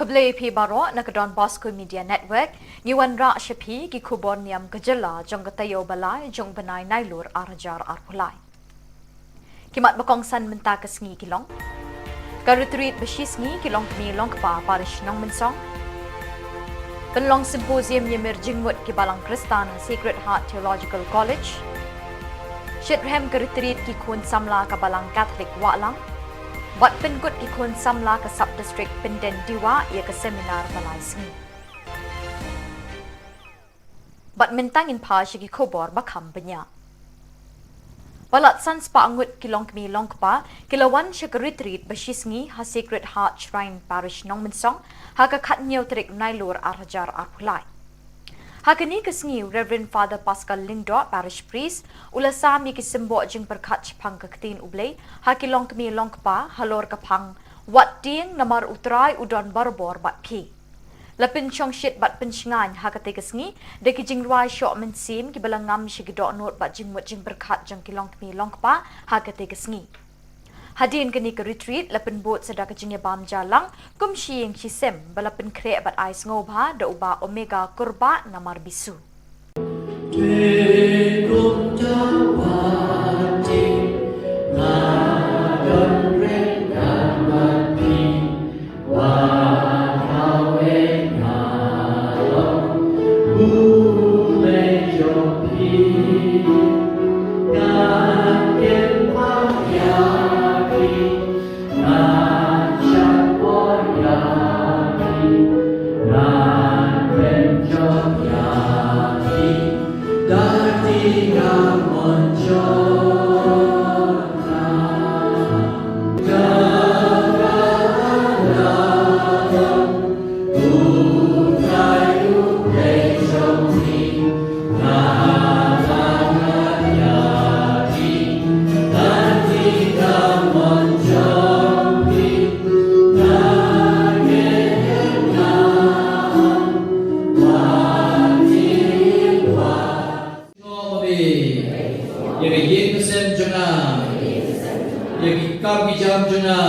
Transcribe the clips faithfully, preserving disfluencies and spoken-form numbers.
Khublei phi baroh na ka Don Bosco Media Network. Ngi wanrah sha phi ki khubor niam ka jylla jong ka taïew ba lai jong u bnai Nailur ar hajar arphew lai. Ki mat ba kongsan mynta ka sngi ki long: ka retreat ba shi sngi ki longkmie longkpa Parish Nongmynsong. Pynlong symposium ïamir jingmut ki balang Khristan ha Sacred Heart Theological College. Shitrhem ka retreat ki khun samla ka balang Catholic Wahlang. Bad pynkut ki khun samla ka Sub District Pynden Dewa ïa ka seminar ba lai sngi. Bad mynta ngin phai sha ki khubor ba kham bniah. Palat san spah ngut ki longkmie longkpa ki la wan sha ka retreat ba shi sngi ha Sacred Heart Shrine Parish Nongmynsong ha ka khathynñiew tarik Nailur ar hajar arphew lai. Ha kane ka sngi u Reverend Father Pascal Lyngdoh, Parish Priest, u la sam ïa ki symboh jingpyrkhat shaphang ka ktien U Blei ha ki longkmie longkpa halor ka phang wat tieng namar U Trai u don barabor bad phi. La pynshongshit bad pynshngaiñ ha katei ka sngi da ki jingrwai shoh mynsiem kiba la ngam sha ki dohnud bad jingmut jingpyrkhat jong ki longkmie longkpa ha katei ka sngi. Hadien kane ka retreat la pynbud sa da ka jingïabam jalang kum shi ïing shi sem ba la pynkhreh bad ai sngewbha da u Bah Omega Kurbah namar bisu. Ïa ka ïing ka sem jong nga, ïa ki kam ki jam jong nga,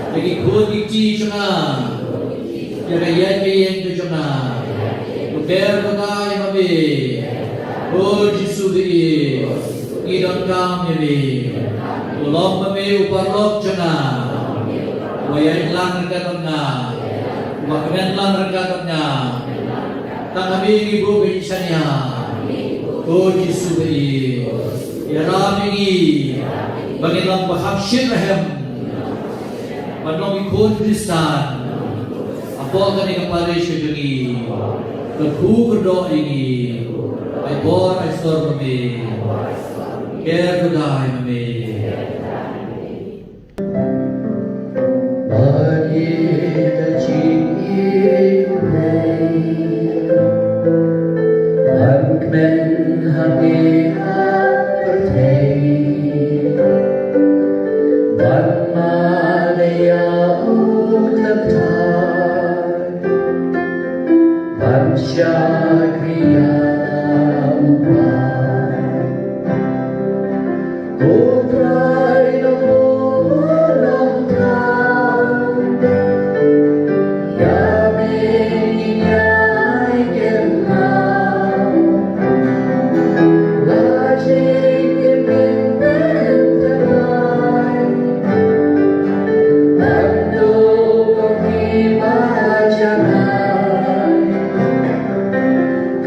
ïa ki khun ki kti jong nga, ïa ka ïaid ka ïeng ka jong nga. To ker to dei ma me. O Jisu ba ïeit, ngi donkam ïa me. To long ma me u paralok jong nga, uba ïaid lang ryngkat bad nga, uba kmen lang ryngkat bad nga. Tang ha me ngi buh ka jingshaniah. Ko Jisu ba ïeit, ïarap ïa ngi ba ngin long ba kham shitrhem ban long ki khun Khristan hapoh kane ka parish ka jong ngi. Kyrkhu kyrdoh ïa ngi. Ai bor ai sor ma me. Ker to dei ma me. Ba ïeit ka jingïeit U Blei ban kmen ha ngi ha pyrthei, ban mane ïa u Trai, ban shakri ïa u Trai.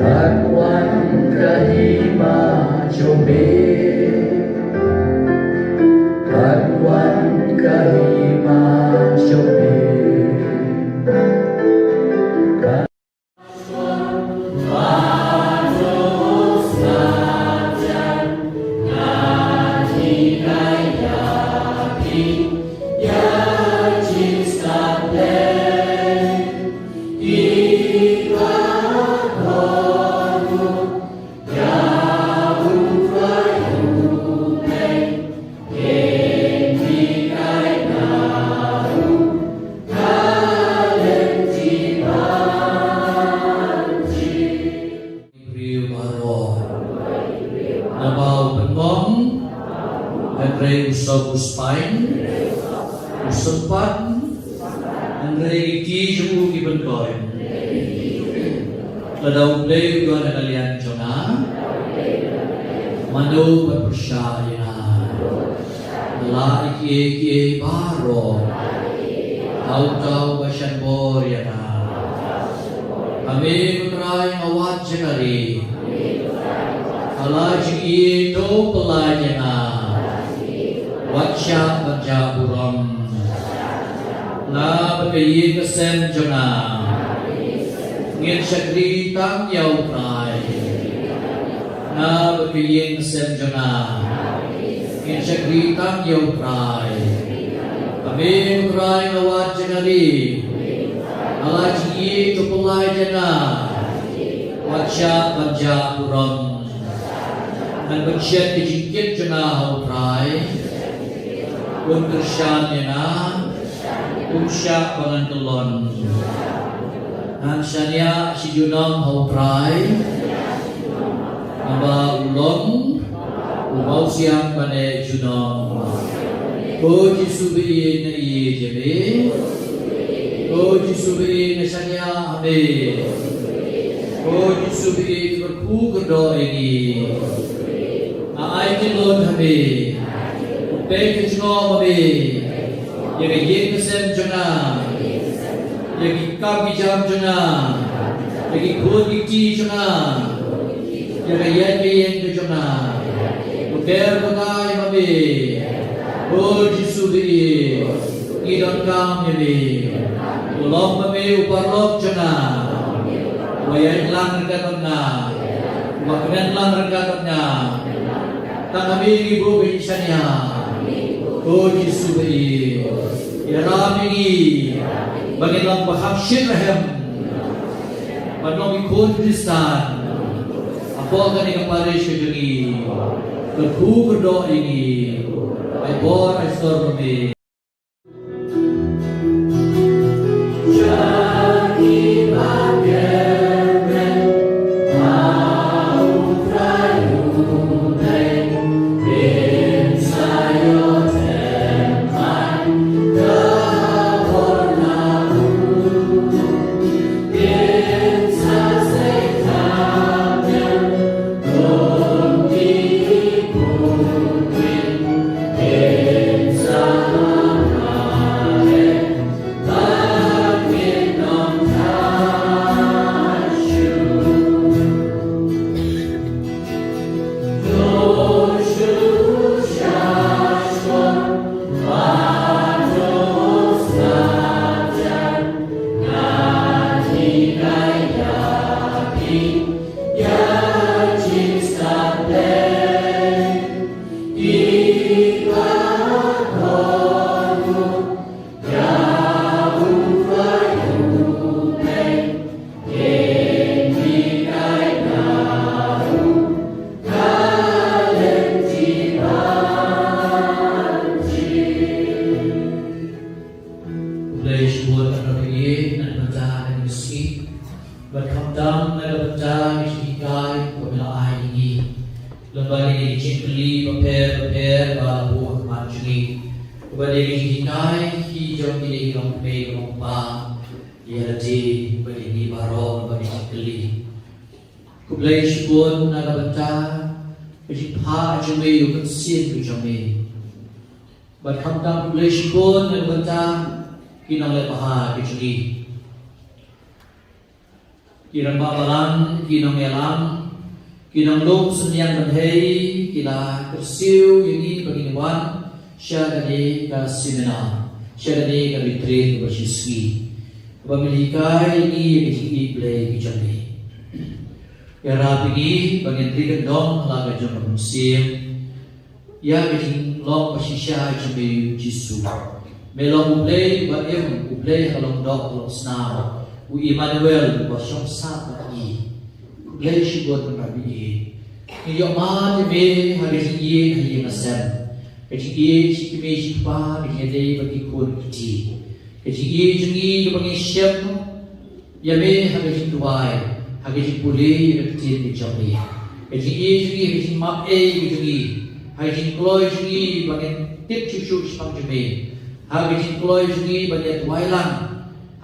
Kan wan ka hima jong me. Kan wan ka hima jong me. Kan Briew baroh. Naba u pynbong, hynrei u sop u spine, u sympat, Hynrei ki kti jong u ki pynkoit. Lada U Blei u don ha ka liang jong nga, mano ban pyrshah ïa nga? Nga lah ïa kiei kiei baroh ha uta uba shah bor ïa nga. Ha me ko Trai nga wad jaka ri. Ha la jingïeit to pynlait ïa nga. Wat shah ban jah burom. Nga bad ka ïing ka sem jong nga ngin shakri tang ïa U Trai. Nga bad ka ïing ka sem jong nga ngin shakri tang ïa U Trai. Ha me ko Trai nga wad jaka ri. Ha la jingïeit to pynlait ïa nga. Wat shah ban jah burom. Ngan pynshet ïa ka jingkit jong nga ha U Trai. Un kyrshan ïa nga. Um shah ba ngan kyllon. Ngan shaniah shi junom ha U Trai. Namar u long u mawsiang bane junom. Ko Jisu baieit nga ïeit ïa me. Ko Jisu baieit nga shaniah ha me. Ko Jisu baieit kyrkhu kyrdoh ïa ngi. Nga ai kynlun ha me. Peit ka jingngop ha me ïa ka ïing ka sem jong nga, ïa ki kam ki jam jong nga, ïa ki khun ki kti jong nga, ïa ka ïaid ka ïeng ka jong nga. Ko Trai, ko Trai ma me. Ko Jisu baieit, ngi donkam ïa me. Ko long ma me u paralok jong nga, uba ïaid lang ryngkat bad nga, uba kmen lang ryngkat bad nga. Tang ha me ngi buh ka jingshaniah. Ko Jisu baieit, ïarap ïa ngi ba ngin long ba kham shit rhem, ban long ki khun Khristan hapoh kane ka parish ka jong ngi. Kyrkhu kyrdoh ïa ngi. Ai bor ai sor ma me. Khublei shibun na ka bynta na ka bynta na ka bynta. Bad khamtam na ka bynta na ka jinghikai kaba me la ai ïa ngi lyngba kine ki jingkylli bapher bapher ba la buh ha khmat jong ngi. Kaba dei ka jinghikai ki jong kine ki longkmie ki longkpa, ïa lade bad ïa ngi baroh lyngba kine ki jingkylli. Khublei shibun na ka bynta ka jingphah jong me ïa u mynsiem ka jong me. Bad khamtam khublei shibun na ka bynta ki nongleh bha ki jong ngi, ki rangbah balang, ki nongïalam, ki nonglum synñiang bynriew, ki la kyrsiew ïa ngi ba ngin wan sha kane ka seminar, sha kane ka retreat kaba shi sngi, kaba me la hikai ïa ngi ïa ka jingïeit Blei ka jong me. Ïarap ïa ngi ba ngin ri kyndong ha la ka jong ka mynsiem ïa ka jinglong ba shisha jong me U Jisu. Me long U Blei ba im, U Blei ha ka long doh ha ka long snam, U Immanuel uba shong sah bad ngi. Khublei shibun Trai baieit. Ngi ïohmad ïa me ha ka jingïeit ha ïing ha sem, ka jingïeit shi kmie shi kpa, ka jingïadei bad ki khun ki kti, ka jingïeit jong ngi kaba ngi shem ïa me ha ka jingduwai, ha ka jingpule ïa ka ktien ka jong me, ka jingïeit jong ngi ha ka jingmap ei ka jong ngi, ha ka jingkloi jong ngi ba ngin tip shuh shuh shaphang jong me, ha ka jingkloi jong ngi ban ïa duwai lang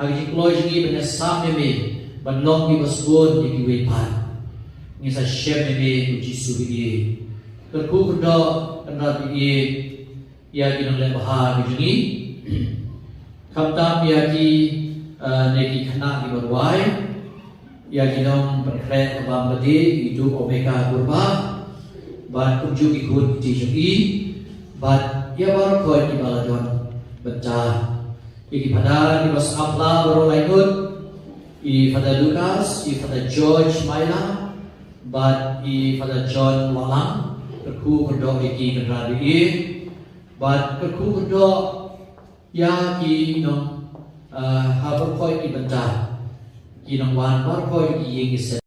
Ha ka jingkloi jong ngi ban ïasam ïa me ban long kiba sbun ïa kiwei pat. Ngi sa shem ïa me ko Jisu ha ïing. Kyrkhu kyrdoh kynrad ïa ïa ki nongleh bha ki jong ngi. Khamtam ïa ki, eh, ne ki khynnah kiba rwai, ïa ki nongpynkhreh bam ka dei, i Duh Omega Gurba, bad kumjuh ki khun ki jong i, bad ïa baroh kiba la don bynta. Ïa ki phadar kiba sngap la baroh lai ngut, i Father Lucas, i Father George Maila, bad i Father John Wahlang, kyrkhu kyrdoh ïa ki kynrad ïa i, bad kyrkhu kyrdoh ïa ki nong, ah, ha baroh ki bynta, ki nongwan baroh ki ïing ki sem.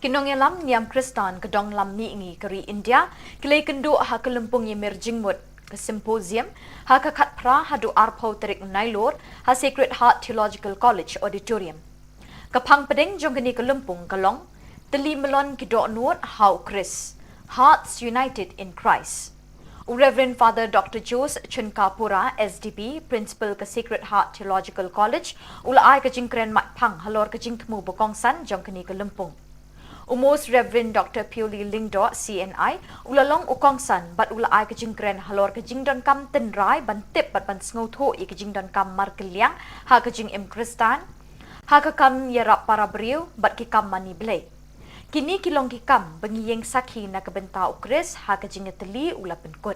Ki nongïalam niam Khristan ka dong lam mihngi ka ri India ki la ïakynduh ha ka lympung ïamir jingmut ka symposium ha ka khatphra haduh arphew tarik Nailur ha Sacred Heart Theological College Auditorium. Ka phang pdeng jong kane ka lympung ka long Tylli Mlien ki Dohnud ha U Khrist, Hearts United in Christ. U Reverend Father Doctor Jose Chunkapura, S D B, Principal ka Sacred Heart Theological College, u la ai ka jingkren maitphang halor ka jingthmu ba kongsan jong kane ka lympung. U Most Reverend Doctor Pioli Lyngdoh, C N I, u la long u kongsan bad u la ai ka jingkren halor ka jingdonkam tynrai ban tip bad ban sngewthuh ïa ka jingdonkam markylliang ha ka jingim Khristan, ha ka kam ïarap para briew bad ki kam mane Blei. Kine ki long ki kam ba ngi ïeng sakhi na ka bynta u Khrist ha ka jingïatylli, u la pynkut.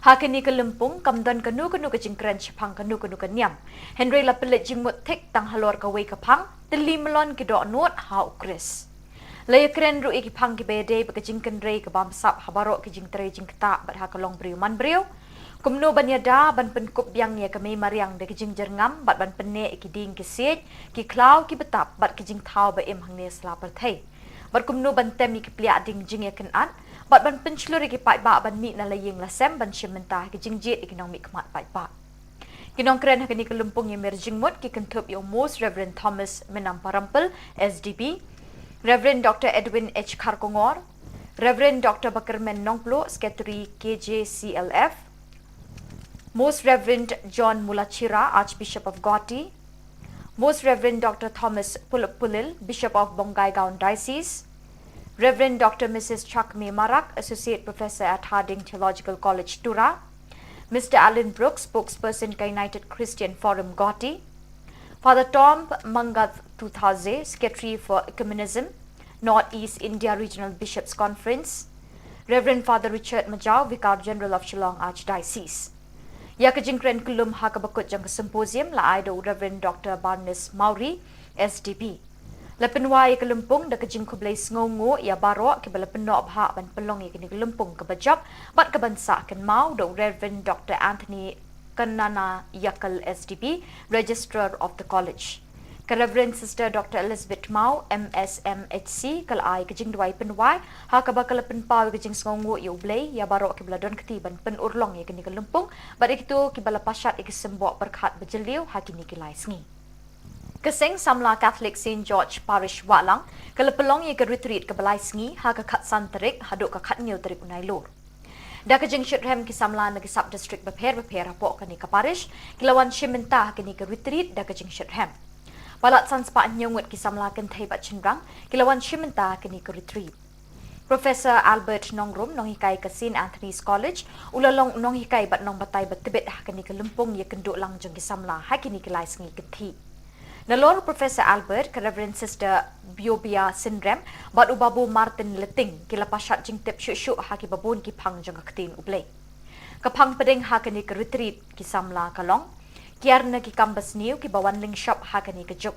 Ha kane ka lympung kam don kano kano ka jingkren shaphang kano kano ka niam, hynrei la pynleit jingmut thik tang halor kawei ka phang, tylli mlon ki dohnud ha u Khrist. La ïakren ruh ïa ki phang kiba ïadei bad ka jingkynrei ka bamsap ha baroh ki jingtrei jingktah bad ha ka longbriew manbriew. Kumno ban ïada ban pynkup biang ïa ka mei mariang da ka jingjyrngam bad ban pynneh ïa ki dieng ki siej, ki khlaw ki btap bad ki jingthaw ba im hangne sla pyrthei. Bad kumno ban tem ïa ki pliah ding jingïakynad bad ban pynshlur ïa ki paidbah ban mih na la ïing la sem ban shim bynta ha ki jingjied ïa ki nongmihkhmat paidbah. Ki nongkren ha kane ka lympung ïamir jingmut ki kynthup ïa u Most Reverend Thomas Menamparampil, S D B, Reverend Doctor Edwin H Kharkongor, Reverend Doctor Bakyrmen Nongpluh, Secretary K J C L F, Most Reverend John Mulachira, Archbishop of Guwahati, Most Reverend Doctor Thomas Pulip Pulil, Bishop of Bongaigaon Diocese, Reverend Doctor Missus Chakme Marak, Associate Professor at Harding Theological College, Tura, Mister Alan Brooks, spokesperson ka United Christian Forum, Guwahati, Father Tom Mangath Tuthaze, Secretary for Ecumenism, North East India Regional Bishops Conference, Reverend Father Richard Majaw, Vicar General of Shillong Archdiocese. Ïa ka jingkren kyllum ha kaba kut jong ka symposium la ai da u Reverend Doctor Barnes Mawrie, S D B. La pynwai ïa ka lympung da ka jingkhublei sngewnguh ïa baroh kiba la pynnoh bha ban pynlong ïa kane ka lympung kaba jop bad kaban sah kynmaw, da u Reverend Doctor Anthony Kannanayakal, S D B, Registrar of the College. Ka Reverend Sister Doctor Elizabeth Mawrie, M S M H C, ka la ai ka jingduwai pynwai ha kaba ka la pynpaw ïa ka jingsngewnguh ïa U Blei ïa baroh kiba la don kti ban pynurlong ïa kane ka lympung bad ïa kito kiba la pashat ïa ki symboh pyrkhat ba jylliew ha kine ki lai sngi. Ka Seng Samla Catholic Saint George Parish Wahlang ka la pynlong ïa ka retreat kaba lai sngi ha ka khatsan tarik haduh ka khathynñiew tarik u Nailur. Da ka jingshitrhem ki samla na ki sub district bapher bapher hapoh kane ka parish ki la wan shim bynta ha kane ka retreat da ka jingshitrhem. Palat san spah hynñiew ngut ki samla kynthei bad shynrang ki la wan shim bynta ha kane ka retreat. Professor Albert Nongrum, nonghikai ka Saint Anthony's College, u la long nonghikai bad nongbatai ba tbit ha kane ka lympung ïakynduh lang jong ki samla ha kine ki lai sngi kynthih. Nalor Professor Albert, ka Reverend Sister Biobia Synrem bad u Babu Martin Leting ki la pashat jingtip shuh shuh ha kiba bun ki phang jong ka ktien U Blei. Ka phang pdeng ha kane ka retreat ki samla ka long ki ar na ki kam basniew kiba wan lyngshop ha kane ka juk.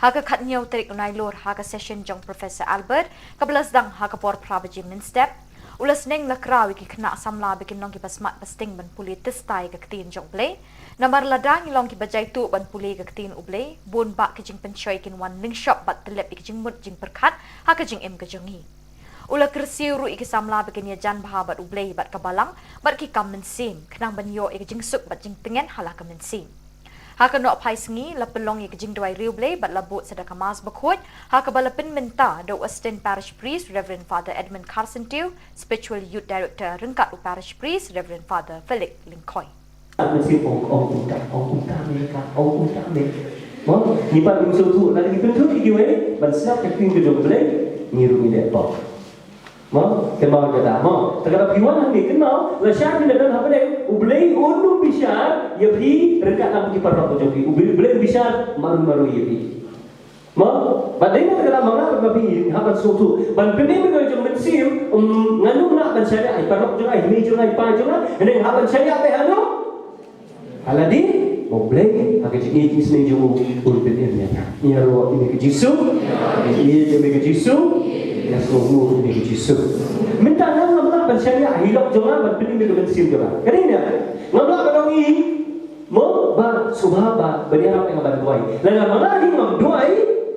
Ha ka khathynñiew tarik u Nailur ha ka session jong Professor Albert kaba la sdang ha ka por phra baje mynstep, u la sneng la kraw ïa ki khynnah samla ba kin long kiba smat ba sting ban pule tista ïa ka ktien jong U Blei. Namar lada ngi long kiba jaituh ban pule ïa ka ktien U Blei, bun bah ki jingpynshoi kin wan lyngshop bad tyllep ïa ki jingmut jingpyrkhat ha ka jingim ka jong ngi. U la kyrsiew ruh ïa ki samla ba kin ïajan bha bad U Blei bad ka Balang bad ki kam mynsiem khnang ban ïoh ïa ka jingsuk bad jingtngen ha la ka mynsiem. Ha ka nohphai sngi la pynlong ïa ka jingduwai riewblei bad la bud sa da ka Mass bakhuid ha kaba la pynmynta da u Assistant Parish Priest Reverend Father Edmund Kharsyntiew, Spiritual Youth Director ryngkat u Parish Priest Reverend Father Felix Lyngkhoi. Mynsiem ong ong uta, ong uta me ka, ong uta me. Mo, ngi pat ngi sngewthuh, lada ngi pynthut ïa kiwei ban sngap ka ktien ka jong U Blei, ngi ruh ngi dei pop. Mo, kynmaw kata, mo. Te kata phi wan hangne kynmaw, lashai phi la don ha bneng, U Blei un ym bishar ïa phi ryngkat lang ki paralok ka jong phi. U Blei, U Blei un bishar marwei marwei ïa phi. Mo, bad dei na kata ma nga bad ma phi hap ban sngewthuh. Ban pynim ïa ka jong mynsiem, um, ngan ym lah ban shaniah ïa i paralok jong nga, i mei jong nga, i pa jong nga, hynrei hap ban shaniah ïa i ha no? Ha lade, U Blei, ha ka jingïeit isynei jong u, un pynim ïa nga. Ïaroh ïa me ko Jisu, ïeit ïa me ko Jisu, ïa sngewbha ïa me ko Jisu. Mynta nga ngam lah ban shaniah ïa i lok jong nga ban pynim ïa ka mynsiem jong nga. Ka dei ne? Ngam lah ban ong i, mo, ba sngewbha ba, ban ïarap ïa nga ban duwai. Lada ma nga hi ngam duwai,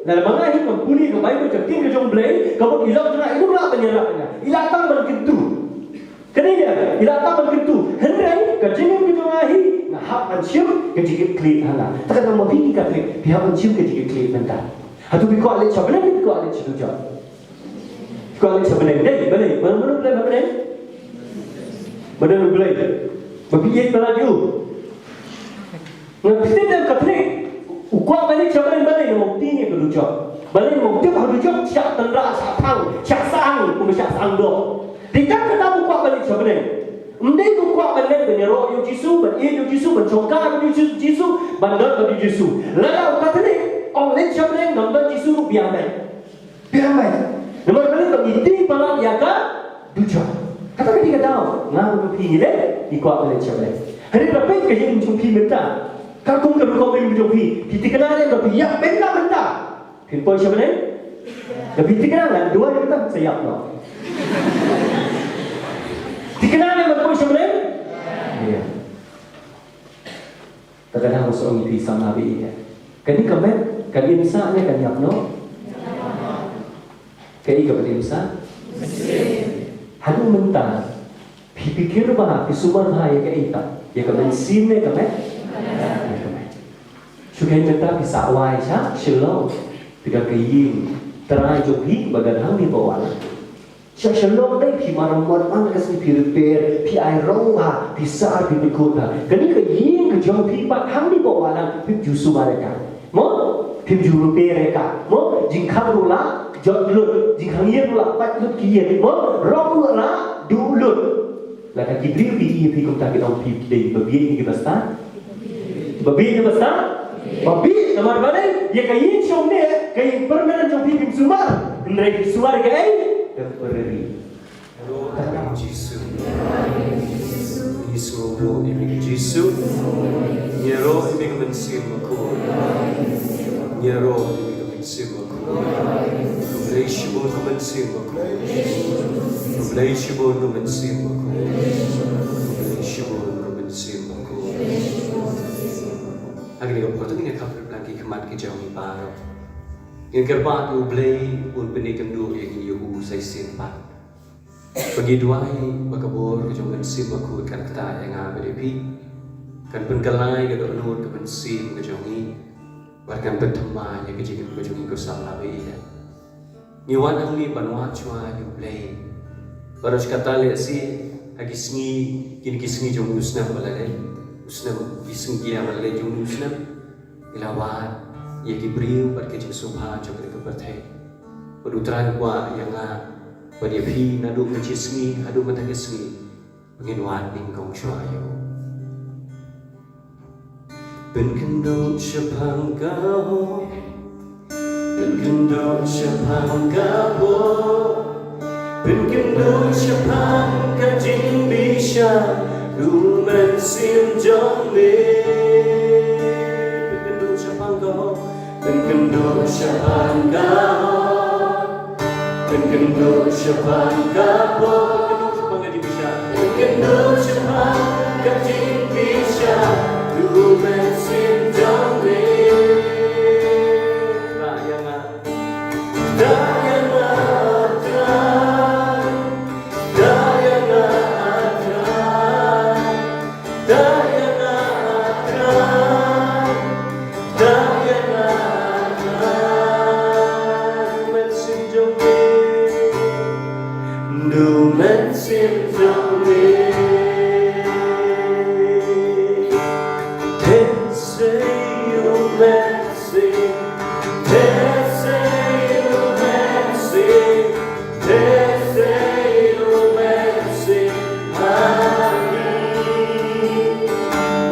lada ma nga hi ngam pule ka Baibl ka ktien ka jong U Blei, ka mut i lok jong nga i ym lah ban ïarap ïa nga. I lah tang ban kyntu. Kane ïa, i la tang ban kyntu. Hynrei ka jingim ka jong nga hi, nga hap ban shim ka jingkitkhlieh ha nga. Te kata ma phi ki Katholik, phi hap ban shim ka jingkitkhlieh mynta. Hato phi kwah leit sha bneng, phi kwah leit sha dujok? Phi kwah leit sha bneng. Dei, balei? Mano mano phi leit sha bneng? Ba don U Blei. Ba phi ïeit palat ïa u. Nga phi tip ne em Katholik, u kwah ban leit sha bneng balei? Namar u tieng ïa ka dujok. Balei? Namar u tip ha dujok shah tynrah, shah thang, shah sahang, kumba shah sahang doh. Dei tang kata u kwah ban leit sha bneng. Ym dei u kwah ban leit ban ïaroh ïa u Jisu, ban ïeit ïa u Jisu, ban shongkar bad u Jisu, ban don bad u Jisu. Lada u Katholik ong leit sha bneng ngam don Jisu ruh biang beit. Biang beit. Namar balei? Ba ngi tieng palat ïa ka dujok. Kata ka dei ka daw nga bad phi ngi leh, ngi kwah ban leit sha bneng. Hynrei peit ka jingim jong phi mynta. Ka kum ka rukom jong phi. Phi thikna ne em ba phi ïap mynta mynta phin poi sha bneng? Lada phi thikna, nga duwai mynta sa ïap noh. Thikna ne em ban poi sha bneng? Ïa. Te ka dang shu ong ïa phi samla baieit. Kane ka met kan im sah ne kan ïap noh? Kaei kaba im sah? Haduh mynta phi, phi kyrpad, phi sumar bha ïa kaei pat? Ïa ka mynsiem ne ka met? Ïa ka met. Shu kaei mynta phi sah wai sha Shillong. Phi don ka ïing trai jong phi ba don hangne Poh Wahlang. Sha Shillong dei phi mar mot man ka sngi phi repair, phi ai rong bha, phi sah, phi pynkut bha. Kane ka ïing ka jong phi pat hangne Poh Wahlang phim ju sumar ïa ka. Mo? Phim ju repair ïa ka. Mo? Jingkhang ruh la jot lut, jingkhang ïing ruh la pat lut ki ïing. Mo? Rong ruh la duh lut. Lada ki briew ki ïohi ïa phi kumta kin ong phi dei ba bieit ne ki ba stad? Ba bieit ne ba stad? Ba bieit, namar balei? Ïa ka ïing shong ne, ka ïing permanent jong phi phim sumar. Hynrei phi sumar ïa kaei? Temporary. Ïaroh ïa me Jisu. Ngi sngewbha ïa me Jisu. Ïaroh ïa me Mynsiem Bakhuid. Ïaroh ïa me Mynsiem Bakhuid. Khublei shibun ko Mynsiem Bakhuid. Khublei shibun ko Mynsiem Bakhuid. Khublei shibun ko Mynsiem Bakhuid. Ha kane ka por to ngin ïa khap ryngkat ki khmat ki jong ngi baroh. Ngin kyrpad ïa U Blei un pynïakynduh ïa ngi ïa u sa shisien pat. Ba ngi duwai ba ka bor ka jong Mynsiem Bakhuid kan ktah ïa nga bad ïa phi. Kan pynkylla ïa ka dohnud ka mynsiem ka jong ngi. Bad kan pynthikna ïa ka jingim ka jong ngi ko samla baieit. Ngi wan hangne ban wad shuwa ïa U Blei. Bad kata lehse ha ki sngi, kine ki sngi jong u snem ba la leit, u snem, ki sngi ki ïa ba la leit jong u snem, ngi la wad ïa ki briew bad ka jingsngewbha jong ka pyrthei. Bad U Trai u kwah ïa nga bad ïa phi naduh mynta ka sngi haduh mynta ka sngi. Ngin wad nyngkong shuwa ïa u. Pynkynduh shaphang ka hok. Pynkynduh shaphang ka hok. Pynkynduh shaphang ka jingbishar u Mynsiem jong me. Pynkynduh shaphang ka hok. Pynkynduh shaphang ka hok. Pynkynduh shaphang ka hok. Pynkynduh shaphang ka jingbishar. Pynkynduh shaphang ka jingbishar u Mynsiem jong me. Ktah ïa nga. Ktah ïa nga, Trai. Ktah ïa nga, Trai. Ktah ïa nga, Trai. Ktah ïa nga, Trai. Mynsiem jong me. Mynsiem jong me. Te sa ïa u Mynsiem. Te sa ïa u Mynsiem. Te sa ïa u Mynsiem ha ngi.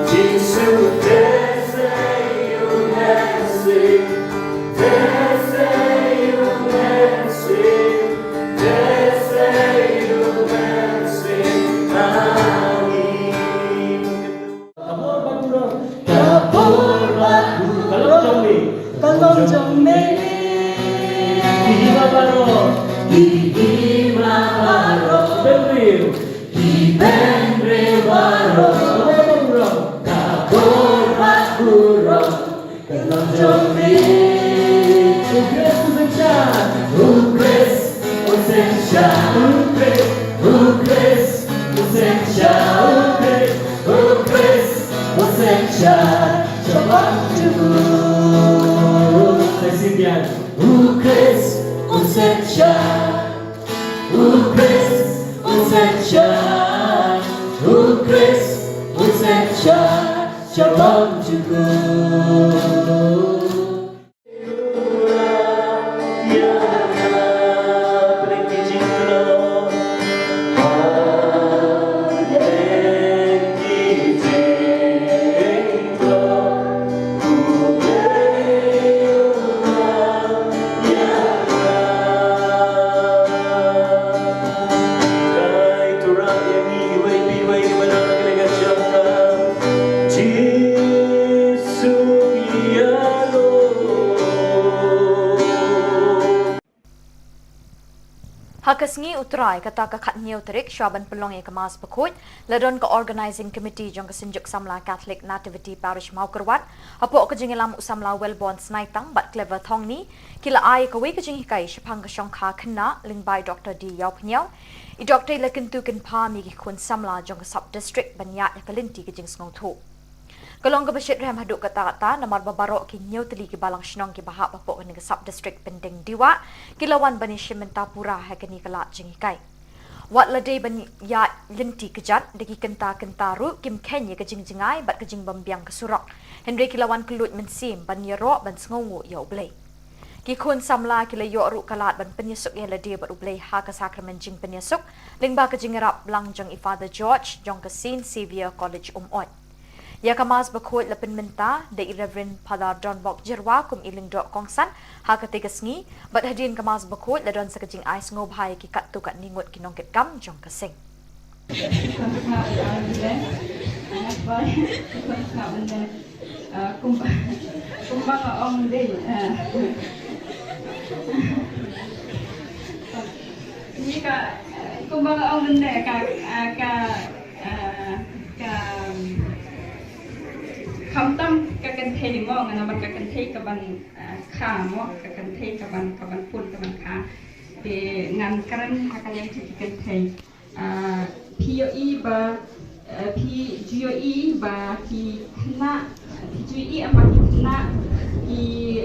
Jisu, te sa ïa u Mynsiem. Te sa ïa u Mynsiem. Te sa ïa u Mynsiem ha ngi. Ka bor ba burom. Ka bor ba burom. Ka long jong me. Ka long jong me. Ki hima baroh. Ki hima baroh. Bynriew. Ki bynriew baroh. Ka bor ba burom. Ka bor ba burom. Ka long jong me. U Khrist u synshar. U Khrist u synshar. U Khrist, U Khrist u synshar. U Khrist, U Khrist u synshar. Sha bor jong u. Sa shisien. U Khrist u synshar. U Khrist u synshar. U Ha ka sngi U Trai, kata ka khathynñiew tarik, shwa ban pynlong ïa ka Mass Bakhuid, la don ka Organising Committee jong ka Synjuk Samla Catholic Nativity Parish Mawkyrwat, hapoh ka jingïalam u samla Wellborn Snaitang bad Clever Thongni, ki la ai kawei ka jinghikai shaphang ka shongkha khynnah lyngba i Doktor D Ïawphniaw. I Doktor i la kyntu kynpham ïa ki khun samla jong ka sub district ban ïaid ïa ka lynti ka jingsngewthuh. Ka long kaba shitrhem haduh katta katta namar ba baroh ki hynñiew tylli ki balang shnong kiba hap hapoh kane ka sub district Pyndengjia ki la wan ban ïashim bynta pura ha kane ka lad jinghikai. Wat la dei ban ïaid lynti kjat, da ki kynta kynta ruh kim kheiñ ïa ka jingjngai bad ka jingbymbiang ka surok. Hynrei ki la wan kylluid mynsiem ban ïaroh ban sngewnguh ïa U Blei. Ki khun samla ki la ïoh ruh ka lad ban pynïasuk ïa lade bad U Blei ha ka sakramen jingpynïasuk, lyngba ka jingïarap lang jong i Father George jong ka Saint Xavier College Umoi. Ïa ka Mass Bakhuid la pynmynta da i Reverend Father Donbok Jyrwa kum i lyngdoh kongsan ha katei ka sngi, bad hadien ka Mass Bakhuid la don sa ka jingai sngewbha ïa ki katto katne ngut ki nongkitkam jong ka seng. Kumba nga ong dei, eh, ni ka, kumba nga ong mynne ka, ah, ka, ah, ka, khamtam ka kynthei mo, nga namar ka kynthei ka ban, ah, kha mo, ka kynthei ka ban, ka ban pun, ka ban kha. Te ngan kren ha ka liang jong ki kynthei. Ah, phi ïohi ba, ah, phi ju ïohi ba ki khynnah, phi ju ïohi em ba ki khynnah ki,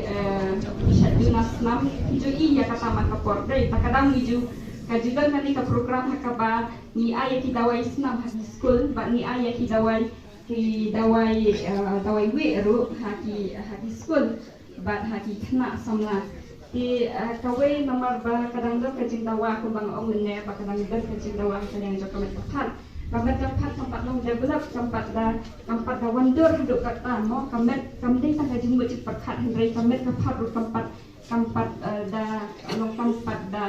ah, ki shait duna snam, phi ju ïohi ïa kata man ka por. Dei, ta ka dang ngi ju, ka ju don kane ka program ha kaba ngi ai ïa ki dawai snam ha ki skul, bad ngi ai ïa ki dawai, ki dawai, ah, dawai wieh ruh ha ki, ha ki skul. Bad ha ki khynnah samla. Te, eh, kawei namar ba ka dang don ka jingdawa kumba nga ong mynne ba ka dang don ka jingdawa ha ka liang jong ka met ka phad. Ka met ka phad kam pat long develop, kam pat da, kam pat da wandur haduh katta mo, ka met kam dei tang ka jingmut jingpyrkhat hynrei ka met ka phad ruh kam pat, kam pat, eh, da long kam pat da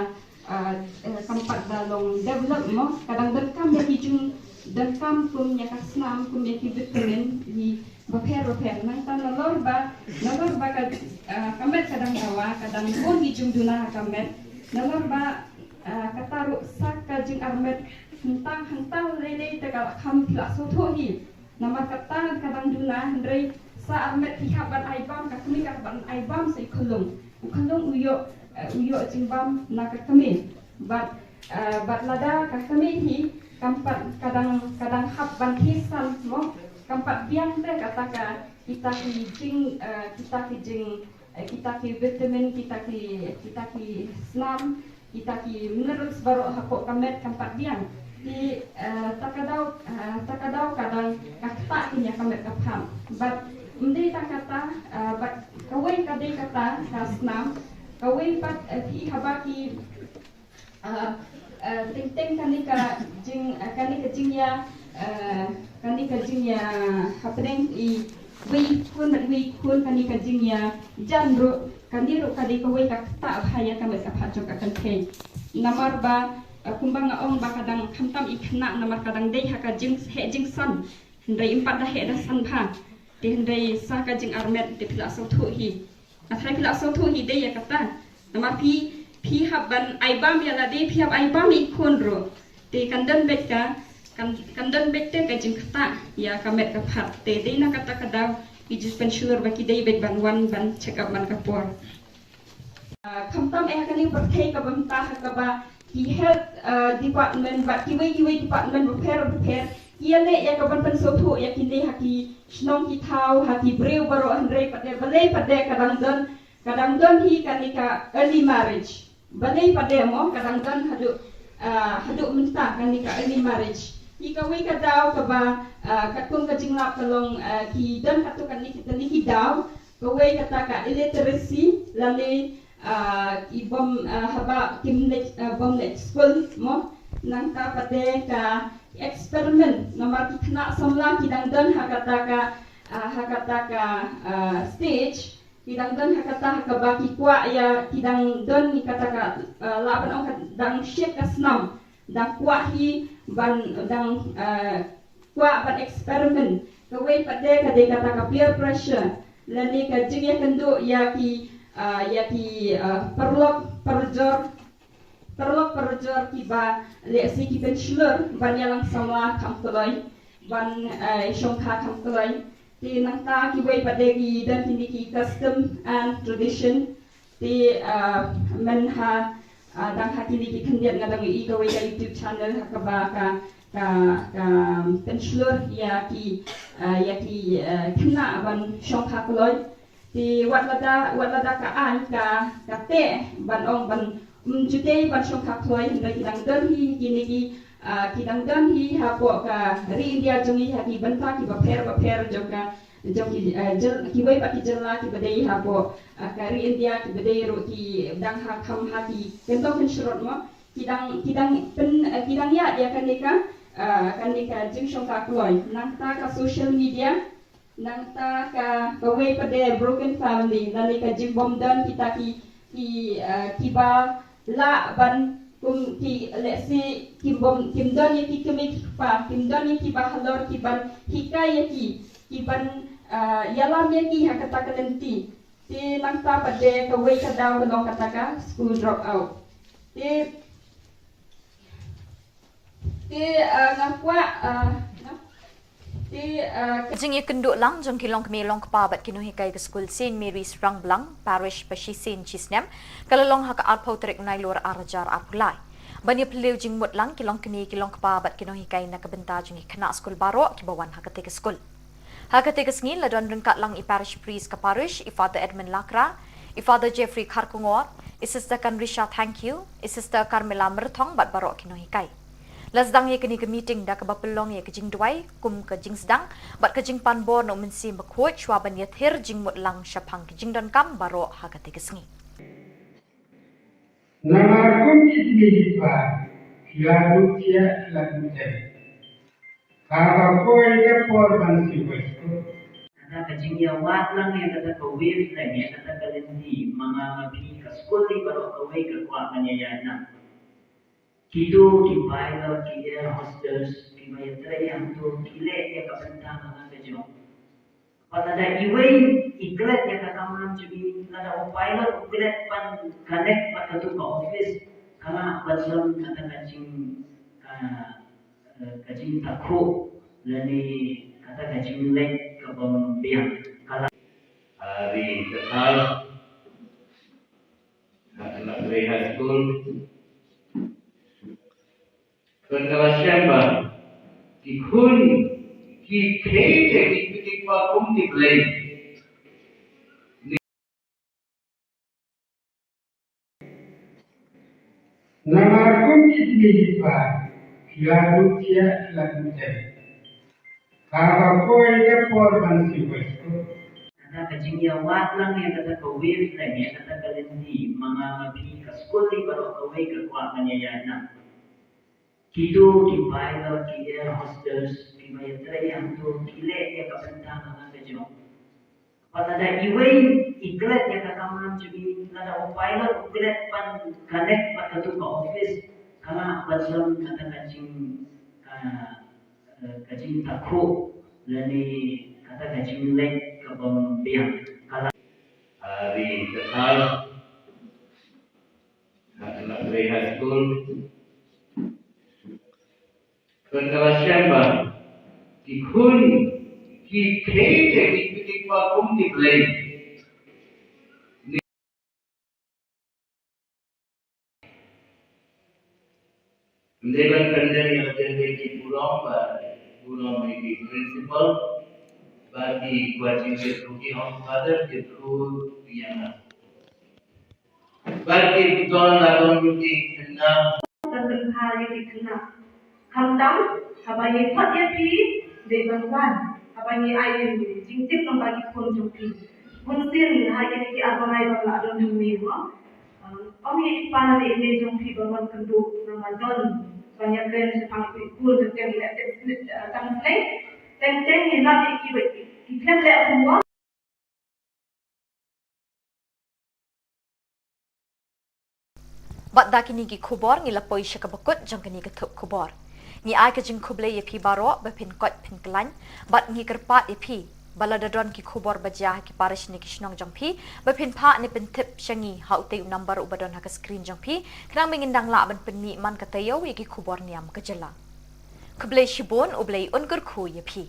ah, eh, kam pat da long develop mo, ka dang donkam ïa ki jingdonkam kum ïa ka snam, kum ïa ki vitamin, ïa bapher bapher. Nangta nalor ba, nalor ba ka, ah, ka met ka dang dawa, ka dang bun ki jingduna ha ka met. Nalor ba, ah, kata ruh sa ka jingarmet hangta hangta lei lei te ka la kham phi la sngewthuh hi. Namar kata ka dang duna hynrei sa armet phi hap ban ai bam, ka kmie ka hap ban ai bam sa i khyllung. U khyllung u ïoh, eh, u ïoh jingbam na ka kmie. Bad, eh, bad lada ka kmie hi kam pat ka dang, ka dang hap ban khie san mo. Kam pat biang te kata ka kita ki jing, eh, kita ki jing, eh, kita ki vitamin, kita ki, kita ki snam, kita ki minerals baroh hapoh ka met kam pat biang. Te, eh, ta ka daw, eh, ta ka daw ka dang ka ktah ïa ka met ka phad. Bad ym dei tang kata, eh, bad kawei ka dei kata ka snam, kawei pat, eh, phi haba ki, eh, eh, teng teng kane ka jing, eh, kane ka jingïa, eh, kane ka jingïa hapdeng i wei i khun bad wei i khun, kane ka jingïa jan ruh, kane ruh ka dei kawei ka ktah bha ïa ka met ka phad jong ka kynthei. Namar ba, eh, kumba nga ong ba ka dang khamtam i khynnah namar ka dang dei ha ka jingheh jingsan. Hynrei ym pat da heh da san bha. Te hynrei sa ka jingarmet te phi la sngewthuh hi. Nga tharai phi la sngewthuh hi dei ïa kata. Namar phi, phi hap ban ai bam ïa lade, phi hap ai bam ïa i khun ruh. Te kan don beit ka, kan, kan don beit te ka jingktah ïa ka met ka phad. Te dei na kata ka daw ngi ju pynshlur ba ki dei beit ban wan ban check up man ka por. Ah, khamtam eh ha kane ka pyrthei kaba mynta ha kaba ki health, ah, department bad kiwei kiwei department bapher bapher ki ïaleh ïa ka ban pynsngewthuh ïa kine ha ki shnong ki thaw, ha ki briew baroh, hynrei pat de balei pat de ka dang don, ka dang don hi kane ka early marriage. Balei pat de mo ka dang don haduh, ah, haduh mynta kane ka early marriage. Hi kawei ka daw kaba, ah, katkum ka jinglap ka long, ah, ki don katto katne ki, katne ki daw, kawei kata ka illiteracy, lane, ah, ki bym, ah, haba kim leit, ah, bym leit skul mo, nangta pat de ka experiment, namar ki khynnah samla ki dang don ha kata ka, ah, ha kata ka, ah, stage, ki dang don ha kata ha kaba ki kwah ïa, ki dang don ïa kata ka, ah, lah ban ong ka dang shit ka snam, dang kwah hi ban, dang, ah, kwah ban experiment. Kawei pat de ka dei kata ka peer pressure, lane ka jingïakynduh ïa ki, ah, ïa ki, ah, paralok parajor, paralok parajor kiba lehse ki pynshlur ban ïalang samla kham kloi, ban, eh, shongkha kham kloi. Te nangta kiwei pat de ki don kine ki custom and tradition. Te, ah, myn ha, ah, dang ha kine ki khyndiat nga dang ïohi kawei ka YouTube channel ha kaba ka, ka, ka pynshlur ïa ki, ah, ïa ki, ah, khynnah ban shongkha kloi. Te wat lada, wat lada ka aiñ ka, ka teh ban ong ban, um, ju dei ban shongkha kloi, hynrei ki dang don hi kine ki, ah, ki dang don hi hapoh ka ri India jong ngi ha ki bynta kiba pher bapher jong ka, jong ki, ah, jyl-, kiwei pat ki jylla kiba dei hapoh, ah, ka ri India kiba dei ruh ki dang ha kham ha ki kyntong kynshrut mo. Ki dang, ki dang pyn, ah, ki dang ïaid ïa kane ka, ah, kane ka jingshongkha kloi. Nangta ka social media, nangta ka, kawei pat de broken family, lane ka jingbym don kita ki, ki, ah, kiba lah ban kum ki, lehse kim bym, kim don ïa ki kmie ki kpa, kim don ïa kiba halor kiban hikai ïa ki, kiban, ah, ïalam ïa ki ha kata ka lynti. Te nangta pat de kawei ka daw ka long kata ka school drop out. Te, te, ah, nga kwah, ah, nga, te, ah, ka jingïakynduh lang jong ki longkmie longkpa bad ki nonghikai ka skul Saint Mary's Rangblang, Parish ba shisien shisnem, ka la long ha ka arphew tarik u Nailur ar hajar arphew lai. Ban ïaphylliew jingmut lang ki longkmie ki longkpa bad ki nonghikai na ka bynta jong ki khynnah skul baroh kiba wan ha katei ka skul. Ha katei ka sngi la don ryngkat lang i parish priest ka parish, i Father Edmund Lakra, i Father Jeffrey Kharkongor, i Sister Kanrisha Thangkhiew, i Sister Carmela Myrthong bad baroh ki nonghikai. La sdang ïa kane ka meeting da kaba pynlong ïa ka jingduwai kum ka jingsdang bad ka jingpan bor na u Mynsiem Bakhuid shuwa ban ïathir jingmut lang shaphang ki jingdonkam baroh ha katei ka sngi. Namar kum ki kmie ki kpa ki la duh thiah ki la duh tem. Kaba poi ka por ban siew bai skul. Kata ka jingïawad lang ïa kata ka wavelength, ïa kata ka lynti, ma nga ma phi ka skul hi baroh kawei ka kwah ban ïaïaid lang. Kito ki pilot, ki air hostess, kiba ïatrei hangto, ki leh ïa ka bynta ka jong. Bad lada iwei i klet ïa ka kamram jong i, lada u pilot u klet ban connect bad kato ka office, ka lah ban long kata ka jing, ka, eh, ka jingtakhuh lane kata ka jingleh kabym biang. Ka lah. Ari ka thar. Ka lah trei high school. Ka la shem ba ki khun ki khie te ki, ki, ki pa kum ki Blei. Namar kum ki kmie ki kpa ki la duh thiah ki la duh tem. Kaba poi ka por ban siew bai skul. Kata ka jingïawad lang ïa kata ka wavelength, ïa kata ka lynti, ma nga ma phi ka skul hi baroh kawei ka kwah ban ïaïaid lang. Kito ki pilot, ki air hostess, kiba ïatrei hangto, ki leh ïa ka bynta ka jong. Bad lada iwei i klet ïa ka kamram jong i, lada u pilot u klet ban connect bad kato ka office, ka lah ban long kata ka jing, ka, eh, ka jingtakhuh lane kata ka jingleh kabym biang. Ka lah. Ari ka thar. Ka lah trei high school. Ka la shem ba ki khun ki khie te ki, ki, ki pa kum ki Blei. Ym dei ban pyndem ïa ka jingïaid ki burom ba burom ïa ki principal bad ki kwah jingïaid ruh ki home father ki ruh ïa nga. Bad ki don la don ruh ki khynnah. Ban pynphar ïa ki khynnah. Khamtam, haba ngi khot ïa phi, dei ban wan, haba ngi ai ïa phi, jingtip lyngba ki khun jong phi. Bun sien, ha kine ki ar bnai ba la don hangne mo. Ong ïa i pa ne i mei jong phi ba mon kynduh, namar don ban ïakren shaphang ki khun jong phi, leh teng sleh, teng teng ïa lap ïa ki ba ki khlem leh homework. Bad da kine ki khubor ngi la poi sha kaba kut jong kane ka thup khubor. Ngi ai ka jingkhublei ïa phi baroh ba phin koit phin khlaiñ bad ngi kyrpad ïa phi ba lada don ki khubor ba jia ha ki parish ne ki shnong jong phi ba phin phah ne pyntip sha ngi ha utei u number uba don ha ka screen jong phi, khnang ba ngin dang lah ban pynmih man ka taïew ïa ki khubor niam ka jylla. Khublei shibun, U Blei un kyrkhu ïa phi.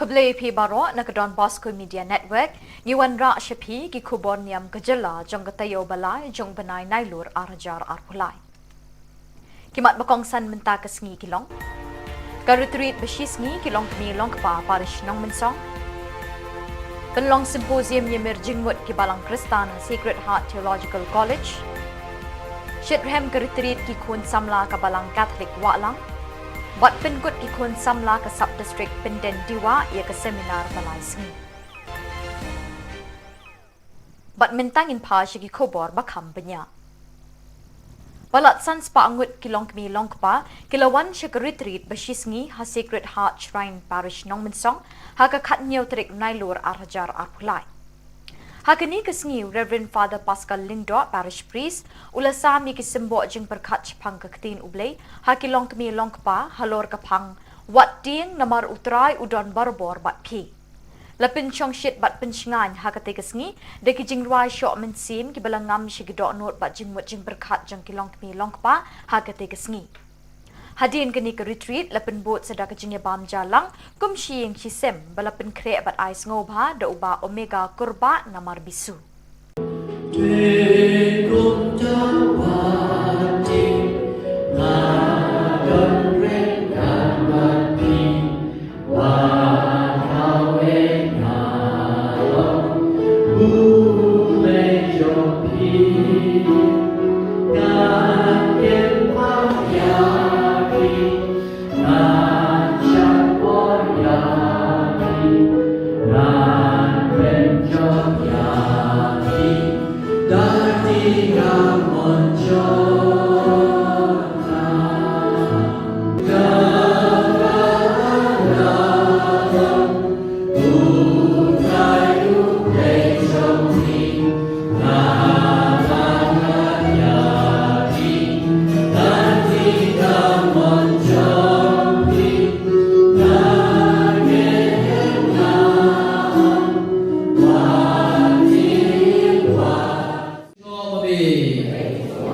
Khublei phi baroh na ka Don Bosco Media Network. Ngi wanrah sha phi ki khubor niam ka jylla jong ka taïew ba lai jong bnai Nailur ar hajar arphew lai. Ki mat ba kongsan mynta ka sngi ki long: ka retreat ba shi sngi ki longkmie longkpa parish Nongmynsong. Pynlong symposium ïamir jingmut ki balang Khristan Sacred Heart Theological College. Shitrhem ka retreat ki khun samla ka balang Catholic Wahlang. Bad pynkut ki khun samla ka sub district Pyndendiwah ïa ka seminar ba lai sngi. Bad mynta ngin phai sha ki khubor ba kham bniah. Palat san spah ngut ki longkmie longkpa ki la wan sha ka retreat ba shi sngi ha Sacred Heart Shrine Parish Nongmynsong ha ka khathynñiew tarik Nailur ar hajar arphew lai. Ha kane ka sngi, Reverend Father Pascal Lyngdoh, Parish Priest, u la sam ïa ki symboh jingpyrkhat shaphang ka ktien U Blei ha ki longkmie longkpa halor ka phang, wat tieng namar U Trai u don barabor bad phi. La pynshongshit bad pynshngaiñ ha katei ka sngi da ki jingrwai shoh mynsiem kiba la ngam sha ki dohnud bad jingmut jingpyrkhat jong ki longkmie longkpa ha katei ka sngi. Hadien kane ka retreat la pynbud sa da ka jingïabam ja lang kum shi ïing shi sem ba la pynkhreh bad ai sngewbha da u Bah Omega Kurbah Namar Bisu.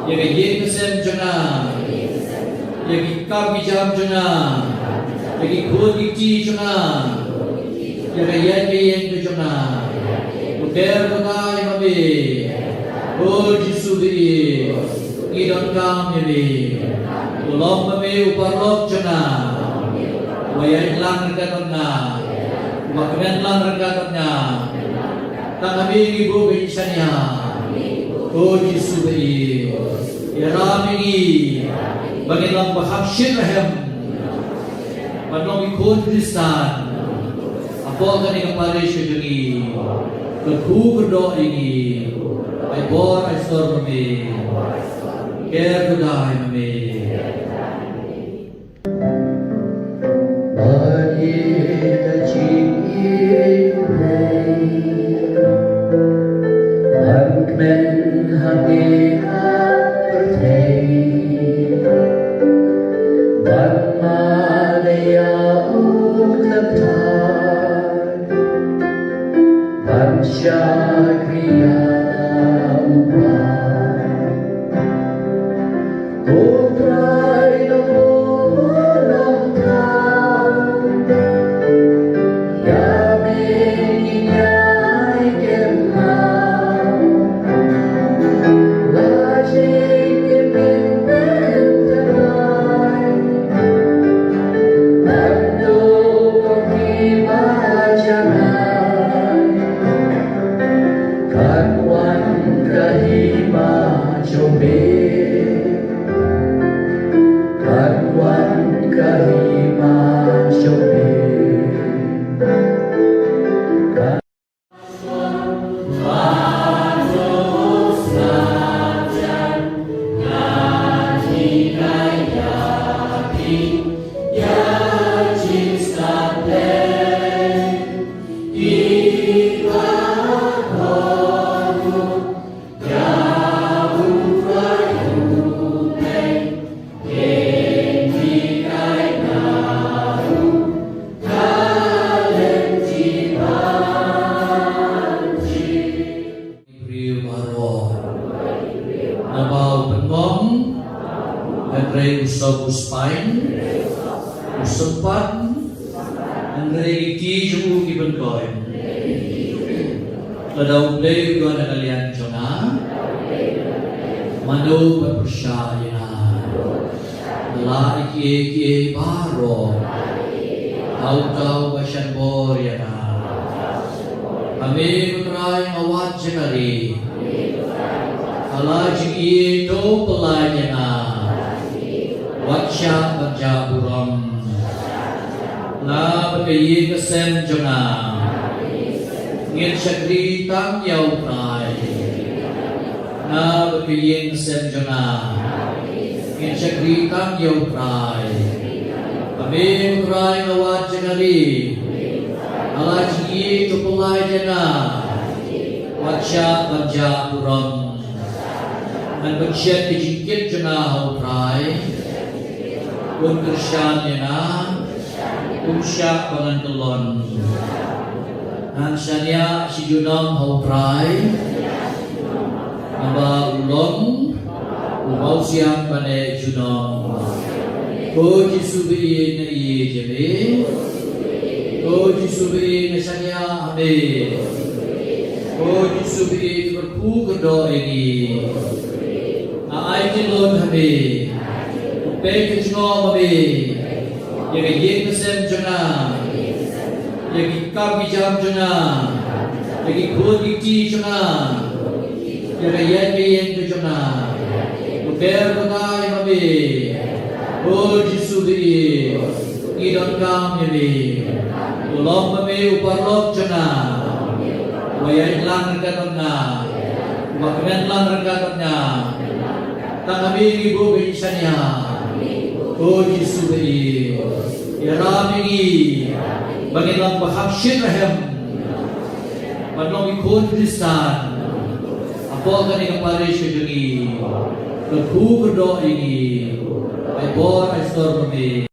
Ïa ka ïing ka sem jong nga, ïa ki kam ki jam jong nga, ïa ki khun ki kti jong nga, ïa ka ïaid ka ïeng ka jong nga. U ker bynta ïa ma me. O Jisu ba ïeit, ngi donkam ïa me. To long ma me u paralok jong nga, uba ïaid lang ryngkat bad nga, uba kmen lang ryngkat bad nga. Tang ha me ngi buh ka jingshaniah. O Jisu ba ïeit, ïarap ïa ngi ba ngin long ba kham shitrhem ban long ki khun Khristan hapoh kane ka parish ka jong ngi. Kyrkhu kyrdoh ïa ngi. Ai bor ai sor ma me. Ker kyrdoh ïa ma me. Ba ïa ka jingïeit U Blei ban kmen ha ngi ha pyrthei. Ban mad ïa u Kynrad ban shakri ïa la u Kpa. Ko Trai nongbuh nongthaw, ïa me ngi ïai kynmaw. La jingim ngin pynthymmai ban duh kum ki ba janai. Kan wan ka hima jong me. Kan wan ka hima jong me. Kan Briew baroh. Naba u pynngong, hynrei u sop u spine, u sympat, hynrei ki kti jong u ki pynkoit. Lada U Blei u don ha ka liang jong nga, mano ban pyrshah ïa nga? La ïa kiei kiei baroh ha uta uba shah bor ïa nga. Ha me ko Trai nga wad jingkyrkhu. Ha la jingïeit to pynlait ïa nga. Wat shah ban jah burom. Nga bad ka ïing ka sem jong nga ngin shakri tang ïa U Trai. Nga bad ka ïing ka sem jong nga ngin shakri tang ïa U Trai. Ha me ko Trai nga wad jingkyrkhu. Ha la jingïeit to pynlait ïa nga. Wat shah ban jah burom. Ngan pynshet ïa ka jingkit jong nga ha U Trai. Un kyrshan ïa nga. Um shah ba ngan kyllon. Ngan shaniah shi junom ha U Trai. Naba u long u mawsiang ba neh junom. Ko Jisu ba ïeit, nga ïeit ïa me. Ko Jisu ba ïeit, nga shaniah ha me. Ko Jisu ba ïeit, kyrkhu kyrdoh ïa ngi. Nga ai kyllut ha me. Peit ka jingngop ha me ïa ka ïing ka sem jong nga, ïa ki kam ki jam jong nga, ïa ki khun ki kti jong nga, ïa ka ïaid ka ïeng ka jong nga. To ker bynta ïa ma me. O Jisu ba ïeit, ngi donkam ïa me. To long ma me u paralok jong nga, uba ïaid lang ryngkat bad nga, uba kmen lang ryngkat bad nga. Tang ha me ngi buh ka jingshaniah. O Jisu ba ïeit, ïarap ïa ngi ba ngin long ba kham shit rhem ban long ki khun Khristan hapoh kane ka parish ka jong ngi. Kyrkhu kyrdoh ïa ngi. Ai bor ai sor ma me.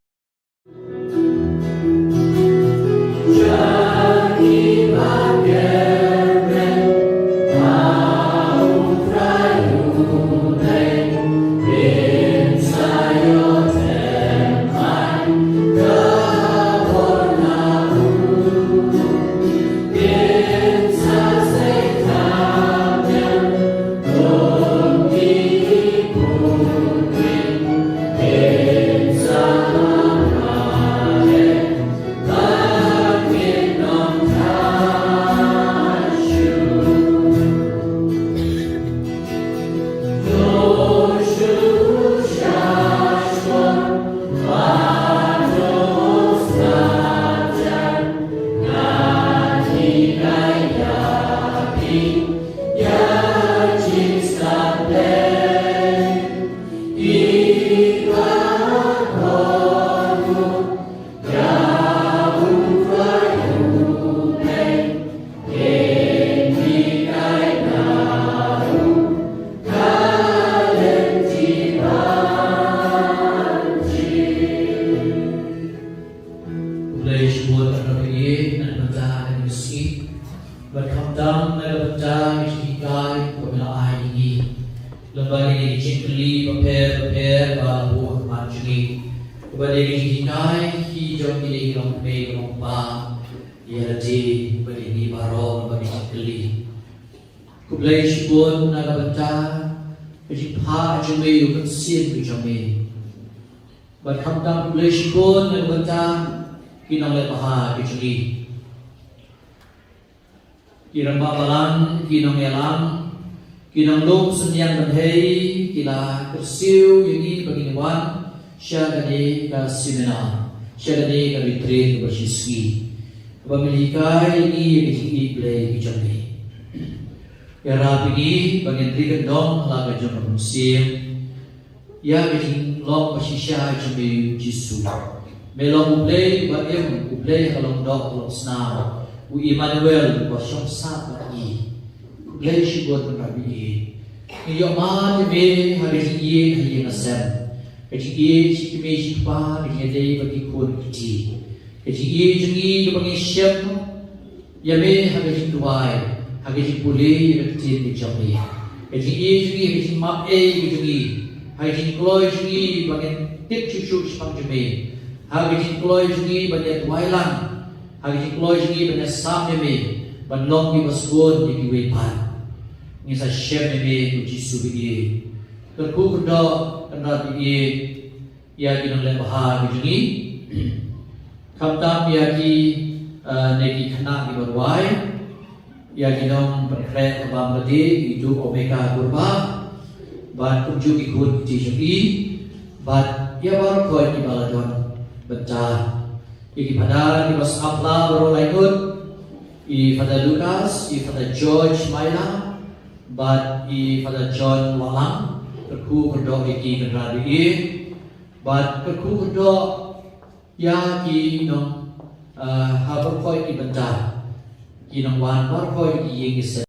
Jong kine ki long kmie ki long kpa, ïa lade bad ïa ngi baroh ba ngi kylli. Khublei shibun na ka bynta ka jingphah jong me ïa u Mynsiem ka jong me. Bad khamtam khublei shibun na ka bynta ki nongleh bha ka jong ngi. Ki rangbah balang, ki nongïalam, ki nonglum synñiang bynhei, ki la kyrsiew ïa ngi ba ngin wan sha kane ka seminar, sha kane ka retreat kaba shi sngi, kaba men hikai ïa ngi ïa ka jingïeit Blei ka jong ngi. Ïarap ïa ngi ba ngin ri kyndong ha la ka jong ka mynsiem, ïa ka jinglong ba shisha jong me Jisu. Me long U Blei uba im, U Blei ha ka long doh ka long snam, U Immanuel uba shong sah bad ngi. Khublei shibun Kynrad ba ïeit. Ngi ïohmad ïa me ha ka jingïeit ha ïing ha sem, ka jingïeit shi kmie shi kpa, ka jingïadei bad ki khun ki kti, ka jingïeit jong ngi kaba ngi shem ïa me ha ka jingduwai, ha ka jingpule ïa ka ktien ka jong me, ka jingïeit jong ngi ha ka jingmap ei ka jong ngi, ha ka jingkloi jong ngi ba ngin tip shuh shuh shaphang jong me, ha ka jingkloi jong ngi ban ïa duwai lang, ha ka jingkloi jong ngi ban ïa sam ïa me, ban long kiba sngewbha ïa kiwei pat. Ngi sa shem ïa me ko Jisu ba ïeit. Kyrkhu kyrdoh Kynrad ba ïeit ïa ki nongleh bha ki jong ngi. Khamtam ïa ki, eh, ne ki khynnah kiba rwai, ïa ki nongpynkhreh bam lade, i Duh Omega Kurbah, bad kumjuh ki khun ki kti jong i, bad ïa baroh kiba la don bynta. Ïa ki Phadar kiba sngap la baroh lai ngut, i Father Lucas, i Father George Maila, bad i Father John Wahlang, kyrkhu kyrdoh ïa ki Kynrad ba ïeit, bad kyrkhu kyrdoh ïa ki nong, eh, ha baroh ki bynta, ki nongwan baroh ki ïing ki sem.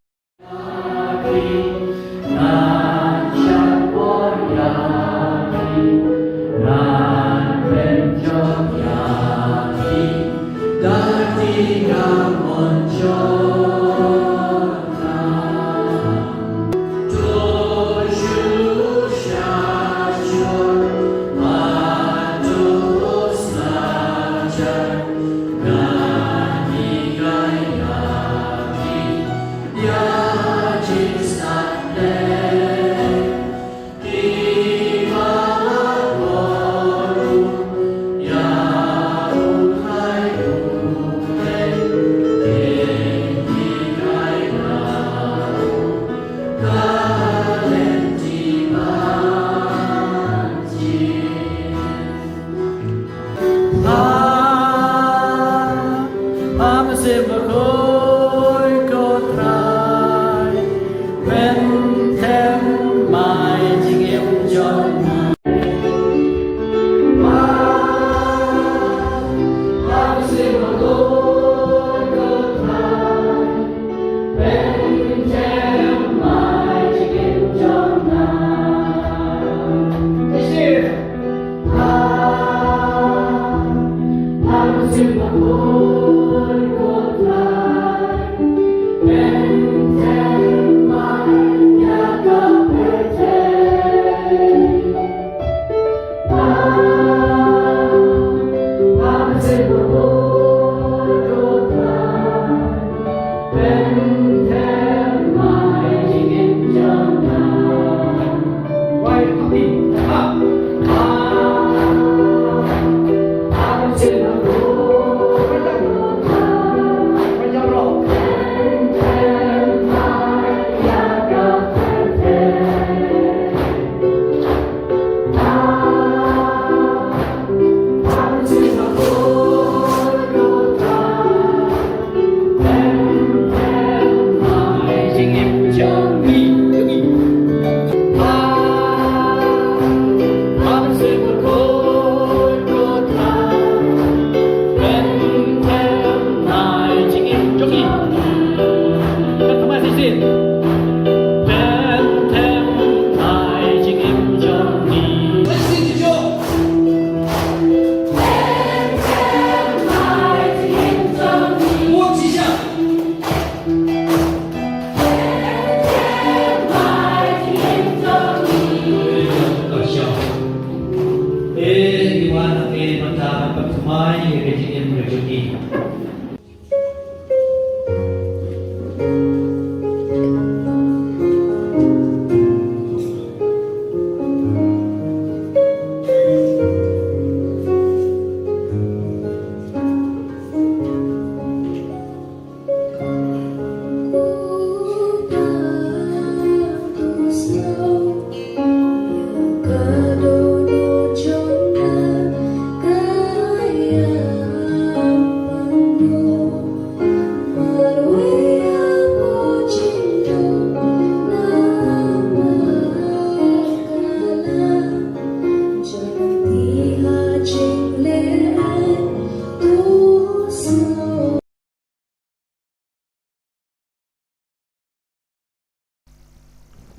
Ai ïa ka jingim ka jong ngi.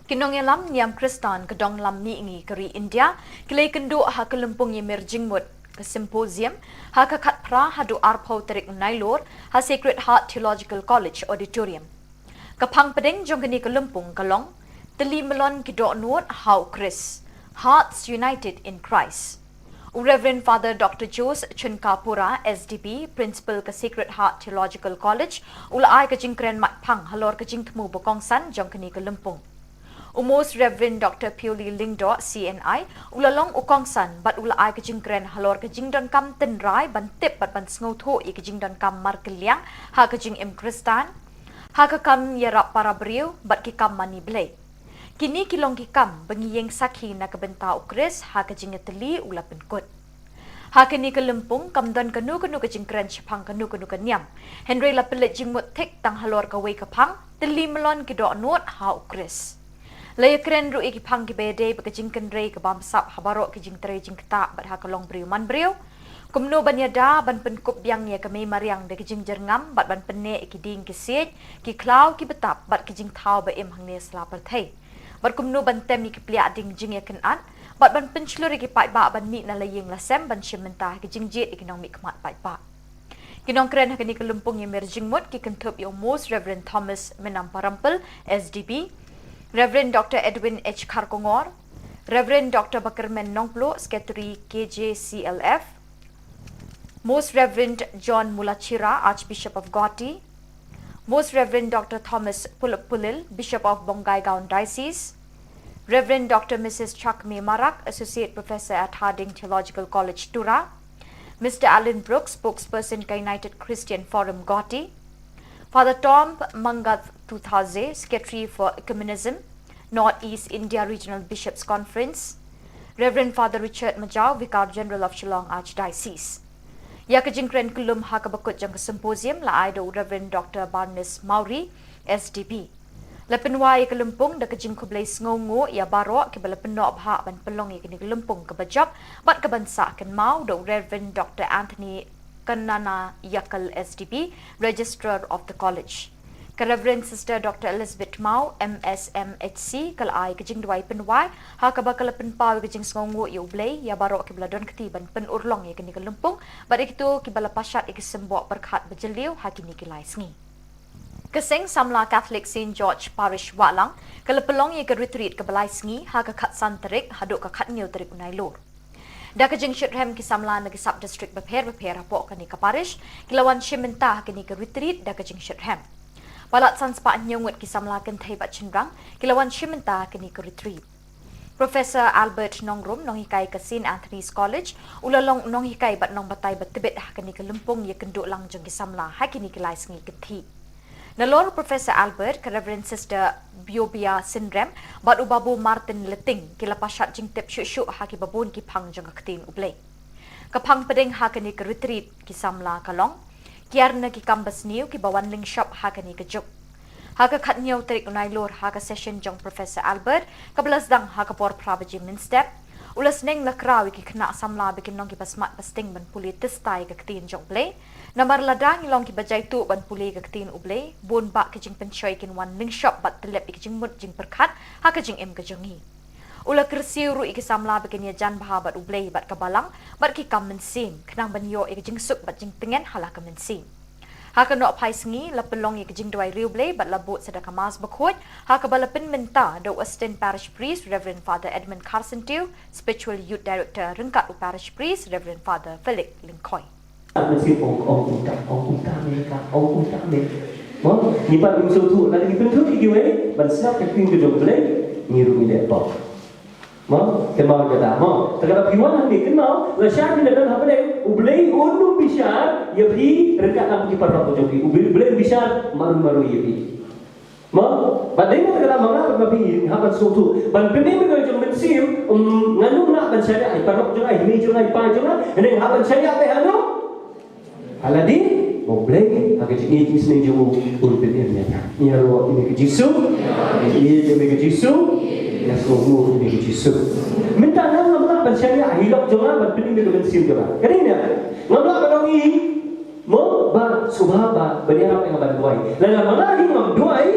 Ki nongïalam niam Khristan ka dong lam mihngi ka ri India ki la ïakynduh ha ka lympung ïamir jingmut, ka symposium, ha ka khatphra haduh arphew tarik Nailur ha Sacred Heart Theological College Auditorium. Ka phang pdeng jong kane ka lympung ka long Tylli Mlon ki Dohnud ha u Khrist, Hearts United in Christ. U Reverend Father Doctor Jose Chunkapura, S D B, Principal ka Sacred Heart Theological College, u la ai ka jingkren matphang halor ka jingthmu ba kongsan jong kane ka lympung. U Most Reverend Doctor Pioli Lyngdoh, C N I, u la long u kongsan bad u la ai ka jingkren halor ka jingdonkam tynrai ban tip bad ban sngewthuh ïa ka jingdonkam markylliang ha ka jingim Khristan, ha ka kam ïarap para briew bad ki kam mane Blei. Kine ki long ki kam ba ngi ïeng sakhi na ka bynta u Khrist ha ka jingïatylli u la pynkut. Ha kane ka lympung kam don kano kano ka jingkren shaphang kano kano ka niam, hynrei la pynleit jingmut thik tang halor kawei ka phang, Tylli Mlon ki Dohnud ha u Khrist. La ïakren ruh ïa ki phang kiba ïadei bad ka jingkynrei ka bamsap ha baroh ki jingtrei jingktah bad ha ka longbriew manbriew. Kumno ban ïada ban pynkup biang ïa ka mei mariang da ki jingjyrngam bad ban pynneh ïa ki dieng ki siej, ki khlaw ki btap bad ki jingthaw ba im hangne sla pyrthei. Bad kumno ban tem ïa ki pliah dieng jingïakynad bad ban pynshlur ïa ki paidbah ban mih na la ïing la sem ban shim bynta ha ki jingjied ïa ki nongmihkhmat paidbah. Ki nongkren ha kane ka lympung ïamir jingmut ki kynthup ïa u Most Reverend Thomas Menamparampil, S D B, Reverend Doctor Edwin H Kharkongor, Reverend Doctor Bakyrmen Nongpluh, Secretary K J C L F, Most Reverend John Mulachira, Archbishop of Guwahati, Most Reverend Doctor Thomas Pulip Pulil, Bishop of Bongaigaon Diocese, Reverend Doctor Missus Chakme Marak, Associate Professor at Harding Theological College, Tura, Mister Alan Brooks, Spokesperson ka United Christian Forum, Guwahati, Father Tom Mangath Tuthaze, Secretary for Ecumenism, North East India Regional Bishops Conference, Reverend Father Richard Majau, Vicar General of Shillong Archdiocese. Ïa ka jingkren kyllum ha kaba kut jong ka symposium la ai da u Reverend Doctor Barnes Mawrie, S D B. La pynwai ïa ka lympung da ka jingkhublei sngewnguh ïa baroh kiba la pynnoh bha ban pynlong ïa kane ka lympung kaba jop bad kaban sah kynmaw da u Reverend Doctor Anthony Kannanaiakkal, S D B, Registrar of the College. Ka Reverend Sister Doctor Elizabeth Mawrie, M S M H C, ka la ai ka jingduwai pynwai ha kaba ka la pynpaw ïa ka jingsngewnguh ïa U Blei ïa baroh kiba la don kti ban pynurlong ïa kane ka lympung bad ïa kito kiba la pashat ïa ki symboh pyrkhat ba jylliew ha kine ki lai sngi. Ka seng samla Catholic Saint George Parish Wahlang ka la pynlong ïa ka retreat kaba lai sngi ha ka khatsan tarik haduh ka khathynñiew tarik u Nailur. Da ka jingshitrhem ki samla na ki sub district bapher bapher hapoh kane ka parish ki la wan shim bynta ha kane ka retreat da ka jingshitrhem. Palat san spah hynñiew ngut ki samla kynthei bad shynrang ki la wan shim bynta ha kane ka retreat. Professor Albert Nongrum, nonghikai ka Saint Anthony's College, u la long nonghikai bad nongbatai ba tbit ha kane ka lympung ïakynduh lang jong ki samla ha kine ki lai sngi kynthih. Nalor u Professor Albert, ka Reverend Sister Biobia Synrem bad u Babu Martin Leting ki la pashat jingtip shuh shuh ha kiba bun ki phang jong ka ktien U Blei. Ka phang pdeng ha kane ka retreat ki samla ka long kiar na ki kam basniew kiba wan lyngshop ha kane ka juk. Ha ka khathynñiew tarik u Nailur, ha ka session jong Professor Albert kaba la sdang ha ka por phra baje mynstep, u la sneng la kraw ïa ki khynnah samla ba kin long kiba smat ba sting ban pule tista ïa ka ktien jong U Blei. Namar lada ngi long kiba jaituh ban pule ïa ka ktien U Blei, bun bah ki jingpynshoi kin wan lyngshop bad tyllep ïa ki jingmut jingpyrkhat ha ka jingim ka jong ngi. U la kyrsiew ruh ïa ki samla ba kin ïajan bha bad U Blei bad ka Balang bad ki kam mynsiem, khnang ban ïoh ïa ka jingsuk bad jingtngen ha la ka mynsiem. Ha ka nohphai sngi la pynlong ïa ka jingduwai riewblei bad la bud sa da ka Mass bakhuid ha kaba la pynmynta da u Assistant Parish Priest Reverend Father Edmund Kharsyntiew, Spiritual Youth Director ryngkat u Parish Priest Reverend Father Felix Lyngkhoi. Mynsiem ong, ong kumta, ong kumta me ka, ong kumta me. Mo, ngi pat ngim sngewthuh, lada ngi pynthut ïa kiwei ban sngap ka ktien ka jong U Blei, ngi ruh ngi leh pop. Mo, kynmaw kata, mo. Te kata phi wan hangne kynmaw, lashai phi la don ha bneng, U Blei un ym bishar ïa phi ryngkat lang ki paralok ka jong phi. U Blei, U Blei un bishar marwei marwei ïa phi. Mo, ba dei na kata ma nga bad ma phi ngi hap ban sngewthuh. Ban pynim ïa ka jong mynsiem, um, ngan ym lah ban shaniah ïa i paralok jong nga, i mei jong nga, i pa jong nga, hynrei hap ban shaniah te hano? Ha lade ba U Blei ha ka jingïeit jong u un pynim ïa nga. Ïaroh ïa me ko Jisu. Ïaroh ïa me ko Jisu. Ïasngewbha ïa me ko Jisu. Mynta nga ngam lah ban shaniah ïa i lok jong nga ban pynim ïa ka mynsiem jong nga. Ka dei ne? Ngam lah ban ong ïa i, mo, ba sngewbha ba ban ïarap ïa nga ban duwai. Lada ma nga hi ngam duwai,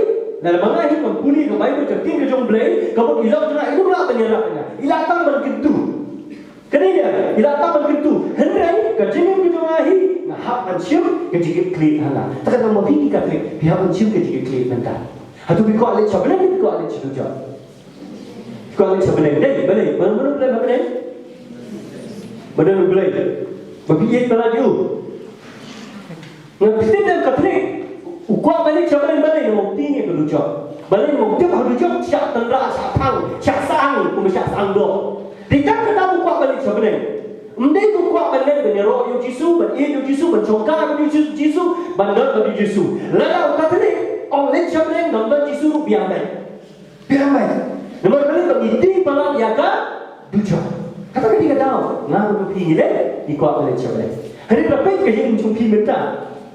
lada ma nga hi ngam pule ka Baibl, ka ktien ka jong U Blei, ka mut i lok jong nga i ym lah ban ïarap ïa nga. I lah tang ban kyntu. Kane ïa, i la tap ban kyntu. Hynrei ka jingim ka jong nga hi, nga hap ban shim ka jingkitkhlieh ha nga. Te kata ma phi ki Katholik, phi hap ban shim ka jingkitkhlieh mynta. Hato phi kwah leit sha bneng, phi kwah leit sha dujok? Phi kwah leit sha bneng. Dei, balei? Mano, mano ba don ha bneng? Ba don U Blei. Ba phi ïeit palat ïa u. Nga phi tip ne em Katholik, u kwah ban leit sha bneng, balei? Namar u tieng ïa ka dujok. Balei? Namar u tip ha dujok shah tynrah, shah thang, shah sahang, kumba shah sahang doh. Dei tang kata ba u kwah ban leit sha bneng. Ym dei ba u kwah ban leit ban ïaroh ïa u Jisu, ban ïeit ïa u Jisu, ban shongkha bad u Jisu, ban don bad u Jisu. Lada u Katholik ong leit sha bneng, ngam don Jisu ruh biang beit. Biang beit. Namar balei? Ba ngi tieng palat ïa ka dujok. Kata ka dei ka daw nga bad phi ngi leh, ngi kwah ban leit sha bneng. Hynrei lada peit ka jingim jong phi mynta,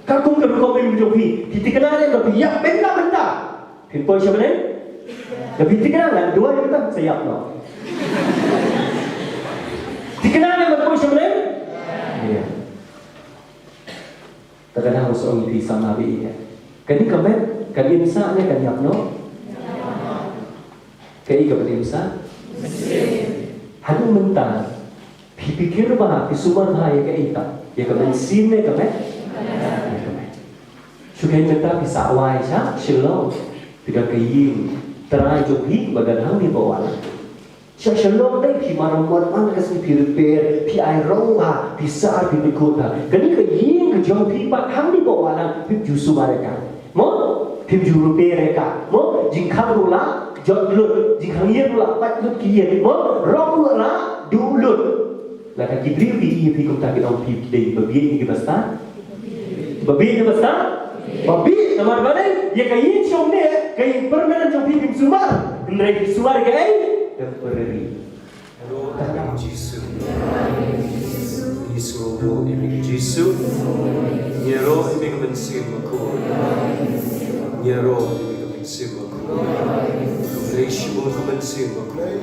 ka kum ka rukom jong phi, phi thikna ne em ba phi ïap mynta mynta? Phin poi sha bneng? Lada phi thikna, ngan duwai mynta sa ïap noh. Thikna ne em ban poi sha bneng? Ïa. Te ka dang shu ong ïa phi samla bad ïa. Kane ka met kan im sah ne kan ïap noh? Kaei kaba im sah? Haduh mynta phi pyrkhat bha, phi sumar bha ïa kaei pat? Ïa ka mynsiem ne ka met? Ïa ka met. Shu kein mynta phi sah wai sha Shillong. Phi don ka ïing trai jong phi ba don hangne bad wala. Sha Shillong dei phi maramot man ka sngi, phi repair, phi ai rong bha, phi sah, phi pynkut bha. Kane ka ïing ka jong phi pat hangne bad wala phim ju sumar ïa ka. Mo? Phim ju repair ïa ka. Mo? Jingkhang ruh la jot lut, jingkhang ïing ruh la pat lut ki ïing. Mo? Rong ruh la duh lut. Lada ki briew ki ïa phi kumta ki ong phi ki dei ba bieit ne ki ba stad? Ba bieit ne ba stad? Ba bieit, namar balei? Ïa ka ïing shong ne, ka ïing permanent jong phi phim sumar. Hynrei phi sumar ïa kaei? Temporary. Ïaroh ïa me ko Jisu. Ngi sngewbha ïa me ko Jisu. Ngi ïaroh ïa me ko Mynsiem Bakhuid. Ngi ïaroh ïa me ko Mynsiem Bakhuid. Khublei shibun ko Mynsiem Bakhuid.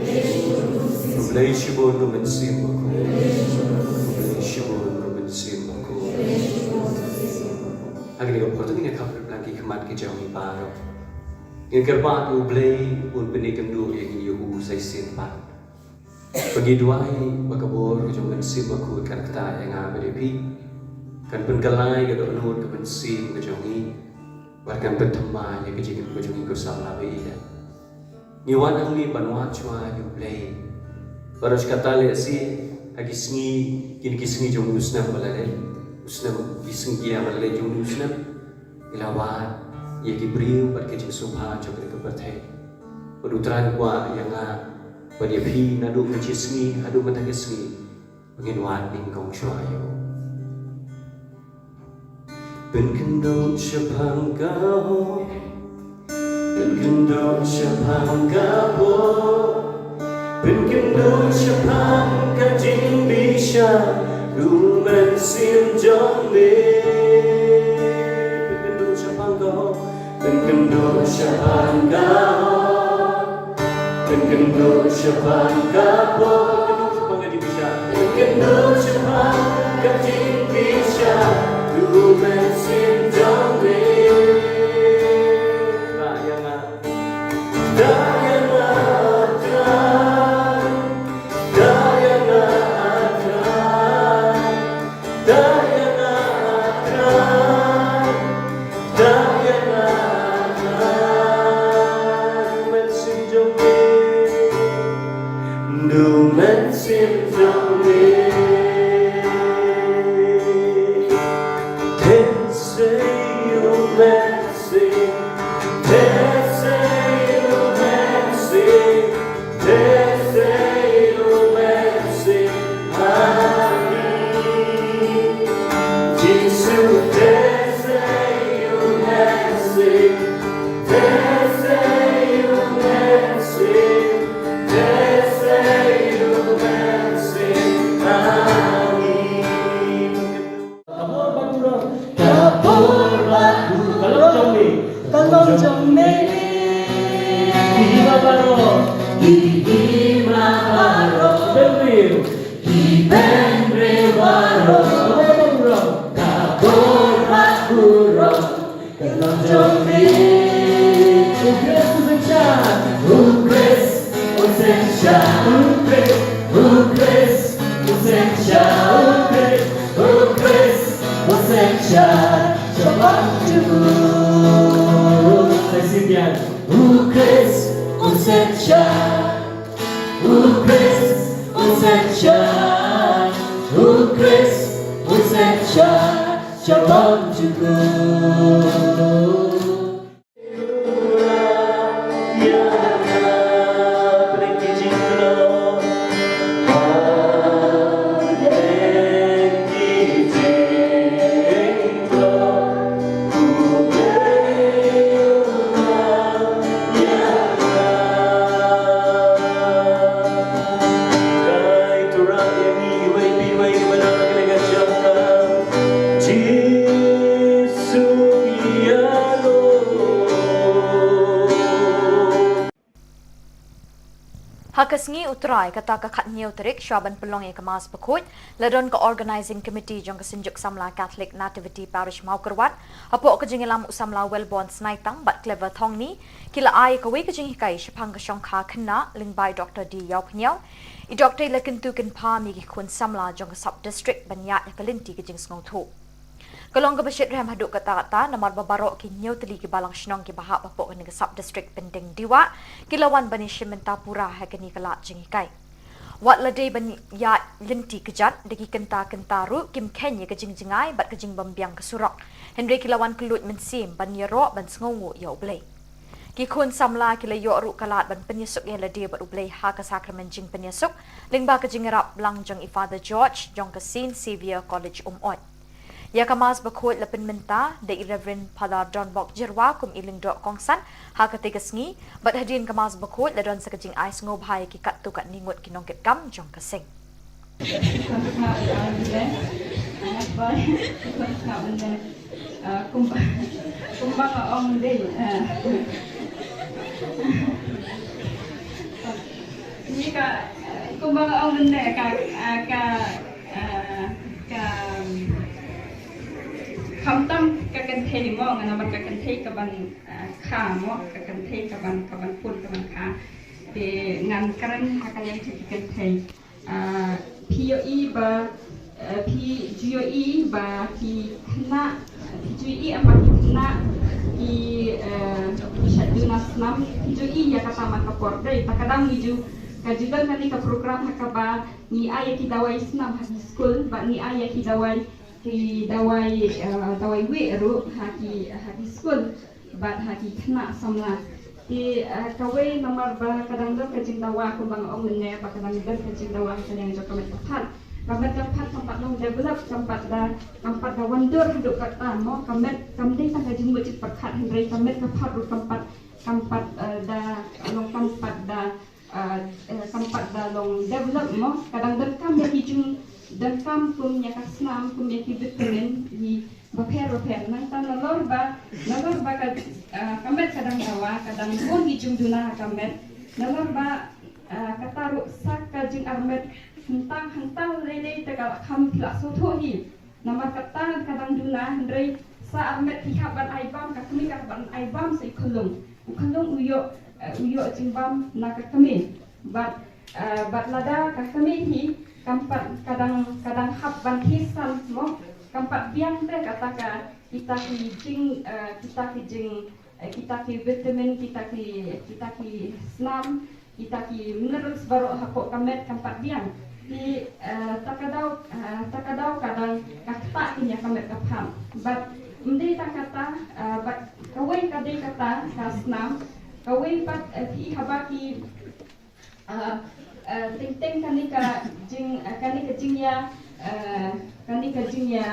Khublei shibun ko Mynsiem Bakhuid. Khublei shibun ko Mynsiem Bakhuid. Ha kane ka por to ngin ïa khap ryngkat ki khmat ki jong ngi baroh. Ngin kyrpad ïa U Blei un pyni kynduh ïa ngi ïa u sa shisien pat. Ba ngi duwai ba ka bor ka jong u Mynsiem Bakhuid kan ktah ïa nga bad ïa phi. Kan pynkylla ïa ka dohnud ka mynsiem ka jong ngi. Bad kan pynthikna ïa ka jingim ka jong ngi ko samla bad ïa. Ngi wan hangne ban wad shuwa ïa U Blei. Bad ruh kata lehse ha ki sngi, kine ki sngi jong u snem ba la leit. U snem, ki sngi ki ïa ba la leit jong u snem. Ngi la wad ïa ki briew bad ki jingsngewbha jong kane ka pyrthei. Bad U Trai u kwah ïa nga bad ïa phi naduh mynta ka sngi haduh mynta ka sngi ba ngin wad nyngkong shuwa ïa u. Pynkynduh shaphang ka hok, pynkynduh shaphang ka pop, pynkynduh shaphang ka jingbishar u Mynsiem jong me. Pynkynduh shaphang ka hok, pynkynduh shaphang ka hok, pynkynduh shaphang ka pop, pynkynduh shaphang ka jingbishar, pynkynduh shaphang ka jingbishar u Mynsiem jong me. Ktah ïa nga. Ktah ïa nga, Trai. Ktah ïa nga, Trai. Ktah ïa nga, Trai. Ktah ïa nga, Trai. U Mynsiem jong me. U Mynsiem Jong me. Ki hima baroh. Ki hima baroh. Bynriew. Ki bynriew baroh. Ka bor bad burom. Ka bor bad burom. Ka long jong me. U Khrist u sngewsih. U Khrist u sngewsih. U Khrist u sngewsih. U Khrist u sngewsih. U Khrist u sngewsih. Sha bym jukut. Sa shisien. U Khrist u sngewsih. U Khrist u sngewsih. U Khrist u sngewsih. Sha bym jukut. Ha ka sngi U Trai, kata ka khathynñiew tarik, shwa ban pynlong ïa ka Mass Bakhuid, la don ka Organising Committee jong ka Synjuk Samla Catholic Nativity Parish Mawkyrwat, hapoh ka jingïalam u Samla Wellborn Snaitang bad Clever Thongni, ki la ai kawei ka jinghikai shaphang ka shongkha khynnah lyngba i Doktor D Ïawphniaw. I Doktor i la kyntu kynpham ïa ki khun samla jong ka Sub District ban ïaid ïa ka lynti ka jingsngewthuh. Ka long kaba shitrhem haduh katta katta namar ba baroh ki hynñiew tylli ki balang shnong kiba hap hapoh kane ka Sub District Pyndengbah ki la wan ban ïashim bynta pura ha kane ka lad jinghikai. Wat la dei ban ïaid lynti kjat da ki kynta kynta ruh kim kheiñ ïa ka jingjngai bad ka jingbymbiang ka surok. Hynrei ki la wan kylluid mynsiem ban ïaroh ban sngewnguh ïa U Blei. Ki khun samla ki la ïoh ruh ka lad ban pynïasuk ïa lade bad U Blei ha ka sakramen jingpynïasuk lyngba ka jingïarap lang jong i Father George jong ka Saint Xavier College Umoi. Ïa ka Mass Bakhuid la pynmynta da i Reverend Father Donbok Jyrwa kum i lyngdoh kongsan ha katei ka sngi, bad hadien ka Mass Bakhuid la don sa ka jingai sngewbha ïa ki katto katne ngut ki nongkitkam jong ka seng. Kumba, kumba nga ong dei, eh, ni ka, kumba nga ong mynne ka, ka, ka, khamtam ka kynthei mo, nga namar ka kynthei kaban, eh, kha mo, ka kynthei kaban, kaban pun kaban kha. Te ngan kren ha ka liang jong ki kynthei. Ah, phi ïohi ba, eh, phi ju ïohi ba ki khynnah, phi ju ïohi em ba ki khynnah ki, eh, ki shait duna snam, phi ju ïohi ïa kata man ka por. Dei, ta ka dang ngi ju, ka ju don kane ka program ha kaba ngi ai ïa ki dawai snam ha ki skul, bad ngi ai ïa ki dawai, ki dawai, eh, dawai wieh ruh ha ki, ha ki skul. Bad ha ki khynnah samla. Te, eh, kawei namar ba ka dang don ka jingdawa kumba nga ong mynne ba ka dang don ka jingdawa ha ka liang jong ka met ka phad. Ka met ka phad kam pat long develop, kam pat da, kam pat da wandur haduh katta mo, ka met kam dei tang ka jingmut jingpyrkhat hynrei ka met ka phad ruh kam pat, kam pat, eh, da long kam pat da ah, eh, kam pat da long develop mo, ka dang donkam ïa ki jingdonkam kum ïa ka snam, kum ïa ki vitamin, ïa bapher bapher. Nangta nalor ba, nalor ba ka, ah, ka met ka dang dawa, ka dang bun ki jingduna ha ka met. Nalor ba, ah, kata ruh sa ka jingarmet hangtang hangtang lei lei te ka la kham phi la sngewthuh hi. Namar kata ka dang duna hynrei sa armet ki hap ban ai bam, ka kmie ka hap ban ai bam sa i khyllung. U khyllung u ïoh, eh, u ïoh jingbam na ka kmie. Bad, eh, bad lada ka kmie hi kam pat ka dang, ka dang hap ban khie san mo, kam pat biang te kata ka kita ki jing, eh, kita ki jing, eh, kita ki vitamin, kita ki, kita ki snam, kita ki minerals baroh hapoh ka met kam pat biang. Te, eh, ta ka daw, eh, ta ka daw ka dang ka ktah ïa ka met ka phad. Bad ym dei tang kata, eh, bad kawei ka dei kata ka snam, kawei pat, eh, phi haba ki, eh, eh, teng teng kane ka jing, eh, kane ka jingïa, eh, kane ka jingïa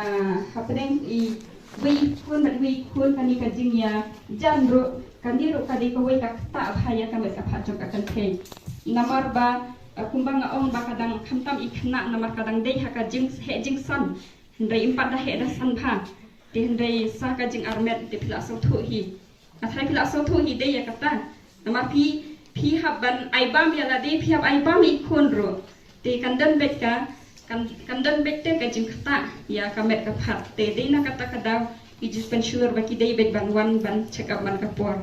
hapdeng i wei khun bad wei khun, kane ka jingïa jan ruh, kane ruh ka dei kawei ka ktah bha ïa ka met ka phad jong ka kynthei. Namar ba, eh, kumba nga ong ba ka dang khamtam i khynnah namar ka dang dei ha ka jingheh jingsan. Hynrei ym pat da heh da san bha. Te hynrei sa ka jingarmet te phi la sngewthuh hi. Nga tharai ki la sngewthuh hi de ïa kata. Namar phi, phi hap ban ai bam ïa lade, phi hap ai bam ïa i khun ruh. Te kan don beit ka, kan, kan don beit te ka jingktah ïa ka met ka phad. Te dei na kata ka daw ki jingpynshlur ba ki dei beit ban wan ban check up man ka por.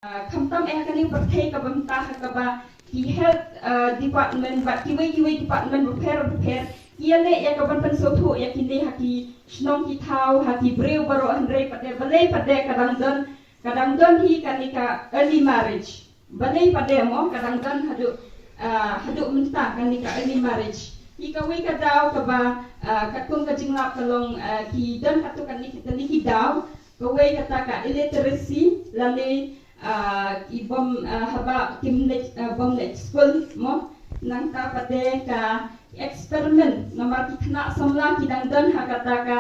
Ah, khamtam eh ha kane ka pyrthei kaba mynta ha kaba ki health, ah, department bad kiwei kiwei department bapher bapher ki ïaleh ïa ka ban pynsngewthuh ïa kine ha ki shnong ki thaw, ha ki briew baroh, hynrei pat de, balei pat de ka dang don, ka dang don hi kane ka early marriage. Balei pat de mo ka dang don haduh, ah, haduh mynta kane ka early marriage. Hi kawei ka daw kaba, ah, katkum ka jinglap ka long, ah, ki don katto katne ki, katne ki daw, kawei kata ka illiteracy, lane, ah, ki bym, ah, haba kim leit, ah, bym leit skul mo. Nangta pat de ka experiment, namar ki khynnah samla ki dang don ha kata ka,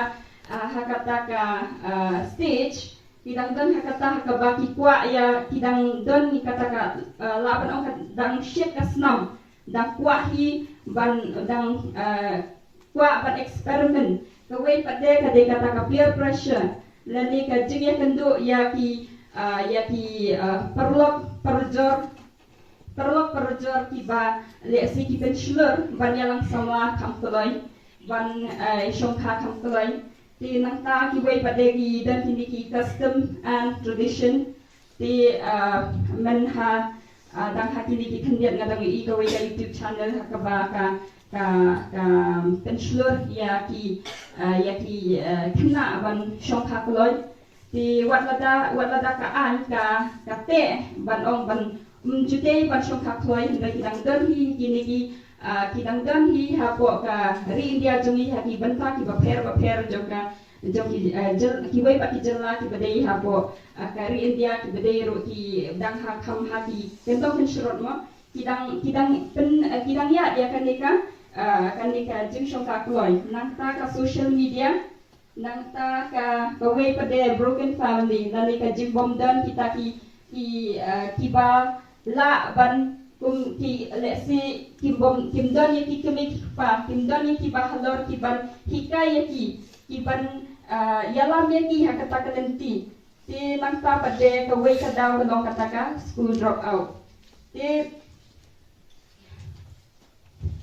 ah, ha kata ka, ah, stage, ki dang don ha kata ha kaba ki kwah ïa, ki dang don ïa kata ka, ah, lah ban ong ka dang shit ka snam, dang kwah hi ban, dang, ah, kwah ban experiment. Kawei pat de ka dei kata ka peer pressure, lane ka jingïakynduh ïa ki, ah, ïa ki, ah, paralok parajor, paralok parajor kiba lehse ki pynshlur ban ïalang samla kham kloi, ban, ah, shongkha kham kloi. Te nangta kiwei pat de ki don kine ki custom and tradition. Te, ah, myn ha, ah, dang ha kine ki khyndiat nga dang ïohi kawei ka YouTube channel ha kaba ka, ka, ka pynshlur ïa ki, ah, ïa ki, ah, khynnah ban shongkha kloi. Te wat lada, wat lada ka aiñ ka, ka teh ban ong ban, ym ju dei ban shongkha kloi, hynrei ki dang don hi kine ki, ah, ki dang don hi hapoh ka ri India jong ngi ha ki bynta kiba pher bapher jong ka, jong ki, eh, jyl-, kiwei pat ki jylla kiba dei hapoh, eh, ka ri India kiba dei ruh ki dang ha kham ha ki kyntong kynshrut mo. Ki dang, ki dang pyn, eh, ki dang ïaid ïa kane ka, eh, kane ka jingshongkha kloi. Nangta ka social media, nangta ka, kawei pat de broken family, lane ka jingbym don kita ki, ki, eh, kiba lah ban kum ki, lehse kim bym, kim don ïa ki kmie ki kpa, kim don ïa kiba halor kiban hikai ïa ki, kiban, ah, ïalam ïa ki ha kata ka lynti. Te nangta pat de kawei ka daw ka long kata ka school drop out. Te,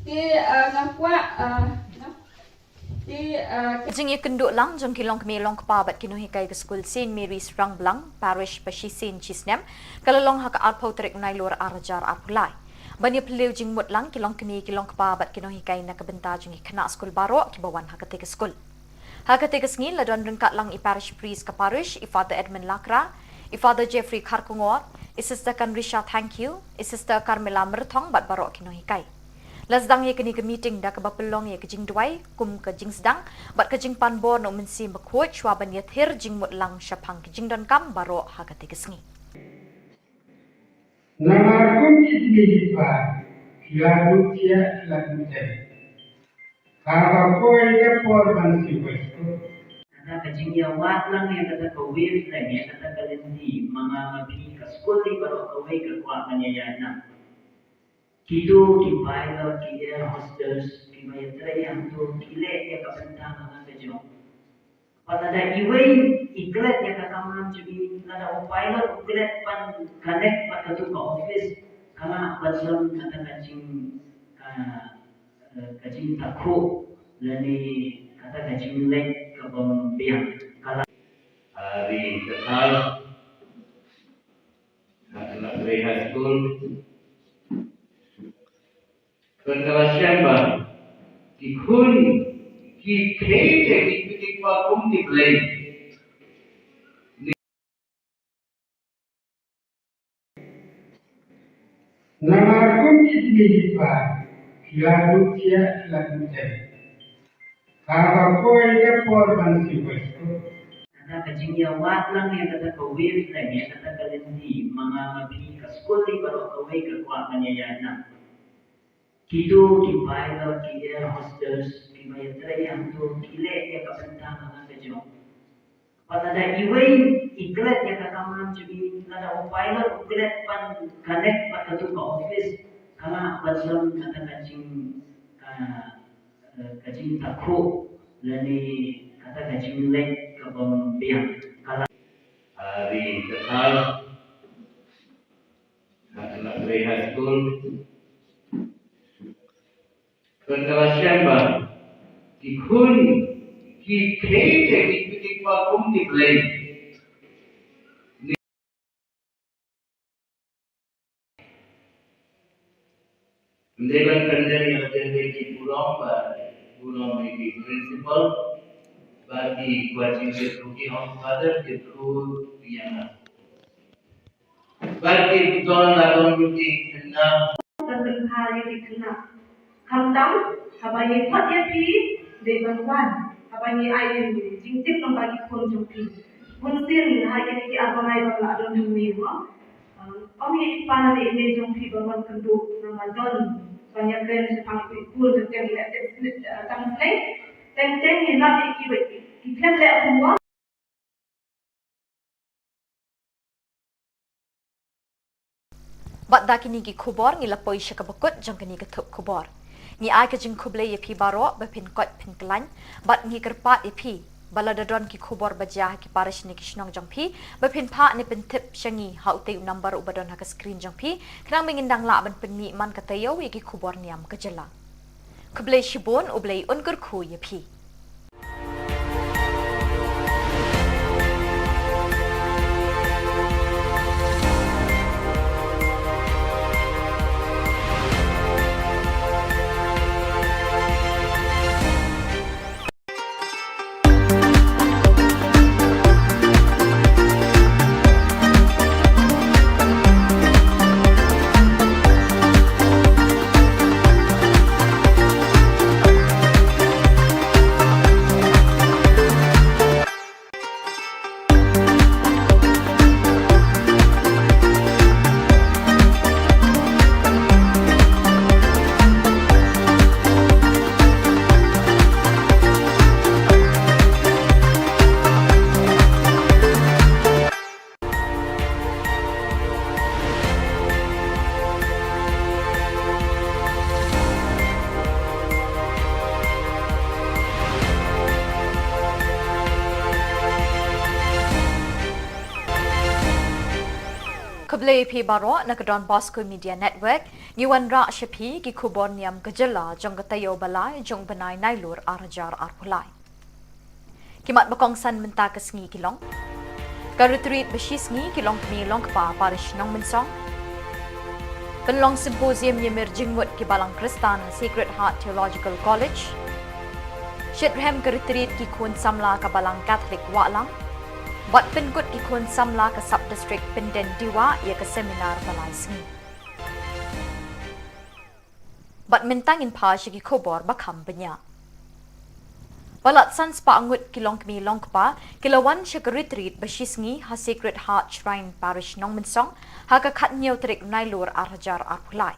te, ah, nga kwah, ah, nga Te, ah, ka jingïakynduh lang jong ki longkmie longkpa bad ki nonghikai ka skul Saint Mary's Rangblang, Parish ba shisien shisnem, ka la long ha ka arphew tarik u Nailur ar hajar arphew lai. Ban ïaphylliew jingmut lang ki longkmie ki longkpa bad ki nonghikai na ka bynta jong ki khynnah skul baroh kiba wan ha katei ka skul. Ha katei ka sngi la don ryngkat lang i Parish Priest ka Parish, i Father Edmund Lakra, i Father Jeffrey Kharkongor, i Sister Kanrisha Thangkhiew, i Sister Carmela Myrthong bad baroh ki nonghikai. La sdang ïa kane ka meeting da kaba pynlong ïa ka jingduwai kum ka jingsdang bad ka jingpan bor na u Mynsiem Bakhuid shuwa ban ïathir jingmut lang shaphang ki jingdonkam baroh ha katei ka sngi. Namar kum ki kmie ki kpa, ki la duh thiah, ki la duh tem. Haba poi ka por ban siew skul. Kata ka jingïawad lang ïa kata ka wavelength, ïa kata ka lynti, ma nga ma phi ka skul hi baroh kawei ka kwah ban ïaïaid lang. Kito ki pilot, ki air hostess, kiba ïatrei hangto, ki leh ïa ka bynta na ka jong. Bad lada iwei i klet ïa ka kamram jong i, lada u pilot u klet ban connect bad kato ka office, ka lah ban don kata ka jing, ka, ka jingtakhuh lane kata ka jingleh kabym biang. Ka lah. Ah, ri Kathar, ha, ha, ri high school. Ka la shem ba ki khun ki khie te ki, ki, ki kwah kum ki Blei. Namar kum ki kmie ki kpa, ki la duh thiah, ki la duh tem. Haba poi ka por ban siew skul. Kata ka jingïawad lang ïa kata ka wavelength, ïa kata ka lynti, ma nga ma phi ka skul hi baroh kawei ka kwah ban ïaïaid lang. Kito ki pilot, ki air hostess, kiba ïatrei hangto, ki leh ïa ka bynta na ka jong. Bad lada iwei i klet ïa ka kamram jong i, lada u pilot u klet ban connect bad kato ka office, ka lah ban don kata ka jing, ka, ka jingtakhuh lane kata ka jingleh kabym biang. Ka lah. Ah, ri High School. Ka la shem ba ki khun ki khie te ki ki kwa kum ki Blei. Ynda ban pyndem ïa ka jingïadei ki burom ba burom ïa ki principal ba ki kwah jingïadei ki ong father ki khu ïa nga. Ba ki don la don ki khynnah. Ban pynphar ïa ki khynnah. Khamtam haba ïa phot ïa phi dei ban wan haba ïa ai jingtip nong ba ki khun jong phi. Bun sien ha ïa ki ar bnai ba la don hangne mo. Ong ïa i pa ne i mei jong phi ba wan kynduh namar don ban ïakren shaphang i khun jong phi ïa tang slei. Teng teng ïa lap ïa ki ba ki khlem leh homework. Bad da kine ki khubor ngi la poi sha kaba kut jong kane ka thup khubor. Ngi ai ka jingkhublei ïa phi baroh ba phin koit phin khlaiñ bad ngi kyrpad ïa phi ba lada don ki khubor ba jia ha ki parish ne ki shnong jong phi ba phin phah ne pyntip sha ngi ha utei u number uba don ha ka screen jong phi khnang ba ngin dang lah ban pynmih man ka taïew ïa ki khubor niam ka jylla. Khublei shibun, U Blei un kyrkhu ïa phi. Khublei ïa phi baroh na ka Don Bosco Media Network. Ngi wanrah sha phi ki khubor niam ka jylla jong ka taïew ba lai jong u bnai Nailur ar hajar arphew lai. Ki mat ba kongsan mynta ka sngi ki long: ka retreat ba shi sngi ki longkmie longkpa parish Nongmynsong. Pynlong symposium ïamir jingmut ki balang Khristan Sacred Heart Theological College. Shitrhem ka retreat ki khun samla ka balang Catholic Wahlang. Bad pynkut ki khun samla ka sub district Pyndendewa ïa ka seminar ba lai sngi. Bad mynta ngin phai sha ki khubor ba kham bniah. Palat san spah ngut ki longkmie longkpa ki la wan sha ka retreat ba shi sngi ha Sacred Heart Shrine Parish Nongmynsong ha ka khathynñiew tarik Nailur ar hajar arphew lai.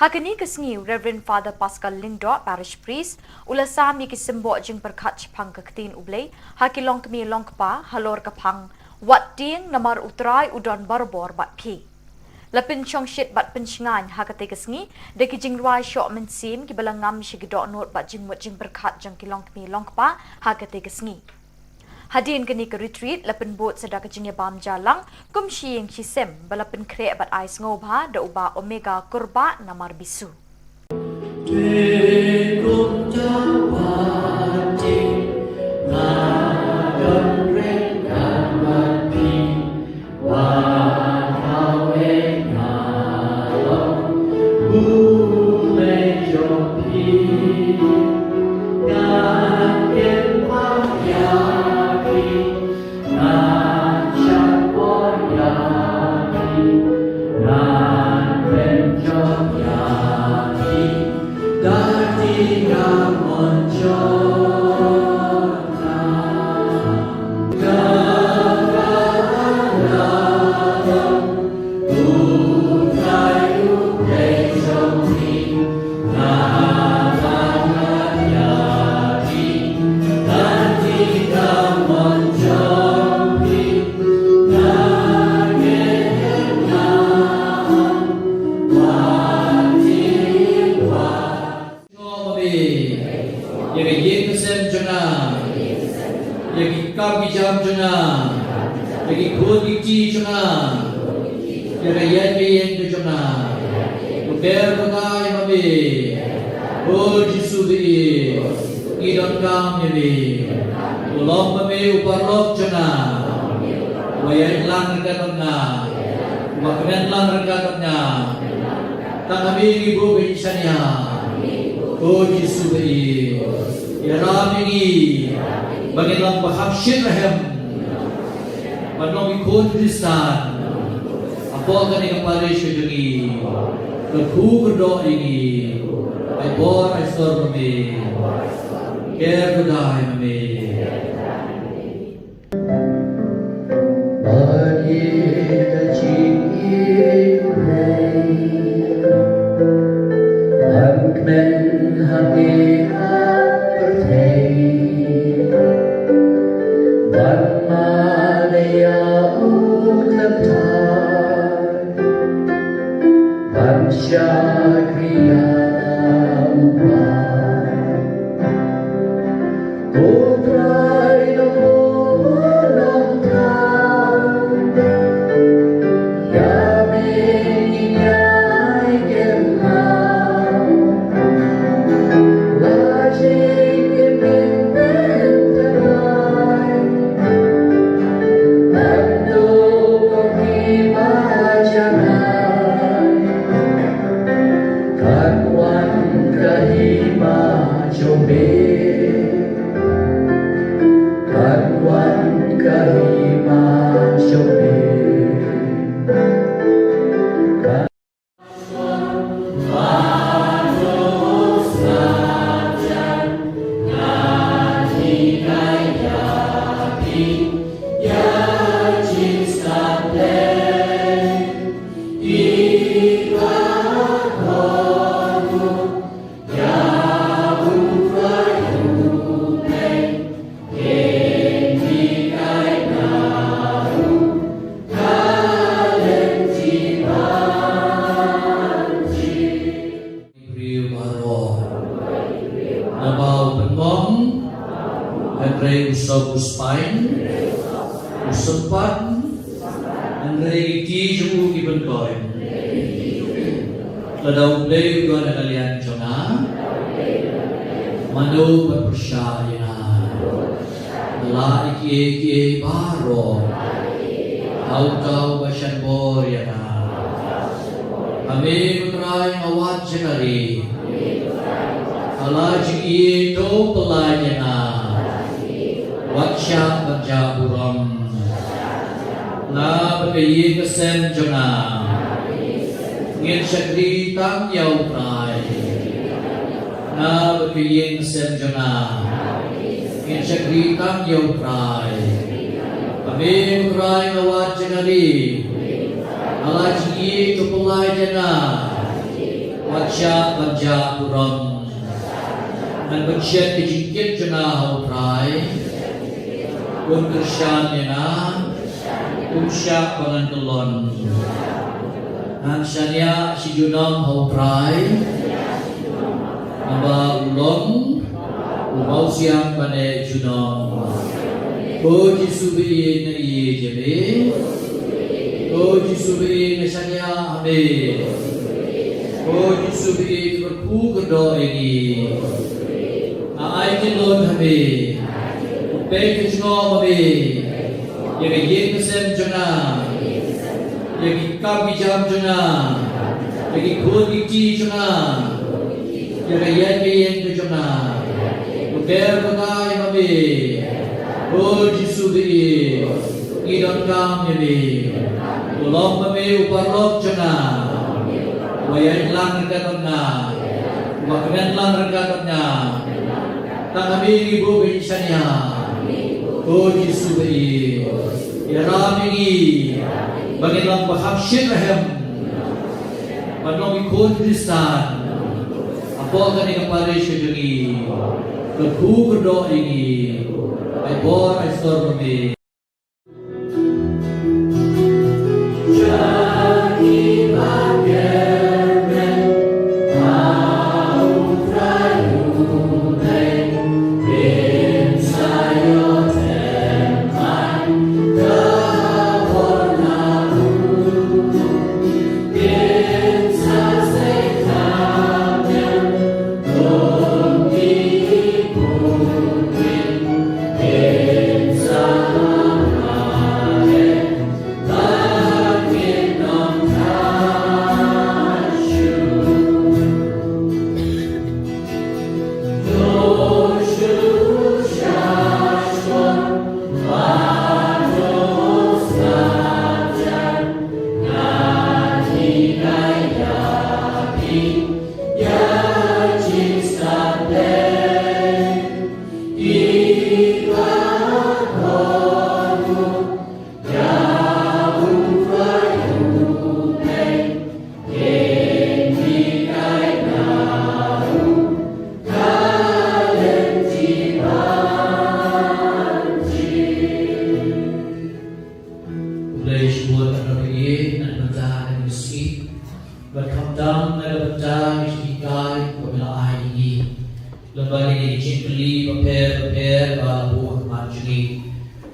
Ha kane ka sngi u Reverend Father Pascal Lyngdoh, Parish Priest, u la sam ïa ki symboh jingpyrkhat shaphang ka ktien U Blei ha ki longkmie longkpa halor ka phang wat tieng namar U Trai u don barabor bad phi. La pynshongshit bad pynshngaiñ ha katei ka sngi da ki jingrwai shoh mynsiem kiba la ngam sha ki dohnud bad jingmut jingpyrkhat jong ki longkmie longkpa ha katei ka sngi. Hadien kane ka retreat la pynbud sa da ka jingïabam jia lang kum shi ïing shi sem ba la pynkhreh bad ai sngewbha da u Bah Omega Kurbah namar bisu. Ïa ka ïing ka sem jong nga, ïa ki kam ki jam jong nga, ïa Ki khun ki kti jong nga, ïa ka ïaid ka ïeng ka jong nga, to ker to dei ma me. Ko Jisu ba ïeit, ngi donkam ïa me. To long ma me u paralok jong nga, uba ïaid lang ryngkat bad nga, uba kmen lang ryngkat bad nga. Tang ha me ngi buh ka jingshaniah. Ko Jisu ba ïeit, ïarap ïa ngi ba ngin long ba kham shyrkhei, ban long ki khun Khristan hapoh kane ka parish ka jong ngi. Kyrkhu kyrdoh ïa ngi, ai bor ai sor ma me. Ker to dei ma me. Ba ngi da jingïeit ban kmen ha me ha pyrthei, ban mane ïa u Kynrad, ban shakri ïa u Kpa. Ko Trai, to buh nongthaw ïa me, ngin ïai kynmaw. La jingim ngin pynkyndit, haduh ka hima janai. Kan wan ka hima jong me, kan wan ka hima jong me. Kan Briew baroh. Naba u pynbong, hynrei u sop u spine, u sympat, hynrei ki kti jong u ki pynkoit. Lada U Blei u don ha ka liang jong nga, mano ban pyrshah ïa nga? Lah ïa kiei kiei baroh ha uta uba shah bor ïa nga. Ha me ko Trai nga wad jingkyrkhu. Ha la jingïeit to pynlait ïa nga. Wat shah ban jah burom. Nga bad ka ïing ka sem jong nga, ngin shakri tang ïa U Trai. Nga bad ka ïing ka sem jong nga, ngin shakri tang ïa U Trai. Ha me ko Trai nga wad jingkyrkhu. Ha la jingïeit to pynlait ïa nga. Wat shah ban jah burom. Ngan pynshet ka jingkit jong nga ha U Trai. Un kyrshan ïa nga. Um shah ba ngan kyllon. Ngan shaniah shi junom ha U Trai. Naba u long u mawsiang bad u junom. Ko Jisu ba ïeit, nga ïeit ïa me. Ko Jisu ba ïeit, nga shaniah ha me. Ko Jisu ba ïeit, kyrkhu kyrdoh ïa ngi. Nga ai kyllon ha me. Peit ka jingngop ha me ïa ka ïing ka sem jong nga, ïa ki kam ki jam jong nga, ïa ki khun ki kti jong nga, ïa ka ïaid ka ïeng ka jong nga. To ker to dei ma me. Ko Jisu ba ïeit, ngi donkam ïa me. To long ma me u paralok jong nga, uba ïaid lang ryngkat bad nga, uba kmen lang ryngkat bad nga. Tang ha me ngi buh ka jingshaniah. Ko Jisu ba ïeit, ïarap ïa ngi ba ngin long ba kham shyrkhei, ban long ki khun Khristan hapoh kane ka parish ka jong ngi. Kyrkhu kyrdoh ïa ngi. Ai bor ai sor ma me.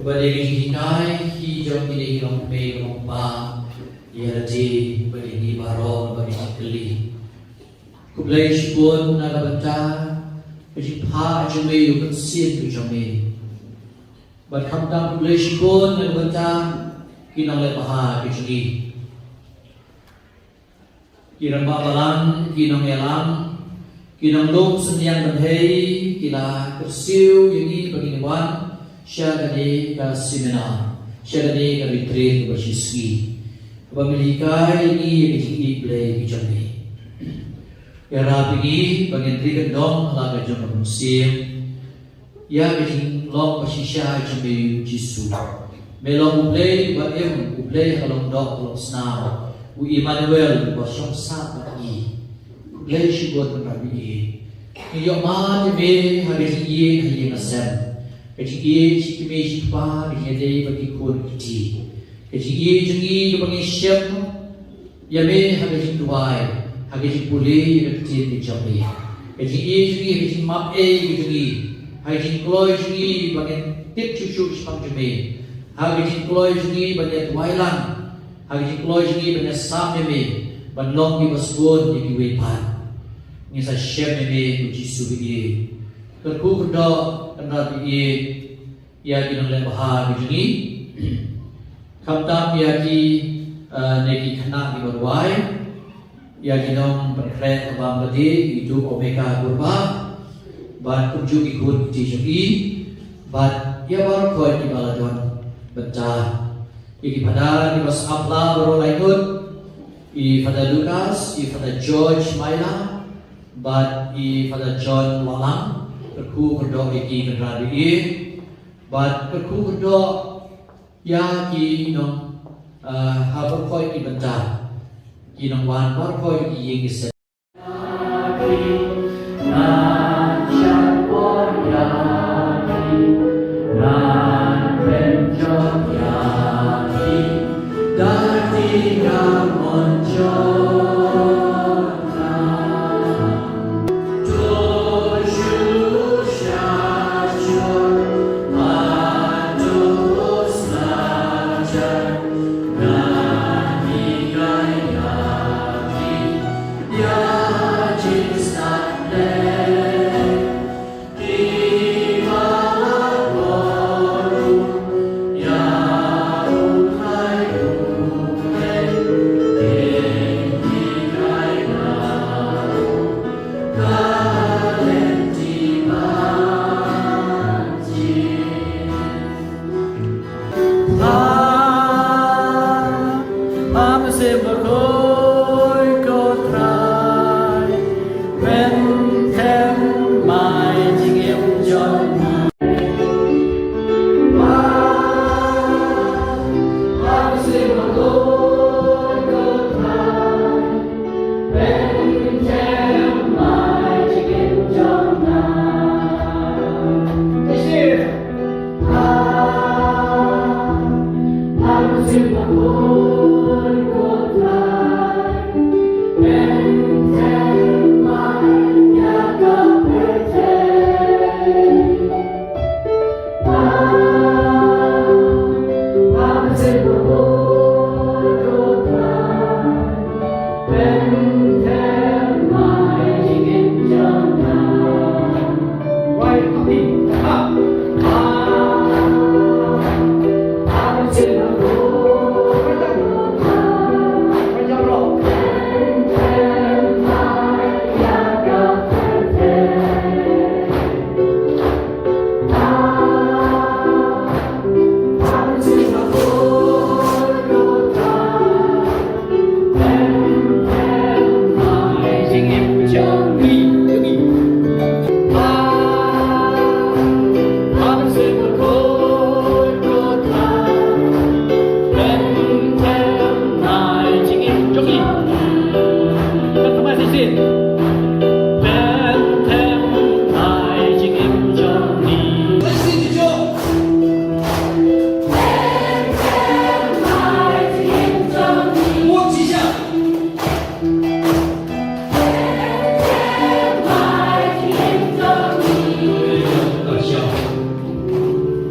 Ba dei ka jinghikai hi jong kine ki longkmie longpa, ïa lade bad ïa ngi baroh ba ngi kylli. Khublei shibun na ka bynta ka jingphah jong me ïa u Mynsiem ka jong me. Bad khamtam khublei shibun na ka bynta ki nongleh bha ka jong ngi. Ki rangbah balang, ki nongïalam, ki nonglum synñiang bynhei, ki la kyrsiew ïa ngi ba ngin wan sha kane ka seminar, sha kane ka retreat kaba shi sngi, kaba me la hikai ïa ngi ïa ka jingïeit Blei ka jong me. Ïarap ïa ngi ba ngin ri kyndong ha la ka jong ka mynsiem ïa ka jinglong ba shisha jong me, U Jisu. Me long U Blei uba im, U Blei ha ka long doh ha ka long snam, U Immanuel uba shong sah bad ngi. Khublei shibun Kynrad ba ïeit. Ngi ïohmad ïa me ha ka jingïeit ha ïing ha sem, ka jingïeit shi kmie shi kpa, ka jingïadei bad ki khun ki kti, ka jingïeit jong ngi kaba ngi shem ïa me ha ka jingduwai, ha ka jingpule ïa ka ktien ka jong me. Ka jingïeit jong ngi ha ka jingmap ei ka jong ngi, ha ka jingkloi jong ngi ba ngin tip shuh shuh shaphang jong me, ha ka jingkloi jong ngi ban ïa duwai lang, ha ka jingkloi jong ngi ban ïa sam ïa me, ban long kiba sbun ïa kiwei pat. Ngi sa shem ïa me, U Jisu ba ïeit. Kyrkhu kyrdoh Kynrad ba ïeit ïa ki nongleh bha ka jong ngi, khamtam ïa ki, eh, ne ki khynnah kiba rwai, ïa ki nongpynkhreh ka bam ka dih, i Duh Omega Kurbah, bad kumjuh ki khun ki kti jong i, bad ïa baroh kiba la don bynta, ïa ki Phadar kiba sngap la baroh laingut, i Father Lucas, i Father George Maila, bad i Father John Wahlang. Kyrkhu kyrdoh ïa ki Kynrad ba ïeit. Bad kyrkhu kyrdoh ïa ki nong, eh, ha baroh ki bynta, ki nongwan baroh ki ïing ki sem.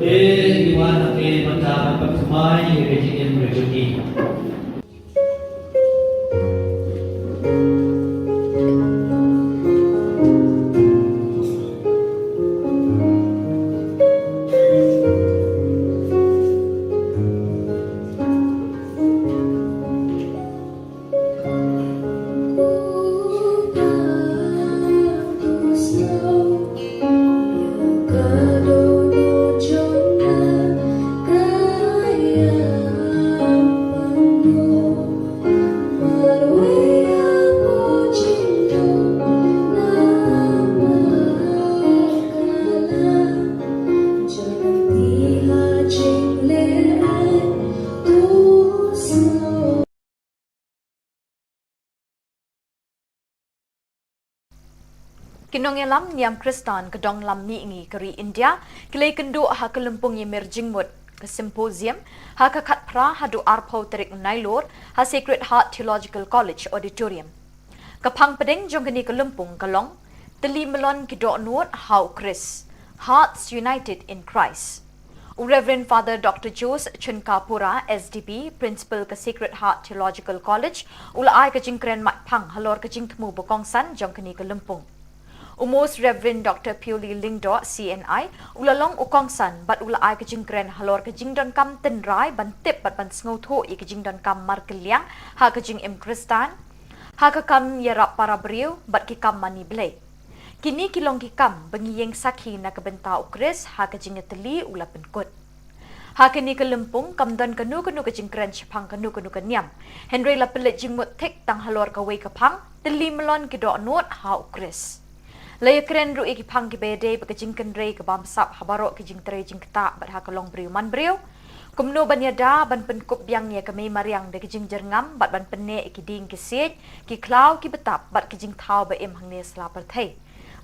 Te ki wan ha ki mynta ban pynthymmai ïa ka jingim ka jong ki. Ki nongïalam niam Khristan ka dong lam mihngi ka ri India ki la ïakynduh ha ka lympung ïamir jingmut, ka symposium, ha ka khatphra haduh arphew tarik Nailur ha Sacred Heart Theological College Auditorium. Ka phang pdeng jong kane ka lympung ka long Tylli Mlon ki Dohnud ha u Khrist, Hearts United in Christ. U Reverend Father Doctor Jose Chunkapura, S D B, Principal ka Sacred Heart Theological College, u la ai ka jingkren maitphang halor ka jingthmu ba kongsan jong kane ka lympung. U Most Reverend Doctor Piuli Lyngdoh, C N I, u la long u kongsan bad u la ai ka jingkren halor ka jingdonkam tynrai ban tip bad ban sngewthuh ïa ka jingdonkam markylliang ha ka jingim Khristan, ha ka kam ïarap para briew bad ki kam mane Blei. Kine ki long ki kam ba ngi ïeng sakhi na ka bynta u Khrist ha ka jingïatylli, u la pynkut. Ha kane ka lympung kam don kano kano ka jingkren shaphang kano kano ka niam, hynrei la pynleit jingmut thik tang halor kawei ka phang, Tylli Mlon ki Dohnud ha u Khrist. La ïakren ruh ïa ki phang kiba ïadei bad ka jingkynrei ka bamsap ha baroh ki jingtrei jingktah bad ha ka longbriew manbriew. Kumno ban ïada ban pynkup biang ïa ka mei mariang da ka jingjyrngam bad ban pynneh ïa ki dieng ki siej, ki khlaw ki btap bad ki jingthaw ba im hangne sla pyrthei.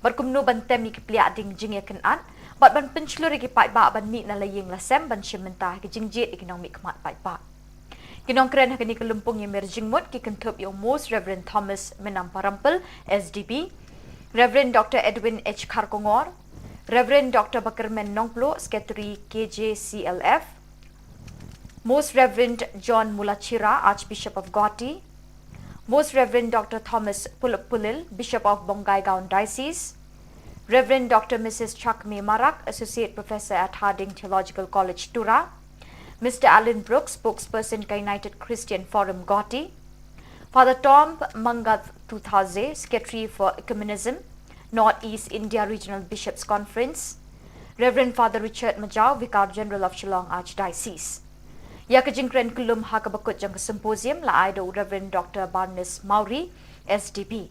Bad kumno ban tem ïa ki pliah dieng jingïakynad bad ban pynshlur ïa ki paidbah ban mih na la ïing la sem ban shim bynta ha ki jingjied ïa ki nongmihkhmat paidbah. Ki nongkren ha kane ka lympung ïamir jingmut ki kynthup ïa u Most Reverend Thomas Mynam Parampil, S D B, Reverend Doctor Edwin H Kharkongor, Reverend Doctor Bakyrmen Nongpluh, Secretary K J C L F, Most Reverend John Mulachira, Archbishop of Guwahati, Most Reverend Doctor Thomas Pulip Pulil, Bishop of Bongaigaon Diocese, Reverend Doctor Missus Chakme Marak, Associate Professor at Harding Theological College, Tura, Mister Alan Brooks, Spokesperson ka United Christian Forum, Guwahati, Father Tom Mangath Tuthaze, Secretary for Ecumenism, North East India Regional Bishops Conference, Reverend Father Richard Majau, Vicar General of Shillong Archdiocese. Ïa ka jingkren kyllum ha kaba kut jong ka symposium la ai da u Reverend Doctor Barnes Mawrie, S D B.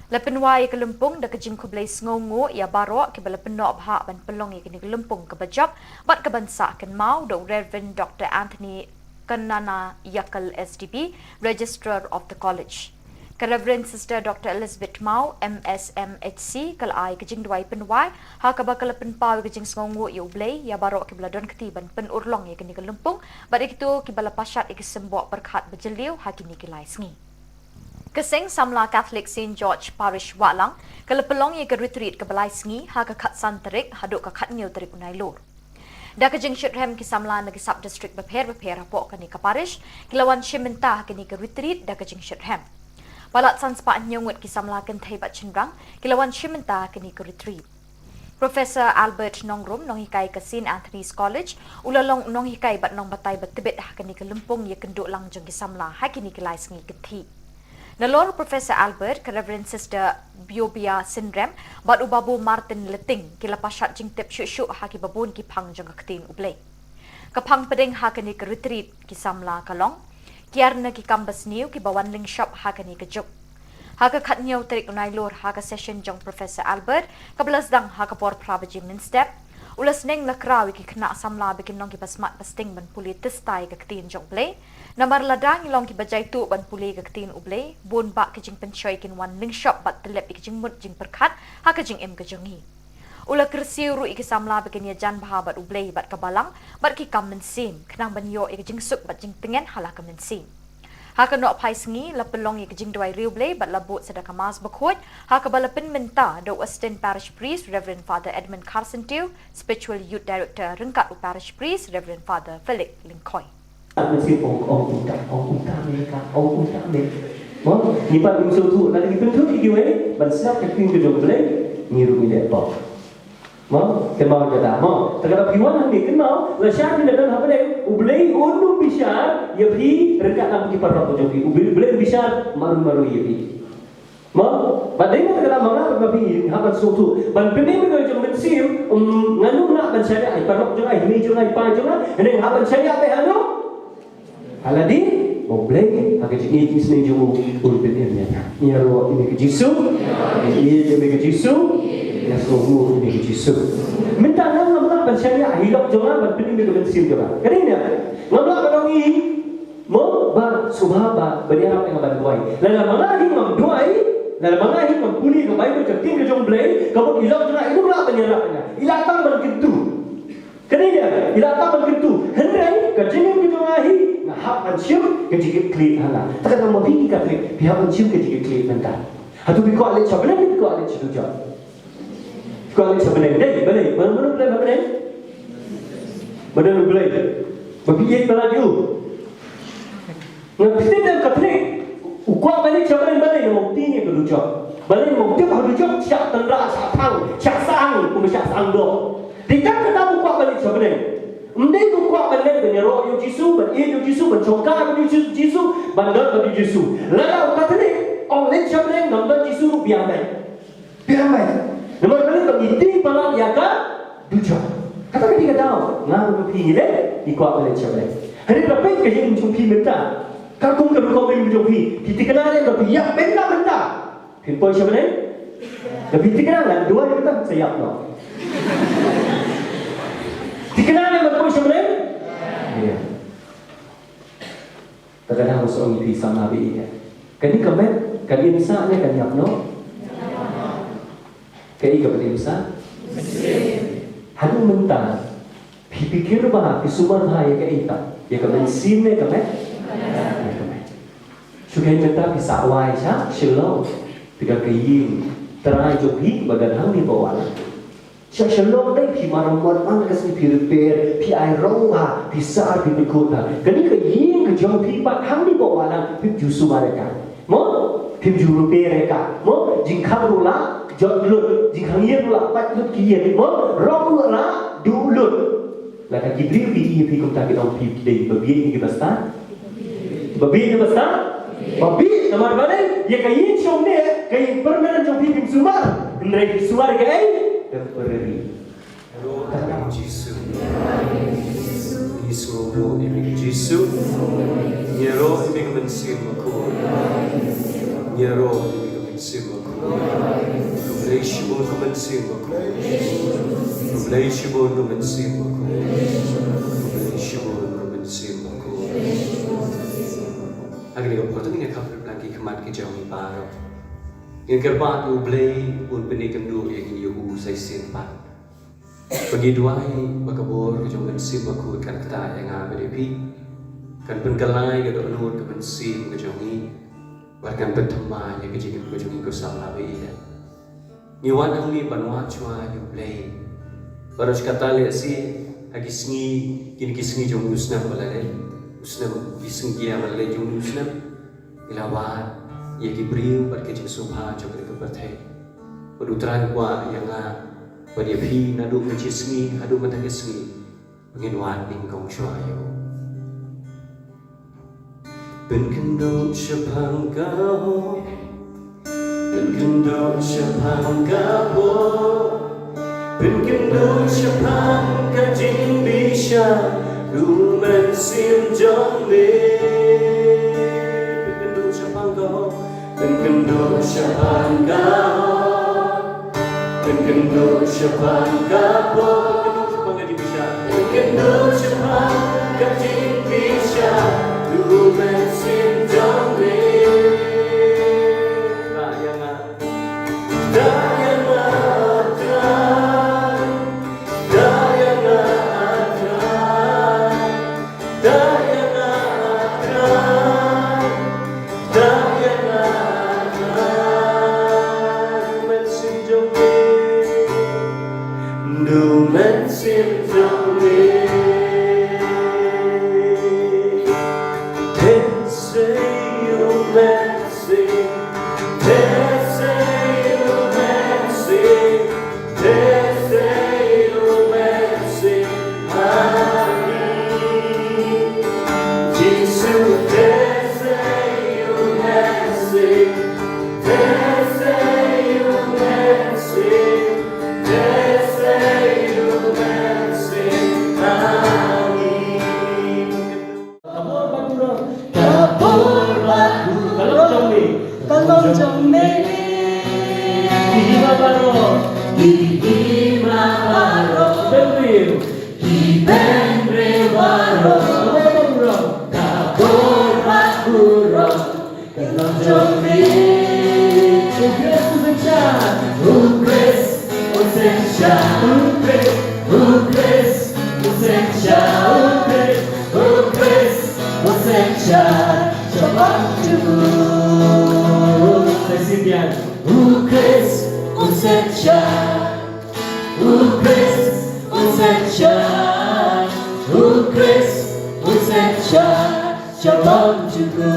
La pynwai ïa ka lympung da ka jingkhublei sngewnguh ïa baroh kiba la pynnoh bha ban pynlong ïa kane ka lympung kaba jop bad kaban sah kynmaw, da u Reverend Doctor Anthony Kannanaiakkal, S D B, Registrar of the College. Ka Reverend Sister Doctor Elizabeth Mawrie, M S M H C, ka la ai ka jingduwai pynwai ha kaba ka la pynpaw ïa ka jingsngewnguh ïa U Blei ïa baroh kiba la don kti ban pynurlong ïa kane ka lympung bad ïa kito kiba la pashat ïa ki symboh pyrkhat ba jylliew ha kine ki lai sngi. Ka Seng Samla Catholic Saint George Parish Wahlang ka la pynlong ïa ka retreat kaba lai sngi ha ka khatsan tarik haduh ka khathynñiew tarik u Nailur. Da ka jingshitrhem ki samla na ki sub district bapher bapher hapoh kane ka parish ki la wan shim bynta ha kane ka retreat da ka jingshitrhem. Palat san spah hynñiew ngut ki samla kynthei bad shynrang ki la wan shim bynta ha kane ka retreat. Professor Albert Nongrum, nonghikai ka Saint Anthony's College, u la long nonghikai bad nongbatai ba tbit ha kane ka lympung ïakynduh lang jong ki samla ha kine ki lai sngi kynthih. Nalor Professor Albert, ka Reverend Sister Biobia Synrem bad u Babu Martin Leting ki la pashat jingtip shuh shuh ha kiba bun ki phang jong ka ktien U Blei. Ka phang pdeng ha kane ka retreat ki samla ka long, kiar na ki kam basniew kiba wan lyngshop ha kane ka juk. Ha ka khathynñiew tarik u Nailur, ha ka session jong Professor Albert kaba la sdang ha ka por phra baje mynstep, u la sneng la kraw ïa ki khynnah samla ba kin long kiba smat ba sting ban pule tista ïa ka ktien jong U Blei. Namar lada ngi long kiba jaituh ban pule ïa ka ktien U Blei, bun bah ki jingpynshoi kin wan lyngshop bad tyllep ïa ki jingmut jingpyrkhat ha ka jingim ka jong ngi. U la kyrsiew ruh ïa ki samla ba kin ïajan bha bad U Blei bad ka Balang bad ki kam mynsiem, khnang ban ïoh ïa ka jingsuk bad jingtngen ha la ka mynsiem. Ha ka nohphai sngi la pynlong ïa ka jingduwai riewblei bad la bud sa da ka Mass bakhuid, ha kaba la pynmynta da u Assistant Parish Priest Reverend Father Edmund Kharsyntiew, Spiritual Youth Director ryngkat u Parish Priest Reverend Father Felix Lyngkhoi. Ong uta, ong uta me ka, ong uta me. Mo, ngi pat ngim sngewthuh, lada ngi pynthut ïa kiwei ban sngap ka ktien ka jong U Blei, ngi ruh ngi leh pop. Mo, kynmaw kata, mo. Te kata phi wan hangne, kynmaw, lashai phi la don ha bneng, U Blei un ym bishar ïa phi ryngkat lang ki paralok jong phi. U Blei, U Blei un bishar marwei marwei ïa phi. Mo, bad dei na kata ma nga bad ma phi hap ban sngewthuh. Ban pynim ïa ka jong U Mynsiem, um, ngan ym lah ban shaniah ïa ki paralok jong nga, i mei jong nga, i pa jong nga, hynrei hap ban shaniah beit ha uno? Ha lade, U Blei, ha ka jingïeit jong u, un pynim ïa nga. Ïaroh ïa me ko Jisu, ïeit ïa me ko Jisu, ïasngewbha ïa me ko Jisu. Mynta nga ngam lah ban shaniah ha i lok jong nga ban pynim ïa ka mynsiem jong nga. Kane ne, ngam lah ban ong i, mo, ba sngewbha ba, ban ïarap ïa nga ban duwai. Lada ma nga hi ngam duwai, lada ma nga hi ngam pule ka Baibl ka ktien ka jong U Blei, ka mut i lok jong nga i dang lah ban ïarap ïa nga. I lah tang ban kyntu. Kane de, i la tap ban kyntu. Hynrei, ka jingim ka jong nga hi, nga hap ban shim ka jingkitkhlieh ha nga. Te kata ma phi ki Katholik, phi hap ban shim ka jingkitkhlieh mynta. Hato phi kwah leit sha bneng, phi kwah leit sha dujok? Phi kwah leit sha bneng. Dei, balei, balei, balei, balei, balei? Balei, balei? Ba phi ïeit palat ïa u. Nga phi tip lem Katholik, u kwah ban leit sha bneng balei, namar u tieng ïa ka dujok. Balei, namar u tip ha dujok shah tynrah, shah thang, shah sahang, kumba shah sahang doh. Dei tang kata u kwah ban leit sha bneng. Ym dei u kwah ban leit ban ïaroh ïa u Jisu, ban ïeit ïa u Jisu, ban shongkha ïa u Jisu, Jisu, ban don bad u Jisu. Lada u Katholik ong leit sha bneng, ngam don Jisu ruh biang beit. Biang beit. Namar balei? Ba ngi tieng palat ïa ka dujok. Kata ka dei ka daw. Nga bad phi ngi leh, ngi kwah ban leit sha bneng. Hynrei lada peit ka jingim jong phi mynta, katkum ka rukom jong phi, phi thikna leh ba phi ïap mynta mynta, phin poi sha bneng? Lada phi thikna, ngan duwai mynta sa ïap noh. Thikna leh ban poi sha bneng? Ïa. Te ka dang shu ong ïa phi samla bad ïa. Kane ka met, kan im sah ne kan ïap noh? Kaei kaban im sah? Haduh mynta phi pyrkhat bha, phi sumar bha ïa kaei pat? Ïa ka mynsiem ne ka met? Ïa ka met. Shu kaei mynta phi sah wai sha Shillong, phi don ka ïing trai jong phi ba don hangne bad wat la Sha Shillong dei phi maramot man ka sngi, phi repair, phi ai rong bha, phi sah, phi pynkut bha. Kane ka ïing ka jong phi pat hangne bad wat la phim ju sumar ïa ka. Mo? Phim ju repair ïa ka. Mo? Jingkhang ruh la jot lut, jingkhang ïing ruh la pat lut ki ïing. Mo? Rong ruh la duh lut. Lada ki briew ki ïa phi kumta ki ong phi dei ba bieit ne ki ba stad? Ba bieit ne ba stad? Ba bieit, namar balei? Ïa ka ïing shong ne, ka ïing permanent jong phi phim sumar. Hynrei phi sumar ïa kaei? Temporary. Jisu. Ngi sngewbha ïa me Jisu. Ngi ïaroh ïa me ka mynsiem bakhuid. Ngi ïaroh ïa me ka mynsiem bakhuid. Khublei shibun ka mynsiem bakhuid. Khublei shibun ka mynsiem bakhuid. Khublei shibun ka mynsiem bakhuid. Ha kane ka por to ngin ïa khap lang ki khmat ki jong ngi baroh. Ngin kyrpad ïa U Blei un pyni kynduh ïa ngi ïa u sa shisien pat. Ba ngi duwai ba ka bor ka jong ka mynsiem bakhuid kan ktah ïa nga bad ïa phi. Kan pynkylla ïa ka dohnud ka mynsiem ka jong ngi. Bad kan pynthikna ïa ka jingim ka jong ngi ko samla bad ïa. Ngi wan hangne ban wad shuwa ïa U Blei. Bad ruh kata lehse ha ki sngi, kine ki sngi jong u snem ba la leit. U snem, ki sngi ki ïa ba la leit jong u snem. Ngi la wad ïa ki briew bad ka jingsngewbha jong ka pyrthei. Bad U Trai u kwah ïa nga bad ïa phi naduh mynta ka sngi haduh mynta ka sngi ba ngin wad nyngkong shuwa ïa u. Pynkynduh shaphang ka hok. Pynkynduh shaphang ka hok. Pynkynduh shaphang ka jingbishar u Mynsiem jong me. Pynkynduh shaphang ka hok. Pynkynduh shaphang ka hok. Pynkynduh shaphang ka hok. Pynkynduh shaphang ka jingbishar. Pynkynduh shaphang ka jingbishar u Mynsiem jong me. Ïa nga. Da ïa nga Trai, da ïa nga Trai, da ïa nga Trai, Ka bor ha burom ka long jong me. U Khrist u seng sha, u Khrist u seng sha, u Khrist u seng sha, u Khrist u seng sha, sha bang jong u. Sa shisien, u Khrist u seng sha. U Khrist u seng sha, u Khrist u seng sha, sha bang jong u.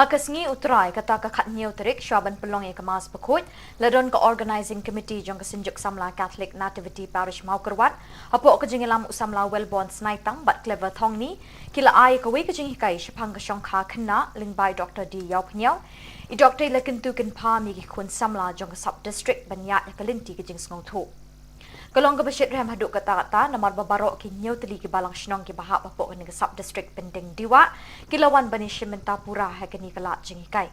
Ha ka sngi U Trai, kata ka khathynñiew tarik, shwa ban pynlong ïa ka Mass Bakhuid, la don ka Organising Committee jong ka Synjuk Samla Catholic Nativity Parish Mawkyrwat, hapoh ka jingïalam u samla Wellborn Snaitang bad Clever Thongni, ki la ai kawei ka jinghikai shaphang ka shongkha khynnah lyngba i Doktor D Ïawphniaw. I Doktor i la kyntu kynpham ïa ki khun samla jong ka Sub District ban ïaid ïa ka lynti ka jingsngewthuh. Ka long kaba shitrhem haduh katta katta namar ba baroh ki hynñiew tylli ki balang shnong kiba hap hapoh kane ka Sub District Pyndengbah ki la wan ban ïashim bynta pura ha kane ka lad jinghikai.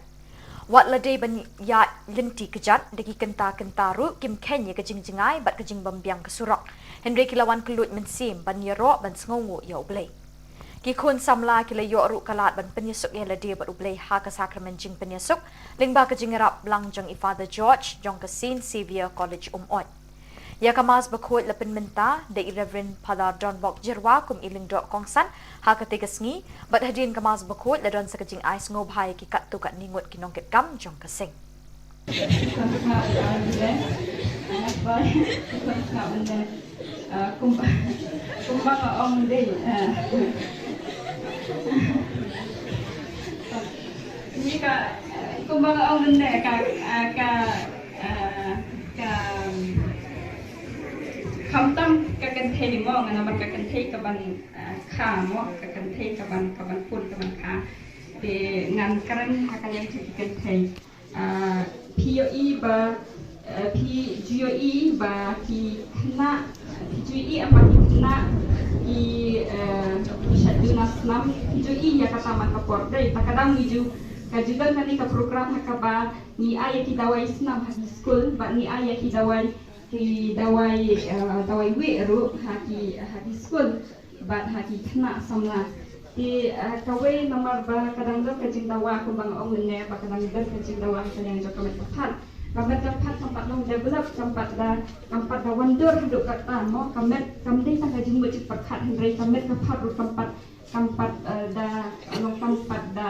Wat la dei ban ïaid lynti kjat da ki kynta kynta ruh kim kheiñ ïa ka jingjngai bad ka jingbymbiang ka surok. Hynrei ki la wan kylluid mynsiem ban ïaroh ban sngewnguh ïa U Blei. Ki khun samla ki la ïoh ruh ka lad ban pynïasuk ïa lade bad U Blei ha ka sakramen jingpynïasuk lyngba ka jingïarap lang jong i Father George jong ka Saint Xavier College Umoi. Ïa ka Mass Bakhuid la pynmynta da i Reverend Father Donbok Jyrwa kum i lyngdoh kongsan ha katei ka sngi, bad hadien ka Mass Bakhuid la don sa ka jingai sngewbha ïa ki katto katne ngut ki nongkitkam jong ka seng. Kumba, kumba nga ong dei, eh, ni ka, kumba nga ong dei ka, ka, eh, ka, khamtam ka kynthei mo, nga namar ka kynthei kaban, eh, kha mo, ka kynthei kaban, kaban pun, kaban kha. Te ngan kren ha ka liang jong ki kynthei. Ah, phi ïohi ba, eh, phi ju ïohi ba ki khynnah, phi ju ïohi em ba ki khynnah ki, eh, ki shait duna snam, phi ju ïohi ïa kata man ka por. Dei, ta ka dang ngi ju, ka ju don kane ka program ha kaba ngi ai ïa ki dawai snam ha ki skul, bad ngi ai ïa ki dawai, ki dawai, eh, dawai wieh ruh ha ki, ha ki skul. Bad ha ki khynnah samla. Te, eh, kawei namar ba ka dang don ka jingdawa kumba nga ong mynne ba ka dang don ka jingdawa ha ka liang jong ka met ka phad. Ka met ka phad kam pat long develop, kam pat da, kam pat da wandur haduh katta mo, ka met kam dei tang ka jingmut jingpyrkhat hynrei ka met ka phad ruh kam pat, kam pat, eh, da long kam pat da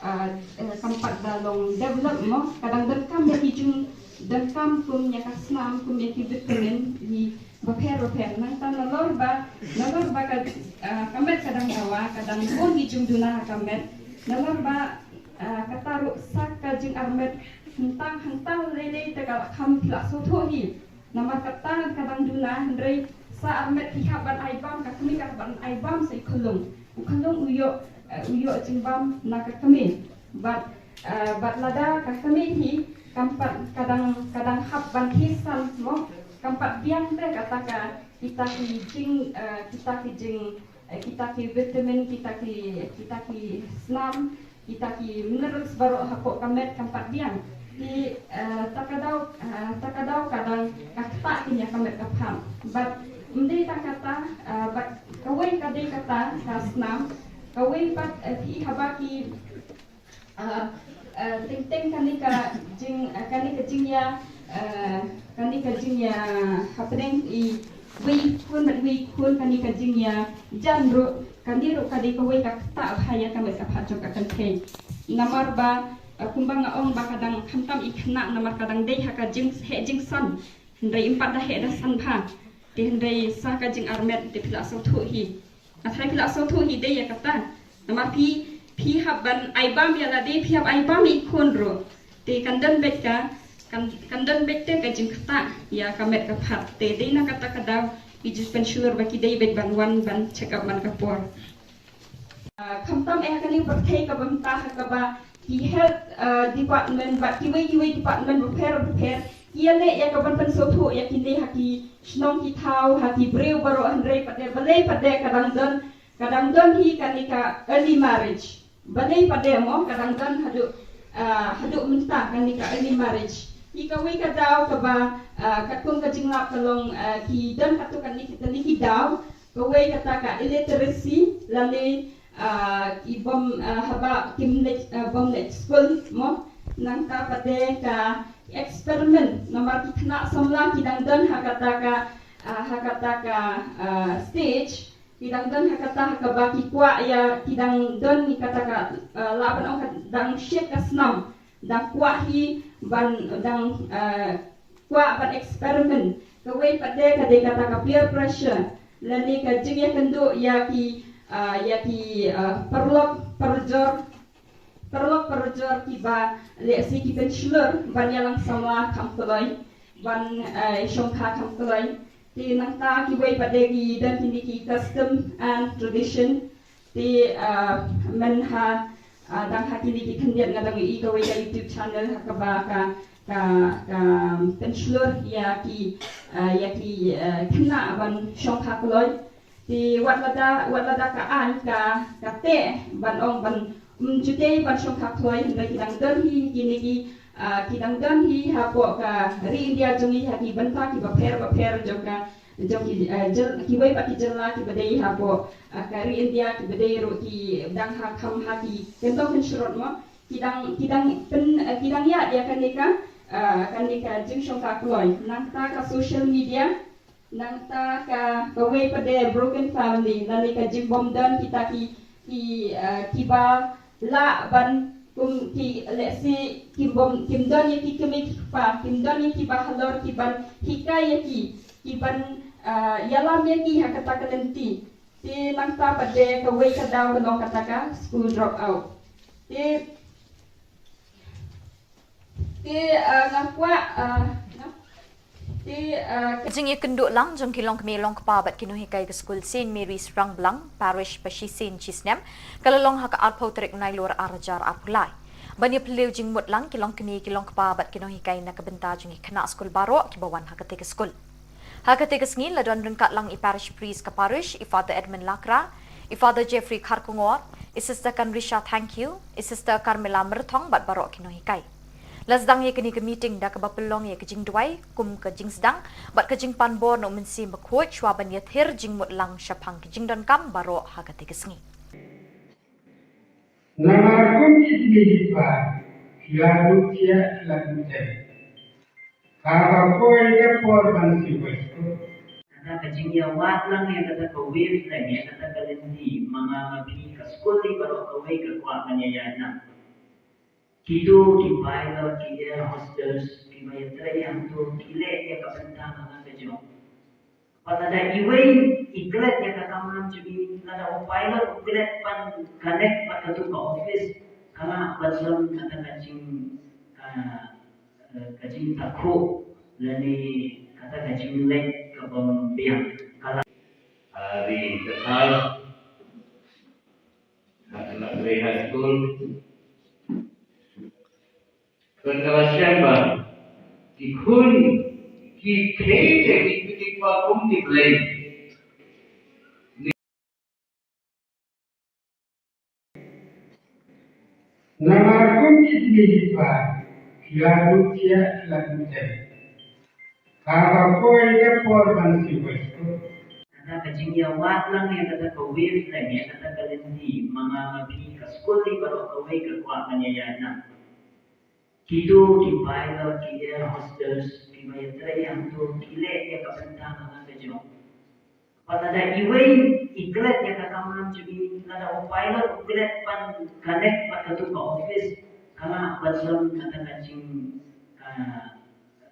ah, eh, kam pat da long develop mo, ka dang donkam ïa ki jingdonkam kum ïa ka snam, kum ïa ki vitamin, ïa bapher bapher. Nangta nalor ba, nalor ba ka, ah, ka met ka dang dawa, ka dang bun ki jingduna ha ka met. Nalor ba, ah, kata ruh sa ka jingarmet hangta hangta lei lei te ka la kham phi la sngewthuh hi. Namar kata ka dang duna, hynrei sa armet ki hap ban ai bam, ka kmie ka hap ban ai bam sa i khyllung. U khyllung u ïoh, eh, u ïoh jingbam na ka kmie. Bad, eh, bad lada ka kmie hi kam pat ka dang, ka dang hap ban khie san mo. Kam pat biang te kata ka, kita ki jing, eh, kita ki jing, eh, kita ki vitamin, kita ki, kita ki snam, kita ki minerals baroh hapoh ka met kam pat biang. Te, eh, ta ka daw, eh, ta ka daw ka dang ka ktah ïa ka met ka phad. Bad ym dei tang kata, eh, bad kawei ka dei kata ka snam, kawei pat, eh, phi haba ki, eh, eh, teng teng kane ka jing, eh, kane ka jingïa, eh, kane ka jingïa hapdeng i wei khun bad wei khun, kane ka jingïa jan ruh, kane ruh ka dei kawei ka ktah bha ïa ka met ka phad jong ka kynthei. Namar ba, eh, kumba nga ong ba ka dang khamtam i khynnah namar ka dang dei ha ka jingheh jingsan. Hynrei ym pat da heh da san bha. Te hynrei sa ka jingarmet te phi la sngewthuh hi. Nga tharai phi la sngewthuh hi dei ïa kata. Namar phi, phi hap ban ai bam ïa lade, phi hap ai bam ïa i khun ruh. Te kan don beit ka, Kan, kan don beit te ka jingktah ïa ka met ka phad, te dei na kata ka daw ki jingpynshlur ba ki dei beit ban wan ban check up man ka por. Ah, khamtam eh ha kane ka pyrthei kaba mynta ha kaba ki health, ah, department bad kiwei kiwei department bapher bapher ki ïaleh ïa ka ban pynsngewthuh ïa kine ha ki shnong ki thaw, ha ki briew baroh, hynrei pat de, balei pat de ka dang don, ka dang don hi kane ka early marriage. Balei pat de mo ka dang don haduh, ah, haduh mynta kane ka early marriage. Hi kawei ka daw kaba, ah, katkum ka jinglap ka long, ah, ki don katto katne ki, katne ki daw, kawei kata ka illiteracy, lane, ah, ki bym, ah, haba kim leit, ah, bym leit skul mo. Nangta pat de ka experiment, namar ki khynnah samla ki dang don ha kata ka, ah, ha kata ka, ah, stage, ki dang don ha kata ha kaba ki kwah ïa, ki dang don hi kata ka, eh, lah ban ong ka dang shit ka snam, dang kwah hi ban, dang, eh, kwah ban experiment. Kawei pat de ka dei kata ka peer pressure, lane ka jingïakynduh ïa ki, eh, ïa ki, eh, paralok parajor, paralok parajor kiba lehse ki pynshlur ban ïalang samla kham kloi, ban, eh, shongkha kham kloi. Te nangta kiwei pat de ki don kine ki custom and tradition. Te, ah, mynha, ah, dang ha kine ki khyndiat nga dang ïohi kawei ka YouTube channel ha kaba ka, ka, ka pynshlur ïa ki, ah, ïa ki, ah, khynnah ban shongkha kloi. Te wat lada, wat lada ka aiñ ka, ka teh ban ong ban, um, ju dei ban shongkha kloi, hynrei ki dang don hi kine ki, ah, ki dang don hi hapoh ka ri India jong ngi ha ki bynta kiba pher bapher jong ka, jong ki, ah, jyl-, kiwei pat ki jylla kiba dei hapoh, ah, ka ri India kiba dei ruh ki dang ha kham ha ki kyntong kynshrut mo. Ki dang, ki dang pyn, ah, ki dang ïaid ïa kane ka, ah, kane ka jingshongkha kloi. Nangta ka social media, nangta ka, kawei pat de broken family, lane ka jingbym don kita ki, ki, eh, kiba lah ban kum ki, lehse kim bym, kim don ïa ki kmie ki kpa, kim don ïa kiba halor ki ban hikai ïa ki, ki ban, eh, ïalam ïa ki ha kata ka lynti. Te nangta pat de kawei ka daw ka long kata ka school drop out. Te Te, ah, nga kwah, ah, nga, te, ah, ka jingïakynduh lang jong ki longkmie longkpa bad ki nonghikai ka skul Saint Mary's Rangblang, Parish Pashisien Chisnem, ka la long ha ka arphew tarik u Nailur ar hajar arphew lai. Ban ïaphylliew jingmut lang ki longkmie ki longkpa bad ki nonghikai na ka bynta jong ki khynnah skul baroh kiba wan ha katei ka skul. Ha katei ka sngi la don ryngkat lang i Parish Priest ka Parish, i Father Edmund Lakra, i Father Jeffrey Kharkongor, i Sister Kanrisha Thangkhiew, i Sister Carmela Myrthong bad baroh ki nonghikai. La sdang ïa kane ka meeting da kaba pynlong ïa ka jingduwai kum ka jingsdang bad ka jingpan bor na u Mynsiem Bakhuid shuwa ban ïathir jingmut lang shaphang ki jingdonkam baroh ha katei ka sngi. Namar kum ki kmie ki kpa ki la duh thiah ki la duh tem. Haba poi ka por ban siew bai skul. Kata ka jingïawad lang ïa kata ka wavelength, ïa kata ka lynti ma nga ma phi ka skul, ïa baroh kawei ka kwah ban ïaïaid lang. Kito ki pilot, ki air hostess kiba ïatrei hangto ki leh ïa ka bynta na ka jong. Bad lada iwei i klet ïa ka kamram jong i, lada u pilot u klet ban connect bad katu ka office, ka lah ban don kata ka jing, ka, ka jingtakhuh lane kata ka jingleh ka bym biang. Ka lah, ah, ri ka thar, ah, na ri high school. Ka la shem ba ki khun ki khie ki, ki, ki kwah kum ki Blei. Namar kum ki kmie ki kpa ki la duh thiah ki la duh tem. Haba poi ka por ban siew bai skul. Kata ka jingïawad lang ïa kata ka wavelength, ïa kata ka lynti ma nga ma phi ka skul, ïa baroh kawei ka kwah ban ïaïaid lang. Kito ki pilot, ki air hostess kiba ïatrei hangto ki leh ïa ka bynta na ka jong. Bad lada iwei i klet ïa ka kamram jong i, lada u pilot u klet ban connect bad katu ka office, ka lah ban don kata ka jing, ah,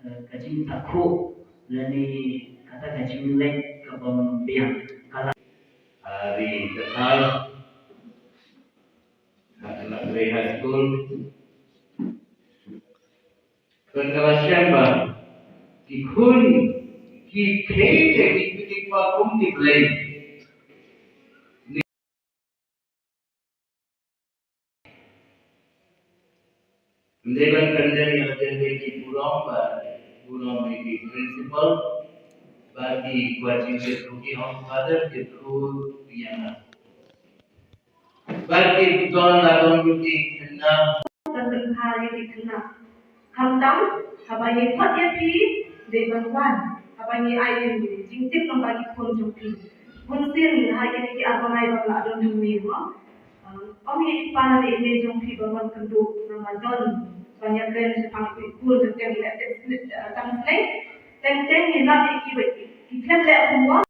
eh, ka jingtakhuh lane kata ka jingleh ka bym biang. Ka lah, ah, ri ka thar, ah, na ri high school. Don ka la shem ba ki khun ki khein ki kpa kum ki Blei. Ym dei ban pyndem ïa la dei ki burom ba burom ïa ki principal ba ki kwah jingkyrkhu ki ong Father kyrkhu ïa nga. Ba ki don la don ruh ki khynnah. Ban pynbha ïa ki khynnah. Khamtam haba ngi khot ïa phi dei ban wan haba ngi ai ïa phi jingtip lyngba ki khun jong phi. Bunsien ha kine ki ar bnai ba la don hangne mo. Ong ïa i pa ne i mei jong phi ba mon kynduh namar don ban ïakren shaphang ki khun jong phi ïa ki leh test, eh, tang sneng. Teng teng ngi lap ïa ki ba ki khlem leh homework.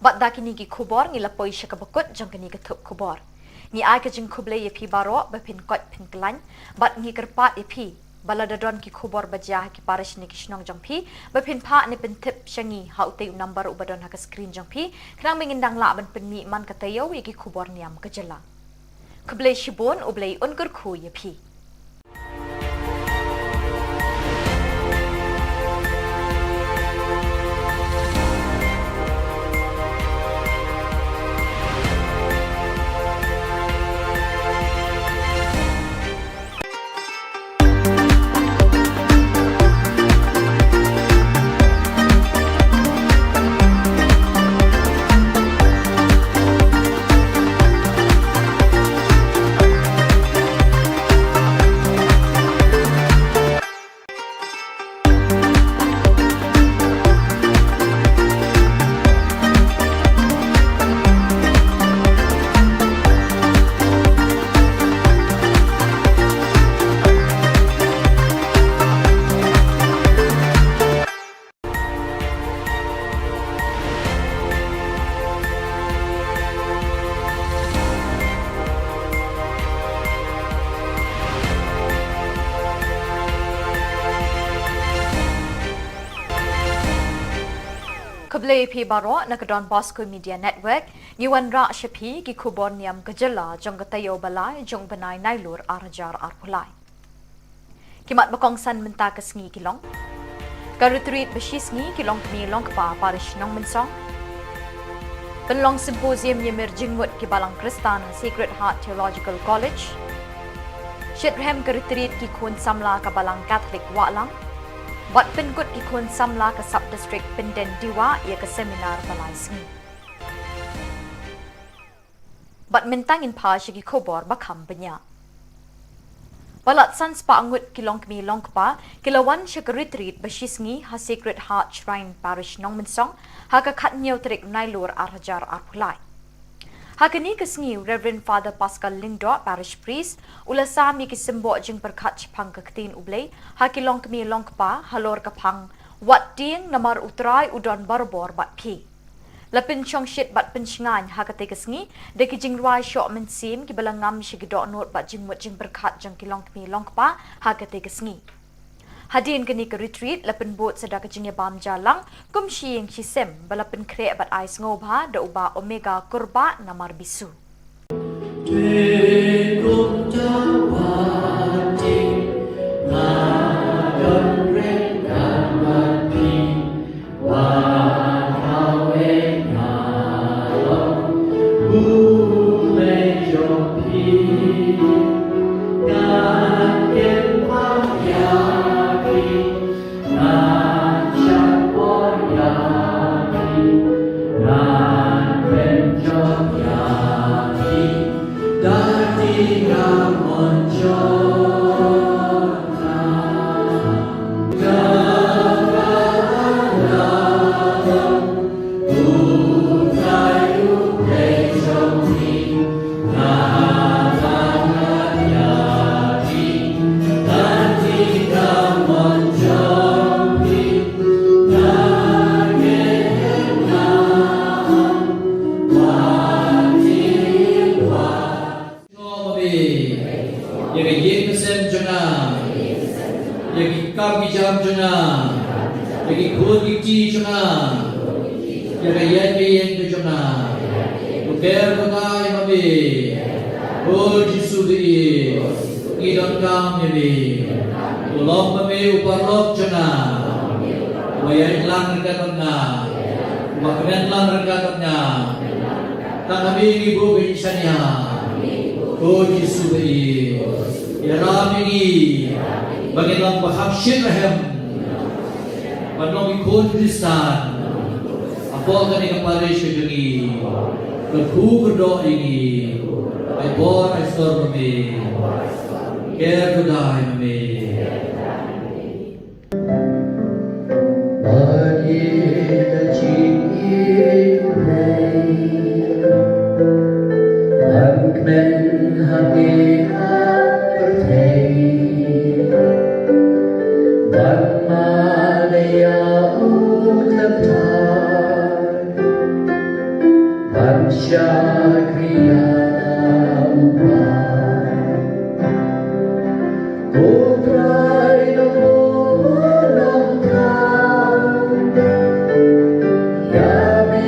Bad da kine ki khubor ngi la poi sha kaba kut jong kane ka thup khubor. Ngi ai ka jingkhublei ïa phi baroh ba phin koit phin khlaiñ bad ngi kyrpad ïa phi ba lada don ki khubor ba jia ha ki parish ne ki shnong jong phi ba phin phah ne pyntip sha ngi ha utei u number uba don ha ka screen jong phi khnang ba ngin dang lah ban pynmih man ka taïew ïa ki khubor niam ka jylla. Khublei shibun, U Blei un kyrkhu ïa phi. Khublei phi baroh na ka Don Bosco Media Network. Ngi wanrah sha phi ki khubor niam ka jylla jong ka taïew ba lai jong u bnai Nailur ar hajar arphew lai. Ki mat ba kongsan mynta ka sngi ki long: ka retreat ba shisngi ki longkmie longkpa parish Nongmynsong. Pynlong symposium ïamir jingmut ki balang Khristan ha Sacred Heart Theological College. Shitrhem ka retreat ki khun samla ka balang Catholic Wahlang. Bad pynkut ki khun samla ka sub district Pyndendewa ïa ka seminar ba lai sngi. Bad mynta ngin phai sha ki khubor ba kham bniah. Palat san spah ngut ki longkmie longkpa ki la wan sha ka retreat ba shisngi ha Sacred Heart Shrine Parish Nongmynsong ha ka khathynñiew tarik Nailur ar hajar arphew lai. Ha kane ka sngi u Reverend Father Pascal Lyngdoh, Parish Priest, u la sam ïa ki symboh jingpyrkhat shaphang ka ktien U Blei ha ki longkmie longkpa halor ka phang Wat tieng namar U Trai u don barabor bad phi. La pynshongshit bad pynshngaiñ ha katei ka sngi da ki jingrwai shoh mynsiem kiba la ngam sha ki dohnud bad jingmut jingpyrkhat jong ki longkmie longkpa ha katei ka sngi. Hadien kane ka retreat la pynbud sa da ka jingïabam ja lang kum shi ïing shi sem ba la pynkhreh bad ai sngewbha da u Bah Omega Kurbah namar bisu. Ïa ka ïing ka sem jong nga, ïa ki kam ki jam jong nga, ïa ki khun ki kti jong nga, ïa ka ïaid ka ïeng ka jong nga. To ber ko nga ïa ma me. O Jisu ba ïeit, ngi donkam ïa me. To long ma me u paralok jong nga, uba ïaid lang ryngkat bad nga, uba kmen lang ryngkat bad nga. Tang ha me ngi buh ka jingshaniah. O Jisu ba ïeit, ïarap ïa ngi ba ngin long ba kham shyrkhei ban long ki khun Khristan hapoh kane ka parish ka jong ngi. Kyrkhu kyrdoh ïa ngi, ai bor ai sor ma me. Ker kyrdoh ïa me. Ba ïeit ka jingïeit U Blei, ban kmen ha me ha pyrthei, ban mad ïa u Kynrad, ban shakri ïa u Kpa. Ko Trai, to buh nongkhaw ïa me,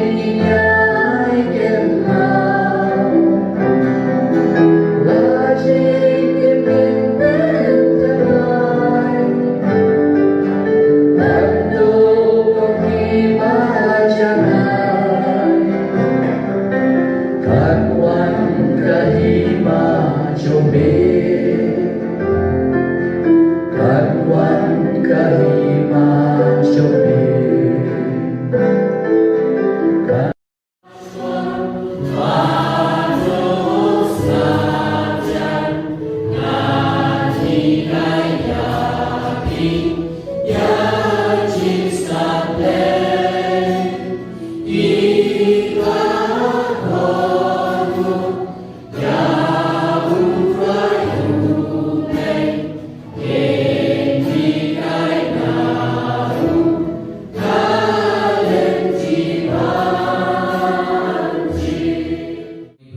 ngin ïai kynmaw. La jingim ngin pynjynjar, ban duh kum kiba janai. Kan wan ka hima jong me. Kan wan ka hima jong me. Kan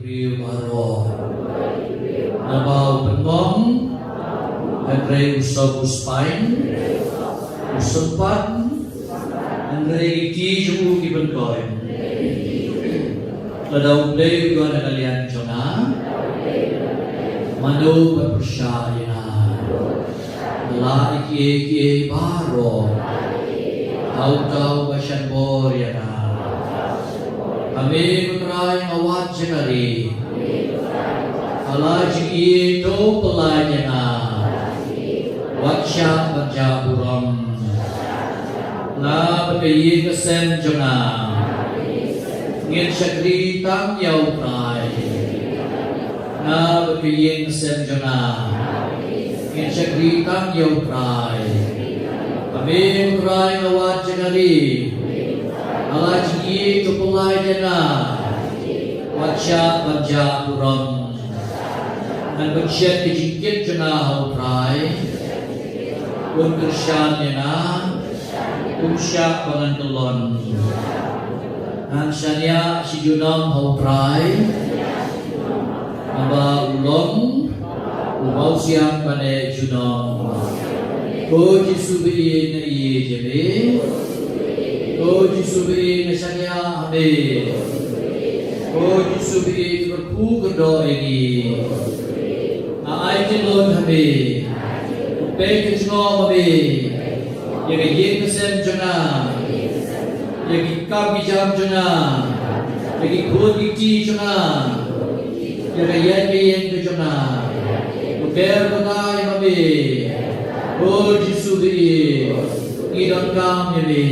Briew baroh. Naba u pynlong, hynrei u sop u spine, u sympat, hynrei ki kti jong u ki pynkoit. Lada U Blei u don ha ka liang jong nga, mano ban pyrshah ïa nga? Lah ïa kiei kiei baroh ha uta uba shah bor ïa nga. Ha me ko Trai nga wad jingari. Ha la jingïeit to pynlait ïa nga. Wat shah ban jah burom. Nga bad ka ïing ka sem jong nga, ngin shakri tang ïa U Trai. Nga bad ka ïing ka sem jong nga, ngin shakri tang ïa U Trai. Ha me ko Trai nga wad jingari. Ha la jingïeit to pynlait ïa nga. Wat shah ban jah burom. Ngan pynshet ka jingkit jong nga ha U Trai. Un kyrshan ïa nga. Ym shah ba ngan kyllon. Ngan shaniah shi junom ha U Trai. Naba u long u mawsiang ba neh junom. Ko Jisu ba ïeit, nga ïeit ïa me. Ko Jisu ba ïeit, nga shaniah ha me. Ko Jisu ba ïeit, kyrkhu kyrdoh ïa ngi. Nga ai kynlun ha me. Peit ka jingngop ha me ïa ka ïing ka sem jong nga, ïa ki kam ki jam jong nga, ïa ki khun ki kti jong nga, ïa ka ïaid ka ïeng ka jong nga. To ker bynta ïa ma me. O Jisu ba ïeit, ngi donkam ïa me.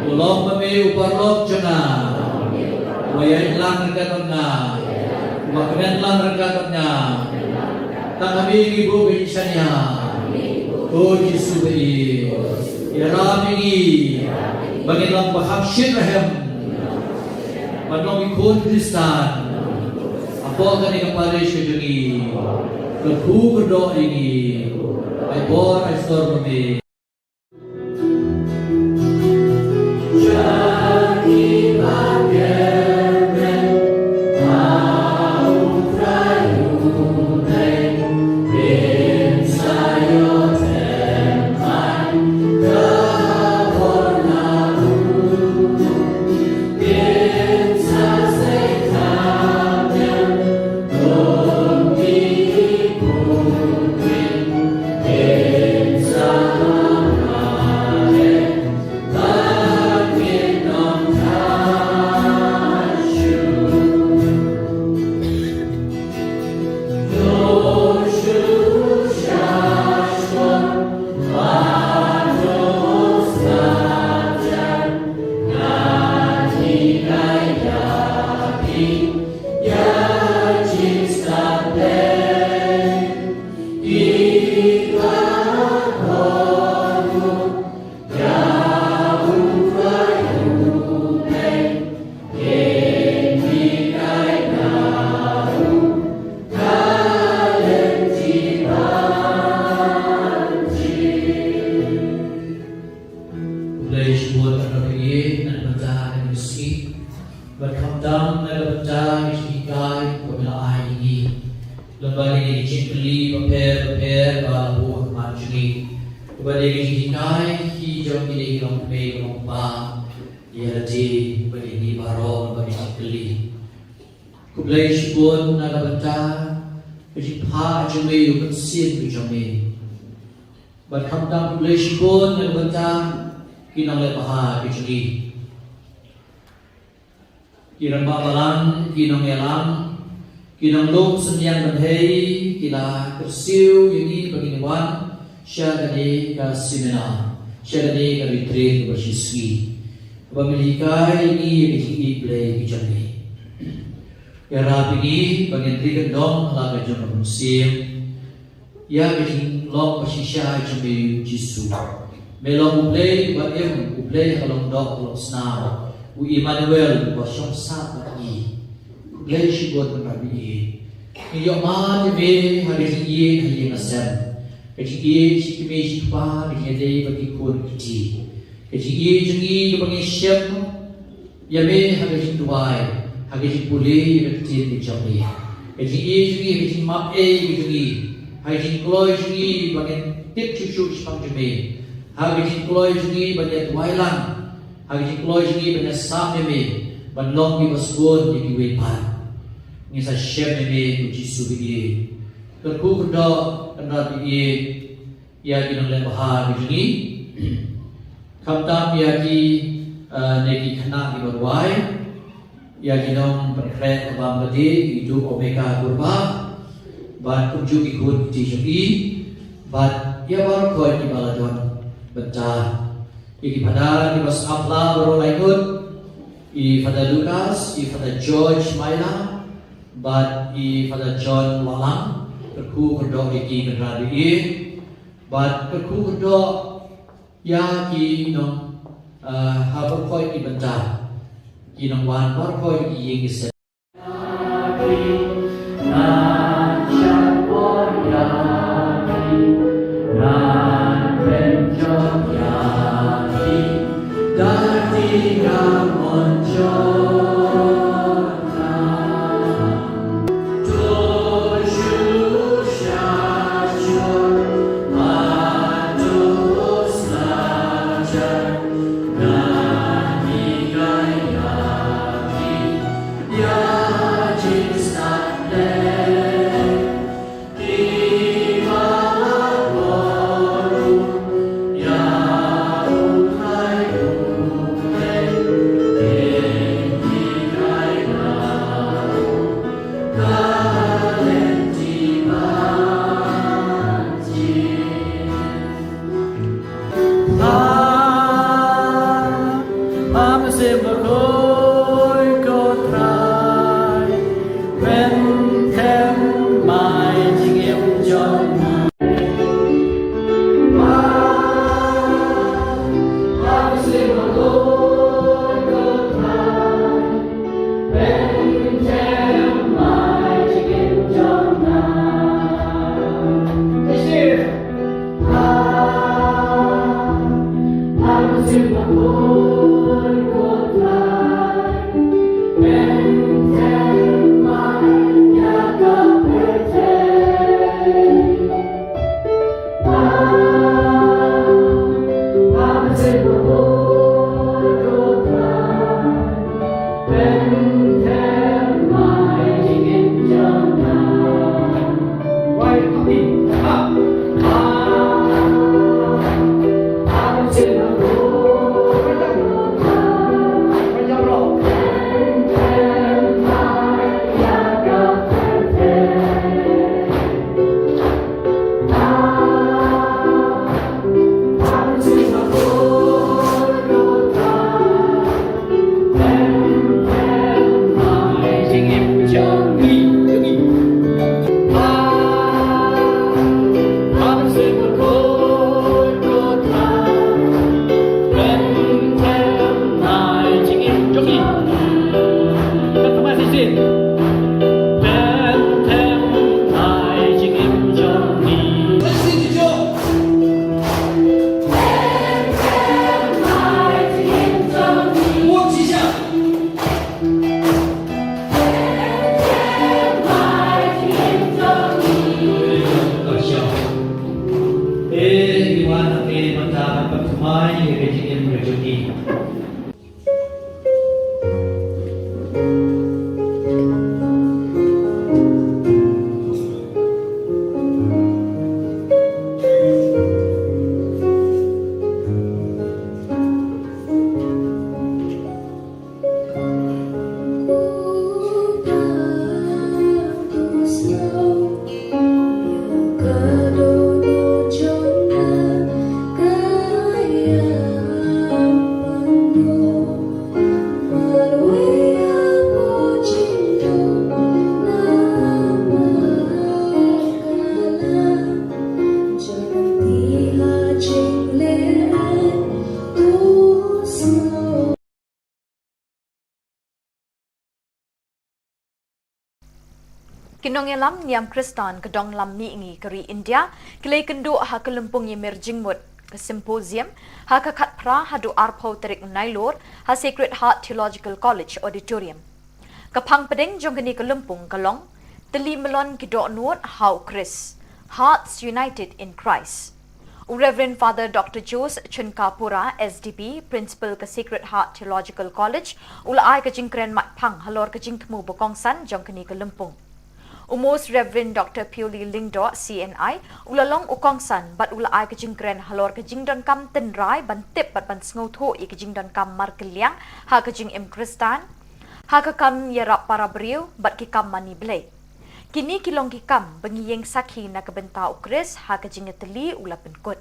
To long ma me u paralok jong nga, uba ïaid lang ryngkat bad nga, uba kmen lang ryngkat bad nga. Tang ha me ngi buh ka jingshaniah. O Jisu ba ïeit, ïarap ïa ngi ba ngin long ba kham shyrkhei ban long ki khun Khristan hapoh kane ka parish ka jong ngi. Kyrkhu kyrdoh ïa ngi. Ai bor ai sor ma me. Khublei shibun na ka bynta na ka bynta ka sngi. Bad khamtam na ka bynta ka jinghikai kaba me la ai ïa ngi. Lyngba kine ki jingkylli bapher bapher ba la buh ha khmat jong ngi. Kaba dei ka jinghikai ki jong kine ki longkmie ki longkpa. Ïa lade bad ïa ngi baroh lyngba ki jingkylli. Khublei shibun na ka bynta ka jingphah jong me ïa u mynsiem ka jong me. Bad khamtam khublei shibun na ka bynta ki nongleh bha ka jong ngi. Ki rangbah balang, ki nongïalam, ki nonglum synñiang bynhei, ki la kyrsiew ïa ngi ba ngin wan sha kane ka seminar, sha kane ka retreat kaba shi sngi. Kaba me la hikai ïa ngi ïa ka jingïeit Blei ka jong me. Ïarap ïa ngi ba ngin ri kyndong ha la ka jong ka mynsiem. Ïa ka jinglong ba shisha jong me Jisu. Me long U Blei uba im, U Blei ha ka long doh ka long snam. U Immanuel uba shong sah bad ngi. Khublei shibun Kynrad ba ïeit. Ngi ïohmad ïa me ha ka jingïeit ha ïing ha sem. Ka jingïeit shi kmie shi kpa, ka jingïadei bad ki khun ki kti. Ka jingïeit jong ngi kaba ngi shem ïa me ha ka jingduwai, ha ka jingpule ïa ka ktien ka jong me. Ka jingïeit jong ngi ha ka jingmap ei ka jong ngi, ha ka jingkloi jong ngi ba ngin tip shuh shuh shaphang jong me. Ha ka jingkloi jong ngi ban ïaduwai lang, ha ka jingkloi jong ngi ban ïasam ïa me, ban long kiba sngewbha ïa kiwei pat. Ngi sa shem ïa me ko Jisu ba ïeit. Kyrkhu kyrdoh Kynrad ba ïeit. Ïa ki nongleh bha ki jong ngi. Khamtam ïa ki, eh, ne ki khynnah kiba rwai. Ïa ki nongpynkhreh ka bam ka dih, i Duh Omega Kurbah. Bad kumjuh ki khun ki kti jong i. Bad ïa baroh kiba la don bynta. Ïa ki Father kiba sngap la baroh lai ngut. I Father Lucas, i Father George Maila. Bad i Father John Wahlang. Kyrkhu kyrdoh ïa ki Kynrad ba ïeit. Bad kyrkhu kyrdoh ïa ki nong, eh, ha baroh ki bynta. Ki nongwan baroh ki ïing ki sem. Ki nongïalam niam Khristan ka dong lam mihngi ka ri India ki la ïakynduh ha ka lympung ïamir jingmut, ka symposium, ha ka khatphra haduh arphew tarik Nailur ha Sacred Heart Theological College Auditorium. Ka phang pdeng jong kane ka lympung ka long Tylli Mlon ki Dohnud ha U Khrist, Hearts United in Christ. U Reverend Father Doctor Jose Chunkapura, S D B, Principal ka Sacred Heart Theological College, u la ai ka jingkren matphang halor ka jingthmu ba kongsan jong kane ka lympung. U Most Reverend Doctor Pioli Lyngdoh, C N I, u la long u kongsan bad u la ai ka jingkren halor ka jingdonkam tynrai ban tip bad ban sngewthuh ïa ka jingdonkam markylliang ha ka jingim Khristan, ha ka kam ïarap para briew bad ki kam mane Blei. Kine ki long ki kam ba ngi ïeng sakhi na ka bynta U Khrist ha ka jingïatylli, u la pynkut.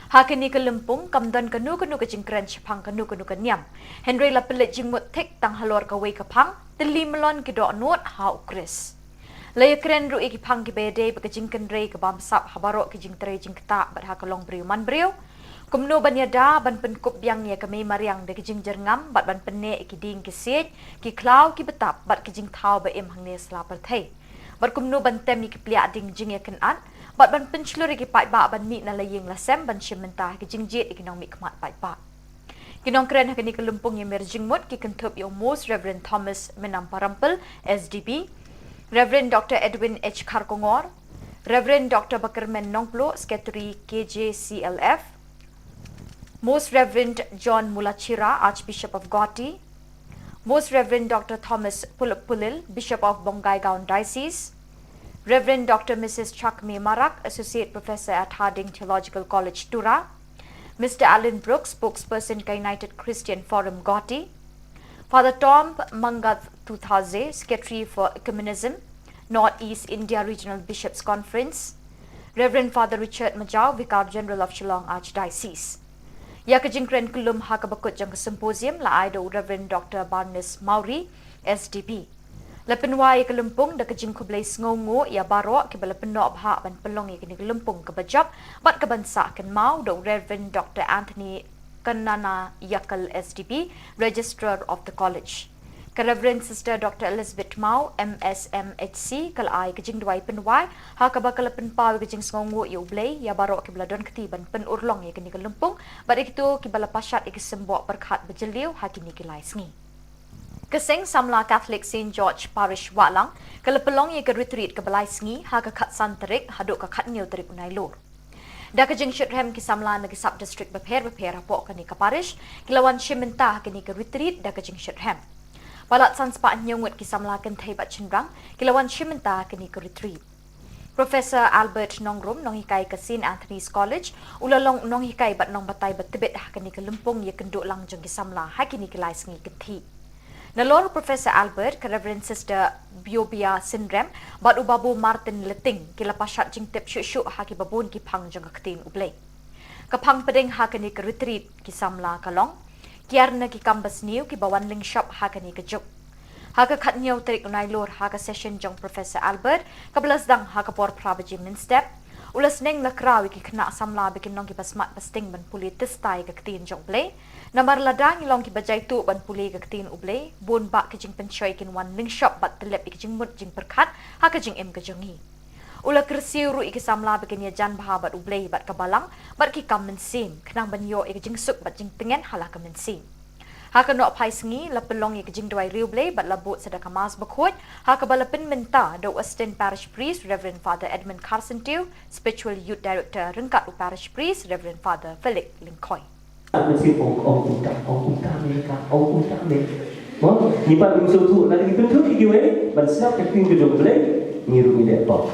Ha kane ka lympung kam don kano kano ka jingkren shaphang kano kano ka niam, hynrei la pynleit jingmut thik tang halor kawei ka phang, Tylli Mlon ki Dohnud ha U Khrist. La ïakren ruh ïa ki phang kiba ïadei bad ka jingkynrei ka bamsap ha baroh ki jingtrei jingktah bad ha ka longbriew manbriew. Kumno ban ïada ban pynkup biang ïa ka mei mariang da ka jingjyrngam bad ban pynneh ïa ki dieng ki siej, ki khlaw ki btap bad ki jingthaw ba im hangne sla pyrthei. Bad kumno ban tem ïa ki pliah dieng jingïakynad bad ban pynshlur ïa ki paidbah ban mih na la ïing la sem ban shim bynta ha ki jingjied ïa ki nongmihkhmat paidbah. Ki nongkren ha kane ka lympung ïamir jingmut ki kynthup ïa u Most Reverend Thomas Menamparampil, S D B, Reverend Doctor Edwin H Kharkongor, Reverend Doctor Bakyrmen Nongpluh, Secretary K J C L F, Most Reverend John Mulachira, Archbishop of Guwahati, Most Reverend Doctor Thomas Pulip Pulil, Bishop of Bongaigaon Diocese, Reverend Doctor Missus Chakme Marak, Associate Professor at Harding Theological College, Tura, Mister Alan Brooks, Spokesperson ka United Christian Forum, Guwahati, Father Tom Mangath Tuthaze, Secretary for Ecumenism, Northeast India Regional Bishops Conference, Reverend Father Richard Majaw, Vicar General of Shillong Archdiocese. Ïa ka jingkren kyllum ha kaba kut jong ka symposium la ai da u Reverend Doctor Barnes Mawrie, S D B. La pynwai ïa ka lympung da ka jingkhublei sngewnguh ïa baroh kiba la pynnoh bha ban pynlong ïa kane ka lympung kaba jop bad kaban sah kynmaw da u Reverend Doctor Anthony Kannanaiakkal, S D B, Registrar of the College. Ka Reverend Sister Doctor Elizabeth Mawrie, M S M H C, ka la ai ka jingduwai pynwai ha kaba ka la pynpaw ïa ka jingsngewnguh ïa U Blei ïa baroh kiba la don kti ban pynurlong ïa kane ka lympung bad ïa kito kiba la pashat ïa ki symboh pyrkhat ba jylliew ha kine ki lai sngi. Ka Seng Samla Catholic Saint George Parish Wahlang ka la pynlong ïa ka retreat kaba lai sngi ha ka khatsan tarik haduh ka khathynñiew tarik u Nailur. Da ka jingshitrhem ki samla na ki sub district bapher bapher hapoh kane ka parish ki la wan shim bynta ha kane ka retreat da ka jingshitrhem. Palat san spah hynñiew ngut ki samla kynthei bad shynrang ki la wan shim bynta ha kane ka retreat. Professor Albert Nongrum, nonghikai ka Saint Anthony's College, u la long nonghikai bad nongbatai ba tbit ha kane ka lympung ïakynduh lang jong ki samla ha kine ki lai sngi kynthih. Nalor Professor Albert, ka Reverend Sister Biobia Synrem bad u Babu Martin Leting ki la pashat jingtip shuh shuh ha kiba bun ki phang jong ka ktien U Blei. Ka phang pdeng ha kane ka retreat ki samla ka long kiar na ki kam basniew kiba wan lyngshop ha kane ka juk. Ha ka khathynñiew tarik u Nailur ha ka session jong Professor Albert kaba la sdang ha ka por phra baje mynstep, u la sneng la kraw ïa ki khynnah samla ba kin long kiba smat ba sting ban pule tista ïa ka ktien jong U Blei. Namar lada ngi long kiba jaituh ban pule ïa ka ktien U Blei, bun bah ki jingpynshoi kin wan lyngshop bad tyllep ïa ki jingmut jingpyrkhat ha ka jingim ka jong ngi. U la kyrsiew ruh ïa ki samla ba kin ïajan bha bad U Blei bad ka balang bad ki kam mynsiem khnang ban ïoh ïa ka jingsuk bad jingtngen ha la ka mynsiem. Ha ka nohphai sngi la pynlong ïa ka jingduwai riewblei bad la bud sa da ka Mass bakhuid ha kaba la pynmynta da u Assistant Parish Priest Reverend Father Edmund Kharsyntiew, Spiritual Youth Director ryngkat u Parish Priest Reverend Father Felix Lyngkhoi. Mynsiem ong ong kumta, ong kumta me ka, ong kumta me. Mo, ngi pat ngim sngewthuh, lada ngi pynthuh ïa kiwei ban sngap ka ktien ka jong U Blei, ngi ruh ngi leh pop.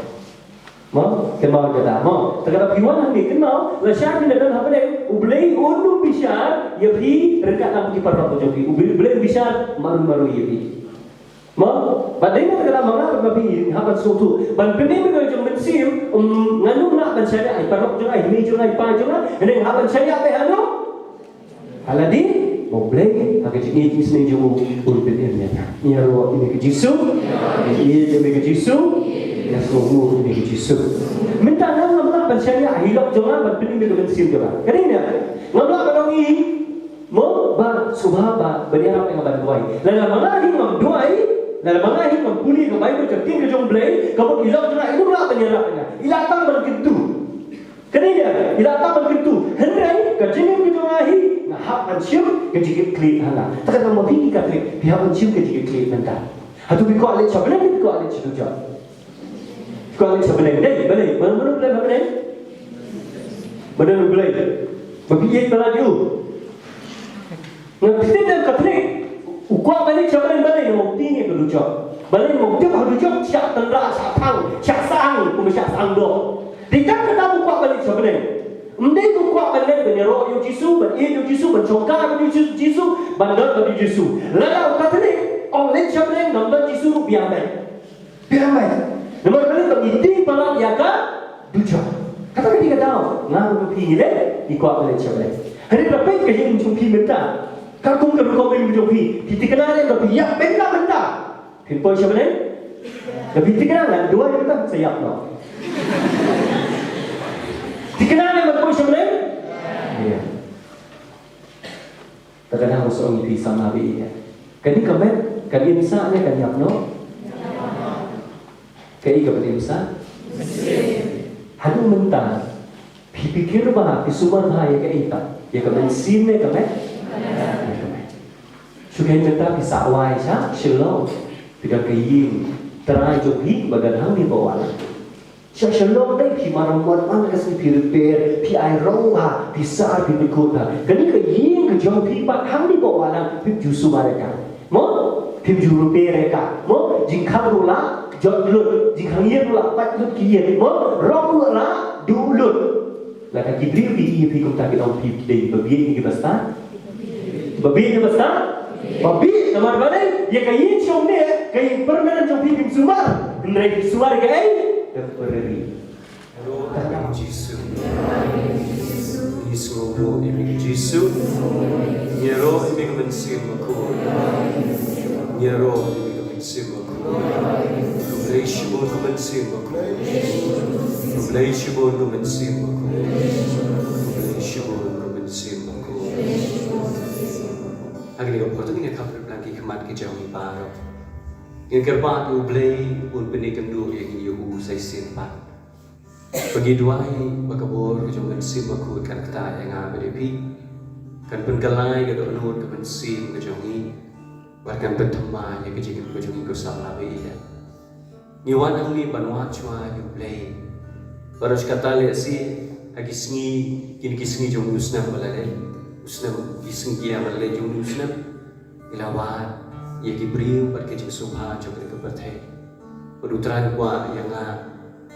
Mo, kynmaw kata, mo. Te kata phi wan hangne kynmaw, lashai phi la don ha pdeng, U Blei un ym bishar ïa phi ryngkat lang ki paralok ka jong phi. U Blei, U Blei un bishar marwei marwei ïa phi. Mo, ba dei na kata ma nga bad ma phi hap ban sngewthuh. Ban pynim ïa ka jong mynsiem, um, ngan ym lah ban shaniah ïa i paralok jong nga, i mei jong nga, i pa jong nga, hynrei hap ban shaniah beit ha uno? Ha lade, ba U Blei, ha ka jingïeit jingïaseng jong u, un pynim ïa nga. Ïaroh ïa me ko Jisu, ïeit ïa me ko Jisu, ïasngewnguh ïa me ko Jisu. Mynta nga ngam lah ban shaniah ïa i lok jong nga ban pynim ïa ka mynsiem jong nga. Ka dei ne? Ngam lah ban ong i, mo, ba, sngewbha ba, ban ïarap ïa nga ban duwai. Lada ma nga hi ngam duwai, Lada ma nga hi ngam pule ka Baibl, ka ktien ka jong U Blei, ka mut i lok jong nga i dang lah ban ïarap ïa nga. I la tang ban kyntu. Kane ïa, i la tang ban kyntu. Hynrei ka jingim ka jong nga hi, nga hap ban shim ka jingkitkhlieh ha nga. Te kata ma phi ki Katholik, phi hap ban shim ka jingkitkhlieh mynta. Hato phi kwah leit sha bneng, phi kwah leit sha dujok? Phi kwah leit sha bneng. Dei, balei? Mano, mano U Blei, mano U Blei? Mano U Blei? Ba phi ïeit palat ïa u. Nga phi tip, Katholik u kwah ban leit sha bneng, balei? Namar u tieng ïa ka dujok. Balei? Namar u tip ha dujok shah tynrah, shah thang, shah sahang, kumba shah sahang doh. Dei tang kata u kwah ban leit sha bneng. Ym dei u kwah ban leit ban ïaroh ïa u Jisu, ban ïeit ïa u Jisu, ban shongkha bad u Jisu, Jisu, ban don bad u Jisu. Lada u Katholik ong leit sha bneng, ngam don Jisu ruh biang beit. Biang beit. Namar balei? Ba ngi tieng palat ïa ka dujok. Kata ka dei ka daw. Nga bad phi ngi leh, ngi kwah ban leit sha bneng. Hynrei lada peit ka ïing jong phi mynta, ka kum ka rukom ïing jong phi, phi thikna leh ba phi ïap mynta mynta. Phin poi sha bneng? Lada phi thikna, nga duwai mynta sa ïap noh. Thikna leh ban poi sha bneng? Ïa. Te ka dang shu ong ïa phi samla bad ïa. Kane ka met, kan im sah ne kan ïap noh? Kaei kaban im sah? Haduh mynta phi pyrkhat bha, phi sumar bha ïa kaei pat? Ïa ka mynsiem ne ka met? Ïa ka met. Shu kaei mynta phi sah wai sha Shillong, phi don ka ïing trai jong phi ba don hangne bad wala. Sha Shillong dei phi maramot man ka sngi, phi repair, phi ai rong bha, phi sah, phi pynkut bha. Kane ka ïing ka jong phi pat hangne bad wala phim ju sumar ïa ka. Mo? Phim ju repair ïa ka. Mo? Jingkhang ruh la jot lut, jingkhang ïing ruh la pat lut ki ïing. Mo? Rong ruh la duh lut. Lada ki briew ki ïohi ïa phi kumta kin ong phi dei ba bieit ne ki ba stad? Ba bieit ne ba stad? Ba bieit, namar balei? Ïa ka ïing shongneh, ka ïing permanent jong phi phim sumar. Hynrei phi sumar ïa kaei? Temporary. Ïaroh ïa me Jisu. Ngi sngewbha ïa me Jisu. Ngi ïaroh ïa me ka Mynsiem Bakhuid. Ngi ïaroh ïa me ka Mynsiem Bakhuid. Khublei shibun ka Mynsiem Bakhuid. Khublei shibun ka Mynsiem Bakhuid. Khublei shibun ka Mynsiem Bakhuid. Ha kane ka por to ngin ïa khapkap lang ki khmat ki jong ngi baroh. Ngin kyrpad ïa U Blei un pyni kynduh ïa ngi ïa u sa shisien pat. Ba ngi duwai ba ka bor ka jong ka Mynsiem Bakhuid kan ktah ïa nga bad ïa phi, kan pynkylla ïa ka dohnud ka mynsiem ka jong ngi, bad kan pynthikna ïa ka jingim ka jong ngi, ko samla bad ïa. Ngi wan hangne ban wad shuwa ïa U Blei. Baroh shi katta lehse ha ki sngi, kine ki sngi jong u snem ba la leit, u snem, ki sngi ki ïa ba la leit jong u snem, ngi la wad ïa ki briew bad ka jingsngewbha jong ka pyrthei. Bad U Trai u kwah ïa nga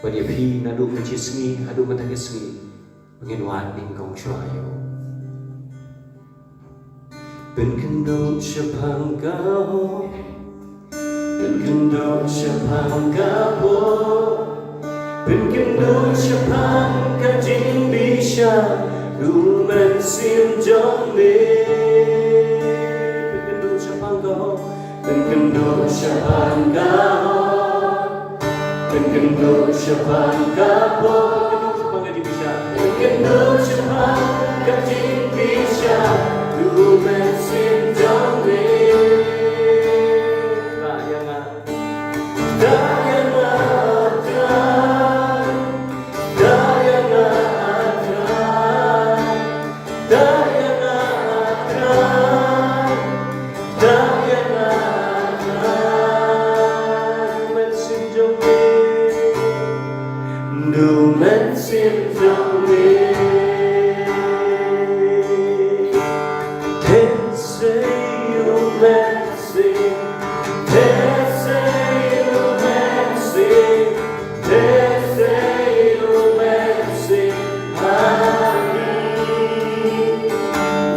bad ïa phi naduh mynta ka sngi haduh mynta ka sngi, ba ngin wad nyngkong shuwa ïa u. Pynkynduh shaphang ka hok, pynkynduh shaphang ka pop, pynkynduh shaphang ka jingbishar, U Mynsiem jong me. Pynkynduh shaphang ka hok, pynkynduh shaphang ka hok, pynkynduh shaphang ka pop, pynkynduh shaphang ka jingbishar, pynkynduh shaphang ka jingbishar, U Mynsiem jong me. Ktah ïa nga. Ktah ïa nga, Trai. Ktah ïa nga, Trai. Ktah ïa nga, Trai. Ktah ïa nga, Trai. U Mynsiem jong me. U Mynsiem jong me. Te sei U Mynsiem. Te sei U Mynsiem. Te sei U Mynsiem ha ngi.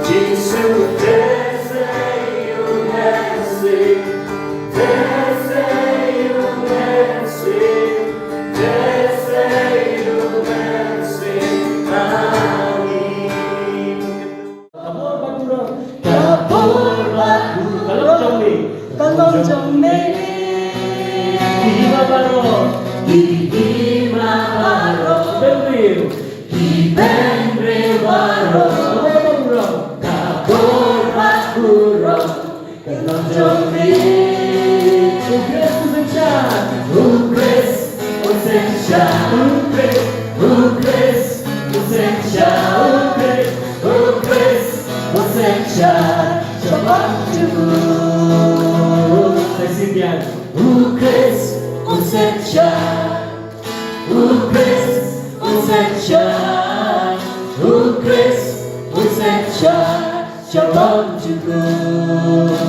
Jisu, te sei U Mynsiem. Te sei U Mynsiem. Te sei U Mynsiem ha Shah, U Khrist, U send shah, sha bym jukut.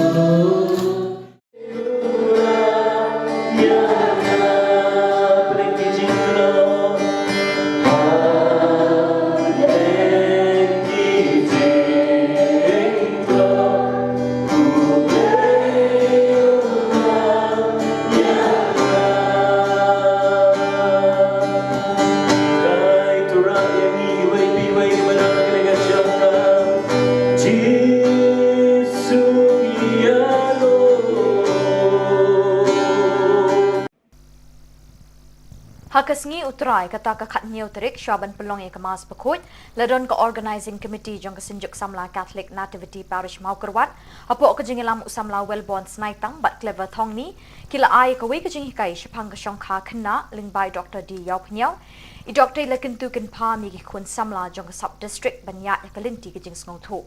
Ha ka sngi U Trai, kata ka khathynñiew tarik, shwa ban pynlong ïa ka Mass Bakhuid, la don ka Organising Committee jong ka Synjuk Samla Catholic Nativity Parish Mawkyrwat, hapoh ka jingïalam u samla Wellborn Snaitang bad Clever Thongni, ki la ai kawei ka jinghikai shaphang ka shongkha khynnah lyngba i Doktor D Ïawphniaw. I Doktor i la kyntu kynpham ïa ki khun samla jong ka Sub District ban ïaid ïa ka lynti ka jingsngewthuh.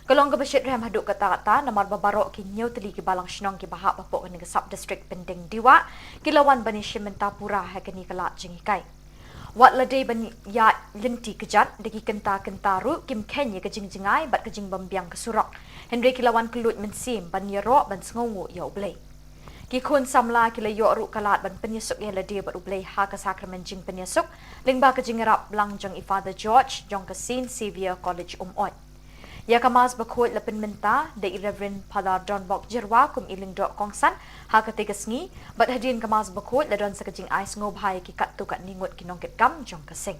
Ka long kaba shitrhem haduh katta katta namar ba baroh ki hynñiew tylli ki balang shnong kiba hap hapoh kane ka Sub District Pyndengudiwah ki la wan ban ïashim bynta pura ha kane ka lad jinghikai. Wat la dei ban ïaid lynti kjat, da ki kynta kynta ruh kim kheiñ ïa ka jingjngai bad ka jingbymbiang ka surok. Hynrei ki la wan kylluid mynsiem ban ïaroh ban sngewnguh ïa U Blei. Ki khun samla ki la ïoh ruh ka lad ban pynïasuk ïa lade bad U Blei ha ka sakramen jingpynïasuk lyngba ka jingïarap lang jong i Father George jong ka Saint Xavier College Umot. Ïa ka Mass Bakhuid la pynmynta da i Reverend Father Donbok Jyrwa kum i lyngdoh kongsan ha katei ka sngi, bad hadien ka Mass Bakhuid la don sa ka jingai sngewbha ïa ki katto katne ngut ki nongkitkam jong ka seng.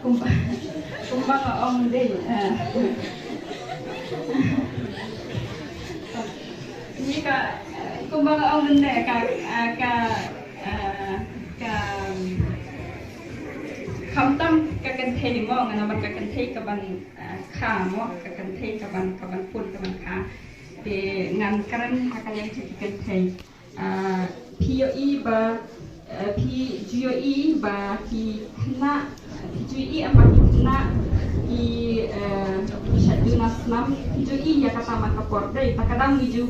Kumba, kumba nga ong dei, eh, ni ka, kumba nga ong mynne ka, ka, ka, khamtam ka kynthei mo, nga namar ka kynthei kaban, eh, kha mo, ka kynthei kaban, kaban pun kaban kha. Te ngan kren ha ka liang jong ki kynthei. Ah, phi ïohi ba, ah, phi ju ïohi ba ki khynnah, phi ju ïohi em ba ki khynnah ki, ah, ki shait duna snam, phi ju ïohi ïa kata man ka por. Dei, ta ka dang ngi ju,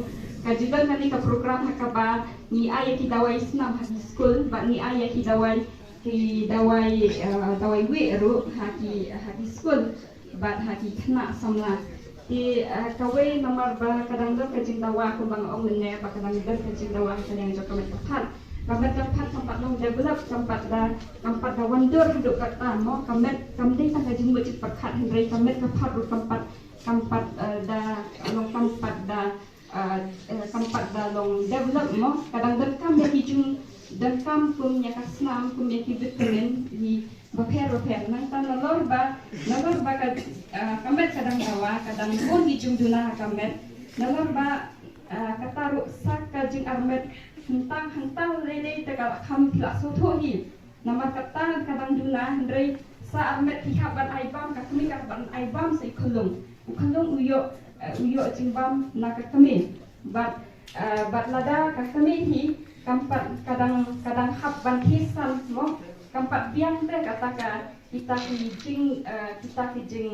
ka ju don kane ka program ha kaba ngi ai ïa ki dawai snam ha ki skul, bad ngi ai ïa ki dawai, ki dawai, ah, dawai wieh ruh ha ki, ha ki skul. Bad ha ki khynnah samla. Te, eh, kawei namar ba ka dang don ka jingdawa kumba nga ong mynne ba ka dang don ka jingdawa ha ka liang jong ka met ka phad. Ka met ka phad kam pat long develop, kam pat da, kam pat da wan dur haduh katta mo, ka met kam dei tang ka jingmut jingpyrkhat hynrei ka met ka phad ruh kam pat, kam pat, eh, da long kam pat da ah, eh, kam pat da long develop mo, ka dang donkam ïa ki jingdonkam kum ïa ka snam, kum ïa ki vitamin, ïa bapher bapher. Nangta nalor ba, nalor ba ka, ah, ka met ka dang dawa, ka dang bun ki jingduna ha ka met. Nalor ba, ah, kata ruh sa ka jingarmet hangta hangta lei lei te ka la kham phi la sngewthuh hi. Namar kata ka dang duna, hynrei sa armet phi hap ban ai bam, ka kmie ka hap ban ai bam sa i khyllung. U khyllung u ïoh, eh, u ïoh jingbam na ka kmie. Bad, eh, bad lada ka kmie hi kam pat ka dang, ka dang hap ban thie san mo, kam pat biang te kata ka, kita ki jing, eh, kita ki jing,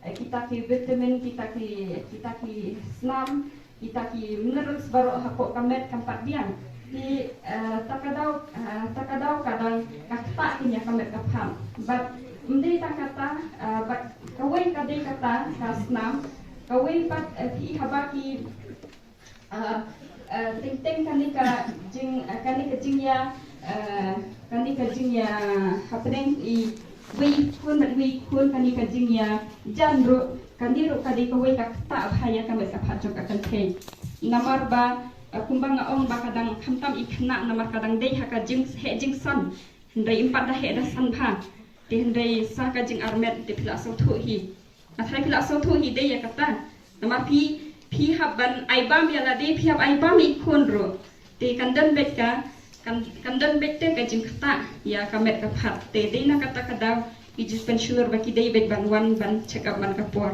eh, kita ki vitamin, kita ki, kita ki snam, kita ki minerals baroh hapoh ka met kam pat biang. Te, eh, ta ka daw, eh, ta ka daw ka dang ka ktah ïa ka met ka phad. Bad ym dei tang kata, eh, bad kawei ka dei kata ka snam, kawei pat, eh, phi haba ki, eh, eh, teng teng kane ka jing, eh, kane ka jingïa, eh, kane ka jingïa hapdeng i wei khun bad wei khun, kane ka jingïa jan ruh, kane ruh ka dei kawei ka ktah bha ïa ka met ka phad jong ka kynthei. Namar ba, eh, kumba nga ong ba ka dang khamtam i khynnah namar ka dang dei ha ka jingheh jingsan. Hynrei ym pat da heh da san bha. Te hynrei sa ka jingarmet te phi la sngewthuh hi. Nga tharai phi la sngewthuh hi dei ïa kata. Namar phi, phi hap ban ai bam ïa lade, phi hap ai bam ïa i khun ruh. Te kan don beit ka, kan, kan don beit te ka jingktah ïa ka met ka phad. Te dei na kata ka daw ki ju pynshlur ba ki dei beit ban wan ban check up man ka por.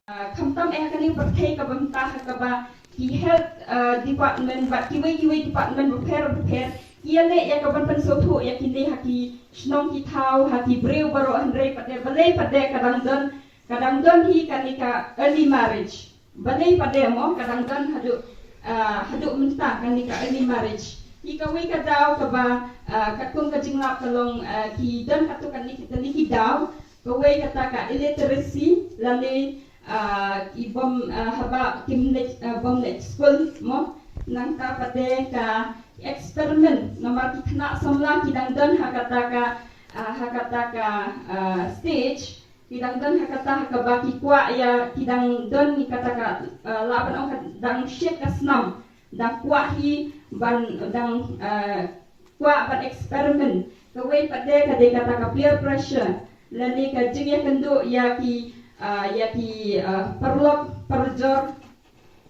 Ah, khamtam eh ha kane ka pyrthei kaba mynta ha kaba ki health, ah, department bad kiwei kiwei department bapher bapher ki ïaleh ïa ka ban pynsngewthuh ïa kine ha ki shnong ki thaw, ha ki briew baroh, hynrei pat de balei pat de ka dang don, ka dang don hi kane ka early marriage. Balei pat de mo ka dang don haduh, Ah, haduh mynta kane ka early marriage. Hi kawei ka daw kaba, ah, katkum ka jinglap ka long, ah, ki don katto katne ki, katne ki daw, kawei kata ka illiteracy, lane, ah, ki bym, ah, haba kim leit, ah, bym leit skul mo, nangta pat de ka experiment, namar ki khynnah samla ki dang don ha kata ka, ah, ha kata ka, ah, stage, ki dang don ha kata ha kaba ki kwah ïa, ki dang don ïa kata ka, ah, lah ban ong ka dang shit ka snam, dang kwah hi ban, dang, ah, kwah ban experiment. Kawei pat de ka dei kata ka peer pressure, lane ka jingïakynduh ïa ki, ah, ïa ki, ah, paralok parajor,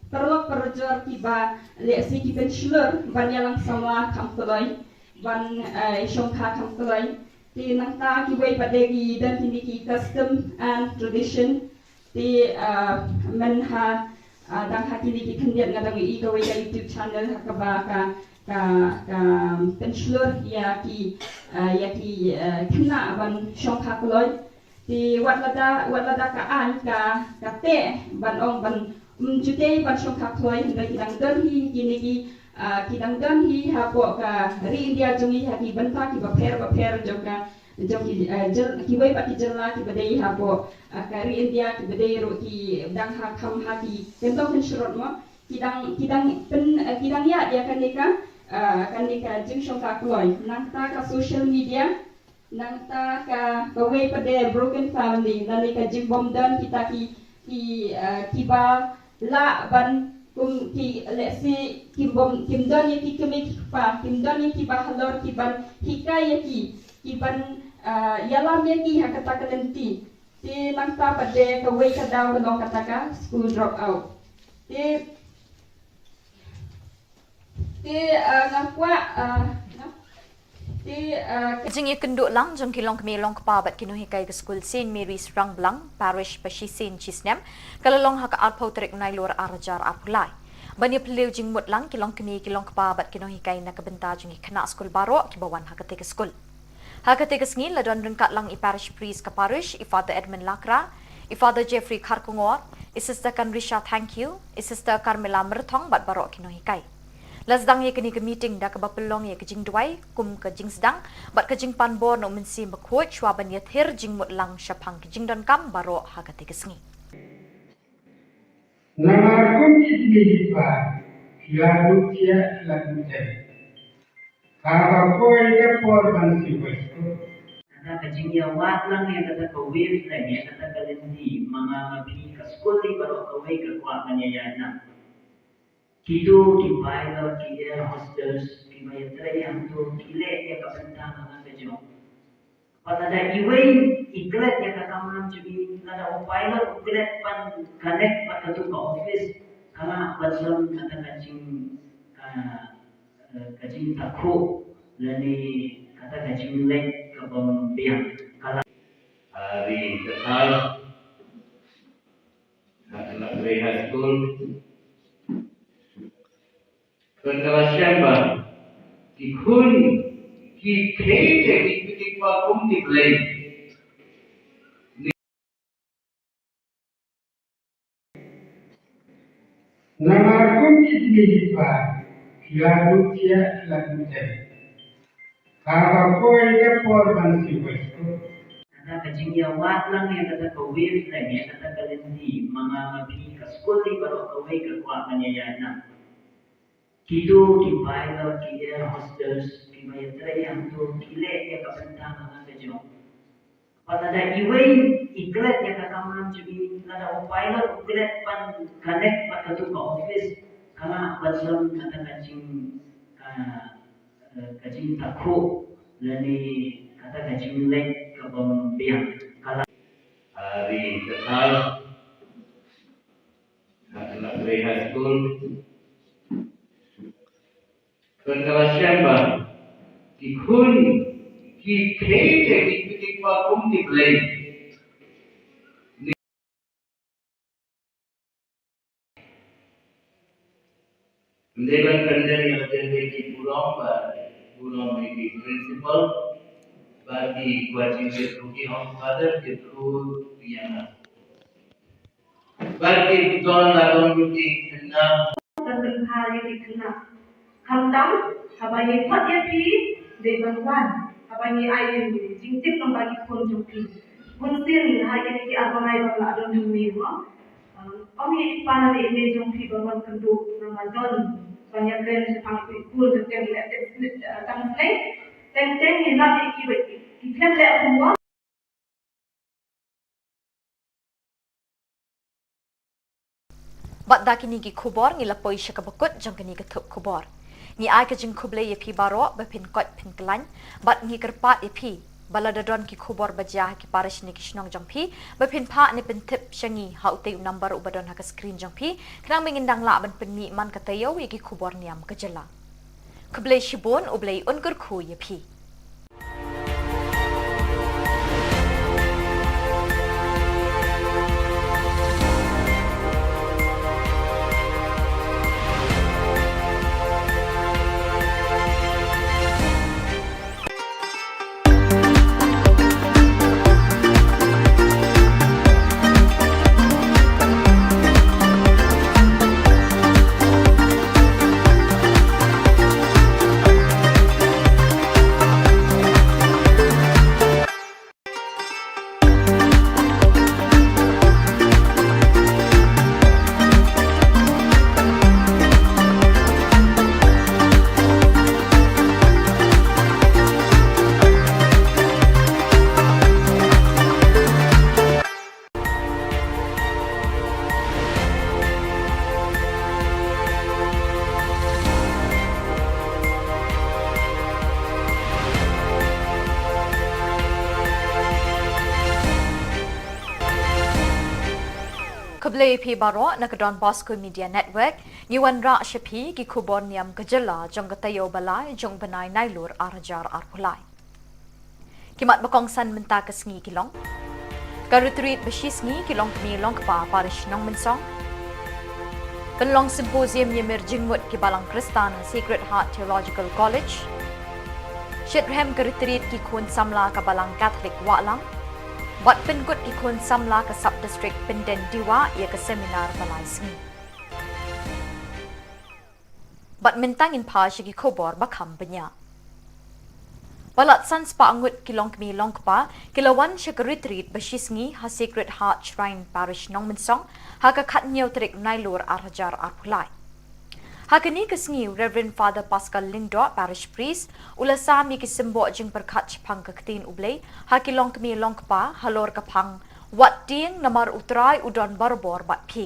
paralok parajor kiba lehse ki pynshlur ban ïalang samla kham kloi, ban, ah, shongkha kham kloi. Te nangta kiwei pat de ki don kine ki custom and tradition. Te, ah, myn ha, ah, dang ha kine ki khyndiat nga dang ïohi kawei ka YouTube channel ha kaba ka, ka, ka pynshlur ïa ki, ah, ïa ki, ah, khynnah ban shongkha kloi. Te wat lada, wat lada ka aiñ ka, ka teh ban ong ban, um, ju dei ban shongkha kloi, hynrei ki dang don hi kine ki, ah, ki dang don hi hapoh ka ri India jong ngi ha ki bynta kiba pher bapher jong ka, jong ki, eh, jyl-, kiwei pat ki jylla kiba dei hapoh, eh, ka ri India, kiba dei ruh ki dang ha kham ha ki kyntong kynshrut mo. Ki dang, ki dang pyn, eh, ki dang ïaid ïa kane ka, eh, kane ka jingshongkha kloi. Nangta ka social media, nangta ka, kawei pat de broken family, lane ka jingbym don kita ki, ki, eh, kiba lah ban kum ki, lehse kim bym, kim don ïa ki kmie ki kpa, kim don ïa kiba halor ki ban hikai ïa ki, ki ban, ah, ïalam ïa ki ha kata ka lynti. Te nangta pat de kawei ka daw ka long kata ka school drop out. Te, te, ah, nga kwah, ah, nga Te, uh, ka jingïakynduh lang jong ki longkmie longkpa bad ki nonghikai ka skul Saint Mary's Rangblang, Parish Pashisien Chisnem, ka la long ha ka arphew tarik u Nailur ar hajar arphew lai. Ban ïaphylliew jingmut lang ki longkmie ki longkpa bad ki nonghikai na ka bynta jong ki khynnah skul baroh kiba wan ha katei ka skul. Ha katei ka sngi la don ryngkat lang i Parish Priest ka Parish, i Father Edmund Lakra, i Father Jeffrey Kharkongor, i Sister Kanrisha Thangkhiew, i Sister Carmela Myrthong bad baroh ki nonghikai. La sdang ïa kane ka meeting da kaba pynlong ïa ka jingduwai kum ka jingsdang bad ka jingpan bor na u Mynsiem Bakhuid shuwa ban ïathir jingmut lang shaphang ki jingdonkam baroh ha katei ka sngi. Namar kum ki kmie ki kpa ki la duh thiah ki la duh tem, kaba poi ka por ban siew skul. Kata ka jingïawad lang ïa kata ka wavelength, ïa kata ka lynti, ma nga ma phi ka skul hi baroh kawei ka kwah ban ïaïaid lang. Kito ki pilot, ki air hostess kiba ïatrei hangto ki leh ïa ka bynta na ka jong. Bad lada iwei i klet ïa ka kamram jong i, lada u pilot u klet ban connect bad kato ka office, ka lah ban don kata ka jing, ka, ka jingtakhuh lane kata ka jingleh kabym biang. Ka lah. Hari Kethal, Kethal High School. Kynta ba shem ba ki khun ki khie te ki pyndik ba kum ki Blei. Namar kum ki kmie ki kpa ki la duh thiah ki la duh tem, kaba poi ka por ban siew skul. Kata ka jingïawad lang ïa kata ka wavelength, ïa kata ka lynti, ma nga ma phi ka skul hi baroh kawei ka kwah ban ïaïaid lang. Kito ki pilot, ki air hostess kiba ïatrei hangto ki leh ïa ka bynta na ka jong. Bad lada iwei i klet ïa ka kamram jong i, lada u pilot u klet ban connect bad kato ka office, ka lah ban don kata ka jing, ka, ka jingtakhuh lane kata ka jingleh kabym biang. Ka lah. Hari Kethal, Kethal High School. Kynta ba shem ba ki khun ki khie te ki pyndik ba kum ki Blei. Ym dei ban pyndem ïa ka jingïadei ki burom ba burom ïa ki principal ba ki kwah jingïathuh ki home father ki through ïa nga. Ba ki don la don ki khynnah. Pynbha ïa ki khynnah. Khamtam haba ngi khot ïa phi dei ban wan, haba ngi ai ïa phi jingtip lyngba ki khun jong phi. Bun sien ha kine ki ar bnai ba la don hangne mo. Ong ïa i pa ne i mei jong phi ba wan kynduh, namar don ban ïakren shaphang ki khun jong phi, leh tip tang sleng. Teng teng ngi lap ïa ki ba ki khlem leh homework. Bad da kine ki khubor ngi la poi sha kaba kut jong kane ka thup khubor. Ngi ai ka jingkhublei ïa phi baroh ba phin koit phin khlaiñ, bad ngi kyrpad ïa phi ba lada don ki khubor ba jia ha ki parish ne ki shnong jong phi, ba phin phah ne pyntip sha ngi ha utei u number uba don ha ka screen jong phi, khnang ba ngin dang lah ban pynmih man ka taïew ïa ki khubor niam ka jylla. Khublei shibun, U Blei un kyrkhu ïa phi. Khublei ïa phi baroh na ka Don Bosco Media Network, ngi wanrah sha phi ki khubor niam ka jylla jong ka taïew ba lai jong u bnai Nailur ar hajar arphew lai. Ki mat ba kongsan mynta ka sngi ki long: ka retreat ba shisngi ki longkmie longkpa parish Nongmynsong. Pynlong symposium ïamir jingmut ki balang Khristan Sacred Heart Theological College. Shitrhem ka retreat ki khun samla ka balang Catholic Wahlang. Bad pynkut ki khun samla ka sub district Pyndendiwah ïa ka seminar ba lai sngi. Bad mynta ngin phai sha ki khubor ba kham bniah. Palat san spah ngut ki longkmie longkpa ki la wan sha ka retreat ba shisngi ha Sacred Heart Shrine Parish Nongmynsong ha ka khathynñiew tarik Nailur ar hajar arphew lai. Ha kane ka sngi u Reverend Father Pascal Lyngdoh, Parish Priest, u la sam ïa ki symboh jingpyrkhat shaphang ka ktien U Blei ha ki longkmie longkpa halor ka phang: Wat tieng, namar U Trai u don barabor bad phi.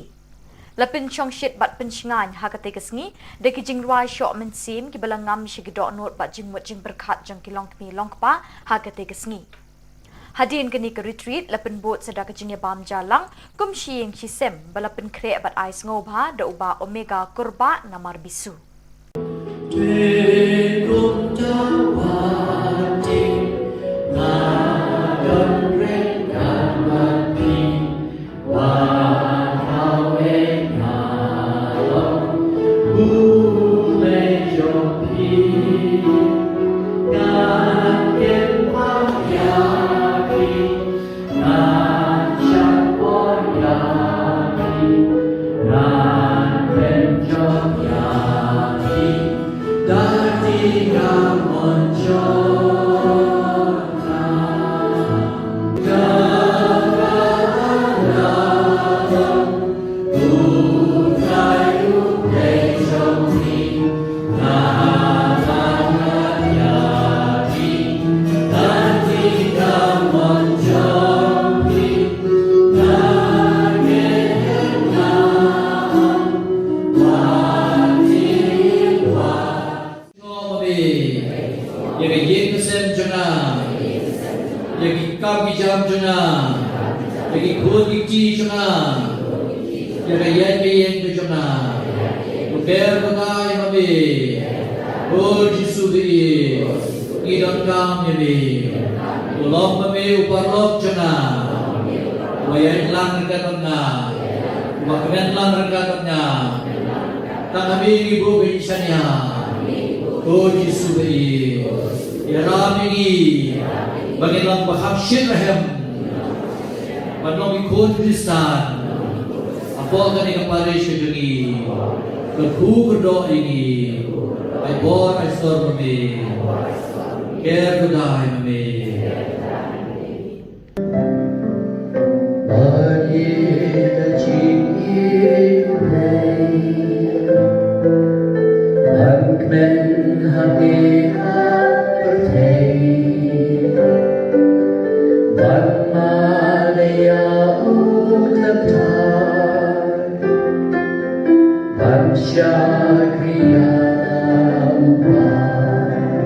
La pynshongshit bad pynshngaiñ ha katei ka sngi da ki jingrwai shoh mynsiem kiba la ngam sha ki dohnud bad jingmut jingpyrkhat jong ki longkmie longkpa ha katei ka sngi. Hadien kane ka retreat la pynbud sa da ka jingïabam jailang kum shi ïing shi sem ba la pynkhreh bad ai sngewbha da u Bah Omega Kurbah na Marbisu. Ïa ka ïing ka sem jong nga, ïa ki kam ki jam jong nga, ïa ki khun ki kti jong nga, ïa ka ïaid ka ïeng ka jong nga, u ker bynta ïa ma me. O Jisu ba ïeit, ngi donkam ïa me. U long ma me u paralok jong nga, uba ïaid lang ryngkat bad nga, uba kmen lang ryngkat bad nga. Tang ha me ngi buh ka jingshaniah. O Jisu ba ïeit, ïarap ïa ngi ba ngin long ba kham shit rhem ban long ki khun Khristan hapoh kane ka parish ka jong ngi. Kyrkhu kyrdoh ïa ngi. Ai bor ai sor ma me. Ker kyrdoh ïa ma me. Ban ïa ka jingïeit U Blei ban kmen ha ngi ha pyrthei, ban mane ïa u kynthei, ban shakri ïa u Blei.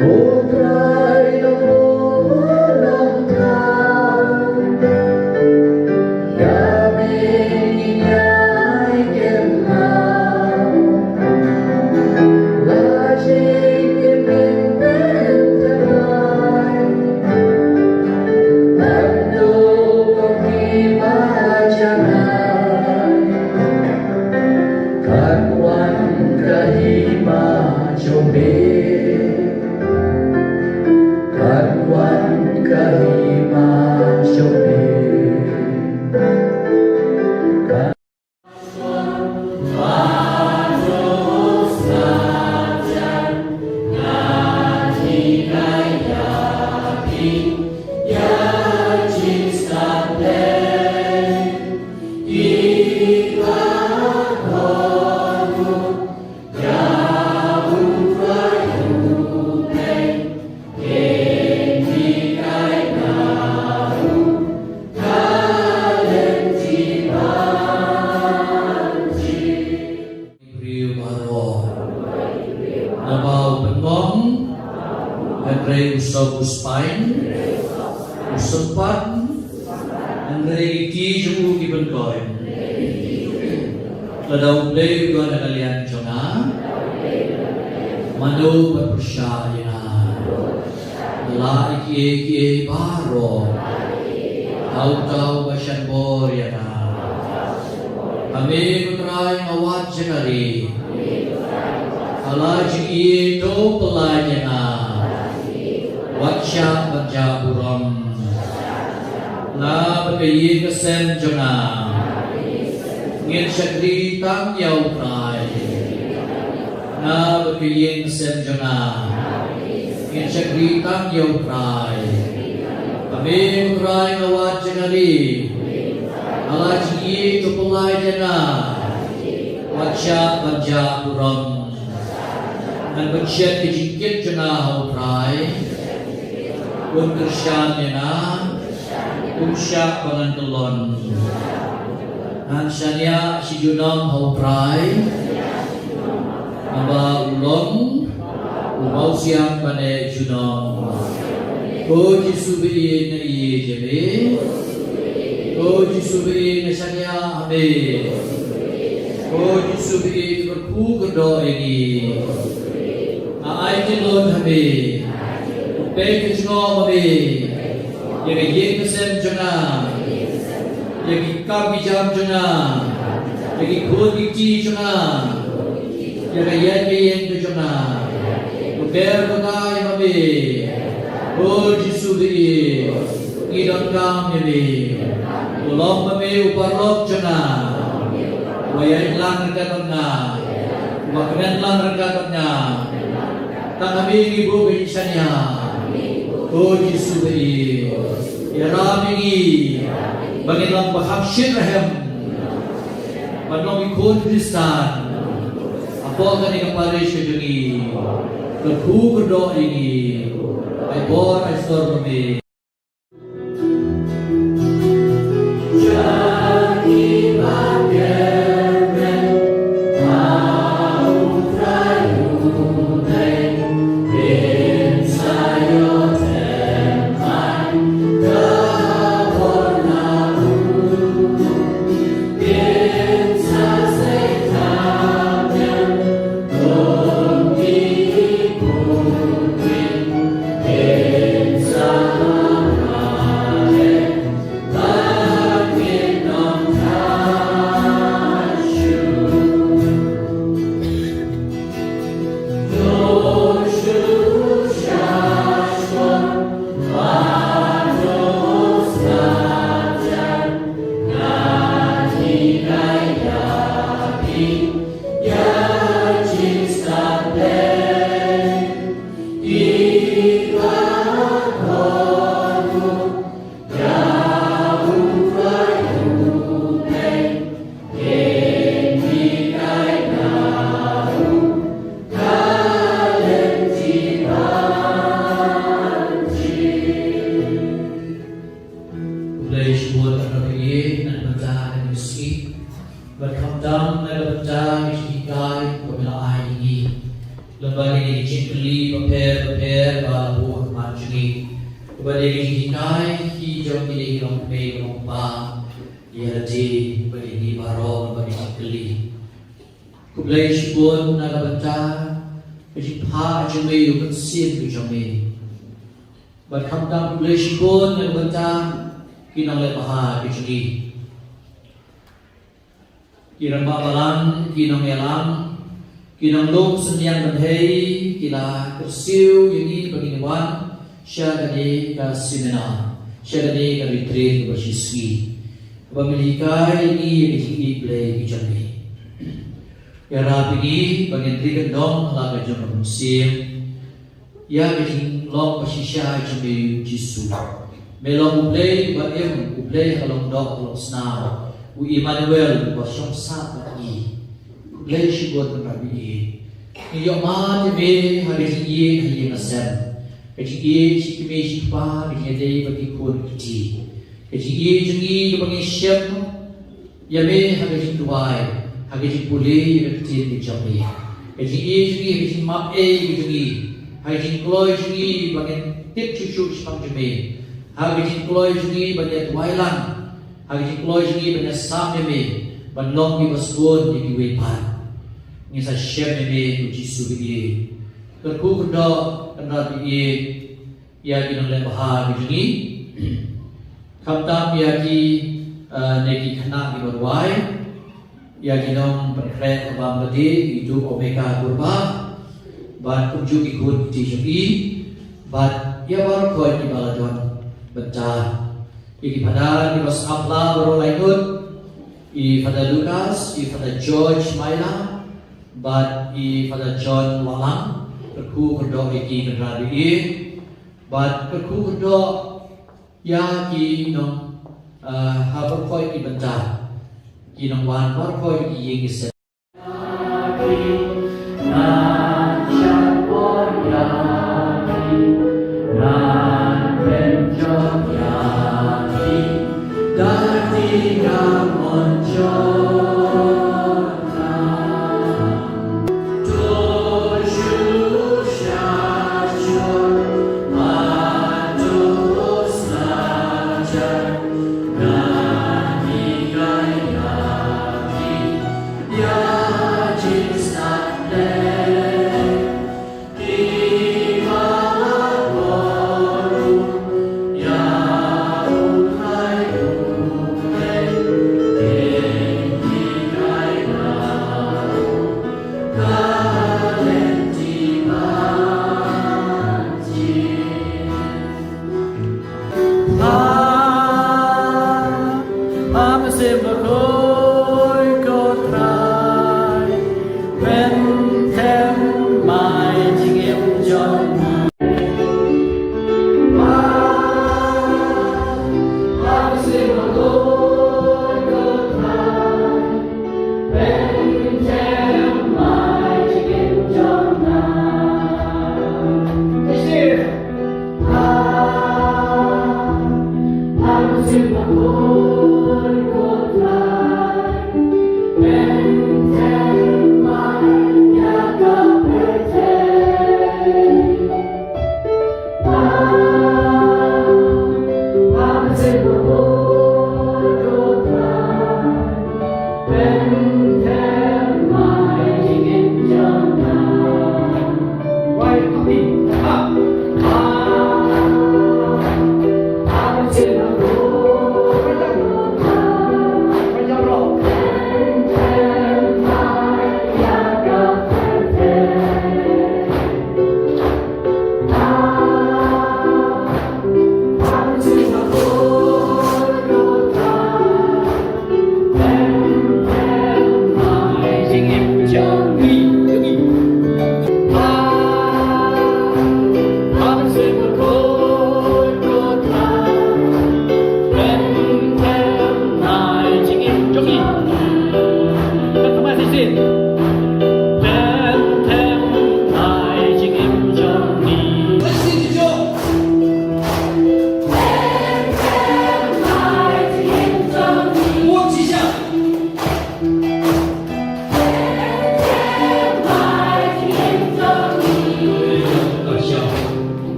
Ko Trai, nongbuh nongthaw, ïa me ngi ïai kynmaw. La jingim ngin pynjanai, ban duh kum ki ba janai. Kan wan ka hima jong me. Kan wan ka hima jong me. Kan Briew baroh. Naba u pynbong, hynrei u sop u spine, u sympat, hynrei ki jong u ki pynkoit. Lada U Blei u don ha ka liang jong nga, mano ban pyrshah ïa nga? Lada ïa kiei kiei baroh ha uta uba shah bor ïa nga. Ha me ko Trai nga wad jingari. Ha la jingïeit to pynlait ïa nga. Wat shah ban jah burom. Nga bad ka ïing ka sem jong nga ngin shakri tang ïa U Trai. Nga bad ka ïing ka sem jong nga ngin shakri tang ïa U Trai. Ha me ko Trai nga wad jingari. Ha la jingïeit to pynlait ïa nga. Wat shah ban jah burom. Ngan pynshet ïa ka jingkit jong nga ha U Trai. Un kyrshan ïa nga. Um shah ba ngan kyllon. Ngan shaniah shi junom ha U Trai. Naba u long u mawsiang bad u nongïalam. Ko Jisu ba ïeit, nga ïeit ïa me. Ko Jisu ba ïeit, nga shaniah ha me. Ko Jisu ba ïeit, kyrkhu kyrdoh ïa ngi. Nga ai kyllon ha me. Peit ka jingngop ma me ïa ka ïing ka sem jong nga, ïa ki kam ki jam jong nga, ïa ki khun ki kti jong nga, ïa ka ïaid ka ïeng ka jong nga. Ko ker ko dei ma me. Ko Jisu ba ïeit, ngi donkam ïa me. Ko long ma me u paralok jong nga, uba ïaid lang ryngkat bad nga, uba kmen lang ryngkat bad nga. Tang ha me ngi buh ka jingshaniah. Ko Jisu ba ïeit, ïarap ïa ngi ba ngin long ba kham shynrang ban long ki khun Khristan hapoh kane ka parish ka jong ngi. Kyrkhu kyrdoh ïa ngi. Ai bor ai sor ma me. Ai ngi lem bad ïa ki jingkylli bapher bapher ba la buh ha khmat jong ngi, bad ïa ki jinghikai ki jong kine ki longkmie longkpa, ïa lade bad ïa ngi baroh lem bad ïa ki jingkylli. Khublei shibun na ka bynta ka jingphah jong me, u Mynsiem ka jong me. Bad khamtam khublei shibun na ka bynta ki nongleh bha ka jong ngi. Ki rangbah balang, ki nongïalam, ki nonglum synñiang bynhei, ki la kyrsiew ïa ngi ba ngin wan sha kane ka seminar, sha kane ka retreat kaba shi sngi, kaba men hikai ïa ngi ïa ka jingïeit Blei ka jong me. Ïarap ïa ngi ba ngin ri kyndong ha la ka jong ka mynsiem ïa ka jinglong ba shisha jong me, u Jisu. Me long U Blei uba im, U Blei ha ka long doh ha ka long snam, u Immanuel uba shong sah bad ngi. Khublei shibun Trai ba ïeit. Ngi ïohmad ïa me ha ka jingïeit ha ïing ha sem, ka jingïeit shi kmie shi kpa, ka jingïadei bad ki khun ki kti, ka jingïeit jong ngi kaba ngi shem ïa me ha ka jingduwai, ha ka jingpule ïa ka ktien ka jong me, ka jingïeit jong ngi ha ka jingmap ei ka jong ngi, ha ka jingkloi jong ngi ba ngin tip shuh shuh shaphang jong me, ha ka jingkloi jong ngi ban ïa duwai lang, ha ka jingkloi jong ngi ban ïa sam ïa me, ban long kiba sngewbha ïa kiwei pat. Ngi sa shem ïa me, u Jisu ba ïeit. Kyrkhu kyrdoh Kynrad ba ïeit ïa ki nongleh bha ki jong ngi. Khamtam ïa ki, eh, ne ki khynnah kiba rwai, ïa ki nongpynkhreh bam ka dei, i tu Omega Kurbah, bad kumjuh ki khun ki kti jong i, bad ïa baroh kiba la don bynta. Ïa ki Father kiba sngap la baroh lai ngut, i Father Lucas, i Father George Maila, bad i Father John Wahlang, kyrkhu kyrdoh ïa ki Kynrad ba ïeit, bad kyrkhu kyrdoh ïa ki nong, eh, ha baroh ki bynta, ki nongwan baroh ki ïing ki sem.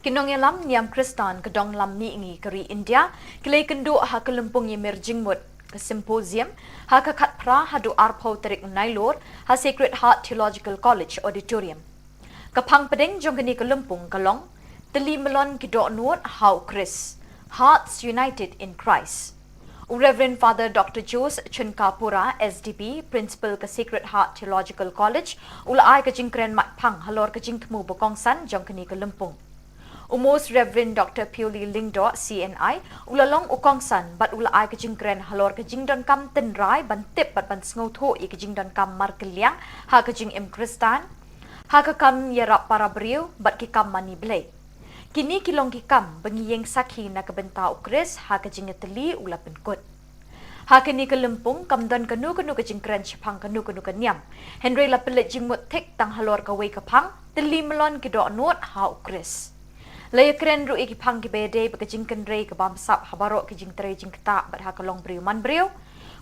Ki nongïalam niam Khristan ka dong lam mihngi ka ri India ki la ïakynduh ha ka lympung ïamir jingmut ka symposium ha ka khatphra haduh arphew tarik Nailur ha Sacred Heart Theological College Auditorium. Ka phang pdeng jong kane ka lympung ka long Tylli Mlon ki Dohnud ha u Khrist, Hearts United in Christ. U Reverend Father Doctor Jose Chunkapura, S D B, Principal ka Sacred Heart Theological College, u la ai ka jingkren matphang halor ka jingthmu ba kongsan jong kane ka lympung. U Most Reverend Doctor Pioli Lyngdoh, C N I, u la long u kongsan bad u la ai ka jingkren halor ka jingdonkam tynrai ban tip bad ban sngewthuh ïa ka jingdonkam markylliang ha ka jingim Khristan, ha ka kam ïarap para briew bad ki kam mane Blei. Kine ki long ki kam ba ngi ïeng sakhi na ka bynta u Khrist ha ka jingïatylli u la pynkut. Ha kane ka lympung kam don kano kano ka jingkren shaphang kano kano ka niam, hynrei la pynleit jingmut thik tang halor kawei ka phang, Tylli Mlon ki Dohnud ha u Khrist. La ïakren ruh ïa ki phang kiba ïadei bad ka jingkynrei ka bamsap ha baroh ki jingtrei jingktah bad ha ka longbriew manbriew.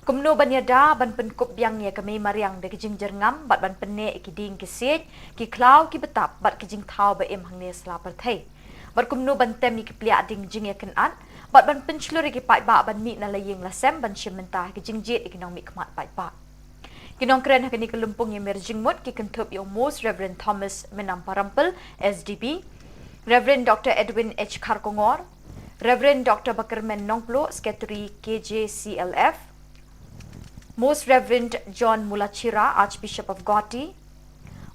Kumno ban ïada ban pynkup biang ïa ka mei mariang da ka jingjyrngam bad ban pynneh ïa ki dieng ki siej, ki khlaw ki btap bad ki jingthaw ba im hangne sla pyrthei. Bad kumno ban tem ïa ki pliah dieng jingïakynad bad ban pynshlur ïa ki paidbah ban mih na la ïing la sem ban shim bynta ha ki jingjied ïa ki nongmihkhmat paidbah. Ki nongkren ha kane ka lympung ïamir jingmut ki kynthup ïa u Most Reverend Thomas Mynam Parampil, S D B, Reverend Doctor Edwin H Kharkongor, Reverend Doctor Bakyrmen Nongpluh, Secretary K J C L F, Most Reverend John Mulachira, Archbishop of Guwahati,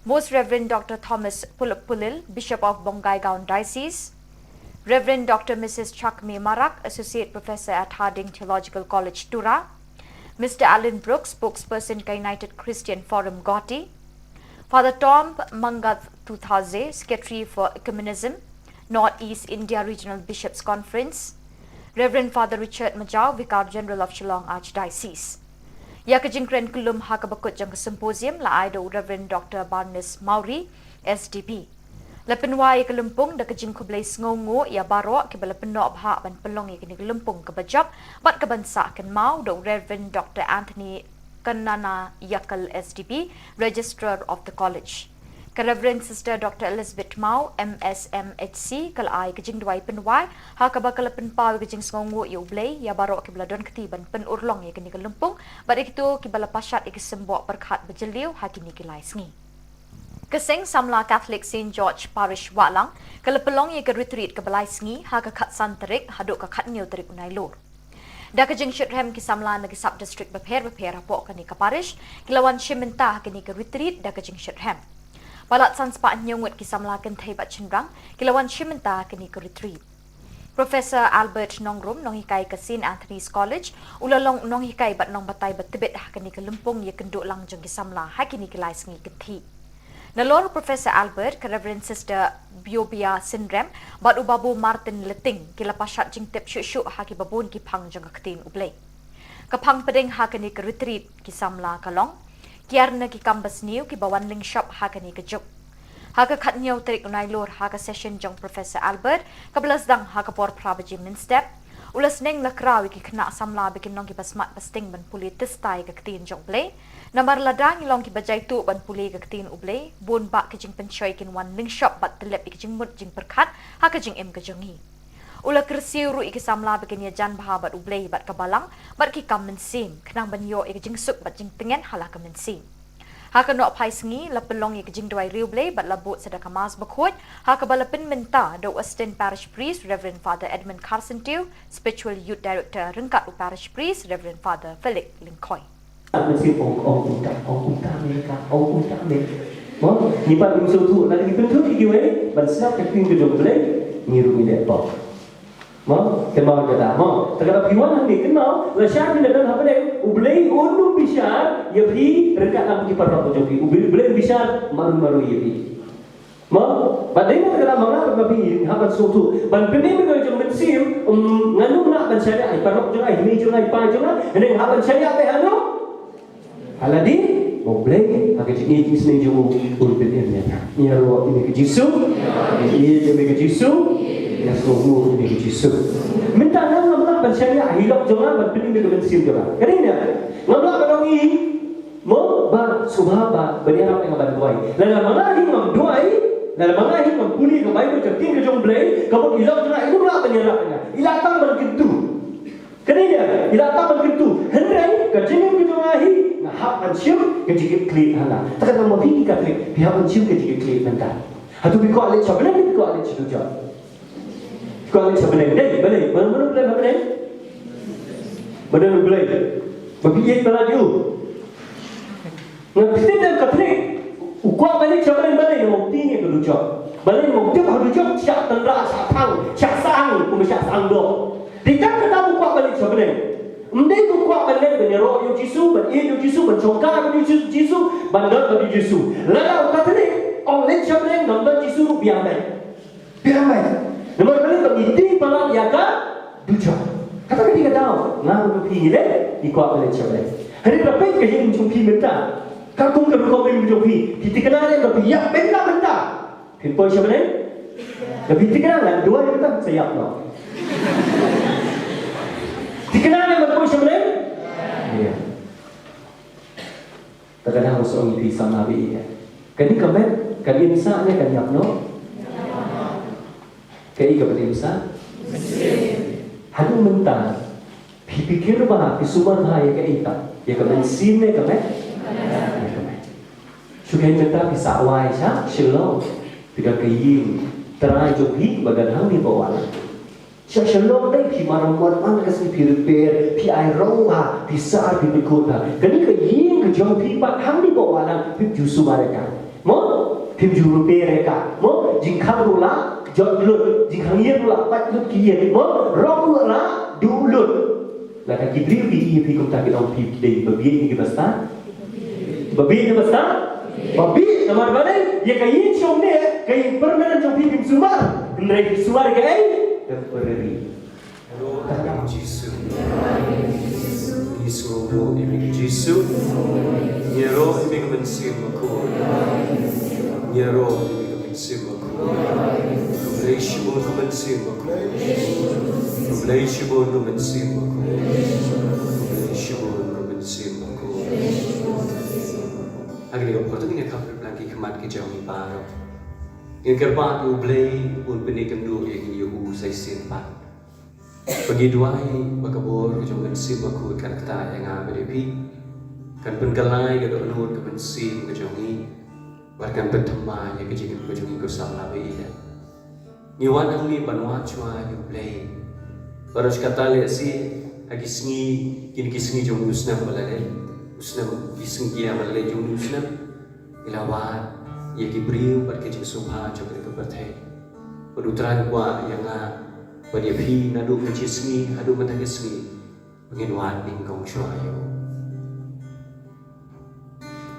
Most Reverend Doctor Thomas Pulip Pulil, Bishop of Bongaigaon Diocese, Reverend Doctor Missus Chakme Marak, Associate Professor at Harding Theological College, Tura, Mister Alan Brooks, Spokesperson ka United Christian Forum, Guwahati, Father Tom Mangath Tuthaze, Secretary for Ecumenism, North East India Regional Bishops Conference, Reverend Father Richard Majau, Vicar General of Shillong Archdiocese. Ïa ka jingkren kyllum ha kaba kut jong ka symposium la ai da u Reverend Doctor Barnes Mawrie, S D B. La pynwai ïa ka lympung da ka jingkhublei sngewnguh ïa baroh kiba la pynnoh bha ban pynlong ïa kane ka lympung kaba jop bad kaban sah kynmaw da u Reverend Doctor Anthony Kannanayakal, S D B, Registrar of the College. Ka Reverend Sister Doctor Elizabeth Mawrie, M S M H C, ka la ai ka jingduwai pynwai ha kaba ka la pynpaw ïa ka jingsngewnguh ïa U Blei ïa baroh kiba la don kti ban pynurlong ïa kane ka lympung bad ïa kito kiba la pashat ïa ki symboh pyrkhat ba jylliew ha kine ki lai sngi. Ka Seng Samla Catholic Saint George Parish Wahlang ka la pynlong ïa ka retreat kaba lai sngi ha ka khatsan tarik haduh ka khathynñiew tarik u Nailur. Da ka jingshitrhem ki samla na ki sub district bapher bapher hapoh kane ka parish ki la wan shim bynta ha kane ka retreat da ka jingshitrhem. Palat san spah hynñiew ngut ki samla kynthei bad shynrang ki la wan shim bynta ha kane ka retreat. Professor Albert Nongrum, nonghikai ka Saint Anthony's College, u la long nonghikai bad nongbatai ba tbit ha kane ka lympung ïakynduh lang jong ki samla ha kine ki lai sngi kynthih. Nalor Professor Albert, ka Reverend Sister Biobia Synrem bad u Babu Martin Leting ki la pashat jingtip shuh shuh ha kiba bun ki phang jong ka ktien U Blei. Ka phang pdeng ha kane ka retreat ki samla ka long ki ar na ki kam basniew kiba wan lyngshop ha kane ka juk. Ha ka khathynñiew tarik u Nailur ha ka session jong Professor Albert kaba la sdang ha ka por phra baje mynstep, u la sneng la kraw ïa ki khynnah samla ba kin long kiba smat ba sting ban pule tista ïa ka ktien jong U Blei. Namar lada ngi long kiba jaituh ban pule ïa ka ktien U Blei, bun bah ki jingpynshoi kin wan lyngshop bad tyllep ïa ki jingmut jingpyrkhat ha ka jingim ka jong ngi. U la kyrsiew ruh ïa ki samla ba kin ïajan bha bad U Blei bad ka balang bad ki kam mynsiem khnang ban ïoh ïa ka jingsuk bad jingtngen ha la ka mynsiem. Ha ka nohphai sngi la pynlong ïa ka jingduwai riewblei bad la bud sa da ka Mass bakhuid ha kaba la pynmynta da u Assistant Parish Priest Reverend Father Edmund Kharsyntiew, Spiritual Youth Director, ryngkat u Parish Priest Reverend Father Felix Lyngkhoi. Mynsiem ong ong kumta, ong kumta me ka, ong kumta me. Mo, ngi pat ngim sngewthuh, lada ngi pynthut ïa kiwei ban sngap ka ktien ka jong U Blei, ngi ruh ngi leh pop. Mo, kynmaw kata, mo. Te kata phi wan hangne kynmaw, lashai phi la don ha pdeng, U Blei un ym bishar ïa phi ryngkat lang ki paralok jong phi. U Blei un bishar marwei marwei ïa phi. Mo, ba dei na kata ma nga bad ma phi hap ban sngewthuh. Ban pynim ïa ka jong mynsiem, um, ngan ym lah ban shaniah ïa i paralok jong nga, i hynmen jong nga, i pa jong nga, hynrei hap ban shaniah ïa i ha no? Ha lade, ba U Blei, ha ka jingïeit jingsneng jong u, un pynim ïa nga. Ïa roh ïa me ka Jisu, ïa ïeit ïa me ka Jisu, ïa sngewbha ïa me ka Jisu. Mynta nga ngam lah ban shaniah ïa i lok jong nga ban pynim ïa ka mynsiem jong nga. Ka dei ne? Ngam lah ban ong i, mo, ba sngewbha ba, ban ïarap ïa nga ban duwai. Lada ma nga hi ngam duwai, Lada ma nga hi ngam pule ka Baibl, ka ktien ka jong U Blei, ka mut i lok jong nga i ym lah ban ïarap ïa nga. I lah tang ban kyntu. Kane ïa, i lah tang ban kyntu. Hynrei ka jingim ka jong nga hi, nga hap ban shim ka jingkitkhlieh ha nga. Te kata ma phi ki Katholik, phi hap ban shim ka jingkitkhlieh mynta. Hato phi kwah leit sha bneng, phi kwah leit sha dujok? Kwah leit sha bneng. Dei, balei, mano mano ba don ha bneng? Ba don U Blei. Ba phi ïeit palat ïa u. Nga ktien da u Katholik, u kwah ban leit sha bneng, balei? Namar u tieng ïa ka dujok. Balei? Namar u tip ha dujok shah tynrah, shah thang, shah sahang, kumba shah sahang doh. Dei tang kata u kwah ban leit sha bneng. Ym dei u kwah ban leit ban ïaroh ïa u Jisu, ban ïeit ïa u Jisu, ban shongkha bad u Jisu, ban don bad u Jisu. Lada u Katholik ong leit sha bneng, ngam don Jisu ruh biang beit. Biang beit. Namar balei? Ba ngi tieng palat ïa ka dujok. Kata ka dei ka daw. Nga bad phi ngi leit, ngi kwah ban leit sha bneng. Hynrei lada peit ka jingim jong phi mynta, ka kum ka rukom jong phi, phi thikna ne ba phi ïap mynta mynta? Phin poi sha bneng? Lada phi thikna, ngan duwai mynta sa ïap noh. Thikna ne ban poi sha bneng? Ïa. Te ka dang shu ong ïa phi samla baieit. Kane ka met kan im sah ne kan ïap noh? Kaei kaban im sah? Haduh mynta phi, phi kyrpad, phi sumar bha ïa kaei pat? Ïa ka mynsiem ne ka met? Ïa ka met. Shu kane mynta phi sah wai sha Shillong. Phi don ka ïing trai jong phi ba don hangne bad wat. Sha Shillong dei phi maram wan man ka sngi phi repair, phi ai rong ha, phi sah, phi pynkut ha. Kane ka ïing ka jong phi pat hangne bad wat phim ju sumar ïa ka. Mo? Phim ju repair ïa ka. Mo? Jingkhang ruh la jot lut, jingkhang ïing ruh la pat lut ki ïing. Mo? Rong ruh la duh lut. Lada ki briew ki ïa phi kumta ki ong phi dei ba bieit ne ki ba stad? Ba bieit ne ba stad? Ba bieit, namar balei? Ïa ka ïing shong ne, ka ïing permanent jong phi phim sumar. Hynrei phi sumar ïa kaei? Temporary. Ïaroh ïa me Jisu. Ngi sngewbha ïa me Jisu. Ïaroh ïa me Mynsiem Bakhuid. Ïaroh ïa me Mynsiem Bakhuid. Khublei shibun ko Mynsiem Bakhuid. Khublei shibun ko Mynsiem Bakhuid. Khublei shibun ko Mynsiem Bakhuid. Ha kane ka por to ngin ïa khap ryngkat ki khmat ki jong ngi baroh. Ngin kyrpad ïa U Blei un pynïakynduh ïa ngi ïa u sa shisien pat. Ba ngi duwai ba ka bor ka jong u Mynsiem Bakhuid kan ktah ïa nga bad ïa phi, kan pynkylla ïa ka dohnud ka mynsiem ka jong ngi, bad kan pynthymmai ïa ka jingim ka jong ngi ko samla baieit. Ngi wan hangne ban wad shuwa ïa U Blei. Bad ruh kata lehse ha ki sngi, kine ki sngi jong u snem ba la leit, u snem, ki sngi ki ïa ba la leit jong u snem, ngi la wad ïa ki briew bad ki jingsngewbha jong kane ka pyrthei. Bad U Trai u kwah ïa nga bad ïa phi naduh ka jingsngi haduh mynta ka sngi, ba ngin wad nyngkong shuwa ïa u.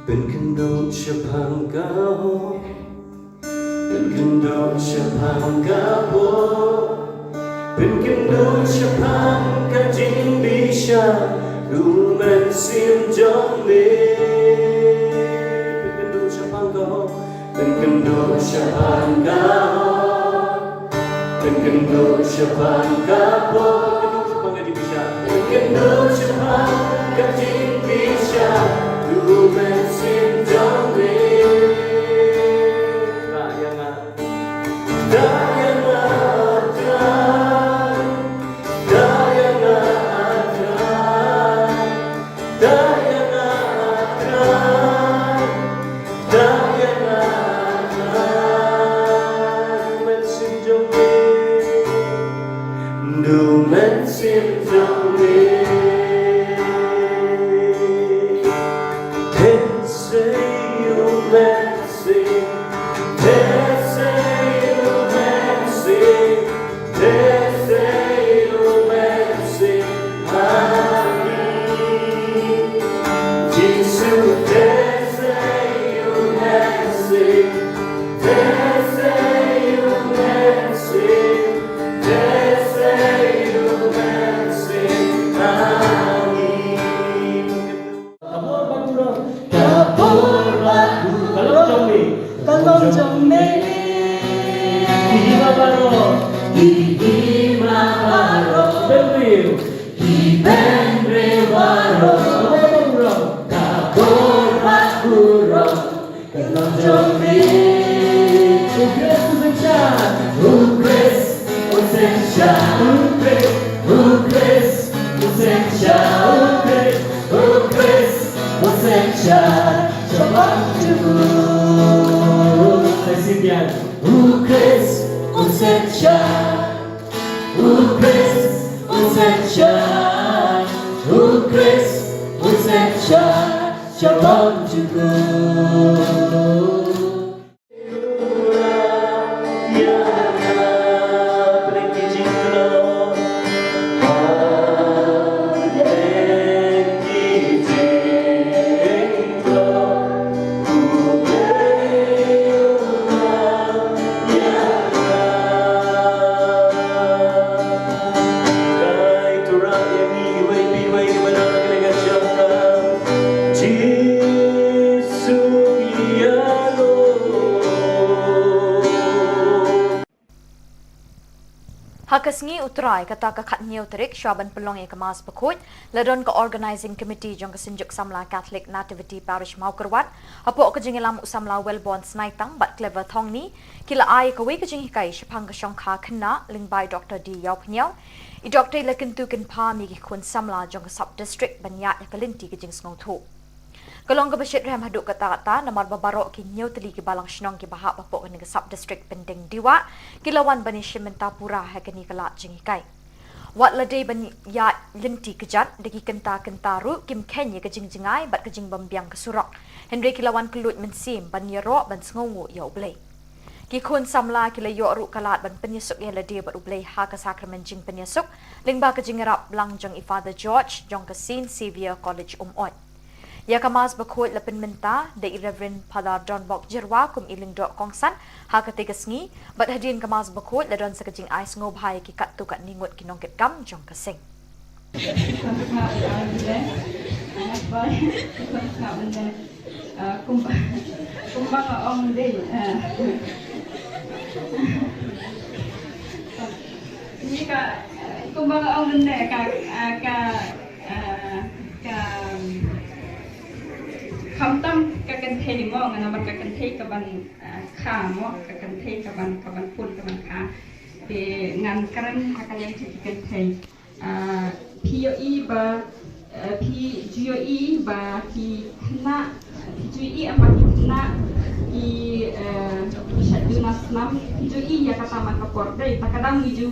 Pynkynduh shaphang ka hok, pynkynduh shaphang ka pop, pynkynduh shaphang ka jingbishar, U Mynsiem jong me. Pynkynduh shaphang ka hok, pynkynduh shaphang ka hok, pynkynduh shaphang ka pop, pynkynduh shaphang ka jingbishar, pynkynduh shaphang ka jingbishar, U Mynsiem jong me. Ktah ïa nga. Ktah ïa nga, Trai. Ktah ïa nga, Trai. Ktah ïa nga, Trai. Ktah ïa nga, Trai. Mynsiem jong me. U Mynsiem jong me. Te sei U Mynsiem. Te sei U Mynsiem. Te sei U Mynsiem ha ngi. Jisu, te sei U Mynsiem. Te sei U Mynsiem. Te sei U Mynsiem ha ngi. Ka bor ba burom. Ka bor ba burom. Ka long jong me. Ka long jong me. Ki hima baroh. Ki hima baroh. Bynriew. Ki bynriew baroh. Ka bor ba burom. Ka bor ba burom. Ka long jong me. O Khrist, u synshar, o Khrist, u synshar, sha bang jong u. Ha ka sngi U Trai, kata ka khathynñiew tarik, shuwa ban pynlong ïa ka Mass Bakhuid, la don ka Organising Committee jong ka Synjuk Samla Catholic Nativity Parish Mawkyrwat, hapoh ka jingïalam u Samla Wellborn Snaitang bad Clever Thongni, ki la ai kawei ka jinghikai shaphang ka shongkha khynnah lyngba i Doktor D Ïawphniaw. I Doktor i la kyntu kynpham ïa ki khun samla jong ka Sub District ban ïaid ïa ka lynti ka jingsngewthuh. Ka long kaba shitrhem haduh katta katta namar ba baroh ki hynñiew tylli ki balang shnong kiba hap hapoh kane ka Sub District Pyndengjia ki la wan ban ïashim bynta pura ha kane ka lad jinghikai. Wat la dei ban ïaid lynti kjat da ki kynta kynta ruh kim kheiñ ïa ka jingjngai bad ka jingbymbiang ka surok. Hynrei ki la wan kylluid mynsiem ban ïaroh ban sngewnguh ïa U Blei. Ki khun samla ki la ïoh ruh ka lad ban pynïasuk ïa lade bad U Blei ha ka sakramen jingpynïasuk lyngba ka jingïarap lang jong i Father George jong ka Saint Xavier College Umoi. Ïa ka Mass Bakhuid la pynmynta da i Reverend Father Donbok Jyrwa kum i lyngdoh kongsan ha katei ka sngi, bad hadien ka Mass Bakhuid la don sa ka jingai sngewbha ïa ki katto katne ngut ki nongkitkam jong ka seng. Kumba, kumba nga ong dei, ah. Ni ka, kumba nga ong mynne ka, ah, ka, ah, ka, khamtam ka kynthei mo, nga namar ka kynthei kaban, ah, kha mo, ka kynthei kaban, kaban pun kaban kha. Te ngan kren ha ka liang jong ki kynthei. Ah, phi ïohi ba, ah, phi ju ïohi ba ki khynnah, phi ju ïohi em ba ki khynnah ki, ah, ki shait duna snam, phi ju ïohi ïa kata man ka por dei, ta ka dang ngi ju,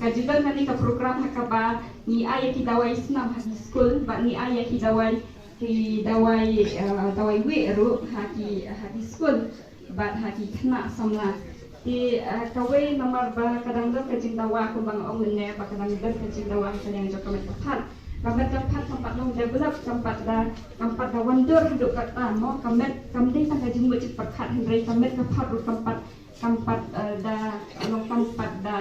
ka ju don kane ka program ha kaba ngi ai ïa ki dawai snam ha ki skul, bad ngi ai ïa ki dawai, ki dawai, ah, dawai wieh ruh ha ki, ha ki skul. Bad ha ki khynnah samla. Te, eh, kawei namar ba ka dang don ka jingdawa kumba nga ong mynne ba ka dang don ka jingdawa ha ka liang jong ka met ka phad. Ka met ka phad kam pat long develop, kam pat da, kam pat da wandur haduh katta mo, ka met kam dei tang ka jingmut jingpyrkhat hynrei ka met ka phad ruh kam pat, kam pat, eh, da long kam pat da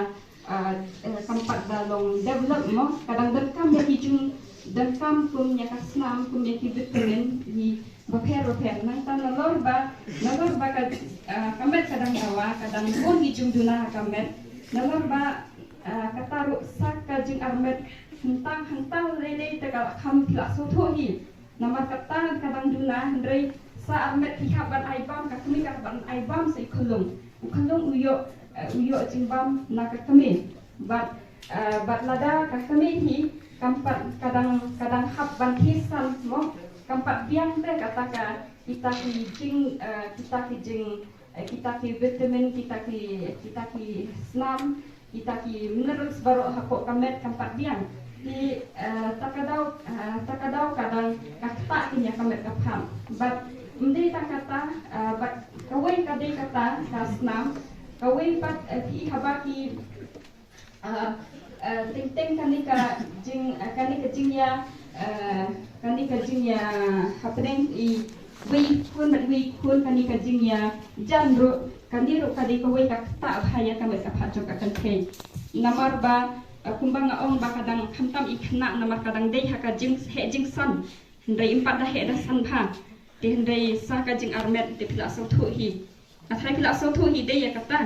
ah, eh, kam pat da long develop mo, ka dang donkam ïa ki jingdonkam kum ïa ka snam, kum ïa ki vitamin, ïa bapher bapher. Nangta nalor ba, nalor ba ka, ah, ka met ka dang dawa, ka dang bun ki jingduna ha ka met. Nalor ba, ah, kata ruh sa ka jingarmet hangtang hangtang lei lei te ka la kham phi la sngewthuh hi. Namar kata ka dang duna hynrei sa armet phi hap ban ai bam, ka kmie ka hap ban ai bam sa i khyllung. U khyllung u ïoh, eh, u ïoh jingbam na ka kmie. Bad, eh, bad lada ka kmie hi kam pat ka dang, ka dang hap ban thied san mo, kam pat biang te kata ka kita ki jing, eh, kita ki jing, eh, kita ki vitamin, kita ki, kita ki snam, kita ki minerals baroh hapoh ka met kam pat biang. Te, eh, ta ka daw, eh, ta ka daw ka dang ka ktah kane ka met ka phad. Bad ym dei tang kata, eh, bad kawei ka dei kata ka snam, kawei pat, eh, phi haba ki, eh, eh, teng teng kane ka jing, eh, kane ka jingïa, eh, kane ka jingïa hapdeng i wei khun bad wei khun, kane ka jingïa jan ruh, kane ruh ka dei kawei ka ktah bha ïa ka met ka phad jong ka kynthei. Namar ba, eh, kumba nga ong ba ka dang khamtam i khynnah namar ka dang dei ha ka jing, heh jingsan. Hynrei ym pat da heh da san bha. Te hynrei sa ka jingarmet te phi la sngewthuh hi. Hynrei phi la sngewthuh hi dei ïa kata.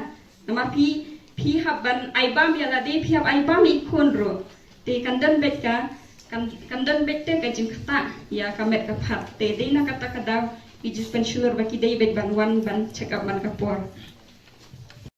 Namar phi, phi hap ban ai bam ïa lade, phi hap ai bam i khun ruh. Te kan don beit ka, kan, kan don beit te ka jingktah ïa ka met ka phad. Te dei na kata ka daw ki ju pynshlur ba ki dei beit ban wan ban check up man ka por.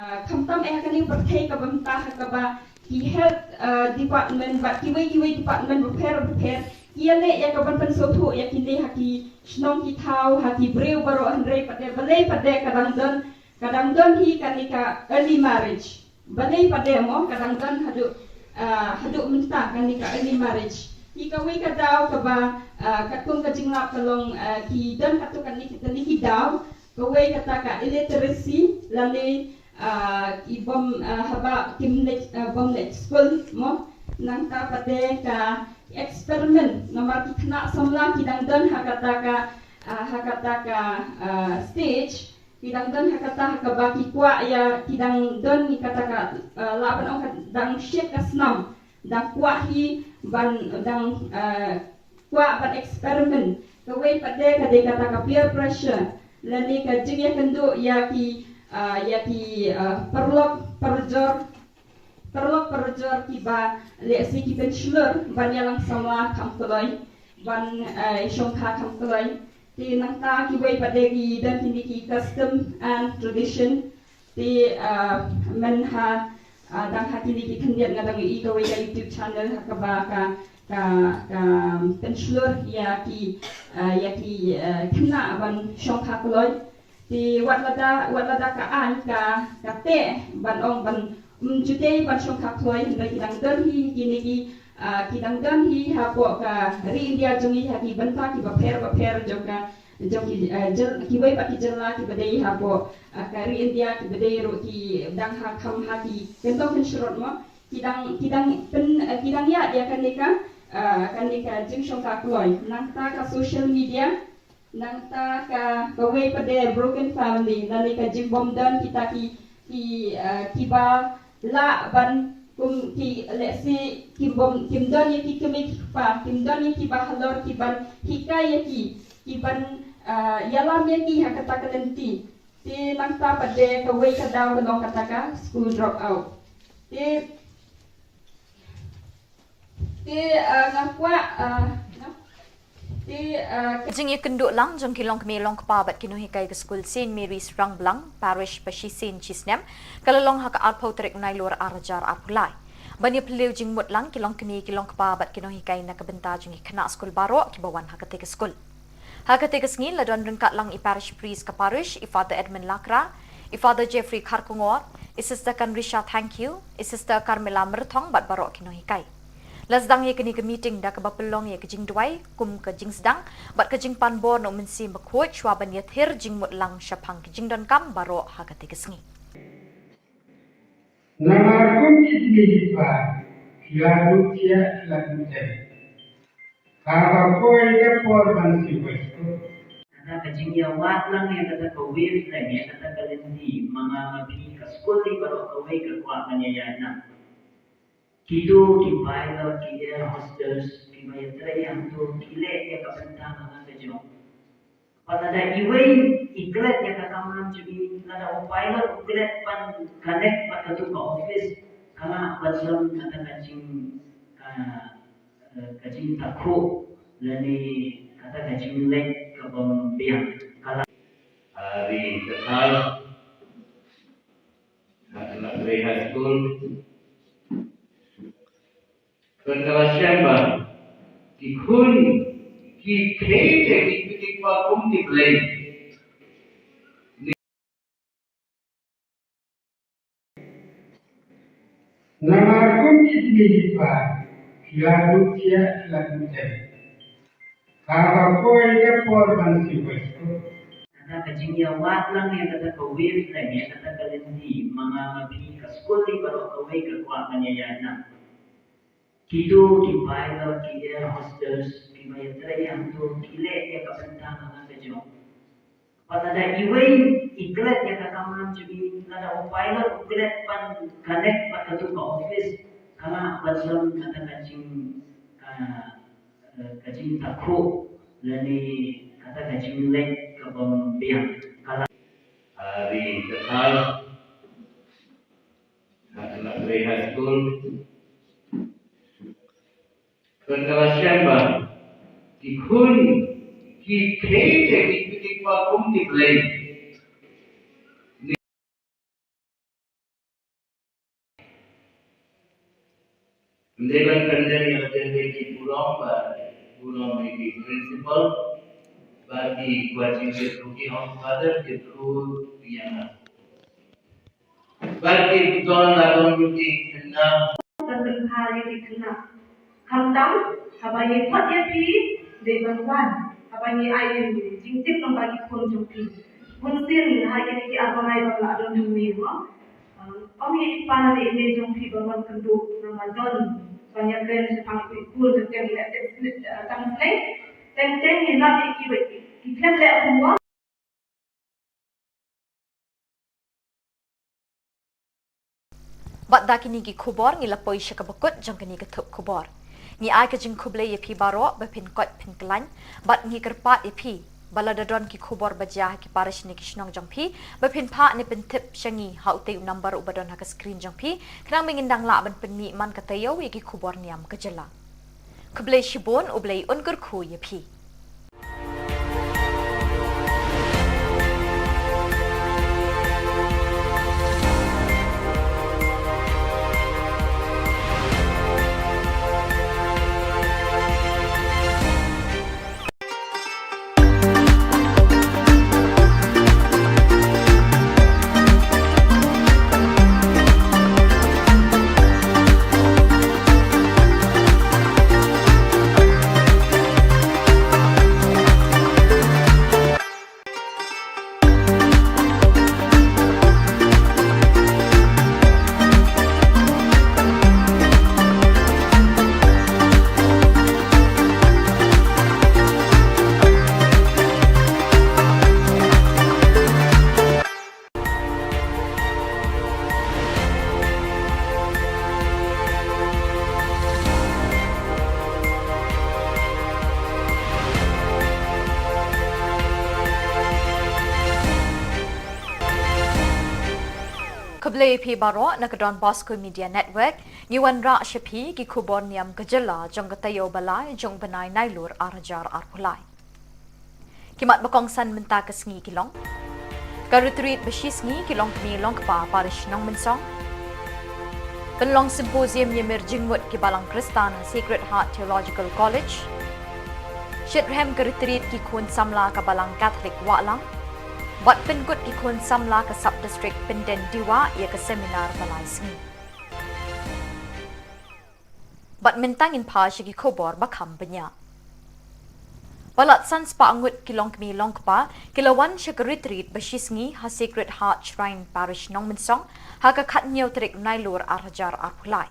Ah, khamtam eh ha kane pyrthei ka bynta ha kaba ki health, ah, department bad kiwei kiwei department bapher bapher ki ïaleh ïa ka ban pynsngewthuh ïa kine ha ki shnong ki thaw, ha ki briew baroh, hynrei pat de balei pat de ka dang don, ka dang don hi kane ka early marriage. Balei pat de mo ka dang don haduh, ah, haduh mynta kane ka early marriage. Hi kawei ka daw kaba, ah, katkum ka jinglap ka long, ah, ki don katto katne ki, katne ki daw, kawei kata ka illiteracy, lane, ah, ki bym, ah, haba kim leit, ah, bym leit skul mo, nangta pat de ka experiment, namar ki khynnah samla ki dang don ha kata ka, ah, ha kata ka, ah, stage, ki dang don ha kata ha kaba ki kwah ïa, ki dang don ïa kata ka, ah, lah ban ong ka dang shit ka snam, dang kwah hi ban, dang, ah, kwah ban experiment. Kawei pat de ka dei kata ka peer pressure, lane ka jingïakynduh ïa ki, ah, ïa ki, ah, paralok parajor, paralok parajor kiba lehse ki pynshlur ban ïalang samla kham kloi, ban, ah, shongkha kham kloi. Te nangta kiwei pat de ki don kine ki custom and tradition. Te, ah, mynha, ah, dang ha kine ki khyndiat nga dang ïohi kawei ka YouTube channel ha kaba ka, ka, ka pynshlur ïa ki, ah, ïa ki, ah, khynnah ban shongkha kloi. Te wat lada, wat lada ka aiñ ka, ka teh ban ong ban, um, jutei ban shongkha kloi, hynrei ki dang don hi kine ki, ah, ki dang don hi hapoh ka ri India jong ngi ha ki bynta kiba pher bapher jong ka, jong ki, eh, jyl-, kiwei pat ki jylla kiba dei hapoh, eh, ka ri India, kiba dei ruh ki dang ha kham ha ki kyndong kynshrut mo. Ki dang, ki dang pyn, eh, ki dang ïaid ïa kane ka, eh, kane ka jingshongkha kloi. Nangta ka social media, nangta ka, kawei pat de broken family, lane ka jingbym don kita ki, ki, eh, kiba lah ban kum ki, lehse kim bym, kim don ïa ki kmie ki kpa, kim don ïa kiba halor kiban hikai ïa ki, kiban, ah, ïalam ïa ki ha kata ka lynti. Te nangta pat de kawei ka daw ka long kata ka school drop out. Te, te, ah, nga kwah, ah, nga Te, uh, ka jingïakynduh lang jong ki longkmie longkpa bad ki nonghikai ka skul Saint Mary's Rangblang, Parish Pashisien Shisnem, ka la long ha ka arphew tarik Nailur arhajar arphew lai. Ban ïaphylliew jingmut lang ki longkmie ki longkpa bad ki nonghikai na ka bynta jong ki khynnah skul baroh kiba wan ha kata ka skul. Ha kata ka sngi la don ryngkat lang i Parish Priest ka Parish, i Father Edmund Lakra, i Father Jeffrey Kharkongor, i Sister Kanrisha Thangkhiew, i Sister Carmela Myrthong bad baroh ki nonghikai. La sdang ïa kane ka meeting da kaba pynlong ïa ka jingduwai kum ka jingsdang bad ka jingpan bor na u Mynsiem Bakhuid shwa ban ïathir jingmut lang shaphang ki jingdonkam baroh ha kata ka sngi. Namar kum ki kmie ki kpa ki la duh thiah ki la duh tem, haba poi ka por ban siew skul. Kata ka jingïawad lang ïa kata ka wavelength, ïa kata ka lynti, ma nga ma phi ka skul hi baroh kawei ka kwah ban ïaïaid lang. Kito ki pilot, ki air hostess, kiba ïatrei hangto, ki leh ïa ka bynta na ka jong. Bad lada iwei i klet ïa ka kamram jong i, lada u pilot u klet ban connect bad kato ka office, ka lah ban don kata ka jing, ka, ka jingtakhuh lane kata ka jingleh kabym biang. Ka lah. Hari Kethal, Khatla High School. Ka la shem ba ki khun ki khein ki kti ki kpa kum ki Blei. Namar kum ki kmie ki kpa ki la duh thiah ki la duh tem, haba poi ka por ban siew skul. Kata ka jingïawad lang ïa kata ka wavelength, ïa kata ka lynti, ma nga ma phi ka skul hi baroh kawei ka kwah ban ïaïaid lang. Kito ki pilot, ki air hostess, kiba ïatrei hangto, ki leh ïa ka bynta na ka jong. Bad lada iwei i klet ïa ka kamram jong i, lada u pilot u klet ban connect bad kato ka office, ka lah ban don kata ka jing, ka, ka jingtakhuh lane kata ka jingleh kabym biang. Ka lah. Hari Kethal, Khatla High School. Ka la shem ba ki khun ki khein ki kti ki kpa kum ki Blei. Ym dei ban pyndem ïa la ki burom ba burom ïa ki principal ba ki kwah jingkyrkhu ki ong Father kyrkhu ïa nga. Ba ki don la don ki khynnah. Kan pynphai Khamtam haba ngi khot ïa phi dei ban wan, haba ngi ai ïa phi jingtip lyngba ki khun jong phi. Bunsien ha kine ki ar bnai ba la don hangne mo, ong ïa i pa ne i mei jong phi ba wan kynduh namar don ban ïakren shaphang i khun, teng teng leh teng teng, teng teng ngi lap ïa ki ba ki khlem leh homework. Bad da kine ki khubor ngi la poi sha kaba kut jong kane ka thup khubor. Ngi ai ka jingkhublei ïa phi baroh ba phin koit phin khlaiñ bad ngi kyrpad ïa phi ba lada don ki khubor ba jia ha ki parish ne ki shnong jong phi, ba phin phah ne pyntip sha ngi ha utei u number uba don ha ka screen jong phi, khnang ba ngin dang lah ban pynmih man ka taïew ïa ki khubor niam ka jylla. Khublei shibun, U Blei un kyrkhu ïa phi. Khublei ïa phi baroh na ka Don Bosco Media Network. Ngi wanrah sha phi ki khubor niam ka jylla jong ka taïew ba lai jong u bnai Nailur ar hajar arphew lai. Ki mat ba kongsan mynta ka sngi ki long: ka retreat ba shisngi ki longkmie longkpa parish Nongmynsong. Pynlong symposium ïamir jingmut ki balang Khristan ha Sacred Heart Theological College. Shitrhem ka retreat ki khun samla ka balang Catholic Wahlang. Bad pynkut ki khun samla ka sub district Pynden Dewa ïa ka seminar ba lai sngi. Bad mynta ngin phai sha ki khubor ba kham bniah. Palat san spah ngut ki longkmie longkpa ki la wan sha ka retreat ba shisngi ha Sacred Heart Shrine Parish Nongmynsong ha ka khathynñiew tarik Nailur ar hajar arphew lai.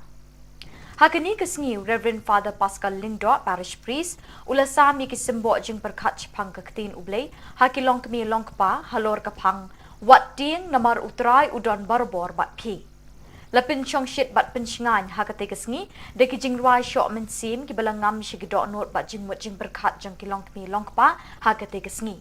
Ha kane ka sngi u Reverend Father Pascal Lyngdoh, Parish Priest, u la sam ïa ki symboh jingpyrkhat shaphang ka ktien U Blei ha ki longkmie longkpa halor ka phang Wat tieng namar U Trai u don barabor bad phi. La pynshongshit bad pynshngaiñ ha katei ka sngi da ki jingrwai shoh mynsiem kiba la ngam sha ki dohnud bad jingmut jingpyrkhat jong ki longkmie longkpa ha katei ka sngi.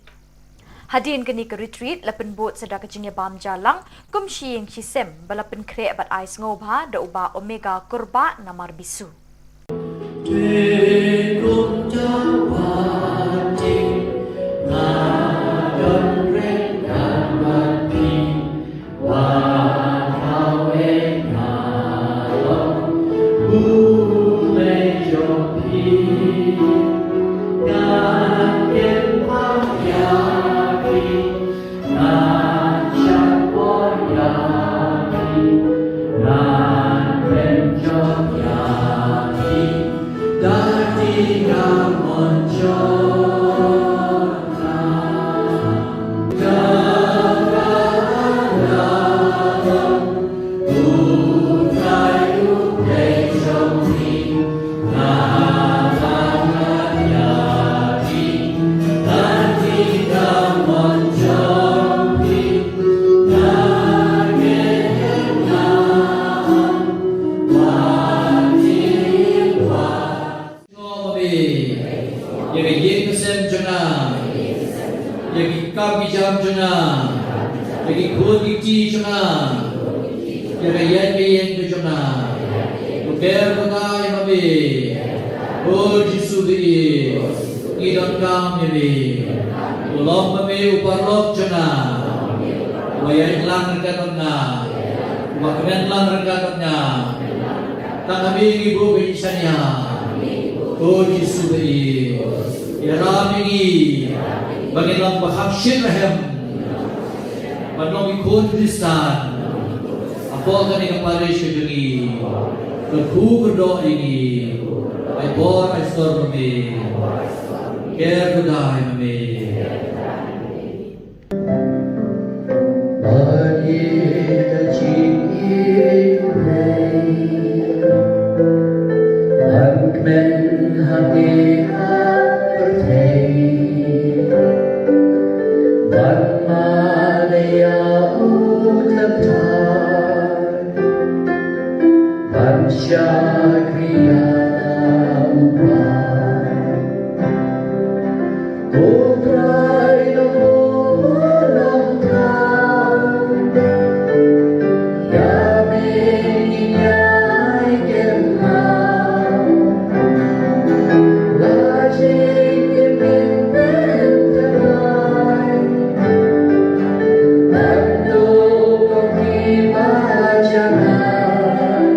Hadien kane ka retreat la pynbud sa da ka jingïabam ja lang kum shi ïing shi sem ba la pynkhreh bad ai sngewbha da u Bah Omega Kurbah namar bisu. Ïa ka ïing ka sem jong nga, ïa ki kam ki jam jong nga, ïa ki khun ki kti jong nga, ïa ka ïaid ka ïeng ka jong nga. To ker bad nga ïa ma me, ko Jisu ba ïeit, ngi donkam ïa me. To long ma me u paralok jong nga, uba ïaid lang ryngkat bad nga, uba kmen lang ryngkat bad nga. Tang ha me ngi buh ka jingshaniah, ko Jisu ba ïeit. Ïarap ïa ngi ba ngin long ba kham shit ba hem, ban long ki khun Khristan hapoh kane ka parish ka jong ngi. Kyrkhu kyrdoh ïa ngi. Ai bor ai sor ma me. Ker kyrdoh ïa ma me. Ban ïa ka jingïeit u Blei ban kmen ha ngi ha pyrthei. Ban mane ïa u Kynrad ban shakri ïa u Kpa. Ko Trai, ko Nongthaw, ïa me ngi ïai kynmaw. La jingkyrmen pynjanai, ban duh kum ki ba janai.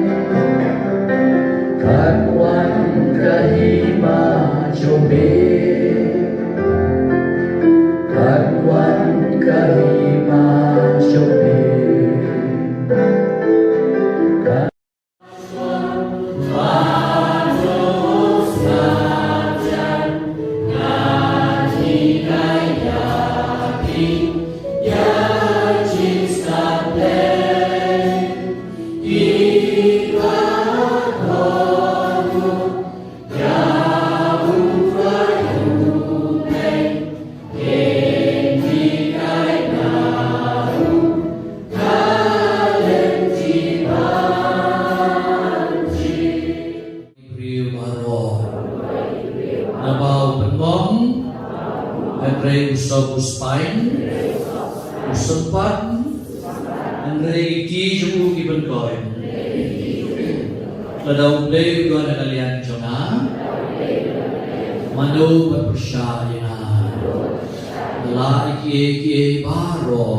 Kan wan ka hima jong me. Kan wan ka hima jong me. Kan Briew baroh. Naba u pynlong, hynrei u sop u spine, u sympat, hynrei ki jong u ki pynkoit. Lada U Blei u don ha ka liang jong nga, mano ban pyrshah ïa nga? Lada ïa kiei kiei baroh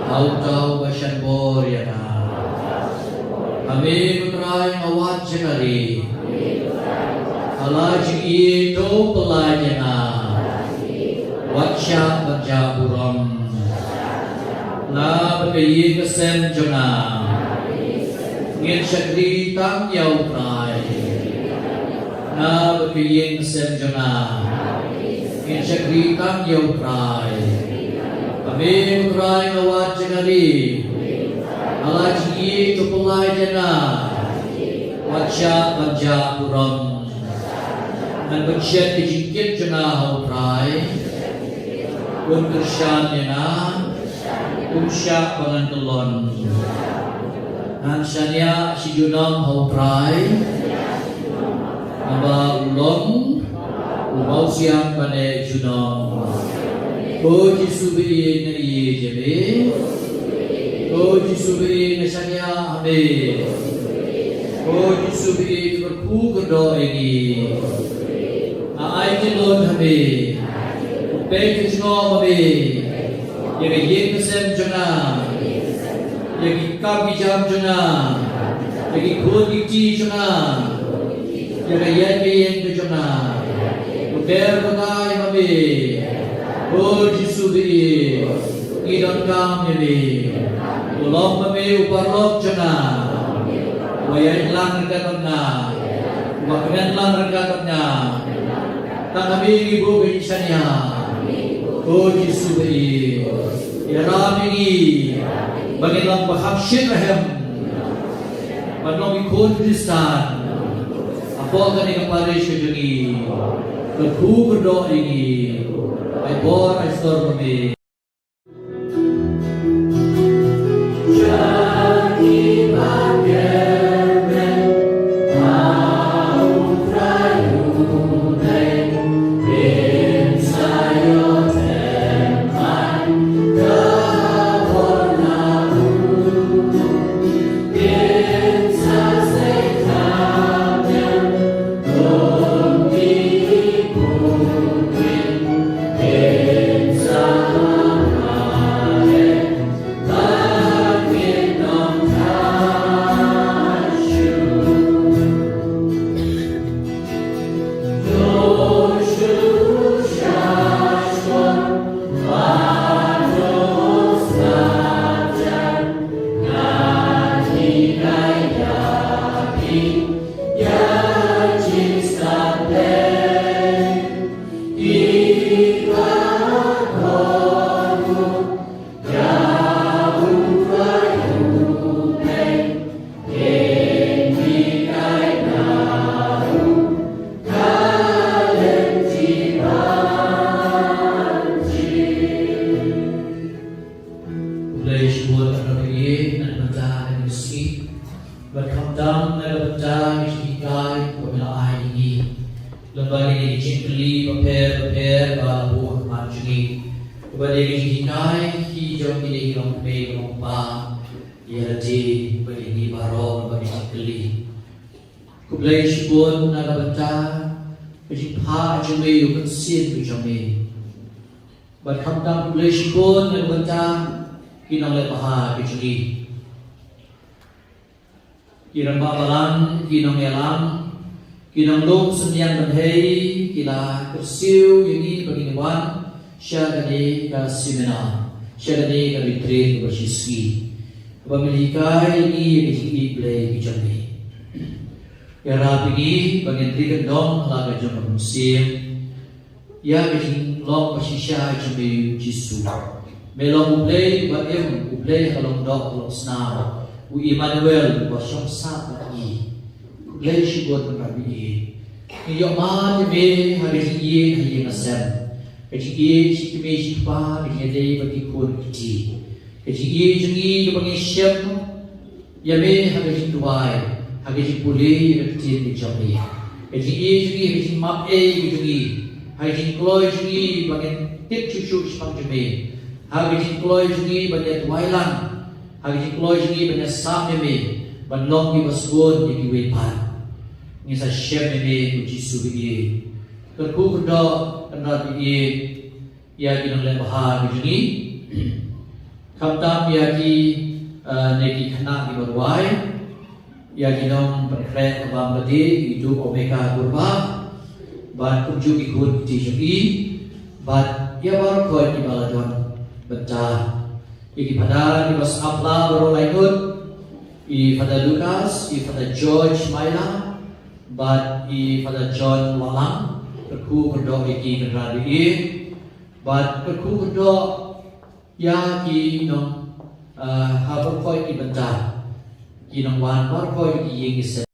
ha uta uba shah bor ïa nga. Ha me ko Trai nga wad jingkyrkhu. Ha la jingïeit to pynlait ïa nga. Wat shah ban jah burom. Na bad ka ïing ka sem jong nga ngin shakri tang ïa U Trai. Na bad ka ïing ka sem jong nga ngin shakri tang ïa U Trai. Ha me ko Trai nga wad jingkyrkhu. Ha la jingïeit to pynlait ïa nga. Wat shah ban jah burom. Ngan pynshet ïa ka jingkit jong nga ha U Trai. Un kyrshan ïa nga. Um shah ba ngan kyllon. Ngan shaniah shi junom ha U Trai. Naba u long u mawsiang bad u junom. Ko Jisu baieit, nga ïeit ïa me. Ko Jisu baieit, nga shaniah ha me. Ko Jisu baieit, kyrkhu kyrdoh ïa ngi. Nga ai kyllon ha me. Peit ka jingngop ha me. Ïa ka ïing ka sem jong nga. Ïa ki kam ki jam jong nga. Ïa ki khun ki kti jong nga. Ïa ka ïaid ka ïeng ka jong nga. Ko Trai, pynlait ïa me. Ko Jisu baieit, ngi donkam ïa me. To long ma me u paralok jong nga. Uba ïaid lang ryngkat bad nga. Uba kmen lang ryngkat bad nga. Tang ha me ngi buh ka jingshaniah. Ko Jisu baieit, ïarap ïa ngi ba ngin long ba kham shit rhem, ban long ki khun Khristan hapoh kane ka parish ka jong ngi. Kyrkhu kyrdoh ïa ngi. Ai bor ai sor ma me. Khublei shibun ïa phi na ka bynta ka sngi. Bad khamtam na ka bynta ka jinghikai kaba me la ai ïa ngi. Lem bad kine ki jingkylli bapher bapher ba la buh ha khmat jong ngi. Kaba dei ka jinghikai ki jong kine ki longkmie longkpa ïa lade bad ïa ngi baroh bad ki jingkylli. Khublei shibun na ka bynta ka jingphah jong me ïa u Mynsiem ka jong me. Bad khamtam khublei shibun na ka bynta ki nongleh bha ka jong ngi. Ki rangbah balang, ki nongïalam, ki nonglum synñiang bynhei, ki la kyrsiew ïa ngi ba ngin wan sha kane ka seminar, sha kane ka retreat kaba shi sngi. Kaba me la hikai ïa ngi ïa ka jingïeit Blei ka jong me. Ïarap ïa ngi ba ngin ri kyndong ha la ka jong ka mynsiem ïa ka jinglong ba shisha jong me U Jisu. Me long U Blei uba im, U Blei ha ka long doh ka long snam, U Immanuel uba shong sah bad ngi. Khublei shibun Kynrad ba ïeit. Ngi ïohmad ïa me ha ka jingïeit ha ïing ha sem, ka jingïeit shi kmie shi kpa, ka jingïadei bad ki khun ki kti, ka jingïeit jong ngi kaba ngi shem ïa me ha ka jingduwai, ha ka jingpule ïa ka ktien ka jong me, ka jingïeit jong ngi ha ka jingmap ei ka jong ngi, ha ka jingkloi jong ngi ba ngin tip shuh shuh shaphang jong me, ha ka jingkloi jong ngi ban ïa duwai lang, ha ka jingkloi jong ngi ban ïa sam ïa me, ban long kiba sngewbha ïa kiwei pat. Ngi sa shem ïa me ko Jisu ba ïeit. Kyrkhu kyrdoh Kynrad ba ïeit ïa ki nongleh bha ki jong ngi. Khamtam ïa ki, eh, ne ki khynnah kiba rwai, ïa ki nongpynkhreh bam ka dei, i tu Omeka Kurbah, bad kumjuh ki khun ki jong i, bad ïa baroh kiba la don bynta. Ïa ki Phadar kiba sngap la baroh lai ngut, i Father Lucas, i Father George Maila, bad i Father John Walang, kyrkhu kyrdoh ïa ki Kynrad ba ïeit, bad kyrkhu kyrdoh ïa ki nong, ah, ha baroh ki bynta, ki nongwan baroh ki ïing ki sem.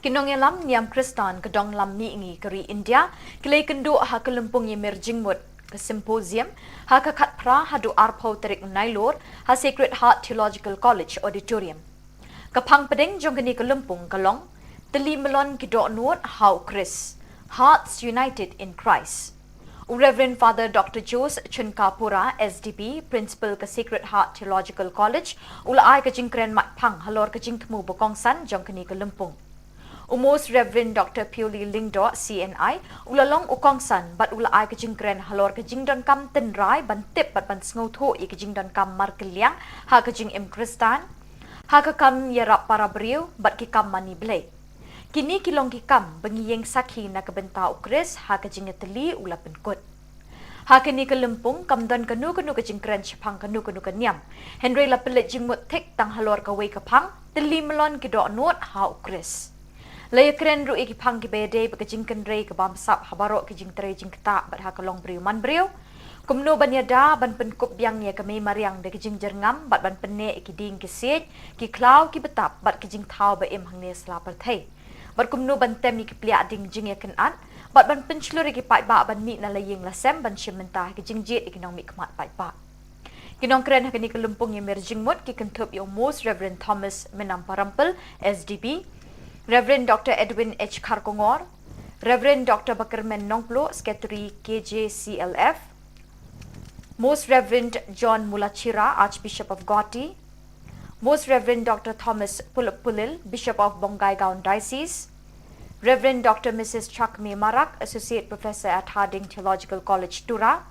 Ki nongïalam niam Khristan ka dong lam mihngi ka ri India ki la ïakynduh ha ka lympung ïamir jingmut, ka symposium, ha ka khatphra haduh arphew tarik Nailur ha Sacred Heart Theological College Auditorium. Ka phang pdeng jong kane ka lympung ka long Tylli Mlon ki Dohnud ha u Khrist, Hearts United in Christ. U Reverend Father Doctor Jose Chunkapura, S D B, Principal ka Sacred Heart Theological College, u la ai ka jingkren matphang halor ka jingthmu ba kongsan jong kane ka lympung. U Most Reverend Doctor Pioli Lyngdoh, C N I, u la long u kongsan bad u la ai ka jingkren halor ka jingdonkam tynrai ban tip bad ban sngewthuh ïa ka jingdonkam markylliang ha ka jingim Khristan, ha ka kam ïarap para briew bad ki kam mane Blei. Kine ki long ki kam ba ngi ïeng sakhi na ka bynta u Khrist ha ka jingïatylli, u la pynkut. Ha kane ka lympung kam don kano kano ka jingkren shaphang kano kano ka niam, hynrei la pynleit jingmut thik tang halor kawei ka phang, Tylli Mlon ki Dohnud ha u Khrist. La ïakren ruh ïa ki phang kiba ïadei bad ka jingkynrei ka bamsap ha baroh ki jingtrei jingktah bad ha ka longbriew manbriew. Kumno ban ïada ban pynkup biang ïa ka mei mariang da ka jingjyrngam bad ban pynneh ïa ki dieng ki siej, ki khlaw ki btap bad ki jingthaw ba im hangne sla pyrthei. Bad kumno ban tem ïa ki pliah ding jingïakynad bad ban pynshlur ïa ki paidbah ban mih na la ïing la sem ban shim bynta ha ki jingjied ïa ki nongmihkhmat paidbah. Ki nongkren ha kane ka lympung ïamir jingmut ki kynthup ïa u Most Reverend Thomas Mynamparampil, S D B, Reverend Doctor Edwin H Kharkongor, Reverend Doctor Bakyrmen Nongpluh, Secretary K J C L F, Most Reverend John Mulachira, Archbishop of Guwahati, Most Reverend Doctor Thomas Pulip Pulil, Bishop of Bongaigaon Diocese, Reverend Doctor Missus Chakme Marak, Associate Professor at Harding Theological College, Tura,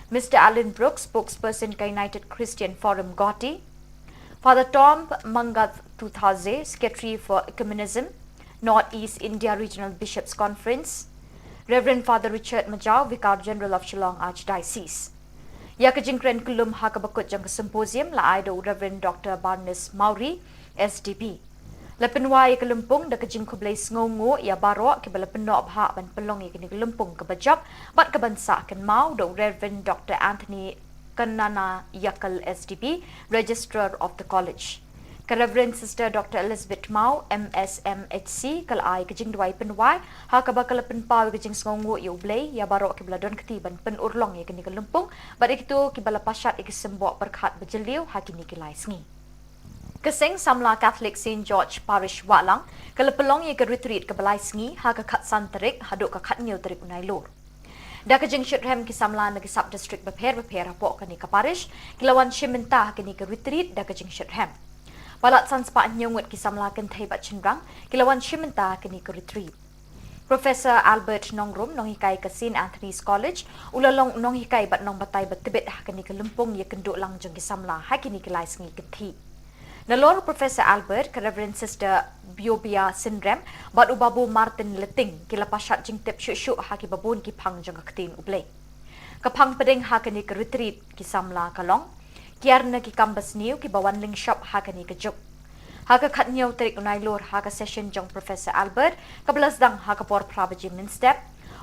Mister Alan Brooks, Spokesperson ka United Christian Forum, Guwahati, Father Tom Mangath Tuthaze, Secretary for Ecumenism, North East India Regional Bishops Conference, Reverend Father Richard Majaw, Vicar General of Shillong Archdiocese. Ïa ka jingkren kyllum ha kaba kut jong ka symposium la ai da u Reverend Doctor Barnes Mawrie, S D B. La pynwai ïa ka lympung da ka jingkhublei sngewnguh ïa baroh kiba la pynnoh bha ban pynlong ïa kane ka lympung kaba jop bad kaban sah kynmaw, da u Reverend Doctor Anthony Kannanaiakkal, S D B, Registrar of the College. Ka Reverend Sister Doctor Elizabeth Mawrie, M S M H C, ka la ai ka jingduwai pynwai ha kaba ka la pynpaw ïa ka jingsngewnguh ïa U Blei ïa baroh kiba la don kti ban pynurlong ïa kane ka lympung bad ïa kito kiba la pashat ïa ki symboh pyrkhat ba jylliew ha kine ki lai sngi. Ka Seng Samla Catholic Saint George Parish Wahlang ka la pynlong ïa ka retreat kaba lai sngi ha ka khatsan tarik haduh ka khathynñiew tarik u Nailur. Da ka jingshitrhem ki samla na ki sub district bapher bapher hapoh kane ka parish ki la wan shim bynta ha kane ka retreat da ka jingshitrhem. Palat san spah hynñiew ngut ki samla kynthei bad shynrang ki la wan shim bynta ha kane ka retreat. Professor Albert Nongrum, nonghikai ka Saint Anthony's College, u la long nonghikai bad nongbatai ba tbit ha kane ka lympung ïakynduh lang jong ki samla ha kine ki lai sngi kynthih. Nalor Professor Albert, ka Reverend Sister Biobia Synrem bad u Babu Martin Leting ki la pashat jingtip shuh shuh ha kiba bun ki phang jong ka ktien U Blei. Ka phang pdeng ha kane ka retreat ki samla ka long kiar na ki kam basniew kiba wan lyngshop ha kane ka juk. Ha ka khathynñiew tarik u Nailur, ha ka session jong Professor Albert kaba la sdang ha ka por phra baje mynstep,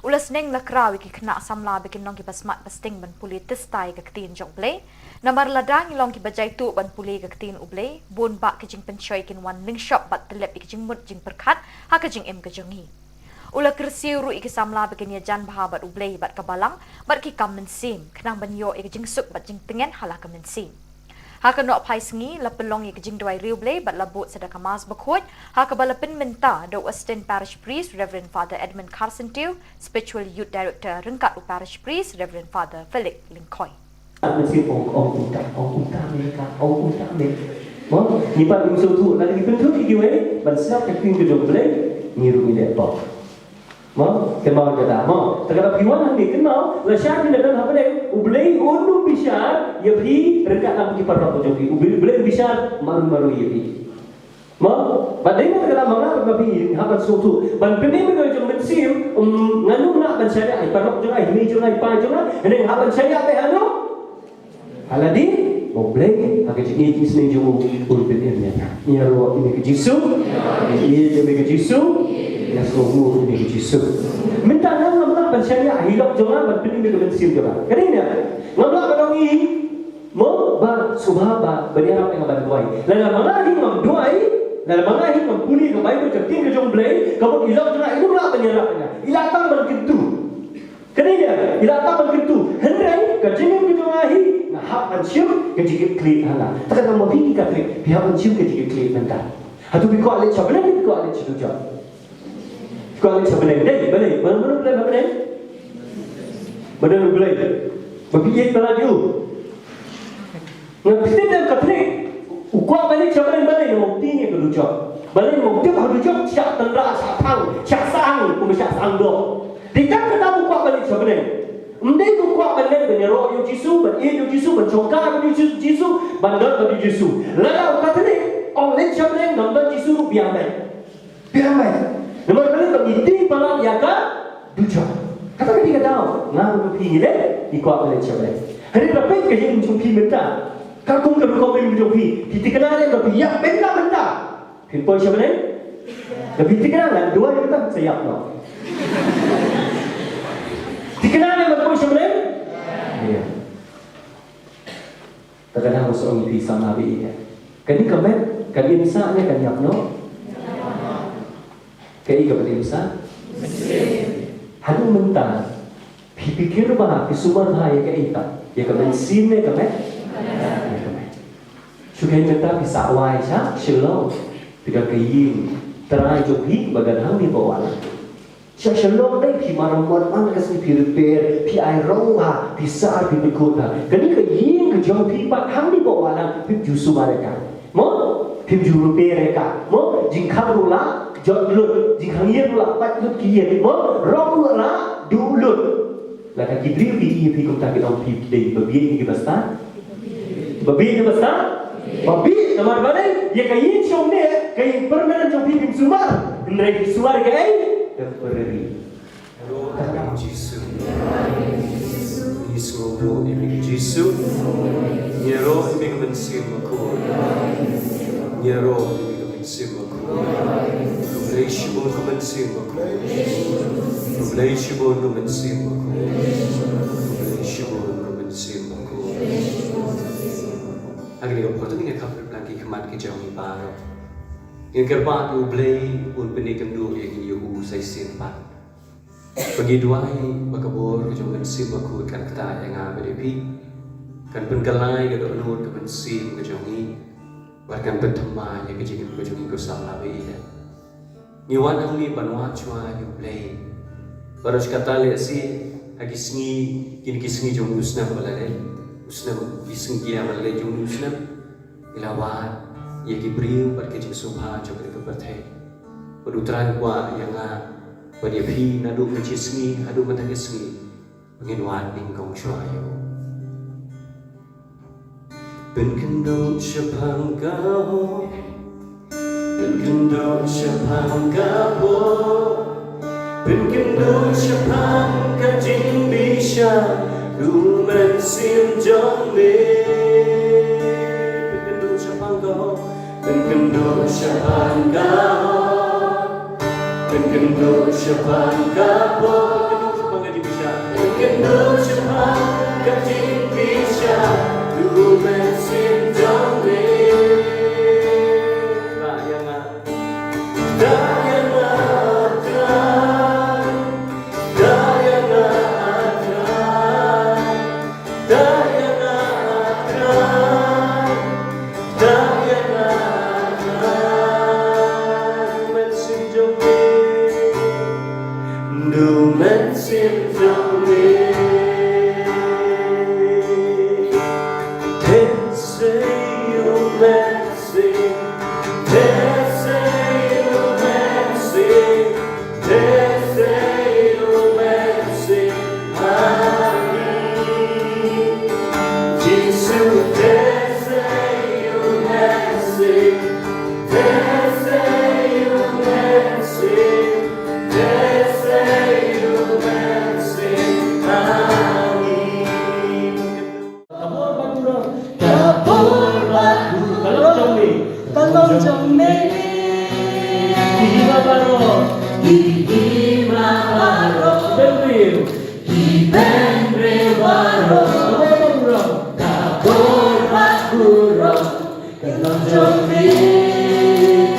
u la sneng la kraw ïa ki khynnah samla ba kin long kiba smat ba sting ban pule tista ïa ka ktien jong U Blei. Namar lada ngi long kiba jaituh ban pule ïa ka ktien U Blei, bun bah ki jingpynshoi kin wan lyngshop bad tyllep ïa ki jingmut jingpyrkhat ha ka jingim ka jong ngi. U la kyrsiew ruh ïa ki samla ba kin ïajan bha bad U Blei bad ka Balang bad ki kam mynsiem, khnang ban ïoh ïa ka jingsuk bad jingtngen ha la ka mynsiem. Ha ka nohphai sngi la pynlong ïa ka jingduwai riewblei bad la bud sa da ka Mass bakhuid, ha kaba la pynmynta da u Assistant Parish Priest Reverend Father Edmund Kharsyntiew, Spiritual Youth Director, ryngkat u Parish Priest Reverend Father Felix Lyngkhoi. Mynsiem ong, ong uta, ong uta me ka, ong uta me. Mo, ngi pat ngim sngewthuh, lada ngi pynthuh ïa kiwei ban sngap ka ktien ka jong U Blei, ngi ruh ngi dei pop. Mo, kynmaw kata, mo. Te kata phi wan hangne, kynmaw, lashai phi la don hapdeng, U Blei un ym bishar ïa phi ryngkat lang ki paralok jong phi. U Blei, U Blei un bishar marwei marwei ïa phi. Mo, bad dei na kata ma nga bad ma phi hap ban sngewthuh. Ban pynim ïa ka jong mynsiem, um, ngan ym lah ban shaniah ïa i paralok jong nga, i mei jong nga, i pa jong nga. Hynrei hap ban shaniah te haduh ha lade, U Blei ha ka jingïeit jingïaseng jong u un pynim ïa nga. Ïaroh ïa me ko Jisu, ïeit ïa me ko Jisu, ïasngewbha ïa me ko Jisu. Mynta nga ngam lah ban shaniah ïa i lok jong nga ban pynim ïa ka mynsiem jong nga. Ka dei ne ngam lah ban ong i mo ba sngewbha ba ban ïarap ïa nga ban duwai. Lada ma nga hi ngam duwai, lada ma nga hi ngam pule ka Baibl, ka ktien ka jong U Blei, Ka mut i long jong nga, i ym lah ban ïarap ïa nga. I la tang ban kyntu. Kane ïa, i la tang ban kyntu. Hynrei ka jingim ka jong nga hi, nga hap ban shim ka jingkitkhlieh ha nga. Te kata ma phi ki Katholik, phi hap ban shim ka jingkitkhlieh mynta. Hato phi kwah leit sha bneng, phi kwah leit sha dujok? Phi kwah leit sha bneng. Dei, balei? Mano, mano ba leit sha bneng? Mano ba leit? Ba phi ïeit palat ïa u. Nga phi tip ne em Katholik, u kwah ban leit sha bneng, balei? Namar u tieng ïa ka dujok. Balei? Namar u tip ha dujok shah tynrah, shah thang, shah sahang, kumba shah sahang doh. Dei tang kata u kwah ban leit sha bneng. Ym dei u kwah ban leit ban ïaroh ïa u Jisu, ban ïeit ïa u Jisu, ban shongkha bad u Jisu, ban don bad u Jisu. Lada u Katholik ong leit sha bneng, ngam don Jisu ruh biang beit. Biang beit. Namar balei? Ba ngi tieng palat ïa ka dujok. Kata ka dei ka daw. Nga bad phi ngi leh, ngi kwah ban leit sha bneng. Hynrei ba peit ka jingim jong phi mynta. Ka kum ka rukom jong phi. Phi thikna ne em ba phi ïap mynta mynta? Phin poi sha bneng? Ba phi thikna, ngan duwai mynta sa ïap noh. Thikna ne em ba poi sha bneng? Ïa. Te ka dang shu ong ïa phi samla baieit. Kane ka met, kan im sah ne kan ïap noh? Kaei kaban im sah? Haduh mynta phi pyrkhat bha, phi sumar bha ïa kaei pat? Ïa ka mynsiem ne ka met? Ïa ka met. Shu kaei mynta phi sah wai sha Shillong. Phi don ka ïing trai jong phi ba don hangne Poh Wahlang. Sha Shillong dei phi mar mot man ka sngi, phi repair, phi ai rong bha, phi sah, phi pynkut bha. Kane ka ïing ka jong phi pat hangne Poh Wahlang phim ju sumar ïa ka. Mo? Phim ju repair ïa ka. Mo? Jingkhang ruh la jot lut, jingkhang ïing ruh la pat lut ki ïing. Mo? Rong ruh la duh lut. Lada ki briew ki ïohi ïa phi kumta, kin ong phi dei ba bieit ne ki ba stad? Ba bieit ne ba stad? Ba bieit. Namar balei? Ïa ka ïing shong ne, ka ïing permanent jong phi phim sumar. Hynrei phi sumar ïa kaei? Temporary. Ïaroh ïa me Jisu. Ngi sngewbha ïa me Jisu. Ïaroh ïa me Mynsiem Bakhuid. Ïaroh ïa me Mynsiem Bakhuid. Khublei shibun ko Mynsiem Bakhuid. Khublei shibun ko Mynsiem Bakhuid. Khublei shibun ko Mynsiem Bakhuid. Ha kane ka por to ngin ïa khap ryngkat ki khmat ki jong ngi baroh. Ngin kyrpad ïa U Blei un pynkynduh ïa ngi ïa u sa shisien pat. Ba ngi duwai ba ka bor ka jong u Mynsiem Bakhuid kan ktah ïa nga bad ïa phi. Kan pynkylla ïa ka dohnud ka mynsiem ka jong ngi. Bad kan pynthikna ïa ka jingim ka jong ngi ko samla baieit. Ngi wan hangne ban wad shuwa ïa U Blei. Bad sha kata lehse ha ki sngi, kine ki sngi jong u snem ba la leit, u snem, ki sngi ki ïa ba la leit jong u snem, ngi la wad ïa ki briew bad ka jingsngewbha jong ka pyrthei. Bad U Trai u kwah ïa nga bad ïa phi naduh mynta ka sngi haduh mynta ka sngi. Ngin wad nyngkong shuwa ïa u. Pynkynduh shaphang ka hok. Pynkynduh shaphang ka pop. Pynkynduh shaphang ka jingbishar. U Mynsiem jong me. Pynkynduh shaphang ka hok. Pynkynduh shaphang ka hok. Pynkynduh shaphang ka pop. Pynkynduh shaphang ka jingbishar. Pynkynduh shaphang ka jingbishar. U Mynsiem jong me. Ktah ïa nga. Ktah ïa nga, Trai. Ktah ïa nga, Trai. Ktah ïa nga, Trai. Ktah ïa nga, Trai. U Mynsiem jong me. U Mynsiem jong me. Te sei U Mynsiem. Te sei U Mynsiem. Te sei U Mynsiem ha ngi. Jisu, te sei U Mynsiem. Te sei U Mynsiem. Te sei U Mynsiem ha ngi. Ka bor ba burom. Ka bor ba burom. Ka long jong me. Ka long jong me. Ki hima baroh. Ki hima baroh. Bynriew. Ki bynriew baroh. Ka bor ba burom. Ka bor ba burom. Ka long jong me.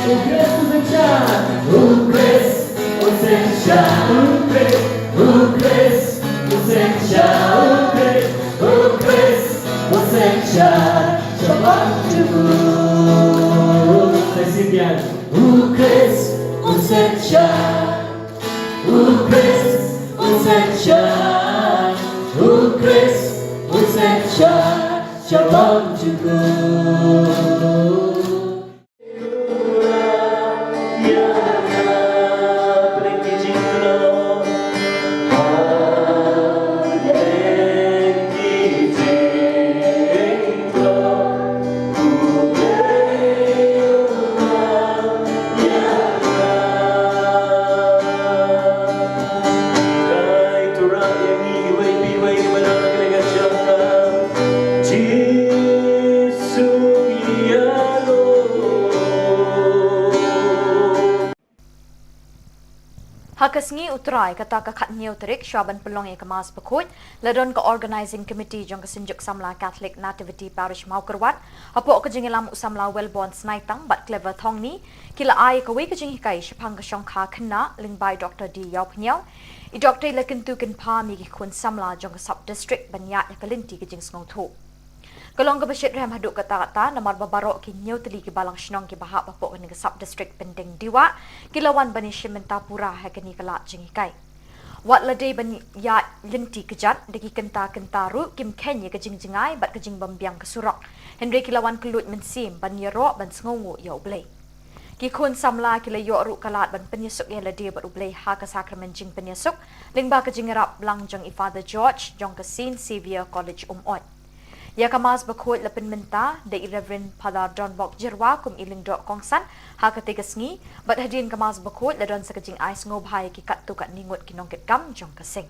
U Khrist u sngewsih. U Khrist. Sha u Khrist, u Khrist, u seng sha u Khrist, u Khrist, u seng sha, sha bang jong u. Sa shisien, u Khrist, u seng sha, u Khrist, u seng sha, u Khrist, u seng sha, sha bang jong u. Ha ka sngi U Trai, kata ka khathynñiew tarik, shuwa ban pynlong ïa ka Mass Bakhuid, la don ka Organising Committee jong ka Synjuk Samla Catholic Nativity Parish Mawkyrwat, hapoh ka jingïalam u samla Wellborn Snaitang bad Clever Thongni, ki la ai kawei ka jinghikai shaphang ka shongkha khynnah lyngba i Doktor D Ïawphniaw. I Doktor i la kyntu kynpham ïa ki khun samla jong ka sub district ban ïaid ïa ka lynti ka jingsngewthuh. Ka long kaba shitrhem haduh katta katta namar ba baroh ki hynñiew tylli ki balang shnong kiba hap hapoh kane ka sub district Pyndengjia ki la wan ban ïashim bynta pura ha kane ka lad jinghikai. Wat la dei ban ïaid lynti kjat da ki kynta kynta ruh kim kheiñ ïa ka jingjngai bad ka jingbymbiang ka surok. Hynrei ki la wan kylluid mynsiem ban ïaroh ban sngewnguh ïa U Blei. Ki khun samla ki la ïoh ruh ka lad ban pynïasuk ïa lade bad U Blei ha ka sakramen jingpynïasuk lyngba ka jingïarap lang jong i Father George jong ka Saint Xavier College Umoi. Ïa ka Mass Bakhuid la pynmynta da i Reverend Father Donbok Jyrwa kum i lyngdoh kongsan ha katei ka sngi, bad hadien ka Mass Bakhuid la don sa ka jingai sngewbha ïa ki katto katne ngut ki nongkitkam jong ka seng.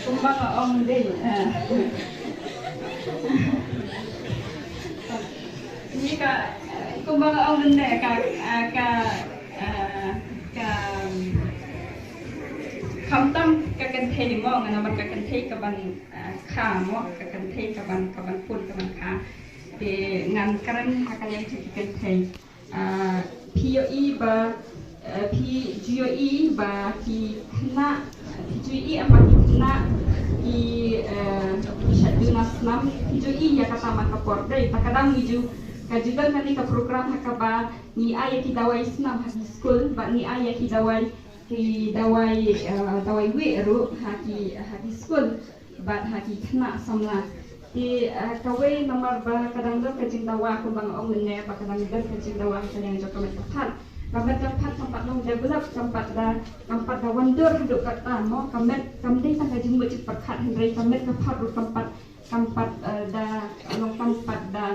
Kumba nga ong dei, eh, ni ka, kumba nga ong dei ka, ka, eh, ka, khamtam ka kynthei mo, nga namar ka kynthei ka ban, eh, kha mo, ka kynthei ka ban, ka ban pun, ka ban kha. Te ngan kren ha ka liang jong ki kynthei. Ah, phi ïohi ba, eh, phi ju ïohi ba ki khynnah, phi ju ïohi em ba ki khynnah ki, eh, ki shait duna snam, phi ju ïohi ïa kata man ka por dei. Ta ka dang ngi ju, ka ju don kane ka program ha kaba ngi ai ïa ki dawai snam ha ki skul, bad ngi ai ïa ki dawai, ki dawai, eh, dawai wieh ruh ha ki, ha ki skul bad ha ki khynnah samla. Te, eh, kawei namar ba ka dang don ka jingdawa kumba nga ong mynne ba ka dang don ka jingdawa ha ka liang jong ka met ka phad. Ka met ka phad kam pat long develop, kam pat da, kam pat da wandur haduh katta mo, ka met kam dei tang ka jingmut jingpyrkhat hynrei ka met ka phad ruh kam pat, kam pat, eh, da long kam pat da,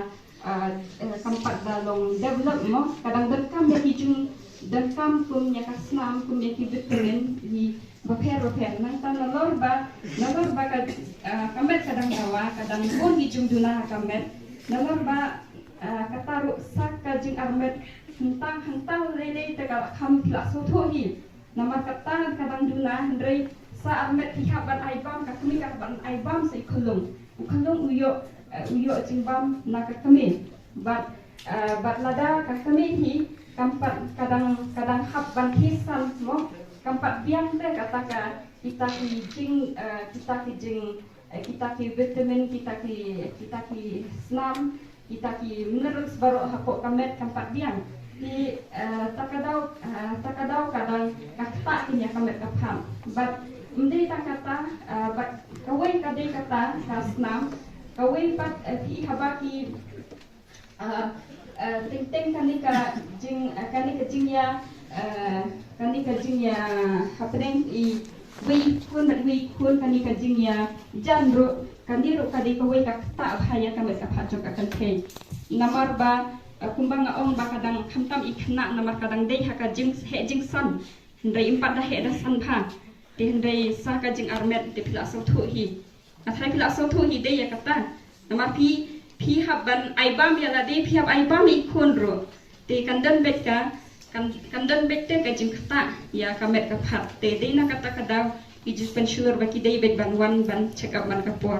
eh, eh, kam pat da long develop mo, ka dang donkam ïa ki jingdonkam kum ïa ka snam, kum ïa ki vitamin, ïa bapher bapher. Nangta nalor ba, nalor ba ka, ah, ka met ka dang dawa, ka dang bun ki jingduna ha ka met. Nalor ba, ah, kata ruh sa ka jingarmet hangta hangta lei lei te ka la kham phi la sngewthuh hi. Namar kata ka dang duna hynrei sa armet phi hap ban ai bam, ka kmie ka hap ban ai bam sa i khyllung. U khyllung u ïoh, eh, u ïoh jingbam na ka kmie. Bad, eh, bad lada ka kmie hi kam pat ka dang, ka dang hap ban khie san mo, kam pat biang te kata ka, kita ki jing, eh, kita ki jing, eh, kita ki vitamin, kita ki, kita ki snam, kita ki minerals baroh hapoh ka met kam pat biang. Te, eh, ta ka daw, eh, ta ka daw ka dang ka ktah ïa ka met ka phad. Bad ym dei tang kata, eh, bad kawei ka dei kata ka snam, kawei pat, eh, phi haba ki, eh, eh, teng teng kane ka jing, eh, kane ka jingïa, eh, kane ka jingïa hapdeng i wei i khun bad wei i khun, kane ka jingïa jan ruh, kane ruh ka dei kawei ka ktah bha ïa ka met ka phad jong ka kynthei. Namar ba, eh, kumba nga ong ba ka dang khamtam i khynnah namar ka dang dei ha ka jingheh jingsan. Hynrei ym pat da heh da san bha. Te hynrei sa ka jingarmet te phi la sngewthuh hi. Nga tharai phi la sngewthuh hi dei ïa kata. Namar phi, phi hap ban ai bam ïa lade, phi hap ai bam ïa i khun ruh. Te kan don beit ka, kan, kan don beit te ka jingktah ïa ka met ka phad. Te dei na kata ka daw ki ju pynshlur ba ki dei beit ban wan ban check up man ka por.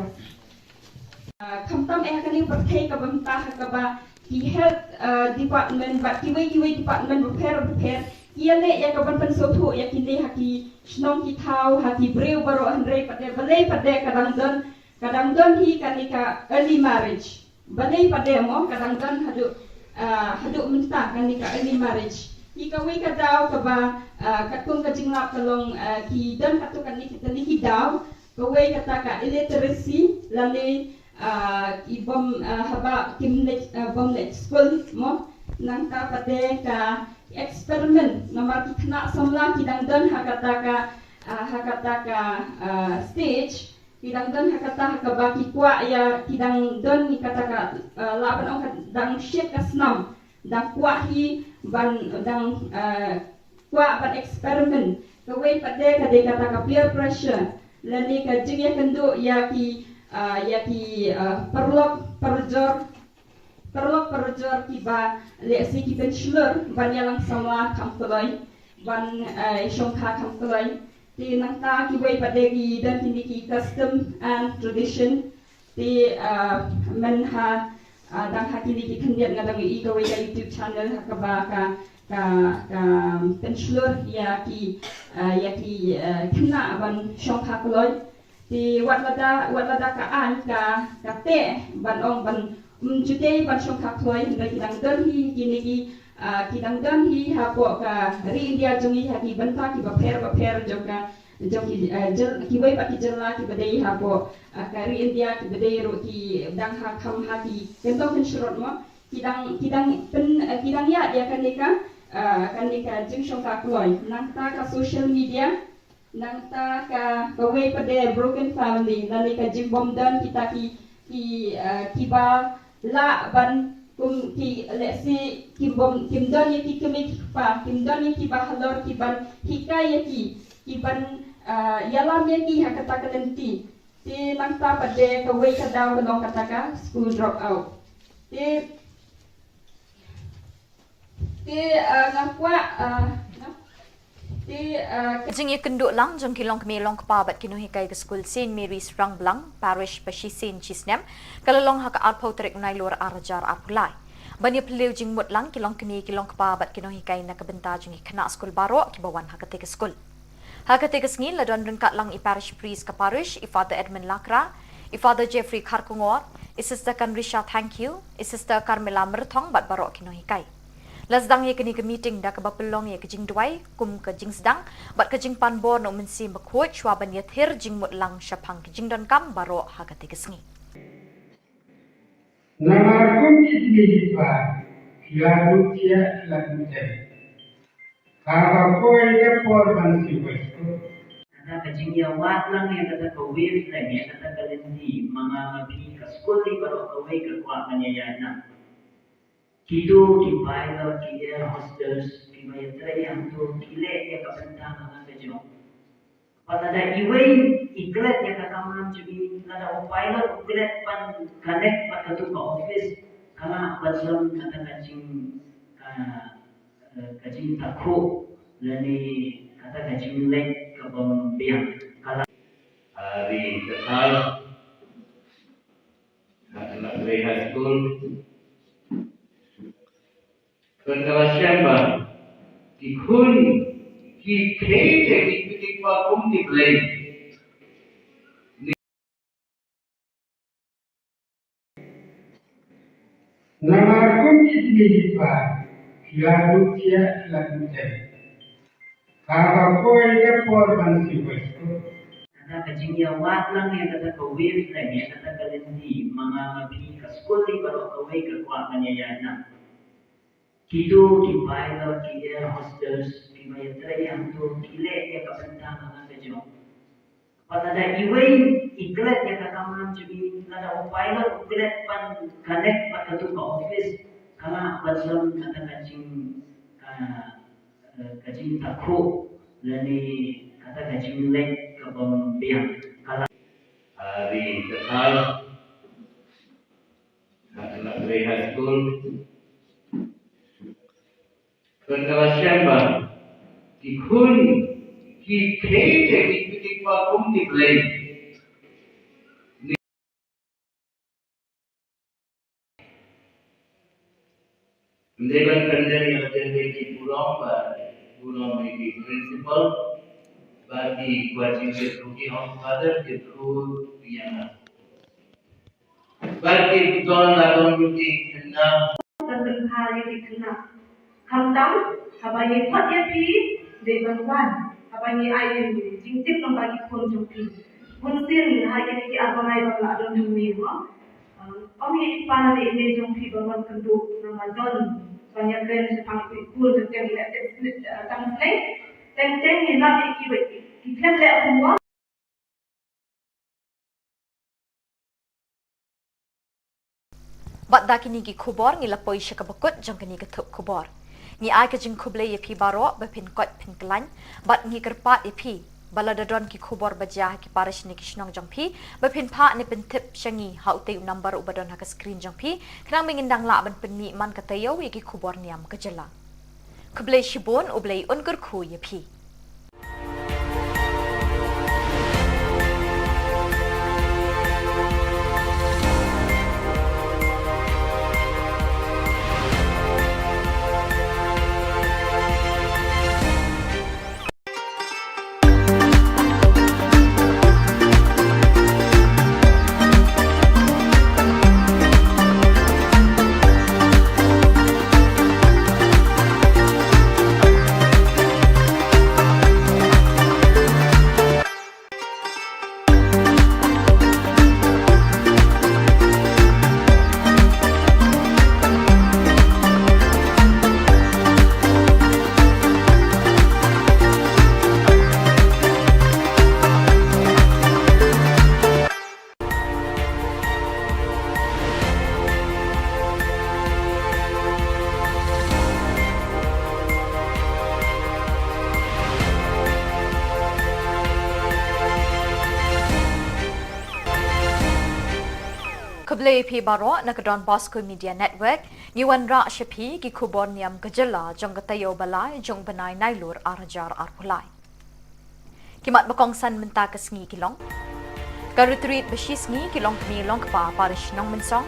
Ah, khamtam eh ha kane ka pyrthei kaba mynta ha kaba ki health, uh, department bad kiwei kiwei department bapher bapher ki ïaleh ïa ka ban pynsngewthuh ïa kine ha ki shnong ki thaw, ha ki briew baroh, hynrei pat de balei pat de ka dang don, ka dang don hi kane ka early marriage. Balei pat de mo ka dang don haduh, ah, haduh mynta kane ka early marriage. Hi kawei ka daw kaba, ah, katkum ka jinglap ka long, ah, ki don katto katne ki tylli ki daw, kawei kata ka illiteracy lane, ah, ki bym, ah, haba kim leit, ah, bym leit skul mo. Nangta pat de ka experiment namar ki khynnah samla ki dang don ha kata ka, ah, ha kata ka, ah, stage. Ki dang don ha kata ha kaba ki kwah ïa, ki dang don ïa kata ka, eh, lah ban ong ka dang shit ka snam. Dang kwah hi ban, dang, eh, kwah ban experiment. Kawei pat de ka dei kata ka peer pressure. Lane ka jingïakynduh ïa ki, eh, ïa ki, eh, paralok parajor, paralok parajor kiba lehse ki pynshlur ban ïalang samla kham kloi, ban, eh, shongkha kham kloi. Te nangta kiwei pat de ki don kine ki custom and tradition. Te, ah, myn ha, ah, dang ha kine ki khyndiat nga dang ïohi kawei ka YouTube channel ha kaba ka, ka, ka pynshlur ïa ki, ah, ïa ki, ah, khynnah ban shongkha kloi. Te wat lada, wat lada ka aiñ ka, ka teh ban ong ban, um, jutei ban shongkha kloi, hynrei ki dang don hi kine ki, ah, ki dang don hi hapoh ka ri India jong ngi ha ki bynta kiba pher bapher jong ka, jong ki, ah, jyl-, kiwei pat ki jylla kiba dei hapoh, ah, ka ri India kiba dei ruh ki dang ha kham ha ki kyntong kynshrut mo. Ki dang, ki dang pyn, ah, ki dang ïaid ïa kane ka, ah, kane ka jingshongkha kloi. Nangta ka social media, nangta ka, kawei pat de broken family, lane ka jingbym don kita ki, ki, eh, kiba lah ban kum ki, lehse kim bym, kim don ïa ki kmie ki kpa, kim don ïa kiba halor ki ban hikai ïa ki, ki ban, eh, ïalam ïa ki ha kata ka lynti. Te nangta pat de kawei ka daw ka long kata ka school drop out. Te Te, ah, nga kwah, ah, nga, te, ah, ka jingïakynduh lang jong ki longkmie longkpa bad ki nonghikai ka skul Saint Mary's Rangblang Parish ba shisien shisnem ka la long ha ka arphew tarik u Nailur ar hajar arphew lai. Ban ïaphylliew jingmut lang ki longkmie ki longkpa bad ki nonghikai na ka bynta jong ki khynnah skul baroh kiba wan ha katei ka skul. Ha katei ka sngi la don ryngkat lang i parish priest ka parish, i Father Edmund Lakra, i Father Jeffrey Kharkongor, i Sister Kanrisha Thangkhiew, i Sister Carmela Myrthong bad baroh ki nonghikai. La sdang ïa kane ka meeting da kaba pynlong ïa ka jingduwai kum ka jingsdang bad ka jingpan bor na u Mynsiem Bakhuid shuwa ban ïathir jingmut lang shaphang ki jingdonkam baroh ha katei ka sngi. Namar kum ki kmie ki kpa ki la duh thiah ki la duh tem. Haba poi ka por ban siew skul. Kata ka jingïawad lang ïa kata ka wavelength, ïa kata ka lynti, ma nga ma phi ka skul ne baroh kawei ka kwah ban ïaïaid lang. Kito ki pilot, ki air hostess, kiba ïatrei hangto, ki leh ïa ka bynta ka jong. Bad lada iwei i klet ïa ka kamram jong i, lada u pilot u klet ban connect bad kato ka office, ka lah ban long kata ka jing, ka, eh, ka jingtakhuh lane kata ka jingleh kabym biang. Ka lah. Ari ka thar. Ka Nagri High School. Ka la shem ba ki khun ki khie te ki kti pa kum ki blei. Namar kum ki kti ki pa ki la duh thiah ki la duh tem. Haba poi ka por ban siew skul. Kata ka jingïawad lang ïa kata ka wavelength, ïa kata ka lynti, ma nga ma phi ka skul ne baroh kawei ka kwah ban ïaïaid lang. Kito ki pilot, ki air hostess, kiba ïatrei hangto, ki leh ïa ka bynta ka jong. Bad lada iwei i klet ïa ka kamram jong i, lada u pilot u klet ban connect bad kato ka office, ka lah ban long kata ka jing, ka, eh, ka jingtakhuh lane kata ka jingleh kabym biang. Ka lah. Ari ka thar. Ka Nagri High School. Ka la shem ba ki khun ki khie te ki kti pa kum ki blei. Dei ban pyndem ïa ka jingdei ki burom ba burom ïa ki principal ba ki kwah jingkyrkhu ki ong Father kyrkhu ïa nga. Ba ki don la don ruh ki khynnah. Ban pynbha ïa ki khynnah. Khamtam haba ngi khot ïa phi dei ban wan haba ngi ai ïa jingtip long ba ki khun jong phi. Bun sien ha ïa ki ar bnai ba la don hangne mo. Ong ïa i pa ne i mei jong phi ba wan kynduh namar don ban ïakren shaphang i khun jong teng leh teng teng teng ïa na ki ba ki khlem leh homework. Bad da kine ki khubor ngi la poi sha kaba kut jong kane ka thup khubor. Ngi ai ka jingkhublei ïa phi baroh ba phin koit phin khlaiñ bad ngi kyrpad ïa phi ba lada don ki khubor ba jia ha ki parish ne ki shnong jong phi ba phin phah ne pyntip sha ngi ha utei u number uba don ha ka screen jong phi khnang ba ngin dang lah ban pynmih man ka taïew ïa ki khubor niam ka jylla. Khublei shibun, U Blei un kyrkhu ïa phi. Khublei ïa phi baroh na ka Don Bosco Media Network. Ngi wanrah sha phi ki khubor niam ka jylla jong ka taïew ba lai jong u bnai Nailur ar hajar arphew lai. Ki mat ba kongsan mynta ka sngi ki long: ka retreat ba shisngi ki longkmie longkpa parish Nongmynsong.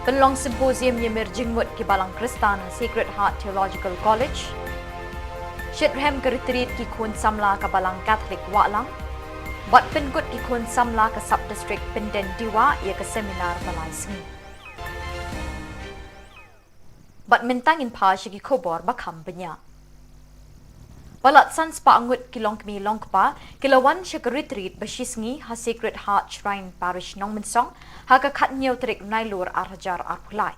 Pynlong symposium ïamir jingmut ki balang Khristan Sacred Heart Theological College. Shitrhem ka retreat ki khun samla ka balang Catholic Wahlang. Bad pynkut ki khun samla ka sub district Pyndendiwah ïa ka seminar ba lai sngi. Bad mynta ngin phai sha ki khubor ba kham bniah. Palat san spah ngut ki longkmie longkpa ki la wan sha ka retreat ba shisngi ha Sacred Heart Shrine Parish Nongmynsong ha ka khathynñiew tarik Nailur ar hajar arphew lai.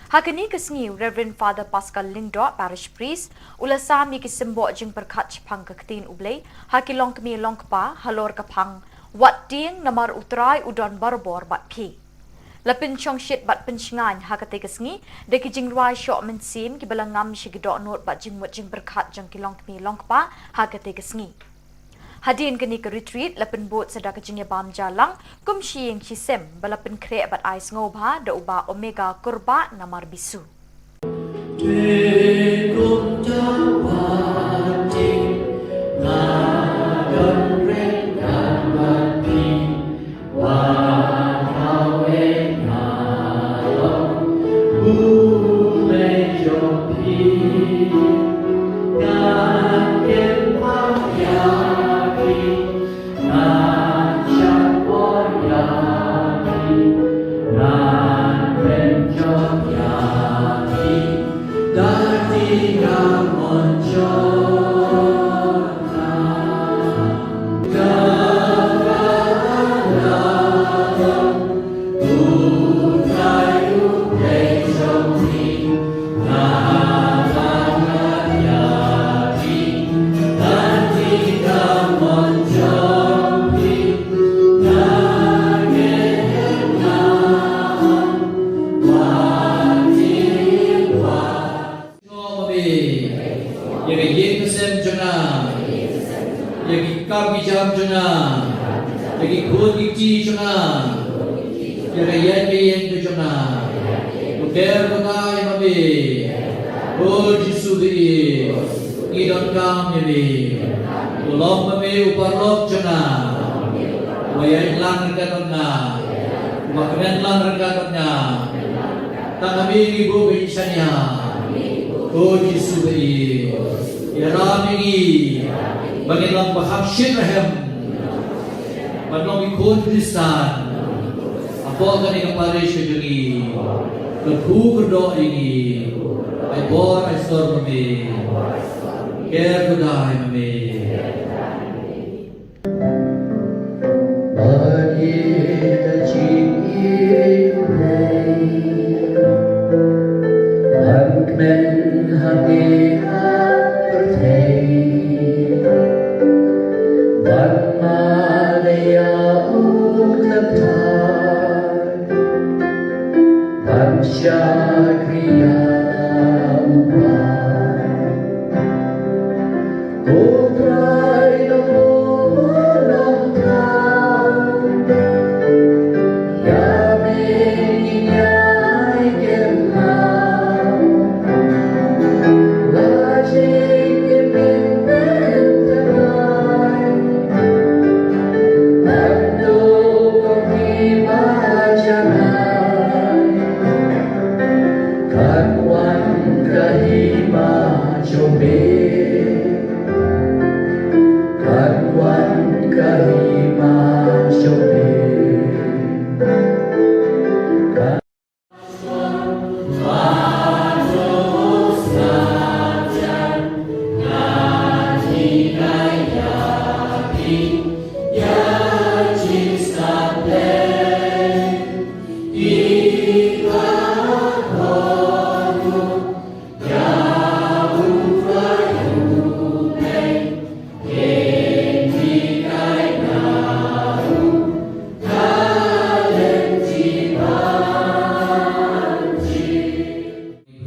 Ha kane ka sngi u Reverend Father Pascal Lyngdoh, Parish Priest, u la sam ïa ki symboh jingpyrkhat shaphang ka ktien U Blei ha ki longkmie longkpa halor ka phang wat tieng namar U Trai u don barabor bad phi. La pynshongshit bad pynshngaiñ ha katei ka sngi da ki jingrwai shoh mynsiem kiba la ngam sha ki dohnud bad jingmut jingpyrkhat jong ki longkmie longkpa ha katei ka sngi. Hadien kane ka retreat la pynbud sa da ka jingïabam jia lang kum shi ïing shi sem ba la pynkhreh bad ai sngewbha da u Bah Omega Kurbah namar bisu. Ïa ka ïing ka sem jong nga, ïa ki kam ki jam jong nga, ïa ki khun ki kti jong nga, ïa ka ïing ka ïing ka jong nga. To ker bad nga ïa ma me. O Jisu ba ïeit, ngi donkam ïa me. To long ma me u paralok jong nga. Uba ïaid lang ryngkat bad nga. Uba kmen lang ryngkat bad nga. Tang ha me ngi buh ba ngin shaniah. Ko Jisu ba ïeit, ïarap ïa ngi ba ngin long ba kham shit rhem ban long ki khun Khristan hapoh kane ka parish ka jong ngi. Kyrkhu kyrdoh ïa ngi. Ai bor ai sor ma me. Ker khuda ïa ma me. Ba ïeit da jingïeit U Blei ban kmen hangne ha pyrthei, ban mad ïa u kyrteng, ban shakri ïa U Blei. Ko Trai, long mo long tang ïa me, ngin ïai kynmaw. La jingim ngin pynkyndit, haduh ko hima janai. Kan wan ka hima jong me, kan wan ka hima jong me. Kan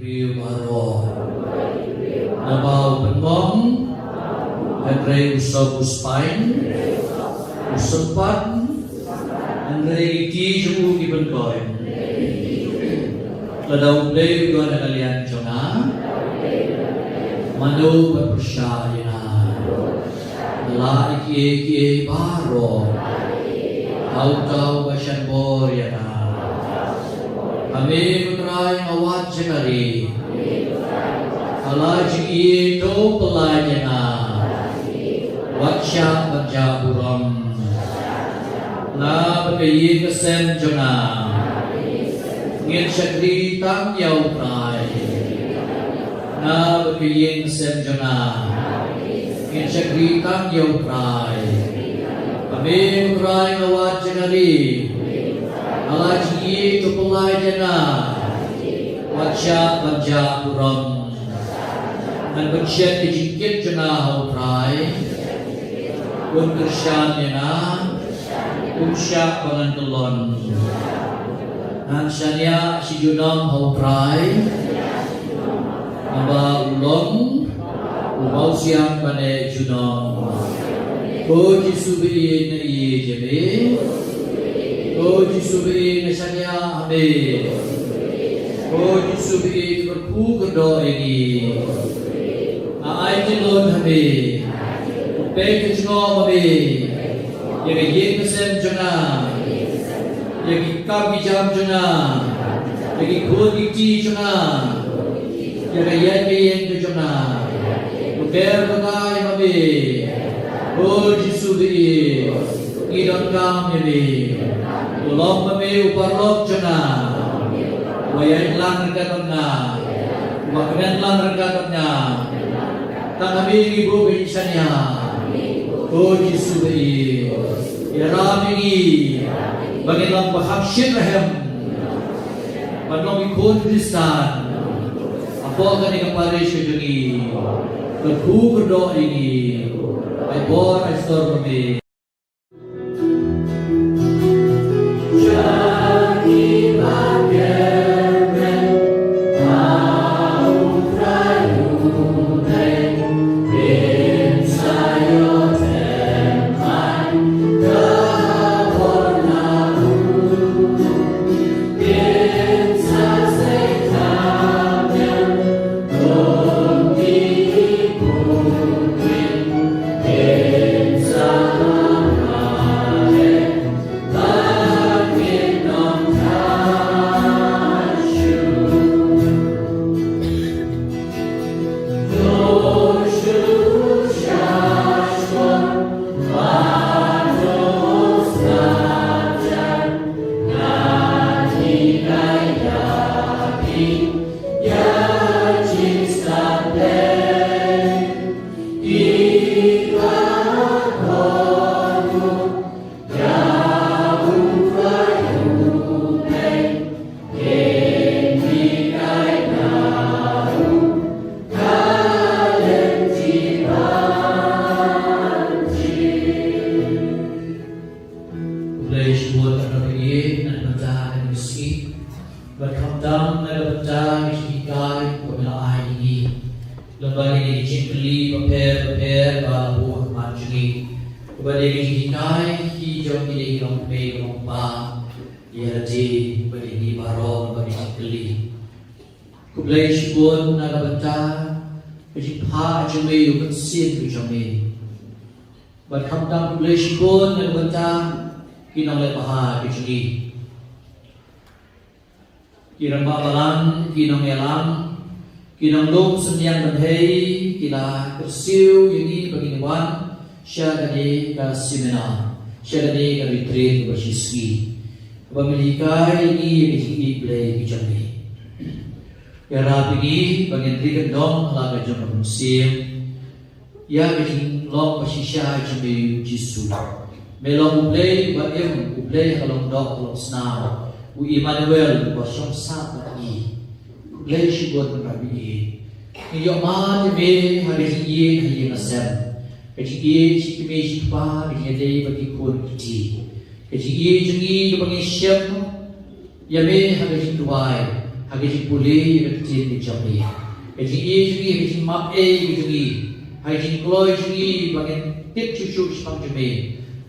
Briew baroh. Naba u pynbong, hynrei u sop u spine, u sympat, hynrei ki kti jong u ki pynkoit. Lada U Blei u don ha ka liang jong nga, mano ban pyrshah ïa nga? Nga lah ïa kiei kiei baroh ha uta uba shah bor ïa nga. Ha me ko Trai nga wad jingari. Ha la jingïeit to pynlait ïa nga. Wat shah ban jah burom. Nga bad ka ïing ka sem jong nga, ngin shakri tang ïa U Trai. Nga bad ka ïing ka sem jong nga, ngin shakri tang ïa U Trai. Ha me ko Trai nga wad jingari. Ha la jingïeit to pynlait ïa nga. Wat shah ban jah burom. Ngan pynshet ka jingkit jong nga ha U Trai. Un kyrshan ïa nga. Um shah ba ngan kyllon. Ngan shaniah shi junom ha U Trai. Naba u long u mawsiang ba neh junom. Ko Jisu ba ïeit, nga ïeit ïa me. Ko Jisu ba ïeit, nga shaniah ha me. Ko Jisu ba ïeit, kyrkhu kyrdoh ïa ngi. Nga ai kynlun ha me. Peit ka jingngop ma me ïa ka ïing ka sem jong nga, ïa ki kam ki jam jong nga, ïa ki khun ki kti jong nga, ïa ka ïaid ka ïeng ka jong nga. To ker bynta ïa ma me. O Jisu ba ïeit, ngi donkam ïa me. To long ma me u paralok jong nga, uba ïaid lang ryngkat bad nga, uba kmen lang ryngkat bad nga. Tang ha me ngi buh ba ngin shaniah. Ko Jisu ba ïeit, ïarap ïa ngi ba ngin long ba kham shit rhem ban long ki khun Khristan hapoh kane ka parish ka jong ngi. Kyrkhu kyrdoh ïa ngi. Ai bor ai sor ma me. Khublei shibun ïa phi na ka bynta kane ka sngi. Bad khamtam na ka bynta ka jinghikai kaba me la ai ïa ngi. Lem bad kine ki jingkylli bapher bapher ba la buh ha khmat jong ngi. Bad kine ki jinghikai ki jong kine ki longkmie longkpa. Ïa lade bad ïa ngi baroh bad kine ki jingkylli. Khublei shibun na ka bynta ka jingphah jong me ïa u Mynsiem ka jong me. Bad khamtam khublei shibun na ka bynta ki nongleh bha ka jong ngi. Ki rangbah balang, ki nongïalam, ki nonglum synñiang bynriew, ki la kyrsiew ïa ngi ba ngin wan sha kane ka seminar, sha kane ka retreat kaba shi sngi. Kaba me la hikai ïa ngi ïa ka jingïeit Blei ka jong me. Ïarap ïa ngi ba ngin ri kyndong ha la ka jong ka mynsiem. Ïa ka jinglong ba shisha jong me U Jisu. Me long U Blei uba im, U Blei ha ka long doh ka long snam. U Immanuel uba shong sah bad ngi. Khublei shibun Kynrad ba ïeit. Ngi ïohmad ïa me ha ka jingïeit ha ïing ha sem. Ka jingïeit shi kmie shi kpa, ka jingïadei bad ki khun ki kti. Ka jingïeit jong ngi kaba ngi shem ïa me ha ka jingduwai, ha ka jingpule ïa ka ktien ka jong me. Ka jingïeit jong ngi ha ka jingmap ei ka jong ngi, ha ka jingkloi jong ngi ba ngin tip shuh shuh shaphang jong me,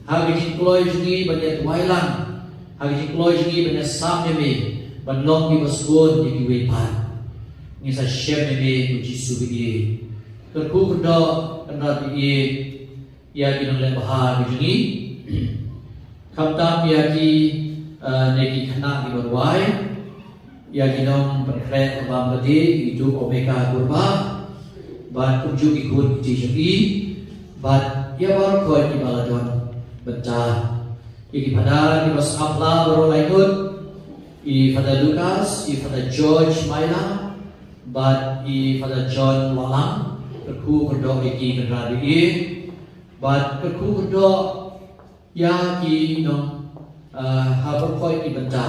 ha ka jingkloi jong ngi ba ngin duwai lang, ha ka jingkloi jong ngi ba ngin sam ïa me, ban long kiba sngewbha ïa kiwei pat. Ngi sa shem ïa me ko Jisu ba ïeit. Kyrkhu kyrdoh Kynrad ba ïeit. Ïa ki nongleh bha ki jong ngi. Khamtam ïa ki, eh, ne ki khynnah kiba rwai. Ïa ki nongpynkhreh bam lade, i Duh Omeka Kurbah. Bad kumjuh ki khun ki jong i. Bad ïa baroh kiba la don bynta. Ïa ki phadar kiba sngap la baroh lai ngut. I Father Lucas, i Father George Maila, bad i Father John Wahlang, kyrkhu kyrdoh ïa ki Kynrad ba ïeit. Bad kyrkhu kyrdoh ïa ki nong, eh, ha baroh ki bynta.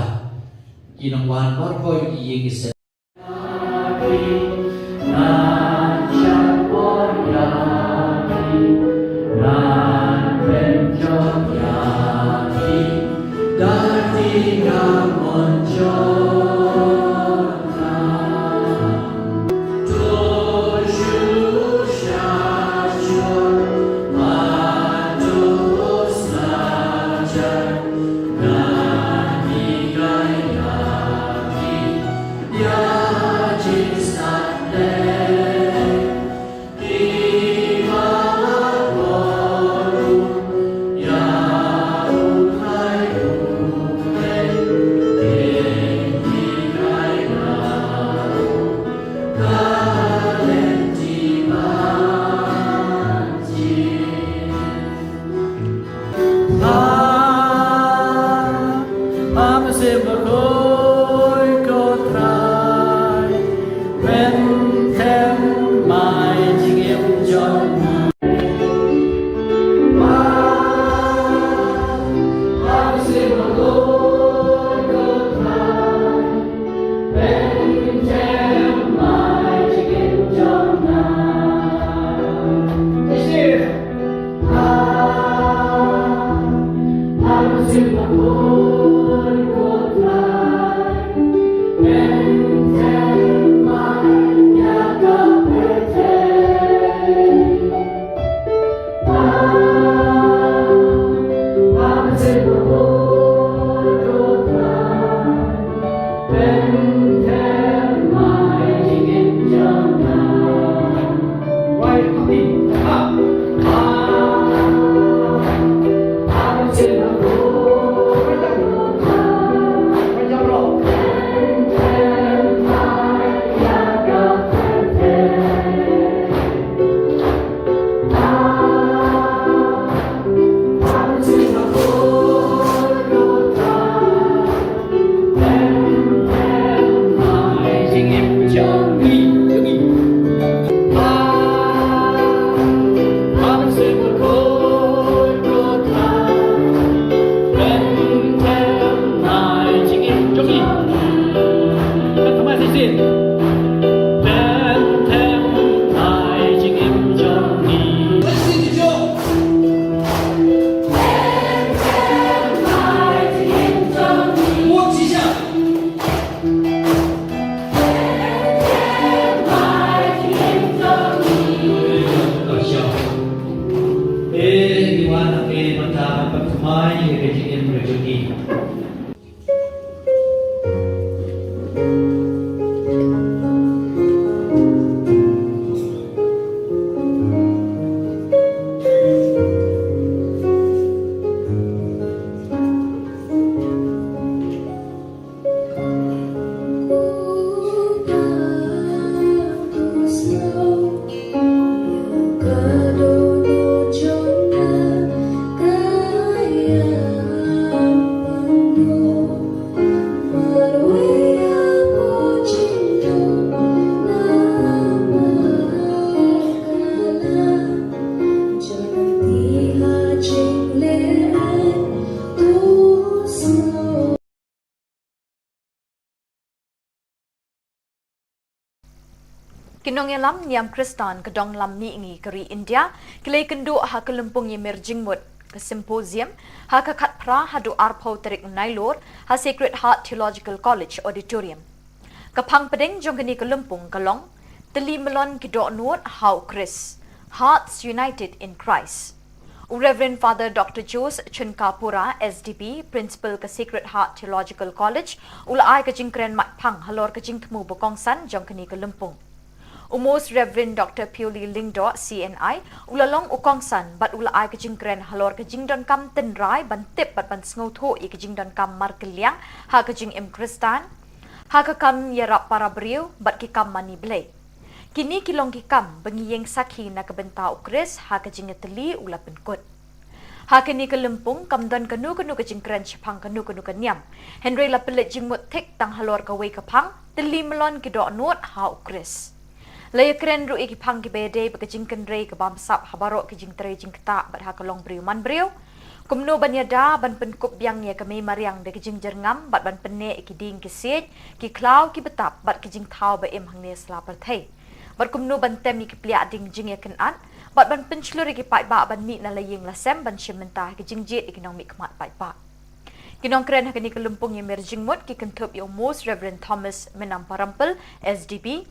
Ki nongwan baroh ki ïing ki sem. Ki nongïalam niam Khristan ka dong lam mihngi ka ri India ki la ïakynduh ha ka lympung ïamir jingmut ka symposium ha ka khatphra haduh arphew tarik Nailur ha Sacred Heart Theological College Auditorium. Ka phang pdeng jong kane ka lympung ka long Tylli Myllon ki Dohnud ha U Khrist, Hearts United in Christ. U Reverend Father Doctor Jose Chunkapura, S D B, Principal ka Sacred Heart Theological College, u la ai ka jingkren matphang halor ka jingthmu ba kongsan jong kane ka lympung. U Most Reverend Doctor Pioli Lyngdoh, C N I, u la long u kongsan bad u la ai ka jingkren halor ka jingdonkam tynrai ban tip bad ban sngewthuh ïa ka jingdonkam markylliang ha ka jingim Khristan, ha ka kam ïarap para briew bad ki kam mane Blei. Kine ki long ki kam ba ngi ïeng sakhi na ka bynta U Khrist ha ka jingïatylli u la pynkut. Ha kane ka lympung kam don kano kano ka jingkren shaphang kano kano ka niam, hynrei la pynleit jingmut thik tang halor kawei ka phang, Tylli Myllon ki Dohnud ha U Khrist. La ïakren ruh ïa ki phang kiba ïadei bad ka jingkynrei ka bamsap ha baroh ki jingtrei jingktah bad ha ka longbriew manbriew. Kumno ban ïada ban pynkup biang ïa ka mei mariang da ka jingjyrngam bad ban pynneh ïa ki dieng ki siej, ki khlaw ki btap bad ki jingthaw ba im hangne sla pyrthei. Bad kumno ban tem ïa ki pliah dieng jingïakynad bad ban pynshlur ïa ki paidbah ban mih na la ïing la sem ban shim bynta ha ka jingjied ïa ki nongmihkhmat paidbah. Ki nongkren ha kane ka lympung ïamir jingmut ki kynthup ïa u Most Reverend Thomas Mynam Parampil, S D B,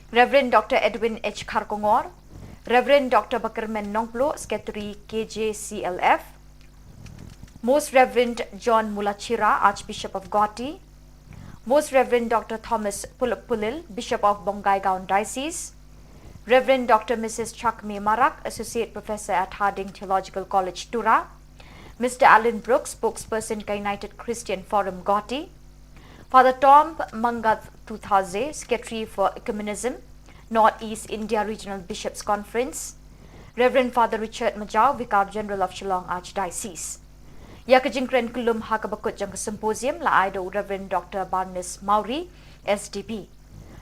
Reverend Doctor Edwin H Kharkongor, Reverend Doctor Bakyrmen Nongpluh, Secretary K J C L F, Most Reverend John Mulachira, Archbishop of Guwahati, Most Reverend Doctor Thomas Pulip Pulil, Bishop of Bongaigaon Diocese, Reverend Doctor Missus Chakme Marak, Associate Professor at Harding Theological College, Tura, Mister Alan Brooks, Spokesperson ka United Christian Forum, Guwahati, Father Tom Mangath Tuthaze, Secretary for Ecumenism, North East India Regional Bishops Conference, Reverend Father Richard Majaw, Vicar General of Shillong Archdiocese. Ïa ka jingkren kyllum ha kaba kut jong ka symposium la ai da u Reverend Doctor Barnes Mawrie, S D B.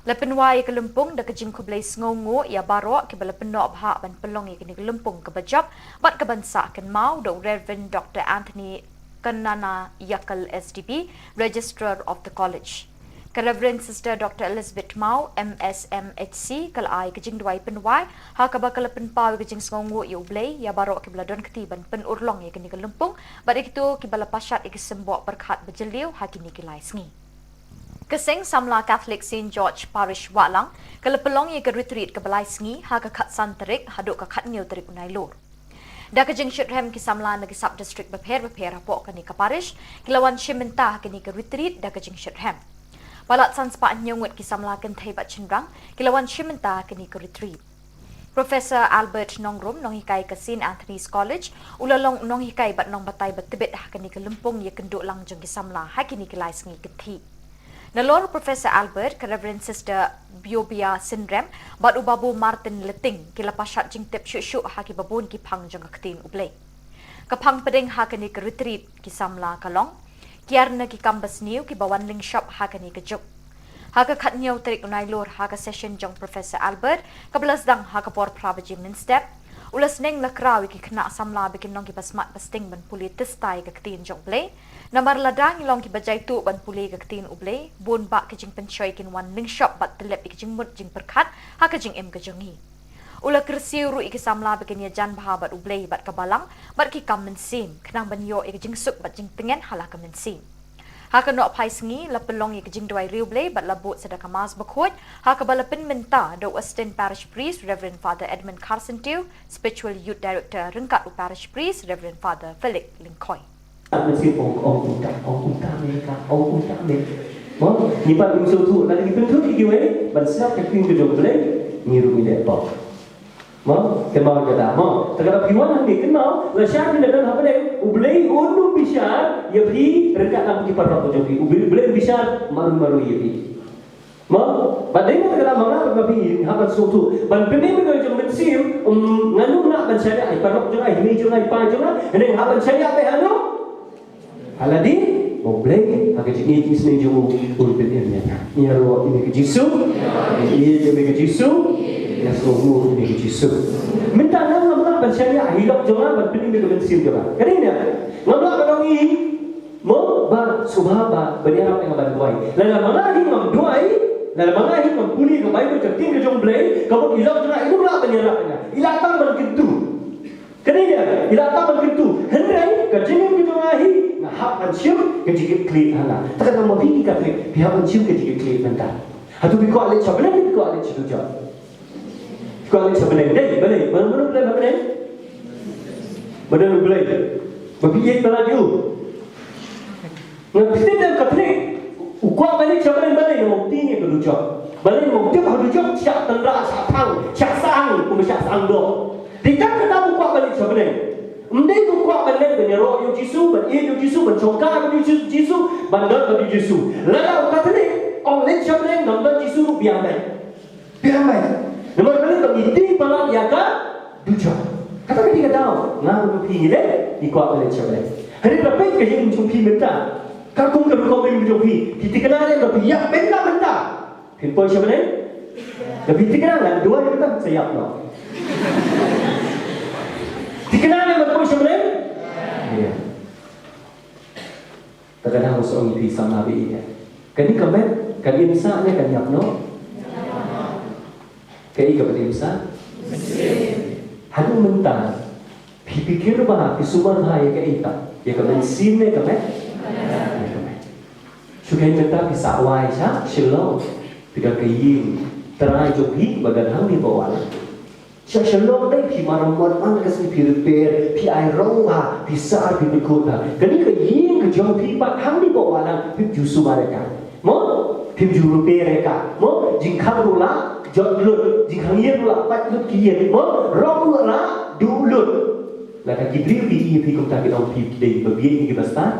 La pynwai ïa ka lympung da ka jingkhublei sngewnguh ïa baroh kiba la pynnoh bha ban pynlong ïa kane ka lympung kaba jop bad kaban sah kynmaw, da u Reverend Doctor Anthony Kannanayakal, S D B, Registrar of the College. Ka Reverend Sister Doctor Elizabeth Mawrie, M S M H C, ka la ai ka jingduwai pynwai ha kaba ka la pynpaw ïa ka jingsngewnguh ïa U Blei ïa baroh kiba la don kti ban pynurlong ïa kane ka lympung bad ïa kito kiba la pashat ïa ki symboh pyrkhat ba jylliew ha kine ki lai sngi. Ka Seng Samla Catholic Saint George Parish Wahlang ka la pynlong ïa ka retreat kaba lai sngi ha ka khatsan tarik haduh ka khathynñiew tarik u Nailur. Da ka jingshitrhem ki samla na ki sub district bapher bapher hapoh kane ka parish ki la wan shim bynta ha kane ka retreat da ka jingshitrhem. Palat san spah hynñiew ngut ki samla kynthei bad shynrang ki la wan shim bynta ha kane ka retreat. Professor Albert Nongrum, nonghikai ka Saint Anthony's College, u la long nonghikai bad nongbatai ba tbit ha kane ka lympung ïakynduh lang jong ki samla ha kine ki lai sngi kynthih. Nalor Professor Albert, ka Reverend Sister Biobia Synrem bad u Babu Martin Leting ki la pashat jingtip shuh shuh ha kiba bun ki phang jong ka ktien U Blei. Ka phang pdeng ha kane ka retreat ki samla ka long kiar na ki kam basniew kiba wan lyngshop ha kane ka juk. Ha ka khathynñiew tarik u Nailur, ha ka session jong Professor Albert kaba la sdang ha ka por phra baje mynstep, u la sneng la kraw ïa ki khynnah samla ba kin long kiba smat ba sting ban pule tista ïa ka ktien jong U Blei, Namar lada ngi long kiba jaituh ban pule ïa ka ktien U Blei, bun bah ki jingpynshoi kin wan lyngshop bad tyllep ïa ki jingmut jingpyrkhat ha ka jingim ka jong ngi. U la kyrsiew ruh ïa ki samla ba kin ïajan bha bad U Blei bad ka Balang bad ki kam mynsiem, khnang ban ïoh ïa ka jingsuk bad jingtngen ha la ka mynsiem. Ha ka nohphai sngi la pynlong ïa ka jingduwai riewblei bad la bud sa da ka Mass bakhuid, ha kaba la pynmynta da u Assistant Parish Priest Reverend Father Edmund Kharsyntiew, Spiritual Youth Director ryngkat u Parish Priest Reverend Father Felix Lyngkhoi. Mynsiem ong, ong kumta, ong kumta me ka, ong kumta me. Mo, ngi pat ngim sngewthuh, lada ngi pynthut ïa kiwei ban sngap ka ktien ka jong U Blei, ngi ruh ngi dei pop. Mo, kynmaw kata, mo. Te kata phi wan hangne, kynmaw, lashai phi la don ha bneng, U Blei un ym bishar ïa phi ryngkat lang ki paralok ka jong phi. U Blei, U Blei un bishar marwei marwei ïa phi. Mo, ba dei na kata ma nga bad ma phi hap ban sngewthuh. Ban pynim ïa ka jong mynsiem, um, ngan ym lah ban shaniah ïa i paralok jong nga, i mei jong nga, i pa jong nga, hynrei hap ban shaniah beit hano? Ha lade, U Blei, ha ka jingïeit isynei jong u, un pynim ïa nga. Ïaroh ïa me ko Jisu, ïeit ïa me ko Jisu, ïasngewnguh ïa me ko Jisu. Mynta nga ngam lah ban shaniah ïa i lok jong nga, ban pynim ïa ka mynsiem jong nga. Ka dei ne? Ngam lah ban ong i, Mo, ba sngewbha ba ban ïarap ïa nga ban duwai. Lada ma nga hi ngam duwai, lada ma nga hi ngam pule ka Baibl, ka ktien ka jong U Blei, ka mut i lok jong nga i ym lah ban ïarap ïa nga. I lah tang ban kyntu. Kane ïa, i lah tang ban kyntu. Hynrei ka jingim ka jong nga hi, nga hap ban shim ka jingkitkhlieh ha nga. Te kata ma phi ki Katholik, phi hap ban shim ka jingkitkhlieh mynta. Hato phi kwah leit sha bneng, phi kwah leit sha dujok? Kwah leit sha bneng. Dei, balei? Mano, mano pynlong ha bneng? Mano U Blei? Ba phi ïeit palat ïa u. Nga phi tip, lem Katholik u kwah ban leit sha bneng, balei? Namar u tieng ïa ka dujok. Balei? Namar u tip ha dujok shah tynrah, shah thang, shah sang, kumba shah sang doh. Dei tang kata u kwah ban leit sha bneng. Ym dei u kwah ban leit ban ïaroh ïa u Jisu, ban ïeit ïa u Jisu, ban shongkai bad u Jisu, ban don bad u Jisu. Lada u Katholik ong leit sha bneng, ngam don Jisu ruh biang beit. Biang beit. Namar balei? Ba ngi tieng palat ïa ka dujok. Kata ka dei ka daw nga bad phi ngi leit, ngi kwah ban leit sha bneng. Hynrei lada peit ka jingim jong phi mynta, katkum ka rukom jong phi, phi thikna ne ba phi ïap mynta mynta? Phin poi sha bneng? Lada phi thikna, ngan duwai mynta sa ïap noh. Thikna ne ban poi sha bneng? Ïa. Te ka dang shu ong ïa phi samla ba ïeit. Kane ka met kan im sah ne kan ïap noh? Kaei kaba im sah? Haduh mynta phi pyrkhat bha, phi sumar bha ïa kaei pat? Ïa ka mynsiem ne ka met? Ïa ka met. Shu kein mynta phi sah wai sha Shillong. Phi don ka ïing trai jong phi ba don hangne hapoh Wahlang. Sha Shillong dei phi maramot man ka sngi, phi repair, phi ai rong bha, phi sah, phi pynkut bha. Kane ka ïing ka jong phi pat hangne hapoh Wahlang phim ju sumar ïa ka. Mo? Phim ju repair ïa ka. Mo? Jingkhang ruh la jot lut, jingkhang ïing ruh la pat lut ki ïing. Mo? Rong ruh la duh lut. Lada ki briew ki ïohi ïa phi kumta, kin ong phi dei ba bieit ne ki ba stad?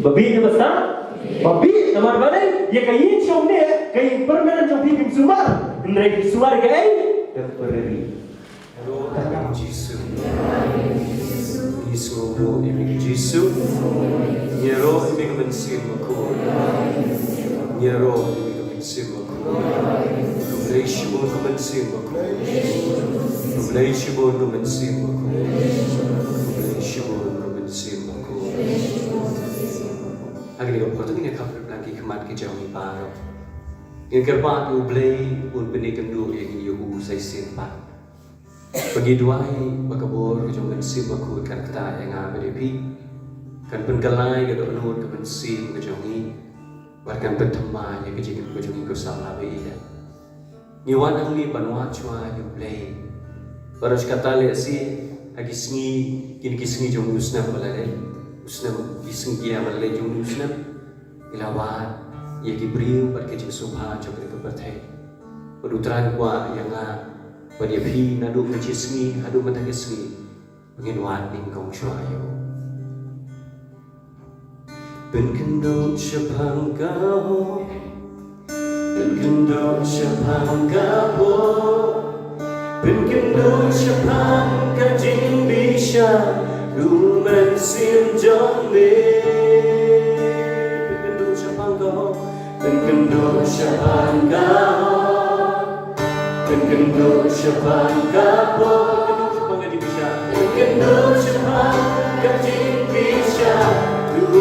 Ba bieit ne ba stad? Ba bieit. Namar balei? Ïa ka ïing shong ne, ka ïing permanent jong phi phim sumar. Hynrei phi sumar ïa kaei? Temporary. Ïaroh ïa me ko Jisu. Ngi sngewbha ïa me ko Jisu. Ïaroh ïa me ko Mynsiem Bakhuid. Ïaroh ïa me ko Mynsiem Bakhuid. Khublei shibun ko Mynsiem Bakhuid. Khublei shibun ko Mynsiem Bakhuid. Khublei shibun ko Mynsiem Bakhuid. Ha kane ka por to ngin ïa khap lang ki khmat ki jong ngi baroh. Ngin kyrpad ïa U Blei un pyni kynduh ïa ngi, ïa u sa shisien pat. Ba ngi duwai ba ka bor ka jong ka Mynsiem Bakhuid kan ktah ïa nga bad ïa phi, kan pynkylla ïa ka dohnud ka mynsiem ka jong ngi, bad kan pynthikna ïa ka jingim ka jong ngi ko samla ba ïeit. Ngi wan hangne ban wad shuwa ïa U Blei. Bad ruh kata lehse ha ki sngi, kine ki sngi jong u snem ba la leit, u snem, ki sngi ki ïa ba la leit jong u snem, ngi la wad ïa ki briew bad ka jingsngewbha jong ka pyrthei. Bad U Trai u kwah ïa nga bad ïa phi naduh mynta ka sngi haduh mynta ka sngi, ba ngin wad nyngkong shuwa ïa u. Pynkynduh shaphang ka hok, pynkynduh shaphang ka pop, pynkynduh shaphang ka jingbishar, U Mynsiem jong me. Pynkynduh shaphang ka hok, pynkynduh shaphang ka hok, pynkynduh shaphang ka pop, pynkynduh shaphang ka jingbishar, pynkynduh shaphang ka jingbishar, U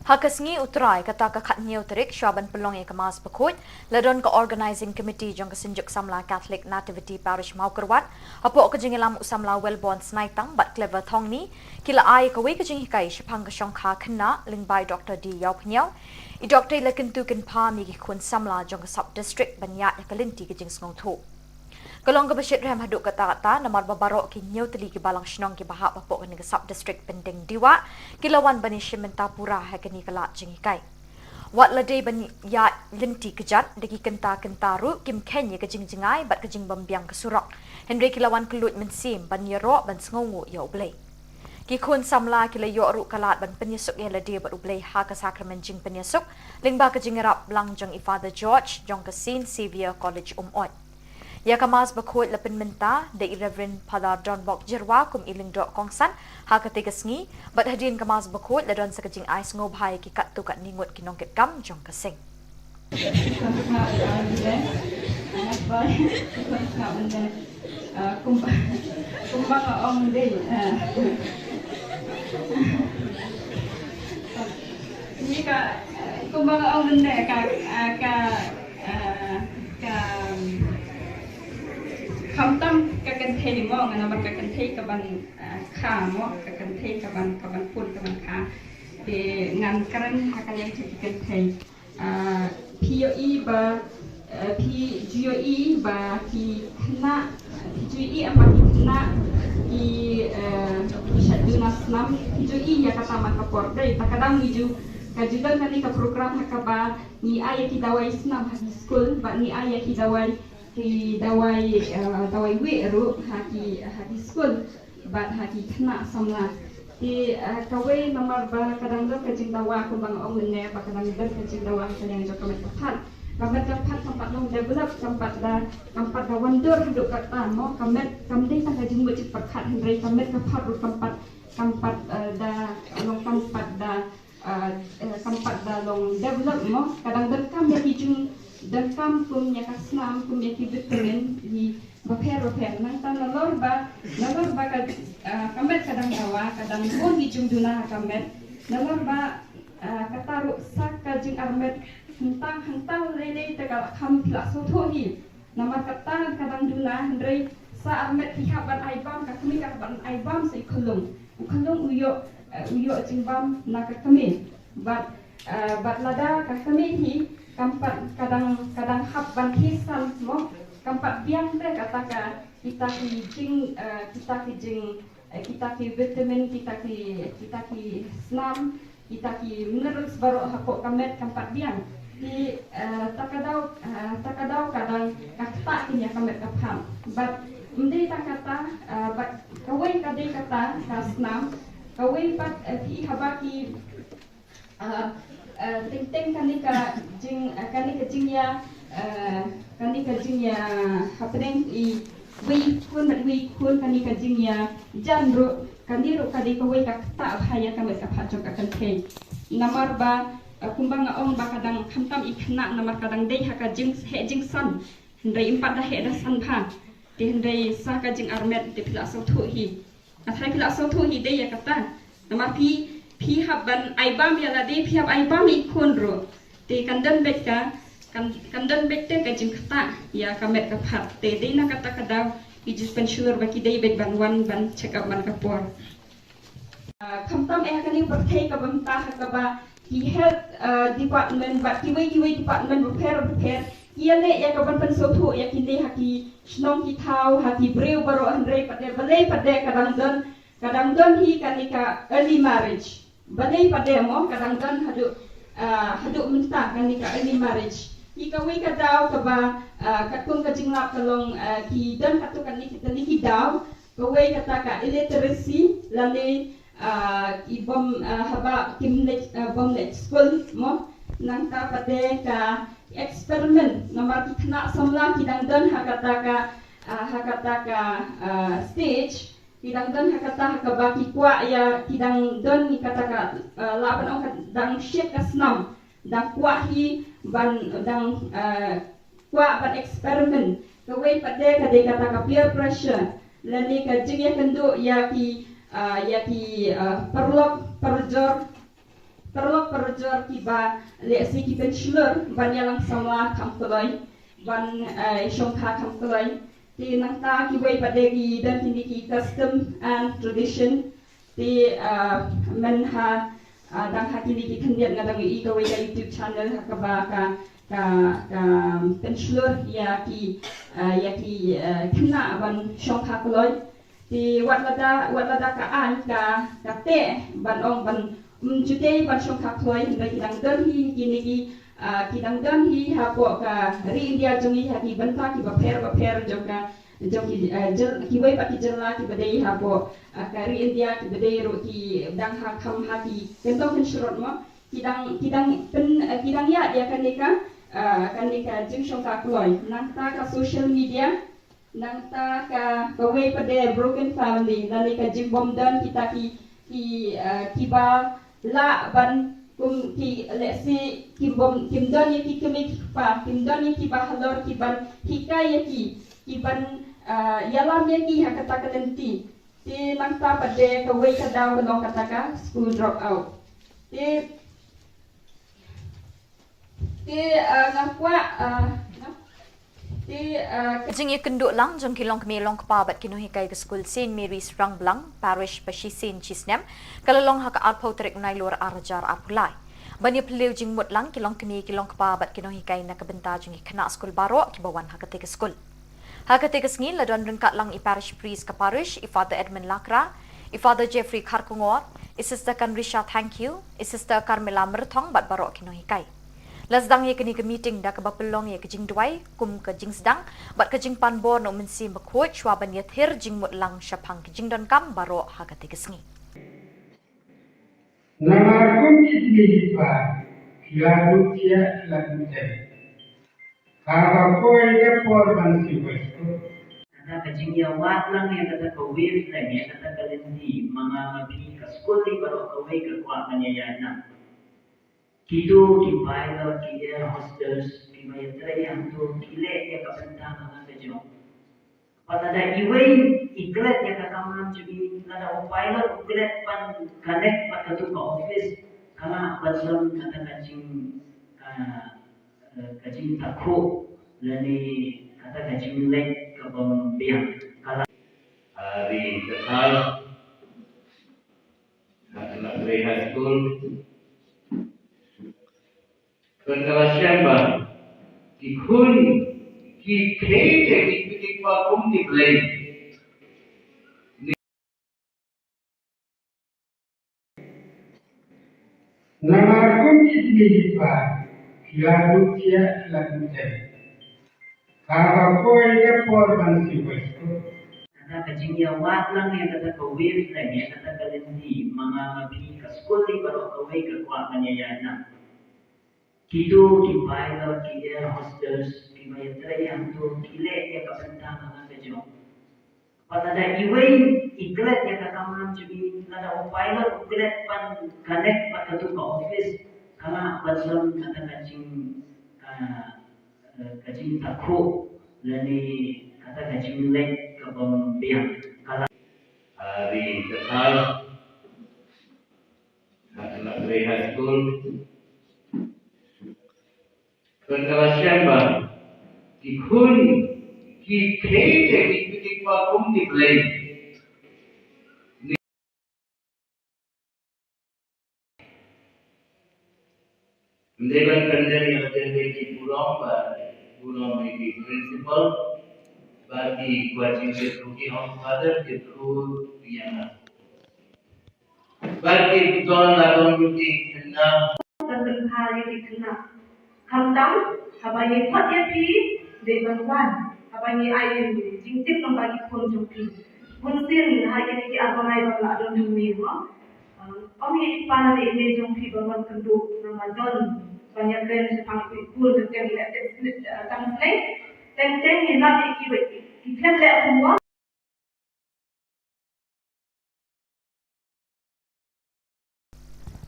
Ha ka sngi U Trai, kata ka khathynñiew tarik shwa ban pynlong ïa ka Mass Bakhuid, la don ka Organising Committee jong ka Synjuk Samla Catholic Nativity Parish Mawkyrwat, hapoh ka jingïalam u samla Wellborn Snaitang bad Clever Thongni, ki la ai kawei ka jinghikai shaphang ka shongkha khynnah lyngba i Doctor D Ïawphniaw. I Doctor i la kyntu kynpham ïa ki khun samla jong ka Sub District ban ïaid ïa ka lynti ka jingsngewthuh. Ka long kaba shitrhem haduh katta katta namar ba baroh ki hynñiew tylli ki balang shnong kiba hap hapoh kane ka Sub District Pyndengjia ki la wan ban ïashim bynta pura ha kane ka lad jinghikai. Wat la dei ban ïaid lynti kjat da ki kynta kynta ruh kim kheiñ ïa ka jingjngai bad ka jingbymbiang ka surok. Hynrei ki la wan kylluid mynsiem ban ïaroh ban sngewnguh ïa U Blei. Ki khun samla ki la ïoh ruh ka lad ban pynïasuk ïa lade bad U Blei ha ka sakramen jingpynïasuk lyngba ka jingïarap lang jong i Father George jong ka Saint Xavier College Umoi. Ïa ka Mass Bakhuid la pynmynta da i Reverend Father Donbok Jyrwa kum i lyngdoh kongsan ha katei ka sngi, bad hadien ka Mass Bakhuid la don sa ka jingai sngewbha ïa ki katto katne ngut ki nongkitkam jong ka seng. Kumba, kumba nga ong dei, ah. Ni ka, kumba nga ong mynne ka, ah, ka, ah, ka, khamtam ka kynthei mo, nga namar ka kynthei kaban, ah, kha mo, ka kynthei kaban, kaban pun, kaban kha. Te ngan kren ha ka liang jong ki kynthei. Ah, phi ïohi ba, ah, phi ju ïohi ba ki khynnah, phi ju ïohi em ba ki khynnah ki, ah, ki shait duna snam, phi ju ïohi ïa kata man ka por dei. Ta ka dang ngi ju, ka ju don kane ka program ha kaba ngi ai ïa ki dawai snam ha ki skul, bad ngi ai ïa ki dawai, ki dawai, ah, dawai wieh ruh ha ki, ha ki skul. Bad ha ki khynnah samla. Te, eh, kawei namar ba ka dang don ka jingdawa kumba nga ong mynne ba ka dang don ka jingdawa ha ka liang jong ka met ka phad. Ka met ka phad kam pat long develop, kam pat da, kam pat da wan dur haduh katta mo, ka met kam dei tang ka jingmut jingpyrkhat hynrei ka met ka phad ruh kam pat, kam pat, eh, da long kam pat da ah, eh, kam pat da long develop mo, ka dang donkam ïa ki jingdonkam kum ïa ka snam, kum ïa ki vitamin, ïa bapher bapher. Nangta nalor ba, nalor ba ka, ah, ka met ka dang dawa, ka dang bun ki jingduna ha ka met. Nalor ba, ah, kata ruh sa ka jingarmet hangta hangta lei lei te ka la kham phi la sngewthuh hi. Namar kata ka dang duna, hynrei sa armet ki hap ban ai bam, ka kmie ka hap ban ai bam sa i khyllung. U khyllung u ïoh, eh, u ïoh jingbam na ka kmie. Bad, eh, bad lada ka kmie hi kam pat, ka dang, ka dang hap ban khie san mo, kam pat biang te kata ka, kita ki jing, eh, kita ki jing, eh, kita ki vitamin, kita ki, kita ki snam, kita ki minerals baroh hapoh ka met kam pat biang. Te, eh, ta ka daw, eh, ta ka daw ka dang, ka ktah ïa ka met ka phad. Bad ym dei tang kata, eh, bad kawei ka dei kata ka snam, kawei pat, eh, phi haba ki, eh, eh, teng teng kane ka jing, eh, kane ka jingïa, eh, kane ka jingïa hapdeng i wei khun bad wei khun, kane ka jingïa jan ruh, kane ruh ka dei kawei ka ktah bha ïa ka met ka phad jong ka kynthei. Namar ba, eh, kumba nga ong ba ka dang khamtam i khynnah namar ka dang dei ha ka jing, heh jingsan. Hynrei ym pat da heh da san bha. Te hynrei sa ka jingarmet te phi la sngewthuh hi. Nga tharai phi la sngewthuh hi dei ïa kata. Namar phi, phi hap ban ai bam ïa lade, phi hap ai bam ïa i khun ruh. Te kan don beit ka, kan, kan don beit te ka jingktah ïa ka met ka phad. Te dei na kata ka daw ki jingpynshlur ba ki dei beit ban wan ban check up man ka por. Ah, khamtam eh ha kane ka pyrthei ka bynta ha kaba ki health, ah, department bad kiwei kiwei department bapher bapher ki ïaleh ïa ka ban pynsngewthuh ïa kine ha ki shnong ki thaw, ha ki briew baroh, hynrei pat de balei pat de ka dang don, ka dang don hi kane ka early marriage. Balei pat de mo ka dang don haduh, ah, haduh mynta kane ka early marriage. Hi kawei ka daw kaba, ah, katkum ka jinglap ka long, ah, ki don katto katne ki, katne ki daw. Kawei kata ka illiteracy lane, ah, ki bym, ah, haba kim leit, ah, bym leit skul mo. Nangta pat de ka experiment namar ki khynnah samla ki dang don ha kata ka, ah, ha kata ka, ah, stage, ki dang don ha kata ha kaba ki kwah ïa, ki dang don ïa kata ka, ah, lah ban ong ka dang shit ka snam. Dang kwah hi ban, dang, ah, kwah ban experiment. Kawei pat de ka dei kata ka peer pressure. Lane ka jingïakynduh ïa ki, ah, ïa ki, ah, paralok parajor, paralok parajor kiba lehse ki pynshlur ban ïalang samla kham kloi, ban, ah, shongkha kham kloi. Te nangta kiwei pat de ki don kine ki custom and tradition. Te, ah, mynha, ah, dang ha kine ki khyndiat nga dang ïohi kawei ka YouTube channel ha kaba ka, ka, ka pynshlur ïa ki, ah, ïa ki, ah, khynnah ban shongkha kloi. Te wat lada, wat lada ka aiñ ka, ka teh ban ong ban, um, ju dei ban shongkha kloi, hynrei ki dang don hi kine ki, ah, ki dang don hi hapoh ka ri India jong ngi ha ki bynta kiba pher bapher jong ka, jong ki, eh, jyl-, kiwei pat ki jylla kiba dei hapoh, eh, ka ri India kiba dei ruh ki dang ha kham ha ki kyntong kynshrut mo. Ki dang, ki dang pyn, eh, ki dang ïaid ïa kane ka, eh, kane ka jingshongkha kloi. Nangta ka social media, nangta ka, kawei pat de broken family, lane ka jingbym don kita ki, ki, eh, kiba lah ban kum ki, lehse kim bym, kim don ïa ki kmie ki kpa, kim don ïa kiba halor kiban hikai ïa ki, kiban, ah, ïalam ïa ki ha kata ka lynti. Te nangta pat de kawei ka daw ka long kata ka school drop out. Te, te, ah, nga kwah, ah, nga Te, uh, ka jingïakynduh lang jong ki longkmie longkpa bad ki nonghikai ka skul Saint Mary's Rangblang, Parish ba shisien shisnem, ka la long ha ka arphew tarik u Nailur ar hajar arphew lai. Ban ïa phylliew jingmut lang ki longkmie ki longkpa bad ki nonghikai na ka bynta jong ki khynnah skul baroh kiba wan ha kata ka skul. Ha kata ka sngi la don ryngkat lang i Parish Priest ka Parish, i Father Edmund Lakra, i Father Jeffrey Kharkongor, i Sister Kanrisha Thangkhiew, i Sister Carmela Myrthong bad baroh ki nonghikai. La sdang ïa kane ka meeting da kaba pynlong ïa ka jingduwai kum ka jingsdang bad ka jingpan bor na u Mynsiem Bakhuid shwa ban ïathir jingmut lang shaphang ka jingdonkam baroh ha kata ka sngi. Namar kum ki kmie ki kpa ki la duh thiah ki la duh tem. Haba poi ka por ban siew ba siew. Kata ka jingïawad lang ïa kata ka wavelength ïa kata ka lynti ma nga ma phi ka skul ne baroh kawei ka kwah ban ïaïaid lang. Kito ki pilot, ki air hostess, kiba ïatrei hangto ki leh ïa ka bynta ka jong. Bad lada iwei i klet ïa ka kamram jong i, lada u pilot u klet ban connect bad kato ka office, ka lah ban don kata ka jing, ah, eh, ka jingtakhuh lane ka Ka jingleh ka bym biang ka la. Ari ka thar ha Khynnah High School. Ka la shem ba ki khun ki khreh ki kpa kum ki Blei. Namar kum ki kmie ki kpa ki la buh thiah ki la buh tem. Haba poi ka por ban siew ba siew. Kata ka jingïawad lang ïa kata ka wavelength, ïa kata ka lynti, ma nga ma phi ka skul ne baroh kawei ka kwah ban ïa ïaid lang. Kito ki pilot, ki air hostess, kiba ïatrei hangto ki leh ïa ka bynta ka jong. Pat lada iwei i klet ïa ka kamram jong i, lada u pilot u klet ban connect bad kato ka office, ka lah ban long kata ka jing, ka, eh, ka jingtakhuh lane kata ka jingleh ka bym biang. Ka lah. Ari ka thar ha Khynnah High School. Ka la shem ba ki khun ki khreh ki kpa kum ki Blei. Ym dei ban pyndem ïa la ki burom ba burom ïa ki principal ba ki kwah jingtip ruh ki home father ki ruh ïa nga. Ba ki don la don ruh ki khynnah. Ban pynbha ïa ki khynnah. Khamtam haba ngi khot ïa phi dei ban wan, haba ngi ai jingtip lyngba ki khun jong phi. Bunsien ha ïa ki ar bnai ba la don hangne mo. Ong ïa i pa ne i mei jong phi ba wan kynduh namar don ban ïakren shaphang i khun jong phi, leh tip slip tang sleng. Teng teng ngi lap ïa ki ba ki khlem leh homework.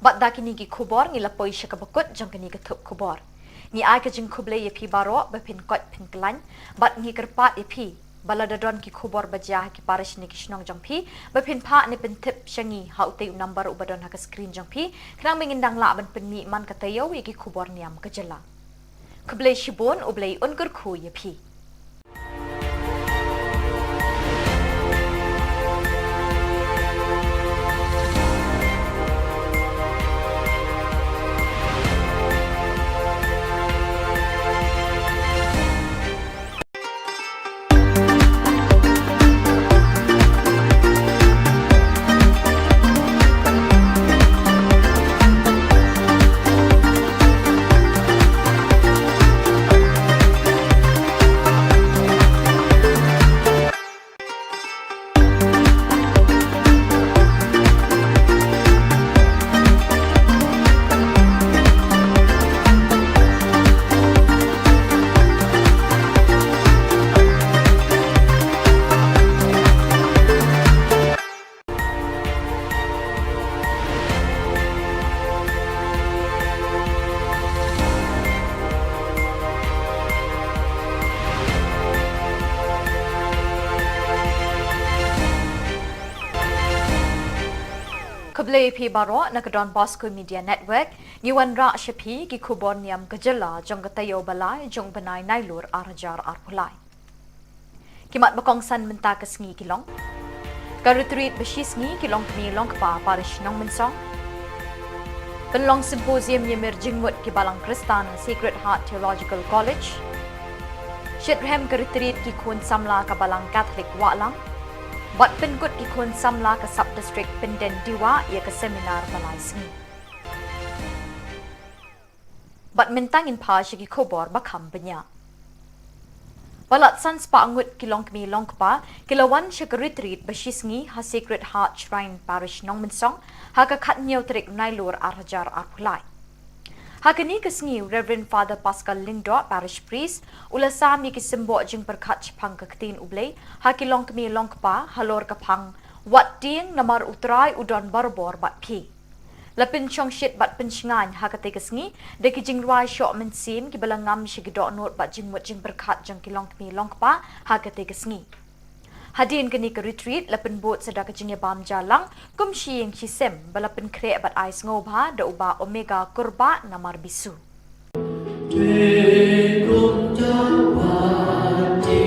Bad da kine ki khubor ngi la poi sha kaba kut jong kane ka thup khubor. Ngi ai ka jingkhublei ïa phi baroh ba phin koit phin khlaiñ bad ngi kyrpad ïa phi ba lada don ki khubor ba jia ha ki parish ne ki shnong jong phi ba phin phah ne pyntip sha ngi ha utei u number uba don ha ka screen jong phi, khnang ba ngin dang lah ban pynmih man ka taïew ïa ki khubor niam ka jylla. Khublei shibun, U Blei un kyrkhu ïa phi. Khublei phi baroh na ka Don Bosco Media Network, ngi wanrah sha phi ki khubor niam ka jylla jong ka taïew ba lai jong u bnai Nailur ar hajar arphew lai. Ki mat ba kongsan mynta ka sngi ki long: ka retreat ba shi sngi ki longkmie longkpa parish Nongmynsong. Pynlong symposium ïamir jingmut ki balang Khristan Sacred Heart Theological College. Shitrhem ka retreat ki khun samla ka balang Catholic Wahlang. Bad pynkut ki khun samla ka sub district Pyndendewa ïa ka seminar ba lai sngi. Bad mynta ngin phai sha ki khubor ba kham bniah. Palat san spah ngut ki longkmie longkpa ki la wan sha ka retreat ba shi sngi ha Sacred Heart Shrine Parish Nongmynsong ha ka khathynñiew tarik Nailur ar hajar arphew lai. Ha kane ka sngi u Reverend Father Pascal Lyngdoh, Parish Priest, u la sam ïa ki symboh jingpyrkhat shaphang ka ktien U Blei ha ki longkmie longkpa halor ka phang wat tieng namar U Trai u don barabor bad phi. La pynshongshit bad pynshngaiñ ha katei ka sngi da ki jingrwai shoh mynsiem kiba la ngam sha ki dohnud bad jingmut jingpyrkhat jong ki longkmie longkpa ha katei ka sngi. Hadien kane ka retreat la pynbud sa da ka jingïabam jalang kum shi ïing shi sem ba la pynkhreh bad ai sngewbha da u Bah Omega Kurbah namar bisu. Te kum ta wa ti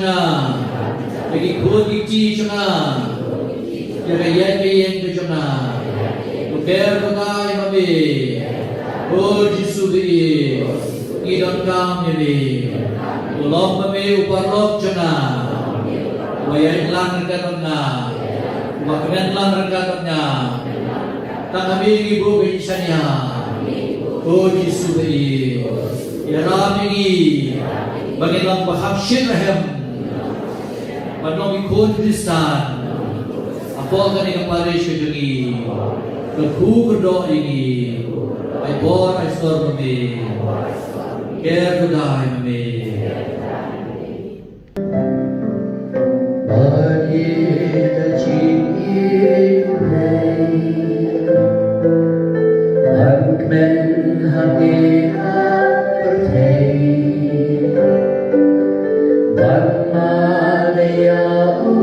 nga, ïa ki khun ki kti jong nga, ïa ka ïaid ka ïeng ka jong nga. To ker to dai ma me, ko Jisu ba ïeit, ngi donkam ïa me. To long ma me u paralok jong nga, uba ïaid lang ryngkat bad nga, uba kmen lang ryngkat bad nga. Tang ha me ngi buh ka jingshaniah, ko Jisu ba ïeit. Ïarap ïa ngi ba ngin long ba kham shit rhem, ban long ki khun Khristan hapoh kane ka parish ka jong ngi. Kyrkhu kyrdoh ïa ngi, ai bor ai sor ma me. Ker to dai ma me. Ba ïeit da jingïeit U Blei, ban kmen ha me ha pyrthei, ban mane ïa u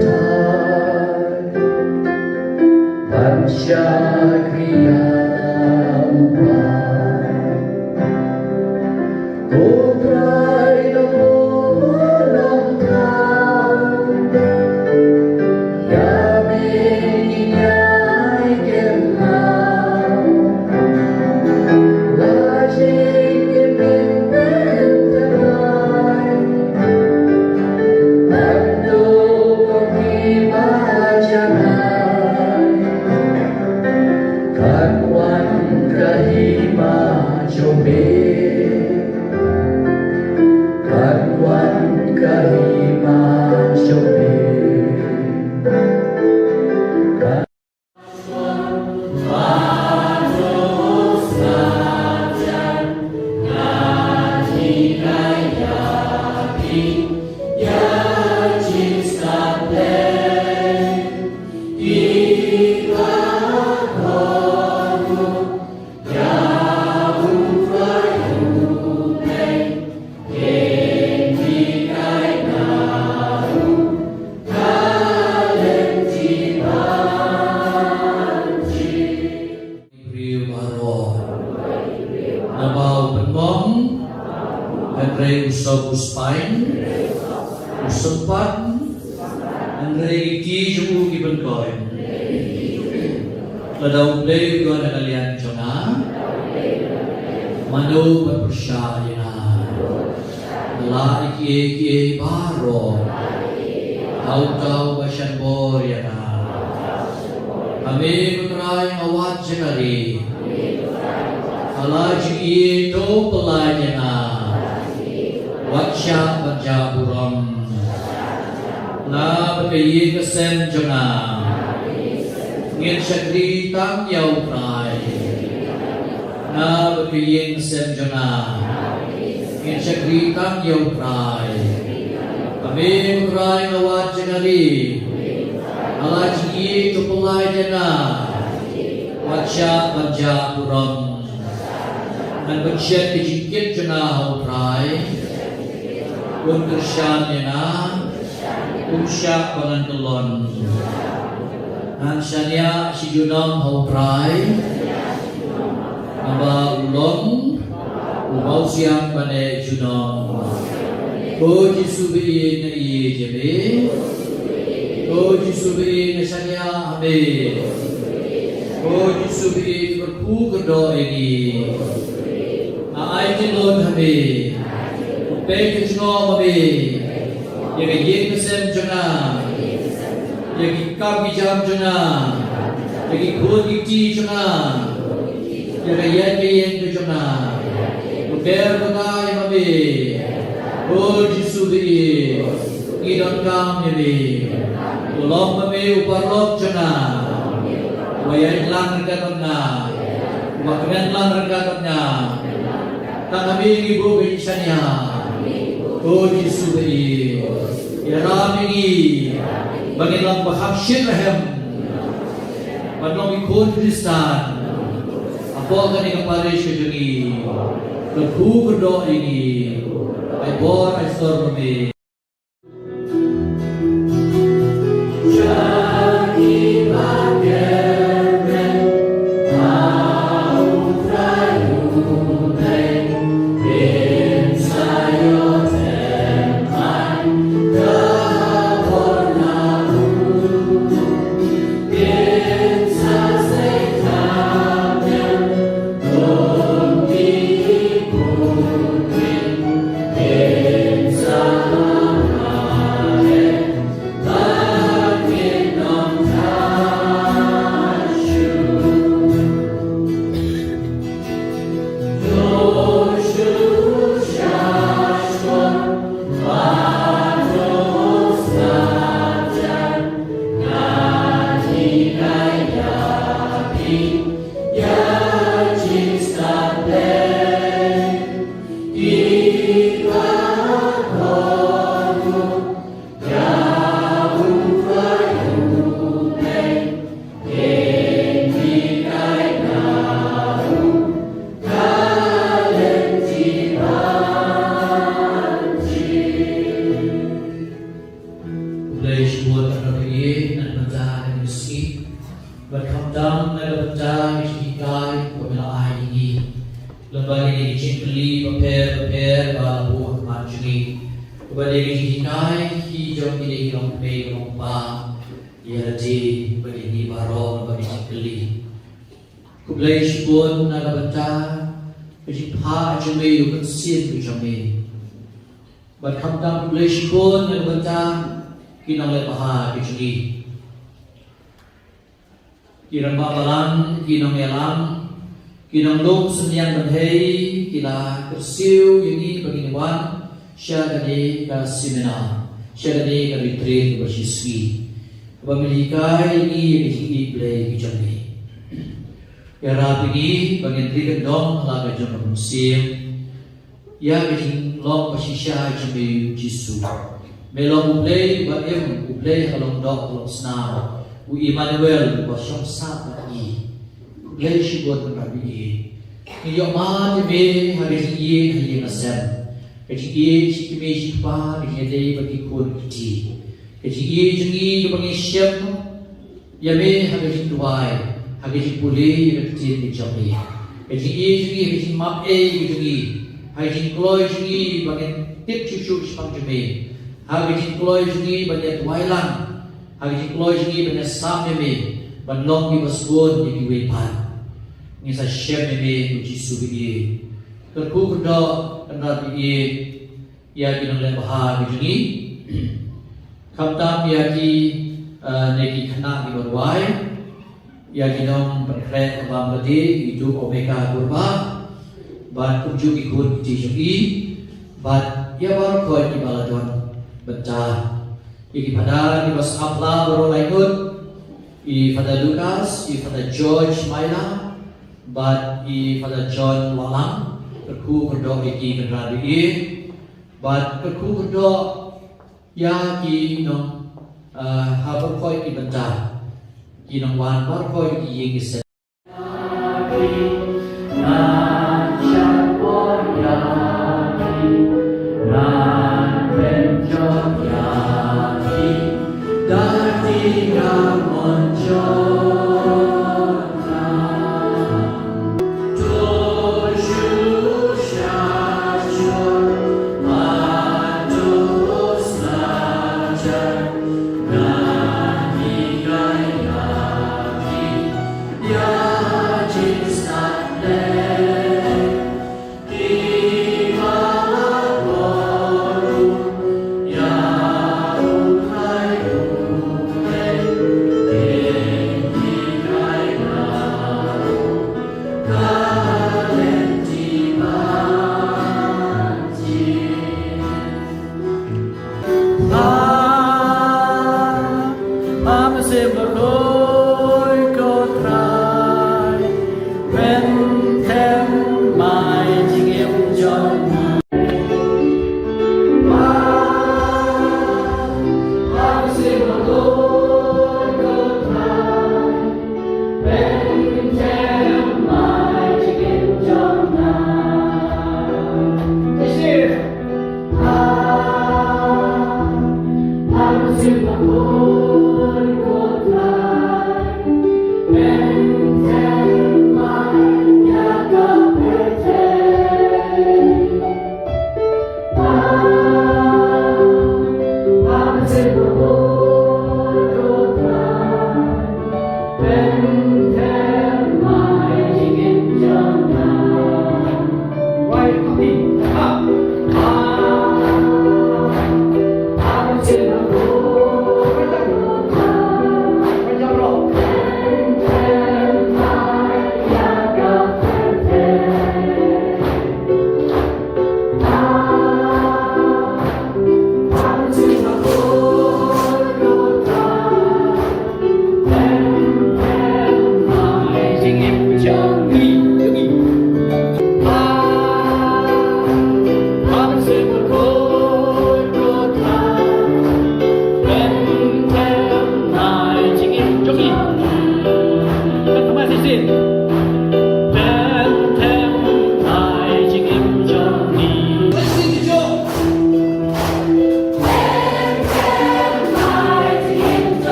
Trai, ban shakri ïa u Blei. Ko Trai, long mo long tang ïa me, ngi ïai kynmaw la jingim im pynthikna ban duh kum kiba janai. Kan wan ka hima jong me. Kan wan ka hima jong me. Kan Briew baroh. Naba u pynbong, hynrei u sop u spine, u sympat, hynrei ki kti jong u ki pynkoit. Lada U Blei u don ha ka liang jong nga, mano ban pyrshah ïa nga? Nga lah ïa kiei kiei baroh ha uta uba shan bor ïa nga. Ha me ko Trai nga wad jingkyrkhu, ha la jingïeit to pynlait ïa nga. Wat shah ban jah burom. Nga bad ka ïing ka sem jong nga, ngin shakri tang ïa U Trai. Nga bad ka ïing ka sem jong nga, ngin shakri tang ïa U Trai. Ha me ko Trai nga wad jingkyrkhu, ha la jingïeit to pynlait ïa nga. Wat shah ban jah burom. Ngan pynshet ka jingkit jong nga ha U Trai. Un kyrshan ïa nga, um shah ba ngan kyllon. Ngan shaniah shi junom ha U Trai, naba u long uba u siang ban eh junom. Ko Jisu ba ïeit, nga ïeit ïa me. Ko Jisu ba ïeit, nga shaniah ha me. Ko Jisu ba ïeit, kyrkhu kyrdoh ïa ngi. Nga ai kynnoh ha me. Peit ka jingngop ha me ïa ka ïing ka sem jong nga, ïa ki kam ki jam jong nga, ïa ki khun ki kti jong nga, ïa ka ïaid ka ïeng ka jong nga. To ker to dai ma me, ko Jisu ba ïeit, ngi donkam ïa me. To long ma me u paralok jong nga, uba ïaid lang ryngkat bad nga, uba kmen lang ryngkat bad nga. Tang ha me ngi buh ka jingshaniah, ko Jisu ba ïeit. Ïarap ïa ngi ba ngin long ba kham shit rhem, ban long ki khun Khristan hapoh kane ka parish ka jong ngi. Kyrkhu kyrdoh ïa ngi, ai bor ai sor ma me. Khublei na ka bynta kane ka sngi bad khamtam na ka bynta ka jinghikai kaba me la ai ïa ngi lyngba kine ki jingkylli bapher bapher ba la buh ha khmat jong ngi, kaba dei ka jinghikai ki jong kine ki longkmie longkpa ïa lade bad ïa ngi baroh lyngba ki jingkylli. Khublei shibun na ka bynta ka jingphah jong me ïa u Mynsiem ka jong me. Bad khamtam khublei shibun na ka bynta ki nongleh bha ka jong ngi. Ki rangbah balang, ki nongïalam, ki nonglum synñiang bynhei, ki la kyrsiew ïa ngi ba ngin wan sha kane ka seminar, sha kane ka retreat kaba shi sngi, kaba me la hikai ïa ngi ïa ka jingïeit Blei ka jong me. Ïarap ïa ngi ba ngin ri kyndong ha la ka jong ka mynsiem ïa ka jinglong ba shisha jong me, U Jisu. Me long U Blei uba im, U Blei ha ka long doh ha ka long snam, U Immanuel uba shong sah bad ngi. Khublei shibun Kynrad ba ïeit. Ngi ïohmad ïa me ha ka jingïeit ha ïing ha sem. Ka jingïeit shi kmie shi kpa, ka jingïadei bad ki khun ki kti. Ka jingïeit jong ngi kaba ngi shem ïa me ha ka jingduwai, ha ka jingpule ïa ka ktien ka jong me. Ka jingïeit jong ngi ha ka jingmap ei ka jong ngi, ha ka jingkloi jong ngi ba ngin tip shuh shuh shaphang jong me, ha ka jingkloi jong ngi ban ïa duwai lang, ha ka jingkloi jong ngi ban ïa sam ïa me, ban long kiba sbun ïa kiwei pat. Ngi sa shem ïa me, U Jisu ba ïeit. Kyrkhu kyrdoh Kynrad ba ïeit ïa ki nongleh bha ki jong ngi, khamtam ïa ki, eh, ne ki khynnah kiba rwai, ïa ki nongpynkhreh bam lade, i Duh Omeka Kurbah, bad kumjuh ki khun ki kti jong i, bad ïa baroh kiba la don bynta, ïa ki phadar kiba sngap la baroh lai ngut, i Father Lucas, i Father George Maila, bad i Father John Wahlang. Kyrkhu kyrdoh ïa ki Kynrad ba ïeit. Bad kyrkhu kyrdoh ïa ki nong, eh, ha baroh ki bynta, ki nongwan baroh ki ïing ki sem.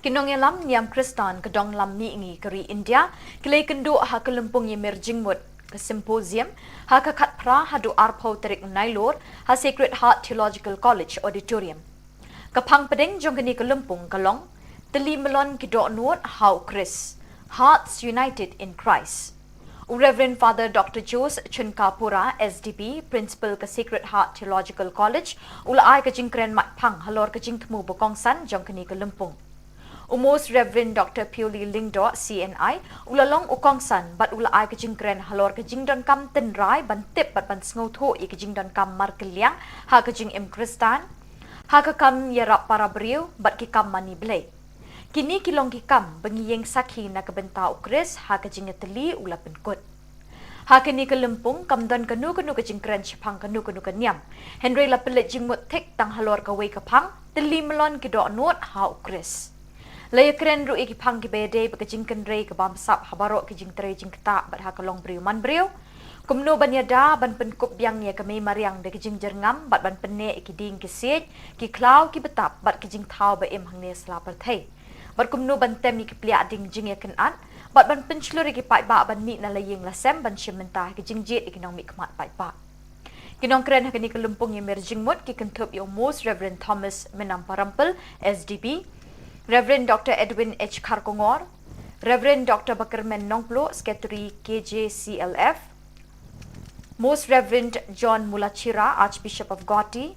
Ki nongïalam niam Khristan ka dong lam mihngi ka ri India ki la ïakynduh ha ka lympung ïamir jingmut, ka symposium, ha ka khatphra haduh arphew tarik Nailur ha Sacred Heart Theological College Auditorium. Ka phang pdeng jong kane ka lympung ka long Tylli Mlon ki Dohnud ha u Khrist, Hearts United in Christ. U Reverend Father Doctor Jose Chunkapura, S D B, Principal ka Sacred Heart Theological College, u la ai ka jingkren matphang halor ka jingthmu ba kongsan jong kane ka lympung. U Most Reverend Doctor Pioli Lyngdoh, C N I, u la long u kongsan bad u la ai ka jingkren halor ka jingdonkam tynrai ban tip bad ban sngewthuh ïa ka jingdonkam markylliang ha ka jingim Khristan, ha ka kam ïarap para briew bad ki kam mane Blei. Kine ki long ki kam ba ngi ïeng sakhi na ka bynta u Khrist ha ka jingïatylli, u la pynkut. Ha kane ka lympung kam don kano kano ka jingkren shaphang kano kano ka niam, hynrei la pynleit jingmut thik tang halor kawei ka phang, Tylli Mlon ki Dohnud ha u Khrist. La ïakren ruh ïa ki phang kiba ïadei bad ka jingkynrei ka bamsap ha baroh ki jingtrei jingktah bad ha ka longbriew manbriew. Kumno ban ïada ban pynkup biang ïa ka mei mariang da ka jingjyrngam bad ban pynneh ïa ki dieng ki siej, ki khlaw ki btap bad ki jingthaw ba im hangne sla pyrthei. Bad kumno ban tem ïa ki pliah ding jingïakynad bad ban pynshlur ïa ki paidbah ban mih na la ïing la sem ban shim bynta ha ki jingjied ïa ki nongmihkhmat paidbah. Ki nongkren ha kane ka lympung ïamir jingmut ki kynthup ïa u Most Reverend Thomas Mynam Pyrampil, S D B, Reverend Doctor Edwin H Kharkongor, Reverend Doctor Bakyrmen Nongpluh, Secretary K J C L F, Most Reverend John Mulachira, Archbishop of Guwahati,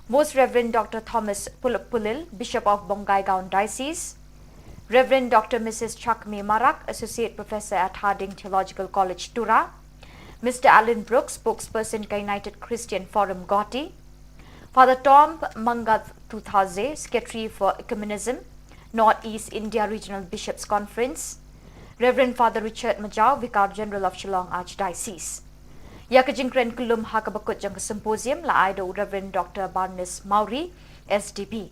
Most Reverend Doctor Thomas Pulip Pulil, Bishop of Bongaigaon Diocese, Reverend Doctor Missus Chakme Marak, Associate Professor at Harding Theological College, Tura, Mister Alan Brooks, Spokesperson ka United Christian Forum, Guwahati, Father Tom Mangath Tuthaze, Secretary for Ecumenism, Northeast India Regional Bishops Conference, Reverend Father Richard Majaw, Vicar General of Shillong Archdiocese. Ïa ka jingkren kyllum ha kaba kut jong ka symposium la ai da u Reverend Doctor Barnes Mawrie, S D B.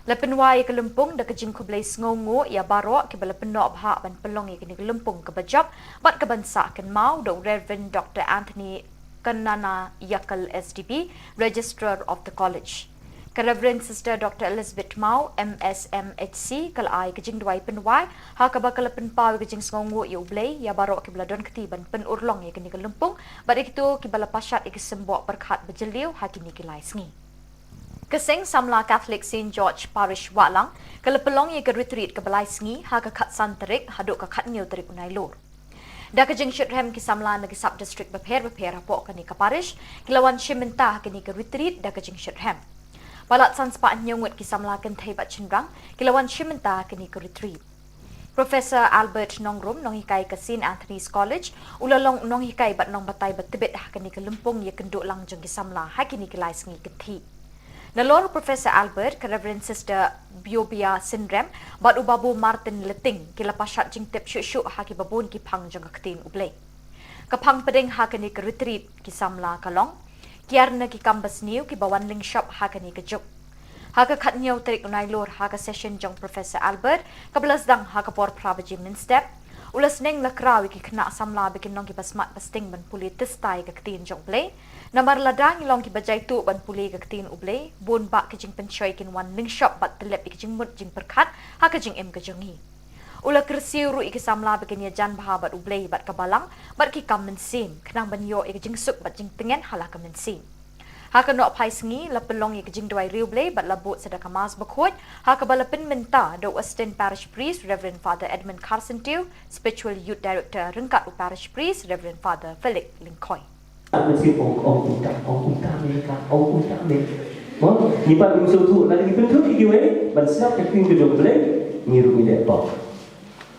La pynwai ïa ka lympung da ka jingkhublei sngewnguh ïa baroh kiba la pynnoh bha ban pynlong ïa kane ka lympung kaba jop bad kaban sah kynmaw da u Reverend Doctor Anthony Kannanaiakkal, S D B, Registrar of the College. Ka Reverend Sister Doctor Elizabeth Mawrie, M S M H C, ka la ai ka jingduwai pynwai ha kaba ka la pynpaw ïa ka jingsngewnguh ïa U Blei ïa baroh kiba la don kti ban pynurlong ïa kane ka lympung bad ïa kito kiba la pashat ïa ki symboh pyrkhat ba jylliew ha kine ki lai sngi. Ka Seng Samla Catholic Saint George Parish Wahlang ka la pynlong ïa ka retreat kaba lai sngi ha ka khatsan tarik haduh ka khathynñiew tarik u Nailur. Da ka jingshitrhem ki samla na ki sub district bapher bapher hapoh kane ka parish ki la wan shim bynta ha kane ka retreat da ka jingshitrhem. Palat san spah hynñiew ngut ki samla kynthei bad shynrang ki la wan shim bynta ha kane ka retreat. Professor Albert Nongrum, nonghikai ka Saint Anthony's College, u la long nonghikai bad nongbatai ba tbit ha kane ka lympung ïakynduh lang jong ki samla ha kine ki lai sngi kynthih. Nalor Professor Albert, ka Reverend Sister Biobia Synrem bad u Babu Martin Leting ki la pashat jingtip shuh shuh ha kiba bun ki phang jong ka ktien U Blei. Ka phang pdeng ha kane ka retreat ki samla ka long kiar na ki kam basniew kiba wan lyngshop ha kane ka juk. Ha ka khathynñiew tarik u Nailur ha ka session jong Professor Albert kaba la sdang ha ka por phra baje mynstep, u la sneng la kraw ïa ki khynnah samla ba kin long kiba smat ba sting ban pule tista ïa ka ktien jong U Blei. Namar lada ngi long kiba jaituh ban pule ïa ka ktien U Blei, bun bah ki jingpynshoi kin wan lyngshop bad tyllep ïa ki jingmut jingpyrkhat ha ka jingim ka jong ngi. U la kyrsiew ruh ïa ki samla ba kin ïajan bha bad U Blei bad ka balang bad ki kam mynsiem khnang ban ïoh ïa ka jingsuk bad jingtngen ha la ka mynsiem. Ha ka nohphai sngi la pynlong ïa ka jingduwai riewblei bad la bud sa da ka Mass bakhuid ha kaba la pynmynta da u Assistant Parish Priest Reverend Father Edmund Kharsyntiew, Spiritual Youth Director ryngkat u Parish Priest Reverend Father Felix Lyngkhoi. Mynsiem ong ong uta, ong uta me ka, ong uta me. Mo, ngi pat ngim sngewthuh, lada ngi pynthut ïa kiwei ban sngap ka ktien ka jong U Blei, ngi ruh ngi leh pop.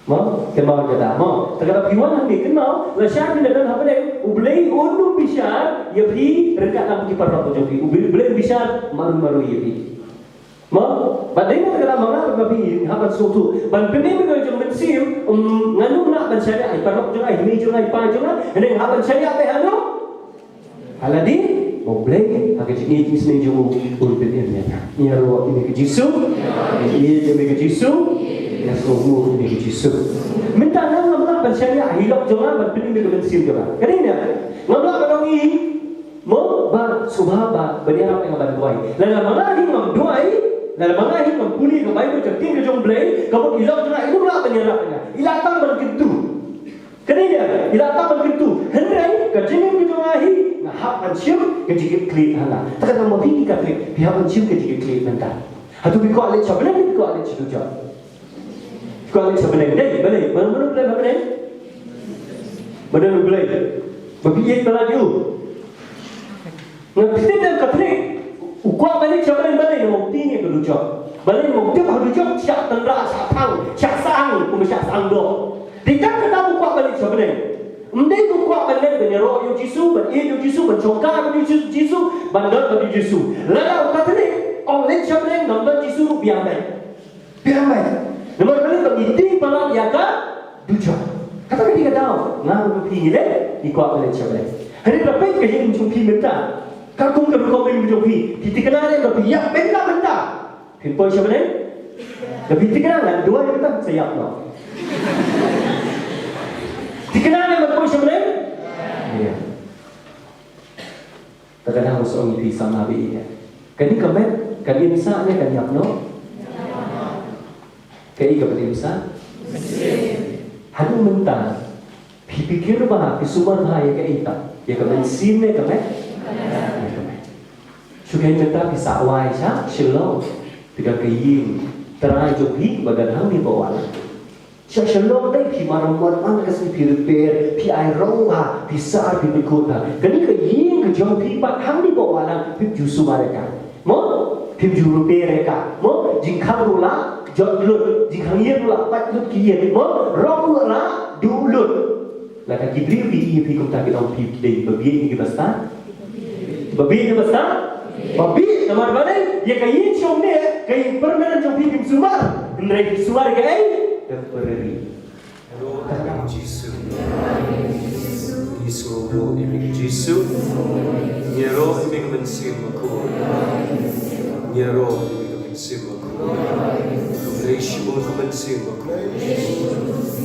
Mo, kynmaw kata mo. Te kata phi wan hangne kynmaw, lashai phi la don ha pdeng, U Blei un ym bishar ïa phi ryngkat lang ki paralok jong phi. U Blei, U Blei un bishar marwei marwei ïa phi. Mo, bad dei na kata ma nga bad ma phi hap ban sngewthuh. Ban pynim ïa ka jong mynsiem, um, ngan ym lah ban shaniah ïa i paralok jong nga, i mei jong nga, i pa jong nga. Hynrei hap ban shaniah beit ha uno? Ha lade, U Blei, ha ka jingïeit jingsneng jong u, un pynim ïa nga. Ngi ïaroh ïa me ko Jisu, ngi ïeit ïa me ko Jisu, ngi ïasngewbha ïa me ko Jisu. Mynta nga ngam lah ban shaniah ïa i lok jong nga ban pynim ïa ka mynsiem jong nga. Ka dei ne? Ngam lah ban ong i, mo, ba sngewbha ba, ban ïarap ïa nga ban duwai. Lada ma nga hi ngam duwai, Lada ma nga hi ngam pule ka Baibl, ka ktien ka jong U Blei, ka mut i lok jong nga i dang lah ban ïarap ïa nga. I lah tang ban kyntu. Kane de, i lah tang ban kyntu. Hynrei ka jingim ka jong nga hi, nga hap ban shim ka jingkitkhlieh ha nga. Te ka dang ma phi ki Katholik, phi hap ban shim ka jingkitkhlieh mynta. Hato phi kwah leit sha bneng, phi kwah leit sha dujok? Phi kwah leit sha bneng. Dei, balei? Mano, mano U Blei, mano U Blei? Mano U Blei? Ba phi ïeit palat ïa u. Nga phi tip, lem Katholik u kwah ban leit sha bneng, balei? Namar u tieng ïa ka dujok. Balei? Namar u tip ha dujok shah tynrah, shah thang, shah sahang, kumba shah sahang doh. Dei tang kata u kwah ban leit sha bneng. Ym dei u kwah ban leit ban ïaroh ïa u Jisu, ban ïeit ïa u Jisu, ban shongkha bad u Jisu, Jisu, ban don bad u Jisu. Lada u Katholik ong leit sha bneng, ngam don Jisu ruh, biang beit. Biang beit. Namar balei? Ba ngi tieng palat ïa ka dujok. Kata ka dei ka daw. Nga bad phi ngi leh, ngi kwah ban leit sha bneng. Hynrei lada peit ka jingim jong phi mynta, ka kum ka rukom jong phi, phi thikna leh ba phi ïap mynta mynta. Phin poi sha bneng? Lada phi thikna, ngan duwai mynta sa ïap noh. Thikna leh ban poi sha bneng? Ïa. Te ka dang shu ong ïa phi samla baieit. Kane ka met kan im sah ne kan ïap noh? Kaei kaban im sah? Haduh mynta phi pyrkhat bha, phi sumar bha ïa kaei pat? Ïa ka mynsiem ne ka met? Ïa ka met. Shu kein mynta phi sah wai sha Shillong, phi don ka ïing trai jong phi ba don hangne bad wat la Sha Shillong dei phi maramot man ka sngi, phi repair, phi ai rong bha, phi sah, phi pynkut bha. Kane ka ïing ka jong phi pat hangne bad wat la phim ju sumar ïa ka. Mo? Phim ju repair ïa ka. Mo? Jingkhang ruh la jot lut, jingkhang ïing ruh la pat lut ki ïing. Mo? Rong ruh la duh lut. Lada ki briew ki ïohi ïa phi kumta kin ong phi dei ba bieit ne ki ba stad? Ba bieit ne ba stad? Ba bieit, namar balei? Ïa ka ïing shong ne, ka ïing permanent jong phi phim sumar. Hynrei phi sumar ïa kaei? Temporary. Jisu. Ngi sngewbha ïa me Jisu. Ngi ïaroh ïa me Mynsiem Bakhuid. Ngi ïaroh ïa me Mynsiem Bakhuid. Khublei shibun ko Mynsiem Bakhuid.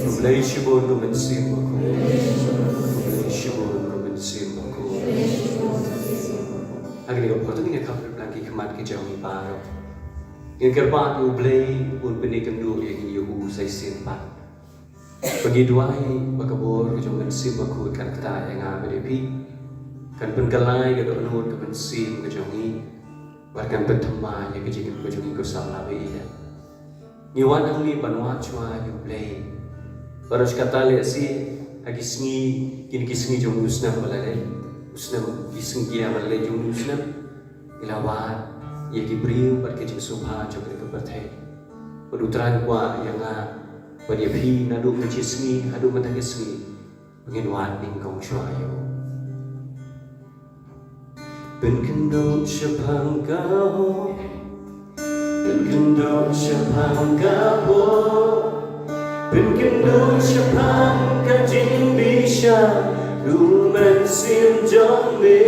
Khublei shibun ko Mynsiem Bakhuid. Khublei shibun ko Mynsiem Bakhuid. Ha kane ka por ngin ïa khap ryngkat ki khmat ki jong ngi baroh. Ngin kyrpad ïa U Blei un pyni kynduh ïa ngi ïa u sa shisien pat. Ba ngi duwai ba ka bor ka jong u Mynsiem Bakhuid kan ktah ïa nga bad ïa phi, kan pynkylla ïa ka dohnud ka mynsiem ka jong ngi, bad kan pynthikna ïa ka jingim ka jong ngi ko samla baieit. Ngi wan hangne ban wad shuwa ïa U Blei. Bad ruh kata lehse ha ki sngi, kine ki sngi jong u snem ba la leit, u snem, ki sngi kiba la leit jong u snem, ngi la wad ïa ki briew bad ki jingsngewbha jong kane ka pyrthei. Bad U Trai u kwah ïa nga bad ïa phi naduh mynta ka sngi haduh mynta ka sngi, ba ngin wad nyngkong shuwa ïa u. Pynkynduh shaphang ka hok, pynkynduh shaphang ka pop, pynkynduh shaphang ka jingbishar u Mynsiem jong me.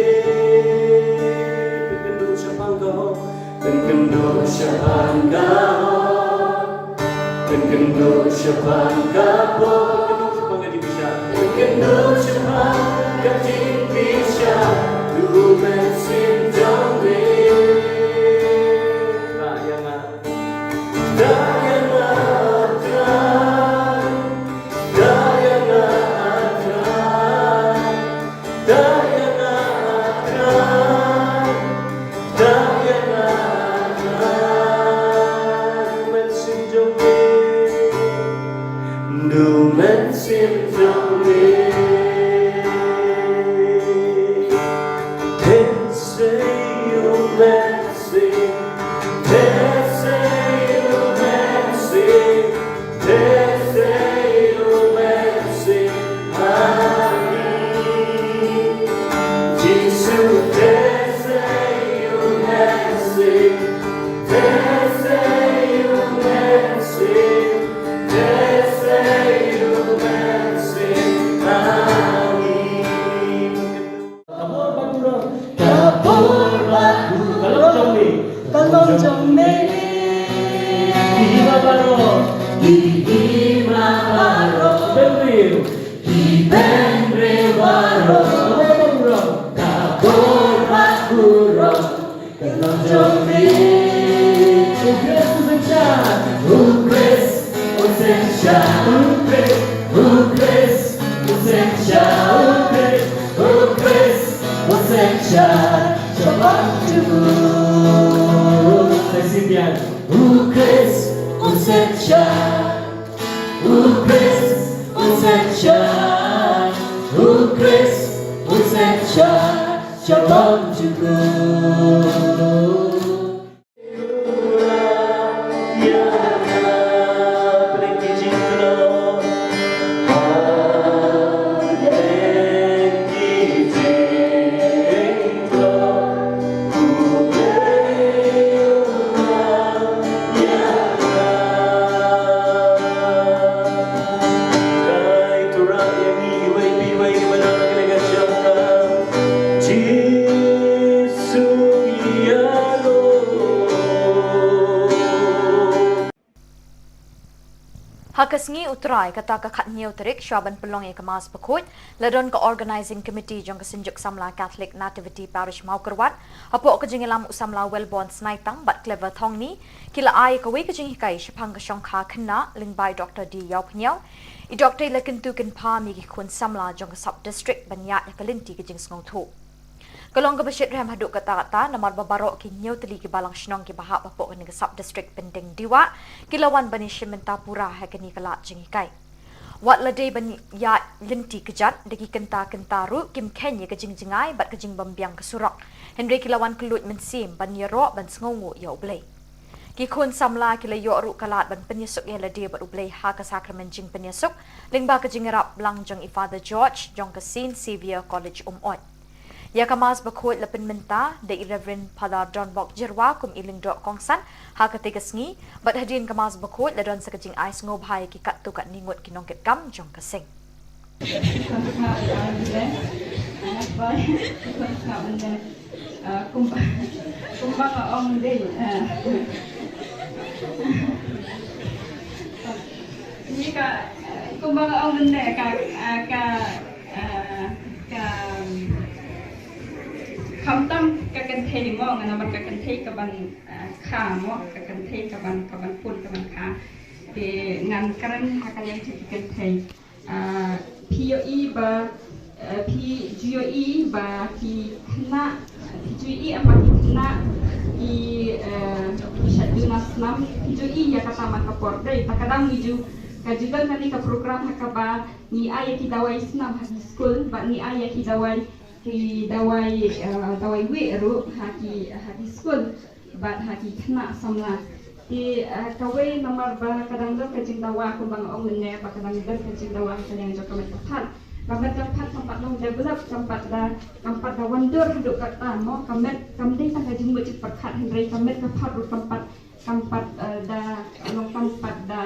Pynkynduh shaphang ka hok, pynkynduh shaphang ka hok, pynkynduh shaphang ka pop, pynkynduh shaphang ka jingbishar, pynkynduh shaphang ka jingbishar u Mynsiem jong me. Ktah ïa nga. Ktah ïa nga Trai, ktah ïa nga Trai, ktah ïa nga Trai, ktah ïa nga Trai. U Mynsiem jong me, u Mynsiem jong me. Te sei u Mynsiem, te sei u Mynsiem, te sei u Mynsiem ha ngi. Jisu, te sei u Mynsiem, te sei u Mynsiem, te sei u Mynsiem ha ngi. Ka bor ba burom. Ka bor ba burom. Ka long jong me. Ka long jong me. Ki hima baroh. Ki hima baroh. Bynriew. Ki bynriew baroh. Ka bor ba burom. Ka bor ba burom. Ka long jong me. U Festival. U Khrist un sngewsih, U Khrist un sngewsih, U Khrist un sngewsih, shalom jingkhuslai. Ha ka sngi U Trai, kata ka khathynñiew tarik, shwa ban pynlong ïa ka Mass Bakhuid, la don ka Organising Committee jong ka Synjuk Samla Catholic Nativity Parish Mawkyrwat, hapoh ka jingïalam u samla Wellborn Snaitang bad Clever Thongni, ki la ai kawei ka jinghikai shaphang ka shongkha khynnah lyngba i Doktor D Ïawphniaw. I Doktor i la kyntu kynpham ïa ki khun samla jong ka sub district ban ïaid ïa ka lynti ka jingsngewthuh. Ka long kaba shitrhem haduh katta katta namar ba baroh ki hynñiew tylli ki balang shnong kiba hap hapoh kane ka sub district Pyndengjri, ki la wan ban ïashim bynta pura ha kane ka lad jinghikai. Wat la dei ban ïaid lynti kjat da ki kynta kynta ruh, kim kheiñ ïa ka jingjngai bad ka jingbymbiang ka surok. Hynrei ki la wan kylluid mynsiem ban ïaroh ban sngewnguh ïa U Blei. Ki khun samla ki la ïoh ruh ka lad ban pynïasuk ïa lade bad U Blei ha ka sakramen jingpynïasuk, lyngba ka jingïarap lang jong i Father George jong ka Saint Xavier College Umoi. Ïa ka Mass Bakhuid la pynmynta da i Reverend Father Donbok Jyrwa kum i lyngdoh kongsan ha katei ka sngi, bad hadien ka Mass Bakhuid la don sa ka jingai sngewbha ïa ki katto katne ngut ki nongkitkam jong ka seng. Kumba, kumba nga ong dei, eh. Ni ka, kumba nga ong mynne ka, ka, ka, khamtam ka kynthei mo, nga namar ka kynthei kaban, eh, kha mo, ka kynthei kaban, kaban pun, kaban kha. Te ngan kren ha ka liang jong ki kynthei. Ah, phi ïohi ba, eh, phi ju ïohi ba ki khynnah, phi ju ïohi em ba ki khynnah ki, eh, ki shait duna snam, phi ju ïohi ïa kata man ka por. Dei, ta ka dang ngi ju, ka ju don kane ka program ha kaba ngi ai ïa ki dawai snam ha ki skul, bad ngi ai ïa ki dawai, ki dawai, eh, dawai wieh ruh ha ki, ha ki skul. Bad ha ki khynnah samla. Te, eh, kawei namar ba ka dang don ka jingdawa kumba nga ong mynne ba ka dang don ka jingdawa ha ka liang jong ka met ka phad. Ka met ka phad kam pat long develop, kam pat da, kam pat da wandur haduh katta mo, ka met kam dei tang ka jingmut jingpyrkhat hynrei ka met ka phad ruh kam pat, kam pat, eh, da long kam pat da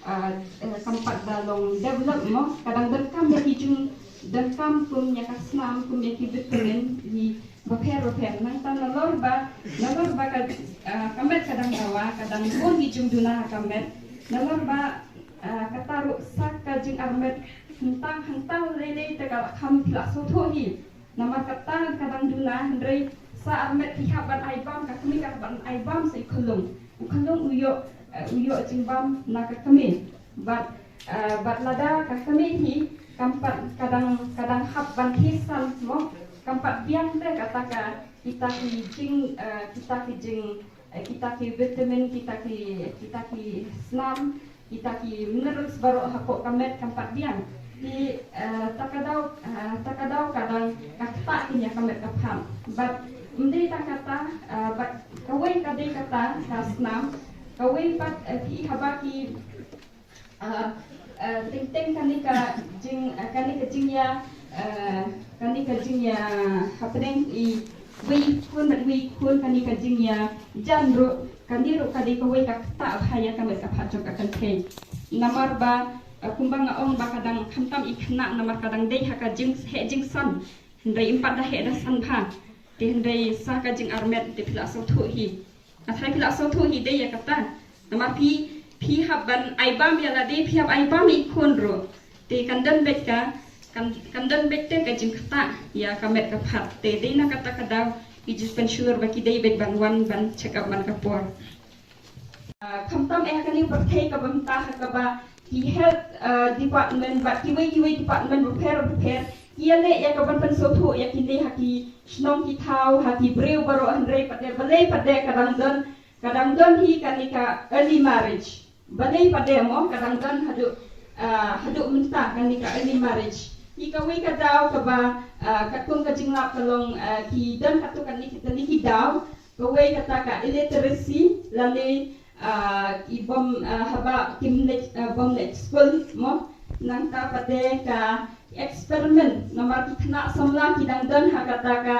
ah, eh, kam pat da long develop mo, ka dang donkam ïa ki jing, donkam kum ïa ka snam, kum ïa ki vitamin, ïa bapher bapher. Nangta nalor ba, nalor ba ka, ah, ka met ka dang dawa, ka dang bun ki jingduna ha ka met. Nalor ba, ah, kata ruh sa ka jingarmet, hangta, hangta lei lei te ka la kham phi la sngewthuh hi. Namar kata ka dang duna, hynrei sa armet phi hap ban ai bam, ka kmie ka hap ban ai bam sa i khyllung. U khyllung u ïoh, eh, u ïoh jingbam na ka kmie. Bad, eh, bad lada ka kmie hi kam pat ka dang, ka dang hap ban khie san mo, kam pat biang te kata ka, kita ki jing, eh, kita ki jing, eh, kita ki vitamin, kita ki, kita ki snam, kita ki minerals baroh hapoh ka met kam pat biang. Te, eh, ta ka daw, eh, ta ka daw ka dang ka ktah ïa ka met ka phad. Bad ym dei tang kata, eh, bad kawei ka dei kata ka snam, kawei pat, eh, phi haba ki, eh, eh, teng teng kane ka jing, eh, kane ka jingïa, eh, kane ka jingïa hapdeng i wei khun bad wei khun, kane ka jingïa jan ruh, kane ruh ka dei kawei ka ktah bha ïa ka met ka phad jong ka kynthei. Namar ba, eh, kumba nga ong ba ka dang khamtam i khynnah namar ka dang dei ha ka jingheh jingsan. Hynrei ym pat da heh da san bha. Te hynrei sa ka jingarmet te phi la sngewthuh hi. Nga tharai phi la sngewthuh hi dei ïa kata. Namar phi, phi hap ban ai bam ïa lade, phi hap ai bam ïa i khun ruh. Te kan don beit ka, kan, kan don beit te ka jingktah ïa ka met ka phad. Te dei na kata ka daw ki ju pynshlur ba ki dei beit ban wan ban check up man ka por. Ah, khamtam eh kane pyrthei kaba mynta ha kaba ki health, ah, department bad kiwei kiwei department bapher bapher Ki ïaleh ïa ka ban pynsngewthuh ïa kine ha ki shnong ki thaw, ha ki briew baroh, hynrei pat de, balei pat de ka dang don, ka dang don hi kane ka early marriage. Balei pat de mo ka dang don haduh, ah, haduh mynta kane ka early marriage. Hi kawei ka daw kaba, ah, katkum ka jinglap ka long, ah, ki don katto katne ki, katne ki daw, kawei kata ka illiteracy, lane, ah, ki bym, ah, haba kim leit, ah, bym leit skul mo. Nangta pat de ka experiment, namar ki khynnah samla ki dang don ha kata ka,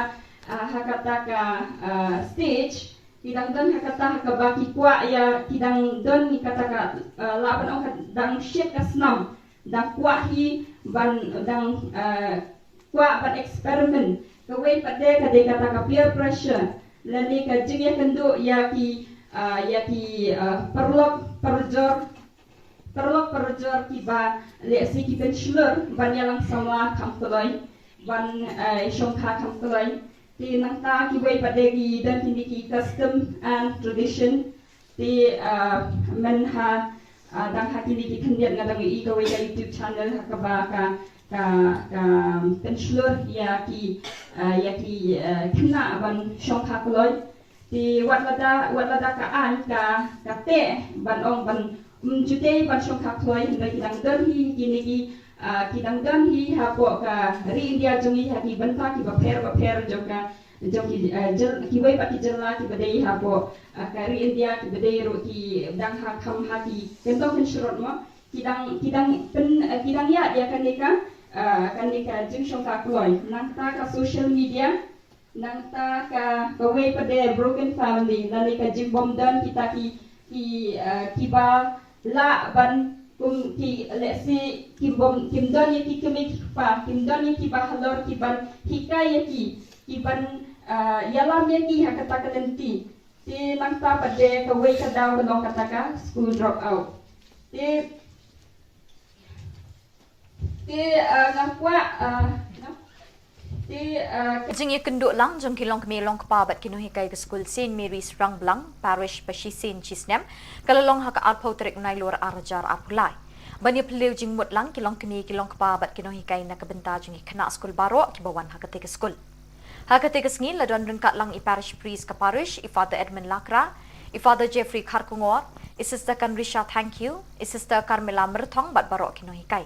ah, ha kata ka, ah, stage, ki dang don ha kata ha kaba ki kwah ïa, ki dang don ïa kata ka, ah, lah ban ong ka dang shit ka snam, dang kwah hi ban, dang, ah, kwah ban experiment. Kawei pat de ka dei kata ka peer pressure, lane ka jingïakynduh ïa ki, ah, ïa ki, ah, paralok parajor, paralok parajor kiba lehse ki pynshlur ban ïalang samla kham kloi, ban, ah, shongkha kham kloi. Te nangta kiwei pat de ki don kine ki custom and tradition. Te, ah, mynha, ah, dang ha kine ki khyndiat nga dang ïohi kawei ka YouTube channel ha kaba ka, ka, ka pynshlur ïa ki, ah, ïa ki, ah, khynnah ban shongkha kloi. Te wat lada, wat lada ka aiñ ka, ka teh ban ong ban, um, ju dei ban shongkha kloi, hynrei ki dang don hi kine ki, ah, ki dang don hi hapoh ka ri India jong ngi ha ki bynta kiba pher bapher jong ka, jong ki, eh, jyl-, kiwei pat ki jylla kiba dei hapoh, eh, ka ri India, kiba dei ruh ki dang ha kham ha ki kyntong kynshrut mo. Ki dang, ki dang pyn, eh, ki dang ïaid ïa kane ka, eh, kane ka jingshongkha kloi. Nangta ka social media, nangta ka, kawei pat de broken family, lane ka jingbym don kita ki, ki, eh, kiba lah ban kum ki, lehse kim bym, kim don ïa ki kmie ki kpa, kim don ïa kiba halor kiban hikai ïa ki, kiban, ah, ïalam ïa ki ha kata ka lynti. Te nangta pat de kawei ka daw ka long kata ka school drop out. Te, te, ah, nga kwah, ah, nga Te, uh, ka jingïakynduh lang jong ki longkmie longkpa bad ki nonghikai ka skul Saint Mary's Rangblang, Parish Pashisien Chisnem, ka la long ha ka arphew tarik Nailur ar hajar arphew lai. Ban ïaphylliew jingmut lang ki longkmie ki longkpa bad ki nonghikai na ka bynta jong ki khynnah skul baroh kiba wan ha katei ka skul. Ha katei ka sngi la don ryngkat lang i Parish Priest ka Parish, i Father Edmund Lakra, i Father Jeffrey Kharkongor, i Sister Kanrisha Thangkhiew, i Sister Carmela Myrthong bad baroh ki nonghikai.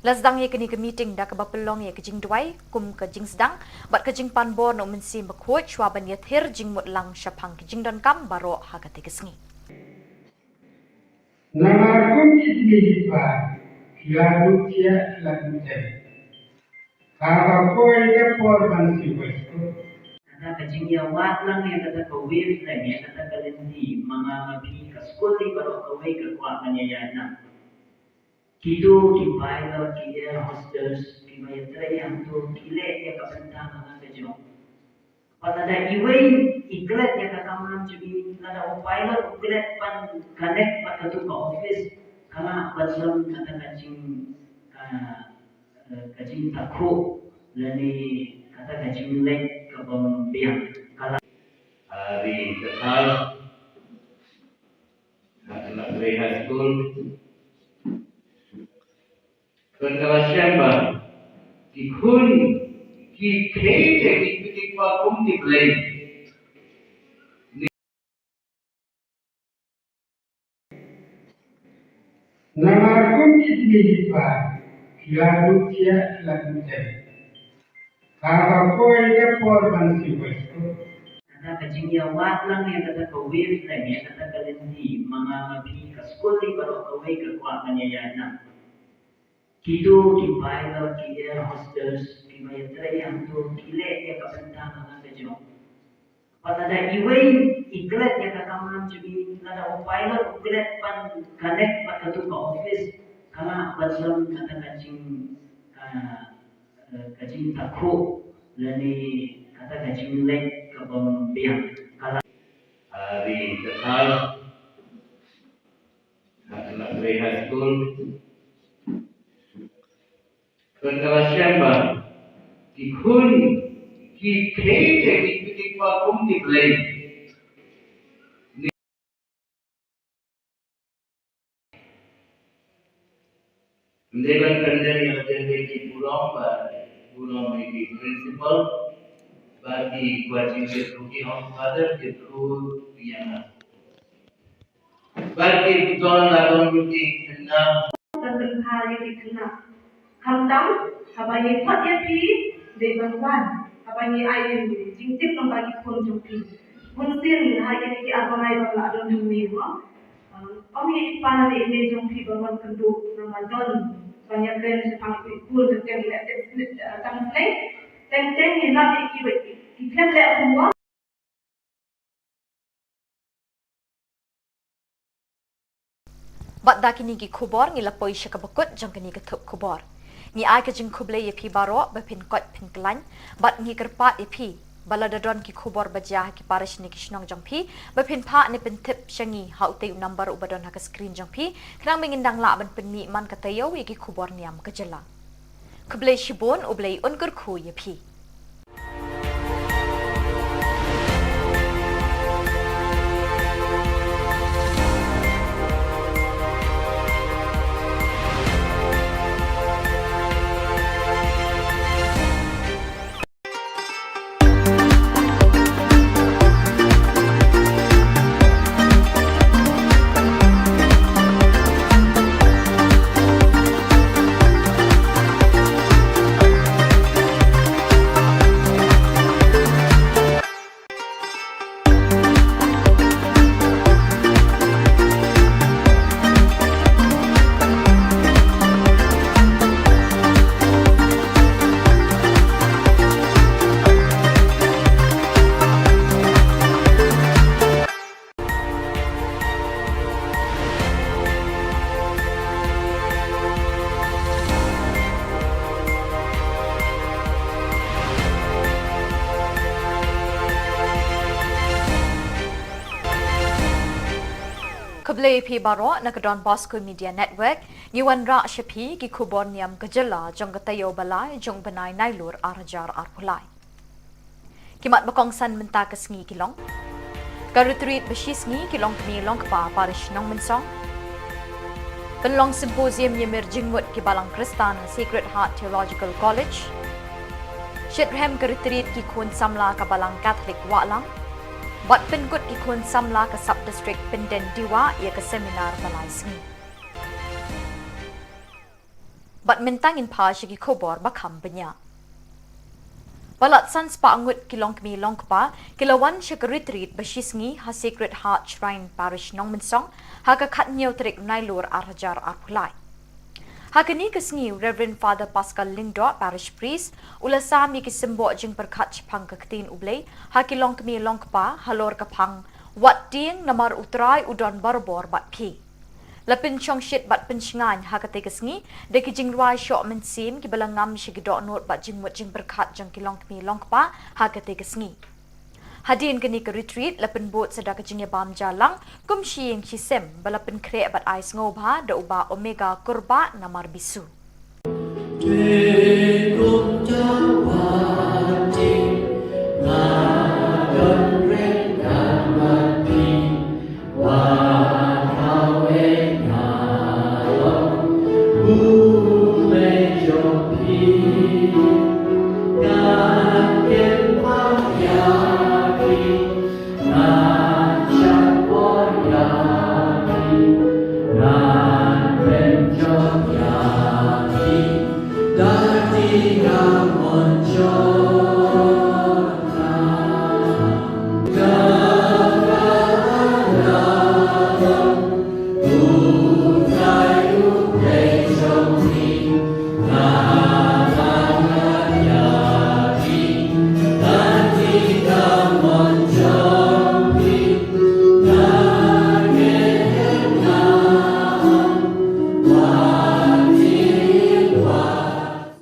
La sdang ïa kane ka meeting da kaba pynlong ïa ka jingduwai kum ka jingsdang bad ka jingpan bor na u Mynsiem Bakhuid shuwa ban ïathir jingmut lang shaphang ki jingdonkam baroh ha katei ka sngi. Namar kum ki kmie ki kpa ki la duh thiah ki la duh tem, kaba poi ka por ban siew bai skul. Kata ka jingïawad lang ïa kata ka wavelength, ïa kata ka lynti, ma nga ma phi ka skul hi baroh kawei ka kwah ban ïaïaid lang. Kito ki pilot, ki air hostess, kiba ïatrei hangto, ki leh ïa ka bynta na ka jong. Bad lada iwei i klet ïa ka kamram jong i, lada u pilot u klet ban connect bad kato ka office, ka lah ban long kata ka jing, ka, ka jingtakhuh lane kata ka jingleh kabym biang. Ka lah. Ari ka thar. High school. Kata ka la shem ba ki khun ki khie ki, ki, ki kwah kum ki Blei. Namar kum ki kmie ki kpa ki la duh thiah ki la duh tem, kaba poi ka por ban siew bai skul. Kata ka jingïawad lang ïa kata ka wavelength, ïa kata ka lynti, ma nga ma phi ka skul hi baroh kawei ka kwah ban ïaïaid lang. Kito ki pilot, ki air hostess, kiba ïatrei hangto, ki leh ïa ka bynta na ka jong. Bad lada iwei i klet ïa ka kamram jong i, lada u pilot u klet ban connect bad kato ka office, ka lah ban long kata ka jing, ka, ka jingtakhuh lane kata ka jingleh kabym biang. Ka lah. Ari ka thar. High school. Kata ka la shem ba ki khun ki khie ki, ki, ki kwah kum ki Blei. Ym dei ban pyndem ïa la ki burom ba Uno mei ki principal, bad ki kwah jingkyrkhu ki home father, kyrkhu ïa nga. Bad ki don la don ruh ki khynnah. Ban pynbha ïa ki khynnah. Khamtam, haba ngi khot ïa phi, dei ban wan. Haba ngi ai jingtip lyngba ki khun jong phi. Bunsien ha kine ki ar bnai ba la don hangne mo. Ong ïa i pa ne i mei jong phi ba wan kynduh namar don ban ïakren shaphang i khun jong phi, ïa, eh, tang sneng. Teng teng ngi lap ïa ki ba ki khlem leh homework. Bad da kine ki khubor ngi la poi sha kaba kut jong kane ka thup khubor. Ngi ai ka jingkhublei ïa phi baroh ba phin koit phin khlaiñ, bad ngi kyrpad ïa phi ba lada don ki khubor ba jia ha ki parish ne ki shnong jong phi, ba phin phah ne pyntip sha ngi ha utei u number uba don ha ka screen jong phi, khnang ba ngin dang lah ban pynmih man ka taïew ïa ki khubor niam ka jylla. Khublei shibun, U Blei un kyrkhu ïa phi. Khublei ïa phi baroh na ka Don Bosco Media Network, ngi wanrah sha phi ki khubor niam ka jylla jong ka taïew ba lai jong u bnai Nailur ar hajar arphew lai. Ki mat ba kongsan mynta ka sngi ki long: ka retreat ba shisngi ki longkmie longkpa parish Nongmynsong. Pynlong symposium ïamir jingmut ki balang Khristan Sacred Heart Theological College. Shitrhem ka retreat ki khun samla ka balang Catholic Wahlang. Bad pynkut ki khun samla ka sub district Pyndendiwah ïa ka seminar ba lai sngi. Bad mynta ngin phai sha ki khubor ba kham bniah. Palat san spah ngut ki longkmie longkpa ki la wan sha ka retreat ba shisngi ha Sacred Heart Shrine Parish Nongmynsong ha ka khathynñiew tarik Nailur ar hajar arphew lai. Ha kane ka sngi u Reverend Father Pascal Lyngdoh, Parish Priest, u la sam ïa ki symboh jingpyrkhat shaphang ka ktien U Blei ha ki longkmie longkpa halor ka phang, wat tieng namar U Trai u don barabor bad phi. La pynshongshit bad pynshngaiñ ha katei ka sngi da ki jingrwai shoh mynsiem kiba la ngam sha ki dohnud bad jingmut jingpyrkhat jong ki longkmie longkpa ha katei ka sngi. Hadien kane ka retreat la pynbud sa da ka jingïabam jalang kum shi ïing shi sem ba la pynkhreh bad ai sngewbha da u Bah Omega Kurbah na Marbisu.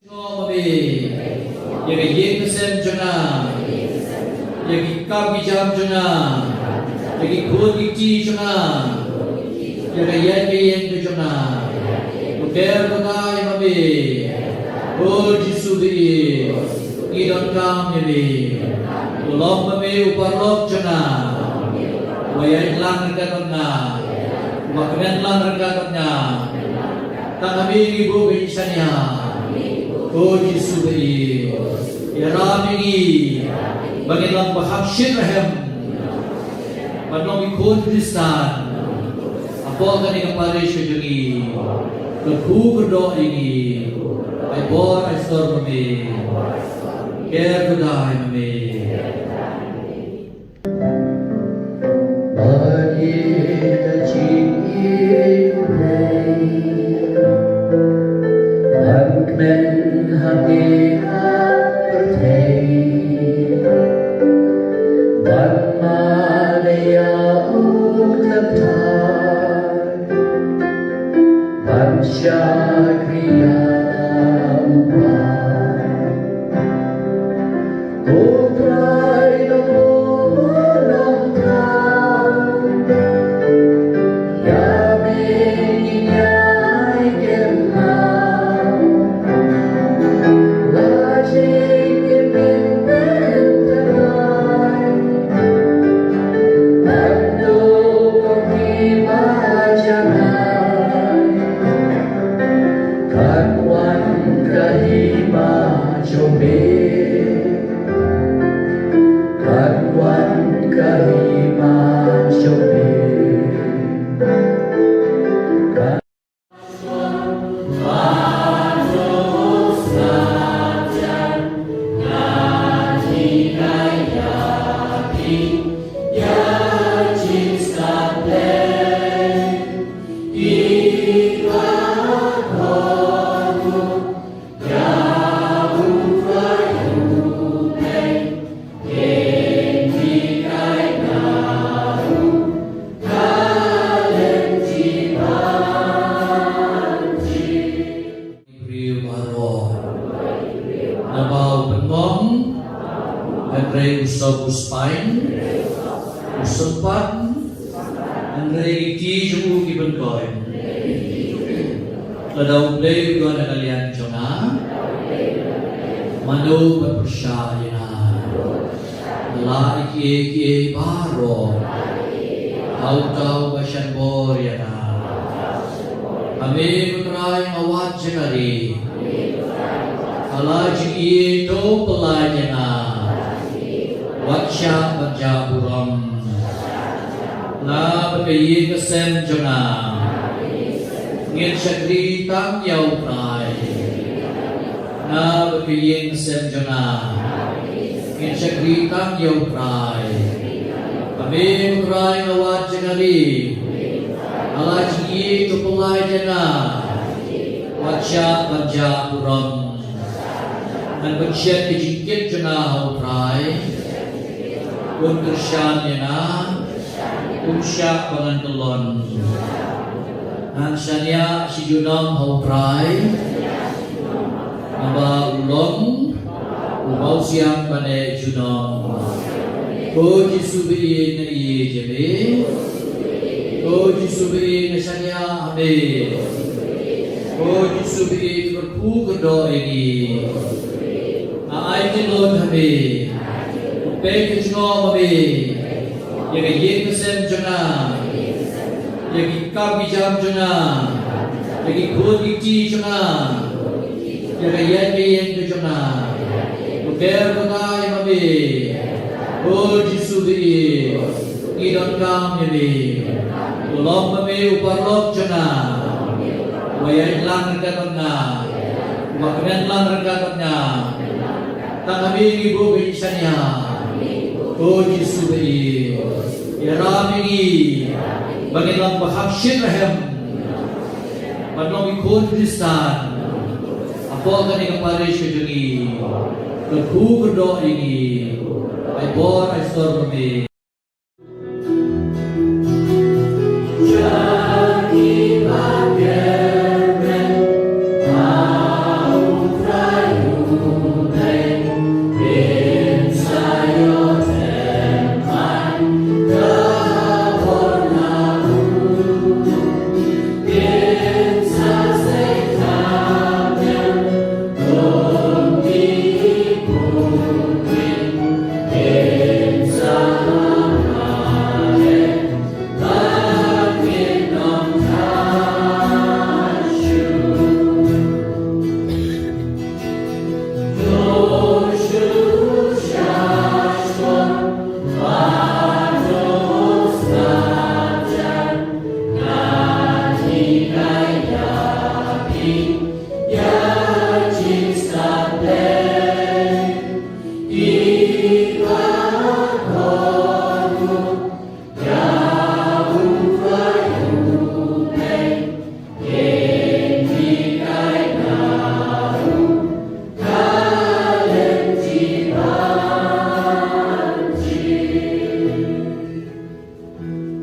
Jong ma me, ïa ka ïing ka sem jong nga, ïa ki kam ki jam jong nga, ïa ki khun ki kti jong nga, ïa ka ïaid ka ïeng ka jong nga. To ker bynta ïa ma me, ko Jisu ba ïeit, ngi donkam ïa me. To long ma me u paralok jong nga, uba ïaid lang ryngkat bad nga, uba kmen lang ryngkat bad nga. Tang ha me ngi buh ka jingshaniah. Ko Jisu ba ïeit, ïarap ïa ngi ba ngin long ba kham shit rhem ban long ki khun Khristan hapoh kane ka parish ka jong ngi. Kyrkhu kyrdoh ïa ngi. Ai bor ai sor ma me. Ker kyrdoh ïa me. Ba ïeit ha jingïeit U Blei, ban kmen ha me ha pyrthei, ban mane ïa u kyrteng, ban shakri ïa u Blei. Ko Trai Nongbuh Nongthaw, ïa me ngi ïai kynmaw. La jingim ngin pyntrei, ban duh kum ki bajanai. Kan wan ka hima jong me. Kan wan ka hima jong me. Kan briew baroh. Naba u pynlong, hynrei u sop u spine, u sympat, hynrei ki kti jong u ki pynkoit. Lada U Blei u don ha ka liang jong nga, mano ban pyrshah ïa nga? Nga la ïa kiei kiei baroh ha uta uba shah bor ïa nga. Ha me ko Trai nga wad jingari, ha la jingïeit to pyllait ïa nga. Wat shah ban jah burom. Nga bad ka ïing ka sem jong nga ngin shakri tang ïa U Trai. Nga bad ka ïing ka sem jong nga ngin shakri tang ïa U Trai. Ha me ko Trai nga wad jingari, ha la jingïeit to pyllait ïa nga. Wat shah ban jah burom. Ngan pynshet ka jingkit jong nga ha U Trai. Un kyrshan ïa nga, ym shah ba ngan kyllon. Ngan shaniah shi junom ha U Trai, naba u long uba u siang ban eh junom. Ko Jisu ba ïeit, nga ïeit ïa me. Ko Jisu ba ïeit, nga shaniah ha me. Ko Jisu ba ïeit, kyrkhu kyrdoh ïa ngi. Nga ai kynnoh ha me. Peit ka jingngop ha me ïa ka ïing ka sem jong nga, ïa ki kam ki jam jong nga, ïa ki khun ki kti jong nga, ïa ka ïaid ka ïeng ka jong nga. Ko ker ko ngai ma me. Ko Jisu ba ïeit, ngi donkam ïa me. To long ma me u paralok jong nga, uba ïaid lang ryngkat bad nga, uba kmen lang ryngkat bad nga. Tang ha me ngi buh ka jingshaniah. Ko Jisu ba ïeit, ïarap ïa ngi ba ngin long ba kham shit rhem ban long ki khun Khristan hapoh kane ka parish ka jong ngi. Kyrkhu kyrdoh ïa ngi. Ai bor ai sor ma me.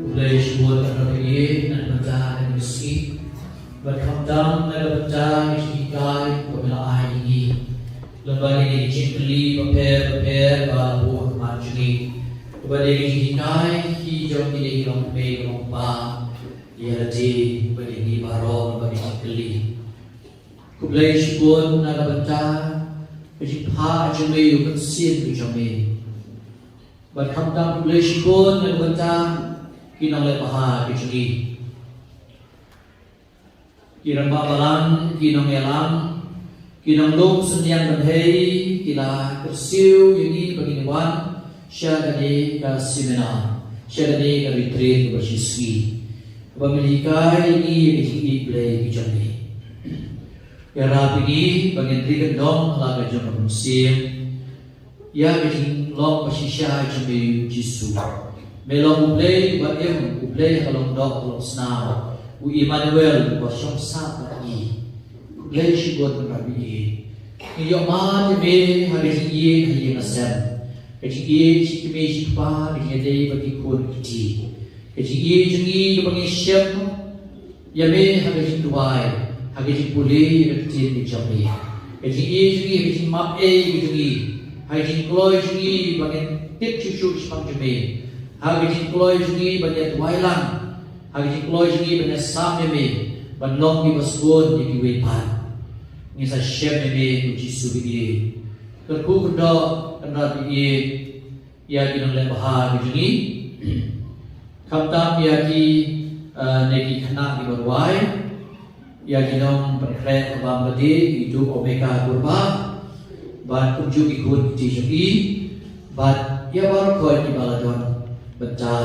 Khublei shibun ïa phi na ka bynta ka sngi. Bad khamtam na ka bynta ka jinghikai kaba me la ai ïa ngi. Lem bad kine ki jingkylli bapher bapher ba la buh ha khmat jong ngi. Kaba dei ka jinghikai hi jong kine ki longkmie ki longkpa. Ïa lade bad ïa ngi baroh lem bad ki jingkylli. Khublei shibun na ka bynta ka jingphah jong me ïa u Mynsiem ka jong me. Bad khamtam khublei shibun na ka bynta ki nongleh bha ka jong ngi. Ki rangbah balang, ki nongïalam, ki nonglum synñiang bynhei, ki la kyrsiew ïa ngi ba ngin wan sha kane ka seminar, sha kane ka retreat kaba shi sngi, kaba men hikai ïa ngi ïa ka jingïeit Blei ka jong me. Ïarap ïa ngi ba ngin ri kyndong ha la ka jong ka mynsiem ïa ka jinglong ba shisha jong me, U Jisu. Me long U Blei uba im, U Blei ha ka long doh ha ka long snam, U Immanuel uba shong sah bad ngi. Khublei shibun Kynrad ba ïeit. Ngi ïohmad ïa me ha ka jingïeit ha ïing ha sem, ka jingïeit shi kmie shi kpa, ka jingïadei bad ki khun ki kti, ka jingïeit jong ngi kaba ngi shem ïa me ha ka jingduwai, ha ka jingpule ïa ka ktien ka jong me, ka jingïeit jong ngi ha ka jingmap ei ka jong ngi, ha ka jingkloi jong ngi ba ngin tip shuh shuh shaphang jong me, ha ka jingkloi jong ngi ba ngin duwai lang, ha ka jingkloi jong ngi ba ngin sam ïa me, ban long kiba sbun ïa kiwei pat. Ngin sa shem ïa me, U Jisu ba ïeit. Kyrkhu kyrdoh Kynrad ba ïeit ïa ki nongleh bha ki jong ngi. Khamtam ïa ki, eh, ne ki khynnah kiba rwai, ïa ki nongpynkhreh ka bam ka dih, i Duh Omeka Kurbah, bad kumjuh ki khun ki kti jong i, bad ïa baroh kiba la don bynta.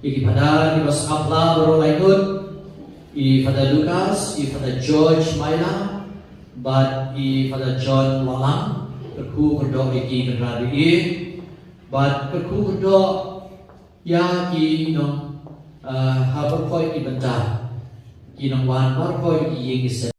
Ïa ki Phadar kiba sngap la baroh laingut, i Father Lucas, i Father George Maila, bad i Father John Wahlang, kyrkhu kyrdoh ïa ki Kynrad ba ïeit. Bad kyrkhu kyrdoh ïa ki nong, eh, ha baroh ki bynta, ki nongwan baroh ki ïing ki sem.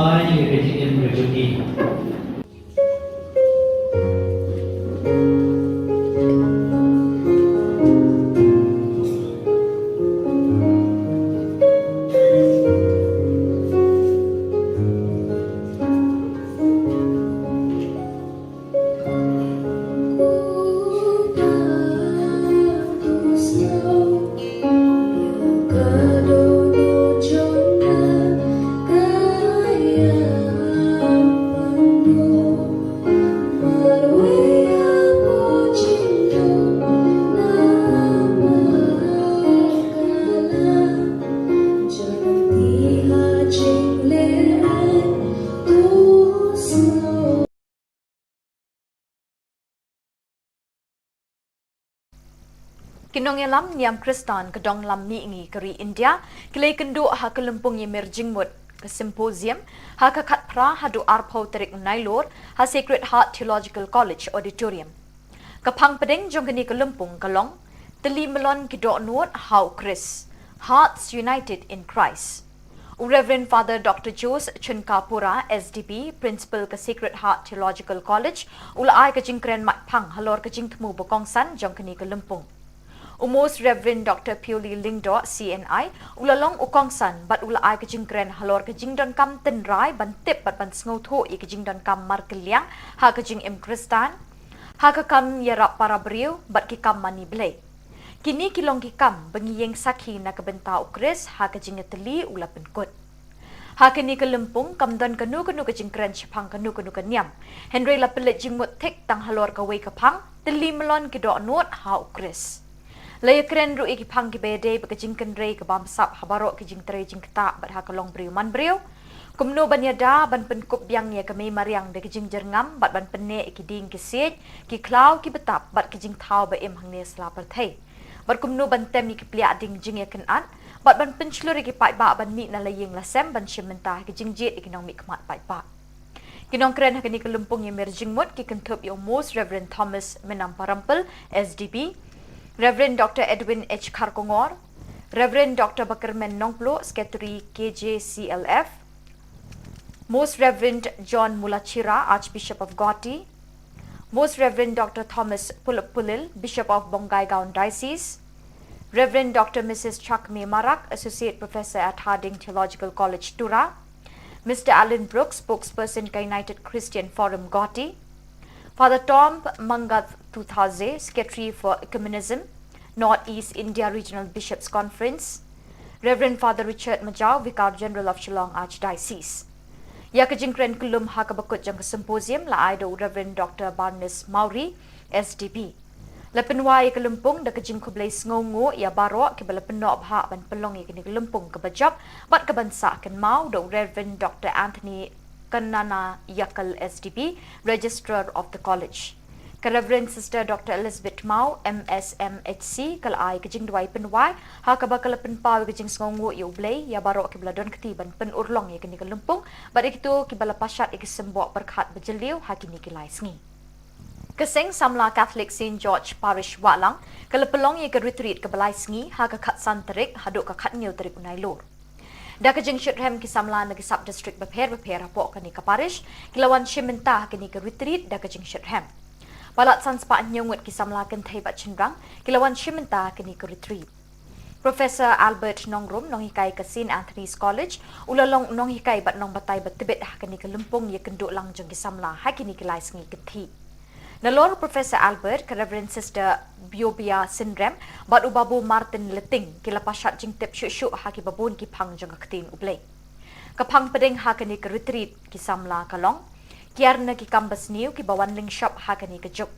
Ai ïa ka jingim ka jong ngi. Ki nongïalam niam Khristan ka dong lam mihngi ka ri India ki la ïakynduh ha ka lympung ïamir jingmut, ka symposium, ha ka khatphra haduh arphew tarik Nailur ha Sacred Heart Theological College Auditorium. Ka phang pdeng jong kane ka lympung ka long Tylli Mlon ki Dohnud ha u Khrist, Hearts United in Christ. U Reverend Father Doctor Jose Chunkapura, S D B, Principal ka Sacred Heart Theological College, u la ai ka jingkren maitphang halor ka jingthmu ba kongsan jong kane ka lympung. U Most Reverend Doctor Pioli Lyngdoh, C N I, u la long u kongsan bad u la ai ka jingkren halor ka jingdonkam tynrai ban tip bad ban sngewthuh ïa ka jingdonkam markylliang ha ka jingim Khristan, ha ka kam ïarap para briew bad ki kam mane Blei. Kine ki long ki kam ba ngi ïeng sakhi na ka bynta u Khrist ha ka jingïatylli u la pynkut. Ha kane ka lympung kam don kano kano ka jingkren shaphang kano kano ka niam, hynrei la pynleit jingmut thik tang halor kawei ka phang, Tylli Mlon ki Dohnud ha u Khrist. La ïakren ruh ïa ki phang kiba ïadei bad ka jingkynrei ka bamsap ha baroh ki jingtrei jingktah bad ha ka longbriew manbriew. Kumno ban ïada ban pynkup biang ïa ka mei mariang da ka jingjyrngam bad ban pynneh ïa ki dieng ki siej, ki khlaw ki btap bad ki jingthaw ba im hangne sla pyrthei. Bad kumno ban tem ïa ki pliah ding jingïakynad bad ban pynshlur ïa ki paidbah ban mih na la ïing la sem ban shim bynta ha ka jingjied ïa ki nongmihkhmat paidbah. Ki nongkren ha kane ka lympung ïamir jingmut ki kynthup ïa u Most Reverend Thomas Mynam Pyrampil, S D B, Reverend Doctor Edwin H Kharkongor, Reverend Doctor Bakyrmen Nongpluh, Secretary K J C L F, Most Reverend John Mulachira, Archbishop of Guwahati, Most Reverend Doctor Thomas Pulip Pulil, Bishop of Bongaigaon Diocese, Reverend Doctor Missus Chakme Marak, Associate Professor at Harding Theological College, Tura, Mister Alan Brooks, Spokesperson ka United Christian Forum, Guwahati, Father Tom Mangath Tuthaze, Secretary for Ecumenism, North East India Regional Bishops Conference, Reverend Father Richard Majau, Vicar General of Shillong Archdiocese. Ïa ka jingkren kyllum ha kaba kut jong ka symposium la ai da u Reverend Doctor Barnes Mawrie, S D B. La pynwai ïa ka lympung da ka jingkhublei sngewnguh ïa baroh kiba la pynnoh bha ban pynlong ïa kane ka lympung kaba jop bad kaban sah kynmaw, da u Reverend Doctor Anthony Kannanaiakkal, S D B, Registrar of the College. Ka Reverend Sister Doctor Elizabeth Mawrie, M S M H C, ka la ai ka jingduwai pynwai ha kaba ka la pynpaw ïa ka jingsngewnguh ïa U Blei ïa baroh kiba la don kti ban pynurlong ïa kane ka lympung bad ïa kito kiba la pashat ïa ki symboh pyrkhat ba jylliew ha kine ki lai sngi. Ka Seng Samla Catholic Saint George Parish Wahlang ka la pynlong ïa ka retreat kaba lai sngi ha ka khatsan tarik haduh ka khathynñiew tarik u Nailur. Da ka jingshitrhem ki samla na ki sub district bapher bapher hapoh kane ka parish ki la wan shim bynta ha kane ka retreat da ka jingshitrhem. Palat san spah hynñiew ngut ki samla kynthei bad shynrang ki la wan shim bynta ha kane ka retreat. Professor Albert Nongrum, nonghikai ka Saint Anthony's College, u la long nonghikai bad nongbatai ba tbit ha kane ka lympung ïakynduh lang jong ki samla ha kine ki lai sngi kynthih. Nalor Professor Albert, ka Reverend Sister Biobia Synrem bad u Babu Martin Leting ki la pashat jingtip shuh shuh ha kiba bun ki phang jong ka Ktien U Blei. Ka phang pdeng ha kane ka retreat ki samla ka long Kiar na ki kam basniew kiba wan lyngshop ha kane ka juk.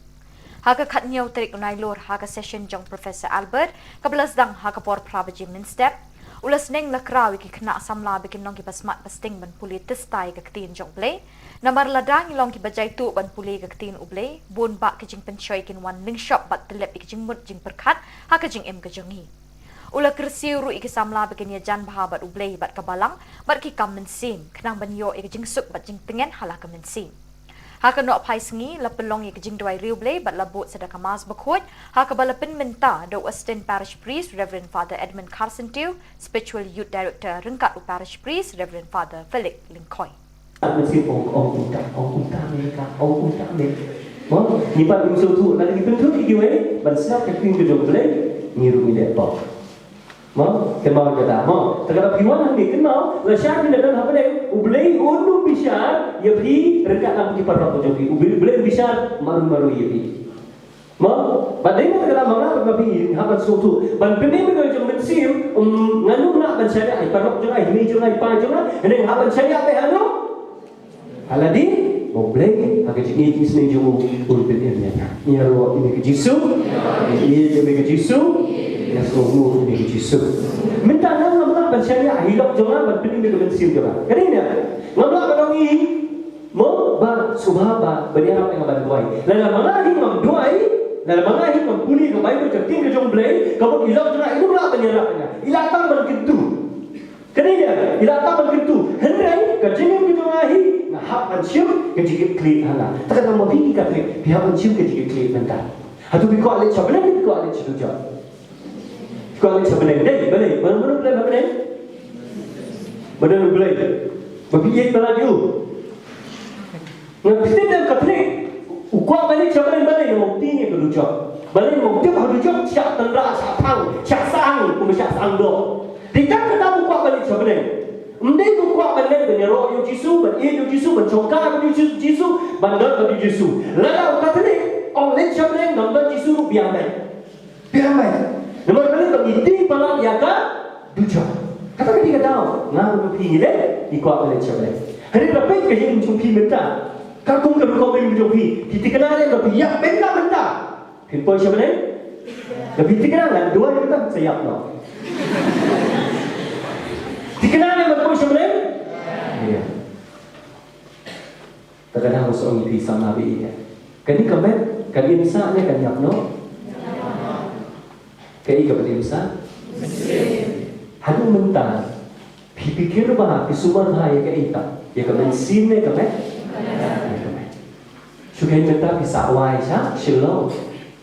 Ha ka khathynñiew tarik u Nailur, ha ka session jong Professor Albert kaba la sdang ha ka por phra baje mynstep, u la sneng la kraw ïa ki khynnah samla ba kin long kiba smat ba sting ban pule tista ïa ka Ktien jong U Blei. Namar lada ngi long kiba jaituh ban pule ïa ka Ktien U Blei, bun bah ki jingpynshoi kin wan lyngshop bad tyllep ïa ki jingmut jingpyrkhat ha ka jingim ka jong ngi. U la kyrsiew ruh ïa ki samla ba kin ïajan bha bad U Blei bad ka Balang bad ki kam mynsiem, khnang ban ïoh ïa ka jingsuk bad jingtngen ha la ka mynsiem. Ha ka nohphai sngi la pynlong ïa ka jingduwai riewblei bad la bud sa da ka Mass bakhuid, ha kaba la pynmynta da u Assistant Parish Priest Reverend Father Edmund Kharsyntiew, Spiritual Youth Director ryngkat u Parish Priest Reverend Father Felix Lyngkhoi. Mynsiem ong, ong kumta, ong kumta me ka, ong kumta me. Mo, ngi pat ngim sngewthuh, lada ngi pynthut ïa kiwei ban sngap ka ktien ka jong U Blei, ngi ruh ngi leh pop. Mo, kynmaw kata, mo. Te kata phi wan hangne kynmaw, lashai phi la don ha bneng, U Blei un ym bishar ïa phi ryngkat lang ki paralok ka jong phi. U Blei, U Blei un bishar marwei marwei ïa phi. Mo, ba dei na kata ma nga bad ma phi hap ban sngewthuh. Ban pynim ïa ka jong mynsiem, um, ngan ym lah ban shaniah ïa i paralok jong nga, i mei jong nga, i pa jong nga, hynrei hap ban shaniah beit hano? Ha lade ba U Blei ha ka jingïeit jong u un pynim ïa nga. Ïaroh ïa me ko Jisu, ïaroh ïa me ko Jisu, ïa sngewbha ïa me ko Jisu. Mynta nga ngam lah ban shaniah ïa i lok jong nga ban pynim ïa ka mynsiem jong nga. Kane ne ngam lah ban ong ïa i, mo, ba sngewbha ba ban ïarap ïa nga ban duwai. Lada ma nga hi ngam duwai, lada ma nga hi ngam pule ka Baibl, ka ktien ka jong U Blei, ka mut i lok jong nga i ym lah ban ïarap ïa nga. I lah tang ban kyntu. Kane ïa, i la tang ban kyntu. Hynrei ka jingim ka jong nga hi, nga hap ban shim ka jingkitkhlieh ha nga. Te kata ma phi ki Katholik, phi hap ban shim ka jingkitkhlieh mynta. Hato phi kwah leit sha bneng, phi kwah leit sha dujok? Phi kwah leit sha bneng. Dei, balei? Mano, mano ba don ha bneng? Ba don U Blei. Ba phi ïeit palat ïa u. Nga phi tip, u Katholik u kwah ban leit sha bneng, balei? Namar u tieng ïa ka dujok. Balei? Namar u tip ha dujok shah tynrah, shah thang, shah sahang, kumba shah sahang doh. Te tang kata u kwah ban leit sha bneng. Ym dei u kwah ban leit ban ïaroh ïa u Jisu, ban ïeit ïa u Jisu, ban shongkha bad u Jisu, ban don bad u Jisu. Lada u Katholik ong leit sha bneng, ngam don Jisu ruh biang beit. Biang beit. Namar balei? Ba ngi tieng palat ïa ka dujok. Kata ka dei ka daw. Nga ruh phi ngi leh, ngi kwah ban leit sha bneng. Hynrei lada peit ka jingim jong phi mynta, ka kum ka rukom jong phi, phi thikna ne ba phi ïap mynta mynta? Phin poi sha bneng? Lada phi thikna, ngan duwai mynta sa ïap noh. Thikna ne ban poi sha bneng? Ïa. Te ka dang shu ong ïa phi samla baieit. Kane ka met kan im sah ne kan ïap noh? Kaei kaba im sah? Haduh mynta phi pyrkhat bha, phi sumar bha ïa kaei kaba, ïa ka mynsiem ne ka met? Ïa ka met. Shu kane mynta phi sah wai sha Shillong,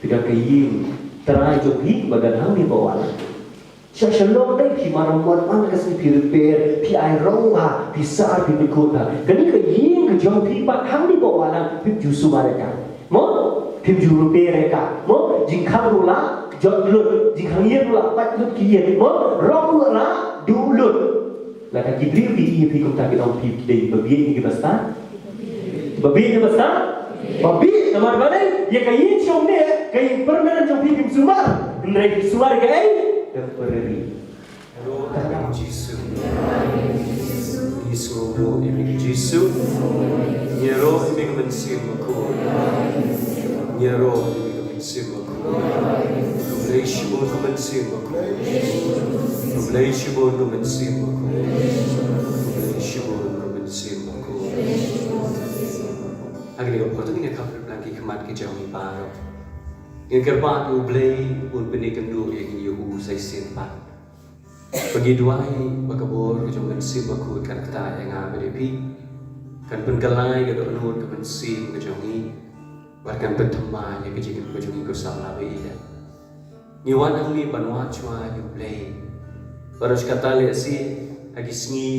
phi don ka ïing trai jong phi ba don hangne ba wan. Sha Shillong dei phi maram wan man ka sngi, phi repair, phi ai rong bha, phi sah, phi pynkut bha. Kane ka ïing ka jong phi pat hangne ba wan lang phim ju sumar ïa ka. Mo? Phim ju repair ïa ka. Mo? Jingkhang ruh la jot lut, jingkhang ïing ruh la pat lut ki ïing. Mo? Rong ruh la duh lut. Lada ki briew ki ïa phi kumta kin ong phi dei ba bieit ne ki ba stad? Ba bieit ne ba stad? Ba bieit, namar balei? Ïa ka ïing shong ne, ka ïing permanent jong phi kim sumar. Hynrei phi sumar ïa kaei? Temporary. Ïaroh ïa me ko Jisu. Ngi sngewbha ïa me ko Jisu. Ïaroh ïa me ko Mynsiem Bakhuid. Ïaroh ïa me ko Mynsiem Bakhuid. Khublei shibun ko Mynsiem Bakhuid. Khublei shibun ko Mynsiem Bakhuid. Khublei shibun ko Mynsiem Bakhuid. Ha kane ka por to ngin ïa khap ryngkat ki khmat ki jong ngi baroh. Ngin kyrpad ïa U Blei un pyni kynduh ïa ngi, ïa u sa shisien pat. Ba ngi duwai ba ka bor ka jong u Mynsiem Bakhuid kan ktah ïa nga bad ïa phi, kan pynkylla ïa ka dohnud ka mynsiem ka jong ngi, bad kan pynthymmai ïa ka jingim ka jong ngi ko samla baieit. Ngi wan hangne ban wad shuwa ïa U Blei. Bad ruh kata lehse ha ki sngi,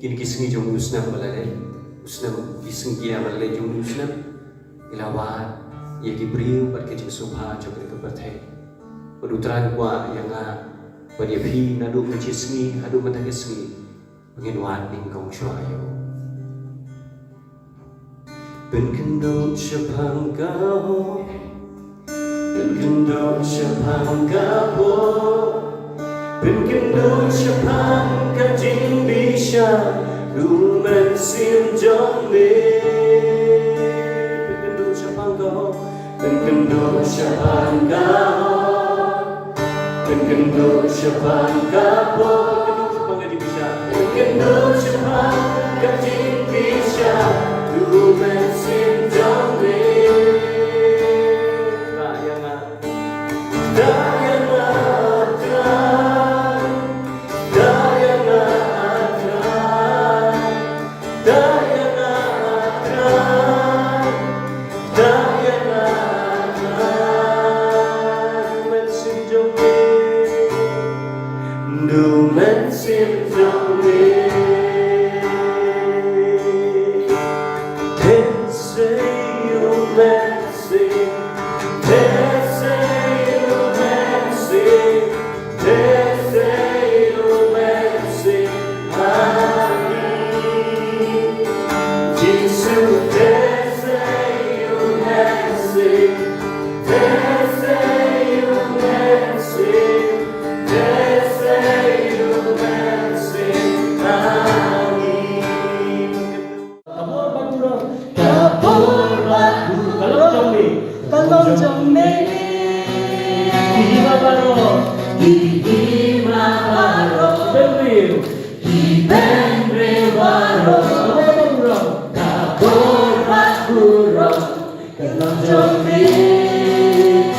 kine ki sngi jong u snem ba la leit, u snem, ki sngi ki ïa ba la leit jong u snem, ngi la wad ïa ki briew bad ka jingsngewbha jong kane ka pyrthei. Bad U Trai u kwah ïa nga bad ïa phi naduh mynta ka sngi haduh mynta ka sngi, ba ngin wad nyngkong shuwa ïa u. Pynkynduh shaphang ka hok, pynkynduh shaphang ka pop, pynkynduh shaphang ka jingbishar u Mynsiem jong me. Pynkynduh shaphang ka hok, pynkynduh shaphang ka hok, pynkynduh shaphang ka pop, pynkynduh shaphang ka jingbishar, pynkynduh shaphang ka jingbishar u Mynsiem jong me. Ktah ïa nga. Ktah ïa nga, Trai. Ktah ïa nga, Trai. Ktah ïa nga, Trai. Ktah ïa nga, Trai. Mynsiem jong me. Ka bor ba ka long jong me. Ka long jong me. Ki hima baroh. Ki hima baroh. Bynriew. Ki bynriew baroh. Ka bor ba ka long. Ka bor ba ka long. Ka long jong me.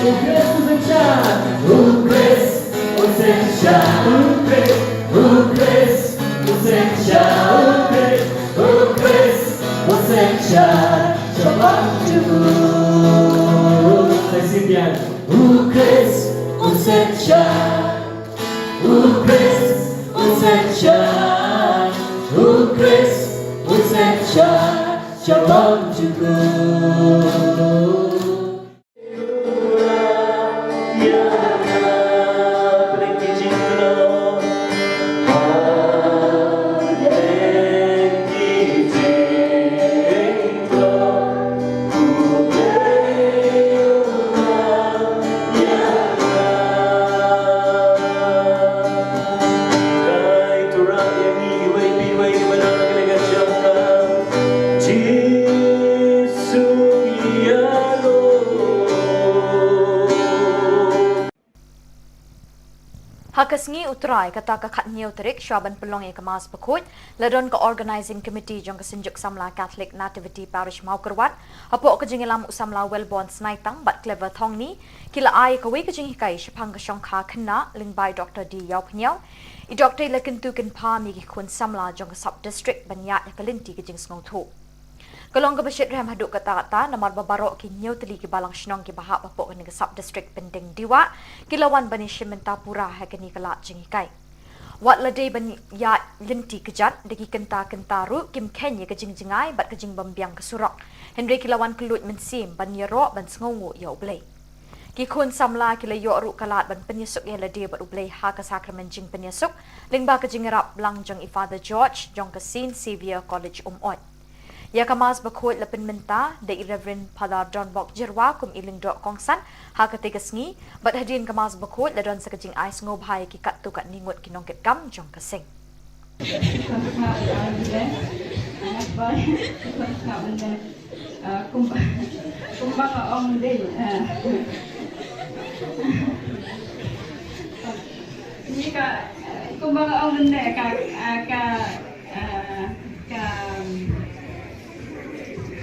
U Khrist u seng shah. U Khrist u seng shah. U Khrist, u Khrist u seng shah. U Khrist, u Khrist u seng shah. Sha bynta jong u. Sa shisien. U Khrist u seng shah. U Khrist u seng shah. U Khrist u seng shah. Sha bynta jong u. Ha ka sngi U Trai, kata ka khathynñiew tarik, shwa ban pynlong ïa ka Mass Bakhuid, la don ka Organising Committee jong ka Synjuk Samla Catholic Nativity Parish Mawkyrwat, hapoh ka jingïalam u Samla Wellborn Snaitang bad Clever Thongni, ki la ai kawei ka jinghikai shaphang ka shongkha khynnah lyngba i Doktor D Ïawphniaw. I Doktor i la kyntu kynpham ïa ki khun samla jong ka Sub District ban ïaid ïa ka lynti ka jingsngewthuh. Ka long kaba shitrhem haduh katta katta namar ba baroh ki hynñiew tylli ki balang shnong kiba hap hapoh kane ka Sub District Pyndengjia ki la wan ban ïashim bynta pura ha kane ka lad jinghikai. Wat la dei ban ïaid lynti kjat, da ki kynta kynta ruh kim kheiñ ïa ka jingjngai bad ka jingbymbiang ka surok. Hynrei ki la wan kylluid mynsiem ban ïaroh ban sngewnguh ïa U Blei. Ki khun samla ki la ïoh ruh ka lad ban pynïasuk ïa lade bad U Blei ha ka sakramen jingpynïasuk lyngba ka jingïarap lang jong i Father George jong ka Saint Xavier College Umoi. Ïa ka Mass Bakhuid la pynmynta da i Reverend Father Donbok Jyrwa kum i lyngdoh kongsan ha katei ka sngi, bad hadien ka Mass Bakhuid la don sa ka jingai sngewbha ïa ki katto katne ngut ki nongkitkam jong ka seng. Ah, kumba, kumba nga ong dei, ah. Ni ka, kumba nga ong dei ka, ah, ka, ah, ka,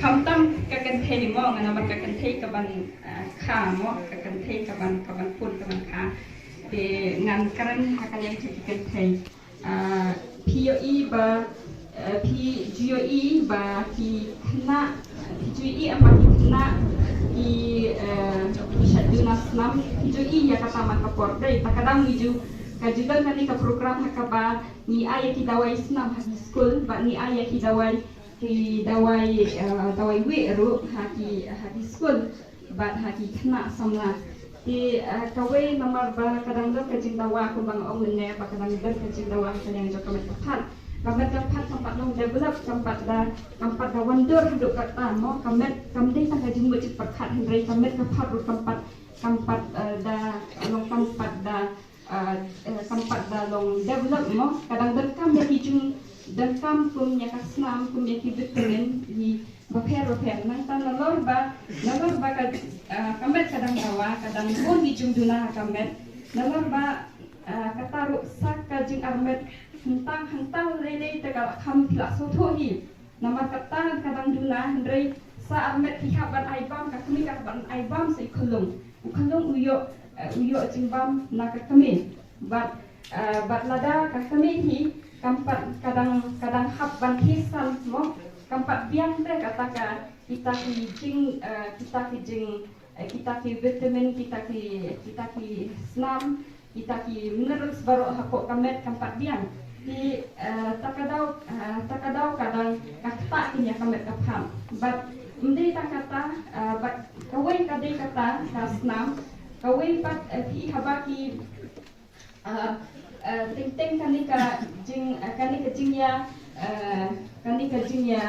khamtam ka kynthei mo, nga namar ka kynthei ka ban, ah, kha mo, ka kynthei ka ban, ka ban pun, ka ban kha. Te ngan kren ha ka liang jong ki kynthei. Ah, phi ïohi ba, eh, phi ju ïohi ba ki khynnah, phi ju ïohi em ba ki khynnah ki, eh, ki shait duna snam, phi ju ïohi ïa kata man ka por dei. Ta ka dang ngi ju, ka ju don kane ka program ha kaba ngi ai ïa ki dawai snam ha ki skul, bad ngi ai ïa ki dawai, ki dawai, eh, dawai wieh ruh ha ki, ha ki skul. Bad ha ki khynnah samla. Te, eh, kawei namar ba ka dang don ka jingdawa kumba nga ong mynne ba ka dang don ka jingdawa ha ka liang jong ka met ka phad. Ka met ka phad kam pat long develop, kam pat da, kam pat da wandur haduh katta mo, ka met kam dei tang ka jingmut jingpyrkhat hynrei ka met ka phad ruh kam pat, kam pat, eh, da long kam pat da ah, eh, kam pat da long develop mo, ka dang donkam ïa ki jingdonkam kum ïa ka snam, kum ïa ki vitamin, ïa bapher bapher. Nangta nalor ba, nalor ba ka, ah, ka met ka dang dawa, ka dang bun ki jingduna ha ka met. Nalor ba, ah, kata ruh sa ka jingarmet hangtang hangtang lei lei te ka la kham phi la sngewthuh hi. Namar kata ka dang duna hynrei sa armet ki hap ban ai bam, ka kmie ka hap ban ai bam sa i khyllung. U khyllung u ïoh, eh, u ïoh jingbam na ka kmie. Bad, eh, bad lada ka kmie hi kam pat ka dang, ka dang hap ban thie san mo, kam pat biang te kata ka kita ki jing, eh, kita ki jing, eh, kita ki vitamin, kita ki, kita ki snam, kita ki minerals baroh hapoh ka met kam pat biang. Te, eh, ta ka daw, eh, ta ka daw ka dang ka ktah kine ïa ka met ka phad. Bad ym dei tang kata, eh, bad kawei ka dei kata ka snam, kawei pat, eh, phi haba ki, eh, eh, teng teng kane ka jing, eh, kane ka jingïa, eh, kane ka jingïa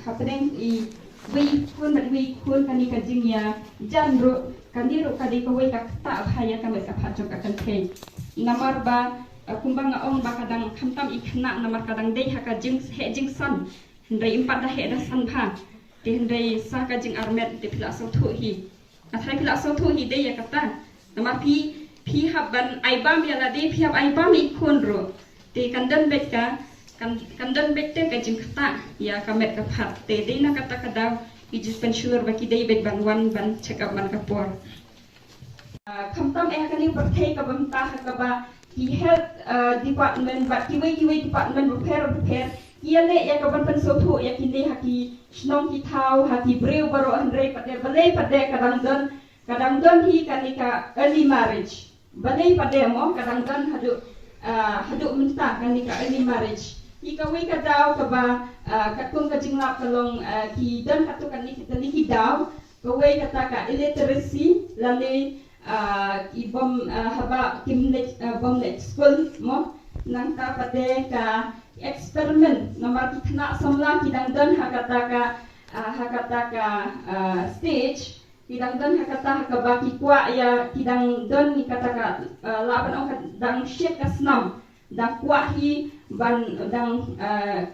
hapdeng i wei khun bad wei khun, kane ka jingïa jan ruh, kane ruh ka dei kawei ka ktah bha ïa ka met ka phad jong ka kynthei. Namar ba, eh, kumba nga ong ba ka dang khamtam i khynnah namar ka dang dei ha ka jing, heh jingsan. Hynrei ym pat da heh da san bha. Te hynrei sa ka jingarmet te phi la sngewthuh hi. Nga tharai phi la sngewthuh hi de ïa kata. Namar phi, phi hap ban ai bam ïa lade, phi hap ai bam ïa i khun ruh. Te kan don beit ka, kan, kan don beit te ka jingktah ïa ka met ka phad. Te dei na kata ka daw ki jingpynshlur ba ki dei beit ban wan ban check up man ka por. Ah, khamtam eh ha kane ka pyrthei kaba mynta ha kaba ki health, ah, department bad kiwei kiwei department bapher bapher ki ïaleh ïa ka ban pynsngewthuh ïa kine ha ki shnong ki thaw, ha ki briew baroh, hynrei pat de, balei pat de ka dang don, ka dang don hi kane ka early marriage. Balei pat de mo ka dang don haduh, ah, haduh mynta kane ka early marriage. Hi kawei ka daw kaba, ah, katkum ka jinglap ka long, ah, ki don katto katne ki, katne ki daw, kawei kata ka illiteracy lane, ah, ki bym, ah, haba kim leit, ah, bym leit skul mo. Nangta pat de ka experiment, namar ki khynnah samla ki dang don ha kata ka, ah, ha kata ka, ah, stage, ki dang don ha kata ha kaba ki kwah ïa, ki dang don ïa kata ka, ah, lah ban ong ka dang shit ka snam, dang kwah hi ban, dang, ah,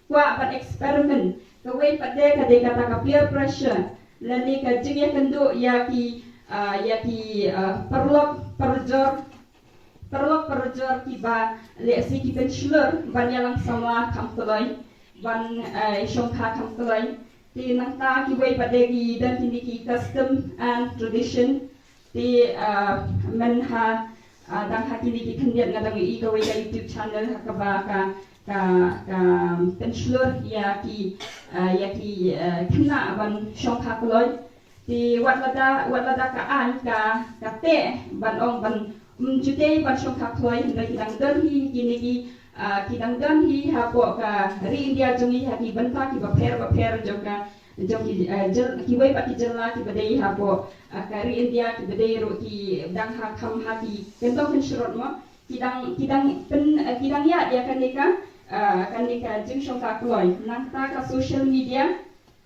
kwah ban experiment. Kawei pat de ka dei kata ka peer pressure lane ka jingïakynduh ïa ki, ah, ïa ki, ah, paralok parajor, paralok parajor kiba lehse ki pynshlur ban ïalang samla kham kloi, ban, ah, shongkha kham kloi. Te nangta kiwei pat de ki don kine ki custom and tradition. Te, ah, myn ha, ah, dang ha kine ki khyndiat nga dang ïohi kawei ka YouTube channel ha kaba ka, ka, ka pynshlur ïa ki, ah, ïa ki, ah, khynnah ban shongkha kloi. Te wat lada, wat lada ka aiñ ka, ka teh ban ong ban, ym ju dei ban shongkha kloi, hynrei ki dang don hi kine ki, ah, ki dang don hi hapoh ka ri India jong ngi ha ki bynta kiba pher bapher jong ka, jong ki, eh, jyl-, kiwei pat ki jylla kiba dei hapoh, eh, ka ri India kiba dei ruh ki dang ha kham ha ki kyndong kynshrut mo. Ki dang, ki dang pyn, eh, ki dang ïaid ïa kane ka, eh, kane ka jingshongkha kloi. Nangta ka social media,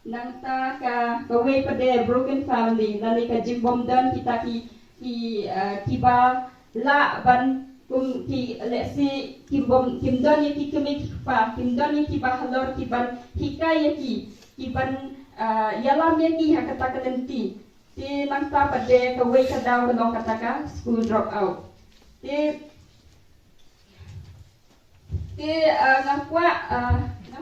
nangta ka, kawei pat de broken family, lane ka jingbym don kita ki, ki, eh, kiba lah ban kum ki, lehse kim bym, kim don ïa ki kmie ki kpa, kim don ïa kiba halor kiban hikai ïa ki, kiban, ah, ïalam ïa ki ha kata ka lynti. Te nangta pat de kawei ka daw ka long kata ka school drop out. Te, te, ah, nga kwah, ah, nga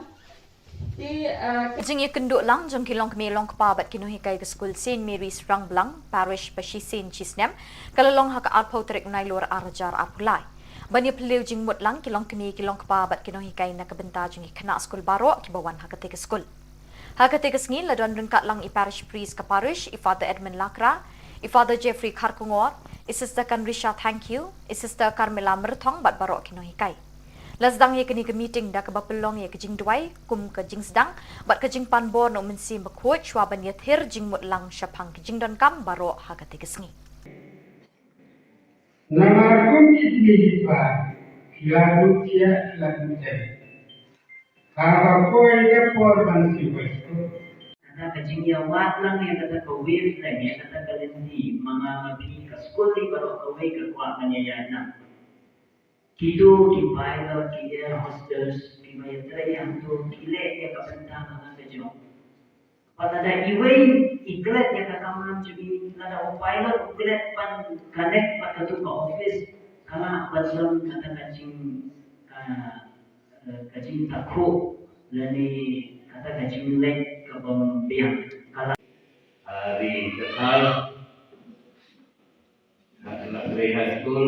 Te, uh, ka jingïakynduh lang jong ki longkmie longkpa bad ki nonghikai ka skul Saint Mary's Rangblang, Parish Bashisien Chisnem, ka la long ha ka arphew tarik u Nailur arhajar arphew lai. Ban ïaphylliew jingmut lang ki longkmie ki longkpa bad ki nonghikai na ka bynta jong ki khynnah skul baroh kiba wan ha katei ka skul. Ha katei ka sngi la don ryngkat lang i Parish Priest ka Parish, i Father Edmund Lakra, i Father Jeffrey Kharkongor, i Sister Kanrisha Thangkhiew, i Sister Carmela Myrthong bad baroh ki nonghikai. La sdang ïa kane ka meeting da kaba pynlong ïa ka jingduwai kum ka jingsdang bad ka jingpanbor na u Mynsiem Bakhuid shwa ban ïathir jingmut lang shaphang ki jingdonkam baroh ha katei ka sngi. Namar kum ki kmie ki kpa ki la duh thiah ki la duh tem. Haba poi ka por ban siew bai siew. Kata ka jingïawad lang ïa kata ka wavelength ïa kata ka lynti ma nga ma phi ka skul hi baroh kawei ka kwah ban ïaïaid lang. Kito ki pilot, ki air hostess, kiba ïatrei hangto ki leh ïa ka bynta na ka jong. Pat lada iwei i klet ïa ka kamram jong i, lada u pilot u klet ban connect bad kato ka office, ka lah ban don kata ka jing, ah, eh, ka jingtakhuh lane kata ka jingleh kabym biang. Ka lah. Ah, ri ka thar. High School.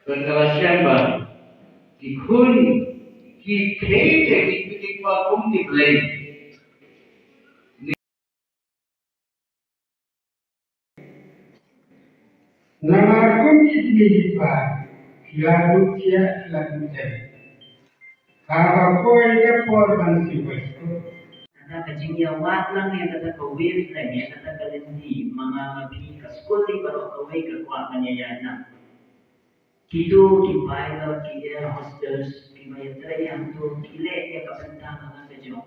Kan ka la shem ba ki khun ki kheiñ ki, ki, ki kwah kum ki Blei. Namar kum ki kmie ki kpa ki la duh thiah ki la duh tem. Haba poi ka por ban siew bai siew. Kata ka jingïawad lang ïa kata ka wavelength ïa kata ka lynti ma nga ma phi ka skul hi baroh kawei ka kwah ban ïaïaid lang. Kito ki pilot, ki air hostess, kiba ïatrei hangto ki leh ïa ka bynta na ka jong.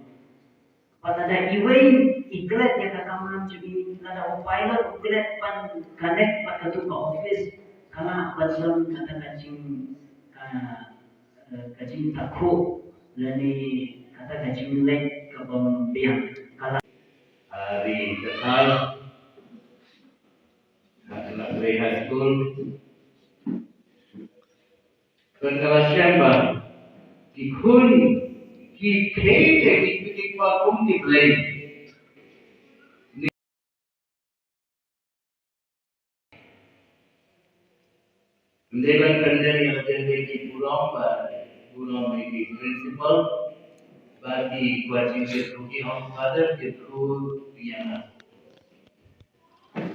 Pat lada iwei i klet ïa ka kamram jong i, lada u pilot u klet ban connect bad kato ka office, ka lah ban don kata ka jing, ah, eh, ka jingtakhuh Lane kata ka jingleh ka bym biang ka la. Hari kata ha Kanackray High School. Kan ka la shem ba ki khun ki thei te ki ki kwa kum ki Blei. Ym dei ban pyndem ïa la dei ki burom ba burom ïa ki principal ba ki kwa jingkyrkhu ki home father kyrkhu ïa nga.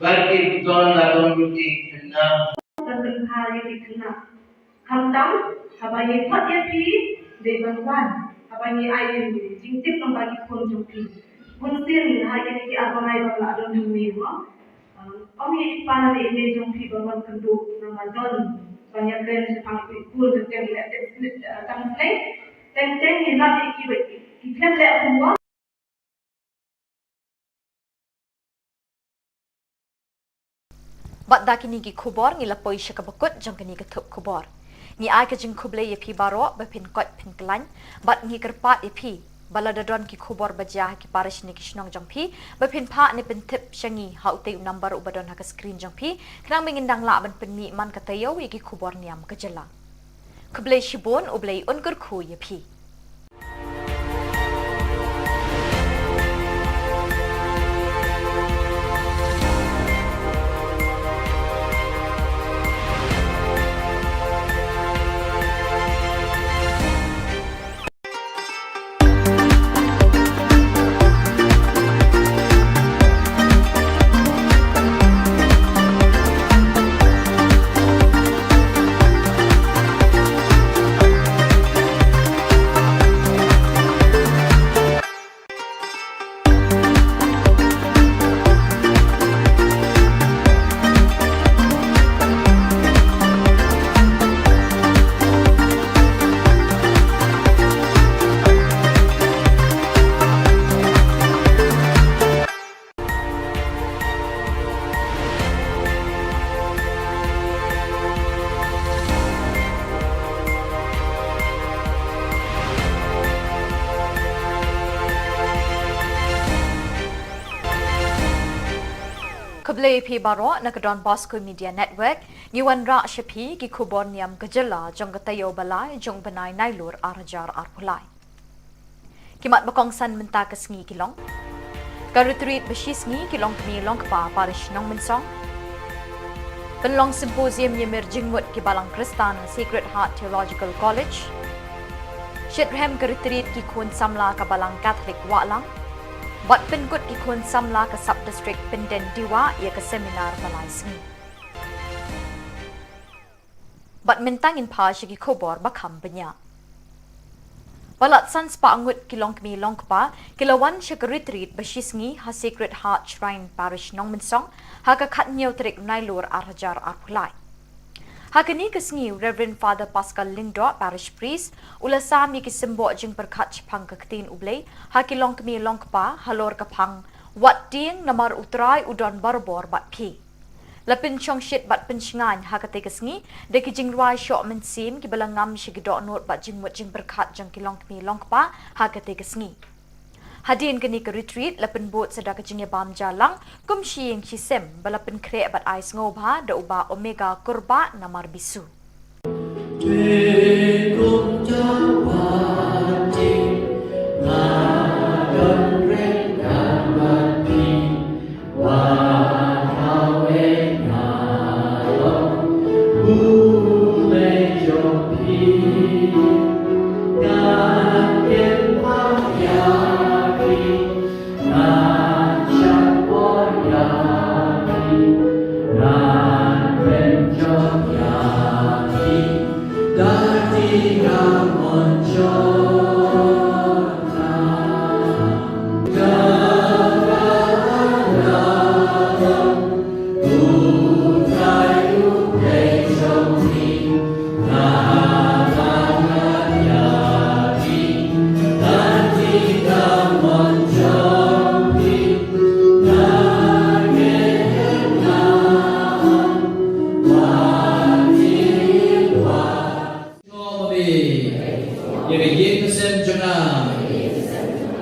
Ba ki don la don ki khynnah. Ban pynbha ïa ki khynnah. Khamtam haba ngi khot ïa phi dei ban wan haba ngi ai jingtip lyngba ki phone jong phi. Bun sien ha ïa ki ar bnai ba la don hangne mo. Ong ïa i pa ne i mei jong phi ba wan kynduh namar don ban ïakren shaphang i khun jong phi leh tang slei. Teng teng ngi lap ïa ki ba ki khlem leh homework. Bad da kine ki khubor ngi la poi sha kaba kut jong kane ka thup khubor. Ngi ai ka jingkhublei ïa phi baroh ba phin koit phin khlaiñ bad ngi kyrpad ïa phi ba lada don ki khubor ba jia ha ki parish ne ki shnong jong phi ba phin phah ne pyntip sha ngi ha utei u number uba don ha ka screen jong phi khnang ba ngin dang lah ban pynmih man ka taïew ïa ki khubor niam ka jylla. Khublei shibun, U Blei un kyrkhu ïa phi. Khublei ïa phi baroh na ka Don Bosco Media Network. Ngi wanrah sha phi ki khubor niam ka jylla jong ka taïew ba lai jong u bnai Nailur ar hajar arphew lai. Ki mat ba kongsan mynta ka sngi ki long: ka retreat ba shisngi ki longkmie longkpa parish Nongmynsong. Pynlong symposium ïamir jingmut ki balang Khristan Sacred Heart Theological College. Shitrhem ka retreat ki khun samla ka balang Catholic Wahlang. Bad pynkut ki khun samla ka sub district Pyndendewa ïa ka seminar ba lai sngi. Bad mynta ngin phai sha ki khubor ba kham bniah. Palat san spah ngut ki longkmie longkpa ki la wan sha ka retreat ba shisngi ha Sacred Heart Shrine Parish Nongmynsong ha ka khathynñiew tarik Nailur ar hajar arphew lai. Ha kane ka sngi u Reverend Father Pascal Lyngdoh, Parish Priest, u la sam ïa ki symboh jingpyrkhat shaphang ka ktien U Blei ha ki longkmie longkpa halor ka phang wat tieng namar U Trai u don barabor bad phi. La pynshongshit bad pynshngaiñ ha katei ka sngi da ki jingrwai shoh mynsiem kiba la ngam sha ki dohnud bad jingmut jingpyrkhat jong ki longkmie longkpa ha katei ka sngi. Hadien kane ka retreat la pynbud sa da ka jingïabam jia lang kum shi ïing shi sem ba la pynkhreh bad ai sngewbha da u Bah Omega Kurbah namar bisu.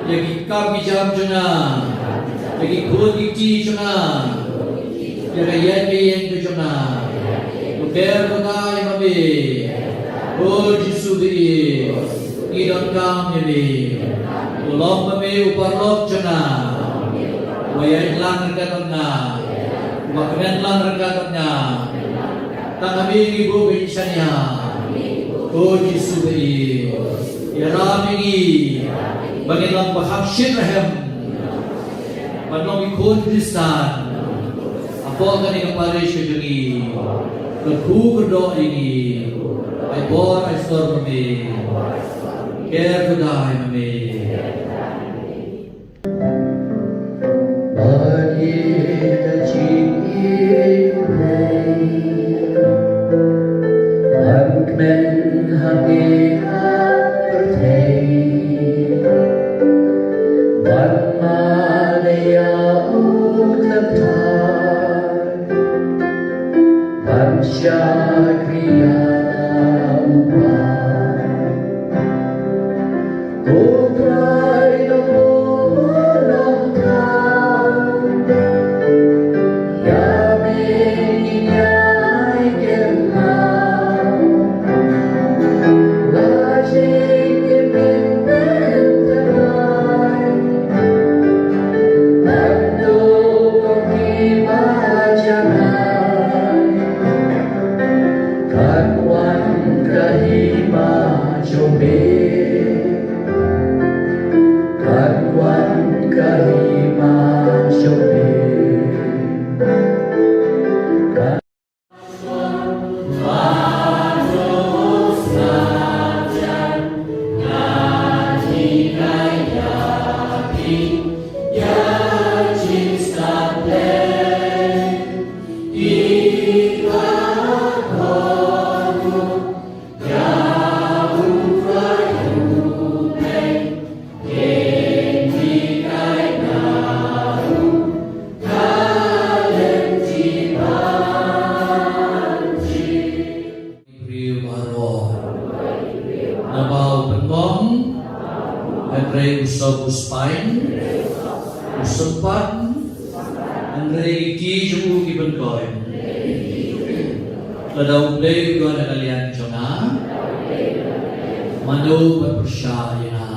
Ïa ki kam ki jam jong nga, ïa ki khun ki kti jong nga, ïa ka ïaid ka ïeng ka jong nga. To ker to dei ma me. O Jisu ba ïeit, ngi donkam ïa me. To long ma me u paralok jong nga. Uba ïaid lang ryngkat bad nga, uba kmen lang ryngkat bad nga. Tang ha me ngi buh ba ngin shaniah. O Jisu ba ïeit, ïarap ïa ngi ba ngin long ba kham shit rhem ban long ki khun Khristan hapoh kane ka parish ka jong ngi. Kyrkhu kyrdoh ïa ngi. Ai bor ai sor ma me. Ker to dei ma me. Ba ïa ka jingïeit U Blei ban kmen ha ngi ha pyrthei, ban mane ïa u Trai, ban shakri ïa u Blei. Ko Trai, nang buh nangta ïa me, ngi ïai kynmaw. La jingim ngin pyntngen, ban duh kum kiba janai. Kan wan ka hima jong me. Kan wan ka hima jong me. Kan Briew baroh. Naba u pynlong, hynrei u sop u spine, u sympat, hynrei ki jong u ki pynkoit. Lada U Blei u don ha ka liang jong nga, mano ban pyrshah ïa nga?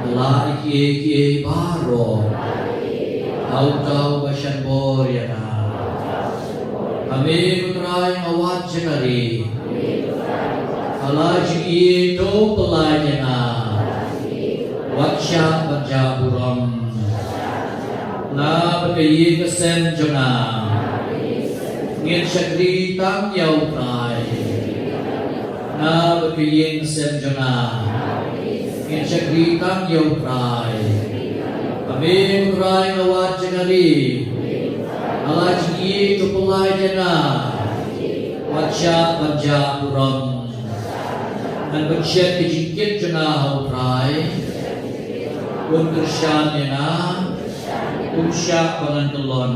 Nga lah ïa kiei kiei baroh ha uta uba shan bor ïa nga. Ha me ko Trai nga wad jingkyrkhu. Ha la jingïeit to pynlait ïa nga. Wat shah ban jah burom. Nga bad ka ïing ka sem jong nga, ngin shakri tang ïa U Trai. Nga bad ka ïing ka sem jong nga, ngin shakri tang ïa U Trai. Ha me ko Trai nga wad jingkyrkhu. Ha la jingïeit to pynlait ïa nga. Wat shah ban jah burom. Ngan pynshet ka jingkit jong nga ha U Trai. Un kyrshan ïa nga. Um shah ba ngan kyllon.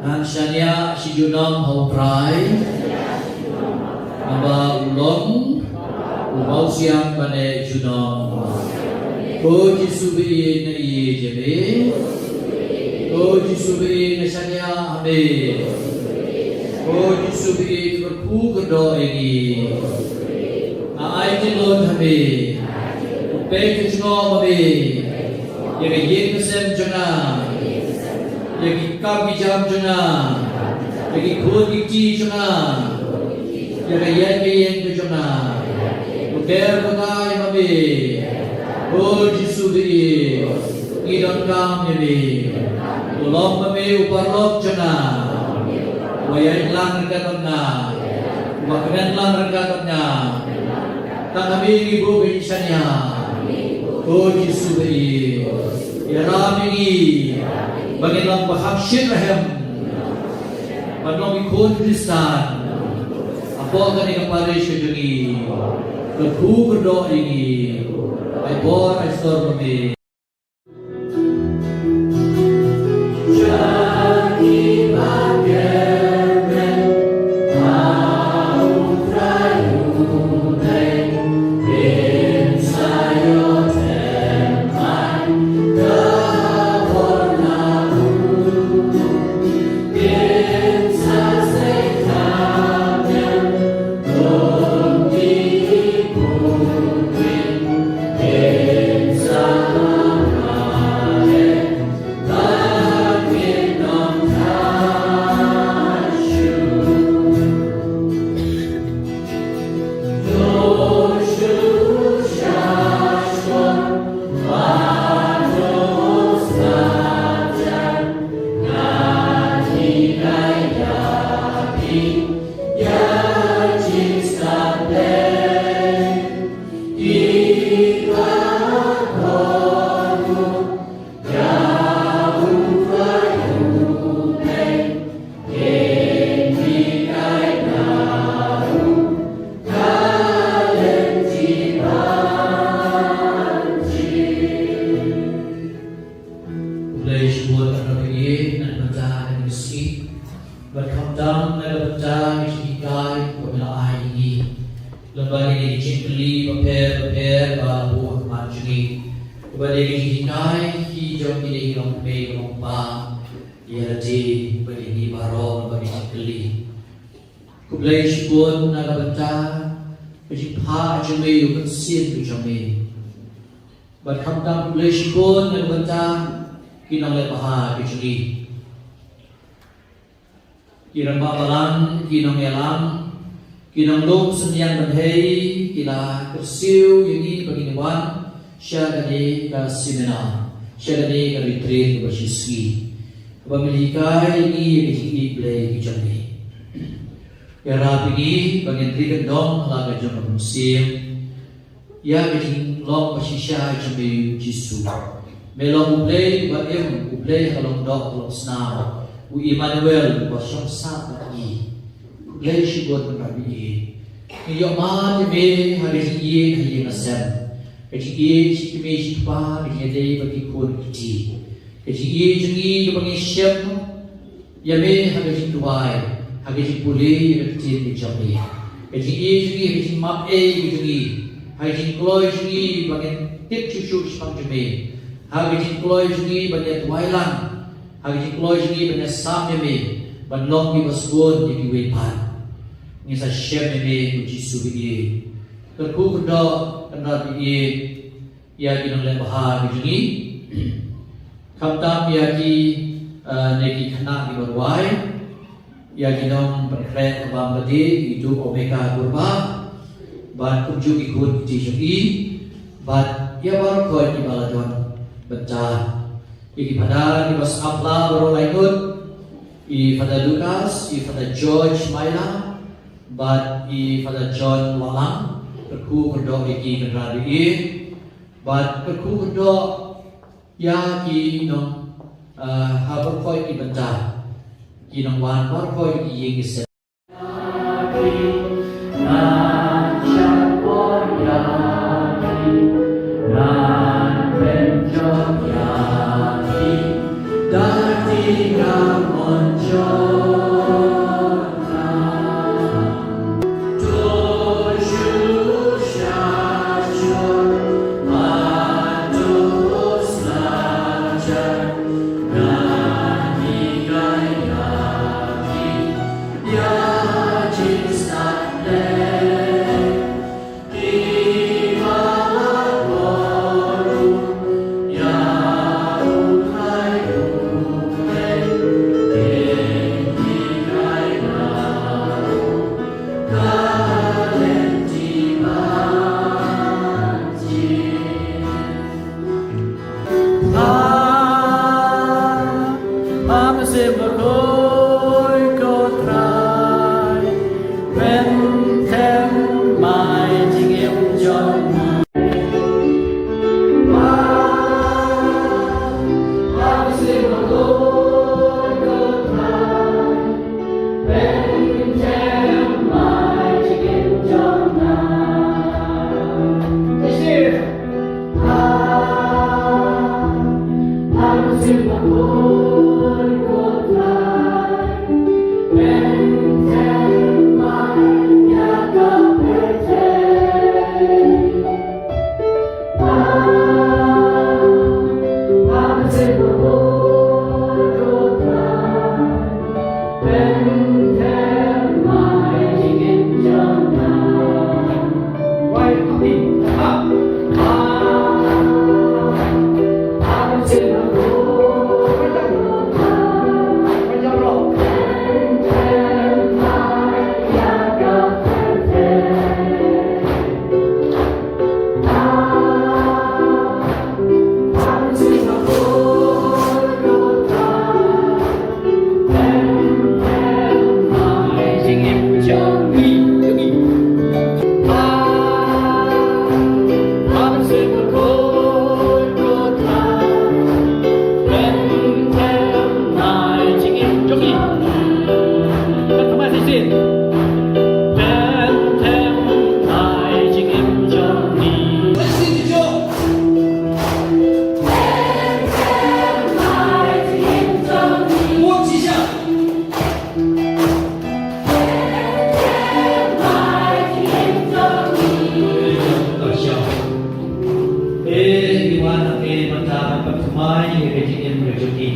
Ngan shaniah shi junom ha U Trai. Naba u long u mawsiang ba neh junom. Ko Jisu ba ïeit, nga ïeit ïa me. Ko Jisu ba ïeit, nga shaniah ha me. Ko Jisu ba ïeit, kyrkhu kyrdoh ïa ngi. Nga ai kynnoh ha me. Peit ka jingngop ma me ïa ka ïing ka sem jong nga, ïa ki kam ki jam jong nga, ïa ki khun ki kti jong nga, ïa ka ïaid ka ïeng ka jong nga. To ker to dei ma me. O Jisu ba ïeit, ngi donkam ïa me. To long ma me u paralok jong nga, uba ïaid lang ryngkat bad nga, uba kmen lang ryngkat bad nga. Tang ha me ngi buh ba ngin shaniah. Ko Jisu ba ïeit, ïarap ïa ngi ba ngin long ba kham shit rhem ban long ki khun Khristan hapoh kane ka parish ka jong ngi. Kyrkhu kyrdoh ïa ngi. Ai bor ai sor ma me. jong ngi. Kaba dei ka jinghikai hi jong kine ki longkmie ki longkpa, ïa lade bad ïa ngi baroh ba ngi kylli. Khublei shibun na ka bynta ka jingphah jong me ïa u Mynsiem ka jong me. Bad khamtam khublei shibun na ka bynta ki nongleh bha ka jong ngi. Ki rangbah balang, ki nongïalam, ki nonglum synñiang bynhei, ki la kyrsiew ïa ngi ba ngin wan sha kane ka seminar, sha kane ka retreat kaba shi sngi, kaba men hikai ïa ngi ïa ka jingïeit Blei ka jong ngi. Ïarap ïa ngi ba ngin ri kyndong ha la ka jong ka mynsiem ïa ka jinglong ba shisha jong me, Jisu. Me long U Blei uba im, U Blei ha ka long doh ha ka long snam, U Immanuel uba shong sah bad ngi. Khublei shibun Kynrad ba ïeit. Ngi ïohmad ïa me ha ka jingïeit ha ïing ha sem, ka jingïeit shi kmie shi kpa, ka jingïadei bad ki khun ki kti, ka jingïeit jong ngi kaba ngi shem ïa me ha ka jingduwai, ha ka jingpule ïa ka ktien ka jong me, ka jingïeit jong ngi ha ka jingmap ei ka jong ngi, ha ka jingkloi jong ngi ba ngin tip shuh shuh shaphang jong me, ha ka jingkloi jong ngi ba ngin duwai lang, ha ka jingkloi jong ngi ba ngin sam ïa me, ban long kiba sngewbha ïa kiwei pat. Ngi sa shem ïa me ko Jisu ba ïeit. Kyrkhu kyrdoh Kynrad ba ïeit ïa ki nongleh bha ki jong ngi. Khamtam ïa ki, eh, ne ki khynnah kiba rwai, ïa ki nongpynkhreh kaba ym la dei, i Duh Omeka Kurbah, bad kumjuh ki khun ki kti jong i, bad ïa baroh kiba la don bynta. Ïa ki phadar kiba sngap la baroh lai ngut, i Father Lucas, i Father George Maila, bad i Father John Wahlang, kyrkhu kyrdoh ïa ki Kynrad ba ïeit. Bad kyrkhu kyrdoh ïa ki nong, ah, ha baroh ki bynta, ki nongwan baroh ki ïing ki sem. Te ki wan ha phi mynta ban pynthymmai ïa ka jingim ka jong ki.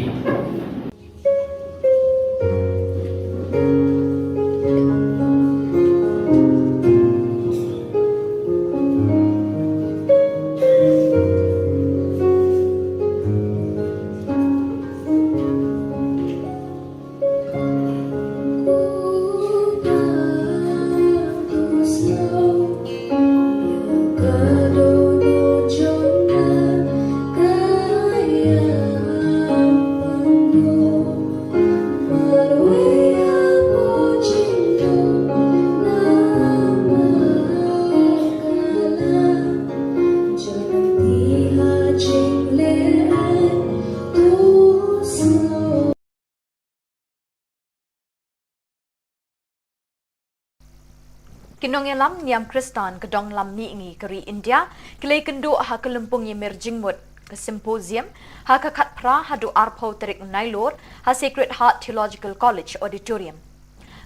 Ki nongïalam niam Khristan ka dong lam mihngi ka ri India ki la ïakynduh ha ka lympung ïamir jingmut, ka symposium, ha ka khatphra haduh arphew tarik Nailur ha Sacred Heart Theological College Auditorium.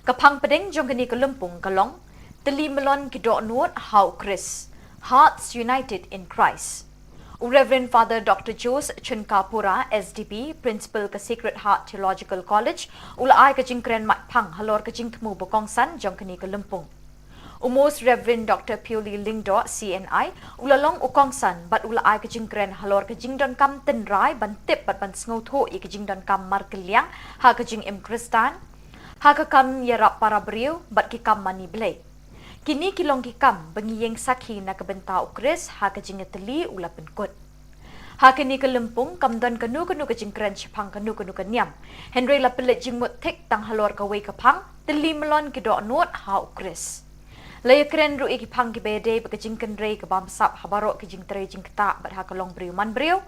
Ka phang pdeng jong kane ka lympung ka long Tylli Mlon ki Dohnud ha u Khrist, Hearts United in Christ. U Reverend Father Doctor Jose Chunkapura, S D B, Principal ka Sacred Heart Theological College, u la ai ka jingkren maitphang halor ka jingthmu ba kongsan jong kane ka lympung. U Most Reverend Doctor Pioli Lyngdoh, C N I, u la long u kongsan bad u la ai ka jingkren halor ka jingdonkam tynrai ban tip bad ban sngewthuh ïa ka jingdonkam markylliang ha ka jingim Khristan, ha ka kam ïarap para briew bad ki kam mane Blei. Kine ki long ki kam ba ngi ïeng sakhi na ka bynta u Khrist, ha ka jingïatylli u la pynkut. Ha kane ka lympung kam don kano kano ka jingkren shaphang kano kano ka niam, hynrei la pynleit jingmut thik tang halor kawei ka phang, Tylli Mlon ki Dohnud ha u Khrist. La ïakren ruh ïa ki phang kiba ïadei bad ka jingkynrei ka bamsap ha baroh ki jingtrei jingktah bad ha ka longbriew manbriew.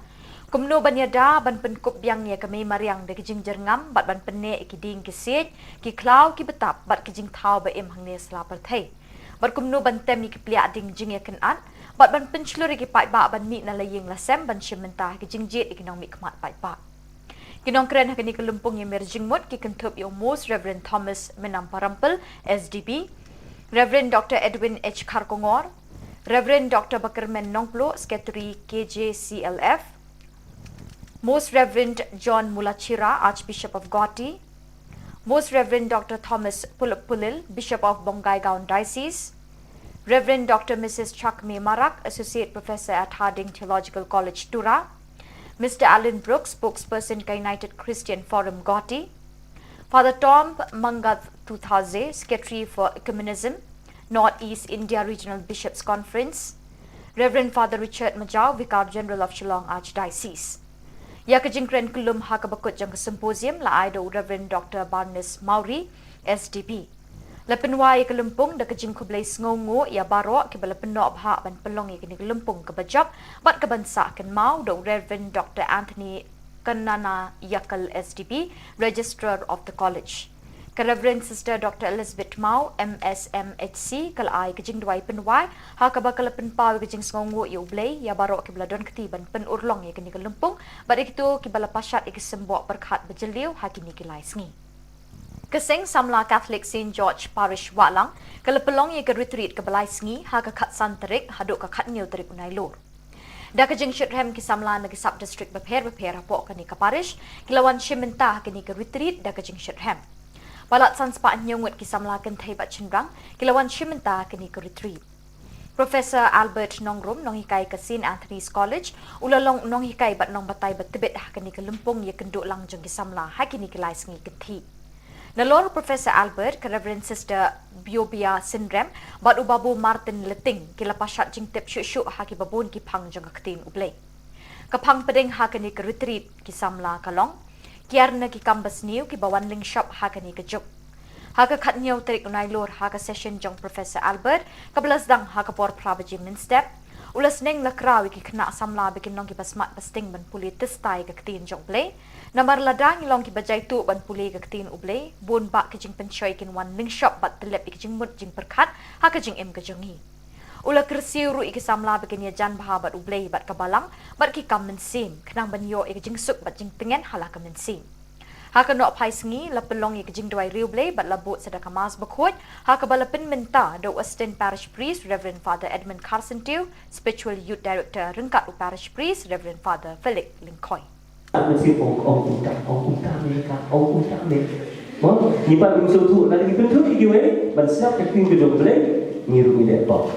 Kumno ban ïada ban pynkup biang ïa ka mei mariang da ki jingjyrngam bad ban pynneh ïa ki dieng ki siej, ki khlaw ki btap bad ki jingthaw ba im hangne sla pyrthei. Bad kumno ban tem ïa ki pliah dieng jingïakynad bad ban pynshlur ïa ki paidbah ban mih na la ïing la sem ban shim bynta ha ki jingjied ïa ki nongmihkhmat paidbah. Ki nongkren ha kane ka lympung ïamir jingmut ki kynthup ïa u Most Reverend Thomas Mynam Parampil, S D B, Reverend Doctor Edwin H Kharkongor, Reverend Doctor Bakyrmen Nongpluh, Secretary K J C L F, Most Reverend John Mulachira, Archbishop of Guwahati, Most Reverend Doctor Thomas Pulip Pulil, Bishop of Bongaigaon Diocese, Reverend Doctor Missus Chakme Marak, Associate Professor at Harding Theological College, Tura, Mister Alan Brooks, Spokesperson ka United Christian Forum, Guwahati, Father Tom Mangath Tuthaze, Secretary for Ecumenism, North East India Regional Bishops Conference, Reverend Father Richard Majau, Vicar General of Shillong Archdiocese. Ïa ka jingkren kyllum ha kaba kut jong ka symposium la ai da u Reverend Doctor Barnes Mawrie, S D B. La pynwai ïa ka lympung da ka jingkhublei sngewnguh ïa baroh kiba la pynnoh bha ban pynlong ïa kane ka lympung kaba jop bad kaban sah kynmaw, da u Reverend Doctor Anthony Kannanaiakkal, S D B, Registrar of the College. Ka Reverend Sister Doctor Elizabeth Mawrie, M S M H C, ka la ai ka jingduwai pynwai ha kaba ka la pynpaw ïa ka jingsngewnguh ïa U Blei ïa baroh kiba la don kti ban pynurlong ïa kane ka lympung bad ïa kito kiba la pashat ïa ki symboh pyrkhat ba jylliew ha kine ki lai sngi. Ka Seng Samla Catholic Saint George Parish Wahlang ka la pynlong ïa ka retreat kaba lai sngi ha ka khatsan tarik haduh ka khathynñiew tarik u Nailur. Da ka jingshitrhem ki samla na ki sub district bapher bapher hapoh kane ka parish ki la wan shim bynta ha kane ka retreat da ka jingshitrhem. Palat san spah hynñiew ngut ki samla kynthei bad shynrang ki la wan shim bynta ha kane ka retreat. Professor Albert Nongrum, nonghikai ka Saint Anthony's College, u la long nonghikai bad nongbatai ba tbit ha kane ka lympung ïakynduh lang jong ki samla ha kine ki lai sngi kynthih. Nalor Professor Albert, ka Reverend Sister Biobia Synrem bad u Babu Martin Leting ki la pashat jingtip shuh shuh ha kiba bun ki phang jong ka ktien U Blei. Ka phang pdeng ha kane ka retreat ki samla ka long, kiar na ki kam basniew kiba wan lyngshop ha kane ka juk. Ha ka khathynñiew tarik u Nailur, ha ka session jong Professor Albert kaba la sdang ha ka por phra baje mynstep, u la sneng la kraw ïa ki khynnah samla ba kin long kiba smat ba sting ban pule tista ïa ka ktien jong U Blei. Namar lada ngi long kiba jaituh ban pule ïa ka ktien U Blei, bun bah ki jingpynshoi kin wan lyngshop bad tyllep ïa ki jingmut jingpyrkhat ha ka jingim ka jong ngi. U la kyrsiew ruh ïa ki samla ba kin ïajan bha bad U Blei bad ka Balang bad ki kam mynsiem, khnang ban ïoh ïa ka jingsuk bad jingtngen ha la ka mynsiem. Ha ka nohphai sngi la pynlong ïa ka jingduwai riewblei bad la bud sa da ka Mass bakhuid, ha kaba la pynmynta da u Assistant Parish Priest Reverend Father Edmund Kharsyntiew, Spiritual Youth Director ryngkat u Parish Priest Reverend Father Felix Lyngkhoi. Mynsiem ong, ong kumta, ong kumta me ka, ong kumta me. Mo, ngi pat ngim sngewthuh, lada ngi pynthut ïa kiwei ban sngap ka ktien ka jong U Blei, ngi ruh ngi leh pop.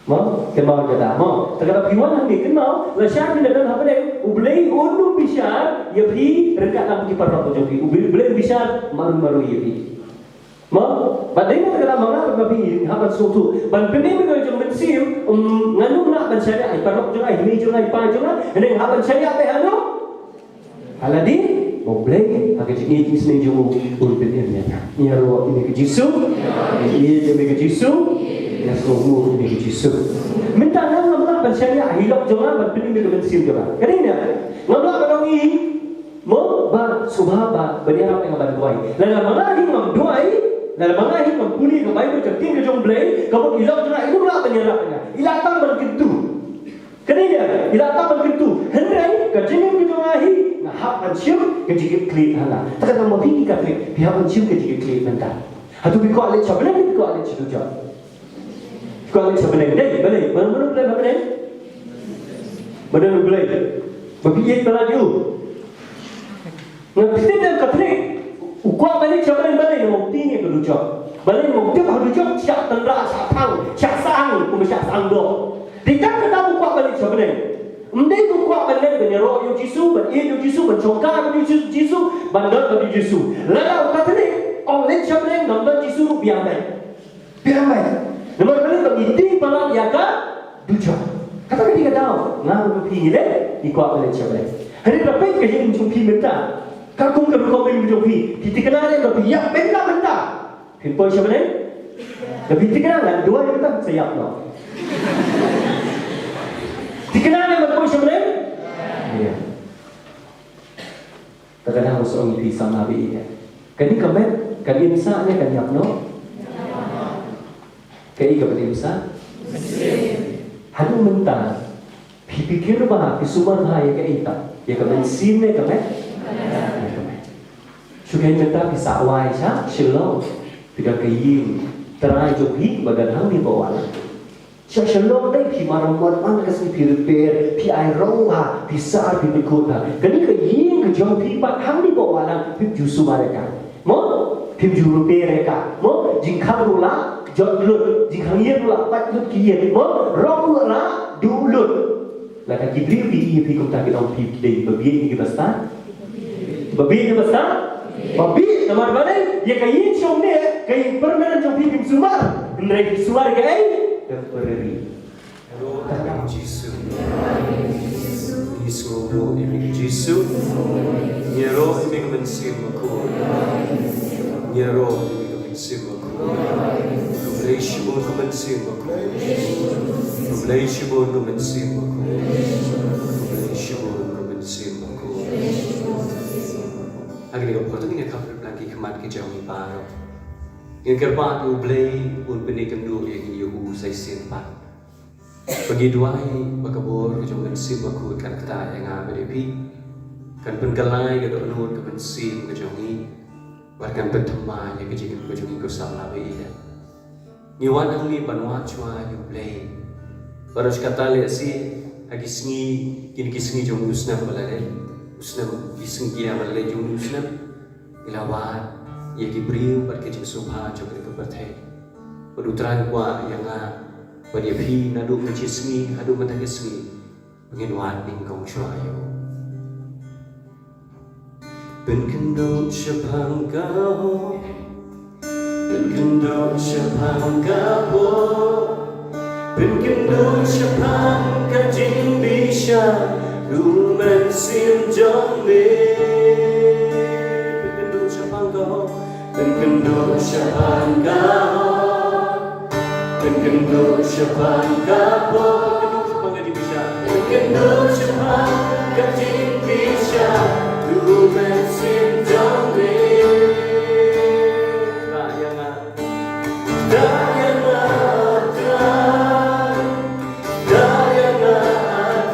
Mo, kynmaw kata, mo. Te kata phi wan hangne, kynmaw, lashai phi la don ha bneng, U Blei un ym bishar ïa phi ryngkat lang ki paralok jong phi. U Blei, U Blei un bishar marwei marwei ïa phi. Mo, bad dei na kata ma nga bad ma phi hap ban sngewthuh. Ban pynim ïa ka jong mynsiem, um, ngan ym lah ban shaniah ïa i paralok jong nga, i mei jong nga, i pa jong nga, hynrei hap ban shaniah beit ha uno? Ha lade, ba U Blei, ha ka jingïeit jingsneng jong u, un pynim ïa nga. Ngi ïaroh ïa me ko Jisu, ngi ïeit ïa me ko Jisu, ngi ïasngewbha ïa me ko Jisu. Mynta nga ngam lah ban shaniah ïa i lok jong nga ban pynim ïa ka mynsiem jong nga. Kane ne, ngam lah ban ong i, mo, ba, sngewbha ba, ban ïarap ïa nga ban duwai. Lada ma nga hi ngam duwai, lada ma nga hi ngam pule ka Baibl ka ktien ka jong U Blei, ka mut i lok jong nga i ym lah ban ïarap ïa nga. I lah tang ban kyntu. Kane ïa, i lah tang ban kyntu. Hynrei, ka jingim ka jong nga hi, nga hap ban shim ka jingkitkhlieh ha nga. Te kata ma phi ki Katholik, phi hap ban shim ka jingkitkhlieh mynta. Hato phi kwah leit sha bneng, phi kwah leit sha dujok? Phi kwah leit sha bneng. Dei, balei, balei, balei, balei, balei? Balei, balei? Ba phi ïeit palat ïa u. Nga phi tip, Katholik u kwah ban leit sha bneng, balei? Namar u tieng ïa ka dujok. Balei? Namar u tip ha dujok shah tynrah, shah thang, shah sahang, kumba shah sahang doh. Dei tang kata u kwah ban leit sha bneng. Ym dei u kwah ban leit ban ïaroh ïa u Jisu, ban ïeit ïa u Jisu, ban shongkha ïa u Jisu, ban don bad u Jisu. Lada u Katholik ong leit sha bneng, ngam don Jisu ruh biang beit. Biang beit. Namar balei? Ba ngi tieng palat ïa ka dujok. Kata ka dei ka daw. Nga bad phi ngi leh, ngi kwah ban leit sha bneng. Hynrei lada peit ka jingim jong phi mynta, katkum ka rukom jong phi, phi thikna ne ba phi ïap mynta mynta, phin poi sha bneng? Lada phi thikna, ngan duwai mynta sa ïap noh. Thikna ne ban poi sha bneng? Ïa. Te ka dang shu ong ïa phi samla baieit. Kane ka met kan im sah ne kan ïap noh? Kaei kaban im sah? Haduh mynta phi pyrkhat bha, phi sumar bha ïa kaei pat? Ïa ka mynsiem ne ka met? Ïa ka met. Shu kein mynta phi sah wai sha Shillong, phi don ka ïing trai jong phi ba don hangne bad wat la Sha Shillong dei phi maramot man ka sngi, phi repair, phi ai rong bha, phi sah, phi pynkut bha. Kane ka ïing ka jong phi pat hangne bad wat la phim ju sumar ïa ka. Mo? Phim ju repair ïa ka. Mo? Jingkhang ruh la jot lut, jingkhang ïing ruh la pat lut ki ïing. Mo? Rong ruh la duh lut. Lada ki briew ki ïohi ïa phi kumta kin ong phi dei ba bieit ne ki ba stad? Ba bieit ne ba stad? Ba bieit, namar balei? Ïa ka ïing shong ne, ka ïing permanent jong phi phim sumar. Hynrei phi sumar ïa kaei? Temporary. Jisu. Ngi sngewbha ïa me Jisu. Ngi ïaroh ïa me ka mynsiem bakhuid. Ngi ïaroh ïa me ka mynsiem bakhuid. Khublei shibun ka mynsiem bakhuid. Khublei shibun ka mynsiem bakhuid. Khublei shibun ka mynsiem bakhuid. Ha kane ka por to ngin ïa khap ryngkat ki khmat ki jong ngi baroh. Ngin kyrpad ïa U Blei un pyni kynduh ïa ngi ïa u sa shisien pat. Ba ngi duwai ba ka bor ka jong ka mynsiem bakhuid kan ktah ïa nga bad ïa phi. Kan pynkylla ïa ka dohnud ka mynsiem ka jong ngi. Bad kan pynthikna ïa ka jingim ka jong ngi ko samla baieit. Ngi wan hangne ban wad shuwa ïa U Blei. Bad ruh kata lehse ha ki sngi, kine ki sngi jong u snem ba la leit, u snem, ki sngi ki ïa ba la leit jong u snem. Ngi la wad ïa ki briew bad ka jingsngewbha jong ka pyrthei. Bad U Trai u kwah ïa nga bad ïa phi naduh mynta ka sngi haduh mynta ka sngi ba ngin wad nyngkong shuwa ïa u. Pynkynduh shaphang ka hok, pynkynduh shaphang ka hok, pynkynduh shaphang ka jingbishar U Mynsiem jong me. Pynkynduh shaphang ka hok, pynkynduh shaphang ka hok, pynkynduh shaphang ka hok, pynkynduh shaphang ka jingbishar, pynkynduh shaphang ka jingbishar U Mynsiem jong me. Dah ïa nga, dah ïa nga, Trai. Dah ïa nga,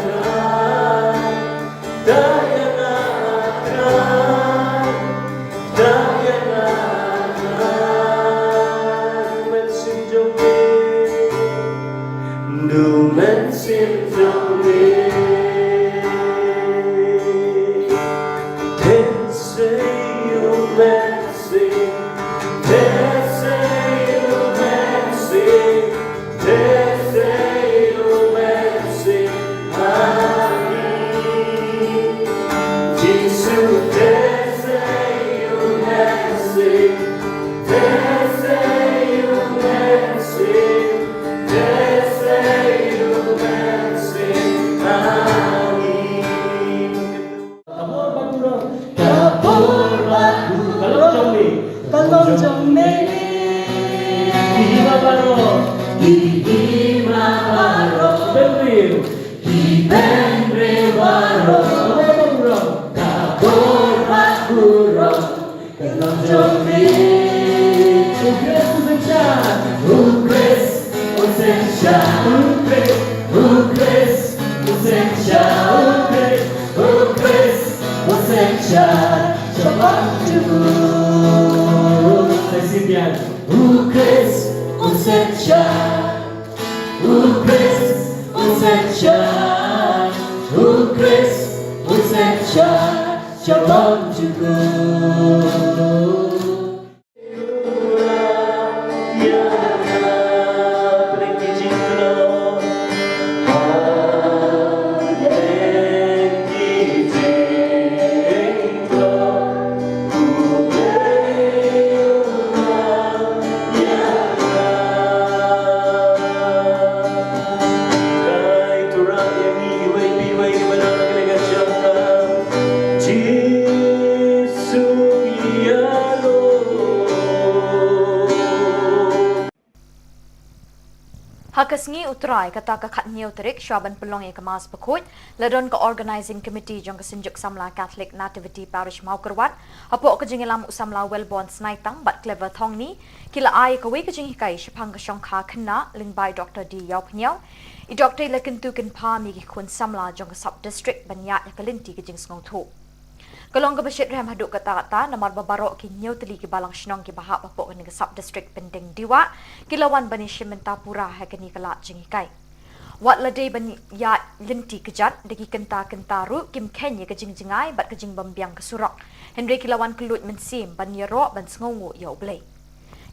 Trai. Dah ïa nga, Trai. Sha u Khrist, u Khrist, u seng sha u Khrist, u Khrist, u seng sha, sha bang jong u. Sa shisien, u Khrist, u seng sha, u Khrist, u seng sha, u Khrist, u seng sha, sha bang jong u. Ha ka sngi U Trai, kata ka khathynñiew tarik, shwa ban pynlong ïa ka Mass Bakhuid, la don ka Organising Committee jong ka Synjuk Samla Catholic Nativity Parish Mawkyrwat, hapoh ka jingïalam u Samla Wellborn Snaitang bad Clever Thongni, ki la ai kawei ka jinghikai shaphang ka shongkha khynnah lyngba i Doktor D Ïawphniaw. I Doktor i la kyntu kynpham ïa ki khun samla jong ka Sub District ban ïaid ïa ka lynti ka jingsngewthuh. Ka long kaba shitrhem haduh katta katta namar ba baroh ki hynñiew tylli ki balang shnong kiba hap hapoh kane ka Sub District Pyndengbah ki la wan ban ïashim bynta pura ha kane ka lad jinghikai. Wat la dei ban ïaid lynti kjat da ki kynta kynta ruh kim kheiñ ïa ka jingjngai bad ka jingbymbiang ka surok. Hynrei ki la wan kylluid mynsiem ban ïaroh ban sngewnguh ïa U Blei.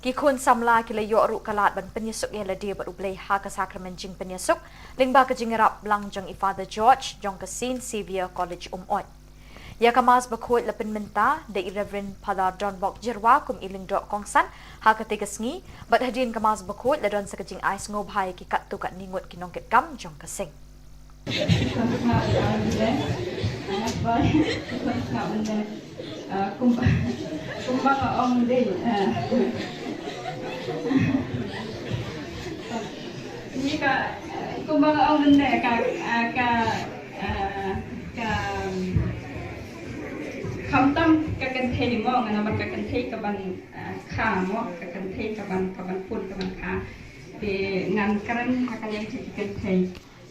Ki khun samla ki la ïoh ruh ka lad ban pynïasuk ïa lade bad U Blei ha ka sakramen jingpynïasuk lyngba ka jingïarap lang jong i Father George jong ka Saint Xavier College Umoi. Ïa ka Mass Bakhuid la pynmynta da i Reverend Father Donbok Jyrwa kum i lyngdoh kongsan ha katei ka sngi, bad hadien ka Mass Bakhuid la don sa ka jingai sngewbha ïa ki katto katne ngut ki nongkitkam jong ka seng. Kumba, kumba nga ong dei, ah. Ni ka, kumba nga ong mynne ka, ah, ka, ah, ka, khamtam ka kynthei mo, nga namar ka kynthei kaban, ah, kha mo, ka kynthei kaban, kaban pun, kaban kha. Te ngan kren ha ka liang jong ki kynthei.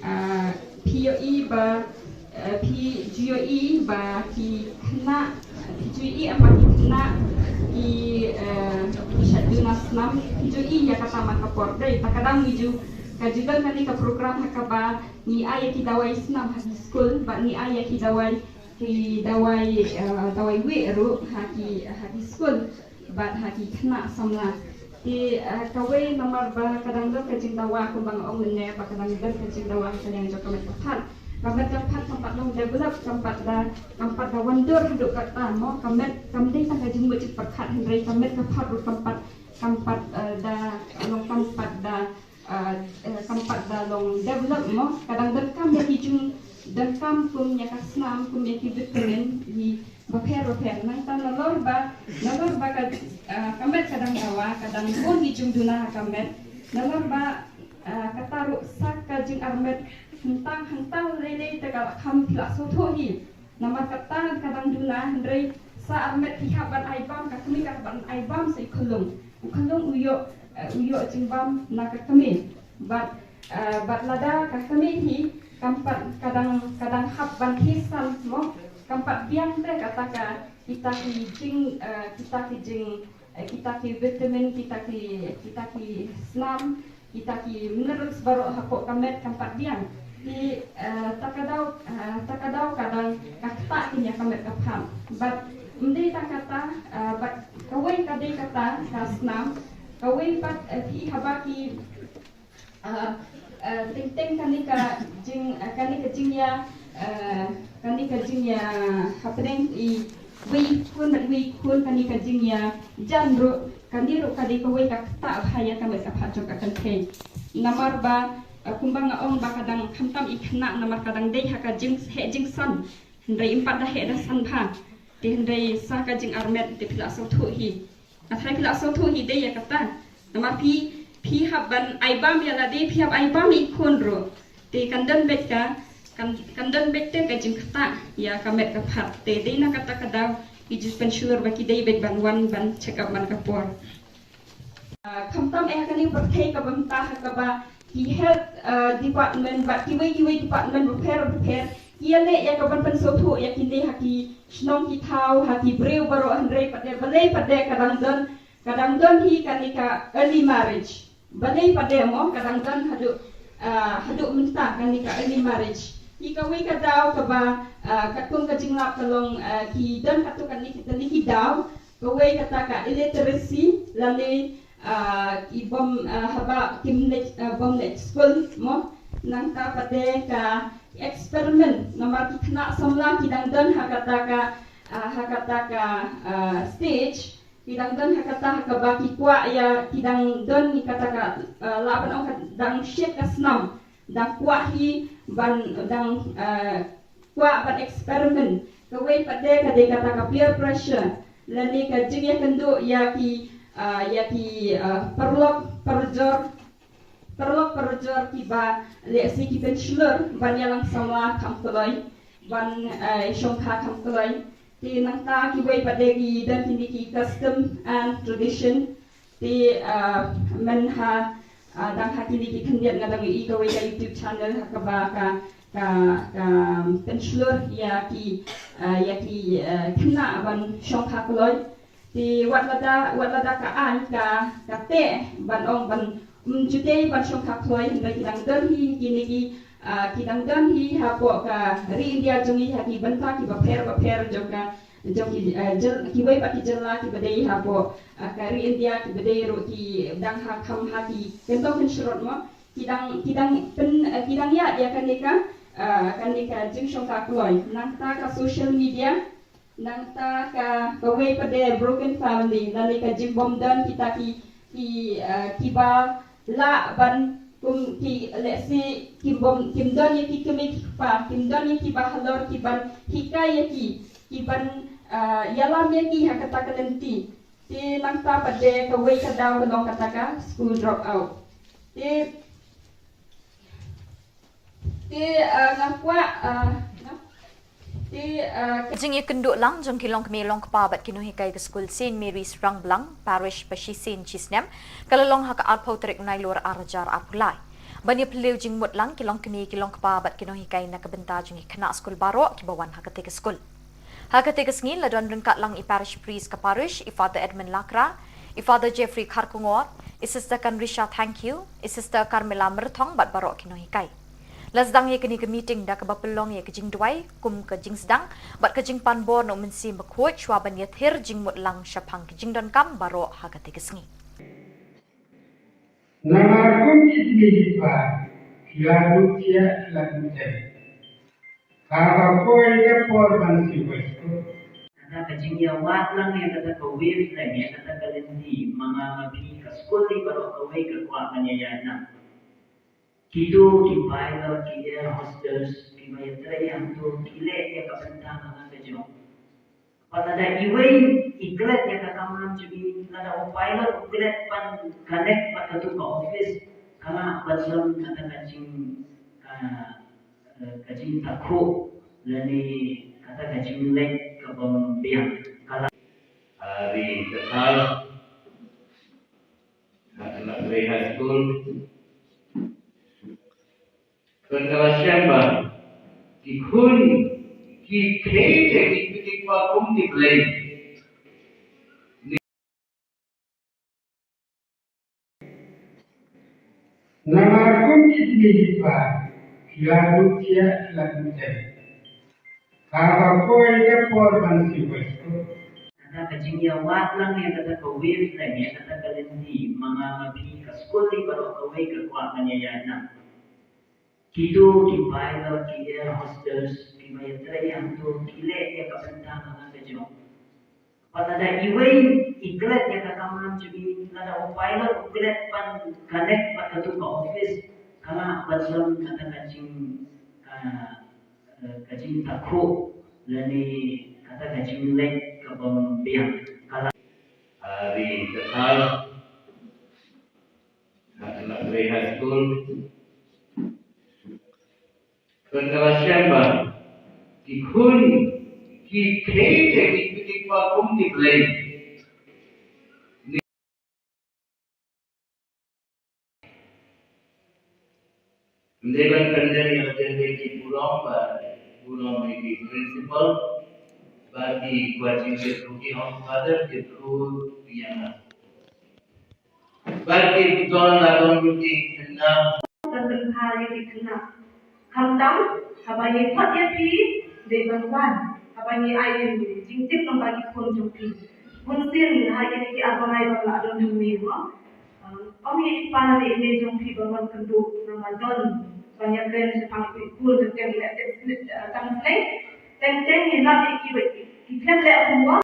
Ah, phi ïohi ba, ah, phi ju ïohi ba ki khynnah, phi ju ïohi em ba ki khynnah ki, ah, ki shait duna snam, phi ju ïohi ïa kata man ka por. Dei, ta ka dang ngi ju, ka ju don kane ka program ha kaba ngi ai ïa ki dawai snam ha ki skul, bad ngi ai ïa ki dawai, ki dawai, ah, dawai wieh ruh ha ki, ha ki skul. Bad ha ki khynnah samla. Te, eh, kawei namar ba ka dang don ka jingdawa kumba nga ong mynne ba ka dang don ka jingdawa ha ka liang jong ka met ka phad. Ka met ka phad kam pat long develop, kam pat da, kam pat da wandur haduh katta mo, ka met kam dei tang ka jingmut jingpyrkhat hynrei ka met ka phad ruh kam pat, kam pat, eh, da long kam pat da ah, eh, kam pat da long develop mo, ka dang donkam ïa ki jingdonkam kum ïa ka snam, kum ïa ki vitamin, ïa bapher bapher. Nangta nalor ba, nalor ba ka, ah, ka met ka dang dawa, ka dang bun ki jingduna ha ka met. Nalor ba, ah, kata ruh sa ka jingarmet hangtang hangtang lei lei te ka la kham phi la sngewthuh hi. Namar kata ka dang duna, hynrei sa armet phi hap ban ai bam, ka kmie ka hap ban ai bam sa i khyllung. U khyllung u ïoh, eh, u ïoh jingbam na ka kmie. Bad, eh, bad lada ka kmie hi kam pat ka dang, ka dang hap ban thisan mo, kam pat biang te kata ka, kita ki jing, eh, kita ki jing, eh, kita ki vitamin, kita ki, kita ki snam, kita ki minerals baroh hapoh ka met kam pat biang. Te, eh, ta ka daw, eh, ta ka daw ka dang ka ktah kin ïa ka met ka phad. Bad ym dei tang kata, eh, bad kawei ka dei kata ka snam, kawei pat, eh, phi haba ki, eh, eh, teng teng kane ka jing, eh, kane ka jingïa, eh, kane ka jingïa hapdeng i wei khun bad wei khun, kane ka jingïa jan ruh, kane ruh ka dei kawei ka ktah bha ïa ka met ka phad jong ka kynthei. Namar ba, eh, kumba nga ong ba ka dang khamtam i khynnah namar ka dang dei ha ka jingheh jingsan. Hynrei ym pat da heh da san bha. Te hynrei sa ka jingarmet te phi la sngewthuh hi. Nga tharai phi la sngewthuh hi dei ïa kata. Namar phi, phi hap ban ai bam ïa lade, phi hap ai bam ïa i khun ruh. Te kan don beit ka, kan, kan don beit te ka jingktah ïa ka met ka phad. Te dei na kata ka daw ki ju pynshlur ba ki dei beit ban wan ban check up man ka por. Ah, khamtam eh ha kane ka pyrthei kaba mynta ha kaba ki health, ah, department bad kiwei kiwei department bapher bapher ki ïaleh ïa ka ban pynsngewthuh ïa kine ha ki shnong ki thaw, ha ki briew baroh, hynrei pat de, balei pat de ka dang don, ka dang don hi kane ka early marriage. Balei pat de mo, ka dang don haduh, ah, haduh mynta kane ka early marriage. Hi kawei ka daw kaba, ah, katkum ka jinglap ka long, ah, ki don katto katne ki, katne ki daw, kawei kata ka illiteracy, lane, ah, ki bym, ah, haba kim leit, ah, bym leit skul mo. Nangta pat de ka experiment, namar ki khynnah samla ki dang don ha kata ka, ah, ha kata ka, ah, stage, ki dang don ha kata ha kaba ki kwah ïa, ki dang don ïa kata ka, ah, lah ban ong ka dang shit ka snam, dang kwah hi ban, dang, ah, kwah ban experiment. Kawei pat de ka dei kata ka peer pressure, lane ka jingïakynduh ïa ki, ah, ïa ki, ah, paralok parajor, paralok parajor kiba lehse ki pynshlur ban ïalang samla kham kloi, ban, ah, shongkha kham kloi. Te nangta kiwei pat de ki don kine ki custom and tradition. Te, ah, myn ha, ah, dang ha kine ki khyndiat nga dang ïohi kawei ka YouTube channel ha kaba ka, ka, ka pynshlur ïa ki, ah, ïa ki, ah, khynnah ban shongkha kloi. Te wat lada, wat lada ka aiñ ka, ka teh ban ong ban, um, ju dei ban shongkha kloi, hynrei ki dang don hi kine ki, ah, ki dang don hi hapoh ka ri India jong ngi ha ki bynta kiba pher bapher jong ka, jong ki, eh, jyl-, kiwei pat ki jylla kiba dei hapoh, eh, ka ri India kiba dei ruh ki dang ha kham ha ki kyntong kynshrut mo. Ki dang, ki dang pyn, eh, ki dang ïaid ïa kane ka, eh, kane ka jingshongkha kloi. Nangta ka social media, nangta ka, kawei pat de broken family, lane ka jingbym don kita ki, ki, eh, kiba lah ban kum ki, lehse kim bym, kim don ïa ki kmie ki kpa, kim don ïa kiba halor kiban hikai ïa ki, kiban, ah, ïalam ïa ki ha kata ka lynti. Te nangta pat de kawei ka daw ka long kata ka school drop out. Te, te, ah, nga kwah, ah, nga Te, ah, ka jingïakynduh lang jong ki longkmie longkpa bad ki nonghikai ka skul Saint Mary's Rangblang, Parish ba shisien shisnem, ka la long ha ka arphew tarik u Nailur ar hajar arphew lai. Ban ïaphylliew jingmut lang ki longkmie ki longkpa bad ki nonghikai na ka bynta jong ki khynnah skul baroh kiba wan ha katei ka skul. Ha katei ka sngi la don ryngkat lang i Parish Priest ka Parish, i Father Edmund Lakra, i Father Jeffrey Kharkongor, i Sister Kanrisha Thangkhiew, i Sister Carmela Myrthong bad baroh ki nonghikai. La sdang ïa kane ka meeting da kaba pynlong ïa ka jingduwai kum ka jingsdang bad ka jingpan bor na u Mynsiem Bakhuid shuwa ban ïathir jingmut lang shaphang ka jingdonkam baroh ha katei ka sngi. Namar kum ki kmie ki kpa ki la duh thiah ki la duh tem. Haba poi ka por ban siew skul. Kata ka jingïawad lang ïa kata ka wavelength, ïa kata ka lynti, ma nga ma phi ka skul hi baroh kawei ka kwah ban ïaïaid lang. Kito ki pilot, ki air hostess, kiba ïatrei hangto, ki leh ïa ka bynta na ka jong. Bad lada iwei i klet ïa ka kamram jong i, lada u pilot u klet ban connect bad kato ka office, ka lah ban long kata ka jing, ka, ka jingtakhuh lane kata ka jingleh ka bym biang. Ka lah. Ari ka thar. High school. Ka la shem ba ki khun ki khet ki kpa kum ki blei. Namar kum ki kmie ki kpa ki la duh thiah ki la duh tem. Haba poi ka por ban siew skul. Kata ka jingïawad lang ïa kata ka wavelength, ïa kata ka lynti, ma nga ma phi ka skul hi baroh kawei ka kwah ban ïaïaid lang. Kito ki pilot, ki air hostess, kiba ïatrei hangto, ki leh ïa ka bynta na ka jong. Bad lada iwei i klet ïa ka kamram jong i, lada u pilot u klet ban connect bad kato ka office, ka lah ban long kata ka jing, ka, ka jingtakhuh lane kata ka jingleh ka bym biang. Ka lah. Ari ka thar. High school. Ka la shem ba ki khun ki khet ki kpa kum ki blei. Ynda ban pyndem ïa la ki burom ba burom ïa ki principal ba ki kwah jingkyrkhu ki ong Father kyrkhu ïa nga. Ba ki don la don ruh ki khynnah. Ban pynbha ïa ki khynnah. Khamtam haba ngi khot ïa phi dei ban wan. Haba ngi ai jingtip lyngba ki khun jong phi. Bun sien ha kine ki ar bnai ba la don hangne mo. Ong ïa i pa ne i mei jong phi ba mon kynduh namar don ban ïakren shaphang i khun jong phi ïa tang sleng. Teng teng ngi lap ïa ki ba ki khlem leh homework.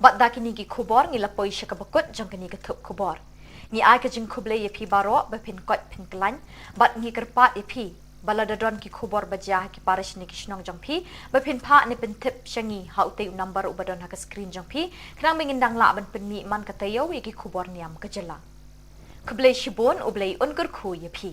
Bad da kine ki khubor ngi la poi sha kaba kut jong kane ka thup khubor. Ngi ai ka jingkhublei ïa phi baroh ba phin koit phin khlaiñ bad ngi kyrpad ïa phi ba lada don ki khubor ba jia ha ki parish ne ki shnong jong phi ba phin phah ne pyntip sha ngi ha utei u number uba don ha ka screen jong phi khnang ba ngin dang lah ban pynmih man ka taïew ïa ki khubor niam ka jylla. Khublei shibun, U Blei un kyrkhu ïa phi.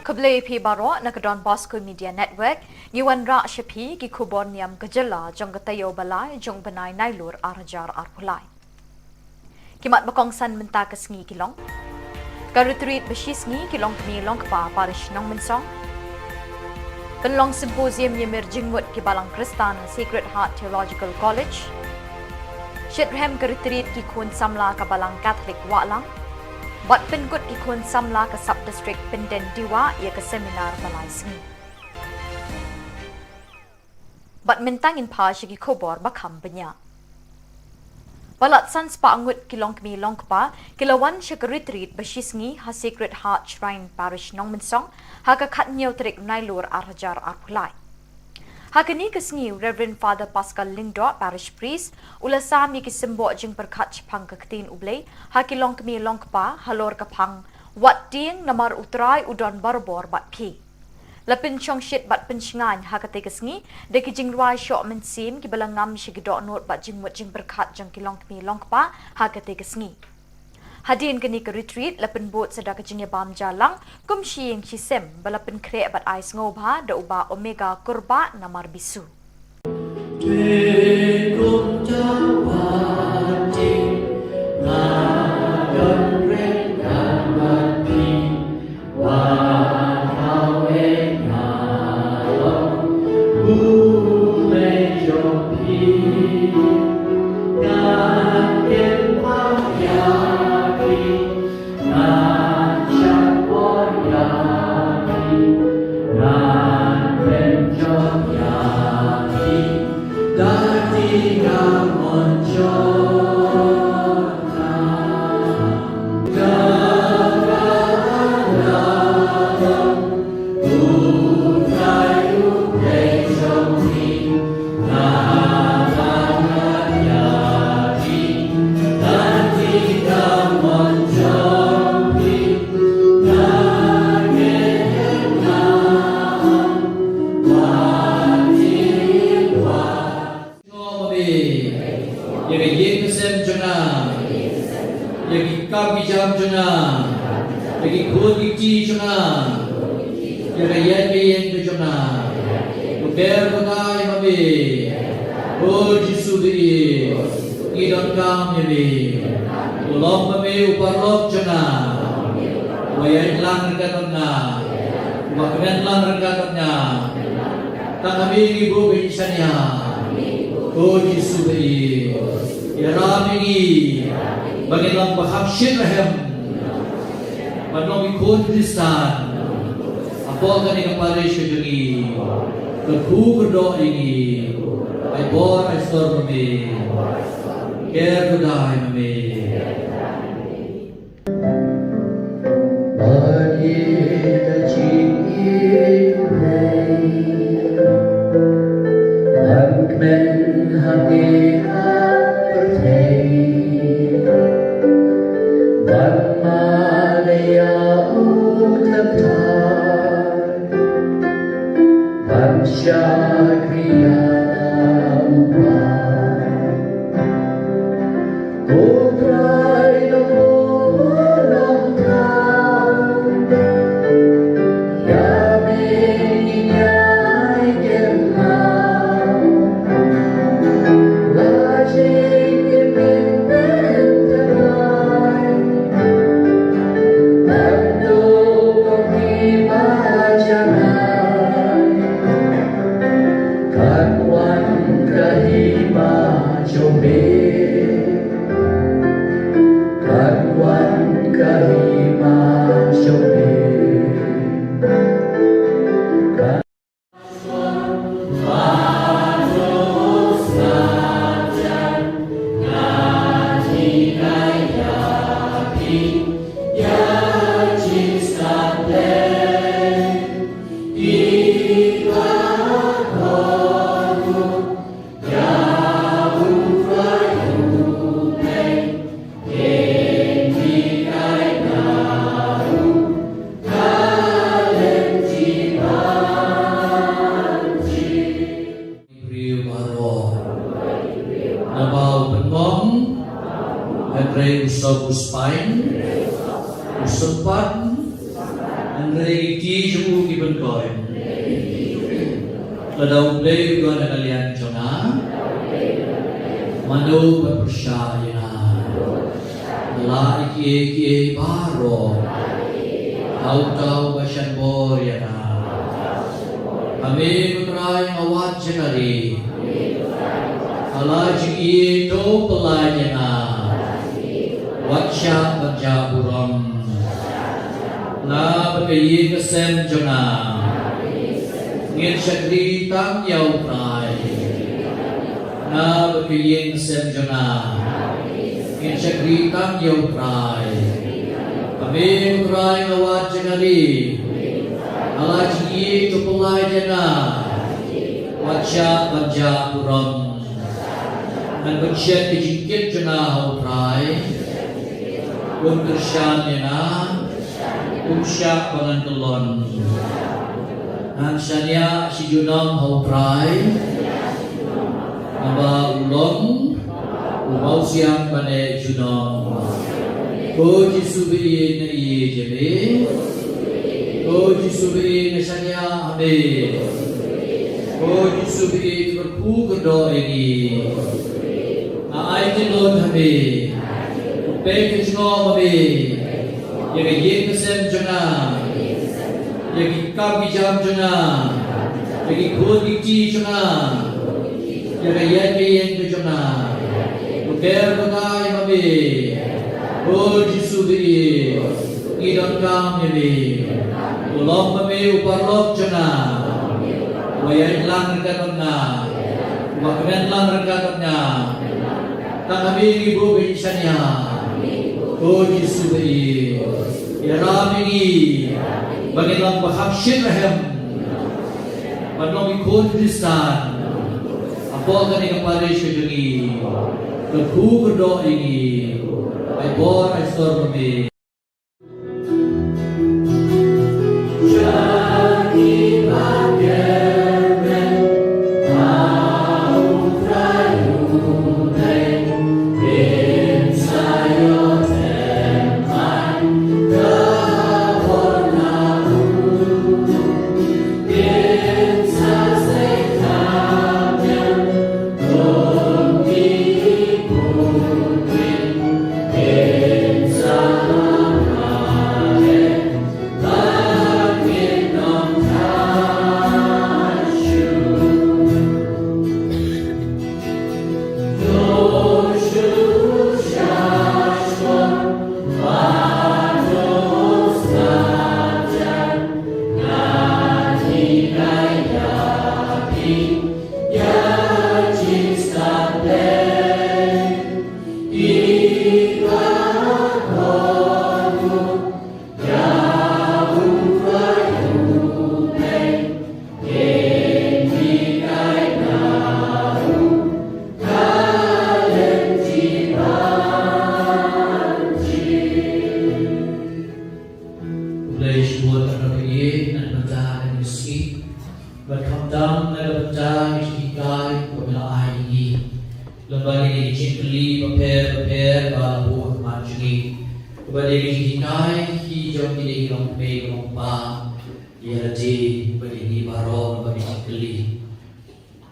Khublei ïa phi baroh na ka Don Bosco Media Network. Ngi wanrah sha phi ki khubor niam ka jylla jong ka taïew ba lai jong u bnai Nailur ar hajar arphew lai. Ki mat ba kongsan mynta ka sngi ki long: ka retreat ba shi sngi ki longkmie longkpa parish Nongmynsong. Pynlong symposium ïamir jingmut ki balang Khristan Sacred Heart Theological College. Shitrhem ka retreat ki khun samla ka balang Catholic Wahlang. Bad pynkut ki khun samla ka sub district Pyndendewa ïa ka seminar ba lai sngi. Bad mynta ngin phai sha ki khubor ba kham bniah. Palat san spah ngut ki longkmie longkpa ki la wan sha ka retreat ba shi sngi ha Sacred Heart Shrine Parish Nongmynsong ha ka khathynñiew tarik Nailur ar hajar arphew lai. Ha kane ka sngi u Reverend Father Pascal Lyngdoh, Parish Priest, u la sam ïa ki symboh jingpyrkhat shaphang ka ktien U Blei ha ki longkmie longkpa halor ka phang wat tieng namar U Trai u don barabor bad phi. La pynshongshit bad pynshngaiñ ha katei ka sngi da ki jingrwai shoh mynsiem kiba la ngam sha ki dohnud bad jingmut jingpyrkhat jong ki longkmie longkpa ha katei ka sngi. Hadien kane ka retreat la pynbud sa da ka jingïabam ja lang kum shi ïing shi sem ba la pynkhreh bad ai sngewbha da u Bah Omega Kurbah namar bisu. Ïa ka ïing ka sem jong nga, ïa ki kam ki jam jong nga, ïa ki khun ki kti jong nga, ïa ka ïaid ka ïeng ka jong nga. Ko ber ko nga ïa ma me. O Jisu ba ïeit, ngi donkam ïa me. Ko long ma me u paralok jong nga. Uba ïaid lang ryngkat bad nga. Uba kmen lang ryngkat bad nga. Kane ngi buh ïa ngi shaniah. Ko Jisu ba ïeit, ïarap ïa ngi ba ngin long ba kham shit rhem ban long ki khun Khristan hapoh kane ka parish ka jong ngi. Kyrkhu kyrdoh ïa ngi. Ai bor ai sor ma me. Ker kyrdoh ïa me. Ba ïa ka jingïeit U Blei ban kmen ha ngi ha pyrthei, ban mane ïa u kynthar, ban shakri ïa u Kpa. Ko Trai nongbuh nongthaw, ïa me ngi ïai kynmaw. La jingim ngin pynthymmai, ban duh kum kiba janai. Kan wan ka hima jong me, kan wan ka hima jong me. Kan Briew baroh. Naba u pynlong, hynrei u sop u spine, u sympat, hynrei ki kti jong u ki pynkoit. Lada U Blei u don ha ka liang jong nga, mano ban pyrshah ïa nga? Lah ïa kiei kiei baroh ha uta uba shah bor ïa nga. Ha me ko Trai nga wad jingari. Ha la jingïeit to pynlait ïa nga. Wat shah ban jah burom. Na bad ka ïing ka sem jong nga ngin shakri tang ïa U Trai. Na bad ka ïing ka sem jong nga ngin shakri tang ïa U Trai. Ha me ko Trai nga wad jingari. Ha la jingïeit to pynlait ïa nga. Wat shah ban jah burom. Ngan pynshet ka jingkit jong nga ha U Trai. Un kyrshan ïa nga. Um shah ba ngan kyllon. Ngan shaniah shi junom ha U Trai. Naba u long uba u siang ban eh junom. Ko Jisu ba ïeit, nga ïeit ïa me. Ko Jisu ba ïeit, nga shaniah ha me. Ko Jisu ba ïeit, kyrkhu kyrdoh ïa ngi. Nga ai kynnoh ha me. Peit ka jingngop ha me ïa ka ïing ka sem jong nga, ïa ki kam ki jam jong nga, ïa ki khun ki kti jong nga, ïa ka ïing ka ïing ka jong nga. Ko ker ko dei ma me. Ko Jisu ba ïeit, ngi donkam ïa me. Ko long ma me u paralok jong nga. Wat ïaid lang ryngkat bad nga. Wat kmen lang ryngkat bad nga. Tang ha me ngi buh ka jingshaniah. Ko Jisu ba ïeit, ïarap ïa ngi ba ngin long ba kham shit rhem ban long ki khun Khristan hapoh kane ka parish ka jong ngi. Kyrkhu kyrdoh ïa ngi. Ai bor ai sor ma me. Pher ba la buh ha khmat jong ngi, ba dei ka jinghikai hi jong kine ki longkmie ki longkpa, ïa lade bad ïa ngi baroh ba ngi kylli.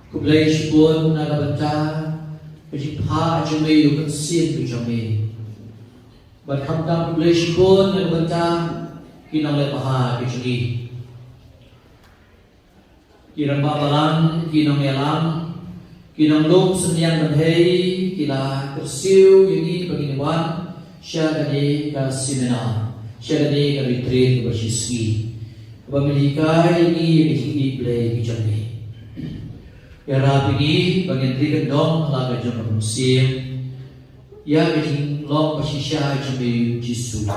Khublei shibun na ka bynta ka jingphah jong me ïa u Mynsiem ka jong me. Bad khamtam khublei shibun na ka bynta ki nongleh bha ka jong ngi. Ki rangbah balang, ki nongïalam, ki nonglum synñiang bynhei, ki la kyrsiew ïa ngi ba ngin wan sha kane ka seminar, sha kane ka retreat kaba shi sngi, kaba men hikai ïa ngi ïa ka jingïeit Blei ka jong ngi. Ïarap ïa ngi ba ngin ri kyndong ha la ka jong ka mynsiem ïa ka jinglong ba shisha jong me, Jisu.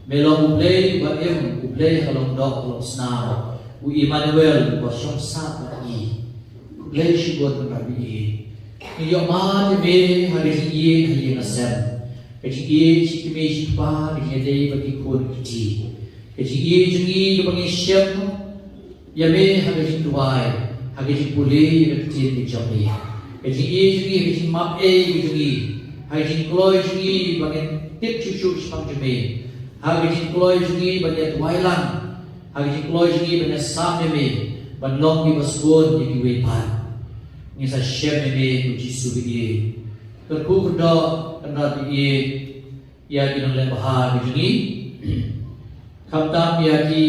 Me long U Blei uba im, U Blei ha ka long doh ka long snam, U Immanuel uba shong sah bad ngi. Khublei shibun Kynrad ba ïeit. Ngi ïohmad ïa me ha ka jingïeit ha ïing ha sem, ka jingïeit shi kmie shi kpa, ka jingïadei bad ki khun ki kti, ka jingïeit jong ngi kaba ngi shem ïa me ha ka jingduwai, ha ka jingpule ïa ka ktien ka jong me, ka jingïeit jong ngi ha ka jingmap ei ka jong ngi, ha ka jingkloi jong ngi ba ngin tip shuh shuh shaphang jong me, ha ka jingkloi jong ngi ban ïa duwai lang, ha ka jingkloi jong ngi ban ïa sam ïa me, ban long kiba sbun ïa kiwei pat. Ngi sa shem ïa me ko Jisu ba ïeit. Kyrkhu kyrdoh Kynrad ba ïeit ïa ki nongleh bha ki jong ngi, khamtam ïa ki,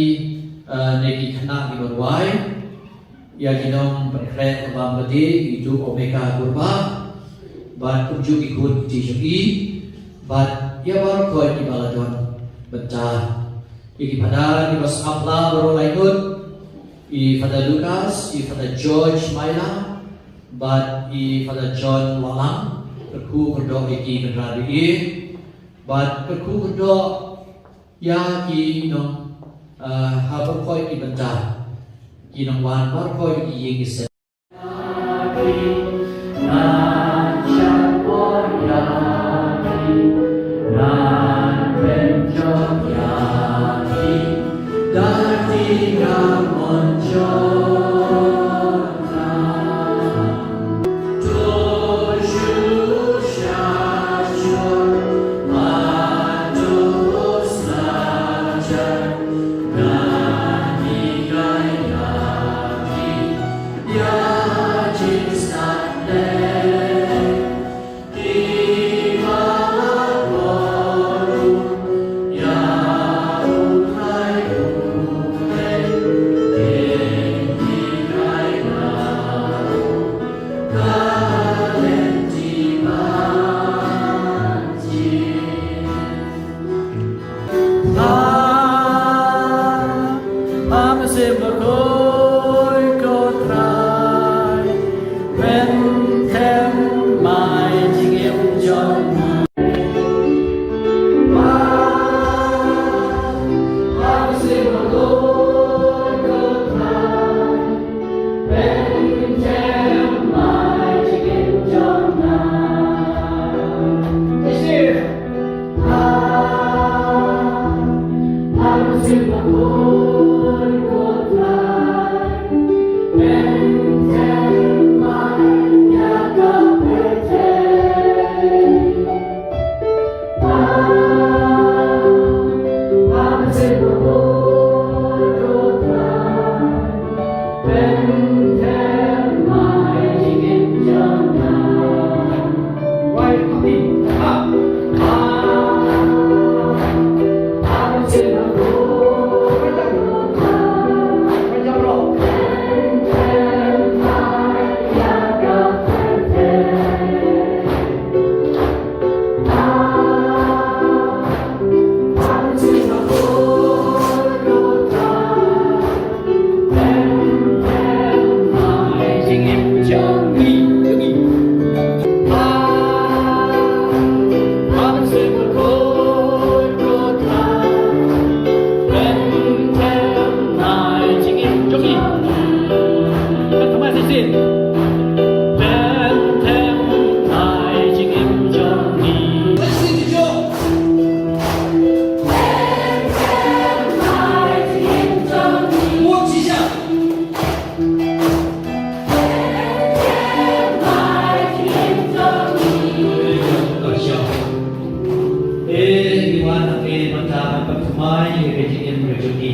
eh, ne ki khynnah kiba rwai, ïa ki nongpynkhreh kaba ym lade, i Duh Omeka Kurbah, bad kumjuh ki khun ki kti jong i, bad ïa baroh kiba la don bynta, ïa ki Father kiba sngap la baroh laingut, i Father Lucas, i Father George Maila, bad i Father John Wahlang. Kyrkhu kyrdoh ïa ki Kynrad ba ïeit. Bad kyrkhu kyrdoh ïa ki nong, eh, ha baroh ki bynta, ki nongwan baroh ki ïing ki sem. Mai ïa ka jingim ka jong ngi.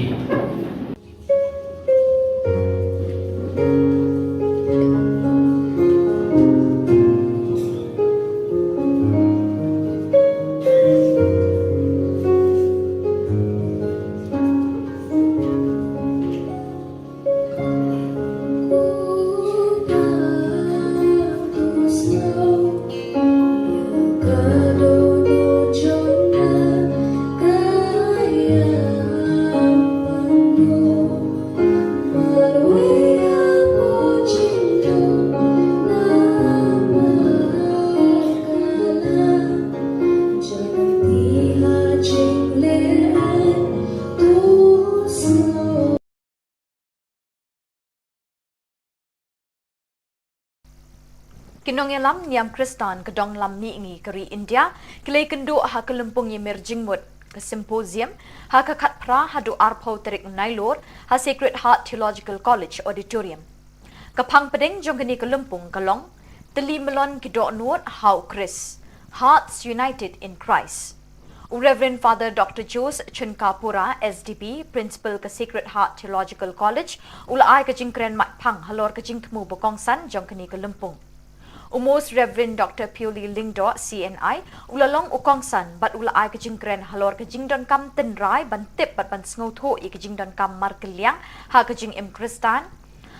Ki nongïalam niam Khristan ka dong lam mihngi ka ri India ki la ïakynduh ha ka lympung ïamir jingmut, ka symposium, ha ka khatphra haduh arphew tarik Nailur ha Sacred Heart Theological College Auditorium. Ka phang pdeng jong kane ka lympung ka long Tylli Mlon ki Dohnud ha u Khrist, Hearts United in Christ. U Reverend Father Doctor Jose Chunkapura, S D B, Principal ka Sacred Heart Theological College, u la ai ka jingkren matphang halor ka jingthmu ba kongsan jong kane ka lympung. U Most Reverend Doctor Pioli Lyngdoh, C N I, u la long u kongsan bad u la ai ka jingkren halor ka jingdonkam tynrai ban tip bad ban sngewthuh ïa ka jingdonkam markylliang ha ka jingim Khristan,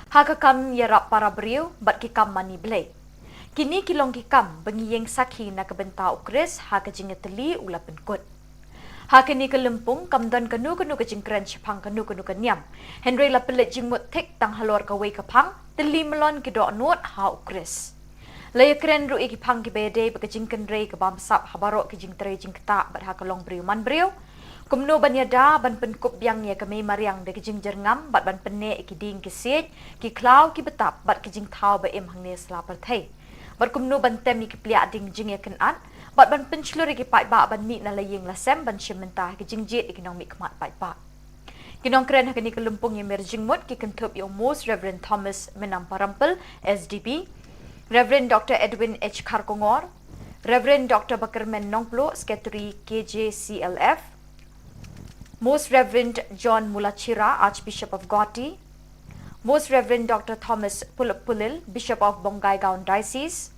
ha ka kam ïarap para briew bad ki kam mane Blei. Kine ki long ki kam ba ngi ïeng sakhi na ka bynta u Khrist ha ka jingïatylli u la pynkut. Ha kane ka lympung kam don kano kano ka jingkren shaphang kano kano ka niam, hynrei la pynleit jingmut thik tang halor kawei ka phang, Tylli Mlon ki Dohnud ha u Khrist. La ïakren ruh ïa ki phang kiba ïadei bad ka jingkynrei ka bamsap ha baroh ki jingtrei jingktah bad ha ka longbriew manbriew. Kumno ban ïada ban pynkup biang ïa ka mei mariang da ki jingjyrngam bad ban pynneh ïa ki dieng ki siej, ki khlaw ki btap bad ki jingthaw ba im hangne sla pyrthei. Bad kumno ban tem ïa ki pliah dieng jingïakynad bad ban pynshlur ïa ki paidbah ban mih na la ïing la sem ban shim bynta ha ki jingjied ïa ki nongmihkhmat paidbah. Ki nongkren ha kane ka lympung ïamir jingmut ki kynthup ïa u Most Reverend Thomas Mynam Parampil, S D B, Reverend Doctor Edwin H Kharkongor, Reverend Doctor Bakyrmen Nongpluh, Secretary K J C L F, Most Reverend John Mulachira, Archbishop of Guwahati, Most Reverend Doctor Thomas Pulip Pulil, Bishop of Bongaigaon Diocese,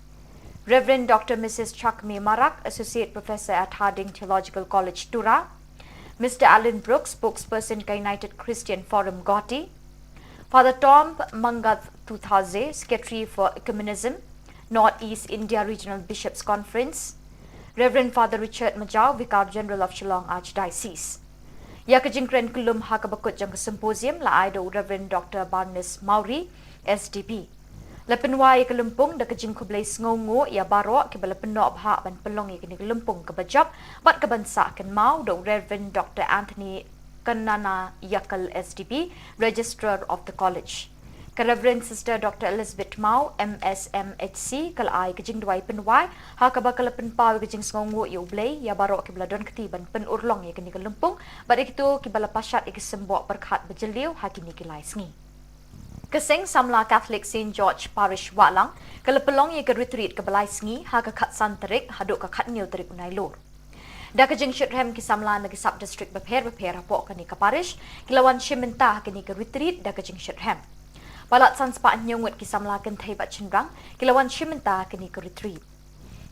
Reverend Doctor Missus Chakme Marak, Associate Professor at Harding Theological College, Tura, Mister Alan Brooks, Spokesperson ka United Christian Forum, Guwahati, Father Tom Mangath Tuthaze, Secretary for Ecumenism, North East India Regional Bishops Conference, Reverend Father Richard Majau, Vicar General of Shillong Archdiocese. Ïa ka jingkren kyllum ha kaba kut jong ka symposium la ai da u Reverend Doctor Barnes Mawrie, S D B. La pynwai ïa ka lympung da ka jingkhublei sngewnguh ïa baroh kiba la pynnoh bha ban pynlong ïa kane ka lympung kaba jop bad kaban sah kynmaw da u Reverend Doctor Anthony Kannanaiakkal, S D B, Registrar of the College. Ka Reverend Sister Doctor Elizabeth Mawrie, M S M H C, ka la ai ka jingduwai pynwai ha kaba ka la pynpaw ïa ka jingsngewnguh ïa U Blei ïa baroh kiba la don kti ban pynurlong ïa kane ka lympung bad ïa kito kiba la pashat ïa ki symboh pyrkhat ba jylliew ha kine ki lai sngi. Ka Seng Samla Catholic Saint George Parish Wahlang ka la pynlong ïa ka retreat kaba lai sngi ha ka khatsan tarik haduh ka khathynñiew tarik u Nailur. Da ka jingshitrhem ki samla na ki sub district bapher bapher hapoh kane ka parish ki la wan shim bynta ha kane ka retreat da ka jingshitrhem. Palat san spah hynñiew ngut ki samla kynthei bad shynrang ki la wan shim bynta ha kane ka retreat.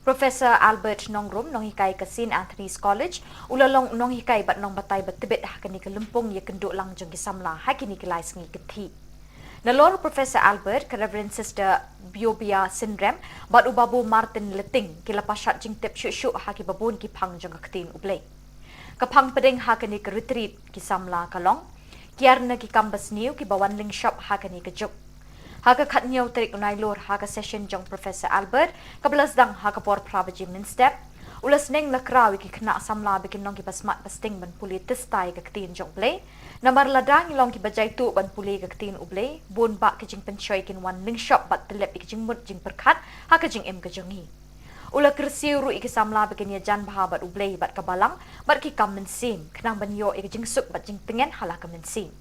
Professor Albert Nongrum, nonghikai ka Saint Anthony's College, u la long nonghikai bad nongbatai ba tbit ha kane ka lympung ïakynduh lang jong ki samla ha kine ki lai sngi kynthih. Nalor Professor Albert, ka Reverend Sister Biobia Synrem bad u Babu Martin Lytting ki la pashat jingtip shuh shuh ha kiba bun ki phang jong ka ktien U Blei. Ka phang pdeng ha kane ka retreat ki samla ka long kiar na ki kam basniew kiba wan lyngshop ha kane ka juk. Ha ka khathynñiew tarik u Nailur, ha ka session jong Professor Albert kaba la sdang ha ka por phra baje mynstep, u la sneng la kraw ïa ki khynnah samla ba kin long kiba smat ba sting ban pule tista ïa ka ktien jong U Blei. Namar lada ngi long kiba jaituh ban pule ïa ka ktien U Blei, bun bah ki jingpynshoi kin wan lyngshop bad tyllep ïa ki jingmut jingpyrkhat ha ka jingim ka jong ngi. U la kyrsiew ruh ïa ki samla ba kin ïajan bha bad U Blei bad ka Balang bad ki kam mynsiem, khnang ban ïoh ïa ka jingsuk bad jingtngen ha la ka mynsiem.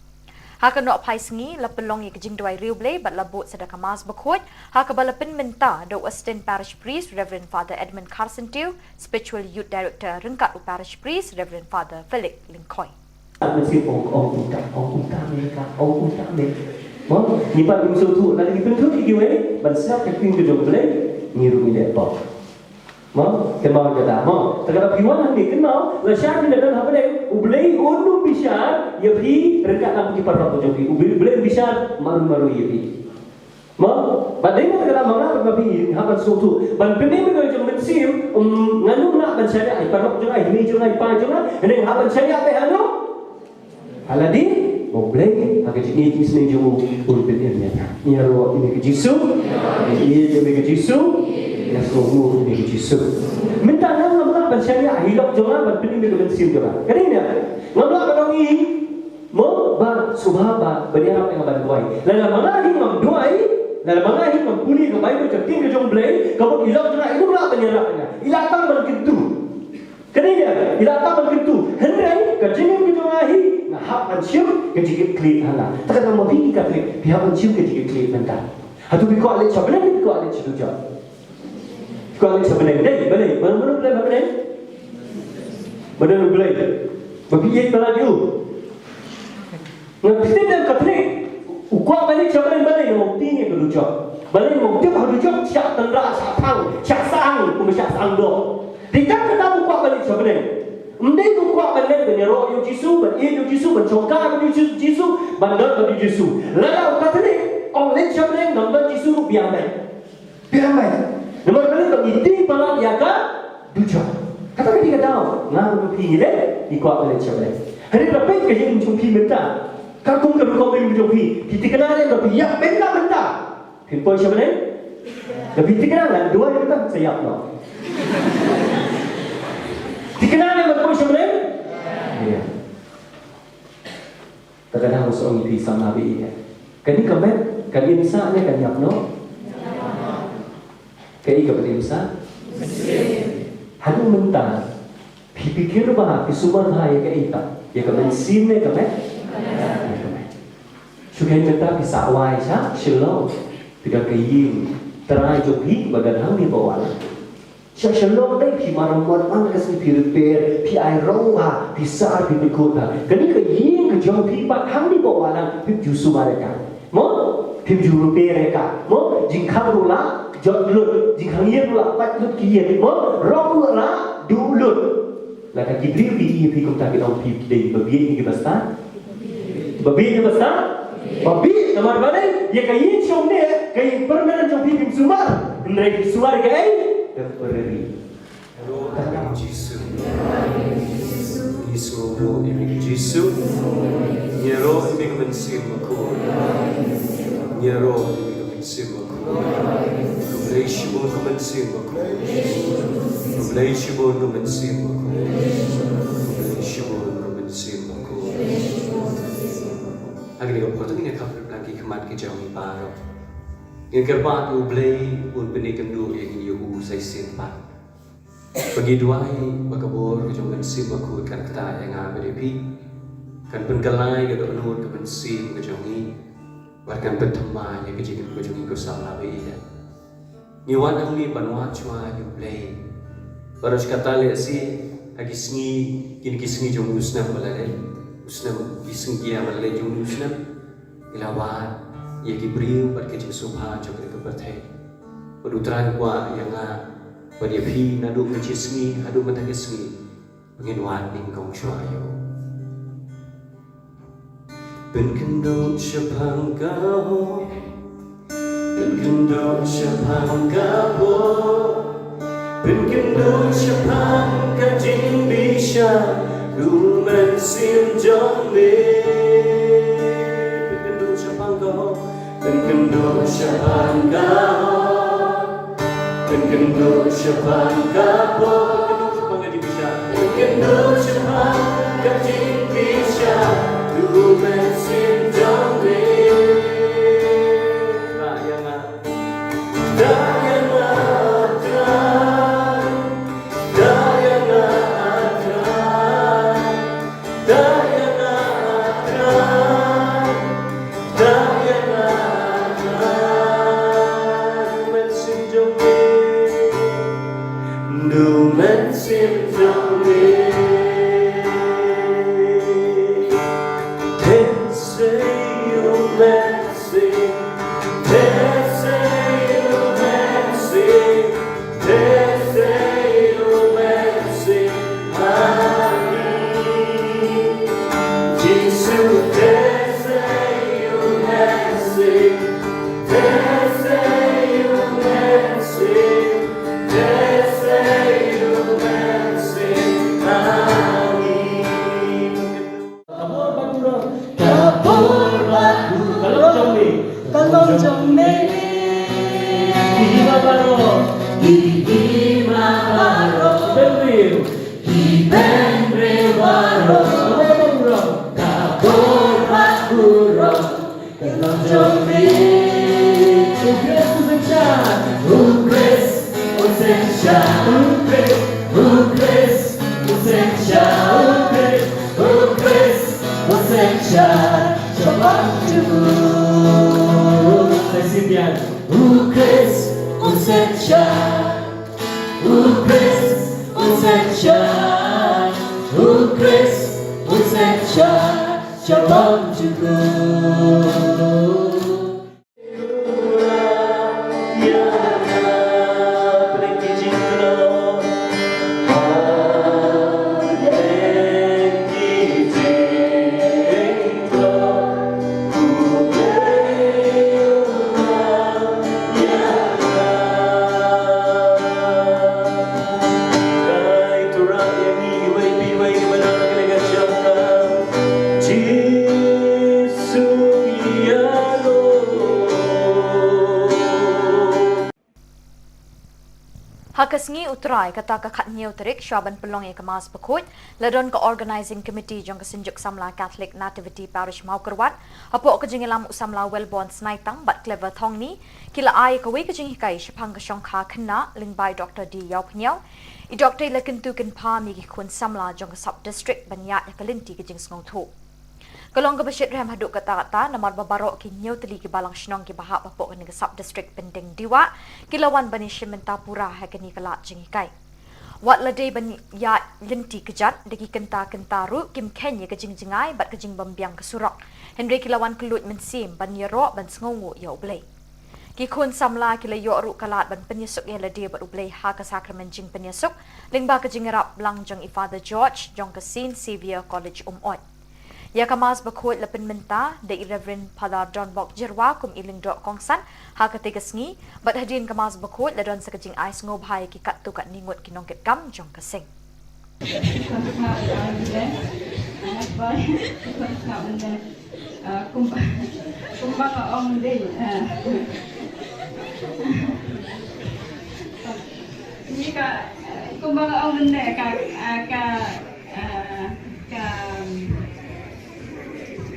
Ha ka nohphai sngi la pynlong ïa ka jingduwai riewblei bad la bud sa da ka Mass bakhuid, ha kaba la pynmynta da u Assistant Parish Priest Reverend Father Edmund Kharsyntiew, Spiritual Youth Director ryngkat u Parish Priest Reverend Father Felix Lyngkhoi. Mynsiem ong, ong kumta, ong kumta me ka, ong kumta me. Mo, ngi pat ngim sngewthuh, lada ngi pynthut ïa kiwei ban sngap ka ktien ka jong U Blei, ngi ruh ngi leh pop. Mo, kynmaw kata, mo. Te kata phi wan hangne, kynmaw, lashai phi la don ha bneng, U Blei un ym bishar ïa phi ryngkat lang ki paralok jong phi. U Blei, U Blei un bishar marwei marwei ïa phi. Mo, bad dei na kata ma nga bad ma phi hap ban sngewthuh. Ban pynim ïa ka jong mynsiem, um, ngan ym lah ban shaniah ïa i paralok jong nga, i mei jong nga, i pa jong nga, hynrei hap ban shaniah beit hano? Ha lade, ba U Blei, ha ka jingïeit jong u, un pynim ïa nga. Ïaroh ïa me ko Jisu, ïeit ïa me ko Jisu, ïa sngewbha ïa me ko Jisu. Mynta nga ngam lah ban shaniah ïa i lok jong nga ban pynim ïa ka mynsiem jong nga. Kane ne, ngam lah ban ong i, mo, ba sngewbha ba, ban ïarap ïa nga ban duwai. Lada ma nga hi ngam duwai, lada ma nga hi ngam pule ka Baibl, ka ktien ka jong U Blei, ka mut i lok jong nga i ym lah ban ïarap ïa nga. I lah tang ban kyntu. Kane ïa, i lah tang ban kyntu. Hynrei, ka jingim ka jong nga hi, nga hap ban shim ka jingkitkhlieh ha nga. Te kata ma phi ki Katholik, phi hap ban shim ka jingkitkhlieh mynta. Hato phi kwah leit sha bneng, phi kwah leit sha dujok? Phi kwah leit sha bneng. Dei, balei, balei, balei, balei, balei? Balei, balei? Ba phi ïeit palat ïa u. Nga phi tip, dei Katholik u kwah ban leit sha bneng, balei? Namar u tieng ïa ka dujok. Balei? Namar u tip ha dujok shah tynrah, shah thang, shah sahang, kumba shah sahang doh. Dei tang kata u kwah ban leit sha bneng. Ym dei u kwah ban leit ban ïaroh ïa u Jisu, ban ïeit ïa u Jisu, ban shongkha ïa u Jisu, ban don bad u Jisu. Lada u Katholik ong leit sha bneng, ngam don Jisu ruh biang beit. Biang beit. Namar balei? Ba ngi tieng palat ïa ka dujok. Kata ka dei ka daw. Nga bad phi ngi leh, ngi kwah ban leit sha bneng. Hynrei lada peit ka jingim jong phi mynta, katkum ka rukom jong phi, phi thikna ne ba phi ïap mynta mynta, phin poi sha bneng? Lada phi thikna, ngan duwai mynta sa ïap noh. Thikna ne ban poi sha bneng? Ïa. Te ka dang shu ong ïa phi samla baieit. Kane ka met kan ïeng sah ne kan ïap noh? Kaei kaba ïeng sah? Haduh mynta phi pyrkhat bha, phi sumar bha ïa kaei pat? Ïa ka mynsiem ne ka met? Ïa ka met. Shu kein mynta phi sah wai sha Shillong, phi don ka ïing trai jong phi ba don hangne bad wat la Sha Shillong te phi maramot man ka sngi, phi repair, phi ai rong bha, phi sah, phi pynkut bha. Kane ka ïing ka jong phi pat hangne bad wat la phim ju sumar ïa ka. Mo? Phim ju repair ïa ka. Mo? Jingkhang ruh la jot lut, jingkhang ïing ruh la pat lut ki ïing. Mo? Rong ruh la duh lut. Lada ki briew ki ïa phi kumta ki ong phi dei ba bieit ne ki ba stad? Ba bieit ne ba stad? Ba bieit, namar balei? Ïa ka ïing shong ne, ka ïing permanent jong phi phim sumar. Hynrei phi sumar ïa kaei? Temporary. Jisu. Ngi sngewbha ïa me Jisu. Ngi ïaroh ïa me ka mynsiem bakhuid. Ngi ïaroh ïa me ka mynsiem bakhuid. Khublei shibun ka mynsiem bakhuid. Khublei shibun ka mynsiem bakhuid. Khublei shibun ka mynsiem bakhuid. Ha kane ka por to ngin ïa kap ryngkat ki khmat ki jong ngi baroh. Ngin kyrpad ïa U Blei un pyni kynduh ïa ngi ïa u sa shisien pat. Ba ngi duwai ba ka bor ka jong ka mynsiem bakhuid kan ktah ïa nga bad ïa phi. Kan pynkylla ïa ka dohnud ka mynsiem ka jong ngi. Bad kan pynthikna ïa ka jingim ka jong ngi ko samla baieit. Ngi wan hangne ban wad shuwa ïa U Blei. Bad ruh kata lehse ha ki sngi, kine ki sngi jong u snem ba la leit, u snem, ki sngi ki ïa ba la leit jong u snem. Ngi la wad ïa ki briew bad ka jingsngewbha jong ka pyrthei. Bad U Trai u kwah ïa nga bad ïa phi naduh mynta ka sngi haduh mynta ka sngi, ngin wad nyngkong shuwa ïa u. Pynkynduh shaphang ka hok, pynkynduh shaphang ka hok, pynkynduh shaphang ka jingbishar u Mynsiem jong me. Pynkynduh shaphang ka hok, pynkynduh shaphang ka hok, pynkynduh shaphang ka hok, pynkynduh shaphang ka jingbishar, pynkynduh shaphang ka jingbishar u Mynsiem jong me. Ïa nga. Da ïa nga Trai, da ïa nga Trai, da ïa nga Trai, Ka bor ba burom, ka long jong me, ka long jong me. Ki hima baroh, ki hima baroh, ki bynriew, ki bynriew baroh. Ka bor ba burom, ka bor ba burom, ka long jong me. U Khrist u seng shai, u Khrist u seng shai, u Khrist, u Khrist u seng shai, u Khrist, u Khrist u seng shai, sha bynta jong u. Sa shisien. U Khrist u seng shai, u Khrist u seng shai, u Khrist u seng shai, sha bynta jong u. Ha ka sngi U Trai, kata ka khathynñiew tarik, shuwa ban pynlong ïa ka Mass Bakhuid, la don ka Organising Committee jong ka Synjuk Samla Catholic Nativity Parish Mawkyrwat, hapoh ka jingïalam u Samla Wellborn Snaitang bad Clever Thongni, ki la ai ïa kawei ka jinghikai shaphang ka shongkha khynnah lyngba i Doktor D Ïawphniaw. I Doktor i la kyntu kynpham ïa ki khun samla jong ka Sub District ban ïaid ïa ka lynti ka jingsngewthuh. Ka long kaba shitrhem haduh katta katta namar ba baroh ki hynñiew tylli ki balang shnong kiba hap hapoh kane ka Sub District Pyndengbah ki la wan ban ïashim bynta pura ha kane ka lad jinghikai. Wat la dei ban ïaid lynti kjat da ki kynta kynta ruh kim kheiñ ïa ka jingjngai bad ka jingbymbiang ka surok. Hynrei ki la wan kylluid mynsiem ban ïaroh ban sngewnguh ïa U Blei. Ki khun samla ki la ïoh ruh ka lad ban pynïasuk ïa lade bad U Blei ha ka sakramen jingpynïasuk lyngba ka jingïarap lang jong i Father George jong ka Saint Xavier College Umot. Ïa ka Mass Bakhuid la pynmynta da i Reverend Father Donbok Jyrwa kum i lyngdoh kongsan ha katei ka sngi, bad hadien ka Mass Bakhuid la don sa ka jingai sngewbha ïa ki katto katne ngut ki nongkitkam jong ka seng. Kumba, kumba nga ong dei, ah. Ni ka, kumba nga ong mynne ka, ah, ka, ah, ka,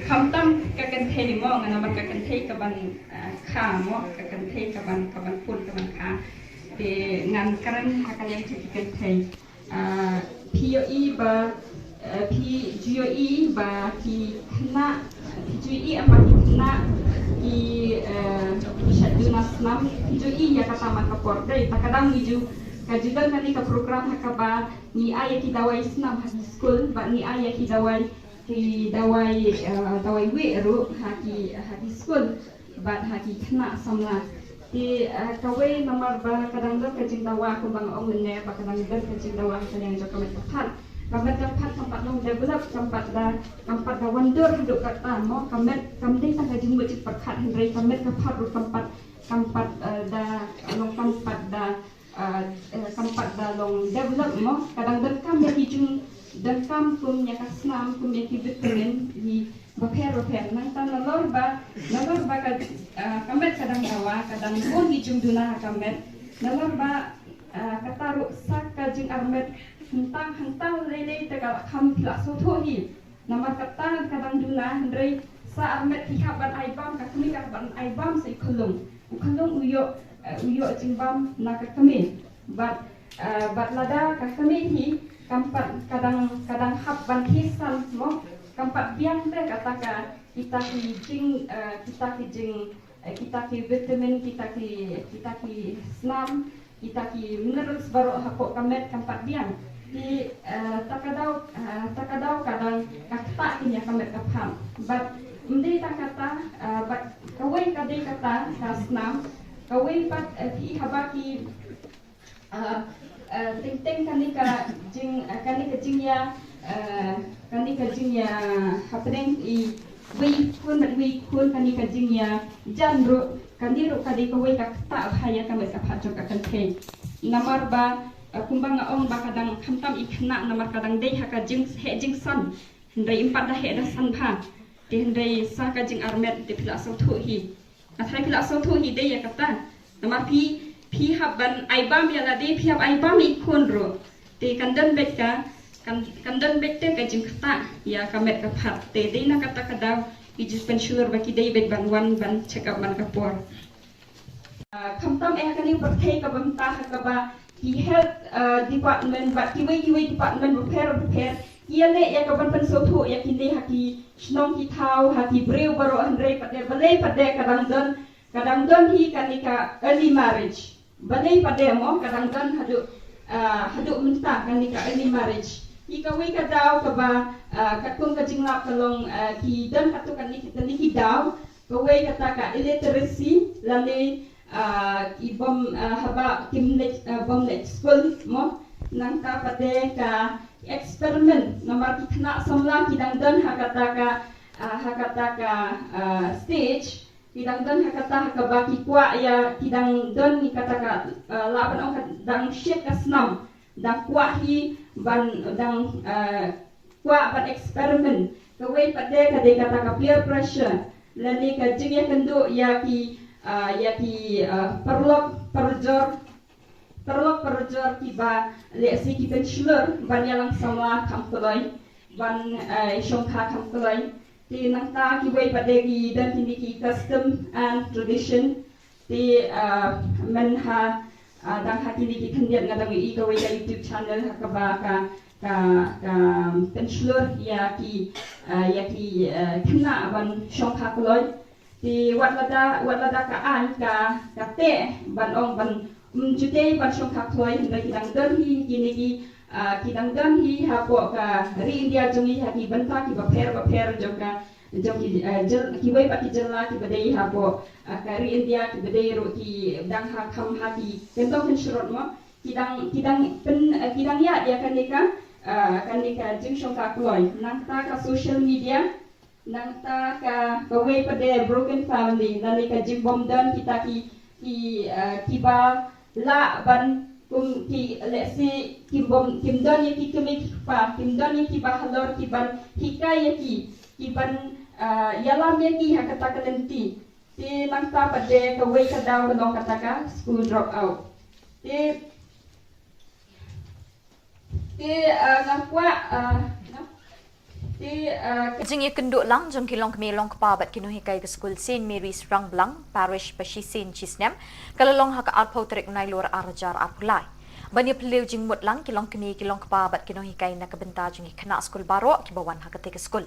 khamtam ka kynthei mo, nga namar ka kynthei kaban, ah, kha mo, ka kynthei kaban, kaban pun kaban kha. Te ngan kren ha ka liang jong ki kynthei. Ah, phi ïohi ba, eh, phi ju ïohi ba ki khynnah, phi ju ïohi em ba ki khynnah ki, eh, ki shait duna snam, phi ju ïohi ïa kata man ka por. Dei ta ka dang ngi ju, ka ju don kane ka program ha kaba ngi ai ïa ki dawai snam ha ki skul, bad ngi ai ïa ki dawai, ki dawai, eh, dawai wieh ruh ha ki, ha ki skul. Bad ha ki khynnah samla. Te, eh, kawei namar ba ka dang don ka jingdawa kumba nga ong mynne ba ka dang don ka jingdawa ha ka liang jong ka met ka phad. Ka met ka phad kam pat long develop, kam pat da, kam pat da wandur haduh katta mo, ka met kam dei tang ka jingmut jingpyrkhat hynrei ka met ka phad ruh kam pat, kam pat, eh, da long kam pat da, eh, eh, kam pat da long develop mo, ka dang donkam ïa ki jingdonkam kum ïa ka snam, kum ïa ki vitamin, ïa bapher bapher. Nangta nalor ba, nalor ba ka, ah, ka met ka dang dawa, ka dang bun ki jingduna ha ka met. Nalor ba, ah, kata ruh sa ka jingarmet hangtang hangtang lei lei te ka la kham phi la sngewthuh hi. Namar kata ka dang duna hynrei sa armet ki hap ban ai bam, ka kmie ka hap ban ai bam sa i khyllung. U khyllung u ïoh, eh, u ïoh jingbam na ka kmie. Bad, eh, bad lada ka kmie hi kam pat ka dang, ka dang hap ban khie san mo, kam pat biang te kata ka, kita ki jing, eh, kita ki jing, eh, kita ki vitamin, kita ki, kita ki snam, kita ki minerals baroh hapoh ka met kam pat biang. Te, eh, ta ka daw, eh, ta ka daw ka dang ka ktah ïa ka met ka phad. Bad ym dei tang kata, eh, bad kawei ka dei kata ka snam, kawei pat, eh, phi haba ki, eh, eh, teng teng kane ka jing, eh, kane ka jingïa, eh, kane ka jingïa hapdeng i wei khun bad wei khun, kane ka jingïa jan ruh, kane ruh ka dei kawei ka ktah bha ïa ka met ka phad jong ka kynthei. Namar ba, eh, kumba nga ong ba ka dang khamtam i khynnah namar ka dang dei ha ka jingheh jingsan. Hynrei ym pat da heh da san bha. Te hynrei sa ka jingarmet te phi la sngewthuh hi. Nga tharai phi la sngewthuh hi dei ïa kata. Namar phi, phi hap ban ai bam ïa lade, phi hap ai bam ïa i khun ruh. Te kan don beit ka, kan, kan don beit te ka jingktah ïa ka met ka phad. Te dei na kata ka daw ki jingpynshlur ba ki dei beit ban wan ban check up man ka por. Ah, khamtam eh kane u pyrthei kaba mynta ha kaba ki health, ah, department bad kiwei kiwei department bapher bapher ki ïaleh ïa kaban pynsngewthuh ïa kine ha ki shnong ki thaw, ha ki briew baroh, hynrei pat de balei pat de ka dang don, ka dang don hi kane ka early marriage. Balei pat de mo ka dang don haduh, ah, haduh mynta kane ka early marriage. Hi kawei ka daw kaba, ah, katkum ka jinglap ka long, ah, ki don katto katne ki, katne ki daw. Kawei kata ka illiteracy lane, ah, ki bym, ah, haba kim leit, ah, bym leit skul mo. Nangta pat de ka experiment namar ki khynnah samla ki dang don ha kata ka, ah, ha kata ka, ah, stage, ki dang don ha kata ha kaba ki kwah ïa, ki dang don ïa kata ka, ah, lah ban ong ka dang shit ka snam. Dang kwah hi ban, dang, eh, kwah ban experiment. Kawei pat de ka dei kata ka peer pressure. Lane ka jingïakynduh ïa ki, eh, ïa ki, eh, paralok parajor, paralok parajor kiba lehse ki pynshlur ban ïalang samla kham kloi, ban, eh, shongkha kham kloi. Te nangta kiwei pat de ki don kine ki custom and tradition. Te, ah, mynha, ah, dang ha kine ki khyndiat nga dang ïohi kawei ka YouTube channel ha kaba ka, ka, ka pynshlur ïa ki, ah, ïa ki, ah, khynnah ban shongkha kloi. Te wat lada, wat lada ka aiñ ka, ka teh ban ong ban, ym ju dei ban shongkha kloi, hynrei ki dang don hi kine ki, ah, ki dang don hi hapoh ka ri India jong ngi ha ki bynta kiba pher bapher jong ka jong ki, eh, jyl-, kiwei pat ki jylla kiba dei hapoh, eh, ka ri India kiba dei ruh ki dang ha kham ha ki kyndong kynshrut mo. Ki dang, ki dang pyn, eh, ki dang ïaid ïa kane ka, eh, kane ka jingshongkha kloi. Nangta ka social media, nangta ka, kawei pat de broken family, lane ka jingbym don kita ki, ki, eh, kiba lah ban kum ki, lehse kim bym, kim don ïa ki kmie ki kpa, kim don ïa kiba halor kiban hikai ïa ki, kiban, ah, ïalam ïa ki ha kata ka lynti. Te nangta pat de kawei ka daw ka long kata ka school drop out. Te, te, ah, nga kwah, ah, nga Te, uh, ka jingïakynduh lang jong ki longkmie longkpa bad ki nonghikai ka skul Saint Mary's Rangblang, Parish Bashisien Chisnem, ka la long ha ka arphew tarik u Nailur ar hajar arphew lai. Ban ïaphylliew jingmut lang ki longkmie ki longkpa bad ki nonghikai na ka bynta jong ki khynnah skul baroh kiba wan ha katei ka skul.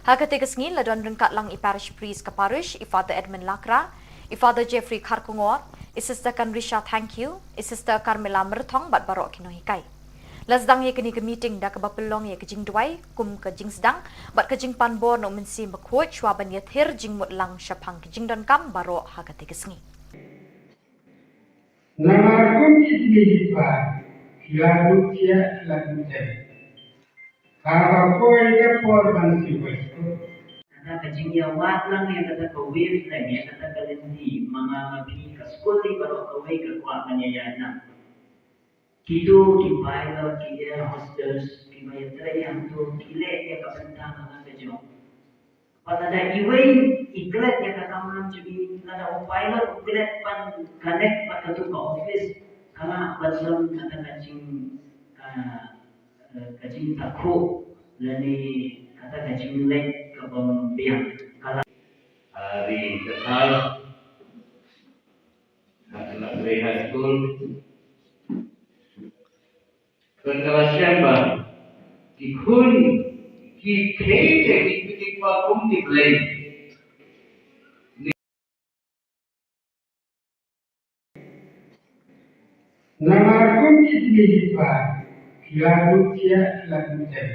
Ha katei ka sngi la don ryngkat lang i Parish Priest ka Parish, i Father Edmund Lakra, i Father Jeffrey Kharkongor, i Sister Kanrisha Thangkhiew, i Sister Carmela Myrthong bad baroh ki nonghikai. La sdang ïa kane ka meeting da kaba pynlong ïa ka jingduwai kum ka jingsdang bad ka jingpan bor na u Mynsiem Bakhuid shuwa ban ïathir jingmut lang shaphang ka jingdonkam baroh ha katei ka sngi. Namar kum ki kmie ki kpa ki la duh thiah ki la duh tem. Haba poi ka por ban siew bai skul. Kata ka jingïawad lang ïa kata ka wavelength, ïa kata ka lynti ma nga ma phi ka skul, dei baroh kawei ka kwah ban ïaïaid lang. Kito ki pilot, ki air hostess, kiba ïatrei hangto, ki leh ïa ka bynta ka jong. Bad lada iwei i klet ïa ka kamram jong i, lada u pilot u klet ban connect bad kato ka office, ka lah ban don kata ka jing, ka, eh, ka jingtakhuh lane kata ka jingleh kabym biang. Ka lah. Ah, ri ka thar. Ka lah ri high school. Ka la shem ba ki khun ki khie ki, ki, ki kwah kum ki Blei. Namar kum ki kmie ki kpa Ïa duh thiah la duh dei.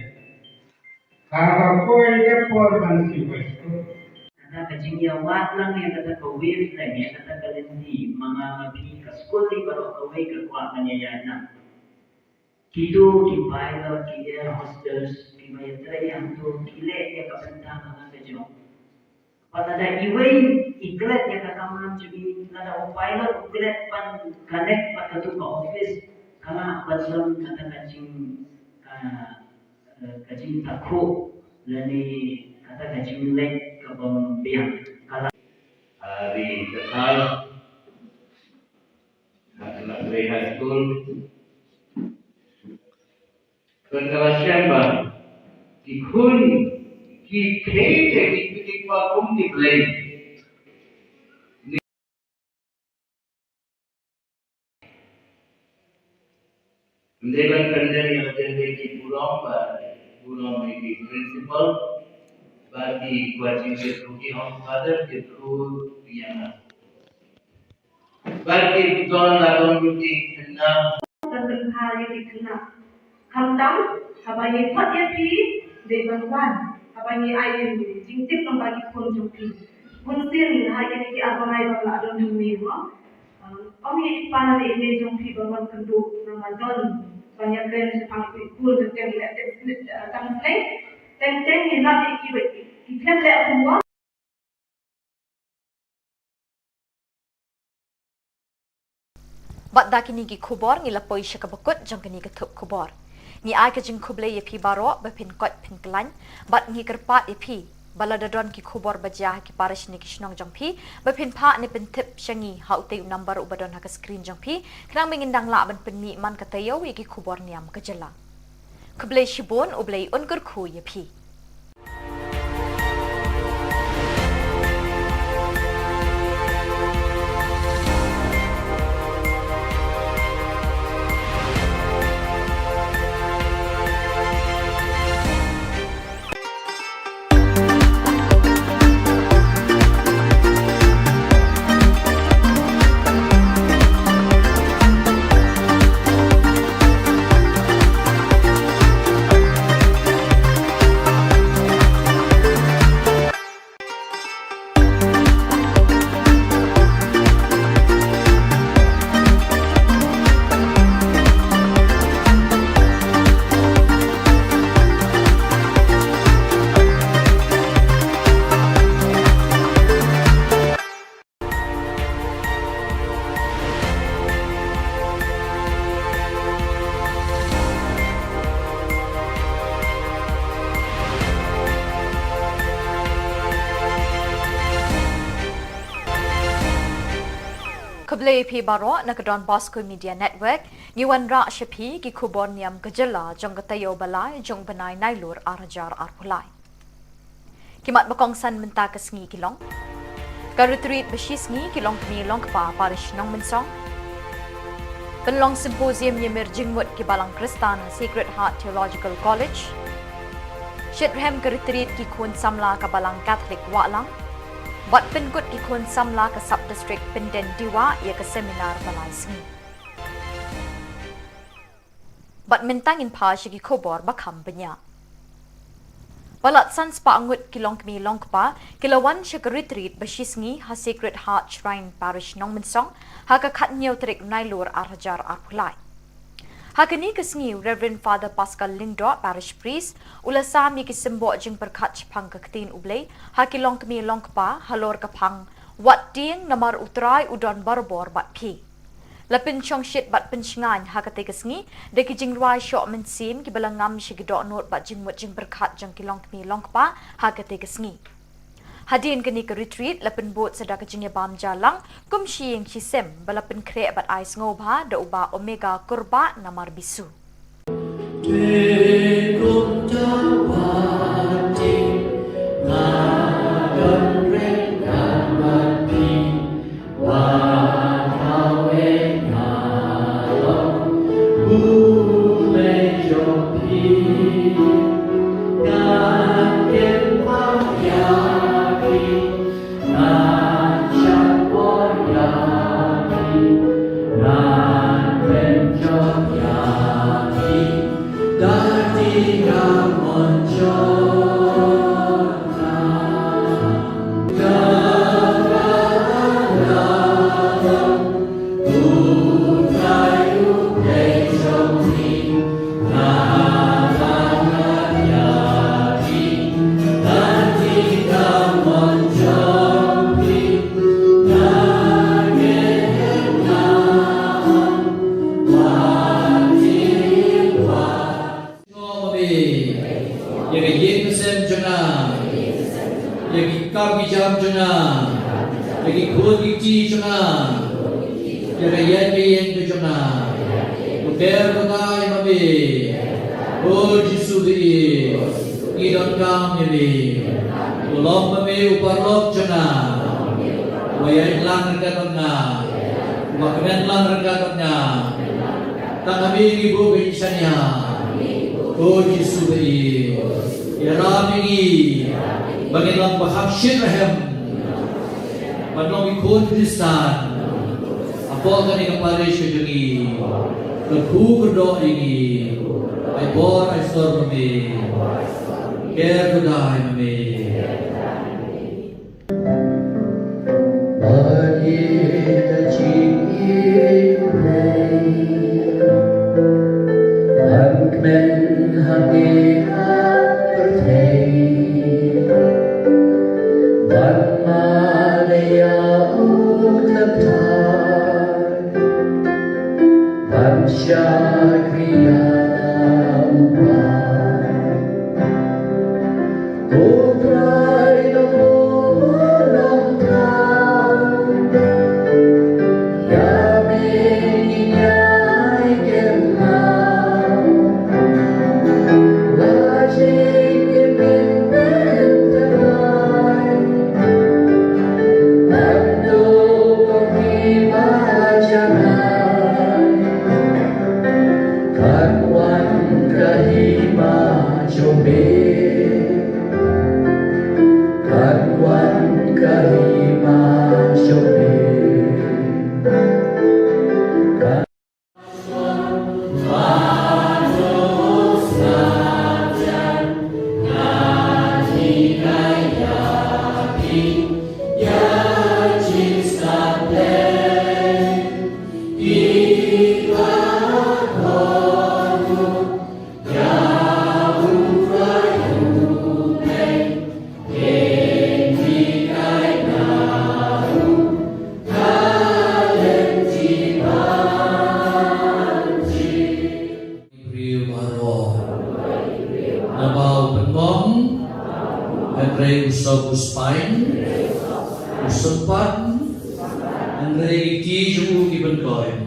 Kaba poi ka por ban siew ba siew. Kata ka jingïawad lang ïa kata ka wavelength, ïa kata ka lynti, ma nga ma phi ka skul hi baroh kawei ka kwah ban ïaïaid lang. Kito ki pilot, ki air hostess, kiba ïatrei hangto, ki leh ïa ka bynta ka jong. Bad lada iwei i klet ïa ka kamram jong i, lada u pilot u klet ban connect bad kato ka office, ka lah ban don kata ka jing, ah, eh, ka jingtakhuh lane kata ka jingleh kabym biang. Ka lah. Ah, ri ka thar. Ha, ha, ha, high school. Kan ka la shem ba ki khun ki khei te ki, ki, ki kwah kum ki Blei. Ym dei ban pyndem ïa la dei ki burom ba burom ïa ki principal ba ki kwah jingkyrkhu, ki ong Father kyrkhu ïa nga. Bad ki don la don ruh ki khynnah. Ban pynphar ïa ki khynnah. Khamtam haba ngi khot ïa phi dei ban wan, haba ngi ai jingtip lyngba ki khun jong phi. Bunsien ha kine ki ar bnai ba la don hangne mo. Ong ïa i pa lane i mei jong phi ban wan kynduh namar don ban ïakren shaphang ki khun jong phi, ïa tang sleng. Teng teng ngi lap ïa ki ba ki khlem leh homework. Bad da kine ki khubor ngi la poi sha kaba kut jong kane ka thup khubor. Ngi ai ka jingkhublei ïa phi baroh ba phin koit phin khlaiñ, bad ngi kyrpad ïa phi ba lada don ki khubor ba jia ha ki parish ne ki shnong jong phi, ba phin phah ne pyntip sha ngi ha utei u number uba don ha ka screen jong phi, khnang ba ngin dang lah ban pynmih man ka taïew ïa ki khubor niam ka jylla. Khublei shibun, U Blei un kyrkhu ïa phi. Khublei ïa phi baroh na ka Don Bosco Media Network, ngi wanrah sha phi ki khubor niam ka jylla jong ka taïew ba lai jong u bnai Nailur ar hajar arphew lai. Ki mat ba kongsan mynta ka sngi ki long: ka retreat ba shisngi ki longkmie longkpa parish Nongmynsong. Pynlong symposium ïamir jingmut ki balang Khristan ha Sacred Heart Theological College. Shitrhem ka retreat ki khun samla ka balang Catholic Wahlang. Bad pynkut ki khun samla ka sub district Pynden Dewa ïa ka seminar ba lai sngi. Bad mynta ngin phai sha ki khubor ba kham bniah. Palat san spah ngut ki longkmie longkpa ki la wan sha ka retreat ba shisngi ha Sacred Heart Shrine Parish Nongmynsong ha ka khathynñiew tarik Nailur ar hajar arphew lai. Ha kane ka sngi Reverend Father Pascal Lyngdoh, Parish Priest, u la sam ïa ki symboh jingpyrkhat shaphang ka ktien U Blei ha ki longkmie longkpa halor ka phang Wat tieng namar U Trai u don barabor bad phi. La pynshongshit bad pynshngaiñ ha katei ka sngi da ki jingrwai shoh mynsiem kiba la ngam sha ki dohnud bad jingmut jingpyrkhat jong ki longkmie longkpa ha katei ka sngi. Hadien kane ka retreat la pynbud sa da ka jingïabam ja lang kum shi ïing shi sem ba la pynkhreh bad ai sngewbha da u Bah Omega Kurbah namar bisu. Ïa ka ïing ka sem jong nga, ïa ki kam ki jam jong nga, ïa ki khun ki kti jong nga, ïa ka ïaid ka ïeng ka jong nga. To ker to dei ma me. O Jisu ba ïeit, ngi donkam ïa me. To long ma me u paralok jong nga, uba ïaid lang ryngkat bad nga, uba kmen lang ryngkat bad nga. Tang ha me ngi buh ka jingshaniah, ko Jisu ba ïeit. Ïarap ïa ngi ba ngin long ba kham shit rhem, ban long ki khun Khristan hapoh kane ka parish ka jong ngi. Kyrkhu kyrdoh ïa ngi. Ai bor ai sor ma me. Ker to dei ma me. Ba ïeit da jingïeit U Blei, ban kmen ha ngi ha pyrthei, ban mane ïa u Kynrad, ban shakri ïa u Blei. Ko Trai, to long Trai, ïa me ngi ïai kynmaw, la jingim ngin pynthymmai, ban duh ko kiba janai. Kan wan ka hima jong me. Kan wan ka hima jong me. Kan Briew baroh. Naba u pynbong, hynrei u sop u spine, u sympat, hynrei ki kti jong u ki pynkoit.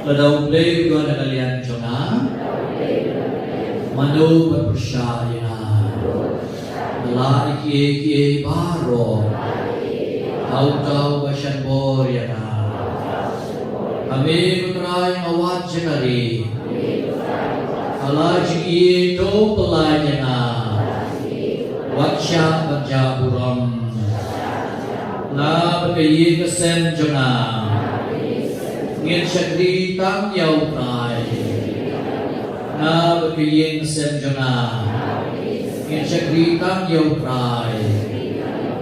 Lada U Blei u don ha ka liang jong nga, mano ban pyrshah ïa nga? Nga lah ïa kiei kiei baroh ha uta uba shah bor ïa nga. Ha me ko Trai nga wad jingari. Ha la jingïeit to pynlait ïa nga. Wat shah ban jah burom. Na bad ka ïing ka sem jong nga, ngin shakri tang ïa U Trai. Na bad ka ïing ka sem jong nga, ngin shakri tang ïa U Trai.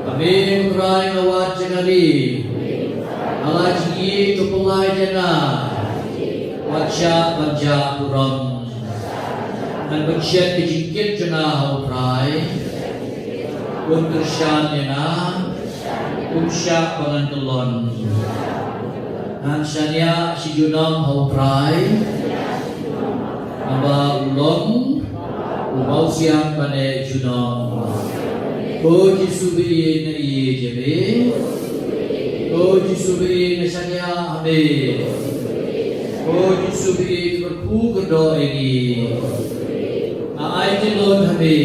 Ha me ko Trai nga wad jingari. Ha la jingïeit to pynlait ïa nga. Wat shah ban jah burom. Ngan pynshet ka jingkit jong nga ha U Trai. Un kyrshan ïa nga. Um shah ba ngan kyllon. Ngan shaniah shi junom ha U Trai. Naba u long u mawsiang bad u junom. Ko Jisu ba ïeit, nga ïeit ïa me. Ko Jisu ba ïeit, nga shaniah ha me. Ko Jisu ba ïeit, kyrkhu kyrdoh ïa ngi. Nga ai tylli ha me.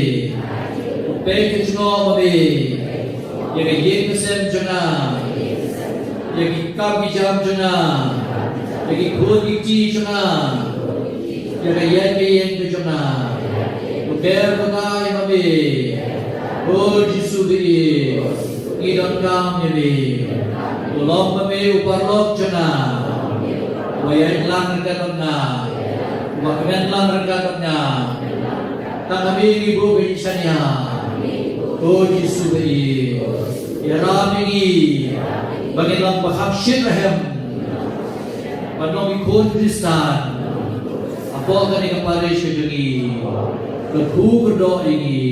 Peit ka jingngeit ma me. Ïa ka ïing ka sem jong nga, ïa ki kam ki jam jong nga, ïa ki khun ki kti jong nga, ïa ka ïaid ka ïeng ka jong nga. To ker to dei ma me. O Jisu ba ïeit, ngi donkam ïa me. To long ma me u paralok jong nga, uba ïaid lang ryngkat bad nga, u Ba kmen lang ryngkat bad nga. Tang ha me ngi buh ka jingshaniah, ko Jisu ba ïeit. Ïarap ïa ngi ba ngin long ba kham shit rhem, ba long ki khun Khristan hapoh kane ka parish ka jong ngi. Kyrkhu kyrdoh ïa ngi.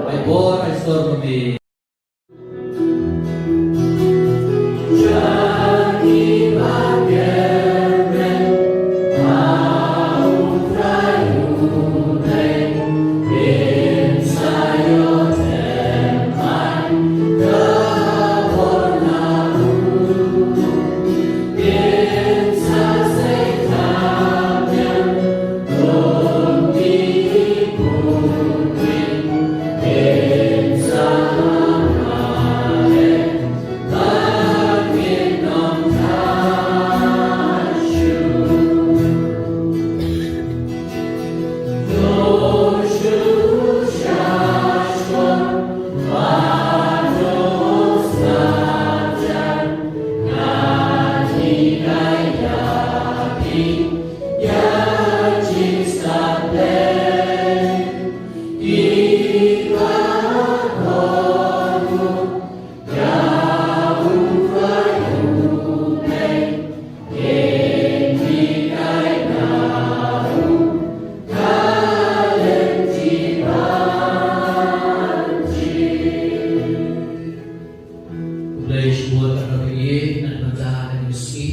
Ai bor ai sor ba me. Khublei shibun, ka dei ïa na ka bynta ka dei sngi.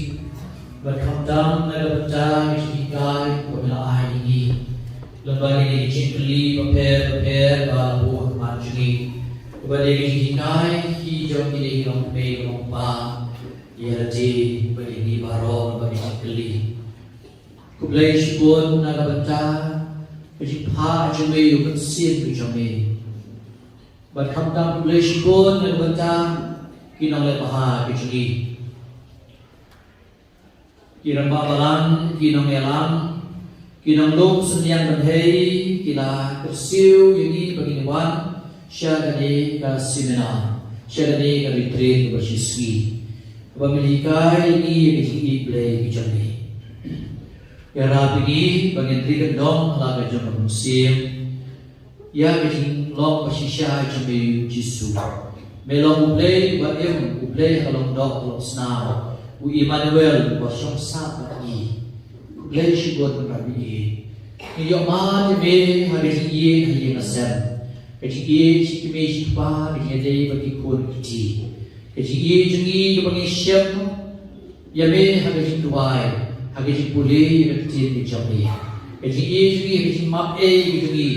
Bad khamtam na ka bynta ka jinghikai kaba me la ai ïa ngi. Lem bad kine ki jingkylli bapher bapher ba la buh ha khmat jong ngi. Kaba dei ka jinghikai ki jong kine ki longkmie longkpa. Ïa lade bad ïa ngi baroh bad ki jingkylli. Khublei shibun na ka bynta ka jingphah jong me ïa u Mynsiem ka jong me. Bad khamtam khublei shibun na ka bynta ki nongleh bha ka jong ngi. Ki rangbah balang, ki nongïalam, ki nonglum synñiang bynriew, ki la kyrsiew ïa ngi ba ngin wan sha kane ka seminar, sha kane ka retreat kaba shi sngi, kaba me la hikai ïa ngi ïa ka jingïeit Blei ka jong me. Ïarap ïa ngi ba ngin ri kyndong ha la ka jong ka mynsiem ïa ka jinglong ba shisha jong me, Jisu. Me long U Blei uba im, U Blei ha ka long doh ka long snam, U Immanuel uba shong sah bad ngi. Khublei shibun Kynrad ba ïeit. Ngi ïohmad ïa me ha ka jingïeit ha ïing ha sem, ka jingïeit shi kmie shi kpa, ka jingïadei bad ki khun ki kti, ka jingïeit jong ngi kaba ngi shem ïa me ha ka jingduwai, ha ka jingpule ïa ka ktien ka jong me. Ka jingïeit jong ngi ha ka jingmap ei ka jong ngi,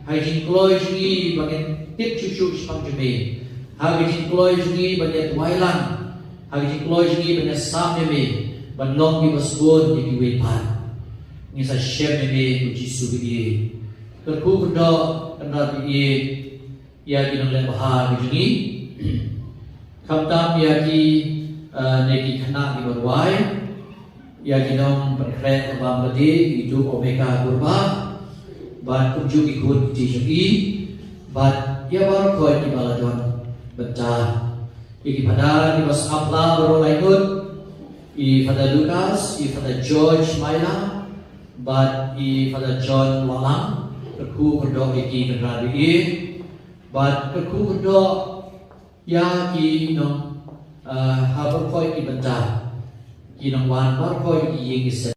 ha ka jingkloi jong ngi ba ngin tip shuh shuh shaphang jong me, ha ka jingkloi jong ngi ba ngin duwai lang, ha ka jingkloi jong ngi ba ngin sam ïa me, ban long kiba sngewbha ïa kiwei pat. Ngi sa shem ïa me ko Jisu ba ïeit. Kyrkhu kyrdoh Kynrad ba ïeit ïa ki nongleh bha ki jong ngi. Khamtam ïa ki, eh, ne ki khynnah kiba rwai, ïa ki nongpynkhreh bam lade, i Duh Omeka Kurbah, bad kumjuh ki khun ki kti jong i, bad ïa baroh khoit kiba la don bynta. Ïa ki phadar kiba sngap la baroh laingut, i Father Lucas, i Father George Maila, bad i Father John Wahlang, kyrkhu kyrdoh ïa ki Kynrad ba ïeit. Bad kyrkhu kyrdoh ïa ki nong, eh, ha baroh khoit ki bynta, ki nongwan baroh khoit ki ïing ki sem.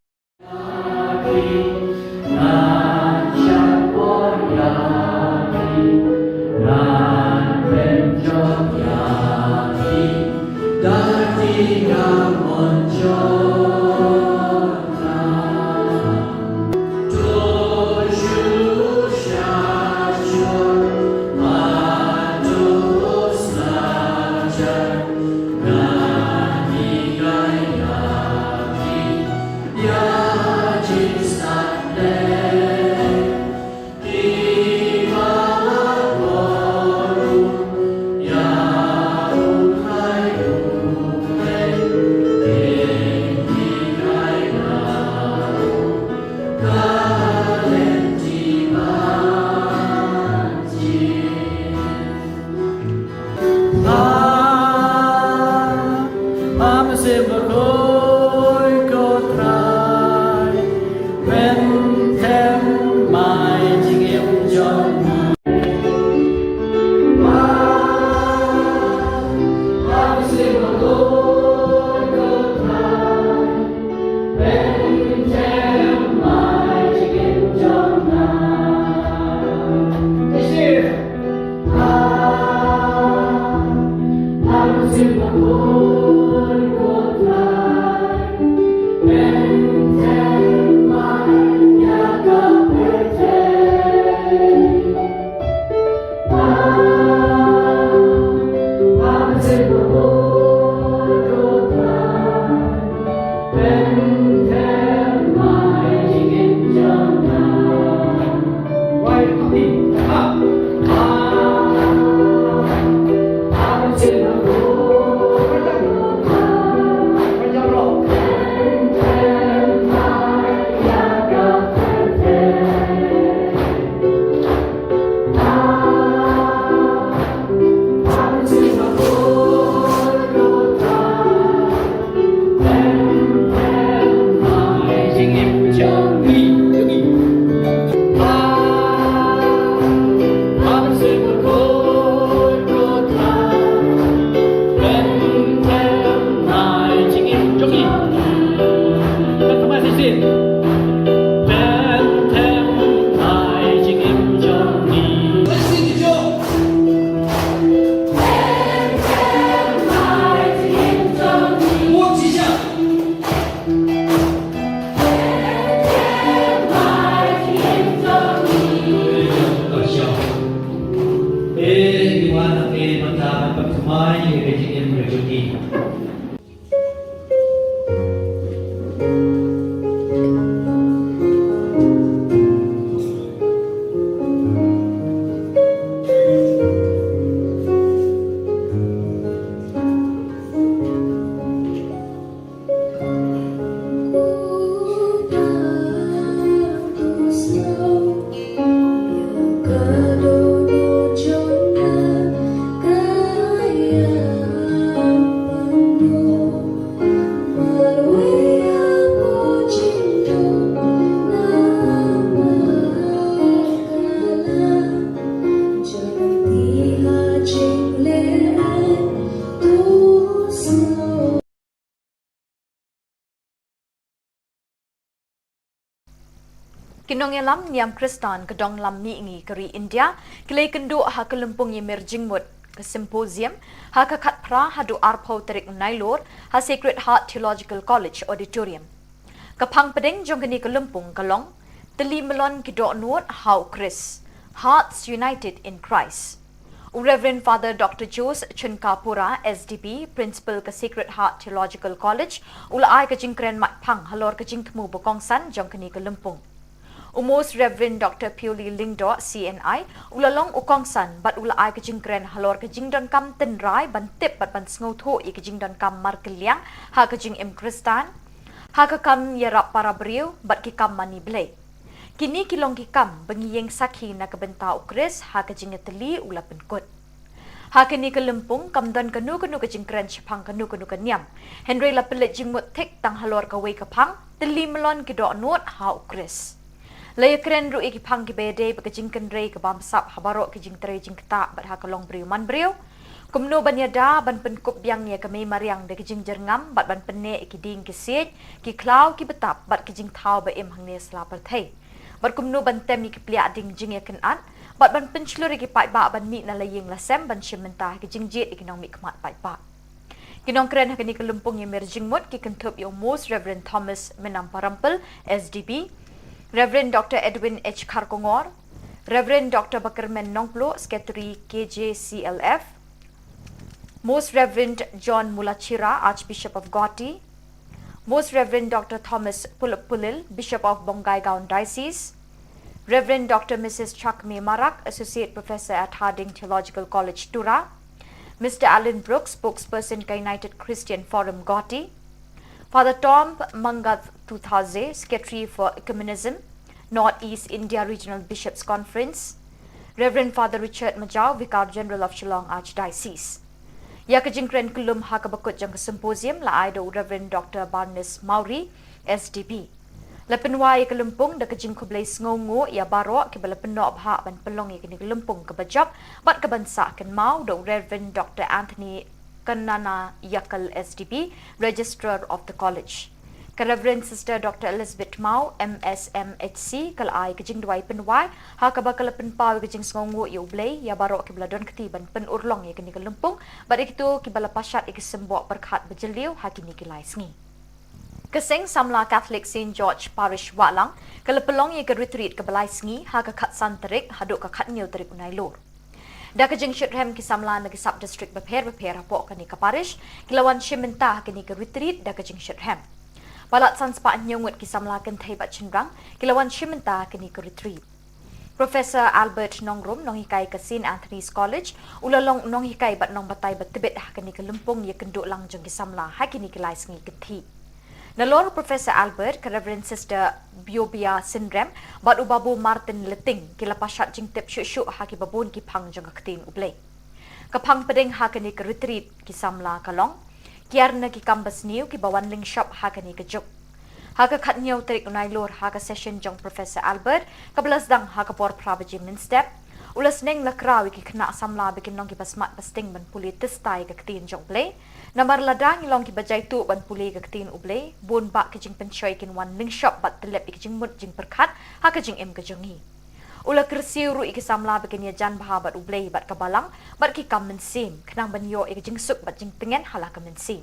Ai, ka jingim ka jong ki. Ki nongïalam niam Khristan ka dong lam mihngi ka ri India ki la ïakynduh ha ka lympung ïamir jingmut ka symposium ha ka khatphra haduh arphew tarik Nailur ha Sacred Heart Theological College Auditorium. Ka phang pdeng jong kane ka lympung ka long Tylli Mlon ki Dohnud ha u Khrist, Hearts United in Christ. U Reverend Father Doctor Jose Chunkapura, S D B, Principal ka Sacred Heart Theological College, u la ai ka jingkren matphang halor ka jingthmu ba kongsan jong kane ka lympung. U Most Reverend Doctor Pioli Lyngdoh, C N I, u la long u kongsan bad u la ai ka jingkren halor ka jingdonkam tynrai ban tip bad ban sngewthuh ïa ka jingdonkam markylliang ha ka jingim Khristan, ha ka kam ïarap para briew bad ki kam mane Blei. Kine ki long ki kam ba ngi ïeng sakhi na ka bynta u Khrist ha ka jingïatylli u la pynkut. Ha kane ka lympung kam don kano kano ka jingkren shaphang kano kano ka niam. Hynrei la pynleit jingmut thik tang halor kawei ka phang, Tylli Mlon ki Dohnud ha u Khrist. La ïakren ruh ïa ki phang kiba ïadei bad ka jingkynrei ka bamsap ha baroh ki jingtrei jingktah bad ha ka longbriew manbriew. Kumno ban ïada ban pynkup biang ïa ka mei mariang da ka jingjyrngam bad ban pynneh ïa ki dieng ki siej, ki khlaw ki btap bad ki jingthaw ba im hangne sla pyrthei. Bad kumno ban tem ïa ki pliah dieng jingïakynad bad ban pynshlur ïa ki paidbah ban mih na la ïing la sem ban shim bynta ha ki jingjied ïa ki nongmihkhmat paidbah. Ki nongkren ha kane ka lympung ïamir jingmut ki kynthup ïa u Most Reverend Thomas Menamparampil, S D B, Reverend Doctor Edwin H Kharkongor, Reverend Doctor Bakyrmen Nongpluh, Secretary K J C L F, Most Reverend John Mulachira, Archbishop of Guwahati, Most Reverend Doctor Thomas Pulip Pulil, Bishop of Bongaigaon Diocese, Reverend Doctor Missus Chakme Marak, Associate Professor at Harding Theological College, Tura, Mister Alan Brooks, Spokesperson ka United Christian Forum, Guwahati, Father Tom Mangath Tuthaze, Secretary for Ecumenism, North East India Regional Bishops Conference, Reverend Father Richard Majau, Vicar General of Shillong Archdiocese. Ïa ka jingkren kyllum ha kaba kut jong ka symposium la ai da u Reverend Doctor Barnes Mawrie, S D B. La pynwai ïa ka lympung da ka jingkhublei sngewnguh ïa baroh kiba la pynnoh bha ban pynlong ïa kane ka lympung kaba jop bad kaban sah kynmaw da u Reverend Doctor Anthony Kannanaiakkal, S D B, Registrar of the College. Ka Reverend Sister Doctor Elizabeth Mawrie, M S M H C, ka la ai ka jingduwai pynwai ha kaba ka la pynpaw ïa ka jingsngewnguh ïa U Blei ïa baroh kiba la don kti ban pynurlong ïa kane ka lympung bad ïa kito kiba la pashat ïa ki symboh pyrkhat ba jylliew ha kine ki lai sngi. Ka Seng Samla Catholic Saint George Parish Wahlang ka la pynlong ïa ka retreat kaba lai sngi ha ka khatsan tarik haduh ka khathynñiew tarik u Nailur. Da ka jingshitrhem ki samla na ki sub district bapher bapher hapoh kane ka parish ki la wan shim bynta ha kane ka retreat da ka jingshitrhem. Palat san spah hynñiew ngut ki samla kynthei bad shynrang ki la wan shim bynta ha kane ka retreat. Professor Albert Nongrum, nonghikai ka Saint Anthony's College, u la long nonghikai bad nongbatai ba tbit ha kane ka lympung ïakynduh lang jong ki samla ha kine ki lai sngi ki thih. Nalor Professor Albert, ka Reverend Sister Biobia Synrem bad u Babu Martin Lytting ki la pashat jingtip shuh shuh ha kiba bun ki phang jong ka ktien U Blei. Ka phang pdeng ha kane ka retreat ki samla ka long kiar na ki kam basniew kiba wan lyngshop ha kane ka juk. Ha ka khathynñiew tarik u Nailur ha ka session jong Professor Albert kaba la sdang ha ka por phra baje mynstep, u la sneng la kraw ïa ki khynnah samla ba kin long kiba smat ba sting ban pule tista ïa ka ktien jong U Blei. Namar lada ngi long kiba jaituh ban pule ïa ka ktien U Blei, bun bah ki jingpynshoi kin wan lyngshop bad tyllep ïa ki jingmut jingpyrkhat ha ka jingim ka jong ngi. U la kyrsiew ruh ïa ki samla ba kin ïajan bha bad U Blei bad ka Balang bad ki kam mynsiem khnang ban ïoh ïa ka jingsuk bad jingtngen ha la ka mynsiem.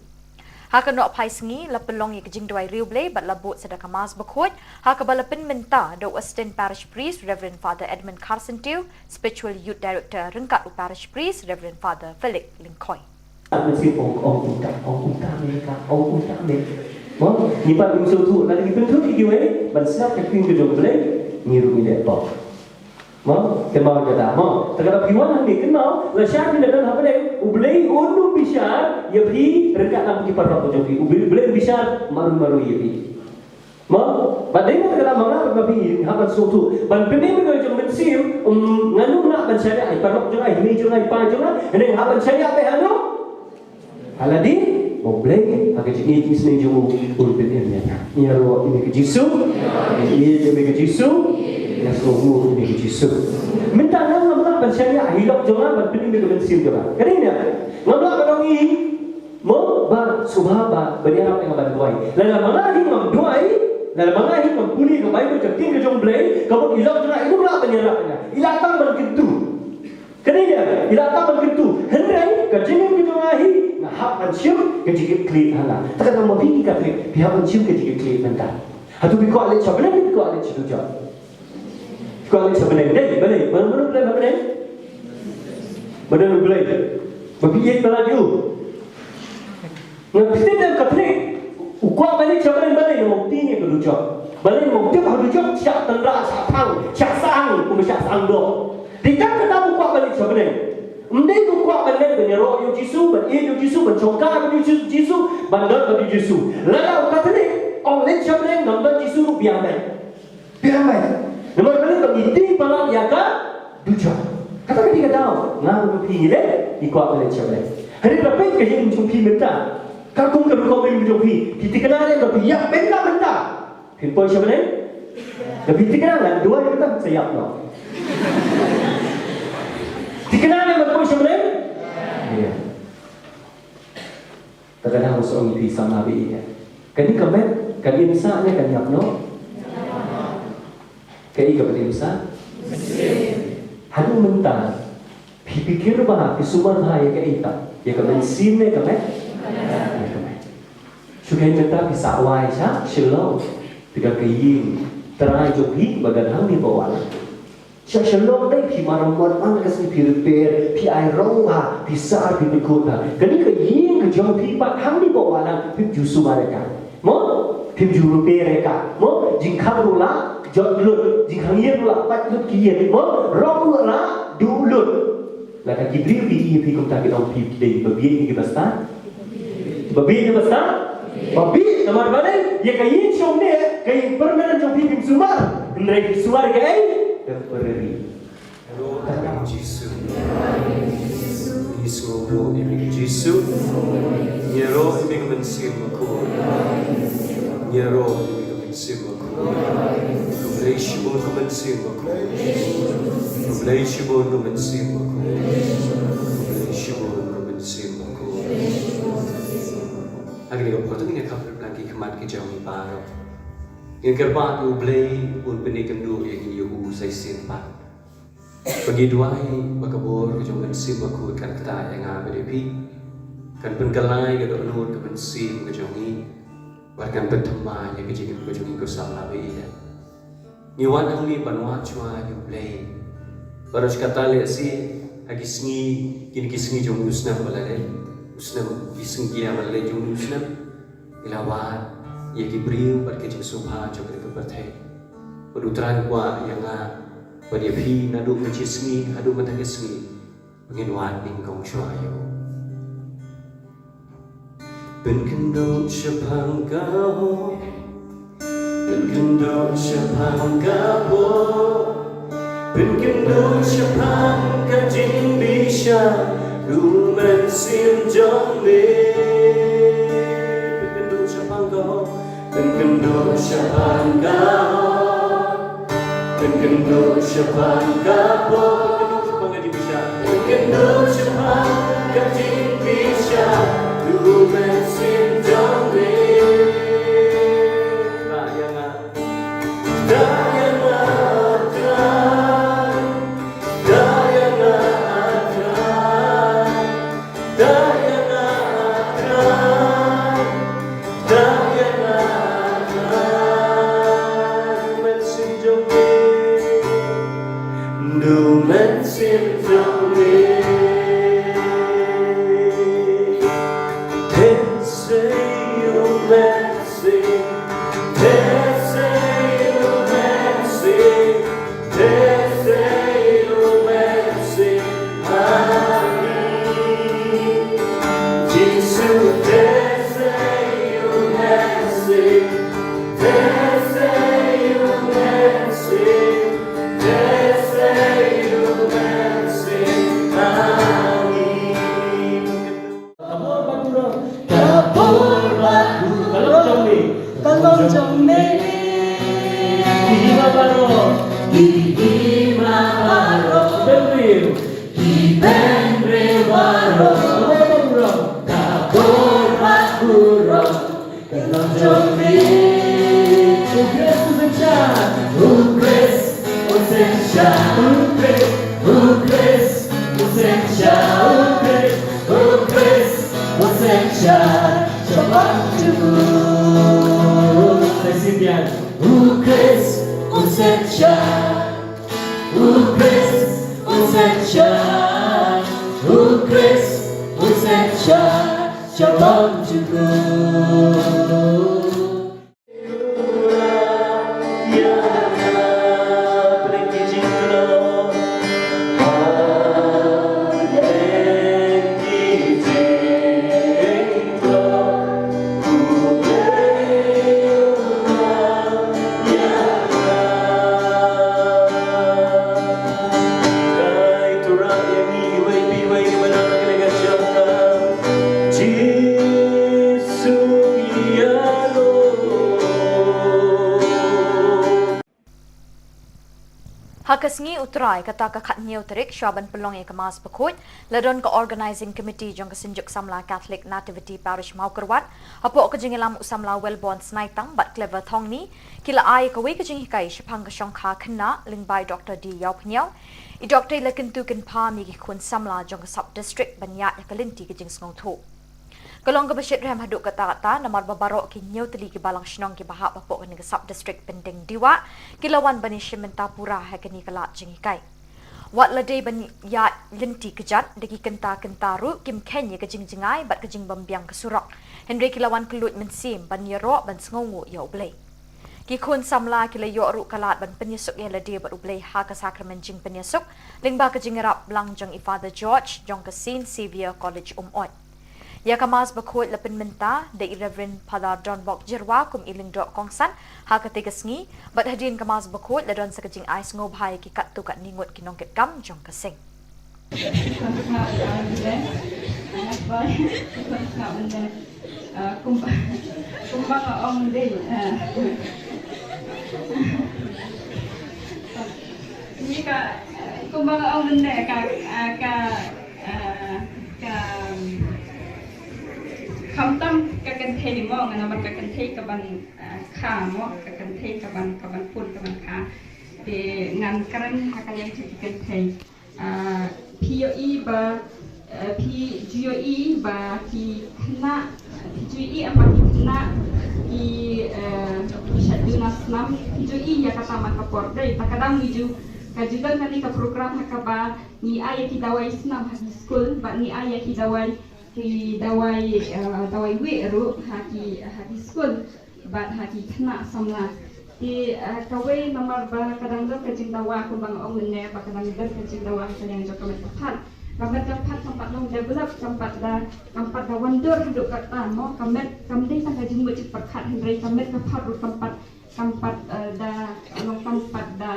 Ha ka nohphai sngi la pynlong ïa ka jingduwai riewblei bad la bud sa da ka Mass bakhuid ha kaba la pynmynta da u Assistant Parish Priest Reverend Father Edmund Kharsyntiew, Spiritual Youth Director ryngkat u Parish Priest Reverend Father Felix Lyngkhoi. Mynsiem ong, ong kumta, ong kumta me ka, ong kumta me. Mo, ngi pat ngim sngewthuh, lada ngi pynthuh ïa kiwei ban sngap ka ktien ka jong U Blei, ngi ruh ngi dei pop. Mo, kynmaw kata, mo. Te kata phi wan hangne kynmaw, lashai phi la don ha bneng, U Blei un ym bishar ïa phi ryngkat lang ki paralok ka jong phi. U Blei, U Blei un bishar marwei marwei ïa phi. Mo, bad dei na kata ma nga bad ma phi hap ban sngewthuh. Ban pynim ïa ka jong mynsiem, um, ngan ym lah ban shaniah ïa i paralok jong nga, i mei jong nga, i pa jong nga, hynrei hap ban shaniah beit hano? Ha lade, U Blei, ha ka jingïeit isynei jong u, un pynim ïa nga. Ïaroh ïa me ko Jisu, ïeit ïa me ko Jisu, ïa sngewbha ïa me ko Jisu. Mynta nga ngam lah ban shaniah ïa i lok jong nga ban pynim ïa ka mynsiem jong nga. Ka dei ne? Ngam lah ban ong i, mo, ba sngewbha ba, ban ïarap ïa nga ban duwai. Lada ma nga hi ngam duwai, lada ma nga hi ngam pule ka Baibl, ka ktien ka jong U Blei, ka mut i lok jong nga i ym lah ban ïarap ïa nga. I lah tang ban kyntu. Kane ïa, i la tang ban kyntu. Hynrei ka jingim ka jong nga hi, nga hap ban shim ka jingkitkhlieh ha nga. Te kata ma phi ki Katholik, phi hap ban shim ka jingkitkhlieh mynta. Hato phi kwah leit sha bneng, phi kwah leit sha dujok? Phi kwah leit sha bneng. Dei, balei? Mano, mano ba don ha bneng? Ba don U Blei. Ba phi ïeit palat ïa u. Nga tip ne em Katholik, u kwah ban leit sha bneng balei? Namar u tieng ïa ka dujok. Balei? Namar u tip ha dujok shah tynrah, shah thang, shah sahang, kumba shah sahang doh. Dei tang kata u kwah ban leit sha bneng. Ym dei u kwah ban leit ban ïaroh ïa u Jisu, ban ïeit ïa u Jisu, ban shongkai bad u Jisu, ban don bad u Jisu. Lada u Katholik ong leit sha bneng, ngam don Jisu ruh biang beit. Biang beit. Namar balei? Ba ngi tieng palat ïa ka dujok. Kata ka dei ka daw. Nga bad phi ngi leit, ngi kwah ban leit sha bneng. Hynrei lada peit ka jingim jong phi mynta, katkum ka rukom jong phi, phi thikna ne em ba phi ïap mynta mynta? Phin poi sha bneng? Lada phi thikna, ngan duwai mynta phin sa ïap noh. Thikna ne em ban poi sha bneng? Ïa. Te ka dang shu ong ïa phi samla baieit. Kane ka met kan im sah ne kan ïap noh? Kaei kaban im sah? Haduh mynta phi pyrkhat bha, phi sumar bha ïa kaei pat? Ïa ka mynsiem ne ka met? Ïa ka met. Shu kein mynta phi sah wai sha Shillong, phi don ka ïing trai jong phi ba don hangne ba wan. Sha Shillong dei phi maramot man ka sngi, phi repair, phi ai rong bha, phi sah, phi pynkut bha. Kane ka ïing ka jong phi pat hangne ba wan phim ju sumar ïa ka. Mo? Phim ju repair ïa ka. Mo? Jingkhang ruh la jot lut, jingkhang ïing ruh la pat lut ki ïing. Mo? Rong ruh la duh lut. Lada ki briew ki ïohi ïa phi kumta kin ong phi dei ba bieit ne ki ba stad? Ba bieit ne ba stad? Ba bieit, namar balei? Ïa ka ïing shong ne, ka ïing permanent jong phi phim sumar. Hynrei phi sumar ïa kaei? Temporary. Ïaroh ïa me ko Jisu. Ngi sngewbha ïa me ko Jisu. Ïaroh ïa me ko Mynsiem Bakhuid. Ïaroh ïa me ko Mynsiem Bakhuid. Khublei shibun ko Mynsiem Bakhuid. Khublei shibun ko Mynsiem Bakhuid. Khublei shibun ko Mynsiem Bakhuid. Ha kane ka por to ngin ïa khap lang ki khmat ki jong ngi baroh. Ngin kyrpad ïa U Blei un pyni kynduh ïa ngi ïa u sa shisien pat. Ba ngi duwai ba ka bor ka jong u Mynsiem Bakhuid kan ktah ïa nga bad ïa phi. Kan pynkylla ïa ka dohnud ka mynsiem ka jong ngi. Bad kan pynthymmai ïa ka jingim ka jong ngi ko samla baieit. Ngi wan hangne ban wad shuwa ïa U Blei. Baroh shi katta lehse ha ki sngi, kine ki sngi jong u snem ba la leit, u snem, ki sngi ki ïa ba la leit jong u snem. Ngi la wad ïa ki briew bad ki jingsngewbha jong kane ka pyrthei. Bad U Trai u kwah ïa nga bad ïa phi naduh ka jingsngi haduh mynta ka sngi ba ngin wad nyngkong shuwa ïa u. Pynkynduh shaphang ka hok, pynkynduh shaphang ka pop, pynkynduh shaphang ka jingbishar, U Mynsiem jong me. Pynkynduh shaphang ka hok, pynkynduh shaphang ka hok, pynkynduh shaphang ka pop, pynkynduh shaphang ka jingbishar, pynkynduh shaphang ka jingbishar, U Mynsiem jong me. Ktah ïa nga. Ktah ïa nga, Trai. Ktah ïa nga, Trai. Ktah ïa nga, Trai. Ktah ïa nga, Trai. U Mynsiem jong me. U Mynsiem jong me. Ka bor ba burom ka long jong me. Ka long jong me. Ki hima baroh. Ki hima baroh. Bynriew. Ki bynriew baroh. Ka bor ba burom. Ka bor ba burom. Ka long jong me. U Khrist u sngewsih. U Khrist u sngewsih. U Khrist u sngewsih. U Khrist u sngewsih. U Khrist u sngewsih. Sha bynta jong u. Sa shisien. U Khrist u sngewsih. U Khrist u sngewsih. U Khrist u sngewsih. Sha bynta jong u. Ha ka sngi U Trai, kata ka khathynñiew tarik, shuwa ban pynlong ïa ka Mass Bakhuid, la don ka Organising Committee jong ka Synjuk Samla Catholic Nativity Parish Mawkyrwat, hapoh ka jingïalam u samla Wellborn Snaitang bad Clever Thongni, ki la ai kawei ka jinghikai shaphang ka shongkha khynnah lyngba i Doktor D Ïawphniaw. I Doktor i la kyntu kynpham ïa ki khun samla jong ka Sub District ban ïaid ïa ka lynti ka jingsngewthuh. Ka long kaba shitrhem haduh katta katta namar ba baroh ki hynñiew tylli ki balang shnong kiba hap hapoh kane ka Sub District Pyndengbah ki la wan ban ïashim bynta pura ha kane ka lad jinghikai. Wat la dei ban ïaid lynti kjat da ki kynta kynta ruh kim kheiñ ïa ka jingjngai bad ka jingbymbiang ka surok. Hynrei ki la wan kylluid mynsiem ban ïaroh ban sngewnguh ïa U Blei. Ki khun samla ki la ïoh ruh ka lad ban pynïasuk ïa lade bad U Blei ha ka sakramen jingpynïasuk lyngba ka jingïarap lang jong i Father George jong ka Saint Xavier College Umoi. Ïa ka Mass Bakhuid la pynmynta da i Reverend Father Donbok Jyrwa kum i lyngdoh kongsan ha katei ka sngi, bad hadien ka Mass Bakhuid la don sa ka jingai sngewbha ïa ki katto katne ngut ki nongkitkam jong ka seng. Kumba, kumba nga ong dei, eh, ni ka, kumba nga ong dei ka, ka, eh, ka, khamtam ka kynthei mo, nga namar ka kynthei ka ban, eh, kha mo, ka kynthei ka ban, ka ban pun, ka ban kha. Te ngan kren ha ka liang jong ki kynthei. Ah, phi ïohi ba, ah, phi ju ïohi ba ki khynnah, phi ju ïohi em ba ki khynnah ki, eh, ki shait duna snam, phi ju ïohi ïa kata man ka por. Dei, ta ka dang ngi ju, ka ju don kane ka program ha kaba ngi ai ïa ki dawai snam ha ki skul, bad ngi ai ïa ki dawai, ki dawai, eh, dawai wieh ruh ha ki, ha ki skul. Bad ha ki khynnah samla. Te, eh, kawei namar ba ka dang don ka jingdawa kumba nga ong mynne ba ka dang don ka jingdawa ha ka liang jong ka met ka phad. Ka met ka phad kam pat long develop, kam pat da, kam pat da wandur haduh katta mo, ka met kam dei tang ka jingmut jingpyrkhat hynrei ka met ka phad ruh kam pat, kam pat, eh, da long kam pat da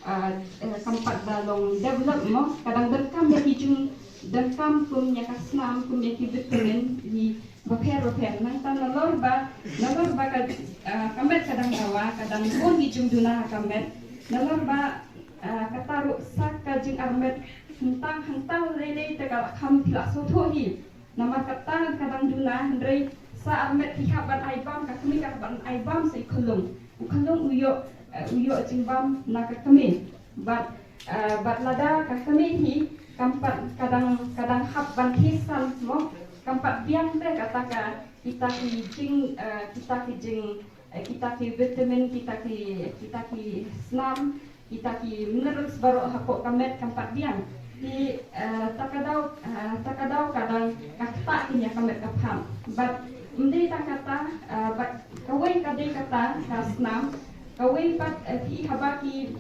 ah, eh, kam pat da long develop mo, ka dang donkam ïa ki jingdonkam kum ïa ka snam, kum ïa ki vitamin, ïa bapher bapher. Nangta nalor ba, nalor ba ka, ah, ka met ka dang dawa, ka dang bun ki jingduna ha ka met. Nalor ba, ah, kata ruh sa ka jingarmet hangta hangta lei lei te ka la kham phi la sngewthuh hi. Namar kata ka dang duna hynrei sa armet ki hap ban ai bam, ka kmie ka hap ban ai bam sa i khyllung. U khyllung u ïoh, eh, u ïoh jingbam na ka kmie. Bad, eh, bad lada ka kmie hi kam pat ka dang, ka dang hap ban khie san mo, kam pat biang te kata ka kita ki jing, eh, kita ki jing, eh, kita ki vitamin, kita ki, kita ki snam, kita ki minerals baroh hapoh ka met kam pat biang. Te, eh, ta ka daw, eh, ta ka daw ka dang ka ktah ïa ka met ka phad. Bad ym dei tang kata, eh, bad kawei ka dei kata ka snam, kawei pat, eh, phi haba ki,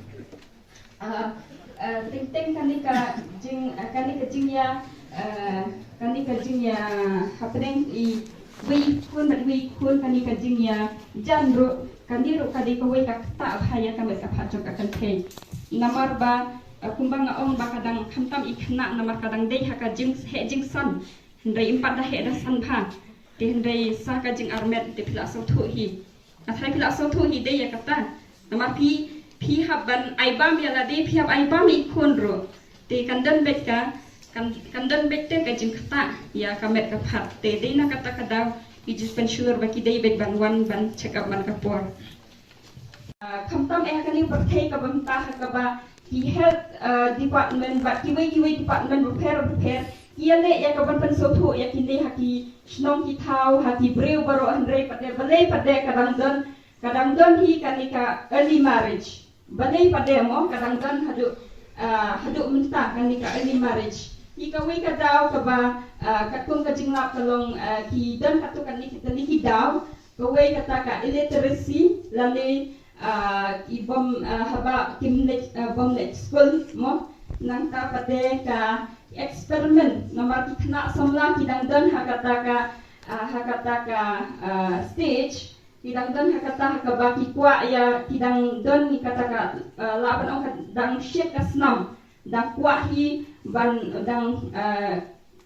eh, eh, teng teng kane ka jing, eh, kane ka jingïa, eh, kane ka jingïa hapdeng i wei khun bad wei khun, kane ka jingïa jan ruh, kane ruh ka dei kawei ka ktah bha ïa ka met ka phad jong ka kynthei. Namar ba, eh, kumba nga ong ba ka dang khamtam i khynnah namar ka dang dei ha ka jing, heh jingsan. Hynrei ym pat da heh da san bha. Te hynrei sa ka jingarmet te phi la sngewthuh hi. Nga tharai phi la sngewthuh hi dei ïa kata. Namar phi, phi hap ban ai bam ïa lade, phi hap ai bam ïa i khun ruh. Te kan don beit ka, kan, kan don beit te ka jingktah ïa ka met ka phad. Te dei na kata ka daw ki jingpynshlur ba ki dei beit ban wan ban check up man ka por. Ah, khamtam eh ha kane ka pyrthei kaba mynta ha kaba ki health, ah, department bad kiwei kiwei department bapher bapher ki ïaleh ïa ka ban pynsngewthuh ïa kine ha ki shnong ki thaw, ha ki briew baroh, hynrei pat de, balei pat de ka dang don, ka dang don hi kane ka early marriage. Balei pat de mo ka dang don haduh, ah, haduh mynta kane ka early marriage. Hi kawei ka daw kaba, ah, katkum ka jinglap ka long, ah, ki don katto katne ki, katne ki daw. Kawei kata ka illiteracy lane, ah, ki bym, ah, haba kim leit, ah, bym leit skul mo. Nangta pat de ka experiment namar ki khynnah samla ki dang don ha kata ka, ah, ha kata ka, ah, stage, ki dang don ha kata ha kaba ki kwah ïa, ki dang don ïa kata ka, ah, lah ban ong ka dang shit ka snam. Dang kwah hi ban dang, ah,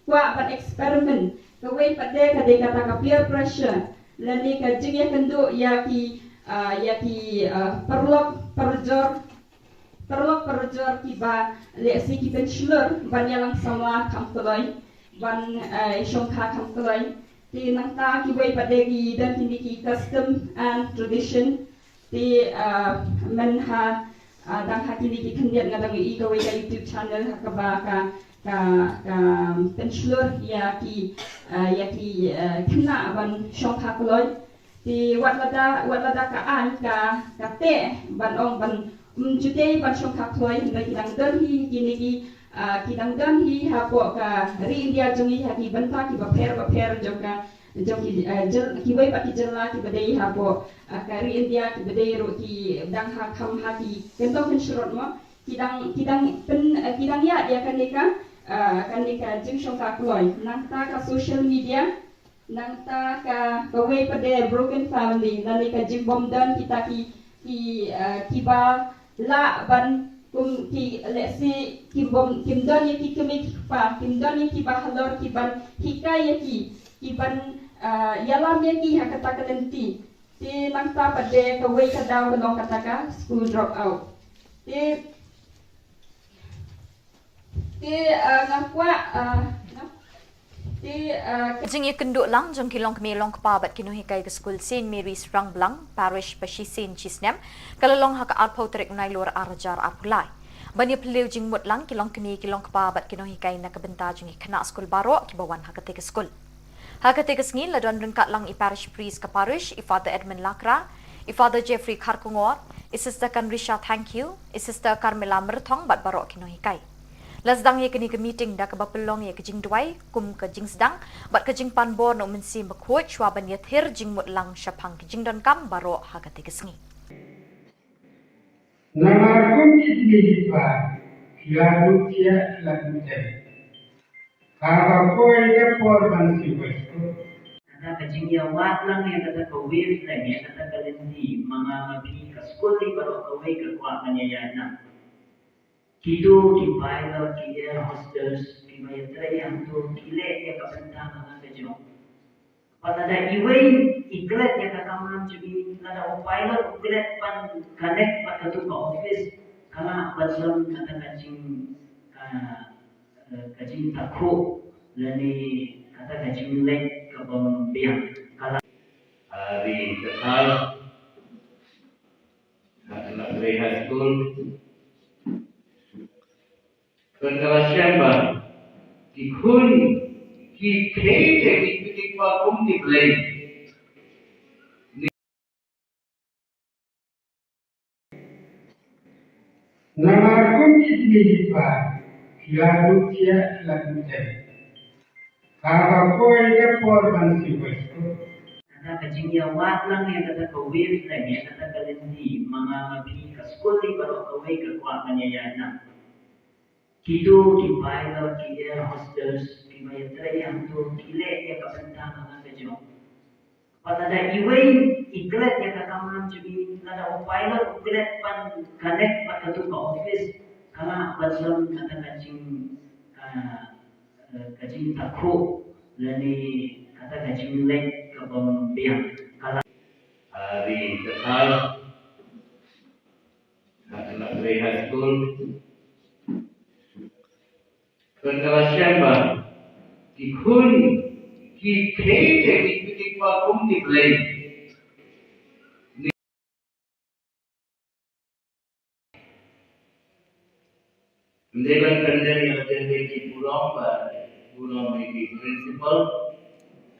kwah ban experiment. Kawei pat de ka dei kata ka peer pressure. Lane ka jingïakynduh ïa ki, ah, ïa ki, ah, paralok parajor, paralok parajor kiba lehse ki pynshlur ban ïalang samla kham kloi, ban, ah, shongkha kham kloi. Te nangta kiwei pat de ki don kine ki custom and tradition. Te, ah, myn ha, ah, dang ha kine ki khyndiat nga dang ïohi kawei ka YouTube channel ha kaba ka, ka, ka pynshlur ïa ki, ah, ïa ki, ah, khynnah ban shongkha kloi. Te wat lada, wat lada ka aiñ ka, ka teh ban ong ban, um, jutei ban shongkha kloi, hynrei ki dang don hi kine ki, ah, ki dang don hi hapoh ka ri India jong ngi ha ki bynta kiba pher bapher jong ka, jong ki, eh, jyl-, kiwei pat ki jylla kiba dei hapoh, eh, ka ri India kiba dei ruh ki dang ha kham ha ki kyntong kynshrut mo. Ki dang, ki dang pyn, eh, ki dang ïaid ïa kane ka, eh, kane ka jingshongkha kloi. Nangta ka social media, nangta ka, kawei pat de broken family, lane ka jingbym don kita ki, ki, eh, kiba lah ban kum ki, lehse kim bym, kim don ïa ki kmie ki kpa, kim don ïa kiba halor kiban hikai ïa ki, kiban, ah, ïalam ïa ki ha kata ka lynti. Te nangta pat de kawei ka daw ka long kata ka school drop out. Te, te, ah, nga kwah, ah, nga Te, ah, ka jingïakynduh lang jong ki longkmie longkpa bad ki nonghikai ka skul Saint Mary's Rangblang Parish ba shisien shisnem ka la long ha ka arphew tarik u Nailur ar hajar arphew lai. Ban ïaphylliew jingmut lang ki longkmie ki longkpa bad ki nonghikai na ka bynta jong ki khynnah skul baroh kiba wan ha katei ka skul. Ha katei ka sngi la don ryngkat lang i parish priest ka parish, i Father Edmund Lakra, i Father Jeffrey Kharkongor, i Sister Kanrisha Thangkhiew, i Sister Carmela Myrthong bad baroh ki nonghikai. La sdang ïa kane ka meeting da kaba pynlong ïa ka jingduwai kum ka jingsdang bad ka jingpan bor na u Mynsiem Bakhuid shuwa ban ïathir jingmut lang shaphang ki jingdonkam baroh ha katei ka sngi. Namar kum ki kmie ki kpa ki la duh thiah ki la duh tem. Haba poi ka por ban siew skul. Kata ka jingïawad lang ïa kata ka wavelength, ïa kata ka lynti, ma nga ma phi ka skul hi baroh kawei ka kwah ban ïaïaid lang. Kito ki pilot, ki air hostess, kiba ïatrei hangto, ki leh ïa ka bynta ka nga ka jong. Bad lada iwei i klet ïa ka kamram jong i, lada u pilot u klet ban connect bad kato ka office, ka lah ban long kata ka jing, ah, eh, ka jingtakhuh lane kata ka jingleh kabym biang. Ka lah. Ah, ri ka thar. Ka la trei high school. Ka la shem ba ki khun ki khein ki kpa kum ki blei. Namar kum ki kmie ki kpa ki la duh thiah ki la duh tem. Haba poi ka por ban siew skul. Kata ka jingïawad lang ïa kata ka wavelength, ïa kata ka lynti, ma nga ma phi ka skul hi baroh kawei ka kwah ban ïaïaid lang. Kito ki pilot, ki air hostess, kiba ïatrei hangto, ki leh ïa ka bynta ka nga ka jong. Bad lada iwei i klet ïa ka command jong ngi, lada u pilot u klet ban connect bad katu ka office, ka lah ban don kata ka jing, ka, eh, ka jingtakhuh lane kata ka jingleh ka bym biang. Ka lah. Ari Kathar, High School. Pynkylla shem ba ki khun ki thei te ki, ki pakum ki Blei. Ym dei ban pyndem ïa la ki burom ba burom ïa ki principal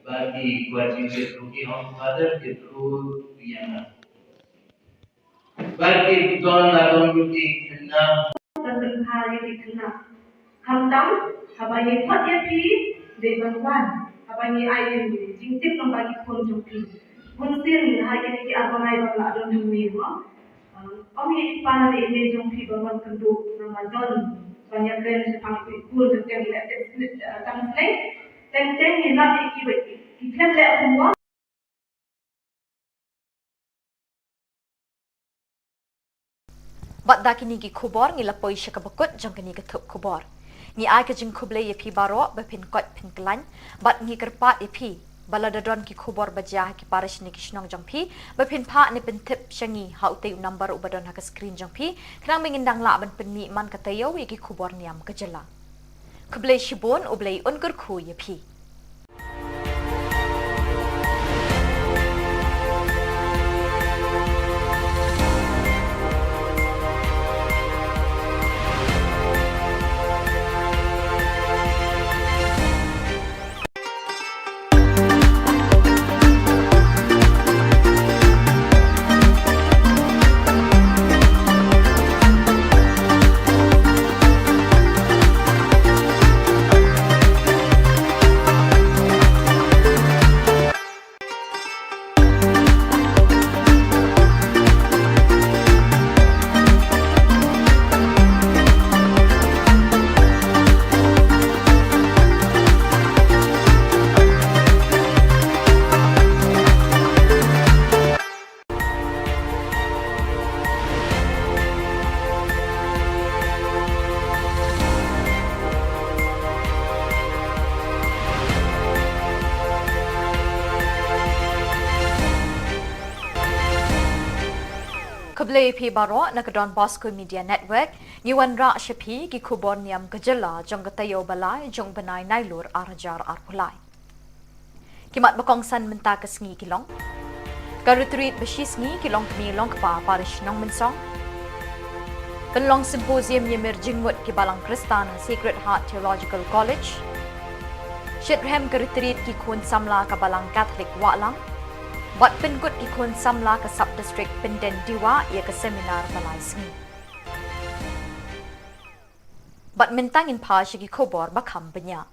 ba ki kwah jingkyrkhu ki ong Father kyrkhu ïa nga. Ba ki don la don ki khynnah. Ban pynbha ïa ki khynnah. Khamtam haba ngi khot ïa phi dei ban wan, haba ngi ai ïa ngi jingtip lyngba ki khun jong phi. Bunsien ha ïa ki ar bnai ban la don hangne mo. Ong ïa i pa ne i mei jong phi ban wan kynduh namar don ban ïakren shaphang i khun jong phi leh test, eh, tang sleng. Teng teng ngi lap ïa ki ba ki khlem leh homework. Bad da kine ki khubor ngi la poi sha kaba kut jong kane ka thup khubor. Ngi ai ka jingkhublei ïa phi baroh ba phin koit phin khlaiñ bad ngi kyrpad ïa phi ba lada don ki khubor ba jia ha ki parish ne ki shnong jong phi ba phin phah ne pyntip sha ngi ha utei u number uba don ha ka screen jong phi khnang ba ngin dang lah ban pynmih man ka taïew ïa ki khubor niam ka jylla. Khublei shibun, U Blei un kyrkhu ïa phi. Khublei phi baroh na ka Don Bosco Media Network, ngi wanrah sha phi ki khubor niam ka jylla jong ka taïew ba lai jong u bnai Nailur ar hajar arphew lai. Ki mat ba kongsan mynta ka sngi ki long: ka retreat ba shisngi ki longkmie longkpa parish Nongmynsong. Pynlong symposium ïamir jingmut ki balang Khristan ha Sacred Heart Theological College. Shitrhem ka retreat ki khun samla ka balang Catholic Wahlang. Bad pynkut ki khun samla ka sub district Pyndendiwah ïa ka seminar ba lai sngi. Bad mynta ngin phai sha ki khubor ba kham bniah.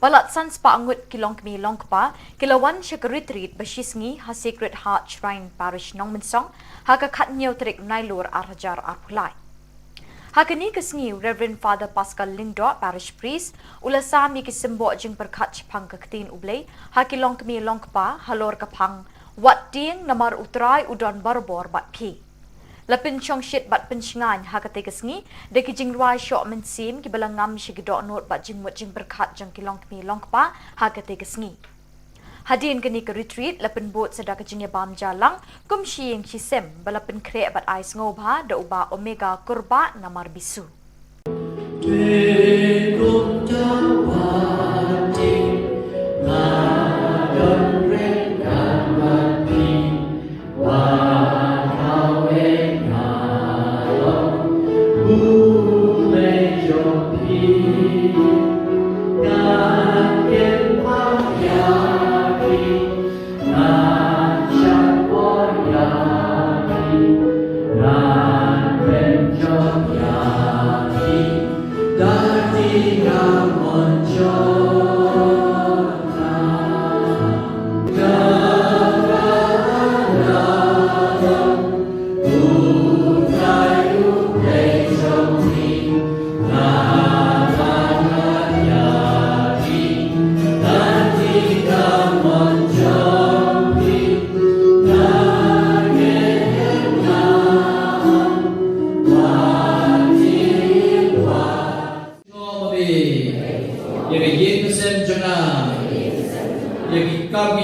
Palat san spah ngut ki longkmie longkpa ki la wan sha ka retreat ba shisngi ha Sacred Heart Shrine Parish Nongmynsong ha ka khathynñiew tarik Nailur ar hajar arphew lai. Ha kane ka sngi u Reverend Father Pascal Lyngdoh, Parish Priest, u la sam ïa ki symboh jingpyrkhat shaphang ka ktien U Blei ha ki longkmie longkpa halor ka phang wat tieng namar U Trai u don barabor bad phi. La pynshongshit bad pynshngaiñ ha katei ka sngi da ki jingrwai shoh mynsiem kiba la ngam sha ki dohnud bad jingmut jingpyrkhat jong ki longkmie longkpa ha katei ka sngi. Hadien kane ka retreat la pynbud sa da ka jingïabam jia lang kum shi ïing shi sem ba la pynkhreh bad ai sngewbha da u Bah Omega Kurbah namar bisu.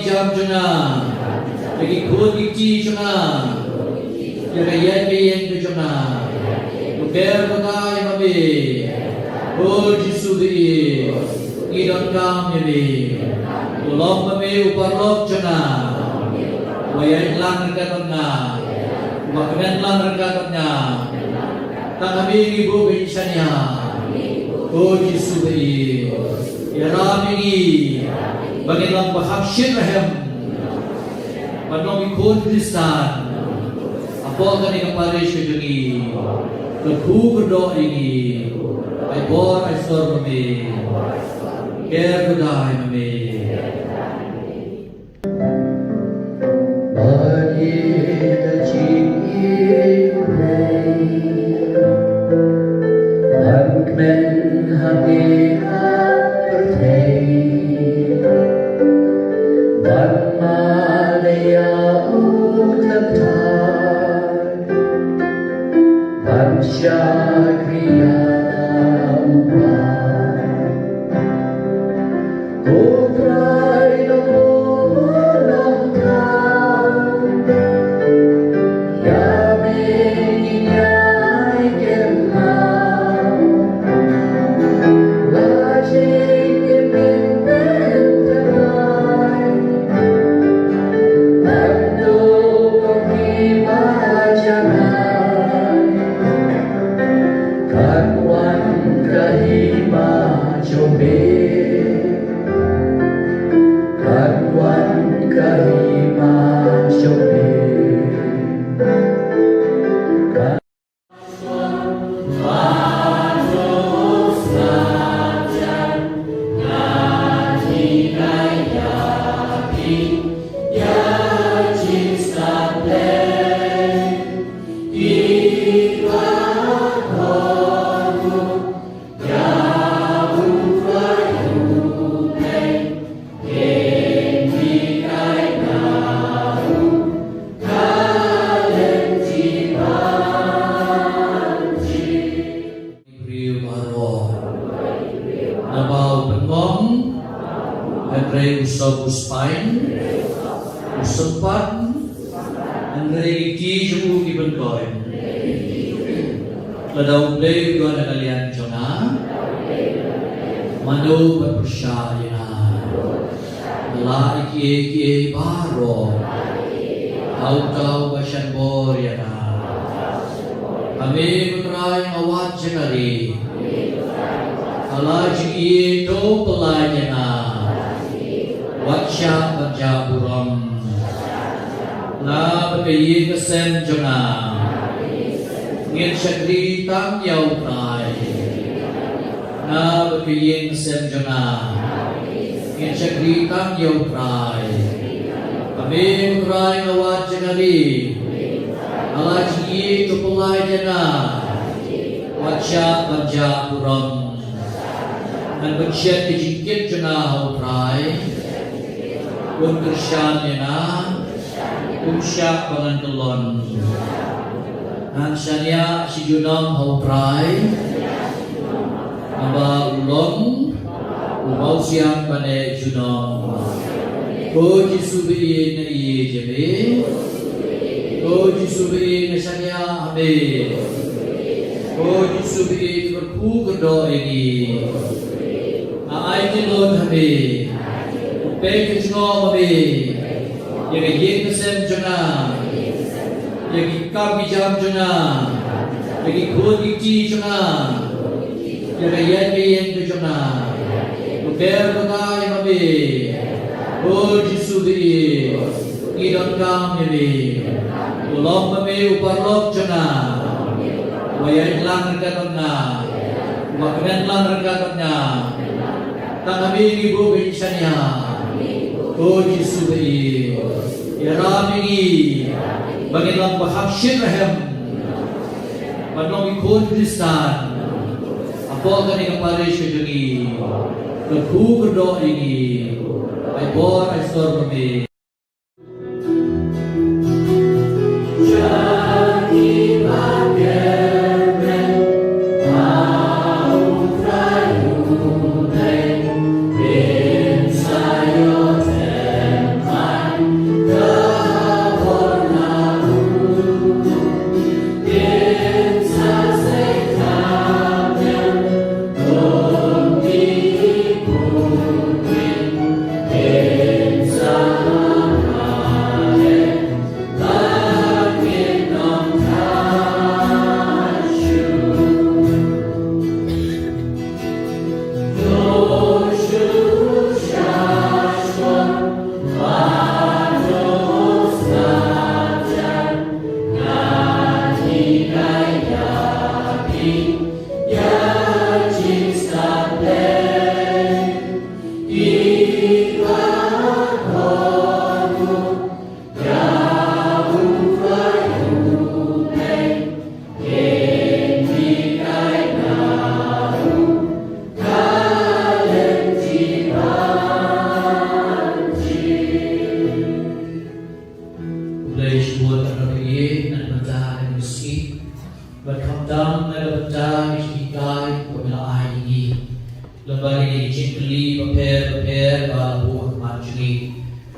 jam jong nga, ïa ki khun ki kti jong nga, ïa ka ïaid ka ïeng ka jong nga. To ker to dei ma me, ko Jisu ba ïeit, ngi donkam ïa me. To long ma me u paralok jong nga, uba ïaid lang ryngkat bad nga, uba kmen lang ryngkat bad nga. Tang ha me ngi buh ba ngin shaniah, ko Jisu ba ïeit. Ïarap ïa ngi ba ngin long ba kham shyrkhei, ban long ki khun Khristan hapoh kane ka parish ka jong ngi. Kyrkhu kyrdoh ïa ngi, ai bor ai sor ma me. Ker to dei ma me. Ba ïeit da jingïeit U Blei, ban kmen ha kane ka pyrthei, ban mad ïa u Trai, ban shakri ïa U Blei. Ko Trai, long mo nongkhaw, ïa me ngin ïai kynmaw. La jingim ngin pynbeit, ban duh kum kiba janai. Kan wan ka hima jong me. Kan wan ka hima jong me. Kan Briew baroh. Naba u pynbong, hynrei u sop u spine, u sympat, hynrei ki kti jong u ki pynkoit. Lada U Blei u don ha ka liang jong nga, mano ban pyrshah ïa nga? Nga lah ïa kiei kiei baroh ha uta uba shan bor ïa nga. Ha me ko Trai nga wad jingari. Ha la jingïeit to pynlait ïa nga. Wat shah ban jah burom. Nga bad ka ïing ka sem jong nga, ngin shakri tang ïa U Trai. Nga bad ka ïing ka sem jong nga, ngin shakri tang ïa U Trai. Ha me ko Trai nga wad jingari. Ha la jingïeit to pynlait ïa nga. Wat shah ban jah burom. Ngan pynshet ïa ka jingkit jong nga ha U Trai. Un kyrshan ïa nga, ym shah ba ngan kyllon. Ngan shaniah shi junom ha U Trai, naba u long u mawsiang ba neh junom. Ko Jisu ba ïeit, nga ïeit ïa me. Ko Jisu ba ïeit, nga shaniah ha me. Ko Jisu ba ïeit, kyrkhu kyrdoh ïa ngi. Nga ai kynnoh ha me. Peit ka jingngop ha me ïa ka ïing ka sem jong nga, ïa ki kam ki jam jong nga, ïa ki khun ki kti jong nga, ïa ka ïaid ka ïeng ka jong nga. To ker to dei ma me, ko Jisu ba ïeit, ngi donkam ïa me. To long ma me u paralok jong nga, uba ïaid lang ryngkat bad nga, uba kmen lang ryngkat bad nga. Tang ha me ngi buh ba ngin shaniah, ko Jisu ba ïeit. Ïarap ïa ngi ba ngin long ba kham shyrkhei, ban long ki khun Khristan hapoh kane ka parish ka jong ngi. Kyrkhu kyrdoh ïa ngi, ai bor ai sor ma me.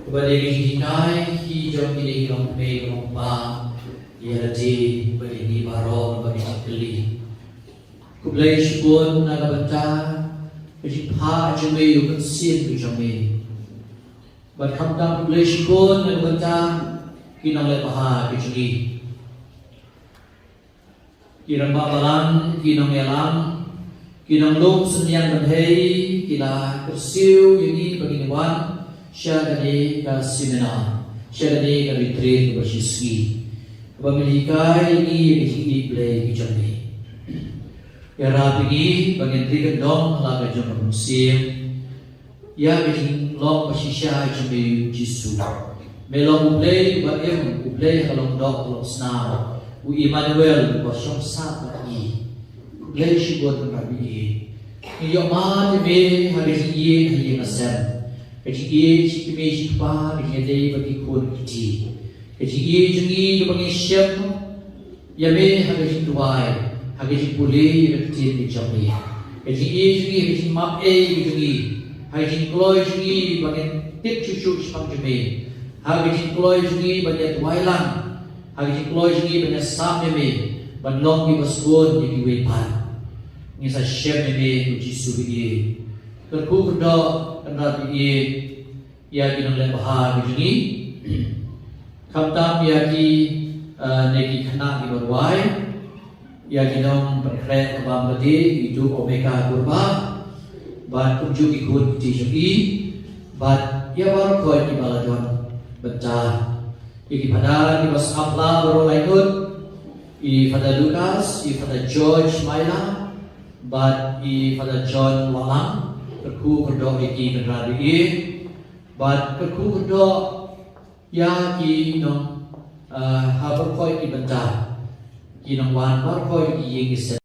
Ba dei ka jinghikai hi jong kine ki longkmie longkpa ïa lade bad ïa ngi baroh ba ngi kylli. Khublei shibun na ka bynta ka jingphah jong me ïa u mynsiem ka jong me. Bad khamtam khublei shibun na ka bynta ki nongleh bha ka jong ngi. Ki rangbah balang, ki nongïalam, ki nonglum synñiang bynhei, ki la kyrsiew ïa ngi ba ngin wan sha kane ka seminar, sha kane ka retreat kaba shi sngi, kaba men hikai ïa ngi ïa ka jingïeit Blei ka jong me. Ïarap ïa ngi ba ngin ri kyndong ha la ka jong ka mynsiem ïa ka jinglong ba shisha jong me, U Jisu. Me long U Blei uba im, U Blei ha ka long doh ka long snam, U Immanuel uba shong sah bad ngi. Khublei shibun Kynrad ba ïeit. Ngi ïohmad ïa me ha ka jingïeit ha ïing ha sem, ka jingïeit shi kmie shi kpa, ka jingïadei bad ki khun ki kti, ka jingïeit jong ngi kaba ngi shem ïa me ha ka jingduwai, ha ka jingpule ïa ka ktien ka jong me. Ka jingïeit jong ngi ha ka jingmap ei ka jong ngi, ha ka jingkloi jong ngi ba ngin tip shuh shuh shaphang jong me, ha ka jingkloi jong ngi ban ïa duwai lang, ha ka jingkloi jong ngi ban ïa sam ïa me, ban long kiba sngewbha ïa kiwei pat. Ngi sa shem ïa me, U Jisu ba ïeit. Kyrkhu kyrdoh Kynrad ba ïeit ïa ki nongleh bha ka jong ngi, khamtam ïa ki, eh, ne ki khynnah kiba rwai, ïa ki nongpynkhreh ka bam ka dih, i Duh Omeka Kurbah, bad kumjuh ki khun ki kti jong i, bad ïa baroh khoit kiba la don bynta, ïa ki phadar kiba sngap la baroh laingut, i Father Lucas, i Father George Maila, bad i Father John Wahlang. Kyrkhu kyrdoh ïa ki Kynrad ba ïeit. Bad kyrkhu kyrdoh ïa ki nong, ah, ha baroh khoit ki bynta, ki nongwan baroh khoit ki ïing ki sem.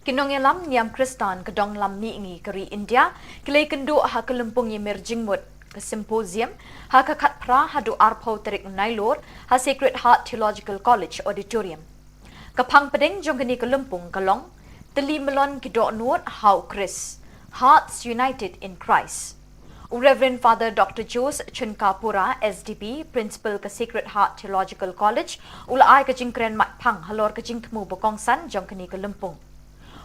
Ki nongïalam niam Khristan ka dong lam mihngi ka ri India ki la ïakynduh ha ka lympung ïamir jingmut, ka symposium, ha ka khatphra haduh arphew tarik Nailur ha Sacred Heart Theological College Auditorium. Ka phang pdeng jong kane ka lympung ka long Tylli Mlon ki Dohnud ha u Khrist, Hearts United in Christ. U Reverend Father Doctor Jose Chunkapura, S D B, Principal ka Sacred Heart Theological College, u la ai ka jingkren matphang halor ka jingthmu ba kongsan jong kane ka lympung.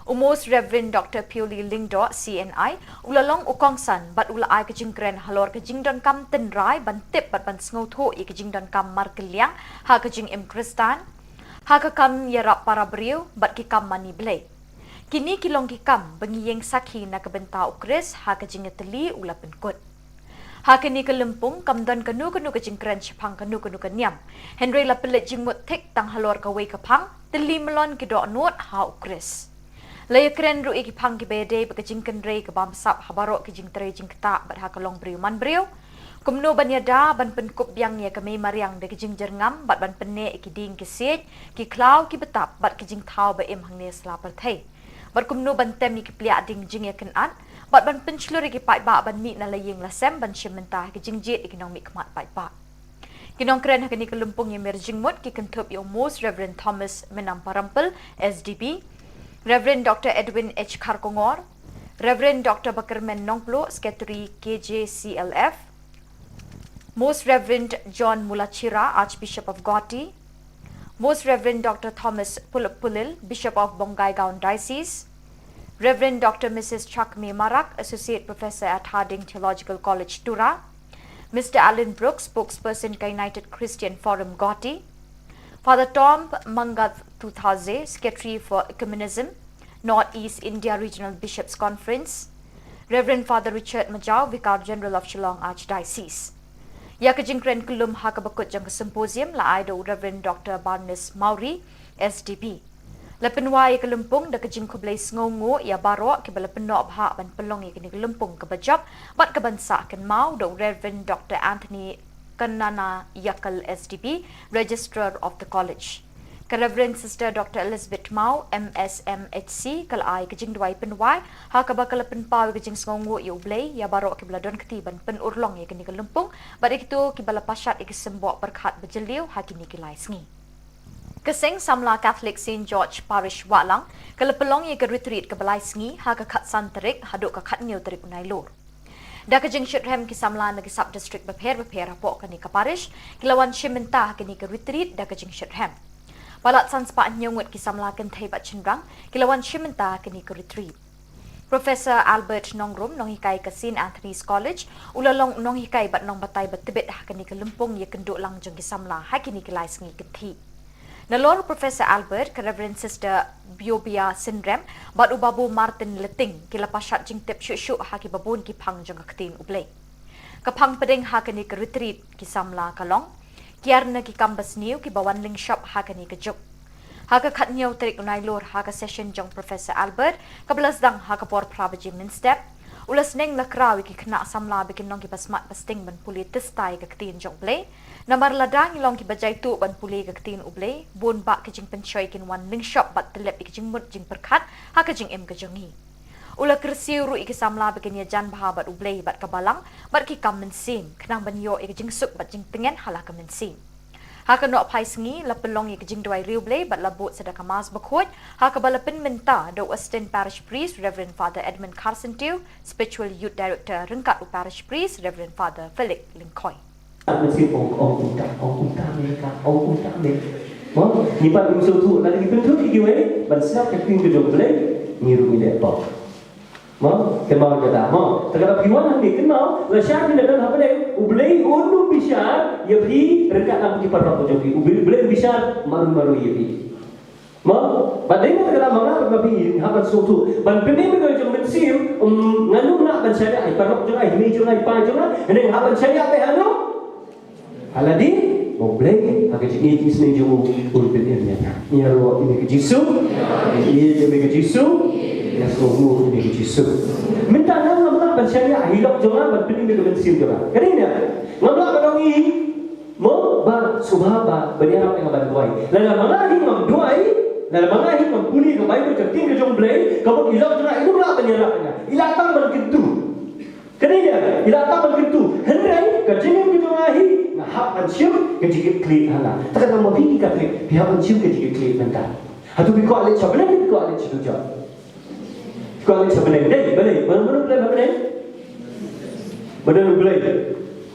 U Most Reverend Doctor Pioli Lyngdoh, C N I, u la long u kongsan bad u la ai ka jingkren halor ka jingdonkam tynrai ban tip bad ban sngewthuh ïa ka jingdonkam markylliang ha ka jingim Khristan, ha ka kam ïarap para briew bad ki kam mane Blei. Kine ki long ki kam ba ngi ïeng sakhi na ka bynta u Khrist ha ka jingïatylli, u la pynkut. Ha kane ka lympung kam don kano kano ka jingkren shaphang kano kano ka niam, hynrei la pynleit jingmut thik tang halor kawei ka phang, Tylli Mlon ki Dohnud ha u Khrist. La ïakren ruh ïa ki phang kiba ïadei bad ka jingkynrei ka bamsap ha baroh ki jingtrei jingktah bad ha ka longbriew manbriew. Kumno ban ïada ban pynkup biang ïa ka mei mariang da ka jingjyrngam bad ban pynneh ïa ki dieng ki siej, ki khlaw ki btap bad ki jingthaw ba im hangne sla pyrthei. Bad kumno ban tem ïa ki pliah ding jingïakynad bad ban pynshlur ïa ki paidbah ban mih na la ïing la sem ban shim bynta ha ki jingjied ïa ki nongmihkhmat paidbah. Ki nongkren ha kane ka lympung ïamir jingmut ki kynthup ïa u Most Reverend Thomas Mynam Parampil, S D B, Reverend Doctor Edwin H Kharkongor, Reverend Doctor Bakyrmen Nongpluh, Secretary K J C L F, Most Reverend John Mulachira, Archbishop of Guwahati, Most Reverend Doctor Thomas Pulip Pulil, Bishop of Bongaigaon Diocese, Reverend Doctor Missus Chakme Marak, Associate Professor at Harding Theological College, Tura, Mister Alan Brooks, Spokesperson ka United Christian Forum, Guwahati, Father Tom Mangath Tuthaze, Secretary for Ecumenism, North East India Regional Bishops Conference, Reverend Father Richard Majaw, Vicar General of Shillong Archdiocese. Ïa ka jingkren kyllum ha kaba kut jong ka symposium la ai da u Reverend Doctor Barnes Mawrie, S D B. La pynwai ïa ka lympung da ka jingkhublei sngewnguh ïa baroh kiba la pynnoh bha ban pynlong ïa kane ka lympung kaba jop bad kaban sah kynmaw, da u Reverend Doctor Anthony Kannanayakal, S D B, Registrar of the College. Ka Reverend Sister Doctor Elizabeth Mawrie, M S M H C, ka la ai ka jingduwai pynwai ha kaba ka la pynpaw ïa ka jingsngewnguh ïa U Blei ïa baroh kiba la don kti ban pynurlong ïa kane ka lympung bad ïa kito kiba la pashat ïa ki symboh pyrkhat ba jylliew ha kine ki lai sngi. Ka Seng Samla Catholic Saint George Parish Wahlang ka la pynlong ïa ka retreat kaba lai sngi ha ka khatsan tarik haduh ka khathynñiew tarik u Nailur. Da ka jingshitrhem ki samla na ki sub district bapher bapher hapoh kane ka parish ki la wan shim bynta ha kane ka retreat da ka jingshitrhem. Palat san spah hynñiew ngut ki samla kynthei bad shynrang ki la wan shim bynta ha kane ka retreat. Professor Albert Nongrum, nonghikai ka Saint Anthony's College, u la long nonghikai bad nongbatai ba tbit ha kane ka lympung ïakynduh lang jong ki samla ha kine ki lai sngi kynthih. Nalor u Professor Albert, ka Reverend Sister Biobia Synrem bad u Babu Martin Leting ki la pashat jingtip shuh shuh ha kiba bun ki phang jong ka ktien U Blei. Ka phang pdeng ha kane ka retreat ki samla ka long kiar na ki kam basniew kiba wan lyngshop ha kane ka juk. Ha ka khathynñiew tarik u Nailur, ha ka session jong Professor Albert kaba la sdang ha ka por phra baje mynstep, u la sneng la kraw ïa ki khynnah samla ba kin long kiba smat ba sting ban pule tista ïa ka ktien jong U Blei. Namar lada ngi long kiba jaituh ban pule ïa ka ktien U Blei, bun bah ki jingpynshoi kin wan lyngshop bad tyllep ïa ki jingmut jingpyrkhat ha ka jingim ka jong ngi. U la kyrsiew ruh ïa ki samla ba kin ïajan bha bad U Blei bad ka Balang bad ki kam mynsiem, khnang ban ïoh ïa ka jingsuk bad jingtngen ha la ka mynsiem. Ha ka nohphai sngi la pynlong ïa ka jingduwai riewblei bad la bud sa da ka Mass bakhuid, ha kaba la pynmynta da u Assistant Parish Priest Reverend Father Edmund Kharsyntiew, Spiritual Youth Director, ryngkat u Parish Priest Reverend Father Felix Lyngkhoi. Mynsiem ong, ong kumta, ong kumta, me ka, ong kumta, me. Mo, ngi pat ngim sngewthuh, lada ngi pynthuh ïa kiwei ban sngap ka ktien ka jong U Blei, ngi ruh ngi leh pop. Mo, kynmaw kata, mo. Te kata phi wan hangne, kynmaw, lashai phi la don ha pdeng, U Blei un ym bishar ïa phi ryngkat lang ki paralok jong phi. U Blei, U Blei un bishar marwei marwei ïa phi. Mo, bad dei na kata ka daw ma nga bad ma phi, hap ban sngewthuh. Ban pynim ïa ka jong mynsiem, um, ngan ym lah ban shaniah ïa i paralok jong nga, i mei jong nga, i pa jong nga, hynrei hap ban shaniah beit ha uno? Ha lade, U Blei, ha ka jingïeit isynei jong u, un pynim ïa nga. Ïaroh ïa me ko Jisu, ïeit ïa me ko Jisu, ïasngewbha ïa me ko Jisu. Mynta nga ngam lah ban shaniah ïa i lok jong nga ban pynim ïa ka mynsiem jong nga. Ka dei ne? Ngam lah ban ong i, mo, ba sngewbha ba, ban ïarap ïa nga ban duwai. Lada ma nga hi ngam duwai, lada ma nga hi ngam pule ka Baibl, ka ktien ka jong U Blei, Ka mut i long jong nga, i long lah ban ïarap ïa nga. I lah tang ban kyntu. Kane ïa, i lah tang ban kyntu. Hynrei ka jingim ka jong nga hi, nga hap ban shim ka jingkitkhlieh ha nga. Te kata ma phi ki Katholik, phi hap ban shim ka jingkitkhlieh mynta. Hato phi kwah leit sha bneng, phi kwah leit sha dujok? Phi kwah leit sha bneng. Dei, balei? Mano, mano phi leit sha bneng? Mano, mano phi leit?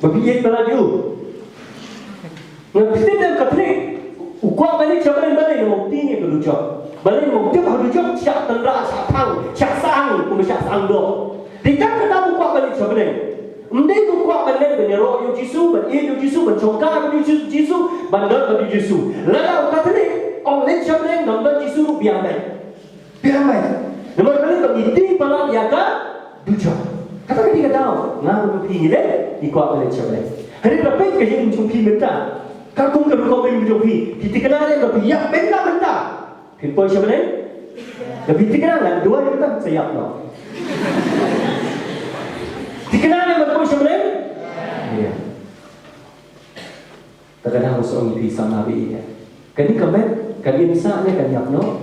Ba phi ïeit palat ïa u. Nga phi tip ne em Katholik, u kwah ban leit sha bneng balei? Namar u tieng ïa ka dujok. Balei? Namar u tip ha dujok shah tynrah, shah thang, shah sahang, kumba shah sahang doh. Dei tang kata u kwah ban leit sha bneng. Ym dei u kwah ban leit ban ïaroh ïa u Jisu, ban ïeit ïa u Jisu, ban shongkha bad u Jisu, ban don bad u Jisu. Lada u Katholik ong leit sha bneng, ngam don Jisu ruh biang beit. Biang beit. Namar balei? Ba ngi tieng palat ïa ka dujok. Kata ka dei ka daw nga bad ma phi ngi leh, ngi kwah ban leit sha bneng. Hynrei lada peit ka jingim jong phi mynta, ka kum ka rukom jong phi, phi thikna ne em ba phi ïap mynta mynta phin poi sha bneng? Lada phi thikna, ngan duwai mynta sa ïap noh. Thikna ne em ban poi sha bneng? Ïa. Te ka daw sa ong ïa phi samla baieit, kane ka met kan im sah ne kan ïap noh?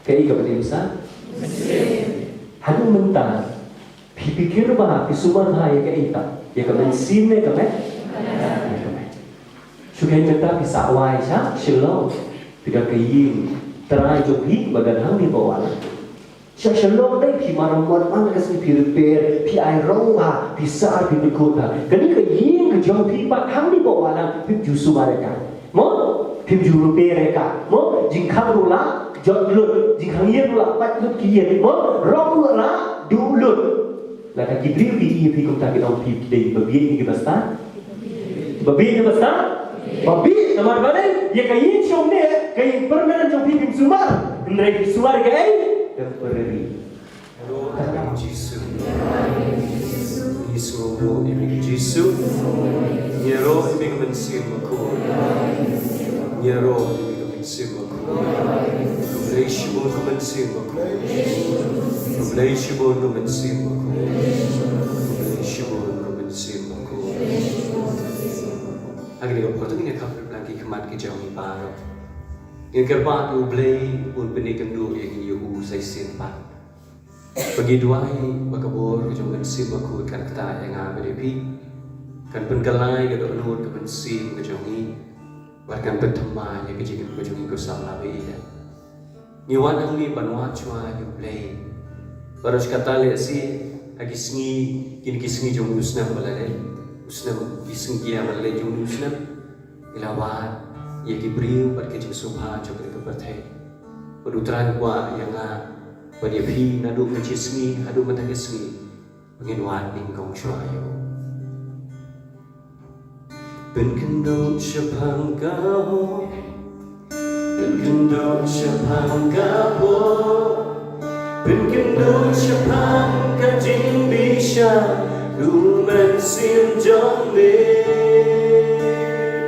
Kaei kaba im sah? Haduh mynta phi pyrkhat bha, phi sumar bha ïa kaei pat? Ïa ka mynsiem ne ka met? Ïa ka met. Shu keiñ mynta phi sah wai sha Shillong, phi don ka ïing trai jong phi ba don hangne Poh Wahlang. Sha Shillong dei phi mar mot man ka sngi, phi repair, phi ai rong bha, phi sah, phi pynkut bha. Kane ka ïing ka jong phi pat hangne Poh Wahlang phim ju sumar ïa ka, mo? Phim ju repair ïa ka, mo? Jingkhang ruh la jot lut, jingkhang ïing ruh la pat lut ki ïing, mo? Rong ruh la duh lut. Lada ki briew ki ïohi ïa phi kumta, kin ong phi dei ba bieit ne ki ba stad? Ba bieit ne ba stad? Ba bieit. Namar balei? Ïa ka ïing shong ne, ka ïing permanent jong phi phim sumar. Hynrei phi sumar ïa kaei? Temporary. Ïaroh ïa me Jisu. Ngi sngewnguh ïa me Jisu. Ïaroh ïa me Mynsiem Bakhuid. Ïaroh ïa me Mynsiem Bakhuid. Khublei shibun ko Mynsiem Bakhuid. Khublei shibun ko Mynsiem Bakhuid. Khublei shibun ko Mynsiem Bakhuid. Ha kane ka por to ngin ïa khap lang ki khmat ki jong ngi baroh. Ngin kyrpad ïa U Blei un pynkynduh ïa ngi ïa u sa shisien pat. Ba ngi duwai ba ka bor ka jong ka Mynsiem Bakhuid kan ktah ïa nga bad ïa phi, kan pynkylla ïa ka dohnud ka mynsiem ka jong ngi, bad kan pynthikna ïa ka jingim ka jong ngi ko samla baieit. Ngi wan hangne ban wad shuwa ïa U Blei. Bad kata lehse ha ki sngi, kine ki sngi jong u snem ba la leit, u snem, ki sngi ki ïa ba la leit jong u snem, ngi la wad ïa ki briew bad ka jingsngewbha jong ka pyrthei. Bad U Trai u kwah ïa nga bad ïa phi naduh mynta ka sngi haduh mynta ka sngi, ba ngin wad nyngkong shuwa ïa u. Pynkynduh shaphang ka hok, pynkynduh shaphang ka pop, pynkynduh shaphang ka jingbishar, U Mynsiem jong me.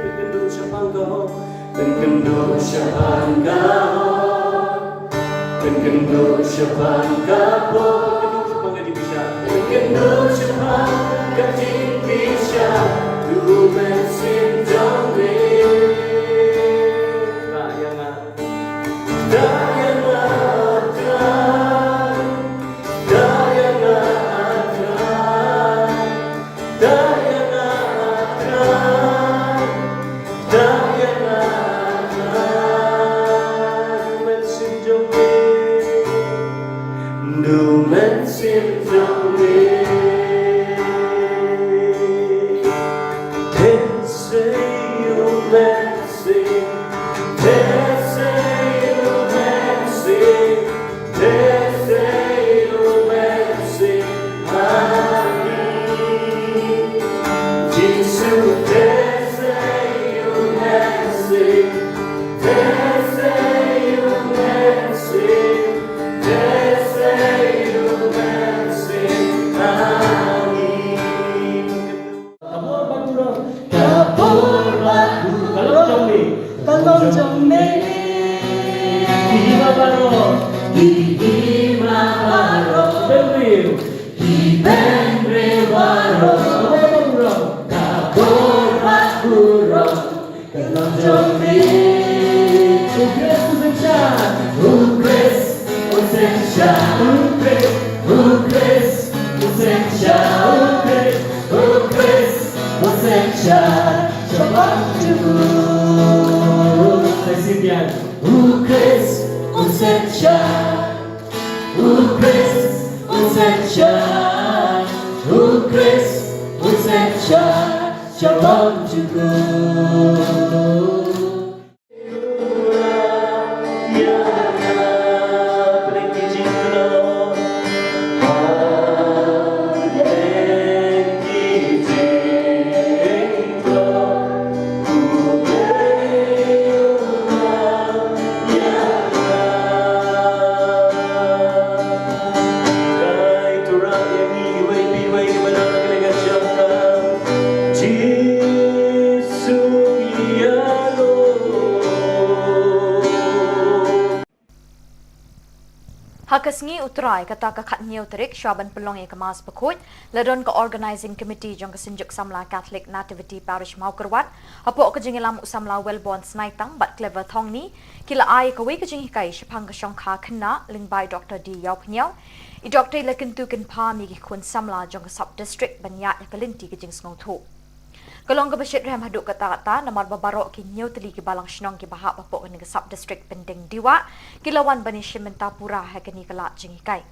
Pynkynduh shaphang ka hok, pynkynduh shaphang ka hok, pynkynduh shaphang ka pop, pynkynduh shaphang ka jingbishar, pynkynduh shaphang ka jingbishar, U Mynsiem jong me. Ktah ïa nga. Ktah ïa nga, Trai. Ktah ïa nga, Trai. Ktah ïa nga, Trai. Ktah ïa nga, Trai. Mynsiem jong me. Mynsiem jong me. Te sei U Mynsiem. Te sei U Mynsiem. Te sei U Mynsiem ha ngi. Jisu, te sei U Mynsiem. Te sei U Mynsiem. Te sei U Mynsiem ha ngi. Ka bor ba burom. Ka bor ba burom. Ka long jong me. Ka long jong me. Ki hima baroh. Ki hima baroh. Bynriew. Ki bynriew baroh. Ka bor ba burom. Ka bor ba burom. Ka long jong me. U Khrist u synshar. U Khrist. U Khrist, u Khrist, u seng sha, u Khrist, u Khrist, u seng sha, sha bang jong u. Sa shisien, u Khrist, u seng sha, u Khrist, u seng sha, u Khrist, u seng sha, sha bang jong u. Ha ka sngi U Trai, kata ka khathynñiew tarik, shuwa ban pynlong ïa ka Mass Bakhuid, la don ka Organising Committee jong ka Synjuk Samla Catholic Nativity Parish Mawkyrwat, hapoh ka jingïalam u samla Wellborn Snaitang bad Clever Thongni, ki la ai kawei ka jinghikai shaphang ka shongkha khynnah lyngba i Doktor D Ïawphniaw. I Doktor i la kyntu kynpham ïa ki khun samla jong ka sub district ban ïaid ïa ka lynti ka jingsngewthuh. Ka long kaba shitrhem haduh katta katta namar ba baroh ki hynñiew tylli ki balang shnong kiba hap hapoh kane ka sub district Pyndengriew ki la wan ban ïashim bynta pura ha kane ka lad jinghikai.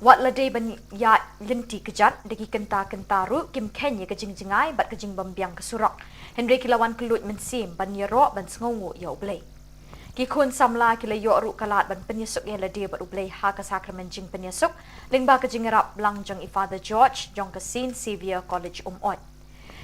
Wat la dei ban ïaid lynti kjat da ki kynta kynta ruh kim kheiñ ïa ka jingjngai bad ka jingbymbiang ka surok. Hynrei ki la wan kylluid mynsiem ban ïaroh ban sngewnguh ïa U Blei. Ki khun samla ki la ïoh ruh ka lad ban pynïasuk ïa lade bad U Blei ha ka sakramen jingpynïasuk lyngba ka jingïarap lang jong i Father George jong ka Saint Xavier College Umoid.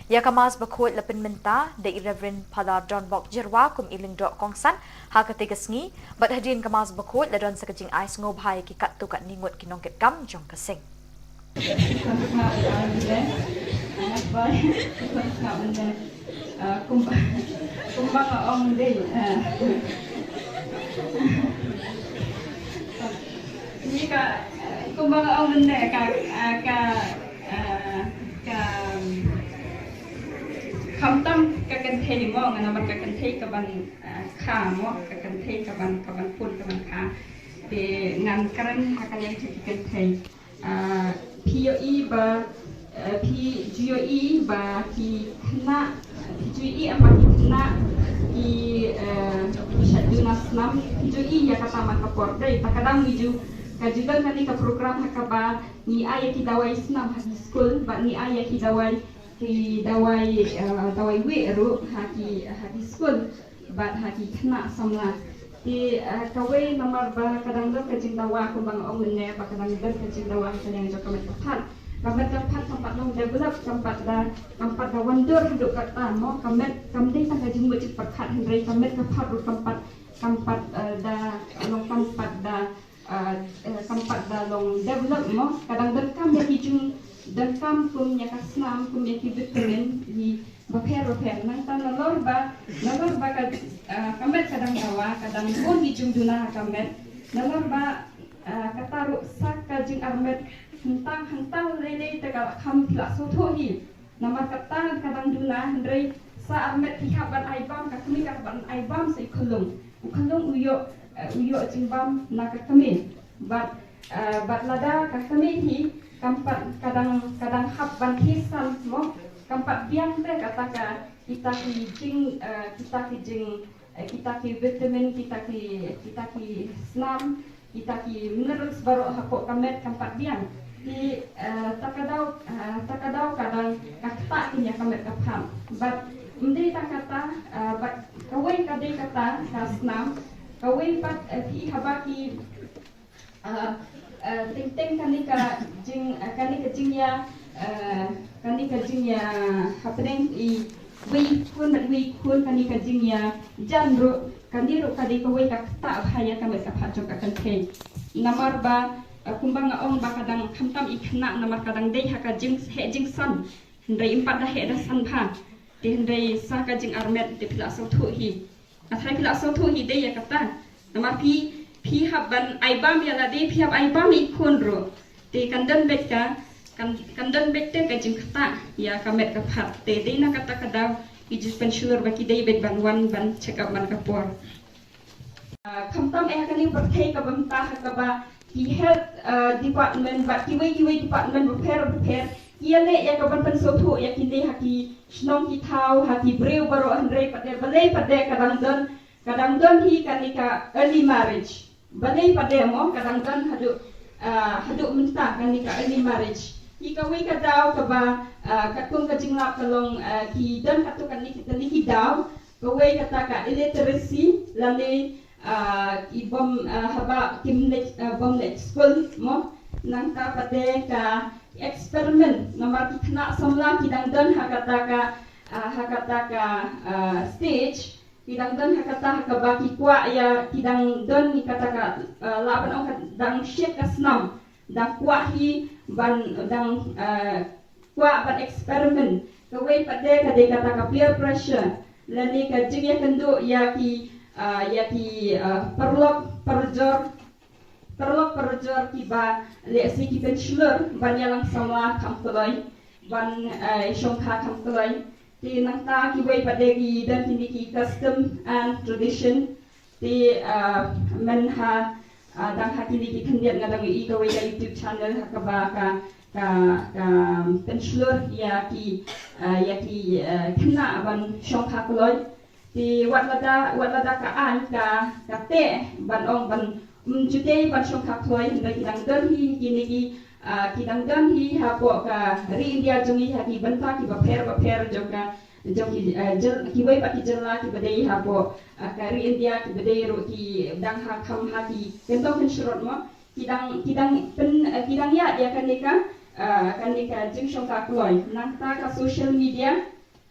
Ïa ka Mass Bakhuid la pynmynta da i Reverend Father Donbok Jyrwa kum i lyngdoh kongsan ha katei ka sngi, bad hadien ka Mass Bakhuid la don sa ka jingai sngewbha ïa ki katto katne ngut ki nongkitkam jong ka seng. Kumba, kumba nga ong dei, eh. Ni ka, kumba nga ong mynne ka, ka, ka, khamtam ka kynthei mo, nga namar ka kynthei kaban, eh, kha mo, ka kynthei kaban, kaban pun, kaban kha. Te ngan kren ha ka liang jong ki kynthei. Ah, phi ïohi ba, eh, phi ju ïohi ba ki khynnah, phi ju ïohi em ba ki khynnah ki, eh, ki shait duna snam, phi ju ïohi ïa kata man ka por. Dei, ta ka dang ngi ju, ka ju don kane ka program ha kaba ngi ai ïa ki dawai snam ha ki skul, bad ngi ai ïa ki dawai, ki dawai, eh, dawai wieh ruh ha ki, ha ki skul. Bad ha ki khynnah samla. Te, eh, kawei namar ba ka dang don ka jingdawa kumba nga ong mynne ba ka dang don ka jingdawa ha ka liang jong ka met ka phad. Ka met ka phad kam pat long develop, kam pat da, kam pat da wandur haduh katta mo, ka met kam dei tang ka jingmut jingpyrkhat hynrei ka met ka phad ruh kam pat, kam pat, eh, da long kam pat da ah, eh, kam pat da long develop mo, ka dang donkam ïa ki jingdonkam kum ïa ka snam, kum ïa ki vitamin, ïa bapher bapher. Nangta nalor ba, nalor ba ka, ah, ka met ka dang dawa, ka dang bun ki jingduna ha ka met. Nalor ba, ah, kata ruh sa ka jingarmet hangta hangta lei lei te ka la kham phi la sngewthuh hi. Namar kata ka dang duna hynrei sa armet ki hap ban ai bam, ka kmie ka hap ban ai bam sa i khyllung. U khyllung u ïoh, eh, u ïoh jingbam na ka kmie. Bad, eh, bad lada ka kmie hi kam pat ka dang, ka dang hap ban khie san mo, kam pat biang te kata ka kita ki jing, eh, kita ki jing, eh, kita ki vitamin, kita ki, kita ki snam, kita ki minerals baroh hapoh ka met kam pat biang. Te, eh, ta ka daw, eh, ta ka daw ka dang ka ktah ïa ka met ka phad. Bad ym dei tang kata, eh, bad kawei ka dei kata ka snam, kawei pat, eh, phi haba ki, eh, eh, teng teng kane ka jing, eh, kane ka jingïa, eh, kane ka jingïa hapdeng i wei khun bad wei khun, kane ka jingïa jan ruh, kane ruh ka dei kawei ka ktah bha ïa ka met ka phad jong ka kynthei. Namar ba, eh, kumba nga ong ba ka dang khamtam i khynnah namar ka dang dei ha ka jingheh jingsan. Hynrei ym pat da heh da san bha. Te hynrei sa ka jingarmet te phi la sngewthuh hi. Nga tharai phi la sngewthuh hi dei ïa kata. Namar phi, phi hap ban ai bam ïa lade, phi hap ai bam ïa i khun ruh. Te kan don beit ka, kan, kan don beit te ka jingktah ïa ka met ka phad. Te dei na kata ka daw ki ju pynshlur ba ki dei beit ban wan ban check up man ka por. Ah, khamtam eh ha kane ka pyrthei ka bynta ha kaba ki health, uh, department bad kiwei kiwei department bapher bapher ki ïaleh ïa ka ban pynsngewthuh ïa kine ha ki shnong ki thaw, ha ki briew baroh, hynrei pat de balei pat de ka dang don, ka dang don hi kane ka early marriage. Balei pat de mo ka dang don haduh, ah, haduh mynta kane ka early marriage. Hi kawei ka daw kaba, ah, katkum ka jinglap ka long, ah, ki don katto katne ki, katne ki daw, kawei kata ka illiteracy lane, ah, ki bym, ah, haba kim leit, ah, bym leit skul mo. Nangta pat de ka experiment namar ki khynnah samla ki dang don ha kata ka, ah, ha kata ka, ah, stage, ki dang don ha kata ha kaba ki kwah ïa, ki dang don ïa kata ka, ah, lah ban ong ka dang shit ka snam, dang kwah hi ban, dang, ah, kwah ban experiment. Kawei pat de ka dei kata ka peer pressure lane ka jingïakynduh ïa ki, ah, ïa ki, ah, paralok parajor, paralok parajor kiba lehse ki pynshlur ban ïalang samla kham kloi, ban, eh, shongkha kham kloi. Te nangta kiwei pat de ki don kine ki custom and tradition. Te, ah, myn ha, ah, dang ha kine ki khyndiat nga dang ïohi kawei ka YouTube channel ha kaba ka, ka, ka pynshlur ïa ki, ah, ïa ki, ah, khynnah ban shongkha kloi. Te wat lada, wat lada ka aiñ ka, ka teh ban ong ban, um, ju dei ban shongkha kloi, hynrei ki dang don hi kine ki, ah, ki dang don hi hapoh ka ri India jong ngi ha ki bynta kiba pher bapher jong ka, jong ki, ah, jyl-, kiwei pat ki jylla kiba dei hapoh, ah, ka ri India kiba dei ruh ki dang ha kham ha ki kyntong kynshrut mo. Ki dang, ki dang pyn, ah, ki dang ïaid ïa kane ka, ah, kane ka jingshongkha kloi. Nangta ka social media,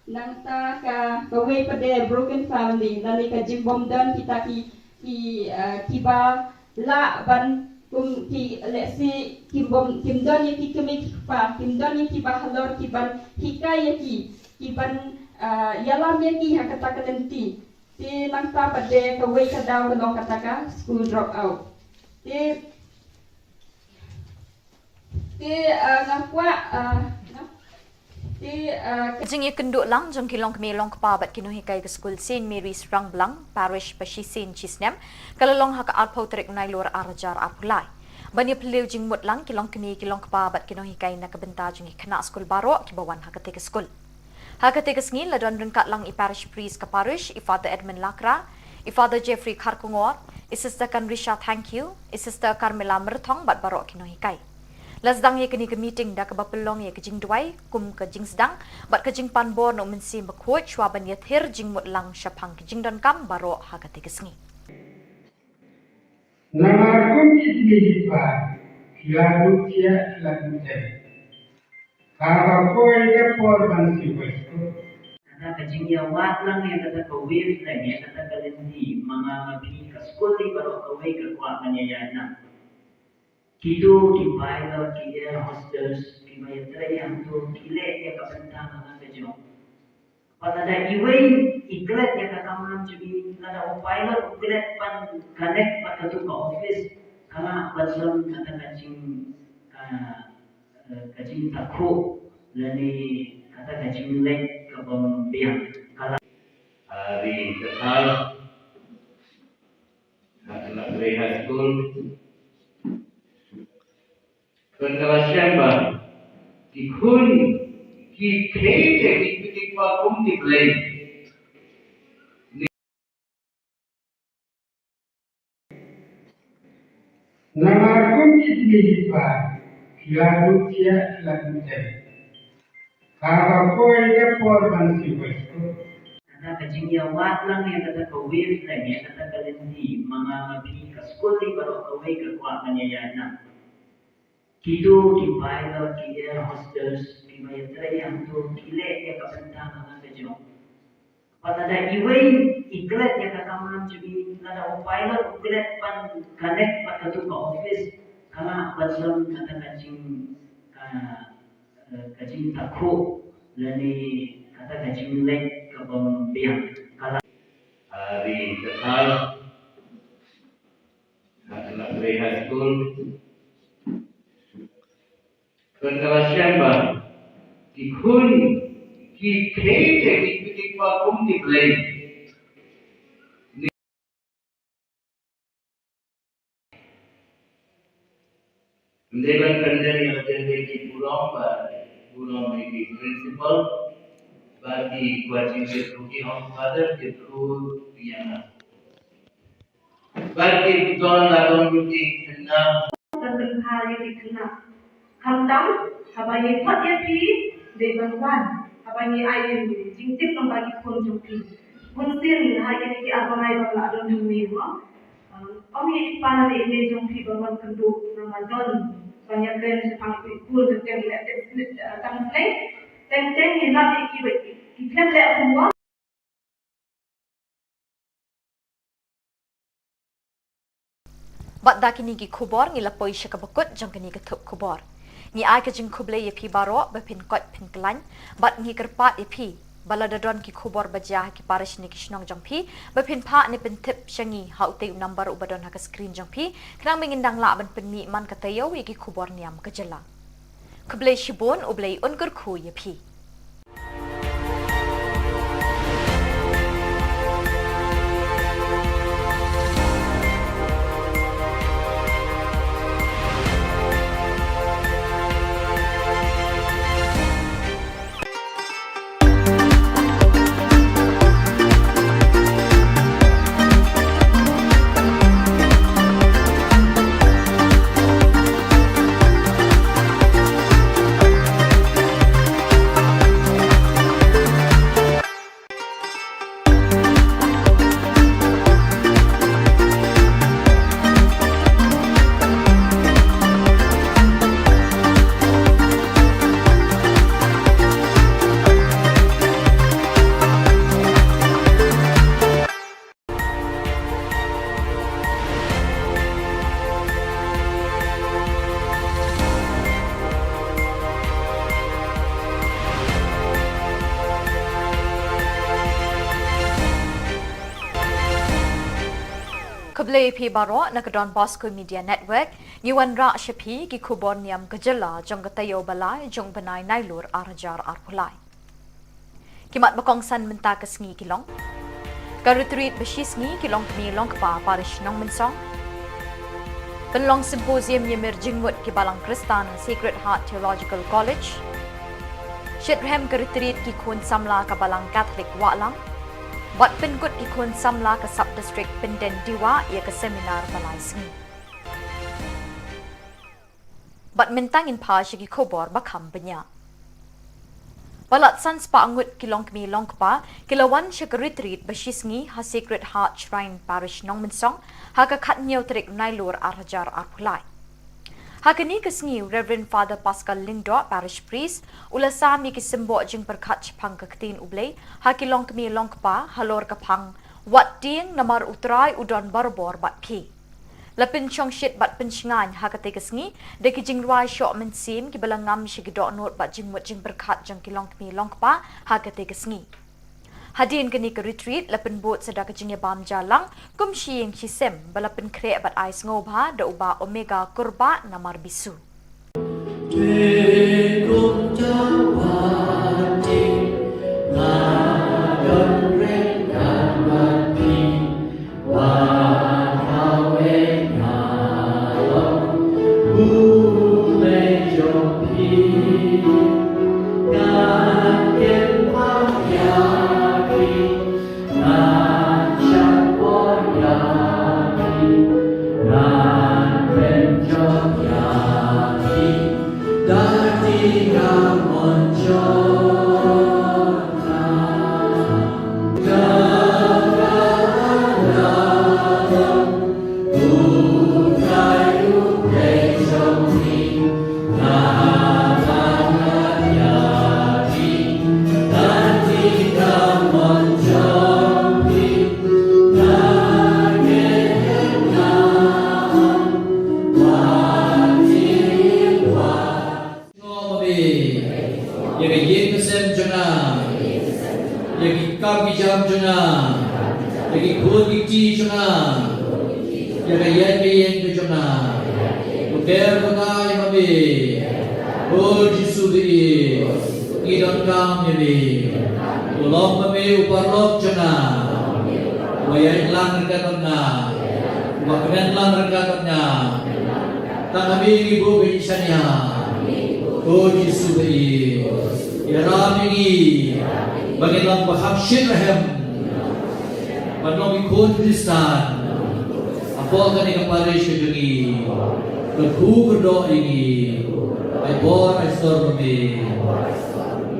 nangta ka, kawei pat de broken family, lane ka jingbym don kita ki, ki, eh, kiba lah ban kum ki, lehse kim bym, kim don ïa ki kmie ki kpa, kim don ïa kiba halor kiban hikai ïa ki, kiban, eh, ïalam ïa ki ha kata ka lynti. Te nangta pat de kawei ka daw ka long kata ka school drop out. Te Te, ah, nga kwah, ah, nga, te, ah, ka jingïakynduh lang jong ki longkmie longkpa bad ki nonghikai ka skul Saint Mary's Rangblang Parish ba shisien shisnem ka la long ha ka arphew tarik u Nailur ar hajar arphew lai. Ban ïaphylliew jingmut lang ki longkmie ki longkpa bad ki nonghikai na ka bynta jong ki khynnah skul baroh kiba wan ha katei ka skul. Ha katei ka sngi la don ryngkat lang i parish priest ka parish, i Father Edmund Lakra, i Father Jeffrey Kharkongor, i Sister Kanrisha Thangkhiew, i Sister Carmela Myrthong bad baroh ki nonghikai. La sdang ïa kane ka meeting da kaba pynlong ïa ka jingduwai kum ka jingsdang bad ka jingpan bor na u Mynsiem Bakhuid shuwa ban ïathir jingmut lang shaphang ki jingdonkam baroh ha katei ka sngi. Namar kum ki kmie ki kpa ki la duh thiah ki la duh tem. Haba poi ka por ban siew skul. Kata ka jingïawad lang ïa kata ka wavelength, ïa kata ka lynti, ma nga ma phi ka skul ne baroh kawei ka kwah ban ïaïaid lang. Kito ki pilot, ki air hostess, kiba ïatrei hangto, ki leh ïa ka bynta na ka jong. Bad lada iwei i klet ïa ka kamram jong i, lada u pilot u klet ban connect bad kato ka office, ka lah ban long kata ka jing, ka, eh, ka jingtakhuh lane kata ka jingleh kabym biang. Ka lah. Ri Kathar, ha Khynnah Blei High School. Pynkylla shem ba ki khun ki khie te ki kti ki kpa kum ki blei. Namar kum ki kti ki kpa ki la duh thiah ki la duh tem. Haba poi ka por ban siew skul. Kata ka jingïawad lang ïa kata ka wavelength, ïa kata ka lynti, ma nga ma phi ka skul ne baroh kawei ka kwah ban ïaïaid lang. Kito ki pilot, ki air hostess, kiba ïatrei hangto, ki leh ïa ka bynta na ka jong. Bad lada iwei i klet ïa ka kamram jong i, lada u pilot u klet ban connect bad kato ka office, ka lah ban long kata ka jing, ka, eh, ka jingtakhuh lane kata ka jingleh kabym biang. Ka lah. Ri Kathar, ha Khynnah Blei High School. Pynkylla shem ba ki khun ki khie te ki kti ki kpa kum ki blei. Dei ban pyndem ïa la jong ki burom, ba burom ïa ki principal, ba ki kwah jingtip ruh ki ong Father, tip ruh ïa nga. Ba ki don la don ruh ki khynnah. Ban pynbha ïa ki khynnah. Khamtam, haba ngi khot ïa phi, dei ban wan. Haba ngi ai jingtip lyngba ki khun jong phi. Bunsien ha kine ki ar bnai ba la don hangne mo. Ong ïa i pa lane i mei jong phi ba wan kynduh namar don ban ïakren shaphang i khun jong phi, leh test, eh, tang slei. Teng teng ïa lap ïa ki ba ki khlem leh homework. Bad da kine ki khubor ngi la poi sha kaba kut jong kane ka thup khubor. Ngi ai ka jingkhublei ïa phi baroh ba phin koit phin khlaiñ, bad ngi kyrpad ïa phi ba lada don ki khubor ba jia ha ki parish ne ki shnong jong phi, ba phin phah ne pyntip sha ngi ha utei u number uba don ha ka screen jong phi, khnang ba ngin dang lah ban pynmih man ka taïew ïa ki khubor niam ka jylla. Khublei shibun, U Blei un kyrkhu ïa phi. Khublei ïa phi baroh na ka Don Bosco Media Network, ngi wanrah sha phi ki khubor niam ka jylla jong ka taïew ba lai jong u bnai Nailur ar hajar arphew lai. Ki mat ba kongsan mynta ka sngi ki long: ka retreat ba shisngi ki longkmie longkpa parish Nongmynsong. Pynlong symposium ïamir jingmut ki balang Khristan Sacred Heart Theological College. Shitrhem ka retreat ki khun samla ka balang Catholic Wahlang. Bad pynkut ki khun samla ka sub district Pyndendewa ïa ka seminar ba lai sngi. Bad mynta ngin phai sha ki khubor ba kham bniah. Palat san spah ngut ki longkmie longkpa ki la wan sha ka retreat ba shisngi ha Sacred Heart Shrine Parish Nongmynsong ha ka khathynñiew tarik Nailur ar hajar arphew lai. Ha kane ka sngi u Reverend Father Pascal Lyngdoh, Parish Priest, u la sam ïa ki symboh jingpyrkhat shaphang ka ktien U Blei ha ki longkmie longkpa halor ka phang wat tieng namar U Trai u don barabor bad phi. La pynshongshit bad pynshngaiñ ha katei ka sngi da ki jingrwai shoh mynsiem kiba la ngam sha ki dohnud bad jingmut jingpyrkhat jong ki longkmie longkpa ha katei ka sngi. Hadien kane ka retreat la pynbud sa da ka jingïabam jia lang kum shi ïing shi sem ba la pynkhreh bad ai sngewbha da u Bah Omega Kurbah namar bisu. Ïa ka ïing ka sem jong nga, ïa ki kam ki jam jong nga, ïa ki khun ki kti jong nga, ïa ka ïaid ka ïeng ka jong nga. U ker ba nga ïa ma me. O Jisu ba ïeit, ngi donkam ïa me. U long ma me u paralok jong nga. Uba ïaid lang ryngkat bad nga. Uba kmen lang ryngkat bad nga. Tang ha me ngi buh ka jingshaniah. Ko Jisu ba ïeit, ïarap ïa ngi ba ngin long ba kham shit rhem ban long ki khun Khristan hapoh kane ka parish ka jong ngi. Kyrkhu kyrdoh ïa ngi. Ai bor ai sor ma me.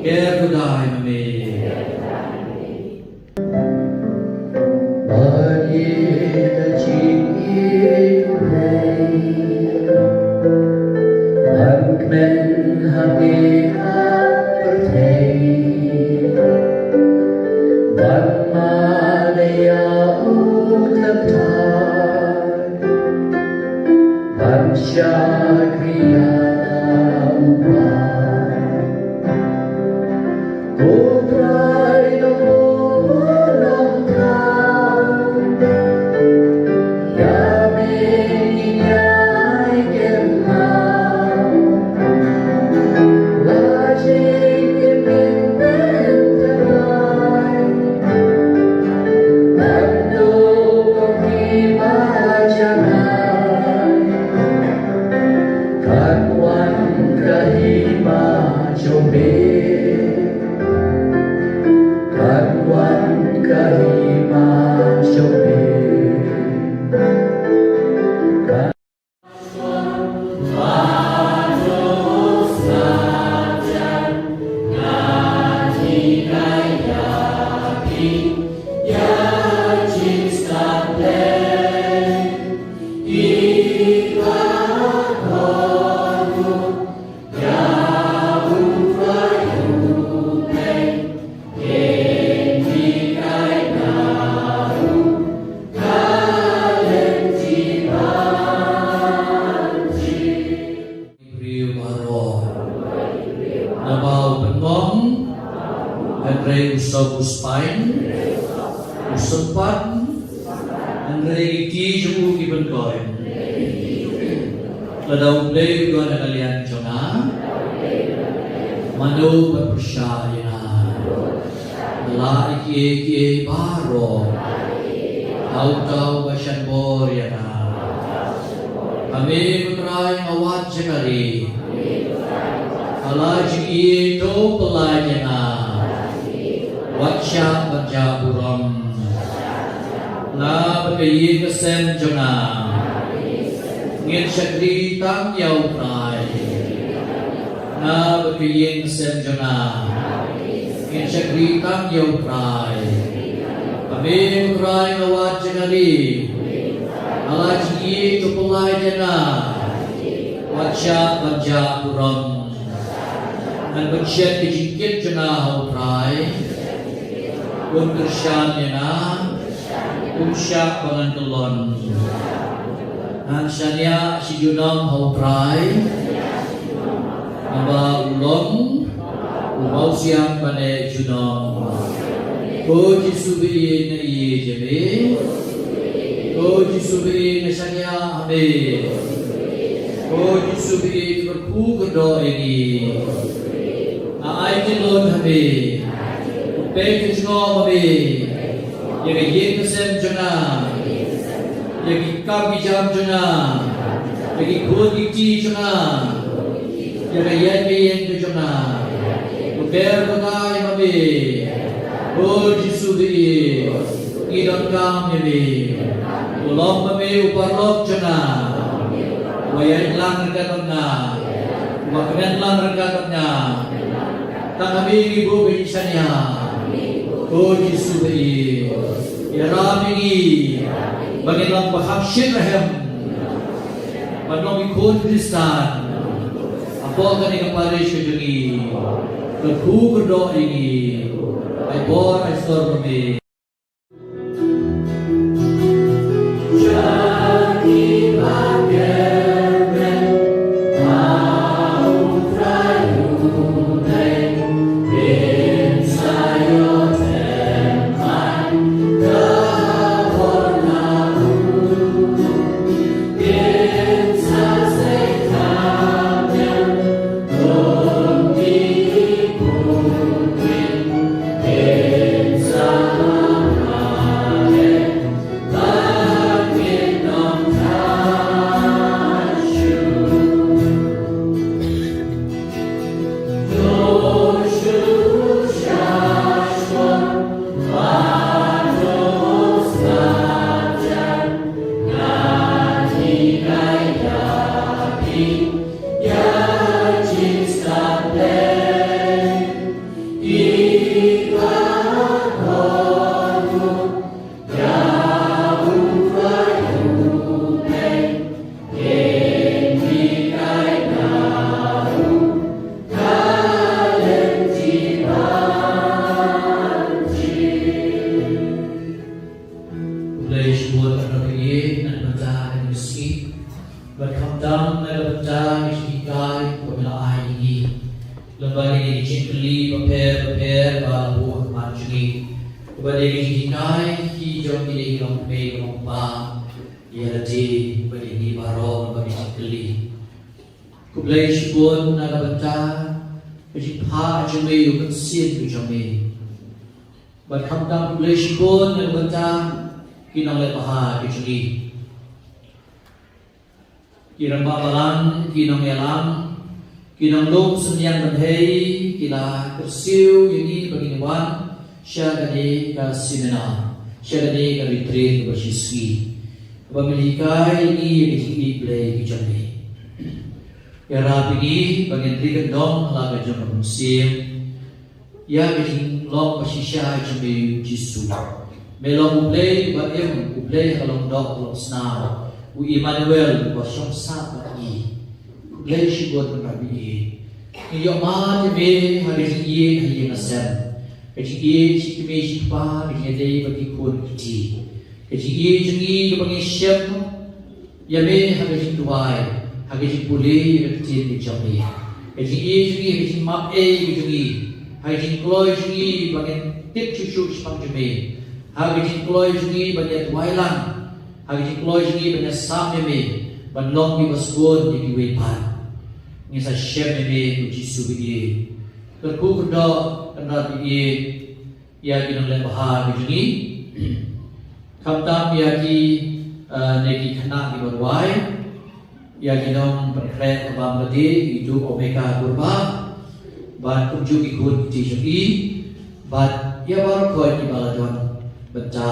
Ker kyrdoh ïa me. Ba ïeit da jingïeit U Blei ban kmen ha me ha pyrthei, ban mad ïa U Kynthei, ban shakri ïa U Blei. Ko Trai nongbuh nongthaw, ïa me ngi ïai kynmaw. La jingim ngin pyntrei, ban duh kum ki ba janai. Kan wan ka hima jong me. Kan wan ka hima jong me. Kan Briew baroh. Naba u pynlong, hynrei u sop u spine, u sympat, hynrei ki kti jong u ki pynkoit. Lada U Blei u don ha ka liang jong nga, mano ban pyrshah ïa nga? Lah ïa kiei kiei baroh ha uta uba shah bor ïa nga. Ha me ko Trai nga wad jingkyrkhu. Ha la jingïeit to pynlait ïa nga. Wat shah ban jah burom. Nga bad ka ïing ka sem jong nga ngin shakri tang ïa U Trai. Nga bad ka ïing ka sem jong nga ngin shakri tang ïa U Trai. Ha me ko Trai nga wad jingkyrkhu. Ha la jingïeit to pynlait ïa nga. Wat shah ban jah burom. Ngan pynshet ka jingkit jong nga ha U Trai. Un kyrshan ïa nga. Um shah ba ngan kyllon. Ngan shaniah shi junom ha U Trai. Naba u long u mawsiang ba neh junom. Ko Jisu ba ïeit, nga ïeit ïa me. Ko Jisu ba ïeit, nga shaniah ha me. Ko Jisu ba ïeit, kyrkhu kyrdoh ïa ngi. Nga ai kynlun ha me. Peit ka jingngop ha me ïa ka ïing ka sem jong nga, ïa ki kam ki jam jong nga, ïa ki khun ki kti jong nga, ïa ka ïing ka ïing ka jong nga. To ker bynta ïa ma me. O Jisu ba ïeit, ngi donkam ïa me. To long ma me u paralok jong nga, uba ïaid lang ryngkat bad nga, uba kmen lang ryngkat bad nga. Tang ha me ngi buh ka jingshaniah. Ko Jisu ba ïeit, ïarap ïa ngi ba ngin long ba kham shit rhem ban long ki khun Khristan hapoh kane ka parish ka jong ngi. Kyrkhu kyrdoh ïa ngi. Ai bor ai sor ma me. Bad khamtam na ka bynta ka jinghikai kaba me la ai ïa ngi lyngba kine ki jingkylli bapher bapher ba la buh ha khmat jong ngi, kaba dei ka jinghikai ki jong kine ki longkmie longkpa ïa lade bad ïa ngi baroh lyngba ki jingkylli. Khublei shibun na ka bynta ka jingphah jong me ïa u Mynsiem ka jong me. Bad khamtam khublei shibun na ka bynta ki nongleh bha ki jong ngi. Ki rangbah balang, ki nongïalam, ki nonglum synñiang bynhei, ki la kyrsiew ïa ngi ba ngin wan sha kane ka seminar, sha kane ka retreat kaba shisngi, kaba me la hikai ïa ngi ïa ka jingïeit Blei ka jong me. Ïarap ïa ngi ba ngin ri kyndong ha la ka jong ka mynsiem ïa ka jinglong ba shisha jong me, Jisu. Me long U Blei uba im, U Blei ha ka long doh ha ka long snam, U Immanuel uba shong sah bad ngi. Khublei shibun Kynrad ba ïeit. Ngi ïohmad ïa me ha ka jingïeit ha ïing ha sem, ka jingïeit shi kmie shi kpa, ka jingïadei bad ki khun ki kti, ka jingïeit jong ngi kaba ngi shem ïa me ha ka jingduwai, ha ka jingpule ïa ka ktien ka jong me, ka jingïeit jong ngi ha ka jingmap ei ka jong ngi, ha ka jingkloi jong ngi ba ngin tip shuh shuh shaphang jong me, ha ka jingkloi jong ngi ban ïa duwai lang, ha ka jingkloi jong ngi ban ïa sam ïa me, ban long kiba sbun ïa kiwei pat. Ngin sa shem ïa me ko Jisu ba ïeit. Kyrkhu kyrdoh Kynrad ba ïeit ïa ki nongleh bha ki jong ngi. Khamtam ïa ki, eh, ne ki khynnah kiba rwai, ïa ki nongpynkhreh bam ka dei, i Duh Omeka Kurbah, bad kumjuh ki khun ki kti jong i, bad ïa baroh kiba la don bynta.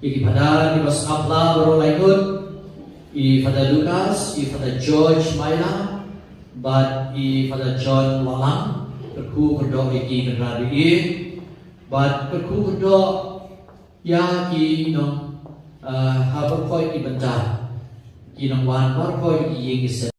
Ïa ki Phadar kiba sngap la baroh lai ngut, i Father Lucas, i Father George Maila, bad i Father John Wahlang, kyrkhu kyrdoh ïa ki Kynrad ba ïeit, bad kyrkhu kyrdoh ïa ki nong, eh, ha baroh ki bynta, ki nongwan baroh ki ïing ki sem.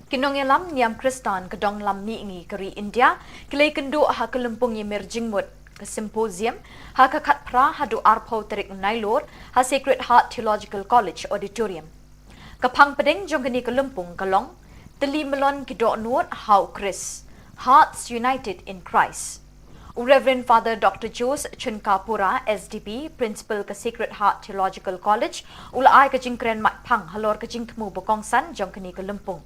Ki nongïalam niam Khristan ka dong lam mihngi ka ri India ki la ïakynduh ha ka lympung ïamir jingmut ka symposium ha ka khatphra haduh arphew tarik Nailur ha Sacred Heart Theological College Auditorium. Ka phang pdeng jong kane ka lympung ka long Tylli Mlon ki Dohnud ha u Khrist, Hearts United in Christ. U Reverend Father Doctor Jose Chunkapura, S D B, Principal ka Sacred Heart Theological College, u la ai ka jingkren matphang halor ka jingthmu ba kongsan jong kane ka lympung.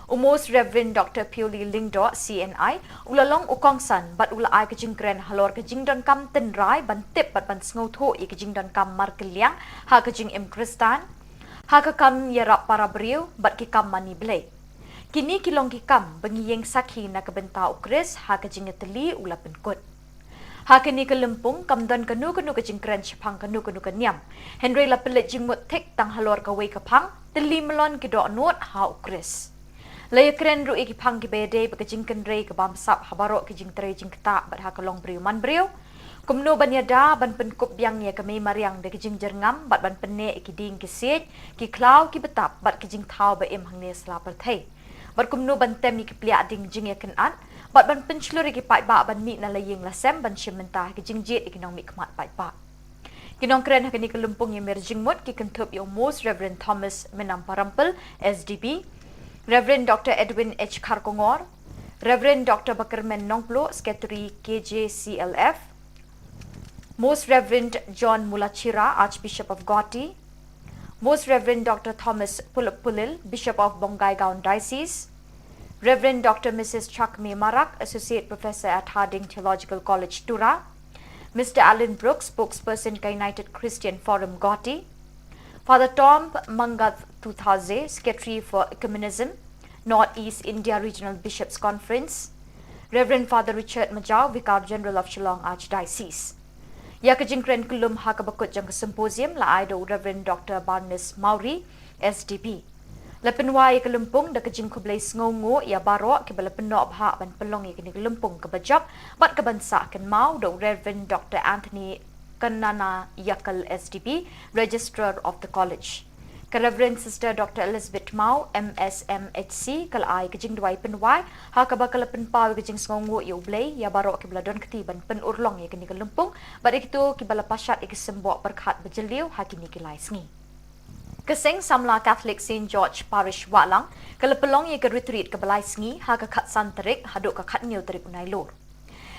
U Most Reverend Doctor Pioli Lyngdoh, C N I, u la long u kongsan bad u la ai ka jingkren halor ka jingdonkam tynrai ban tip bad ban sngewthuh ïa ka jingdonkam markylliang ha ka jingim Khristan, ha ka kam ïarap para briew bad ki kam mane Blei. Kine ki long ki kam ba ngi ïeng sakhi na ka bynta u Khrist ha ka jingïatylli u la pynkut. Ha kane ka lympung kam don kano kano ka jingkren shaphang kano kano ka niam, hynrei la pynleit jingmut thik tang halor kawei ka phang, Tylli Mlon ki Dohnud ha u Khrist. La ïakren ruh ïa ki phang kiba ïadei bad ka jingkynrei ka bamsap ha baroh ki jingtrei jingktah bad ha ka longbriew manbriew. Kumno ban ïada ban pynkup biang ïa ka mei mariang da ka jingjyrngam bad ban pynneh ïa ki dieng ki siej, ki khlaw ki btap bad ki jingthaw ba im hangne sla pyrthei. Bad kumno ban tem ïa ki pliah dieng jingïakynad bad ban pynshlur ïa ki paidbah ban mih na la ïing la sem ban shim bynta ha ki jingjied ïa ki nongmihkhmat paidbah. Ki nongkren ha kane ka lympung ïamir jingmut ki kynthup ïa u Most Reverend Thomas Mynam Parampil, S D B, Reverend Doctor Edwin H Kharkongor, Reverend Doctor Bakyrmen Nongpluh, Secretary K J C L F, Most Reverend John Mulachira, Archbishop of Guwahati, Most Reverend Doctor Thomas Pulip Pulil, Bishop of Bongaigaon Diocese, Reverend Doctor Missus Chakme Marak, Associate Professor at Harding Theological College, Tura, Mister Alan Brooks, Spokesperson ka United Christian Forum, Guwahati, Father Tom Mangath Tuthaze, Secretary for Ecumenism, Northeast India Regional Bishops Conference, Reverend Father Richard Majaw, Vicar General of Shillong Archdiocese. Ïa ka jingkren kyllum ha kaba kut jong ka symposium la ai da u Reverend Doctor Barnes Mawrie, S D B. La pynwai ïa ka lympung da ka jingkhublei sngewnguh ïa baroh kiba la pynnoh bha ban pynlong ïa kane ka lympung kaba jop bad kaban sah kynmaw da u Reverend Doctor Anthony Kannanaiakkal, S D B, Registrar of the College. Ka Reverend Sister Doctor Elizabeth Mawrie, M S M H C, ka la ai ka jingduwai pynwai ha kaba ka la pynpaw ïa ka jingsngewnguh ïa U Blei ïa baroh kiba la don kti ban pynurlong ïa kane ka lympung bad ïa kito kiba la pashat ïa ki symboh pyrkhat ba jylliew ha kine ki lai sngi. Ka Seng Samla Catholic Saint George Parish Wahlang ka la pynlong ïa ka retreat kaba lai sngi ha ka khatsan tarik haduh ka khathynñiew tarik u Nailur.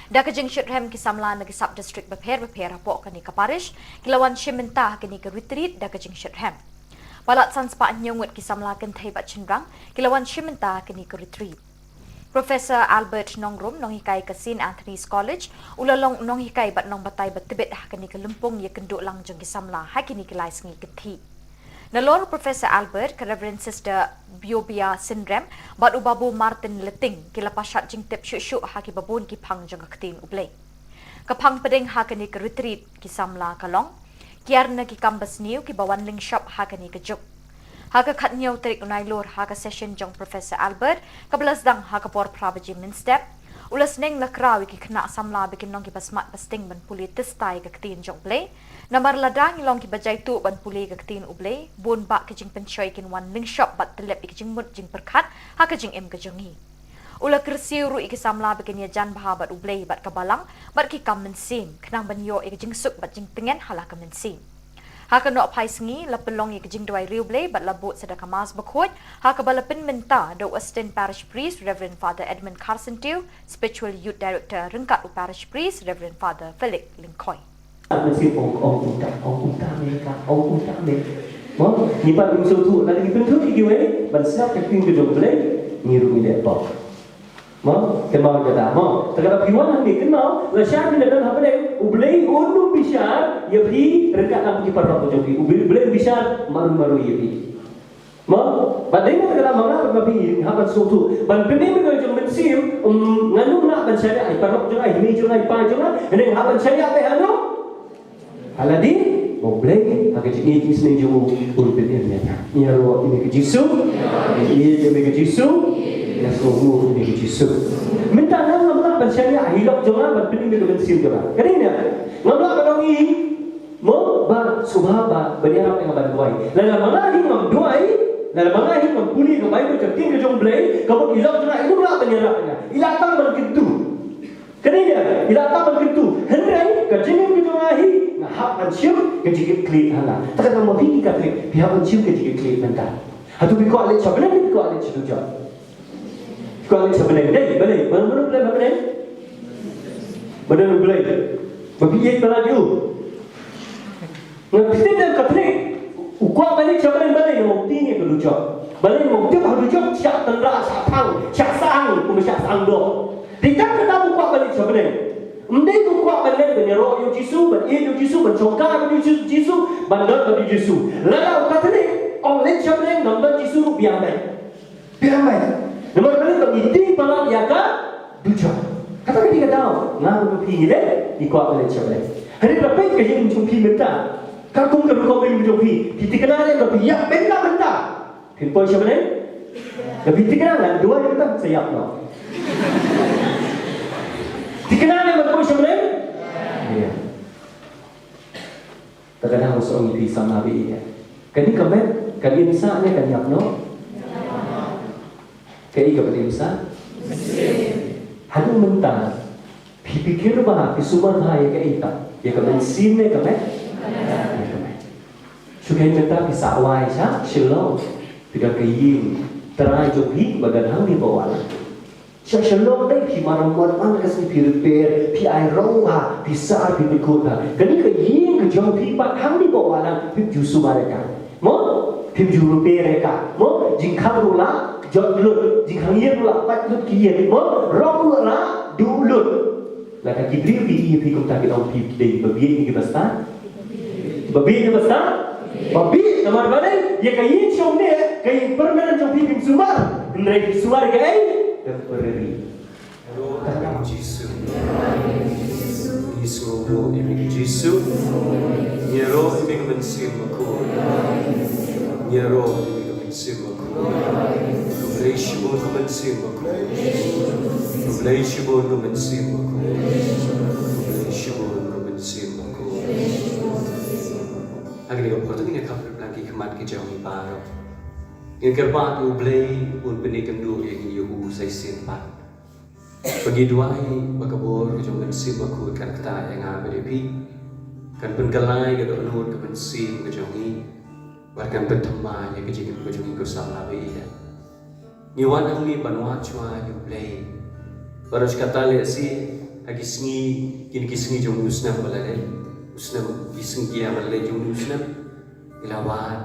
Da ka jingshitrhem ki samla na ki sub district bapher bapher hapoh kane ka parish ki la wan shim bynta ha kane ka retreat da ka jingshitrhem. Palat san spah hynñiew ngut ki samla kynthei bad shynrang ki la wan shim bynta ha kane ka retreat. Professor Albert Nongrum, nonghikai ka Saint Anthony's College, u la long nonghikai bad nongbatai ba tbit ha kane ka lympung ïakynduh lang jong ki samla ha kine ki lai sngi kynthih. Nalor u Professor Albert, ka Reverend Sister Biobia Synrem bad u Babu Martin Leting ki la pashat jingtip shuh shuh ha kiba bun ki phang jong ka ktien U Blei. Ka phang pdeng ha kane ka retreat ki samla ka long ki ar na ki kam basniew kiba wan lyngshop ha kane ka juk. Ha ka khathynñiew tarik u Nailur ha ka session jong Professor Albert kaba la sdang ha ka por phra baje mynstep, u la sneng la kraw ïa ki khynnah samla ba kin long kiba smat ba sting ban pule tista ïa ka ktien jong U Blei. Namar lada ngi long kiba jaituh ban pule ïa ka ktien U Blei, bun bah ki jingpynshoi kin wan lyngshop bad tyllep ïa ki jingmut jingpyrkhat ha ka jingim ka jong ngi. U la kyrsiew ruh ïa ki samla ba kin ïajan bha bad U Blei bad ka balang bad ki kam mynsiem khnang ban ïoh ïa ka jingsuk bad jingtngen ha la ka mynsiem. Ha ka nohphai sngi la pynlong ïa ka jingduwai riewblei bad la bud sa da ka Mass bakhuid ha kaba la pynmynta da u Assistant Parish Priest Reverend Father Edmund Kharsyntiew, Spiritual Youth Director ryngkat u Parish Priest Reverend Father Felix Lyngkhoi. Mynsiem ong ong kumta, ong kumta me ka, ong kumta me. Mo, ngi pat ngim sngewthuh, lada ngi pynthut ïa kiwei ban sngap ka ktien ka jong U Blei, ngi ruh ngi leh pop. Mo, kynmaw kata mo. Te kata phi wan hangne kynmaw, lashai phi la don ha pdeng, U Blei un ym bishar ïa phi ryngkat lang ki paralok ka jong phi. U Blei, U Blei un bishar marwei marwei ïa phi. Mo, ba dei kata kata ma nga bad ma phi hap ban sngewthuh. Ban pynim ïa ka jong mynsiem, um, ngan ym lah ban shaniah ïa i paralok jong nga, i mei jong nga, i pa jong nga, hynrei hap ban shaniah te hano? Ha lade ba U Blei ha ka jingïeit jingsneng jong u un pynim ïa nga. Ngi ïaroh ïa me ko Jisu. Ngi ïeit ïa me ko Jisu. Ngi ïasngewnguh ïa me ko Jisu. Mynta nga ngam lah ban shaniah ha i lok jong nga ban pynim ïa ka mynsiem jong nga. Ka dei ne? Ngam lah ban ong i mo ba sngewbha ba ban ïarap ïa nga ban duwai. Lada ma nga hi ngam duwai, Lada ma nga hi ngan pule ka Baibl, ka ktien ka jong U Blei, ka mut i lok jong nga i dang lah ban ïarap ïa nga. I la tang ban kyntu. Kane ïa, i la tang ban kyntu. Hynrei ka jingim ka jong nga hi, nga hap ban shim ka jingkitkhlieh ha nga. Te kata ma phi ki Katholik, phi hap ban shim ka jingkitkhlieh mynta. Hato phi kwah leit sha bneng, phi kwah leit sha dujok? Phi kwah leit sha bneng. Dei, balei? Mano, mano U Blei, mano U Blei? Mano U Blei? Ba phi ïeit palat ïa u. Nga phi tip, lem Katholik u kwah ban leit sha bneng, balei? Namar u tieng ïa ka dujok. Balei? Namar u tip ha dujok shah tynrah, shah thang, shah sahang, kumba shah sahang doh. Dei tang kata u kwah ban leit sha bneng. Ym dei u kwah ban leit ban ïaroh ïa u Jisu, ban ïeit ïa u Jisu, ban shongkha bad u Jisu, Jisu, ban don bad u Jisu. Lada u Katholik ong leit sha bneng, ngam don Jisu ruh biang beit. Biang beit. Namar balei? Ba ngi tieng palat ïa ka dujok. Kata ka dei ka daw. Nga bad phi ngi leh, ngi kwah ban leit sha bneng. Hynrei lada peit ka ïing jong phi mynta, ka kum ka rukom ïing jong phi, phi thikna leh ba phi ïap mynta mynta. Phin poi sha bneng? Lada phi thikna, nga duwai mynta sa ïap noh. Thikna leh ban poi sha bneng? Ïa. Te ka dang shu ong ïa phi samla ba ïeit. Kane ka met kan im sah ne kan ïap noh? Kaei kaba im sah? Haduh mynta phi pyrkhat bha, phi sumar bha ïa kaei pat? Ïa ka mynsiem ne ka met? Ïa ka met. Shu kaei mynta phi sah wai sha Shillong. Phi don ka ïing trai jong phi ba don hangne bad wat la Sha Shillong dei phi maramot man ka sngi, phi repair, phi ai rong bha, phi sah, phi pynkut bha. Kane ka ïing ka jong phi pat hangne bad wat la phim ju sumar ïa ka. Mo? Phim ju repair ïa ka. Mo? Jingkhang ruh la jot lut, jingkhang ïing ruh la pat lut ki ïing. Mo? Rong ruh la duh lut. Lada ki briew ki ïohi ïa phi kumta kin ong phi dei ba bieit ne ki ba stad? Ba bieit ne ba stad? Ba bieit, namar balei? Ïa ka ïing shong ne, ka ïing permanent jong phi phim sumar. Hynrei phi sumar ïa kaei? Temporary. Ïaroh ïa ka Jisu. Ngi sngewbha ïa ka Jisu. Ïaroh ïa ka Mynsiem Bakhuid. Ïaroh ïa ka Mynsiem Bakhuid. Khublei shibun ka Mynsiem Bakhuid. Khublei shibun ka Mynsiem Bakhuid. Khublei shibun ka Mynsiem Bakhuid. Ha kane ka por ngin ïa khap ryngkat ki khmat ki jong ngi baroh. Ngin kyrpad ïa U Blei un pyni kynduh ïa ngi ïa u sa shisien pat. Ba ngi duwai ba ka bor ka jong ka Mynsiem Bakhuid kan ktah ïa nga bad ïa phi, kan pynkylla ïa ka dohnud ka mynsiem ka jong ngi, bad kan pynthikna ïa ka jingim ka jong ngi, ko samla ba ïeit. Ngi wan hangne ban wad shuwa ïa U Blei. Bad ruh kata lehse ha ki sngi, kine ki sngi jong u snem ba la leit, u snem, ki sngi ki ïa ba la leit jong u snem, ngi la wad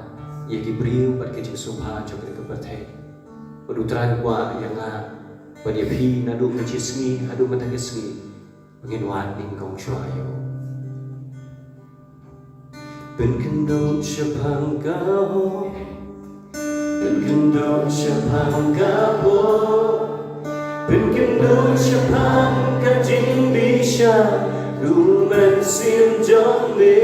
ïa ki briew bad ki jingsngewbha jong kane ka pyrthei. Bad U Trai u kwah ïa nga bad ïa phi naduh mynta ka sngi haduh mynta ka sngi, ba ngin wad nyngkong shuwa ïa u. Pynkynduh shaphang ka hok, pynkynduh shaphang ka pop, pynkynduh shaphang ka jingbishar, U Mynsiem jong me.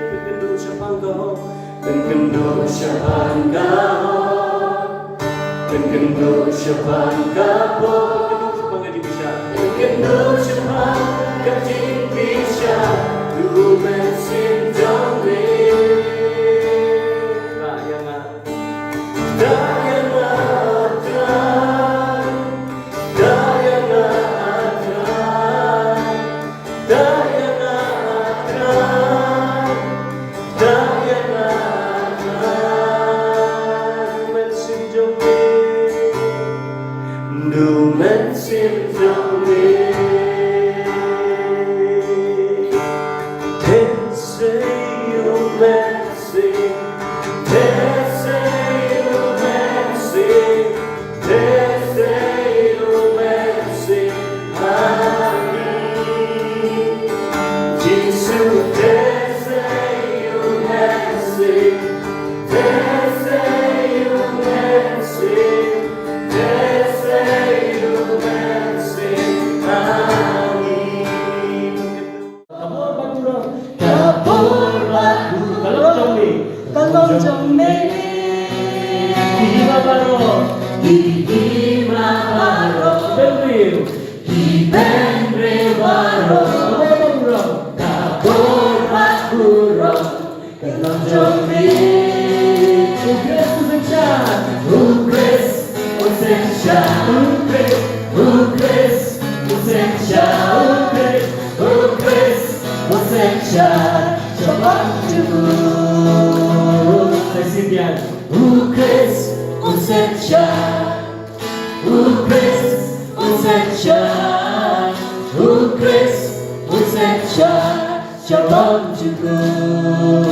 Pynkynduh shaphang ka hok, pynkynduh shaphang ka hok, pynkynduh shaphang ka pop, pynkynduh shaphang ka jingbishar, pynkynduh shaphang ka jingbishar, U Mynsiem jong me. Ktah ïa nga. Ktah ïa nga, Trai. Ktah ïa nga, Trai. Ktah ïa nga, Trai. Ktah ïa nga, Trai. U Mynsiem jong me. U Mynsiem jong me. Te sei U Mynsiem. Te sei U Mynsiem. Te sei U Mynsiem ha ngi. Jisu, te sei U Mynsiem. Te sei U Mynsiem. Te sei U Mynsiem ha ngi. Ka bor ba burom. Ka bor ba burom. Ka long jong me. Ka long jong me. Ki hima baroh. Ki hima baroh. Bynriew. Ki bynriew baroh. Ka bor ba burom. Ka bor ba burom. Ka long jong me. U U Khrist un synshar, U Khrist un synshar, U Khrist un synshar, sha bym jukut.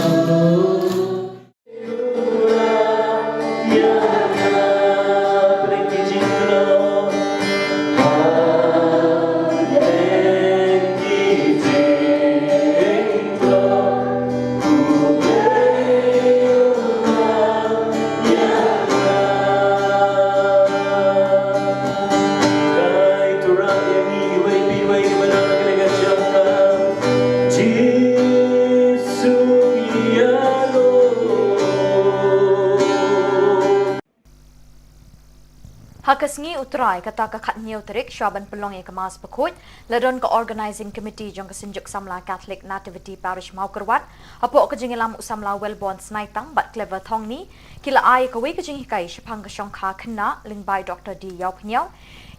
Ha ka sngi U Trai, kata ka khathynñiew tarik, shwa ban pynlong ïa ka Mass Bakhuid, la don ka Organising Committee jong ka Synjuk Samla Catholic Nativity Parish Mawkyrwat, hapoh ka jingïalam u Samla Wellborn Snaitang bad Clever Thongni, ki la ai kawei ka jinghikai shaphang ka shongkha khynnah lyngba i Doktor D Ïawphniaw.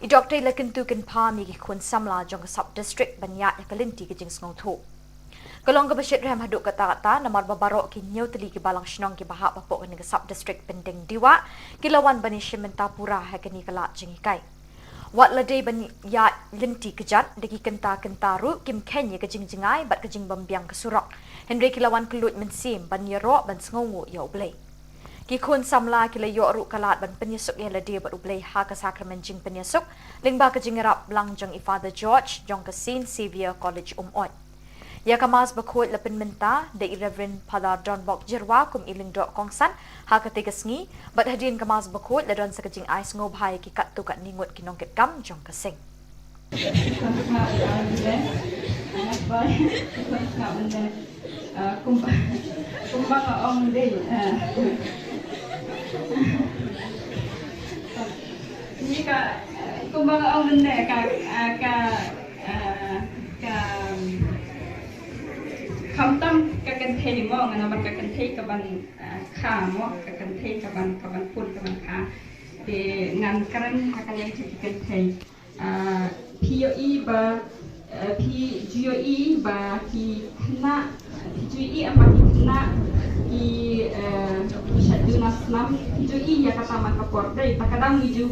I Doktor i la kyntu kynpham ïa ki khun samla jong ka Sub District ban ïaid ïa ka lynti ka jingsngewthuh. Ka long kaba shitrhem haduh katta katta namar ba baroh ki hynñiew tylli ki balang shnong kiba hap hapoh kane ka Sub District Pyndengbah ki la wan ban ïashim bynta pura ha kane ka lad jinghikai. Wat la dei ban ïaid lynti kjat da ki kynta kynta ruh kim kheiñ ïa ka jingjngai bad ka jingbymbiang ka surok. Hynrei ki la wan kylluid mynsiem ban ïaroh ban sngewnguh ïa U Blei. Ki khun samla ki la ïoh ruh ka lad ban pynïasuk ïa lade bad U Blei ha ka sakramen jingpynïasuk lyngba ka jingïarap lang jong i Father George jong ka Saint Xavier College Umoi. Ïa ka Mass Bakhuid la pynmynta da i Reverend Father Donbok Jyrwa kum i lyngdoh kongsan ha katei ka sngi, bad hadien ka Mass Bakhuid la don sa ka jingai sngewbha ïa ki katto katne ngut ki nongkitkam jong ka seng. Kumba, kumba nga ong dei, eh, ni ka, kumba nga ong mynne ka, ka, ka, khamtam ka kynthei mo, nga namar ka kynthei kaban, eh, kha mo, ka kynthei kaban, kaban pun kaban kha. Te ngan kren ha ka liang jong ki kynthei. Ah, phi ïohi ba, eh, phi ju ïohi ba ki khynnah, phi ju ïohi em ba ki khynnah ki, eh, ki shait duna snam, phi ju ïohi ïa kata man ka por. Dei, ta ka dang ngi ju,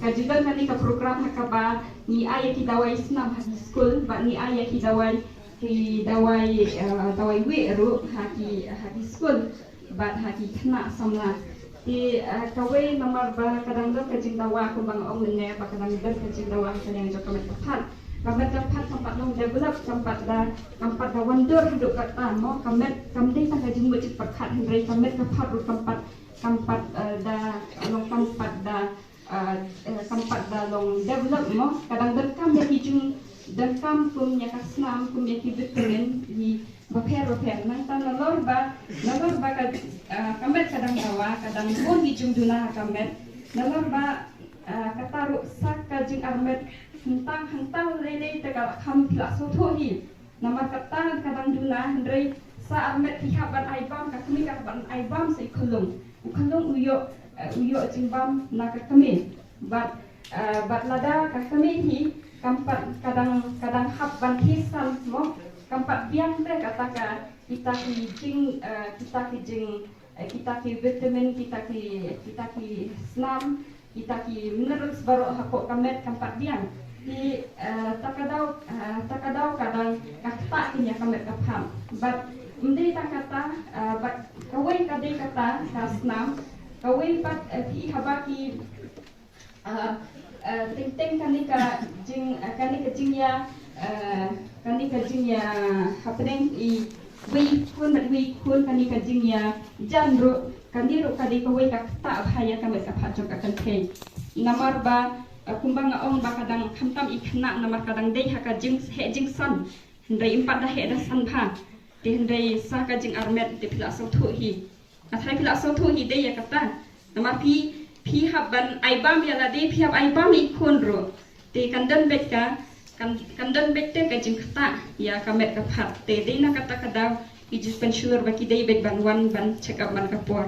ka ju don kane ka program ha kaba ngi ai ïa ki dawai snam ha ki skul, bad ngi ai ïa ki dawai, ki dawai, eh, dawai wieh ruh ha ki, ha ki skul. Bad ha ki khynnah samla. Te, eh, kawei namar ba ka dang don ka jingdawa kumba nga ong mynne ba ka dang don ka jingdawa ha ka liang jong ka met ka phad. Ka met ka phad kam pat long develop, kam pat da, kam pat da wandur haduh katta mo, ka met kam dei tang ka jingmut jingpyrkhat hynrei ka met ka phad ruh kam pat, kam pat, eh, da long kam pat da ah, eh, kam pat da long develop mo, ka dang donkam ïa ki jingdonkam kum ïa ka snam, kum ïa ki vitamin, ïa bapher bapher. Nangta nalor ba, nalor ba ka, ah, ka met ka dang dawa, ka dang bun ki jingduna ha ka met. Nalor ba, ah, kata ruh sa ka jingarmet hangtang hangtang lei lei te ka la kham phi la sngewthuh hi. Namar kata ka dang duna, hynrei sa armet phi hap ban ai bam, ka kmie ka hap ban ai bam sa i khunlung. U khunlung u ïoh, eh, u ïoh jingbam na ka kmie. Bad, eh, bad lada ka kmie hi kam pat ka dang, ka dang hap ban thie san mo, kam pat biang te kata ka, kita ki jing, eh, kita ki jing, eh, kita ki vitamin, kita ki, kita ki snam, kita ki minerals baroh hapoh ka met kam pat biang. Te, eh, ta ka daw, eh, ta ka daw ka dang ka ktah ïa ka met ka phad. Bad ym dei tang kata, eh, bad kawei ka dei kata ka snam, kawei pat, eh, phi haba ki, eh, eh, teng teng kane ka jing, eh, kane ka jingïa, eh, kane ka jingïa hapdeng i wei khun bad wei khun, kane ka jingïa jan ruh, kane ruh ka dei kawei ka ktah bha ïa ka met ka phad jong ka kynthei. Namar ba, eh, kumba nga ong ba ka dang khamtam i khynnah namar ka dang dei ha ka jingheh jingsan. Hynrei ym pat da heh da san bha. Te hynrei sa ka jingarmet te phi la sngewthuh hi. Nga tharai phi la sngewthuh hi dei ïa kata. Namar phi, phi hap ban ai bam ïa lade, phi hap ai bam ïa i khun ruh. Te kan don beit ka, kan, kan don beit te ka jingktah ïa ka met ka phad. Te dei na kata ka daw ki ju pynshlur ba ki dei beit ban wan ban check up man ka por.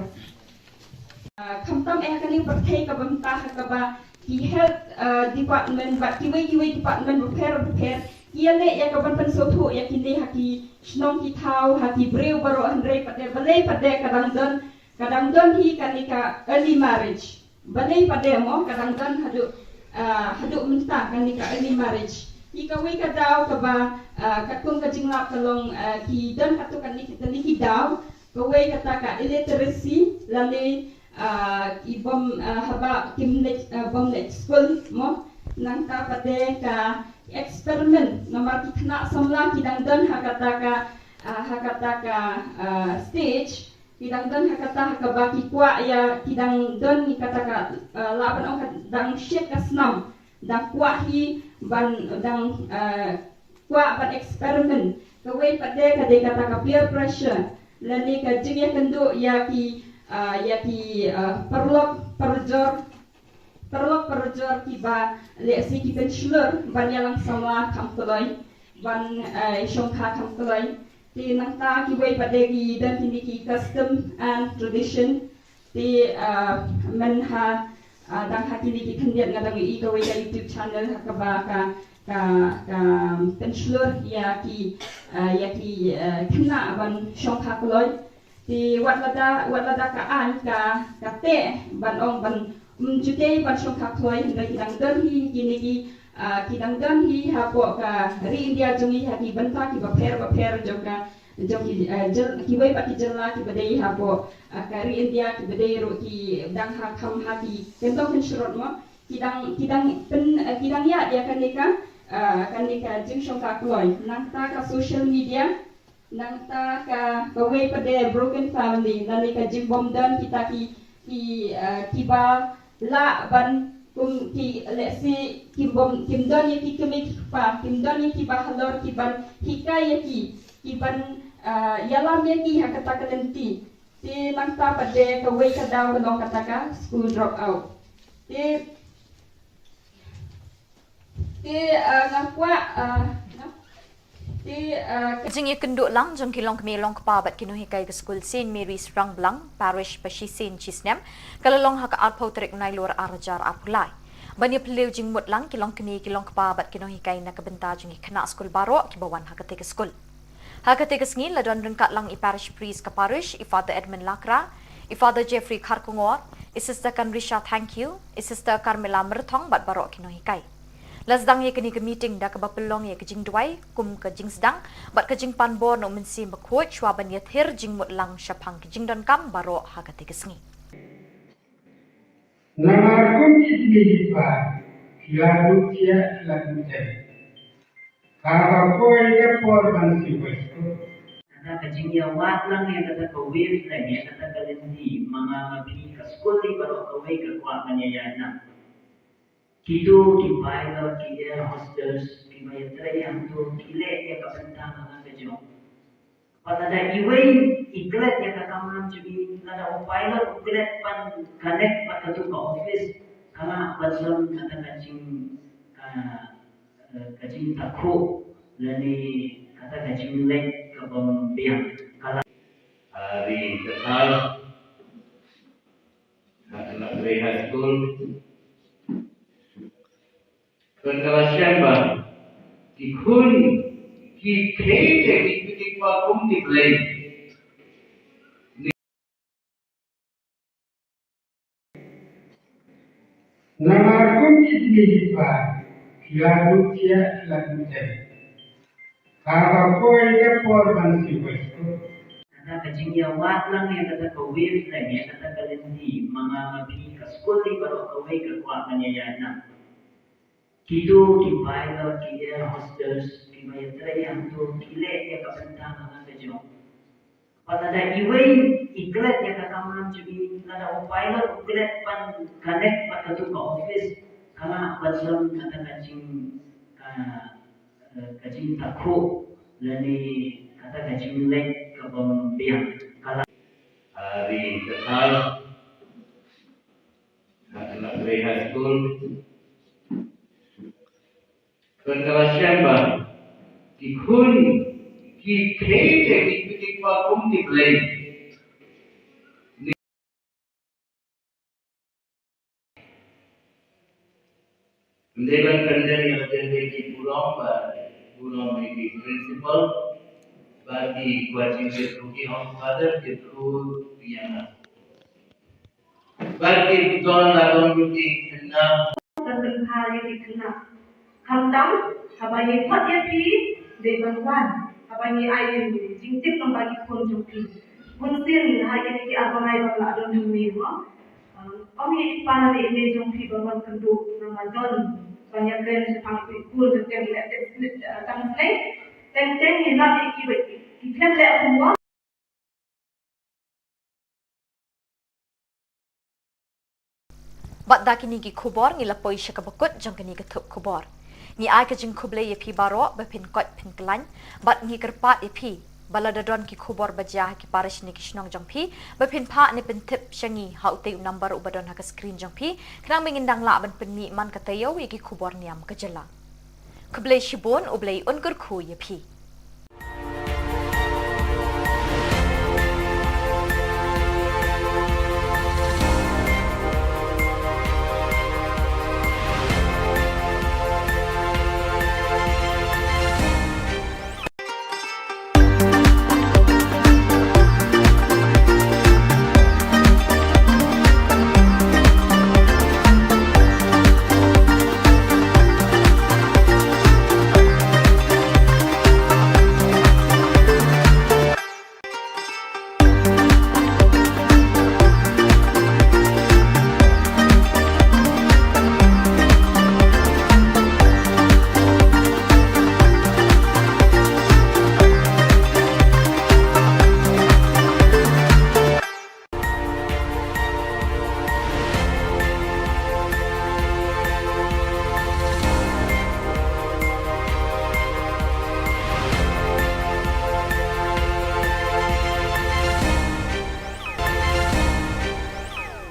Ah, khamtam eh kane pyrthei kaba mynta ha kaba ki health, ah, department bad kiwei kiwei department bapher bapher ki ïaleh ïa kaban pynsngewthuh ïa kine ha ki shnong ki thaw, ha ki briew baroh, hynrei pat de balei pat de ka dang don Ka dang don hi kane ka early marriage. Balei pat de mo, ka dang don haduh, ah, haduh mynta kane ka early marriage. Hi kawei ka daw kaba, ah, katkum ka jinglap ka long, ah, ki don katto katne ki, katne ki daw, kawei kata ka illiteracy, lane, ah, ki bym, ah, haba kim leit, ah, bym leit skul mo. Nangta pat de ka experiment, namar ki khynnah samla ki dang don ha kata ka, ah, ha kata ka, ah, stage, ki dang don ha kata ha kaba ki kwah ïa, ki dang don hi kata ka, ah, lah ban ong ka dang shit ka snam, dang kwah hi ban, dang, ah, kwah ban experiment. Kawei pat de ka dei kata ka peer pressure, lane ka jingïakynduh ïa ki, ah, ïa ki, ah, paralok parajor, paralok parajor kiba lehse ki pynshlur ban ïalang samla kham kloi, ban, eh, shongkha kham kloi. Te nangta kiwei pat de ki don kine ki custom and tradition. Te, eh, myn ha, eh, dang ha kine ki khyndiat nga dang ïohi kawei ka YouTube channel ha kaba ka, ka, ka pynshlur ïa ki, eh, ïa ki, eh, khynnah ban shongkha kloi. Te wat lada, wat lada ka aiñ ka, ka teh ban ong ban, um, jutei ban shongkha kloi, hynrei ki dang don hi kine ki, ah, ki dang don hi hapoh ka ri India jong ngi ha ki bynta kiba pher bapher jong ka, jong ki, ah, jyl-, kiwei pat ki jylla kiba dei hapoh, ah, ka ri India kiba dei ruh ki dang ha kham ha ki kyntong kynshrut mo. Ki dang, ki dang pyn, ah, ki dang ïaid ïa kane ka, ah, kane ka jingshongkha kloi. Nangta ka social media, nangta ka, kawei pat de broken family, lane ka jingbym don kita ki, ki, eh, kiba lah ban kum ki, lehse kim bym, kim don ïa ki kmie ki kpa, kim don ïa kiba halor kiban hikai ïa ki, kiban, eh, ïalam ïa ki ha kata ka lynti. Te nangta pat de kawei ka daw ka long kata ka school drop out. Te Te, ah, nga kwah, ah, nga, te, ah, ka jingïakynduh lang jong ki longkmie longkpa bad ki nonghikai ka skul Saint Mary's Rangblang, Parish ba shisien shisnem, ka la long ha ka arphew tarik u Nailur ar hajar arphew lai. Ban ïaphylliew jingmut lang ki longkmie ki longkpa bad ki nonghikai na ka bynta jong ki khynnah skul baroh kiba wan ha katei ka skul. Ha katei ka sngi la don ryngkat lang i parish priest ka parish, i Father Edmund Lakra, i Father Jeffrey Kharkongor, i Sister Kanrisha Thangkhiew, i Sister Carmela Myrthong bad baroh ki nonghikai. La sdang ïa kane ka meeting da kaba pynlong ïa ka jingduwai kum ka jingsdang bad ka jingpan bor na u Mynsiem Bakhuid shuwa ban ïathir jingmut lang shaphang ki jingdonkam baroh ha katei ka sngi. Namar kum ki kmie ki kpa ki la duh thiah ki la duh tem. Kaba poi ka por ban siew skul. Kata ka jingïawad lang ïa kata ka wavelength, ïa kata ka lynti, ma nga ma phi ka skul hi baroh kawei ka kwah ban ïaïaid lang. Kito ki pilot, ki air hostess, kiba ïatrei hangto ki leh ïa ka bynta ka jong. Bad lada iwei i klet ïa ka kamram jong i, lada u pilot u klet ban connect bad kato ka office, ka lah ban don kata ka jing, ka, ka jingtakhuh lane kata ka jingleh kabym biang. Ka lah. Ari ka thar ha Nagri High School. Ka la shem ba ki khun ki khein ki kpa kum ki blei. Namar kum ki kmie ki kpa ki la duh thiah ki la duh tem. Kaba poi ka por ban siew skul. Kata ka jingïawad lang ïa kata ka wavelength, ïa kata ka lynti, ma nga ma phi ka skul hi baroh kawei ka kwah ban ïaïaid lang. Kito ki pilot, ki air hostess, kiba ïatrei hangto ki leh ïa ka bynta ka jong. Bad lada iwei i klet ïa ka kamram jong i, lada u pilot u klet ban connect bad kato ka office, ka lah ban don kata ka jing, ka, ka jingtakhuh lane kata ka jingleh kabym biang. Ka lah. Ari ka thar ha Nagri High School. Ka la shem ba ki khun ki khein ki kpa kum ki blei. Ym dei ban pyndem ïa la dei ki burom ba burom ïa ki principal ba ki kwah jingkyrkhu, ki home father, kyrkhu ïa nga. Bad ki don la don ruh ki khynnah. Ban pynbha ïa ki khynnah. Khamtam, haba ngi khot ïa phi, dei ban wan. Haba ngi ai jingtip lyngba ki khun jong phi. Bunsien ha kine ki ar bnai ba la don hangne mo. Ong ïa i pa ne i mei jong phi ba wan kynduh namar don ban ïakren shaphang ki khun jong phi leh test, eh, tang sleng. Teng teng ngi lap ïa ki ba ki khlem leh homework. Bad da kine ki khubor ngi la poi sha kaba kut jong kane ka thup khubor. Ngi ai ka jingkhublei ïa phi baroh ba phin koit phin khlaiñ bad ngi kyrpad ïa phi ba lada don ki khubor ba jia ha ki parish ne ki shnong jong phi ba phin phah ne pyntip sha ngi ha utei u number uba don ha ka screen jong phi khnang ba ngin dang lah ban pynmih man ka taïew ïa ki khubor niam ka jylla. Khublei shibun, U Blei un kyrkhu ïa phi.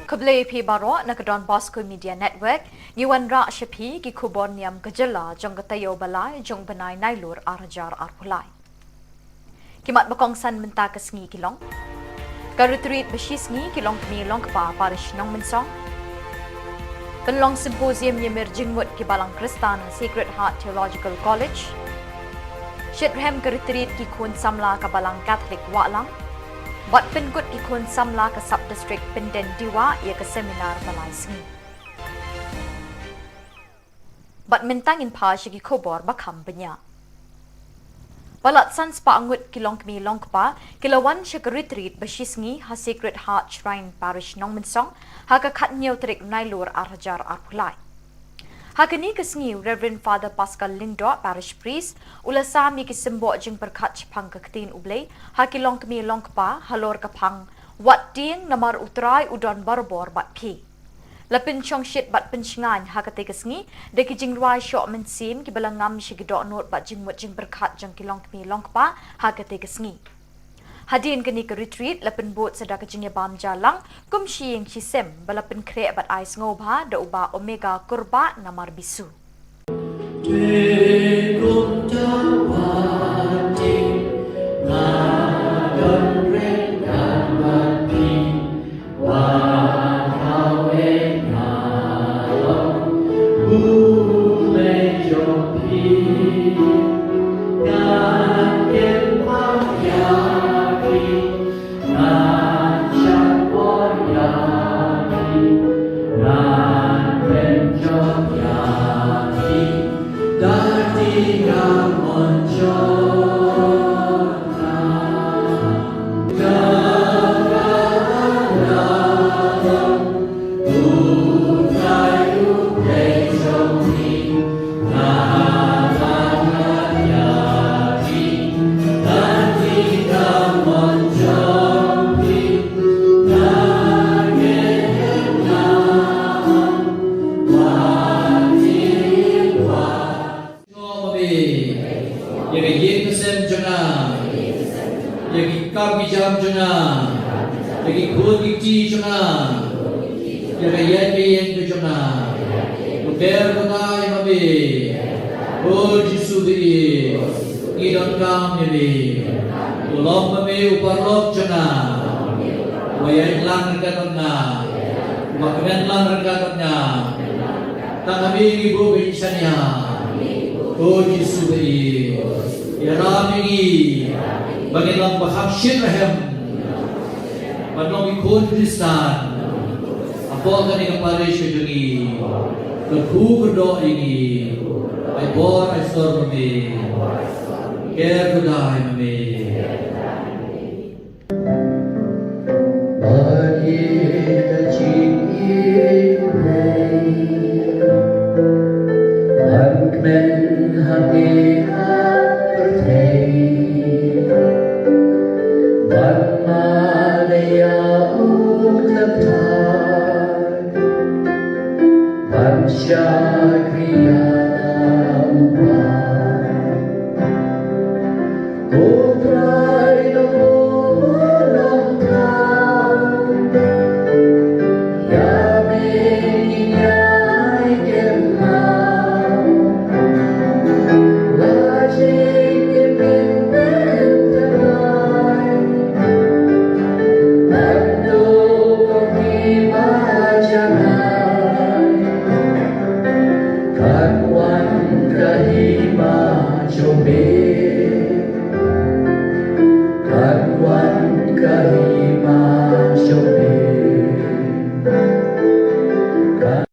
Khublei phi baroh na ka Don Bosco Media Network, ngi wanrah sha phi ki khubor niam ka jylla jong ka taïew ba lai jong u bnai Nailur ar hajar arphew lai. Ki mat ba kongsan mynta ka sngi ki long: ka retreat ba shisngi ki longkmie longkpa parish Nongmynsong. Pynlong symposium ïamir jingmut ki balang Khristan Sacred Heart Theological College. Shitrhem ka retreat ki khun samla ka balang Catholic Wahlang. Bad pynkut ki khun samla ka sub district Pyndendiwah ïa ka seminar ba lai sngi. Bad mynta ngin phai sha ki khubor ba kham bniah. Palat san spah ngut ki longkmie longkpa ki la wan sha ka retreat ba shisngi ha Sacred Heart Shrine Parish Nongmynsong ha ka khathynñiew tarik Nailur ar hajar arphew lai. Ha kane ka sngi u Reverend Father Pascal Lyngdoh, Parish Priest, u la sam ïa ki symboh jingpyrkhat shaphang ka ktien U Blei ha ki longkmie longkpa halor ka phang, wat tieng namar U Trai u don barabor bad phi. La pynshongshit bad pynshngaiñ ha katei ka sngi da ki jingrwai shoh mynsiem kiba la ngam sha ki dohnud bad jingmut jingpyrkhat jong ki longkmie longkpa ha katei ka sngi. Hadien kane ka retreat la pynbud sa da ka jingïabam jia lang kum shi ïing shi sem ba la pynkhreh bad ai sngewbha da u Bah Omega Kurbah Namar Bisu. Ïa ka ïing ka sem jong nga, ïa ki kam ki jam jong nga, ïa ki khun ki kti jong nga, ïa ka ïaid ka ïeng ka jong nga. Uter ko nga ïa ma me. O Jisu ba ïeit, ngi donkam ïa me. To long ma me u paralok jong nga. Uba ïaid lang ryngkat bad nga, uba kmen lang ryngkat bad nga. Tang ha me ngi buh ka jingshaniah. O Jisu ba ïeit, ïarap ïa ngi ba ngin long ba kham shit rhem ban long ki khun Khristan. Hapoh kane ka parish ka jong ngi, kyrkhu kyrdoh ïa ngi. Ai bor ai sor ma me. Ker kyrdoh ïa ma me. Ba ïa ka jingïeit U Blei ban kmen ha ngi ha pyrthei, ban mad ïa u Kynrad, ban shakri ïa u Kpa. Ko Trai Nongbuh Nongthaw, ïa me ngi ïai kynmaw, la jingim ngin pynkyndit, ban duh kum ki bajanai. Kan wan ka hima jong me. Kan wan ka hima jong me. Kan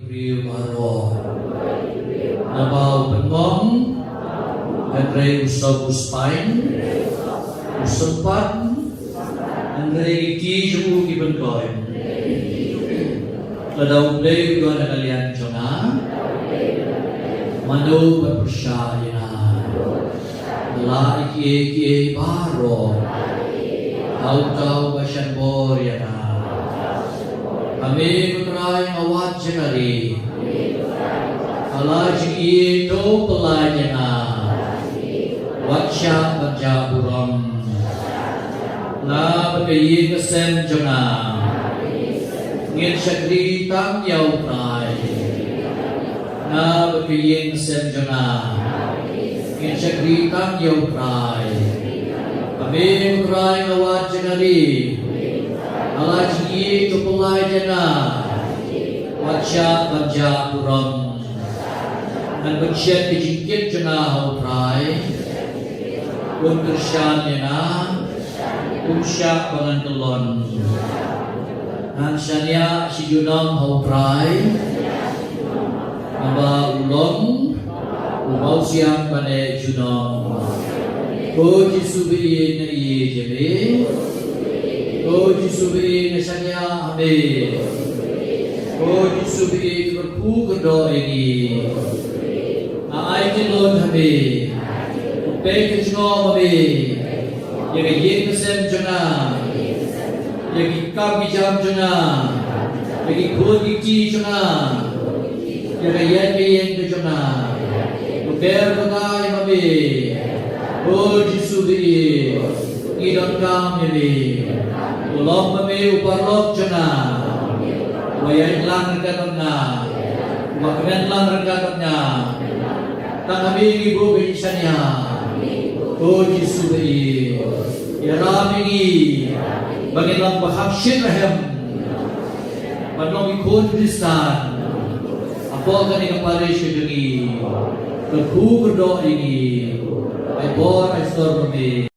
briew baroh. Naba u pynbong, hynrei u sop u spine, u sympat, hynrei ki kti jong u ki pynkoit. Lada U Blei u don ha ka liang jong nga, mano ban pyrshah ïa nga? Nga lah ïa kiei kiei baroh ha uta uba shan bor ïa nga. Ha me ko Trai nga wad jingari. Nga la jingïeit to pyllait ïa nga. Wat shah ban jah burom. Nga bad ka ïing ka sem jong nga, ngin shakri tang ïa U Trai. Nga bad ka ïing ka sem jong nga, ngin shakri tang ïa U Trai. Ha me ko Trai nga wad jingari. Nga la jingïeit to pyllait ïa nga. Wat shah ban jah burom. Ngan pynshet ka jingkit jong nga ha U Trai. Un kyrshan ïa nga. Um shah ba ngan kyllon. Ngan shaniah shi junom ha U Trai. Naba u long u mawsiang bad u junom. Ko Jisu ba ïeit, nga ïeit ïa me. Ko Jisu ba ïeit, nga shaniah ha me. Ko Jisu ba ïeit, kyrkhu kyrdoh ïa ngi. Nga ai kyllon ha me. Peit ka jingngeit ma me ïa ka ïing ka sem jong nga, ïa ki kam ki jam jong nga, ïa ki khun ki kti jong nga, ïa ka ïing ka ïeng ka jong nga. Ko Trai, nga ai ma me. Ko Jisu ba ïeit, ngi donkam ïa me. To long ma me u paralok jong nga, uba ïalang ryngkat bad nga, uba kmen lang ryngkat bad nga. Tang ha me ngi buh ka jingshaniah. Ko Jisu ba ïeit, ïarap ïa ngi ba ngin long ba kham shynrang ban long ki khun Khristan hapoh kane ka parish ka jong ngi. Kyrkhu kyrdoh ïa ngi. Ai bor ai sor ma me.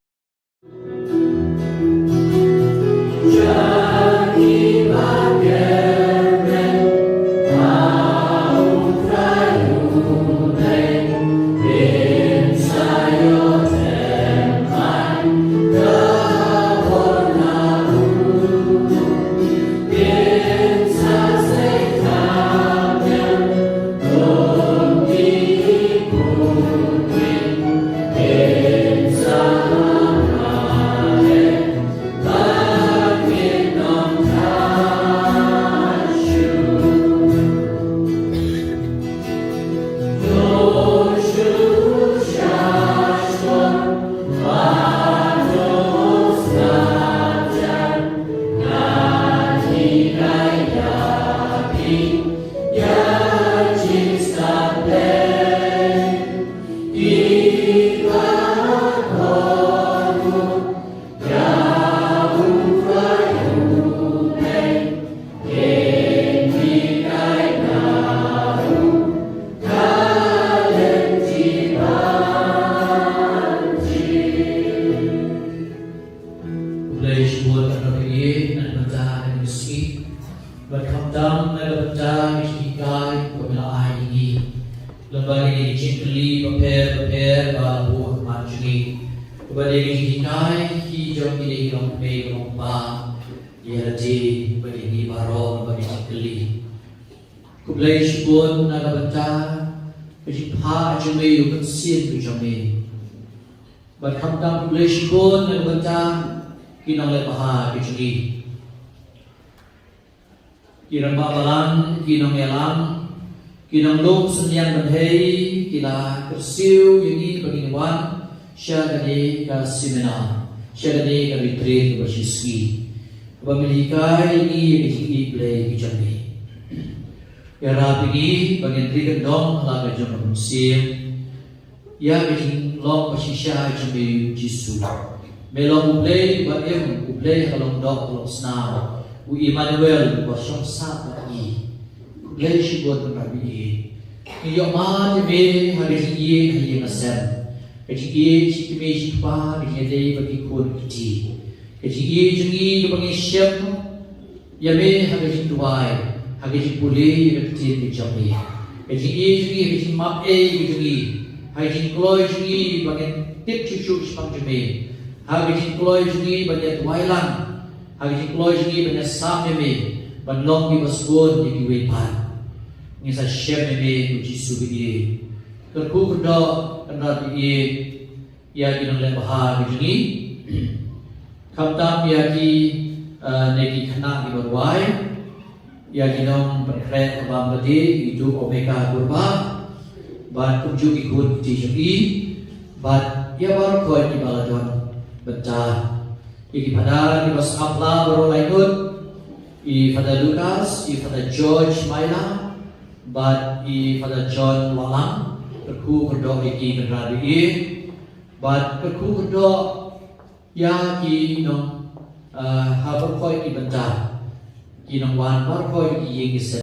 Bad khamtam na ka bynta ka jinghikai kaba me la ai ïa ngi lyngba kine ki jingkylli bapher bapher ba la buh ha khmat jong ngi, kaba dei ka jinghikai ki jong kine ki longkmie ki longkpa ïa lade bad ïa ngi baroh lyngba ki jingkylli. Khublei shibun na ka bynta ka jingphah jong me ïa u Mynsiem ka jong me. Bad khamtam khublei shibun na ka bynta ki nongleh bha ka jong ngi. Ki rangbah balang, ki nongïalam, ki nonglum synñiang bynhei, ki la kyrsiew ïa ngi ba ngin wan sha kane ka seminar, sha kane ka retreat kaba shisngi, kaba me la hikai ïa ngi ïa ka jingïeit Blei ka jong me. Ïarap ïa ngi ba ngin ri kyndong ha la ka jong ka mynsiem ïa ka jinglong ba shisha jong me, U Jisu. Me long U Blei uba im, U Blei ha ka long doh ka long snam, U Immanuel uba shong sah bad ngi. Khublei shibun Kynrad ba ïeit. Ngi ïohmad ïa me ha ka jingïeit ha ïing ha sem, ka jingïeit shi kmie shi kpa, ka jingïadei bad ki khun ki kti, ka jingïeit jong ngi kaba ngi shem ïa me ha ka jingduwai, ha ka jingpule ïa ka ktien ka jong me, ka jingïeit jong ngi ha ka jingmap ei ka jong ngi, ha ka jingkloi jong ngi ba ngin tip shuh shuh shaphang jong me, ha ka jingkloi jong ngi ba ngin duwai lang, ha ka jingkloi jong ngi ba ngin sam ïa me ban long kiba sbun ïa kiwei pat. Ngin sa shem ïa me, U Jisu ba ïeit. Kyrkhu kyrdoh Kynrad ba ïeit ïa ki nongleh bha ki jong ngi. Khamtam ïa ki, eh, ne ki khynnah kiba rwai, ïa ki nongpynkhreh ka bam ka dih, i Duh Omega Kurbah, bad kumjuh ki khun ki kti jong i, bad ïa baroh kiba la don bynta, ïa ki phadar kiba sngap la baroh laingut, i Father Lucas, i Father George Maila, bad i Father John Wahlang. Kyrkhu kyrdoh ïa ki Kynrad ba ïeit. Bad kyrkhu kyrdoh ïa ki nong, eh, ha baroh ki bynta, ki nongwan baroh ki ïing ki sem.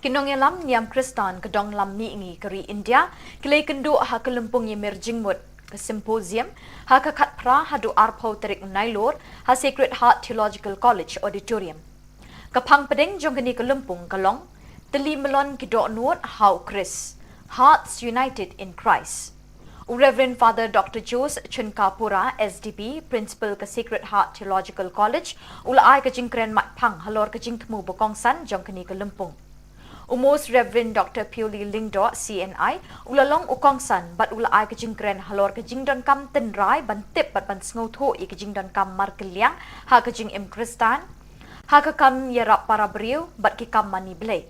Ki nongïalam niam Khristan ka dong lam mihngi ka ri India ki la ïakynduh ha ka lympung ïamir jingmut ka symposium ha ka khatphra haduh arphew tarik Nailur ha Sacred Heart Theological College Auditorium. Ka phang pdeng jong kane ka lympung ka long Tylli Mlon ki Dohnud ha u Khrist, Hearts United in Christ. U Reverend Father Doctor Jose Chunkapura, S D B, Principal ka Sacred Heart Theological College, u la ai ka jingkren matphang halor ka jingthmu ba kongsan jong kane ka lympung. U Most Reverend Doctor Pioli Lyngdoh, C N I, u la long u kongsan bad u la ai ka jingkren halor ka jingdonkam tynrai ban tip bad ban sngewthuh ïa ka jingdonkam markylliang ha ka jingim Khristan, ha ka kam ïarap para briew bad ki kam mane Blei.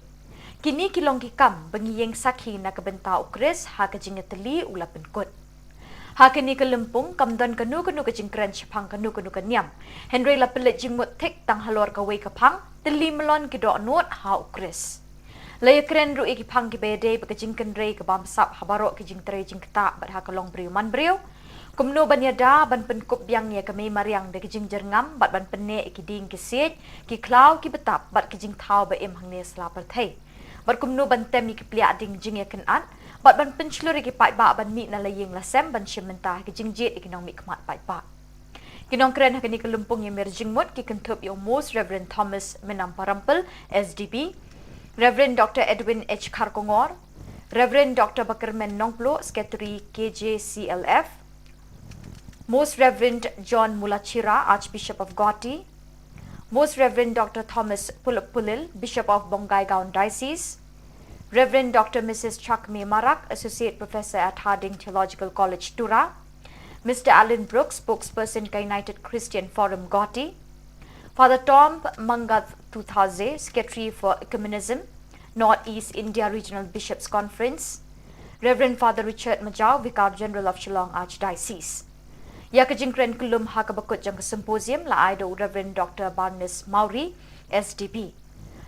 Kine ki long ki kam ba ngi ïeng sakhi na ka bynta u Khrist ha ka jingïatylli u la pynkut. Ha kane ka lympung kam don kano kano ka jingkren shaphang kano kano ka niam, hynrei la pynleit jingmut thik tang halor kawei ka phang, Tylli Mlon ki Dohnud ha u Khrist. La ïakren ruh ïa ki phang kiba ïadei bad ka jingkynrei ka bamsap ha baroh ki jingtrei jingktah bad ha ka longbriew manbriew. Kumno ban ïada ban pynkup biang ïa ka mei mariang da ka jingjyrngam bad ban pynneh ïa ki dieng ki siej, ki khlaw ki btap bad ki jingthaw ba im hangne sla pyrthei. Bad kumno ban tem ïa ki pliah dieng jingïakynad bad ban pynshlur ïa ki paidbah ban mih na la ïing la sem ban shim bynta ha ki jingjied ïa ki nongmihkhmat paidbah. Ki nongkren ha kane ka lympung ïamir jingmut ki kynthup ïa u Most Reverend Thomas Mynam Parampil, S D B, Reverend Doctor Edwin H Kharkongor, Reverend Doctor Bakyrmen Nongpluh, Secretary K J C L F, Most Reverend John Mulachira, Archbishop of Guwahati, Most Reverend Doctor Thomas Pulip Pulil, Bishop of Bongaigaon Diocese, Reverend Doctor Missus Chakme Marak, Associate Professor at Harding Theological College, Tura, Mister Alan Brooks, Spokesperson ka United Christian Forum, Guwahati, Father Tom Mangath Tuthaze, Secretary for Ecumenism, North East India Regional Bishops Conference, Reverend Father Richard Majau, Vicar General of Shillong Archdiocese. Ïa ka jingkren kyllum ha kaba kut jong ka symposium la ai da u Reverend Doctor Barnes Mawrie, S D B.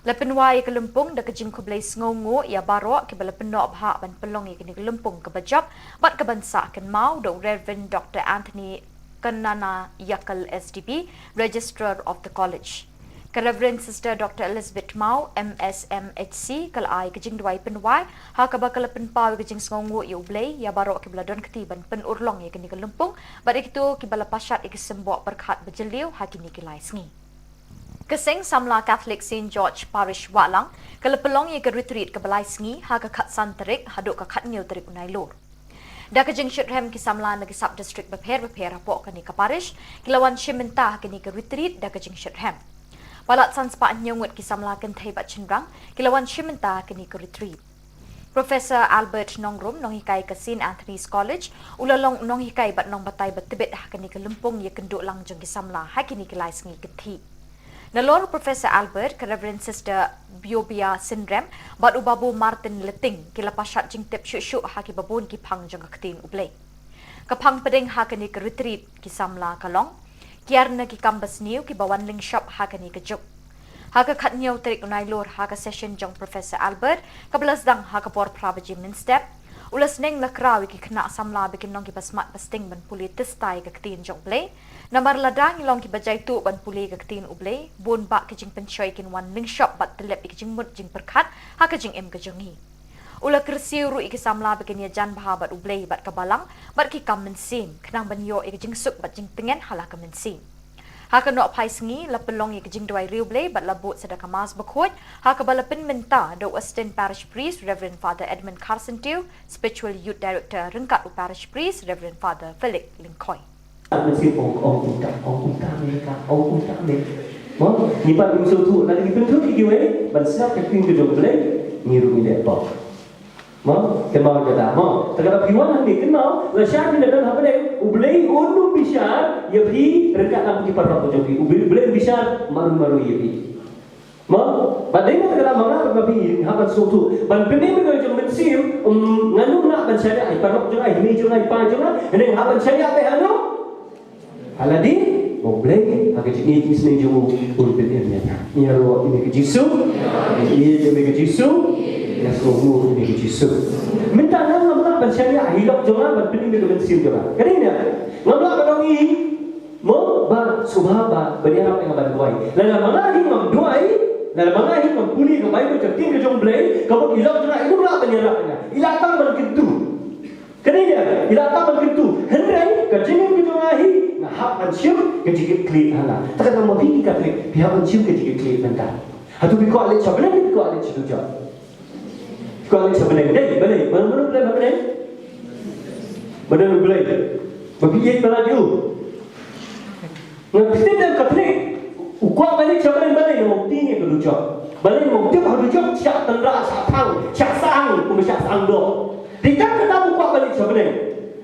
La pynwai ïa ka lympung da ka jingkhublei sngewnguh ïa baroh kiba la pynnoh bha ban pynlong ïa kane ka lympung kaba jop bad kaban sah kynmaw da u Reverend Doctor Anthony Kannanaiakkal, S D B, Registrar of the College. Ka Reverend Sister Doctor Elizabeth Mawrie, M S M H C, ka la ai ka jingduwai pynwai ha kaba ka la pynpaw ïa ka jingsngewnguh ïa U Blei ïa baroh kiba la don kti ban pynurlong ïa kane ka lympung bad ïa kito kiba la pashat ïa ki symboh pyrkhat ba jylliew ha kine ki lai sngi. Ka Seng Samla Catholic Saint George Parish Wahlang ka la pynlong ïa ka retreat kaba lai sngi ha ka khatsan tarik haduh ka khathynñiew tarik u Nailur. Da ka jingshitrhem ki samla na ki sub district bapher bapher hapoh kane ka parish ki la wan shim bynta ha kane ka retreat da ka jingshitrhem. Palat san spah hynñiew ngut ki samla kynthei bad shynrang ki la wan shim bynta ha kane ka retreat. Professor Albert Nongrum, nonghikai ka Saint Anthony's College, u la long nonghikai bad nongbatai ba tbit ha kane ka lympung ïakynduh lang jong ki samla ha kine ki lai sngi kynthih. Nalor Professor Albert, ka Reverend Sister Biobia Synrem bad u Babu Martin Leting ki la pashat jingtip shuh shuh ha kiba bun ki phang jong ka ktien U Blei. Ka phang pdeng ha kane ka retreat ki samla ka long kiar na ki kam basniew kiba wan lyngshop ha kane ka juk. Ha ka khathynñiew tarik u Nailur ha ka session jong Professor Albert kaba la sdang ha ka por phra baje mynstep, u la sneng la kraw ïa ki khynnah samla ba kin long kiba smat ba sting ban pule tista ïa ka ktien jong U Blei. Namar lada ngi long kiba jaituh ban pule ïa ka ktien U Blei, bun bah ki jingpynshoi kin wan lyngshop bad tyllep ïa ki jingmut jingpyrkhat ha ka jingim ka jong ngi. U la kyrsiew ruh ïa ki samla ba kin ïajan bha bad U Blei bad ka balang bad ki kam mynsiem khnang ban ïoh ïa ka jingsuk bad jingtngen ha la ka mynsiem. Ha ka nohphai sngi la pynlong ïa ka jingduwai riewblei bad la bud sa da ka Mass bakhuid ha kaba la pynmynta da u Assistant Parish Priest Reverend Father Edmund Kharsyntiew, Spiritual Youth Director ryngkat u Parish Priest Reverend Father Felix Lyngkhoi. Mynsiem ong ong kumta, ong kumta me ka, ong kumta me. Mo, ngi pat ngi sngewthuh lada ngi pynthut ïa kiwei ban sngap ka ktien ka jong U Blei, ngi ruh ngi leh pop. Mo, kynmaw kata, mo. Te kata phi wan hangne kynmaw, lashai phi la don hapdeng, U Blei un ym bishar ïa phi ryngkat lang ki paralok jong phi. U Blei, U Blei un bishar marwei marwei ïa phi. Mo, bad dei na kata ma nga bad ma phi hap ban sngewthuh. Ban pynim ïa ka jong mynsiem, um, ngan ym lah ban shaniah ïa i paralok jong nga, i hynrei jong nga, i pa jong nga, hynrei hap ban shaniah ïa i hano? Ha lade, U Blei, ha ka jingïeit jingïaseng jong u, un pynim ïa nga. Ïa ro ïa ka Jisu, ïa ïa ka Jisu, ïa sngewbha ïa ka Jisu. Mynta nga ngam lah ban shaniah ïa i lok jong nga ban pynim ïa ka mynsiem jong nga. Ka dei na, ngam lah ban ong i, mo, ba, sngewbha ba, ban ïarap ïa nga ban duwai. Lada ma nga hi ngam duwai, Lada ma nga hi ngam pule ka Baibl, ka ktien ka jong U Blei, ka mut i lok jong nga i ym lah ban ïarap ïa nga. I lah tang ban kyntu. Kane ïa, i lah tang ban kyntu. Hynrei ka jingim ka jong nga hi, nga hap ban shim ka jingkitkhlieh ha nga. Te kata ma phi ki Katholik, phi hap ban shim ka jingkitkhlieh mynta. Hato phi kwah leit sha bneng, phi kwah leit sha dujok? Phi kwah leit sha bneng. Dei, balei? Mano, mano u Blei, mano u Blei? Mano u Blei? Ba phi ïeit palat ïa u. Nga kyntu ïa u Katholik, u kwah ban leit sha bneng, balei? Namar u tieng ïa ka dujok. Balei? Namar u tip ha dujok shah tynrah, shah thang, shah sahang, kumba shah sahang doh. Te tang kata u kwah ban leit sha bneng.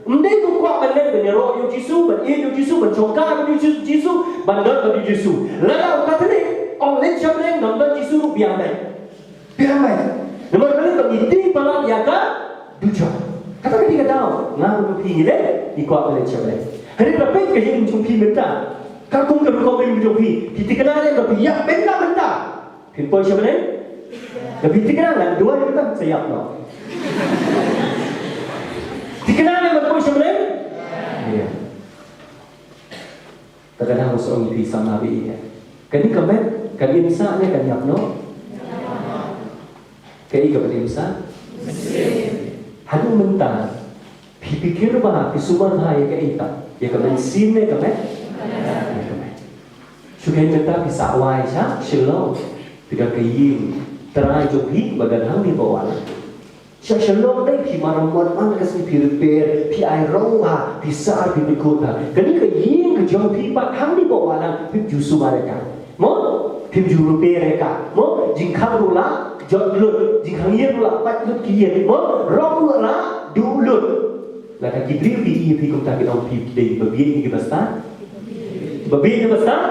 Ym dei u kwah ban leit ban ïaroh ïa u Jisu, ban ïeit ïa u Jisu, ban shongkha bad u Jisu, ban don bad u Jisu. Lada u Katholik ong leit sha bneng, ngam don Jisu ruh biang beit. Biang beit. Namar balei? Ba ngi tieng palat ïa ka dujok. Kata ka dei ka daw. Nga ruh phi ngi leh, ngi kwah ban leit sha bneng. Hynrei lada peit ka jingim jong phi mynta, ka kum ka rukom jong phi, phi thikna leh ba phi ïap mynta mynta. Phin poi sha bneng? Lada phi thikna leh, duwai mynta sa ïap noh. Thikna leh ban poi sha bneng? Ïa. Te ka dang shu ong ïa phi samla baieit. Kane ka met, kan im sah ne kan ïap noh? Kaei kaban im sah? Haduh mynta, phi, phi kyrpad, phi sumar bha ïa kaei pat? Ïa ka mynsiem ne ka met? Ïa ka met. Shu kein mynta phi sah wai sha Shillong. Phi don ka ïing trai jong phi ba don hangne bad wat la. Sha Shillong dei phi maram wat man ka sngi phi repair, phi ai rong ha, phi sah, phi pynkut ha. Kane ka ïing ka jong phi pat hangne bad wat la, phim ju sumar ïa ka. Mo? Phim ju repair ïa ka. Mo? Jingkhang ruh la jot lut, jingkhang ïing ruh la pat lut ki ïing. Mo? Rong ruh la duh lut. Lada ki briew ki ïohi ïa phi kumta kin ong phi dei ba bieit ne ki ba stad? Ba bieit ne ba stad?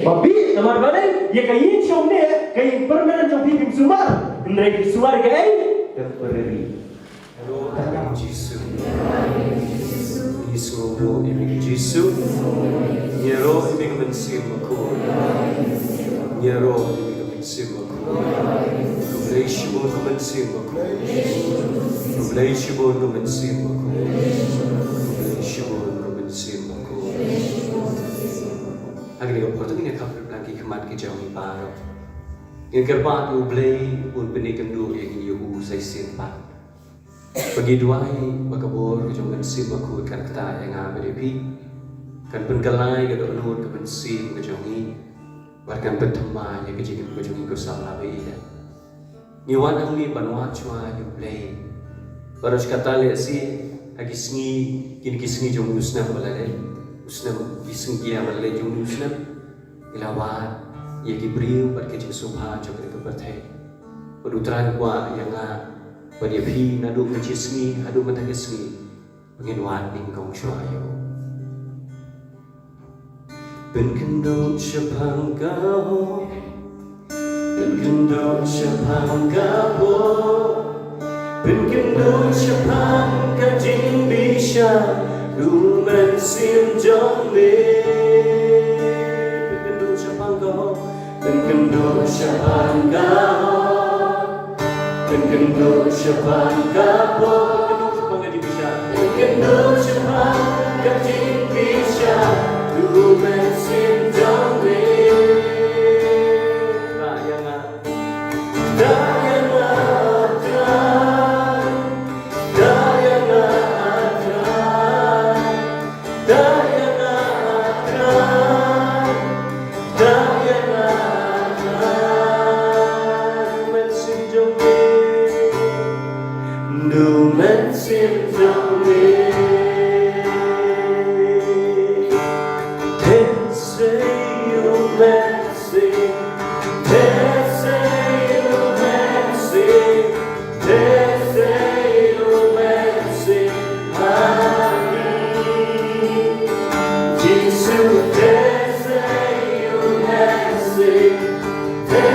Ba bieit, namar balei? Ïa ka ïing shong ne, ka ïing permanent jong phi phim sumar. Hynrei phi sumar ïa kaei? Temporary. Ïaroh ïa me ko Jisu. Ngi sngewbha ïa me ko Jisu. Ngi ïaroh ïa me ko Mynsiem Bakhuid. Ngi ïaroh ïa me ko Mynsiem Bakhuid. Khublei shibun ko Mynsiem Bakhuid. Khublei shibun ko Mynsiem Bakhuid. Khublei shibun ko Mynsiem Bakhuid. Ha kane ka por to ngin ïa khapkhreh lang ki khmat ki jong ngi baroh. Ngin kyrpad ïa U Blei un pyni kynduh ïa ngi ïa u sa shisien pat. Ba ngi duwai ba ka bor ka jong ka Mynsiem Bakhuid kan ktah ïa nga bad ïa phi, kan pynkylla ïa ka dohnud ka mynsiem ka jong ngi, bad kan pynthymmai ïa ka jingim ka jong ngi ko samla baieit. Ngi wan hangne ban wad shuwa ïa U Blei. Baroh shi katta lehse ha ki sngi, kine ki sngi jong u snem ba la leit, u snem, ki sngi ki ïa ba la leit jong u snem. Ngi la wad ïa ki briew bad ka jingsngewbha jong kane ka pyrthei. Bad U Trai u kwah ïa nga bad ïa phi naduh ka jingsngi haduh mynta ka sngi, ba ngin wad nyngkong shuwa ïa u. Pynkynduh shaphang ka hok, pynkynduh shaphang ka pop, pynkynduh shaphang ka jingbishar, ko Mynsiem jong me. Pynkynduh shaphang ka hok, pynkynduh shaphang ka hok, pynkynduh shaphang ka pop, pynkynduh shaphang ka jingbishar, pynkynduh shaphang ka jingbishar, ko Mynsiem jong me. Ktah ïa nga. Ktah ïa nga, Trai. Ktah ïa nga, Trai. Ktah ïa nga, Trai. Ktah ïa nga, Trai. Mynsiem jong me. Ko Mynsiem jong me. Te sei u Mynsiem. Te sei u Mynsiem. Te sei u Mynsiem ha ngi. Jisu, te sei u Mynsiem. Te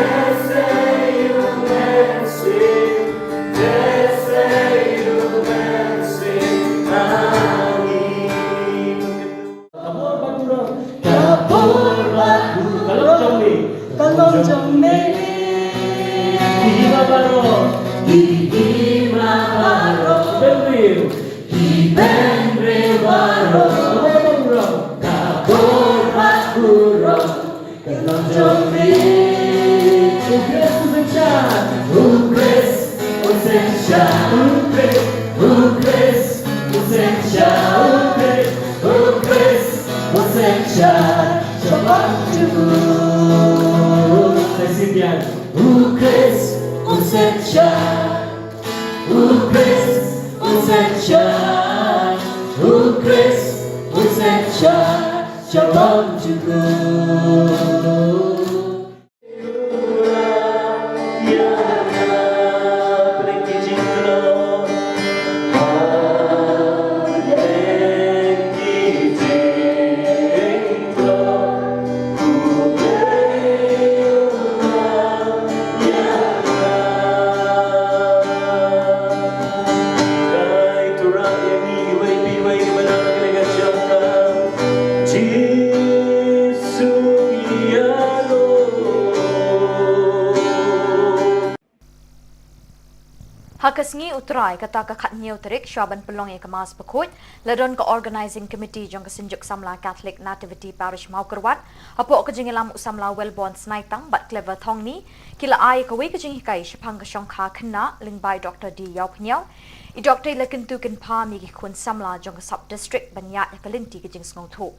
sei u Mynsiem. Te sei u Mynsiem ha ngi. Ka bor ba burom. Ka bor ba burom. Ka long jong me. Ka long jong me. Ki hima baroh. Ki hima baroh. Ki bynriew. Ki bynriew baroh. Ka bor ba burom. Ka bor ba burom. Ka long jong me. U Khrist, u Khrist, u seng sha, u Khrist, u Khrist, u seng sha, sha bang jong u. Sa sing biang. U Khrist, u seng sha, u Khrist, u seng sha, u Khrist, u seng sha, sha bang jong u. Ha ka sngi U Trai, kata ka khathynñiew tarik, shwa ban pynlong ïa ka Mass Bakhuid, la don ka Organising Committee jong ka Synjuk Samla Catholic Nativity Parish Mawkyrwat, hapoh ka jingïalam u Samla Wellborn Snaitang bad Clever Thongni, ki la ai kawei ka jinghikai shaphang ka shongkha khynnah lyngba i Doktor D Ïawphniaw. I Doktor i la kyntu kynpham ïa ki khun samla jong ka Sub District ban ïaid ïa ka lynti ka jingsngewthuh.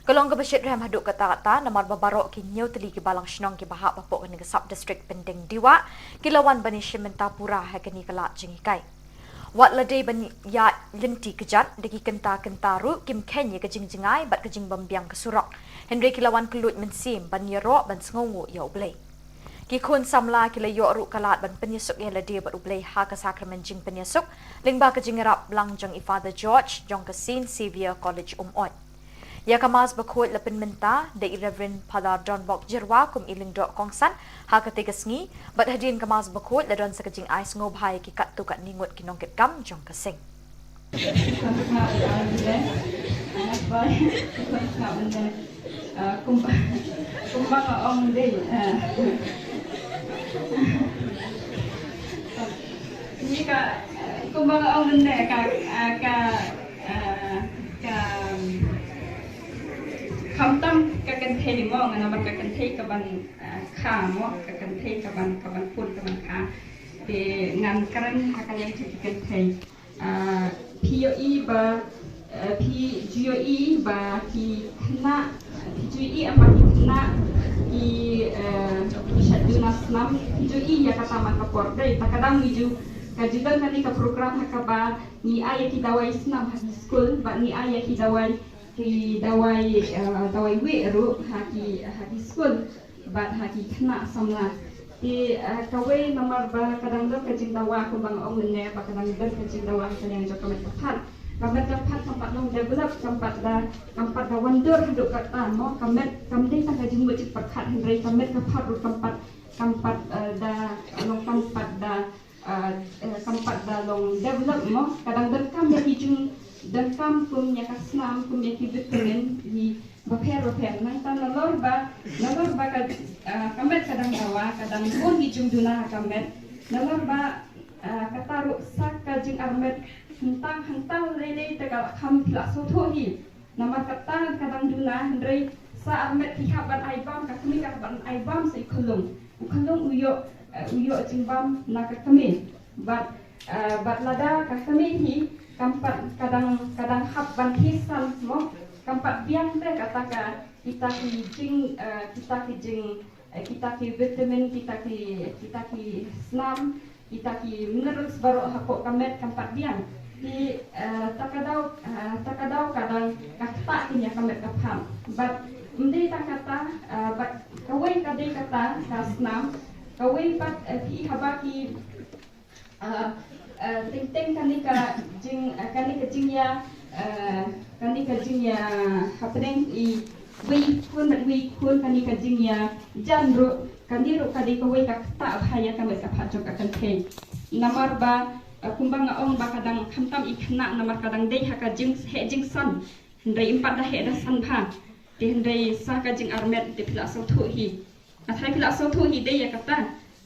Ka long kaba shitrhem haduh katta katta namar ba baroh ki hynñiew tylli ki balang shnong kiba hap hapoh kane ka Sub District Pyndengjia ki la wan ban ïashim bynta pura ha kane ka lad jinghikai. Wat la dei ban ïaid lynti kjat da ki kynta kynta ruh kim kheiñ ïa ka jingjngai bad ka jingbymbiang ka surok. Hynrei ki la wan kylluid mynsiem ban ïaroh ban sngewnguh ïa U Blei. Ki khun samla ki la ïoh ruh ka lad ban pynïasuk ïa lade bad U Blei ha ka sakramen jingpynïasuk lyngba ka jingïarap lang jong i Father George jong ka Saint Xavier College Umoi. Ïa ka Mass Bakhuid la pynmynta da i Reverend Father Donbok Jyrwa kum i lyngdoh kongsan ha katei ka sngi, bad hadien ka Mass Bakhuid la don sa ka jingai sngewbha ïa ki katto katne ngut ki nongkitkam jong ka seng. Kumba, kumba nga ong dei, ah. Ni ka, kumba nga ong mynne ka, ah, ka, ah, ka, khamtam ka kynthei mo, nga namar ka kynthei kaban, ah, kha mo, ka kynthei kaban, kaban pun kaban kha. Te ngan kren ha ka liang jong ki kynthei. Ah, phi ïohi ba, ah, phi ju ïohi ba ki khynnah, phi ju ïohi em ba ki khynnah ki, ah, ki shait duna snam, phi ju ïohi ïa kata man ka por. Dei, ta ka dang ngi ju, ka ju don kane ka program ha kaba ngi ai ïa ki dawai snam ha ki skul, bad ngi ai ïa ki dawai, ki dawai, ah, dawai wieh ruh ha ki, ha ki skul. Bad ha ki khynnah samla. Te, eh, kawei namar ba ka dang don ka jingdawa kumba nga ong mynne ba ka dang don ka jingdawa ha ka liang jong ka met ka phad. Ka met ka phad kam pat long develop, kam pat da, kam pat da wandur haduh katta mo, ka met kam dei tang ka jingmut jingpyrkhat hynrei ka met ka phad ruh kam pat, kam pat, eh, da long kam pat da ah, eh, kam pat da long develop mo, ka dang donkam ïa ki jingdonkam kum ïa ka snam, kum ïa ki vitamin, ki bapher bapher. Nangta nalor ba, nalor ba ka, ah, ka met ka dang dawa, ka dang bun ki jingduna ha ka met. Nalor ba, ah, kata ruh sa ka jingarmet hangtang hangtang lei lei te ka la kham phi la sngewthuh hi. Namar kata ka dang duna hynrei sa armet phi hap ban ai bam, ka kmie ka hap ban ai bam sa i khyllung. U khyllung u ïoh, eh, u ïoh jingbam na ka kmie. Bad, eh, bad lada ka kmie hi kam pat ka dang, ka dang hap ban thisan mo, kam pat biang te kata ka, kita ki jing, eh, kita ki jing, eh, kita ki vitamin, kita ki, kita ki snam, kita ki minerals baroh hapoh ka met kam pat biang. Te, eh, ta ka daw, eh, ta ka daw ka dang ka ktah ïa ka met ka phad. Bad ym dei tang kata, eh, bad kawei ka dei kata ka snam, kawei pat, eh, phi haba ki, eh, eh, teng teng kane ka jing, eh, kane ka jingïa, eh, kane ka jingïa hapdeng i wei khun bad wei khun, kane ka jingïajan ruh, kane ruh ka dei kawei ka ktah bha ïa ka met ka phad jong ka kynthei. Namar ba, eh, kumba nga ong ba ka dang khamtam i khynnah namar ka dang dei ha ka jing, heh jingsan. Hynrei ym pat da heh da san bha. Te hynrei sa ka jingarmet te phi la sngewthuh hi. Nga tharai phi la sngewthuh hi dei ïa kata.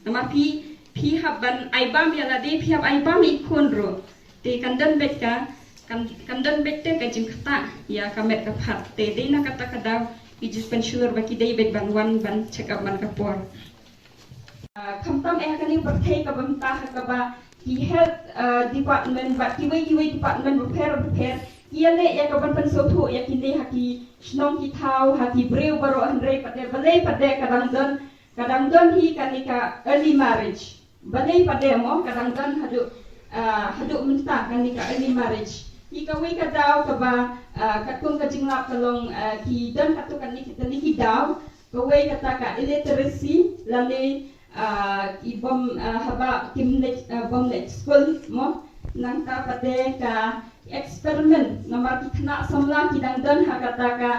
Namar phi, phi hap ban ai bam ïa lade, phi hap ai bam ïa i khun ruh. Te kan don beit ka, kan, kan don beit te ka jingktah ïa ka met ka phad. Te dei na kata ka daw ki ju pynshlur ba ki dei beit ban wan ban check up man ka por. Ah, khamtam eh ha kane ka pyrthei kaba mynta ha kaba ki health, ah, department bad kiwei kiwei department bapher bapher ki ïaleh ïa ka ban pynsngewthuh ïa kine ha ki shnong ki thaw, ha ki briew baroh, hynrei pat de balei pat de ka dang don, ka dang don hi kane ka early marriage. Balei pat de mo ka dang don haduh, ah, haduh mynta kane ka early marriage. Hi kawei ka daw kaba, ah, katkum ka jinglap ka long, ah, ki don katto katne ki, katne ki daw, kawei kata ka illiteracy lane, ah, ki bym, ah, haba kim leh, ah, bym leh skul mo. Nangta pat de ka experiment namar ki khynnah samla ki dang don ha kata ka,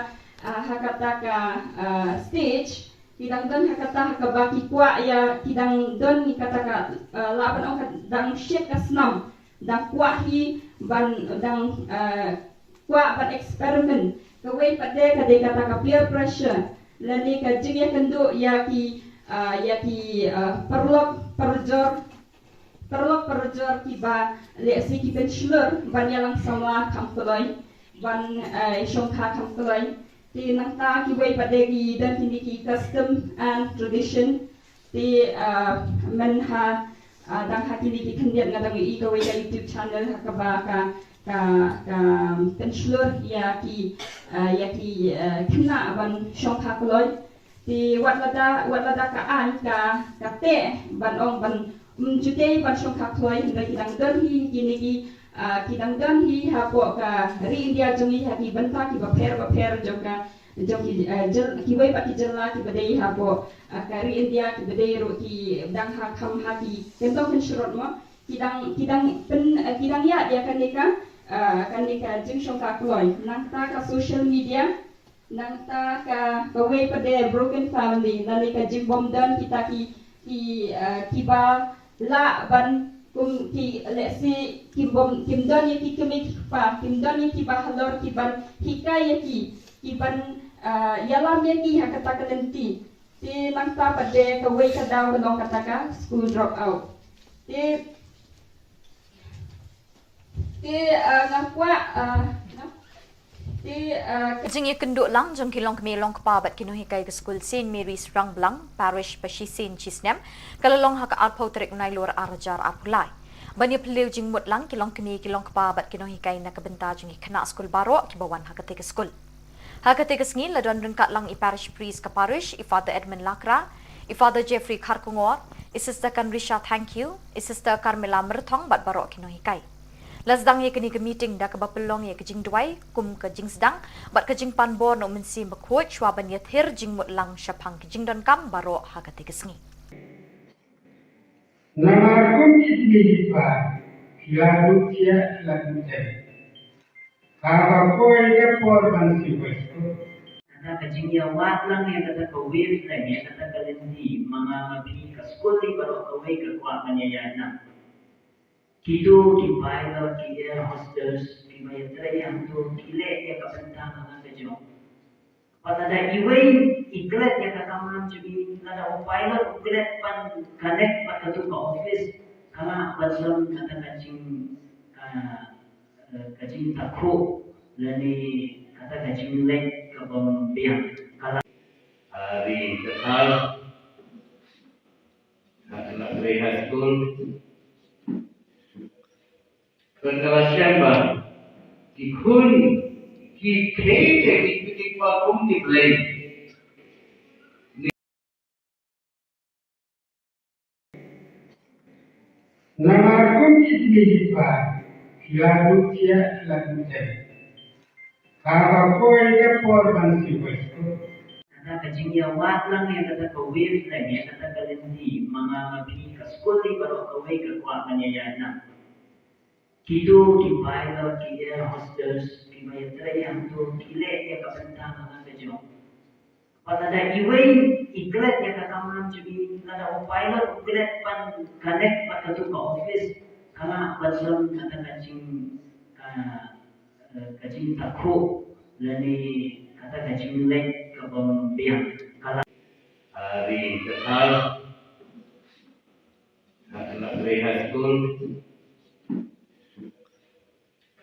ah, ha kata ka, ah, stage, ki dang don ha kata ha kaba ki kwah ïa, ki dang don ïa kata ka, ah, lah ban ong ka dang shit ka snam, dang kwah hi ban, dang, ah, kwah ban experiment. Kawei pat de ka dei kata ka peer pressure lane ka jingïakynduh ïa ki, ah, ïa ki, ah, paralok parajor, paralok parajor kiba lehse ki pynshlur ban ïalang samla kham kloi, ban, ah, shongkha kham kloi. Te nangta kiwei pat de ki don kine ki custom and tradition. Te, ah, mynha, ah, dang ha kine ki khyndiat nga dang ïohi kawei ka YouTube channel ha kaba ka, ka, ka pynshlur ïa ki, ah, ïa ki, ah, khynnah ban shongkha kloi. Te wat lada, wat lada ka aiñ ka, ka teh ban ong ban, um, ju dei ban shongkha kloi, hynrei ki dang don hi kine ki, ah, ki dang don hi hapoh ka ri India jong ngi ha ki bynta kiba pher bapher jong ka, jong ki, eh, jyl-, kiwei pat ki jylla kiba dei hapoh, eh, ka ri India kiba dei ruh ki dang ha kham ha ki kyntong kynshrut mo. Ki dang, ki dang pyn, eh, ki dang ïaid ïa kane ka, eh, kane ka jingshongkha kloi. Nangta ka social media, nangta ka, kawei pat de broken family, lane ka jingbym don kita ki, ki, eh, kiba lah ban kum ki, lehse kim bym, kim don ïa ki kmie ki kpa, kim don ïa kiba halor kiban hikai ïa ki, kiban, ah, ïalam ïa ki ha kata ka lynti. Te nangta pat de kawei ka daw ka long kata ka school drop out. Te, te, ah, nga kwah, ah, nga Te, ah, ka jingïakynduh lang jong ki longkmie longkpa bad ki nonghikai ka skul Saint Mary's Rangblang, Parish Pashisien Chisnem, ka la long ha ka arphew tarik u Nailur arhajar arphew lai. Ban ïaphylliew jingmut lang ki longkmie ki longkpa bad ki nonghikai na ka bynta jong ki khynnah skul baroh kiba wan ha katei ka skul. Ha katei ka sngi la don ryngkat lang i Parish Priest ka Parish, i Father Edmund Lakra, i Father Jeffrey Kharkongor, i Sister Kanrisha Thangkhiew, i Sister Carmela Myrthong bad baroh ki nonghikai. La sdang ïa kane ka meeting da kaba pynlong ïa ka jingduwai kum ka jingsdang bad ka jingpanbor na u Mynsiem Bakhuid shuwa ban ïathir jingmut lang shaphang ka jingdonkam baroh ha katei ka sngi. Namar kum ki kmie ki kpa ki la duh thiah ki la duh tem. Haba poi ka por ban siew skul. Kata ka jingïawad lang ïa kata ka wavelength, ïa kata ka lynti, ma nga ma phi ka skul hi baroh kawei ka kwah ban ïaïaid lang. Kito ki pilot, ki air hostess, kiba ïatrei hangto, ki leh ïa ka bynta na ka jong. Bad lada iwei i klet ïa ka kamram jong i, lada u pilot u klet ban connect bad kato ka office, ka lah ban long kata ka jing, ka, ka jingtakhuh lane kata ka jingleit kabym biang. Ka lah. Ri Kathar. Ka la trei high school. Ka la shem ba ki khun ki khrei te ki kpa kum ki blei. Namar kum ki kmie ki kpa ki la duh thiah ki la duh tem. Haba poi ka por ban siew skul. Kata ka jingïawad lang ïa kata ka wavelength, ïa kata ka lynti, ma nga ma phi ka skul hi baroh kawei ka kwah ban ïaïaid lang. Kito ki pilot, ki air hostess, kiba ïatrei hangto, ki leh ïa ka bynta na ka jong. Bad lada iwei i klet ïa ka kamram jong i, lada u pilot u klet ban connect bad kato ka office, ka lah ban long kata ka jing, ka, ka jingtakhuh lane kata ka jingleit kabym biang. Ka lah. Ri Kathar. Ka la trei high school.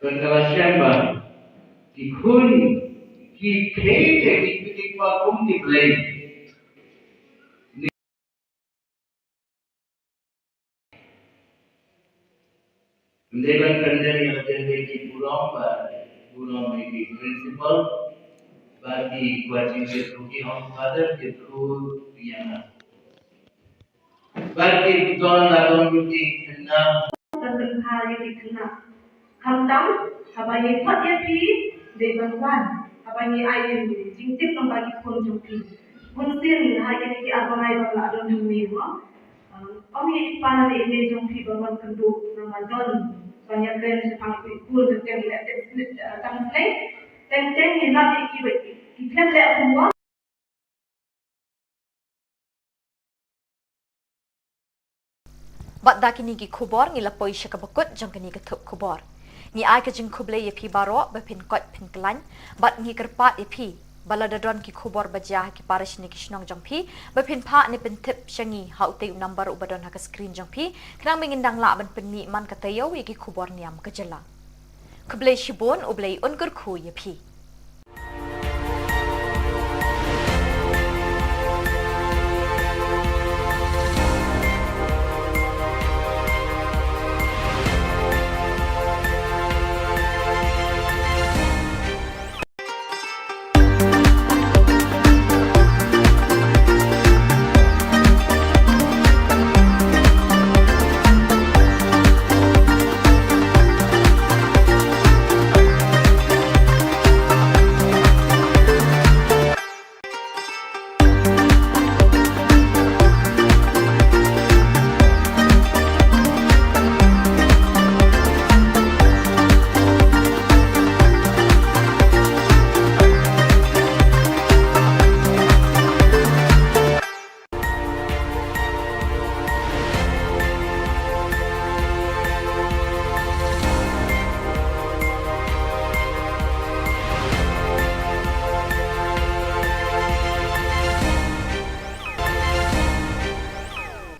Ka la shem ba ki khun ki khrei te ki kpa kum ki blei. Ym dei ban pyndem ïa la ki burom ba burom ïa ki principal ba ki kwah jingkyrkhu ki ong Father kyrkhu ïa nga. Ba ki don la don ki khynnah. Ban pynbha ïa ki khynnah. Khamtam haba ngi khot ïa phi dei ban wan. Haba ngi ai jingtip lyngba ki khun jong phi. Bun sien ha ïa ki ar bnai ba la don hangne mo. Ong ïa i pa ne i mei jong phi ba mon kynduh namar don ban ïakren shaphang i khun jong teng leh teng teng teng ïa nat ïa ki ba ki khlem leh homework. Bad da kine ki khubor ngi la poi sha kaba kut jong kane ka thup khubor. Ngi ai ka jingkhublei ïa phi baroh ba phin koit phin khlaiñ bad ngi kyrpad ïa phi ba lada don ki khubor ba jia ha ki parish ne ki shnong jong phi ba phin phah ne pyntip sha ngi ha utei u number uba don ha ka screen jong phi khnang ba ngin dang lah ban pynmih man ka taïew ïa ki khubor niam ka jylla. Khublei shibun, U Blei un kyrkhu ïa phi.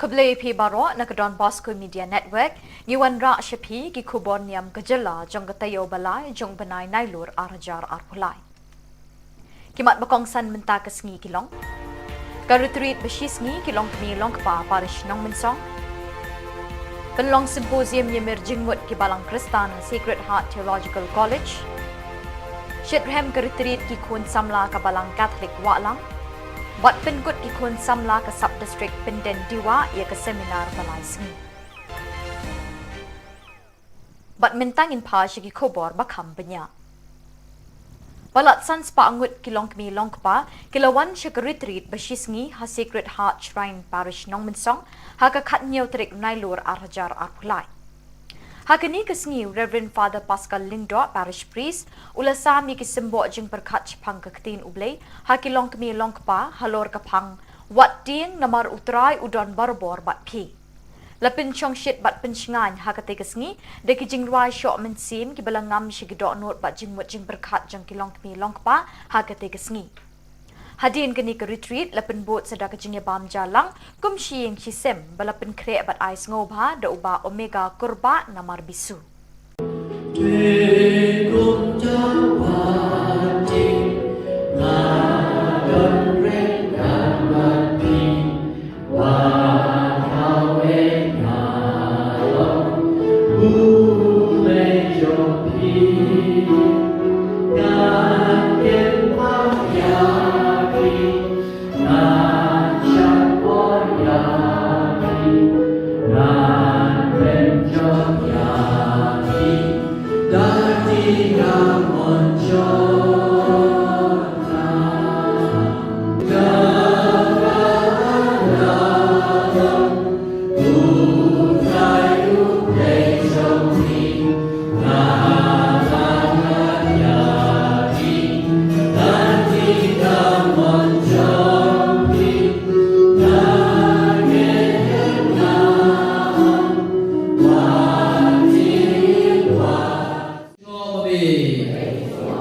Khublei ïa phi baroh na ka Don Bosco Media Network. Ngi wanrah sha phi ki khubor niam ka jylla jong ka taïew ba lai jong u bnai Nailur ar hajar arphew lai. Ki mat ba kongsan mynta ka sngi ki long: ka retreat ba shisngi ki longkmie longkpa parish Nongmynsong. Pynlong symposium ïamir jingmut ki balang Khristan Sacred Heart Theological College. Shitrhem ka retreat ki khun samla ka balang Catholic Wahlang. Bad pynkut ki khun samla ka sub district Pyndendewa ïa ka seminar ba lai sngi. Bad mynta ngin phai sha ki khubor ba kham bniah. Palat san spah ngut ki longkmie longkpa ki la wan sha ka retreat ba shisngi ha Sacred Heart Shrine Parish Nongmynsong ha ka khathynñiew tarik Nailur ar hajar arphew lai. Ha kane ka sngi u Reverend Father Pascal Lyngdoh, Parish Priest, u la sam ïa ki symboh jingpyrkhat shaphang ka ktien U Blei ha ki longkmie longkpa halor ka phang wat tieng namar U Trai u don barabor bad phi. La pynshongshit bad pynshngaiñ ha katei ka sngi da ki jingrwai shoh mynsiem kiba la ngam sha ki dohnud bad jingmut jingpyrkhat jong ki longkmie longkpa ha katei ka sngi. Hadien kane ka retreat la pynbud sa da ka jingïabam ja lang kum shi ïing shi sem ba la pynkhreh bad ai sngewbha da u Bah Omega Kurbah namar bisu.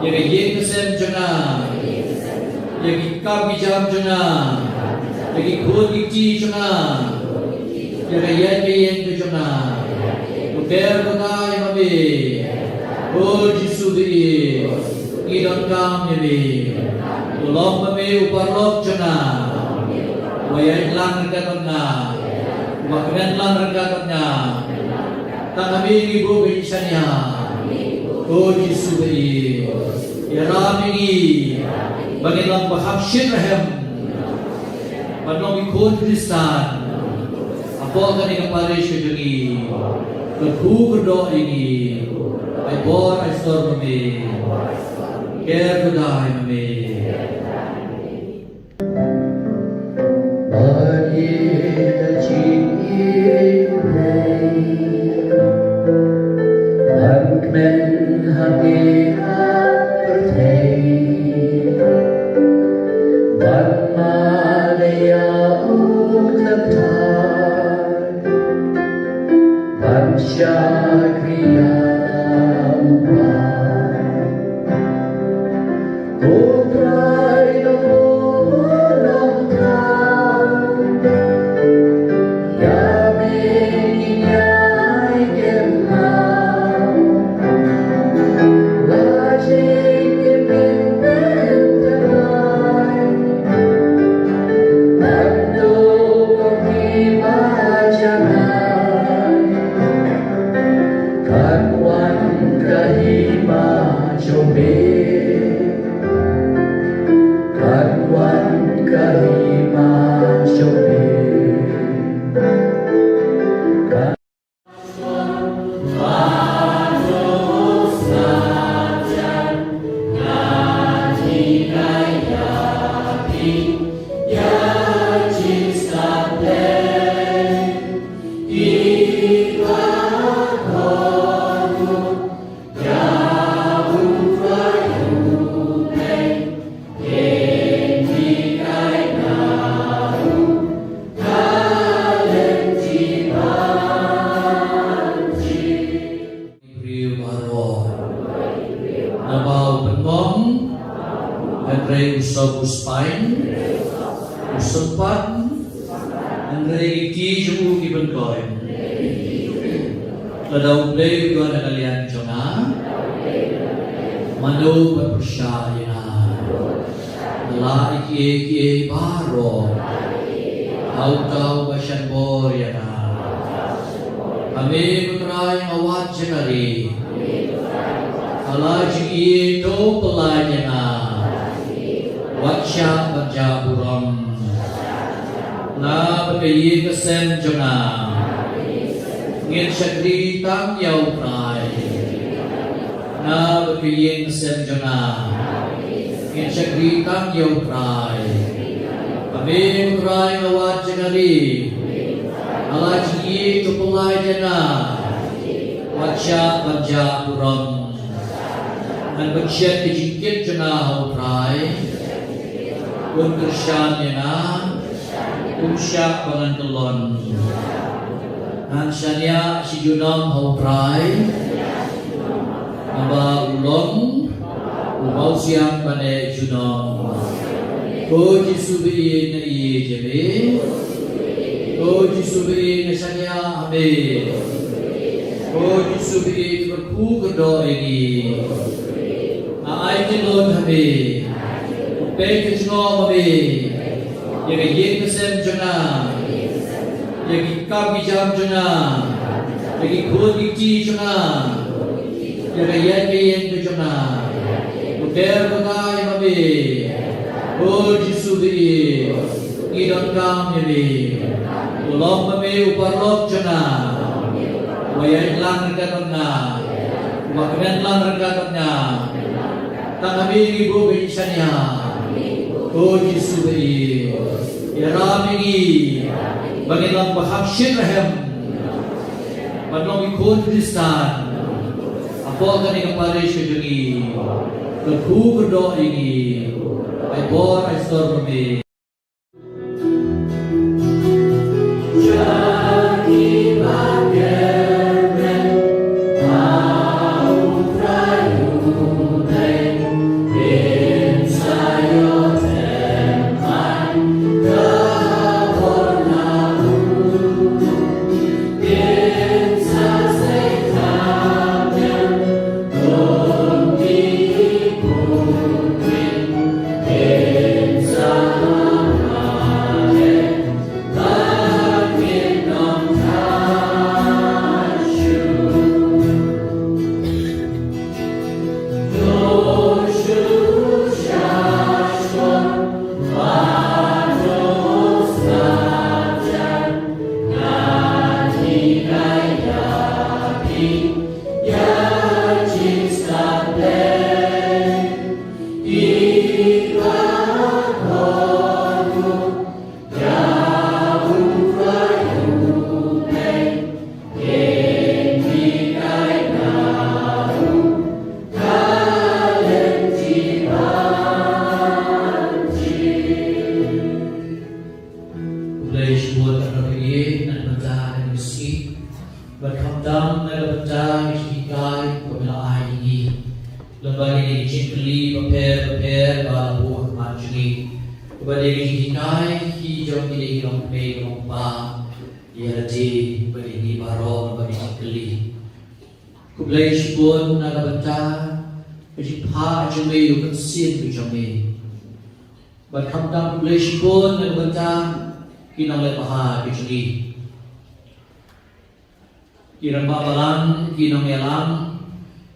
Ïa ka ïing ka sem jong nga, ïa ki kam ki jam jong nga, ïa ki khun ki kti jong nga, ïa ka ïaid ka ïeng ka jong nga. U ber ba nga ïa ma me. O Jisu ba ïeit, ngi donkam ïa me. U long ma me u paralok jong nga. Uba ïaid lang ryngkat bad nga. Uba kmen lang ryngkat bad nga. Kane ngi buh ïa ngi shaniah. Ko Jisu ba ïeit, ïarap ïa ngi ba ngin long ba kham shit rhem, ban long ki khun Khristan hapoh kane ka parish ka jong ngi. Kyrkhu kyrdoh ïa ngi, ai bor ai sor ma me. Ker kyrdoh ïa me. Briew baroh. Naba u pynlong, hynrei u sop u spine, u sympat, hynrei ki jong u ki pynkoit. Lada U Blei u don ha ka liang jong nga, mano ban pyrshah ïa nga? Nga la ai kiei kiei baroh ha uta uba shan bor ïa nga. Ka me ko Trai nga wad jingari. Ka la jingïeit to pynlait ïa nga. Wat shah ban jah burom. Nga bad ka ïing ka sem jong nga ngin shakri tang ïa U Trai. Nga bad ka ïing ka sem jong nga ngin shakri tang ïa U Trai. Ka me ko Trai nga wad jingari. Ka la jingïeit to pynlait ïa nga. Wat shah ban jah burom. Ngan pynshet ka jingkit jong nga ha U Trai. Un kyrshan ïa nga. Um shah ba ngan kyllon. Ngan shaniah shi junom ha U Trai. Naba u long u mawsiang ba neh junom. Ko Jisu ba ïeit, nga ïeit ïa me. Ko Jisu ba ïeit, nga shaniah ha me. Ko Jisu ba ïeit, kyrkhu kyrdoh ïa ngi. Nga ai kynnoh ha me. Peit ka jingngop ha me ïa ka ïing ka sem jong nga, ïa ki kam ki jam jong nga, ïa ki khun ki kti jong nga, ïa ka ïing ka ïing ka jong nga. Peit ka jingngop ha me. O Jisu ba ïeit, ngi donkam ïa me. Long ma me u paralok jong nga. Wat ïaid lang ryngkat bad nga. Wat kmen lang ryngkat bad nga. Tang ha me ngi buh ka jingshaniah. Ko Jisu ba ïeit, ïarap ïa ngi ba ngin long ba kham shit rhem, ban long ki khun Khristan hapoh kane ka parish ka jong ngi. Kyrkhu kyrdoh ïa ngi. Ai bor ai sor ma me. Khublei shibun na ka bynta na ka bynta ka sngi. Bad khamtam na ka bynta ka jinghikai kaba me la ai ïa ngi. Lyngba kine ki jingkylli bapher bapher ba la buh ha khmat jong ngi. Kaba dei ka jinghikai ki jong kine ki longkmie longkpa. Ïa lade bad ïa ngi baroh lyngba ki jingkylli. Khublei shibun na ka bynta ka jingphah jong me ïa u mynsiem ka jong me. Bad khamtam khublei shibun na ka bynta ki nongleh bha ka jong ngi. Ki rangbah balang, ki nongïalam,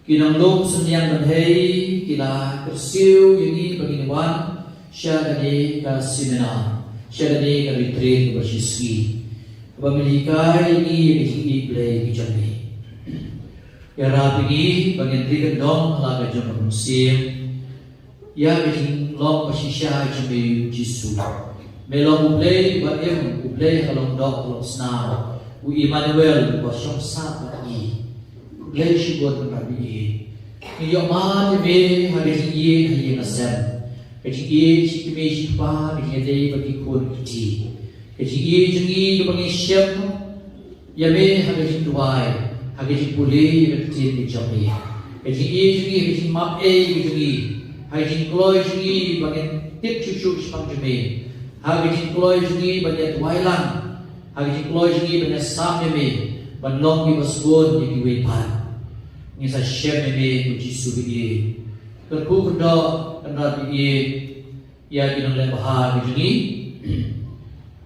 ki nonglum synñiang bynhei, ki la kyrsiew ïa ngi ba ngin wan sha kane ka seminar, sha kane ka retreat kaba shi sngi, kaba men hikai ïa ngi ïa ka jingïeit Blei ka jong ngi. Ïarap ïa ngi ba ngin ri kyndong ha la ka jong ka mynsiem ïa ka jinglong ba shisha jong me Jisu. Me long U Blei uba im, U Blei ha ka long doh ha ka long snam, U Immanuel uba shong sah bad ngi. Khublei shibun Kynrad ba ïeit. Ngi ïohmad ïa me ha ka jingïeit ha ïing ha sem, ka jingïeit shi kmie shi kpa, ka jingïadei bad ki khun ki kti, ka jingïeit jong ngi kaba ngi shem ïa me ha ka jingduwai, ha ka jingpule ïa ka ktien ka jong me, ka jingïeit jong ngi ha ka jingmap ei ka jong ngi, ha ka jingkloi jong ngi ba ngin tip shuh shuh shaphang jong me, ha ka jingkloi jong ngi ban ïa duwai lang, ha ka jingkloi jong ngi ban ïa sam ïa me, ban long kiba sbun ïa kiwei pat. Ngi sa shem ïa me ko Jisu ba ïeit. Kyrkhu kyrdoh Kynrad ba ïeit ïa ki nongleh bha ki jong ngi.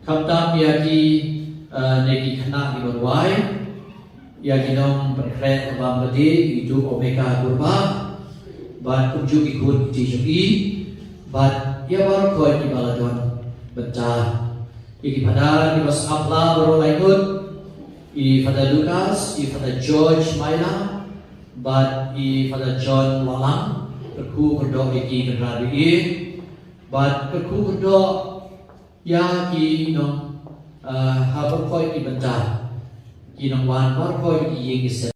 Khamtam ïa ki, eh, ne ki khynnah kiba rwai, ïa ki nongpynkhreh bam lade, i Duh Omeka Kurbah, bad kumjuh ki khun ki kti jong i, bad ïa baroh kiba la don bynta. Ïa ki Father kiba sngap la baroh lai ngut, i Father Lucas, i Father George Maila, bad i Father John Wahlang, kyrkhu kyrdoh ïa ki Kynrad ba ïeit, bad kyrkhu kyrdoh ïa ki nong, ah, ha baroh ki bynta, ki nongwan baroh ki ïing ki sem.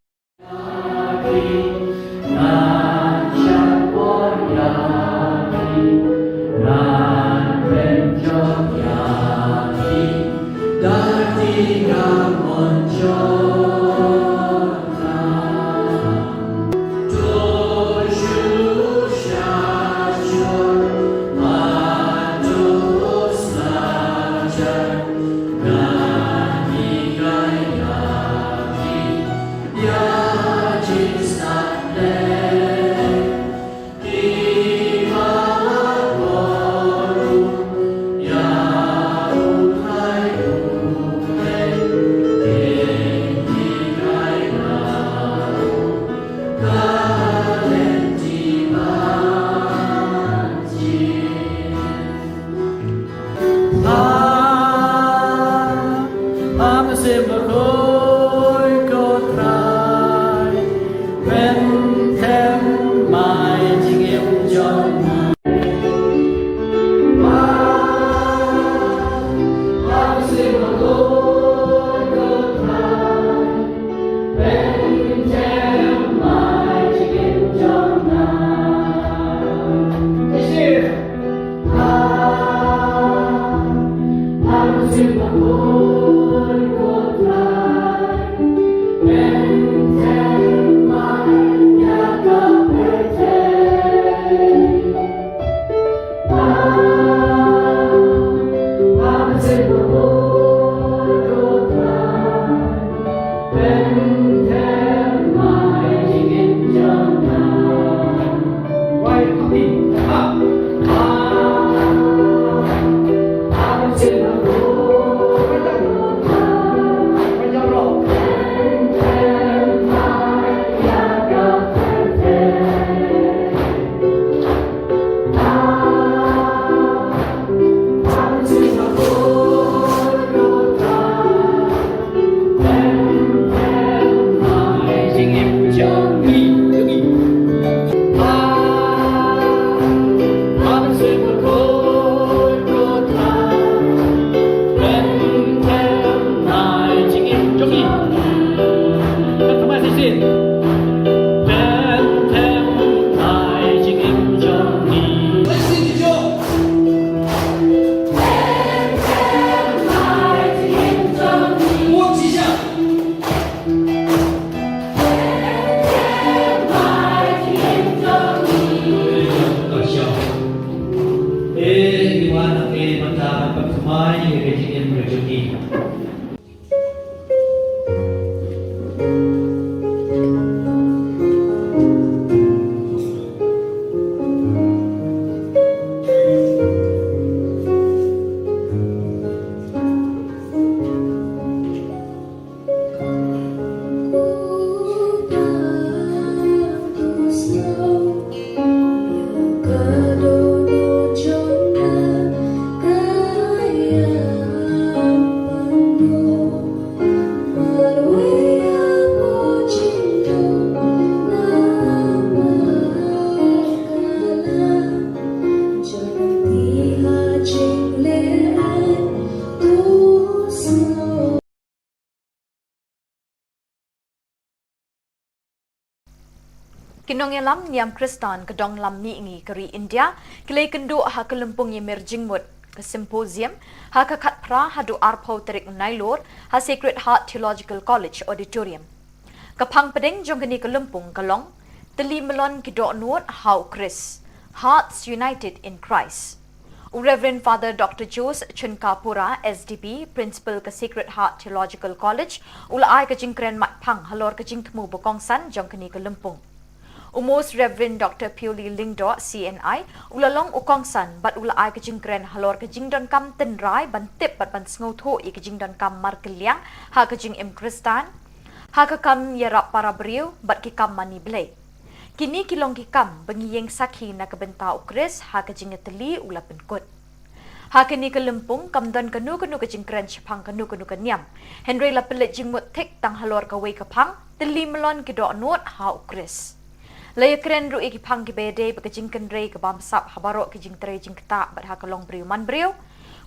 Ki nongïalam niam Khristan ka dong lam mihngi ka ri India ki la ïakynduh ha ka lympung ïamir jingmut, ka symposium, ha ka khatphra haduh arphew tarik Nailur ha Sacred Heart Theological College Auditorium. Ka phang pdeng jong kane ka lympung ka long Tylli Mlon ki Dohnud ha u Khrist, Hearts United in Christ. U Reverend Father Doctor Jose Chunkapura, S D B, Principal ka Sacred Heart Theological College, u la ai ka jingkren matphang halor ka jingthmu ba kongsan jong kane ka lympung. U Most Reverend Doctor Pioli Lyngdoh, C N I, u la long u kongsan bad u la ai ka jingkren halor ka jingdonkam tynrai ban tip bad ban sngewthuh ïa ka jingdonkam markylliang ha ka jingim Khristan, ha ka kam ïarap para briew bad ki kam mane Blei. Kine ki long ki kam ba ngi ïeng sakhi na ka bynta u Khrist ha ka jingïatylli u la pynkut. Ha kane ka lympung kam don kano kano ka jingkren shaphang kano kano ka niam, hynrei la pynleit jingmut thik tang halor kawei ka phang, Tylli Mlon ki Dohnud ha u Khrist. La ïakren ruh ïa ki phang kiba ïadei bad ka jingkynrei ka bamsap ha baroh ki jingtrei jingktah bad ha ka longbriew manbriew.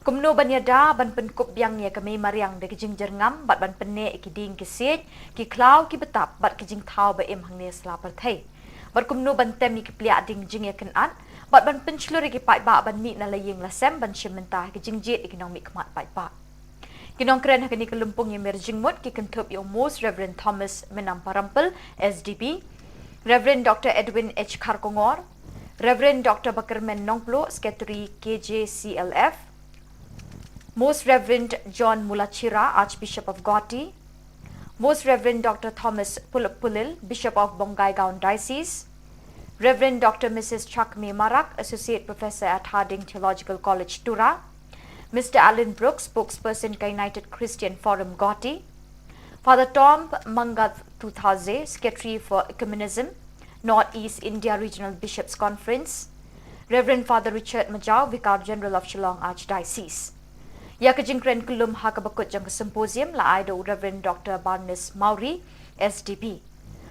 Kumno ban ïada ban pynkup biang ïa ka mei mariang da ka jingjyrngam bad ban pynneh ïa ki dieng ki siej, ki khlaw ki btap bad ki jingthaw ba im hangne sla pyrthei. Bad kumno ban tem ïa ki pliah dieng jingïakynad bad ban pynshlur ïa ki paidbah ban mih na la ïing la sem ban shim bynta ha ki jingjied ïa ki nongmihkhmat paidbah. Ki nongkren ha kane ka lympung ïamir jingmut ki kynthup ïa u Most Reverend Thomas Mynam Parampil, S D B, Reverend Doctor Edwin H Kharkongor, Reverend Doctor Bakyrmen Nongpluh, Secretary K J C L F, Most Reverend John Mulachira, Archbishop of Guwahati, Most Reverend Doctor Thomas Pulip Pulil, Bishop of Bongaigaon Diocese, Reverend Doctor Missus Chakme Marak, Associate Professor at Harding Theological College, Tura, Mister Alan Brooks, Spokesperson ka United Christian Forum, Guwahati, Father Tom Mangath Tuthaze, Secretary for Ecumenism, Northeast India Regional Bishops Conference, Reverend Father Richard Majaw, Vicar General of Shillong Archdiocese. Ïa ka jingkren kyllum ha kaba kut jong ka symposium la ai da u Reverend Doctor Barnes Mawrie, S D B.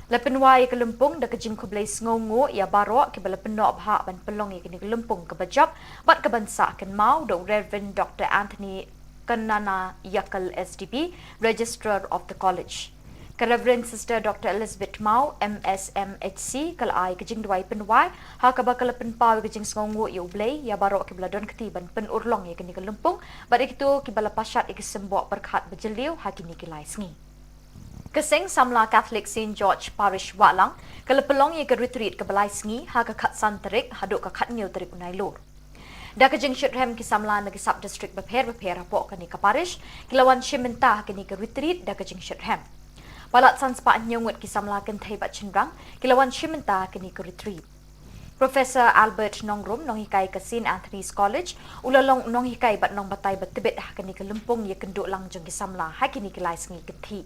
La pynwai ïa ka lympung da ka jingkhublei sngewnguh ïa baroh kiba la pynnoh bha ban pynlong ïa kane ka lympung kaba jop bad kaban sah kynmaw da u Reverend Doctor Anthony Kannanaiakkal, S D B, Registrar of the College. Ka Reverend Sister Doctor Elizabeth Mawrie, M S M H C, ka la ai ka jingduwai pynwai ha kaba ka la pynpaw ïa ka jingsngewnguh ïa U Blei ïa baroh kiba la don kti ban pynurlong ïa kane ka lympung bad ïa kito kiba la pashat ïa ki symboh pyrkhat ba jylliew ha kine ki lai sngi. Ka Seng Samla Catholic Saint George Parish Wahlang ka la pynlong ïa ka retreat kaba lai sngi ha ka khatsan tarik haduh ka khathynñiew tarik u Nailur. Da ka jingshitrhem ki samla na ki sub district bapher bapher hapoh kane ka parish ki la wan shim bynta ha kane ka retreat da ka jingshitrhem. Palat san spah hynñiew ngut ki samla kynthei bad shynrang ki la wan shim bynta ha kane ka retreat. Professor Albert Nongrum, nonghikai ka Saint Anthony's College, u la long nonghikai bad nongbatai ba tbit ha kane ka lympung ïakynduh lang jong ki samla ha kine ki lai sngi kynthih.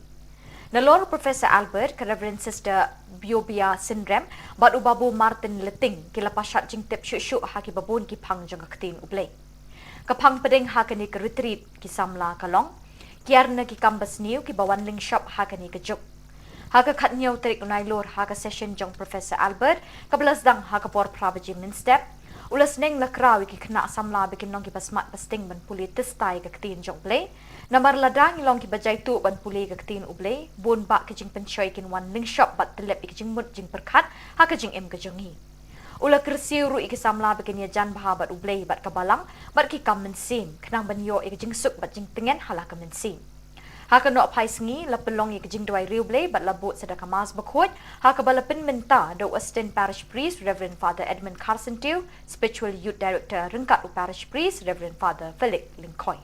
Nalor Professor Albert, ka Reverend Sister Biobia Synrem bad u Babu Martin Leting ki la pashat jingtip shuh shuh ha kiba bun ki phang jong ka ktien U Blei. Ka phang pdeng ha kane ka retreat ki samla ka long, ki ar na ki kam ba sniew kiba wan lyngshop ha kane ka juk. Ha ka khathynñiew tarik u Nailur ha ka session jong Professor Albert kaba la sdang ha ka por phra baje mynstep, u la sneng la kraw ïa ki khynnah samla ba kin long kiba smat ba sting ban pule tista ïa ka ktien jong U Blei. Namar lada ngi long kiba jaituh ban pule ïa ka ktien U Blei, bun bah ki jingpynshoi kin wan lyngshop bad tyllep ïa ki jingmut jingpyrkhat ha ka jingim ka jong ngi. U la kyrsiew ruh ïa ki samla ba kin ïajan bha bad U Blei bad ka balang bad ki kam mynsiem khnang ban ïoh ïa ka jingsuk bad jingtngen ha la ka mynsiem. Ha ka nohphai sngi la pynlong ïa ka jingduwai riewblei bad la bud sa da ka Mass bakhuid ha kaba la pynmynta da u Assistant Parish Priest Reverend Father Edmund Kharsyntiew, Spiritual Youth Director ryngkat u Parish Priest Reverend Father Felix Lyngkhoi.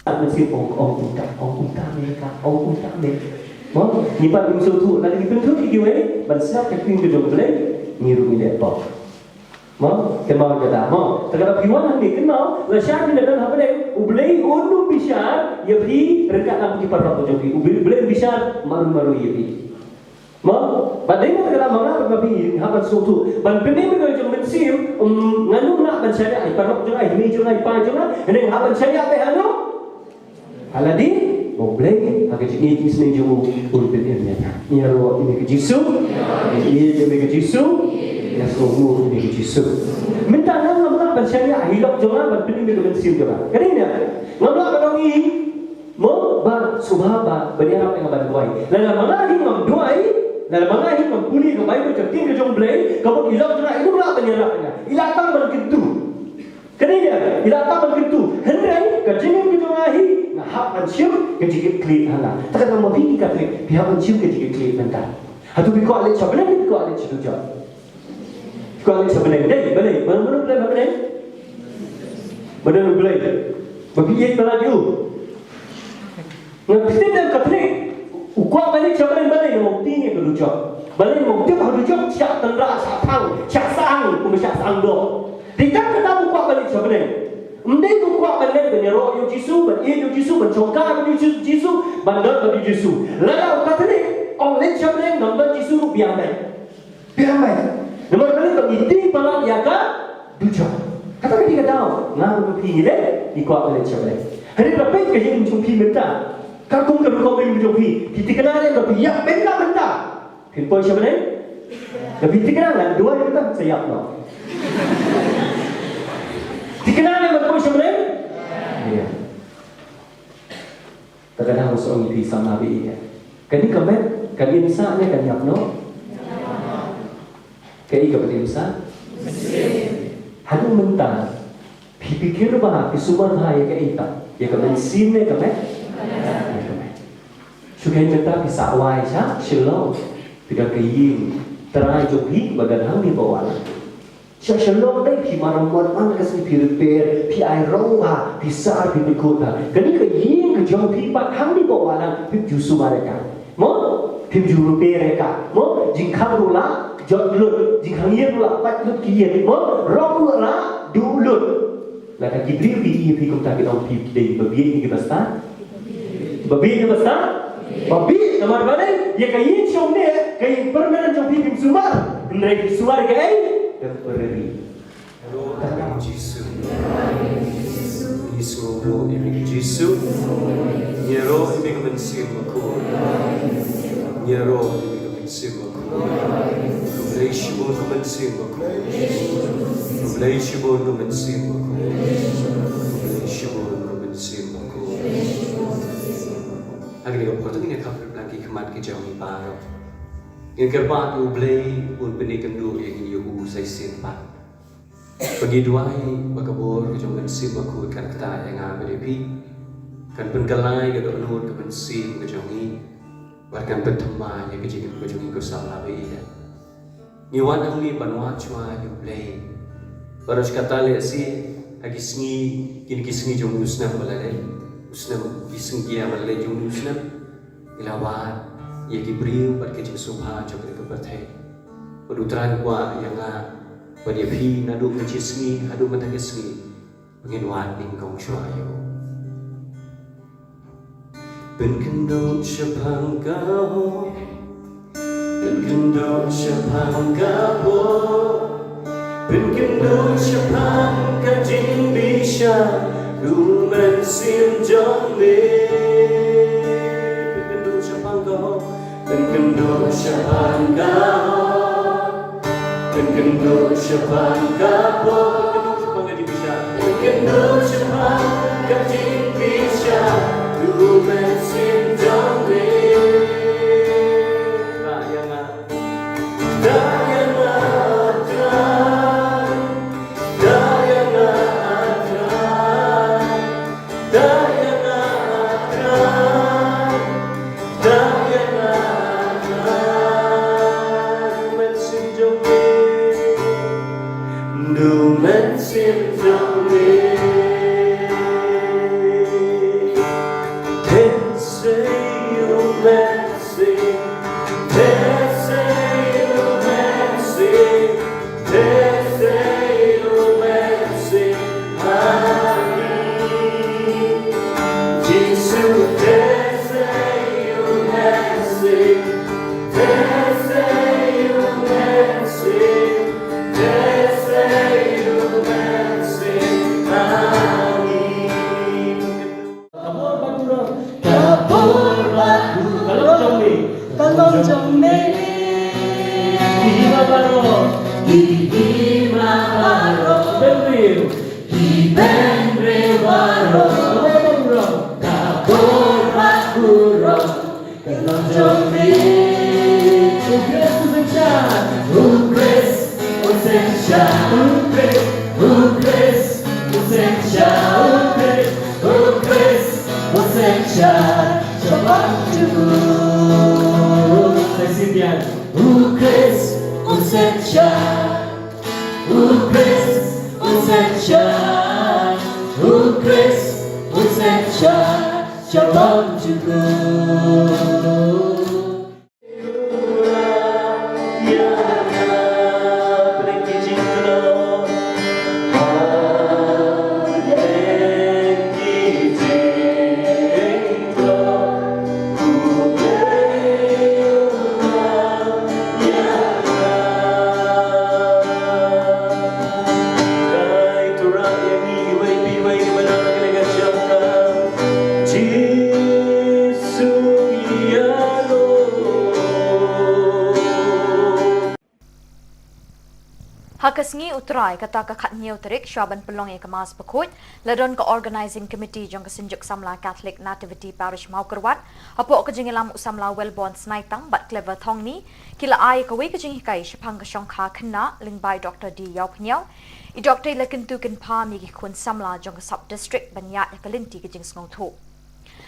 Mynsiem ong ong kumta, ong kumta me ka, ong kumta me. Mo, ngi pat ngim sngewthuh, lada ngi pynthut ïa kiwei ban sngap ka ktien ka jong U Blei, ngi ruh ngi leh pop. Mo, kynmaw kata mo. Te kata phi wan hangne kynmaw, lashai phi la don ha pdeng, U Blei un ym bishar ïa phi ryngkat lang ki paralok jong phi. U Blei, U Blei un bishar marwei marwei ïa phi. Mo, bad dei na kata ma nga bad ma phi hap ban sngewthuh. Ban pynim ïa ka jong mynsiem, um, ngan ym lah ban shaniah ïa i paralok jong nga, i mei jong nga, i pa jong nga, hynrei hap ban shaniah beit hano? Ha lade ba U Blei ha ka jingïeit ka sneng jong u un pynim ïa nga. Ïa ro ïa ka Jisu. Ïa ïa ka Jisu. Ïa sngewnguh ïa ka Jisu. Mynta nga ngam lah ban shaniah ha i lok jong nga ban pynim ïa ka mynsiem jong nga. Ka dei ne? Ngam lah ban ong i mo ba sngewbha ba ban ïarap ïa nga ban duwai. Lada ma nga hi ngam duwai. Lada ma nga hi ngan pule ka Baibl, ka ktien ka jong U Blei, ka mut i long jong nga i dang lah ban ïarap ïa nga. I lah tang ban kyntu. Kane ïa, i lah tang ban kyntu. Hynrei ka jingim ka jong nga hi, nga hap ban shim ka jingkitkhlieh ha nga. Te kata ma phi ki Katholik, phi hap ban shim ka jingkitkhlieh mynta. Hato phi kwah leit sha bneng, phi kwah leit sha dujok? Phi kwah leit sha bneng. Dei, balei? Mano, mano U Blei, mano U Blei? Mano U Blei? Ba phi ïeit palat ïa u. Nga phi tip, lem Katholik u kwah ban leit sha bneng, balei? Namar u tieng ïa ka dujok. Balei? Namar u tip ha dujok shah tynrah, shah thang, shah sahang, kumba shah sahang doh. Dei tang kata u kwah ban leit sha bneng. Ym dei u kwah ban leit ban ïaroh ïa u Jisu, ban ïeit ïa u Jisu, ban shongkha bad u Jisu, Jisu, ban don bad u Jisu. Lada u Katholik ong leit sha bneng, ngam don Jisu ruh biang beit. Biang beit. Namar balei? Ba ngi tieng palat ïa ka dujok. Kata ka dei ka daw. Nga bad phi ngi leh, ngi kwah ban leit sha bneng. Hynrei lada peit ka jingim jong phi mynta, ka kum ka rukom jong phi, phi thikna lem ba phi ïap mynta mynta. Phin poi sha bneng? Lada phi thikna, ngan duwai mynta sa ïap noh. Thikna lem ban poi sha bneng? Ïa. Te ka dang shu ong ïa phi samla baieit. Kane ka met kan im sah ne kan ïap noh? Kaei kaban im sah? Haduh mynta phi pyrkhat bha, phi sumar bha ïa kaei pat? Ïa ka mynsiem ne ka met? Ïa ka met. Shu kein mynta phi sah wai sha Shillong, phi don ka ïing trai jong phi ba don hangne bad wat la Sha Shillong te phi maramot man ka sngi, phi repair, phi ai rong bha, phi sah, phi pynkut bha. Kane ka ïing ka jong phi pat hangne bad wat la phim ju sumar ïa ka. Mo? Phim ju repair ïa ka. Mo? Jingkhang ruh la jot lut, jingkhang ïing ruh la pat lut ki ïing. Mo? Rong ruh la duh lut. Lada ki briew ki ïohi ïa phi kumta kin ong phi dei ba bieit ne ki ba stad? Ba bieit ne ba stad? Ba bieit, namar balei? Ïa ka ïing shong ne, ka ïing permanent jong phi phim sumar. Hynrei phi sumar ïa kaei? Temporary. Ïaroh ïa ka Jisu. Ngi sngewbha ïa ka Jisu. Ïaroh ïa ka Mynsiem Bakhuid. Ïaroh ïa ka Mynsiem Bakhuid. Khublei shibun ka Mynsiem Bakhuid. Khublei shibun ka Mynsiem Bakhuid. Khublei shibun ka Mynsiem Bakhuid. Ha kane ka por ngin ïa khap lang ki khmat ki jong ngi baroh. Ngin kyrpad ïa U Blei un pyni kynduh ïa ngi ïa u sa shisien pat. Ba ngi duwai ba ka bor ka jong ka Mynsiem Bakhuid kan ktah ïa nga bad ïa phi, kan pynkylla ïa ka dohnud ka mynsiem ka jong ngi, bad kan pynthikna ïa ka jingim ka jong ngi, ko samla baieit. Ngi wan hangne ban wad shuwa ïa U Blei. Bad ruh kata lehse ha ki sngi, kine ki sngi jong u snem ba la leit, u snem, ki sngi ki ïa ba la leit jong u snem, ngi la wad ïa ki briew bad ki jingsngewbha jong kane ka pyrthei. Bad U Trai u kwah ïa nga bad ïa phi naduh mynta ka sngi haduh mynta ka sngi, ba ngin wad nyngkong shuwa ïa u. Pynkynduh shaphang ka hok, pynkynduh shaphang ka pop, pynkynduh shaphang ka jingbishar, U Mynsiem jong me. Pynkynduh shaphang ka hok, pynkynduh shaphang ka hok, pynkynduh shaphang ka pop, pynkynduh shaphang ka jingbishar, pynkynduh shaphang ka jingbishar, U Mynsiem jong me. Ktah ïa nga. Ktah ïa nga Trai, ktah ïa nga Trai, ktah ïa nga Trai, ktah ïa nga Trai, U Mynsiem jong me, U Mynsiem jong me. Te sei U Mynsiem, te sei U Mynsiem, te sei U Mynsiem ha ngi. Jisu, te sei U Mynsiem, te sei U Mynsiem, te sei U Mynsiem ha ngi. Ka bor ba burom. Ka bor ba burom. Ka long jong me. Ka long jong me. Ki hima baroh. Ki hima baroh. Bynriew. Ki bynriew baroh. Ka bor ba burom. Ka bor ba burom. Ka long jong me. U Sha u Khrist, u Khrist, u seng sha u Khrist, u Khrist, u seng sha, sha bang jong u. Sa shisien, u Khrist, u seng sha, u Khrist, u seng sha, u Khrist, u seng sha, sha bang jong u. Ha ka sngi U Trai, kata ka khathynñiew tarik, shwa ban pynlong ïa ka Mass Bakhuid, la don ka Organising Committee jong ka Synjuk Samla Catholic Nativity Parish Mawkyrwat, hapoh ka jingïalam u Samla Wellborn Snaitang bad Clever Thongni, ki la ai kawei ka jinghikai shaphang ka shongkha khynnah lyngba i Doktor D Ïawphniaw. I Doktor i la kyntu kynpham ïa ki khun samla jong ka Sub District ban ïaid ïa ka lynti ka jingsngewthuh.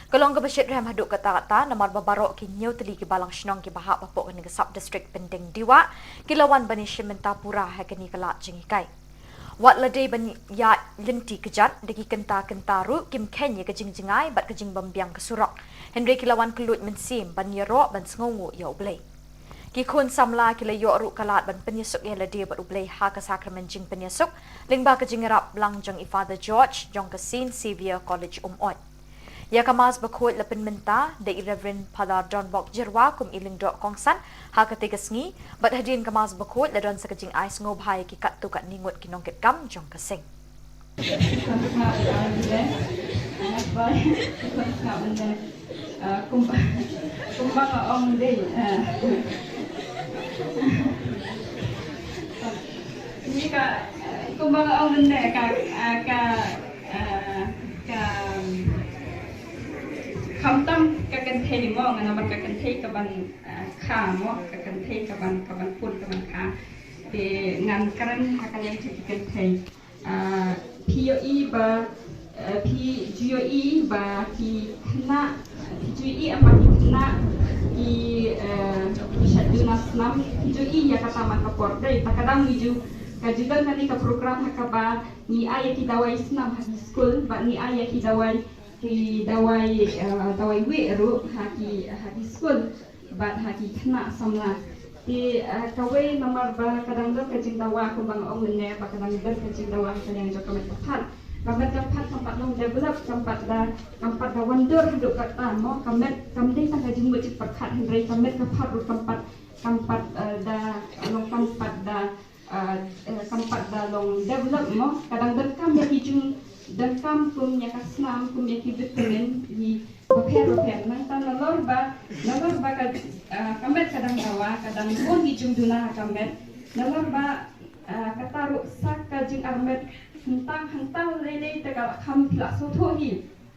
Ka long kaba shitrhem haduh katta katta namar ba baroh ki hynñiew tylli ki balang shnong kiba hap hapoh kane ka Sub District Pyndengbah ki la wan ban ïashim bynta pura ha kane ka lad jinghikai. Wat la dei ban ïaid lynti kjat da ki kynta kynta ruh kim kheiñ ïa ka jingjngai bad ka jingbymbiang ka surok. Hynrei ki la wan kylluid mynsiem ban ïaroh ban sngewnguh ïa U Blei. Ki khun samla ki la ïoh ruh ka lad ban pynïasuk ïa lade bad U Blei ha ka sakramen jingpynïasuk lyngba ka jingïarap lang jong i Father George jong ka Saint Xavier College Umoi. Ïa ka Mass Bakhuid la pynmynta da i Reverend Father Donbok Jyrwa kum i lyngdoh kongsan ha katei ka sngi, bad hadien ka Mass Bakhuid la don sa ka jingai sngewbha ïa ki katto katne ngut ki nongkitkam jong ka seng. Kumba, kumba nga ong dei, ah. Ni ka, kumba nga ong mynne ka, ah, ka, ah, ka, khamtam ka kynthei mo, nga namar ka kynthei kaban, ah, kha mo, ka kynthei kaban, kaban pun kaban kha. Te ngan kren ha ka liang jong ki kynthei. Ah, phi ïohi ba, ah, phi ju ïohi ba ki khynnah, phi ju ïohi em ba ki khynnah ki, ah, ki shait duna snam, phi ju ïohi ïa kata man ka por. Dei, ta ka dang ngi ju, ka ju don kane ka program ha kaba ngi ai ïa ki dawai snam ha ki skul, bad ngi ai ïa ki dawai, ki dawai, ah, dawai wieh ruh ha ki, ha ki skul. Bad ha ki khynnah samla. Te, eh, kawei namar ba ka dang don ka jingdawa kumba nga ong mynne ba ka dang don ka jingdawa ha ka liang jong ka met ka phad. Ka met ka phad kam pat long develop, kam pat da, kam pat da wandur haduh katta mo, ka met kam dei tang ka jingmut jingpyrkhat hynrei ka met ka phad ruh kam pat, kam pat, eh, da long kam pat da ah, eh, kam pat da long develop mo, ka dang donkam ïa ki jingdonkam kum ïa ka snam, kum ïa ki vitamin, ïa bapher bapher. Nangta nalor ba, nalor ba ka, ah, ka met ka dang dawa, ka dang bun ki jingduna ha ka met. Nalor ba, ah, kata ruh sa ka jingarmet hangta hangta lei lei te ka la kham phi la sngewthuh hi.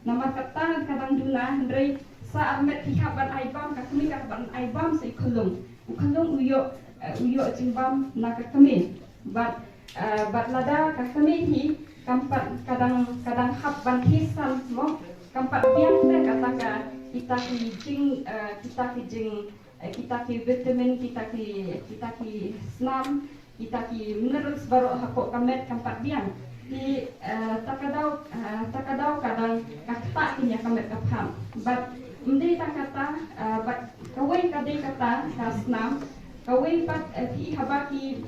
Namar kata ka dang duna, hynrei sa armet phi hap ban ai bam, ka kmie ka hap ban ai bam sa i khyllung. U khyllung u ïoh, eh, u ïoh jingbam na ka kmie. Bad, eh, bad lada ka kmie hi kam pat ka dang, ka dang hap ban thisan mo, kam pat biang te kata ka kita ki jing, eh, kita ki jing, eh, kita ki vitamin, kita ki, kita ki snam, kita ki minerals baroh hapoh ka met kam pat biang. Te, eh, ta ka daw, eh, ta ka daw ka dang ka ktah ïa ka met ka phad. Bad ym dei tang kata, eh, bad kawei ka dei kata ka snam, kawei pat, eh, phi haba ki,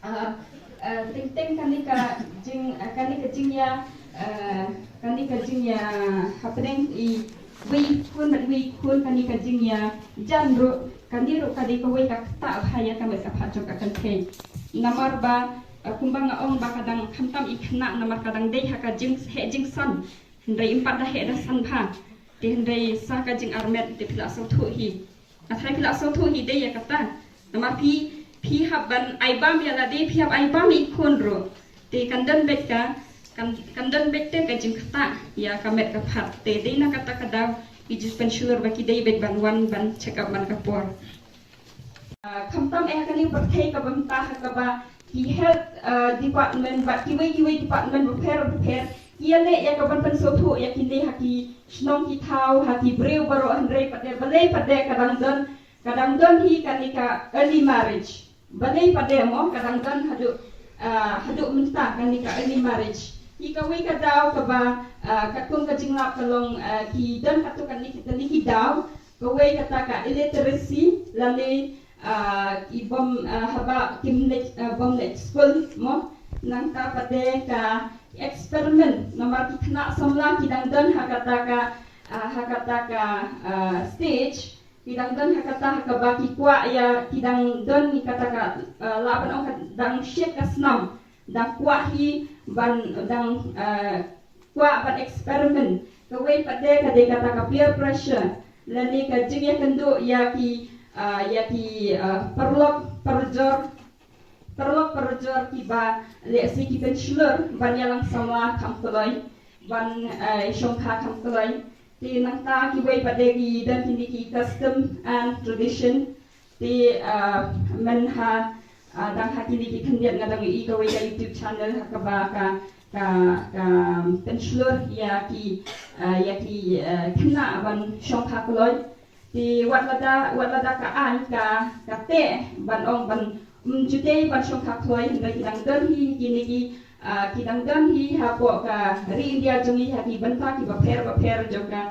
eh, eh, teng teng kane ka jing, eh, kane ka jingïa, eh, kane ka jingïa hapdeng i wei khun bad wei khun, kane ka jingïa jan ruh, kane ruh ka dei kawei ka ktah bha ïa ka met ka phad jong ka kynthei. Namar ba, eh, kumba nga ong ba ka dang khamtam i khynnah namar ka dang dei ha ka jingheh jingsan. Hynrei ym pat da heh da san bha. Te hynrei sa ka jingarmet te phi la sngewthuh hi. Nga tharai phi la sngewthuh hi dei ïa kata. Namar phi, phi hap ban ai bam ïa lade, phi hap ai bam ïa i khun ruh. Te kan don beit ka, kan, kan don beit te ka jingktah ïa ka met ka phad. Te dei na kata ka daw ki ju pynshur ba ki dei beit ban wan ban check up man ka por. Ah, khamtam eh ha kane ka pyrthei kaba mynta ha kaba ki health, ah, department bad kiwei kiwei department bapher bapher ki ïaleh ïa ka ban pynsngewthuh ïa kine ha ki shnong ki thaw, ha ki briew baroh, hynrei pat de, balei pat de ka dang don, ka dang don hi kane ka early marriage. Balei pat de mo, ka dang don haduh, ah, haduh mynta kane ka early marriage. Hi kawei ka daw kaba, ah, katkum ka jinglap ka long, ah, ki don katto katne ki, katne ki daw, kawei kata ka illiteracy, lane, ah, ki bym, ah, haba kim leh, ah, bym leh skul mo. Nangta pat de ka experiment, namar ki khynnah samla ki dang don ha kata ka, ah, ha kata ka, ah, stage, ki dang don ha kata ha kaba ki kwah ïa, ki dang don ïa kata ka, ah, lah ban ong ka dang shit ka snam, dang kwah hi ban, dang, ah, kwah ban experiment. Kawei pat de ka dei kata ka peer pressure, lane ka jingïakynduh ïa ki, ah, ïa ki, ah, paralok parajor, paralok parajor kiba lehse ki pynshlur ban ïalang samla kham kloi, ban, ah, shongkha kham kloi. Te nangta kiwei pat de ki don kine ki custom and tradition. Te, ah, myn ha, ah, dang ha kine ki khyndiat nga dang ïohi kawei ka YouTube channel ha kaba ka, ka, ka pynshlur ïa ki, ah, ïa ki, ah, khynnah ban shongkha kloi. Te wat lada, wat lada ka aiñ ka, ka teh ban ong ban, ym ju dei ban shongkha kloi, hynrei ki dang don hi kine ki, ah, ki dang don hi hapoh ka ri India jong ngi ha ki bynta kiba pher bapher jong ka,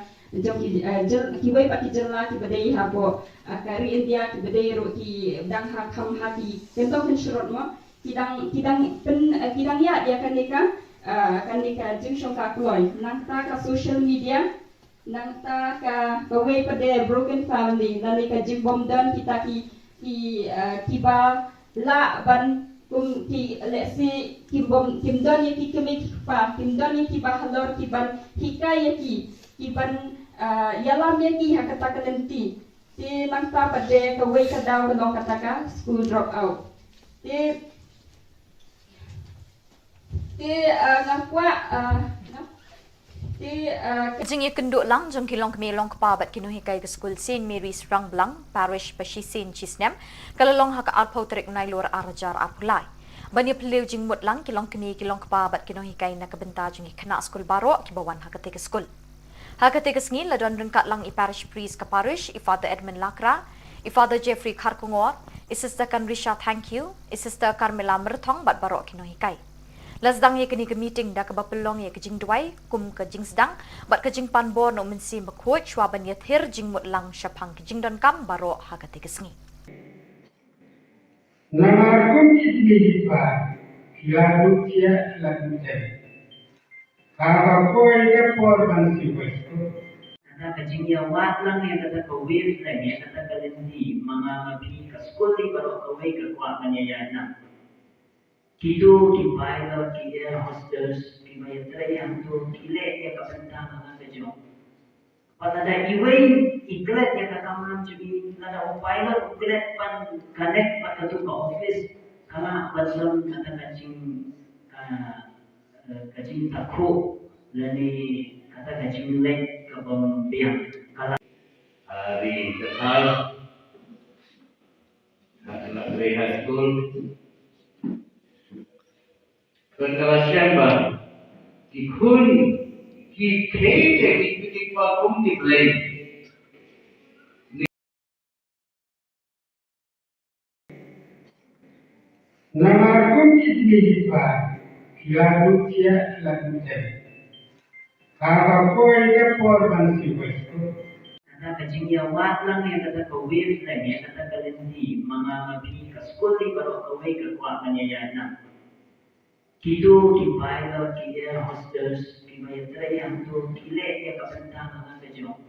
jong ki, eh, jyl-, kiwei pat ki jylla kiba dei hapoh, eh, ka ri India kiba dei ruh ki dang ha kham ha ki kyntong kynshrut mo. Ki dang, ki dang pyn, eh, ki dang ïaid ïa kane ka, eh, kane ka jingshongkha kloi. Nangta ka social media, nangta ka, kawei pat de broken family, lane ka jingbym don kita ki, ki, eh, kiba lah ban kum ki, lehse kim bym, kim don ïa ki kmie ki kpa, kim don ïa kiba halor kiban hikai ïa ki, kiban, ah, ïalam ïa ki ha kata ka lynti. Te nangta pat de kawei ka daw ka long kata ka school drop out. Te, te, ah, nga kwah, ah, nga Te, ah, ka jingïakynduh lang jong ki longkmie longkpa bad ki nonghikai ka skul Saint Mary's Rangblang, Parish Bashisien Chisnem, ka la long ha ka arphew tarik u Nailur ar hajar arphew lai. Ban ïaphylliew jingmut lang ki longkmie ki longkpa bad ki nonghikai na ka bynta jong ki khynnah skul baroh kiba wan ha katei ka skul. Ha katei ka sngi la don ryngkat lang i Parish Priest ka Parish, i Father Edmund Lakra, i Father Jeffrey Kharkongor, i Sister Kanrisha Thangkhiew, i Sister Carmela Myrthong bad baroh ki nonghikai. La sdang ïa kane ka meeting da kaba pynlong ïa ka jingduwai kum ka jingsdang bad ka jingpan bor na u Mynsiem Bakhuid shuwa ban ïathir jingmut lang shaphang ka jingdonkam baroh ha katei ka sngi. Namar kum ki kmie ki kpa ki la duh thiah ki la duh tem. Haba poi ka por ban siew skul. Kata ka jingïawad lang ïa kata ka wavelength, ïa kata ka lynti, ma nga ma phi ka skul hi baroh kawei ka kwah ban ïaïaid lang. Kito ki pilot, ki air hostess, kiba ïatrei hangto, ki leh ïa ka bynta na ka jong. Bad lada iwei i klet ïa ka kamram jong i, lada u pilot u klet ban connect bad kato ka office, ka lah ban long kata ka jing, ka, ka jingtakhuh lane kata ka jingleh ka bym biang. Ka lah. Ri Kathar. High School. Ka la shem ba ki khun ki khein ki kpa kum ki blei. Namar kum ki kmie ki kpa ki la duh thiah ki la duh tem. Haba poi ka por ban siew skul. Kata ka jingïawad lang ïa kata ka wavelength, ïa kata ka lynti, ma nga ma phi ka skul hi baroh kawei ka kwah ban ïaïaid lang. Kito ki pilot, ki air hostess, kiba ïatrei hangto, ki leh ïa ka bynta na ka jong.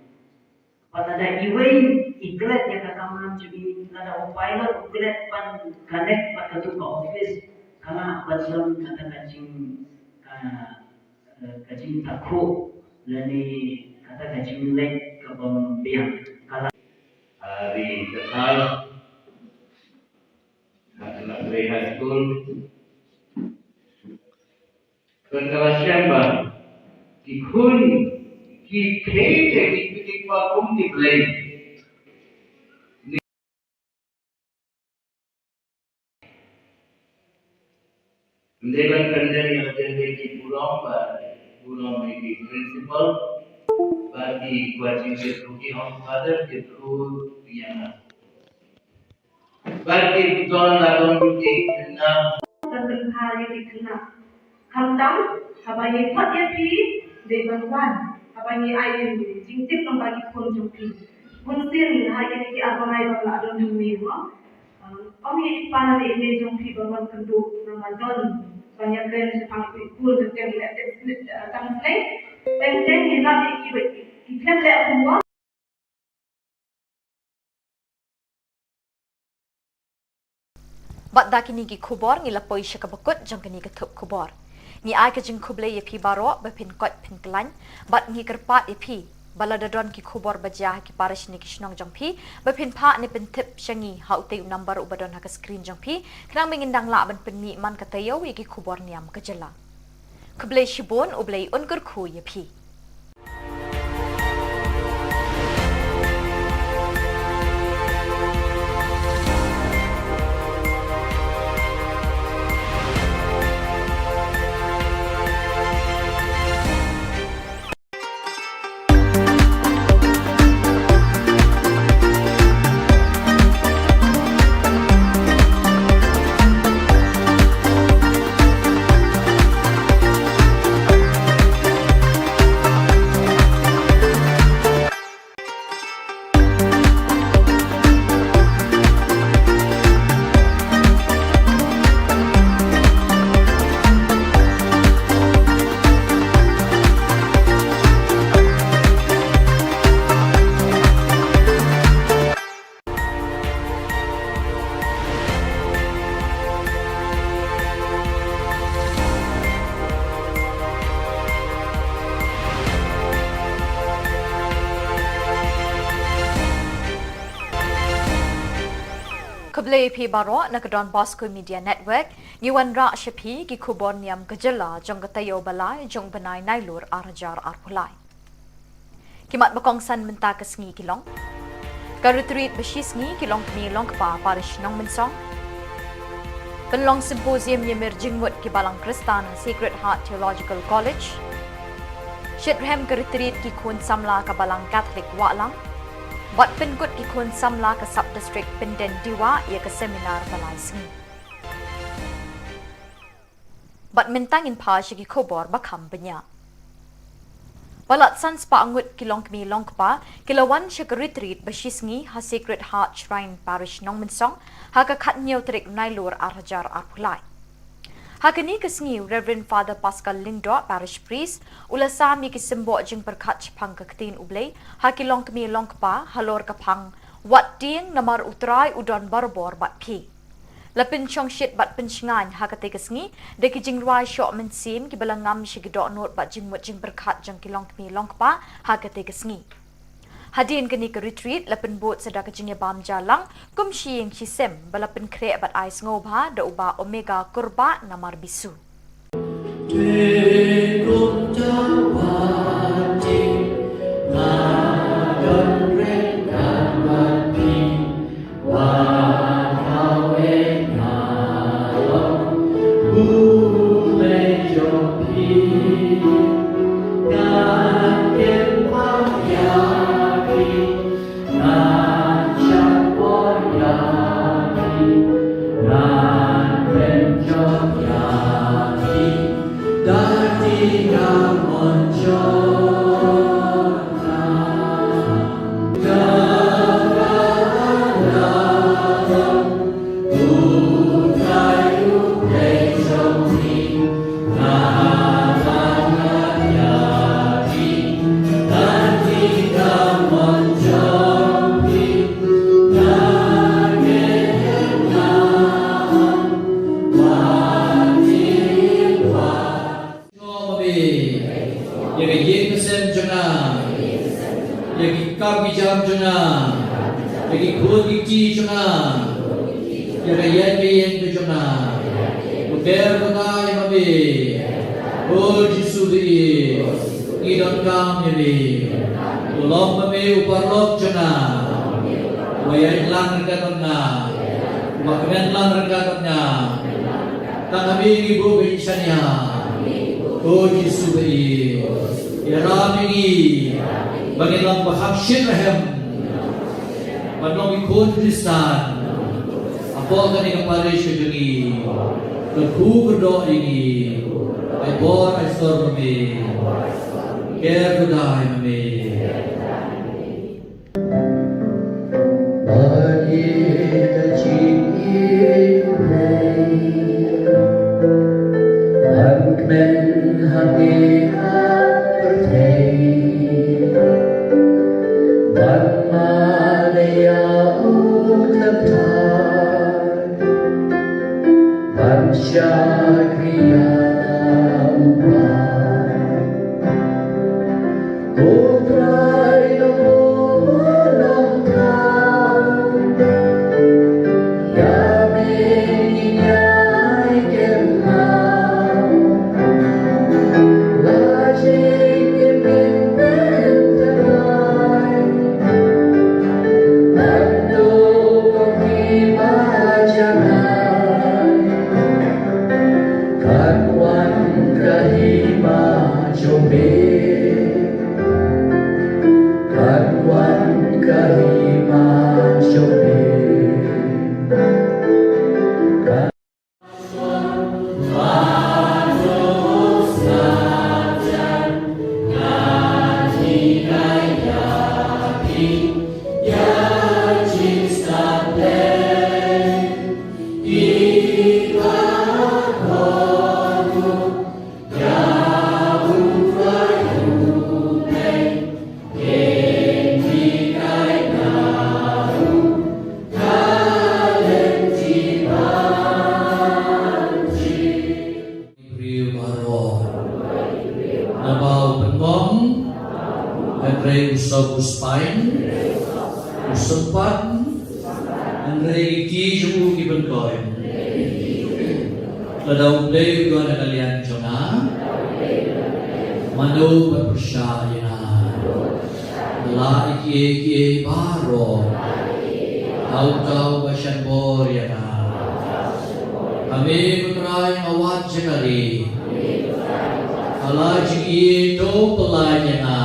Bad lada iwei i klet ïa ka kamram jong i, lada u pilot u klet ban connect bad kato ka office, ka lah ban long kata ka jing, ka, ka jingtakhuh lane kata ka jingleh ka bym biang. Ka lah. Ri Kathar. High School. Ka la shem ba ki khun ki khein ki kpa kum ki blei. Ym dei ban pyndem ïa la ki burom ba burom ïa ki principal ba ki kwah jingtip ruh ki ong father ki ruh ïa nga. Ba ki don la don ruh ki khynnah. Ban pynbha ïa ki khynnah. Khamtam haba ngi khot ïa phi dei ban wan. Haba ngi ai jingtip lyngba ki khun jong phi. Bunsien ha ïa ki ar bnai ba la don hangne mo. Ong ïa i pa ne i mei jong phi ba wan kynduh namar don ban ïakren shaphang i khun jong phi ïa tang sleng. Teng teng ngi lap ïa ki ba ki khlem leh homework. Bad da kine ki khubor ngi la poi sha kaba kut jong kane ka thup khubor. Ngi ai ka jingkhublei ïa phi baroh ba phin koit phin khlaiñ bad ngi kyrpad ïa phi ba lada don ki khubor ba jia ha ki parish ne ki shnong jong phi ba phin phah ne pyntip sha ngi ha utei u number uba don ha ka screen jong phi khnang ba ngin dang lah ban pynmih man ka taïew ïa ki khubor niam ka jylla. Khublei shibun, U Blei un kyrkhu ïa phi. Khublei phi baroh na ka Don Bosco Media Network. Ngi wanrah sha phi ki khubor niam ka jylla jong ka taïew ba lai jong u bnai Nailur ar hajar arphew lai. Ki mat ba kongsan mynta ka sngi ki long: ka retreat ba shisngi ki longkmie longkpa parish Nongmynsong. Pynlong symposium ïamir jingmut ki balang Khristan Sacred Heart Theological College. Shitrhem ka retreat ki khun samla ka balang Catholic Wahlang. Bad pynkut ki khun samla ka sub district Pyndendewa ïa ka seminar ba lai sngi. Bad mynta ngin phai sha ki khubor ba kham bniah. Palat san spah ngut ki longkmie longkpa ki la wan sha ka retreat ba shisngi ha Sacred Heart Shrine Parish Nongmynsong ha ka khathynñiew tarik Nailur ar hajar arphew lai. Ha kane ka sngi u Reverend Father Pascal Lyngdoh, Parish Priest, u la sam ïa ki symboh jingpyrkhat shaphang ka ktien U Blei ha ki longkmie longkpa halor ka phang wat tieng namar U Trai u don barabor bad phi. La pynshongshit bad pynshngaiñ ha katei ka sngi da ki jingrwai shoh mynsiem kiba la ngam sha ki dohnud bad jingmut jingpyrkhat jong ki longkmie longkpa ha katei ka sngi. Hadien kane ka retreat la pynbud sa da ka jingïabam ja lang kum shi ïing shi sem ba la pynkhreh bad ai sngewbha da u Bah Omega Kurbah namar bisu. Ïa ka ïing ka sem jong nga, ïa ki kam ki jam jong nga, ïa ki khun ki kti jong nga, ïa ka ïaid ka ïeng ka jong nga. U ber bynta ïa ma me. O Jisu ba ïeit, ngi donkam ïa me. U long ma me u paralok jong nga. Uba ïaid lang ryngkat bad nga. Uba kmen lang ryngkat bad nga. Tang ha me ngi buh ka jingshaniah, ko Jisu ba ïeit. Ïarap ïa ngi ba ngin long ba kham shyrkhei, ban long ki khun Khristan hapoh kane ka parish ka jong ngi. Kyrkhu kyrdoh ïa ngi, ai bor ai sor ma me. Ker kyrdoh ïa me. Kan wan ka hima jong me. Kan wan ka hima jong me. Kan Briew baroh. Naba u pynbong, hynrei u sop u spine, u sympat, hynrei ki jong u ki pynkoit. Lada U Blei u don ha ka liang jong nga, mano ban pyrshah ïa nga? Lah ïa kiei kiei baroh ha uta uba shan bor ïa nga. Ha me ko Trai nga wad jingari. Ha la jingïeit to pynlait ïa nga.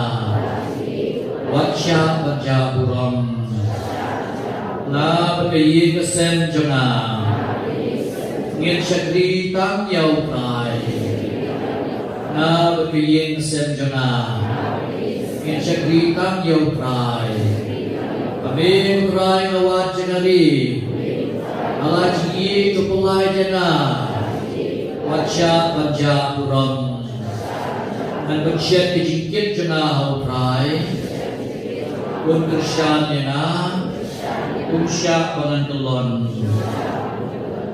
Wat shah ban jah burom. Nga bad ka ïing ka sem jong nga, ngin shakri tang ïa U Trai. Nga bad ka ïing ka sem jong nga, ngin shakri tang ïa U Trai. Ha me ko Trai nga wad jingari. Ha la jingïeit to pynlait ïa nga. Wat shah ban jah burom. Ngan pynshet ka jingkit jong nga ha U Trai. Un kyrshan ïa nga. Um shah ba ngan kyllon.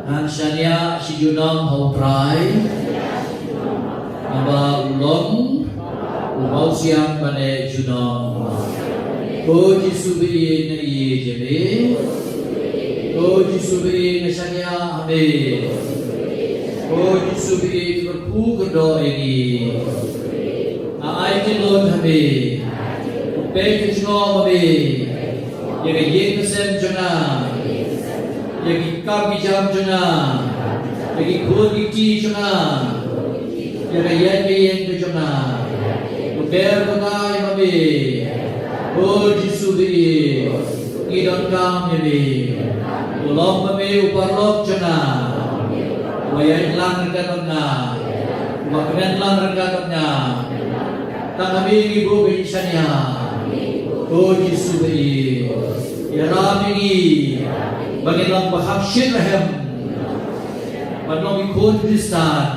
Ngan shaniah shi junom ha U Trai. Naba u long uba u siang ban ïeh junom. Ko Jisu ba ïeit, nga ïeit ïa me. Ko Jisu ba ïeit, nga shaniah ha me. Ko Jisu ba ïeit, kyrkhu kyrdoh ïa ngi. Nga ai kynlun ha me. Peit ka jingngop ha me ïa ka ïing ka sem jong nga, ïa ki kam ki jam jong nga, ïa ki khun ki kti jong nga, ïa ka ïing ka ïing ka jong nga. Kyrkhu kyrdoh ïa me. Ko Jisu ba ïeit, ngi donkam ïa me. To long ma me u paralok jong nga. Wat ïaid lang ryngkat bad nga. Wat kmen lang ryngkat bad nga. Tang ha me ngi buh ka jingshaniah, ko Jisu ba ïeit. Ïarap ïa ngi ba ngin long ba kham shyrkhei, ban long ki khun Khristan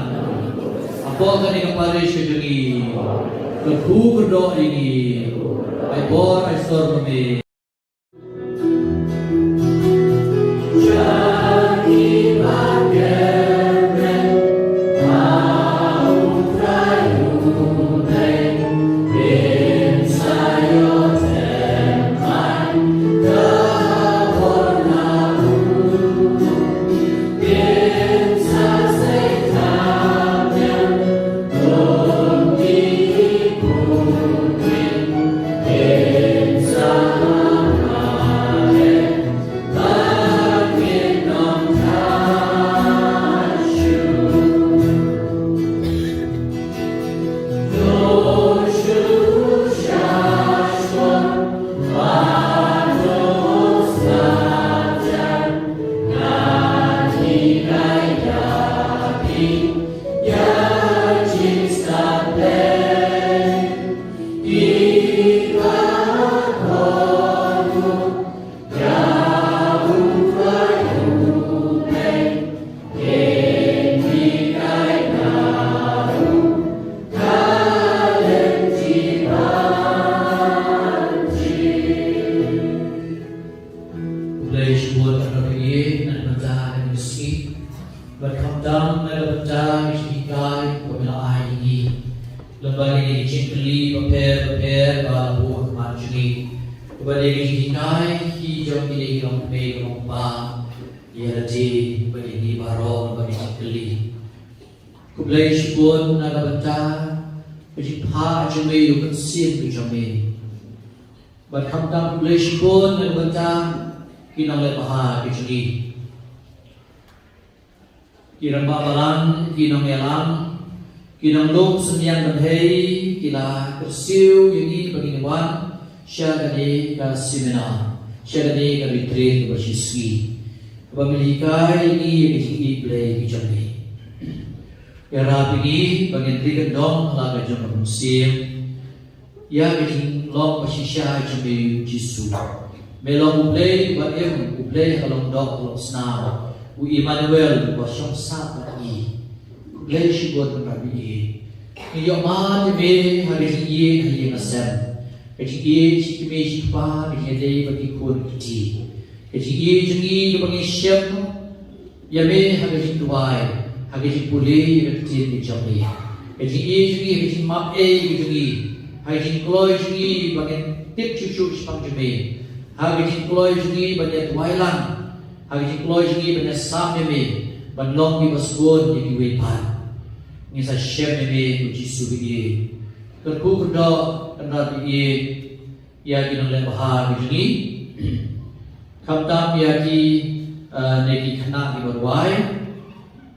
hapoh kane ka parish ka jong ngi. Kyrkhu kyrdoh ïa ngi. Ai bor ai sor ma me. Ba dei ka jinghikai hi jong kine ki longkmie ki longkpa, ïa lade bad ïa ngi baroh ba ngi kylli. Khublei shibun na ka bynta ka jingphah jong me ïa u Mynsiem ka jong me. Bad khamtam khublei shibun na ka bynta ki nongleh bha ka jong ngi. Ki rangbah balang, ki nongïalam, ki nonglum synñiang bynhei, ki la kyrsiew ïa ngi ba ngin wan sha kane ka seminar, sha kane ka retreat kaba shisngi, kaba me la hikai ïa ngi ïa ka jingïeit Blei ka jong me. Ïarap ïa ngi ba ngin ri kyndong la ka jong ka mynsiem ïa ka jinglong ba shisha jong me, U Jisu. Me long U Blei uba im, U Blei ha ka long doh ka long snam, U Immanuel uba shong sah bad ngi. Khublei shibun Kynrad ba ïeit. Ngi ïoh mad ïa me ha ka jingïeit ha ïing ha sem, ka jingïeit shi kmie shi kpa, ka jingïadei bad ki khun ki kti, ka jingïeit jong ngi kaba ngi shem ïa me ha ka jingduwai, ha ka jingpule ïa ka ktien ka jong me. Ka jingïeit jong ngi ha ka jingmap ei ka jong ngi, ha ka jingkloi jong ngi ba ngin tip shuh shuh shaphang jong me, ha ka jingkloi jong ngi ban ïa duwai lang, ha ka jingkloi jong ngi ban ïa sam ïa me, ban long kiba sbun ïa kiwei pat. Ngin sa shem ïa me, U Jisu ba ïeit. Kyrkhu kyrdoh Kynrad ba ïeit ïa ki nongleh bha ki jong ngi, khamtam ïa ki, eh, ne ki khynnah kiba rwai,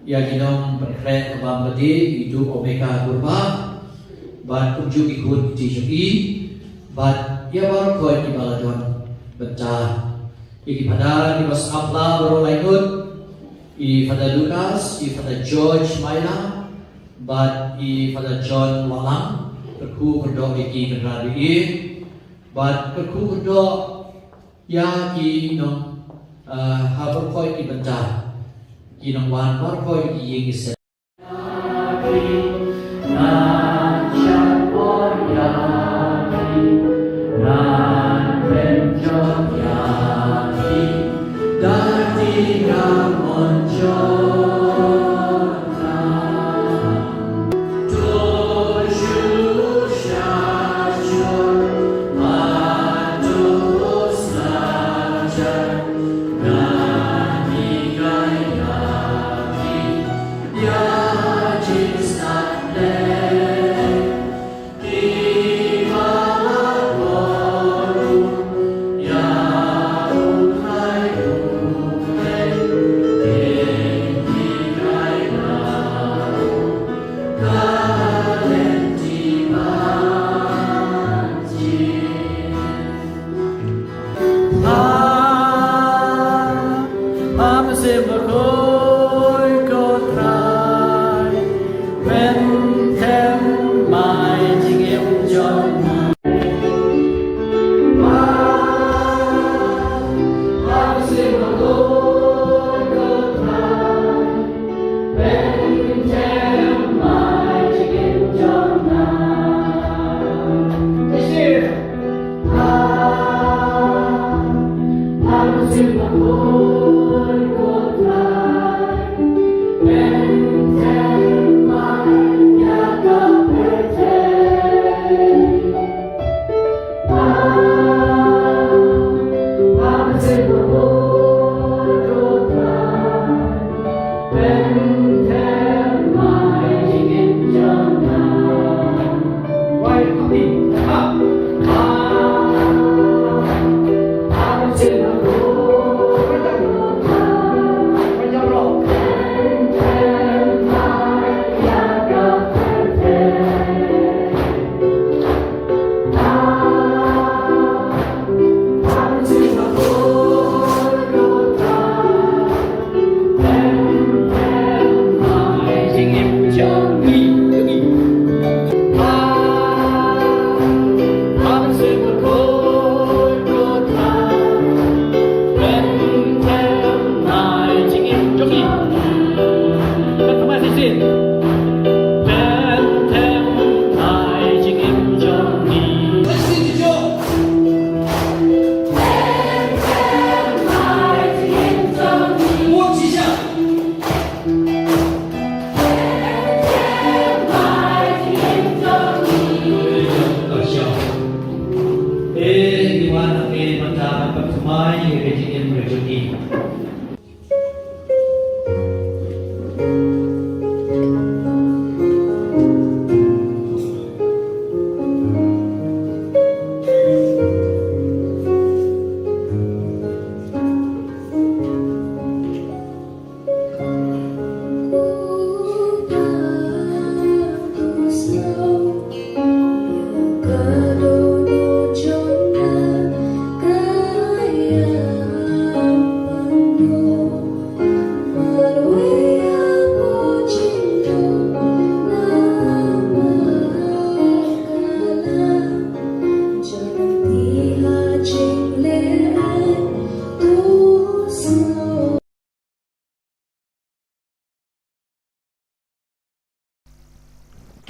ïa ki nongpynkhreh ka bam ka dih, i Duh Omeka Kurbah, bad kumjuh ki khun ki kti jong i, bad ïa baroh khoit kiba la don bynta, ïa ki phadar kiba sngap la baroh laingut, i Father Lucas, i Father George Maila, bad i Father John Wahlang. Kyrkhu kyrdoh ïa ki Kynrad ba ïeit. Bad kyrkhu kyrdoh ïa ki nong, eh, ha baroh khoit ki bynta, ki nongwan baroh khoit ki ïing ki sem. Ai ïa ka jingim ka jong ngi.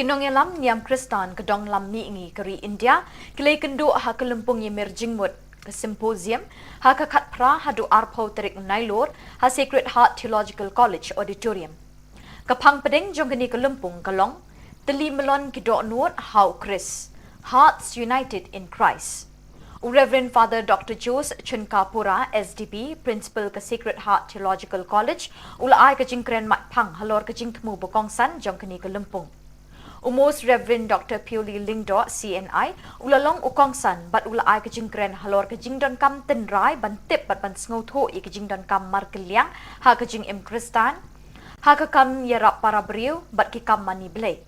Ki nongïalam niam Khristan ka dong lam mihngi ka ri India ki la ïakynduh ha ka lympung ïamir jingmut ka symposium ha ka khatphra haduh arphew tarik Nailur ha Sacred Heart Theological College Auditorium. Ka phang pdeng jong kane ka lympung ka long Tylli Mlon ki Dohnud ha u Khrist, Hearts United in Christ. U Reverend Father Doctor Jose Chunkapura, S D B, Principal ka Sacred Heart Theological College, u la ai ka jingkren matphang halor ka jingthmu ba kongsan jong kane ka lympung. U Most Reverend Doctor Pioli Lyngdoh, C N I, u la long u kongsan bad u la ai ka jingkren halor ka jingdonkam tynrai ban tip bad ban sngewthuh ïa ka jingdonkam markylliang ha ka jingim Khristan, ha ka kam ïarap para briew bad ki kam mane Blei.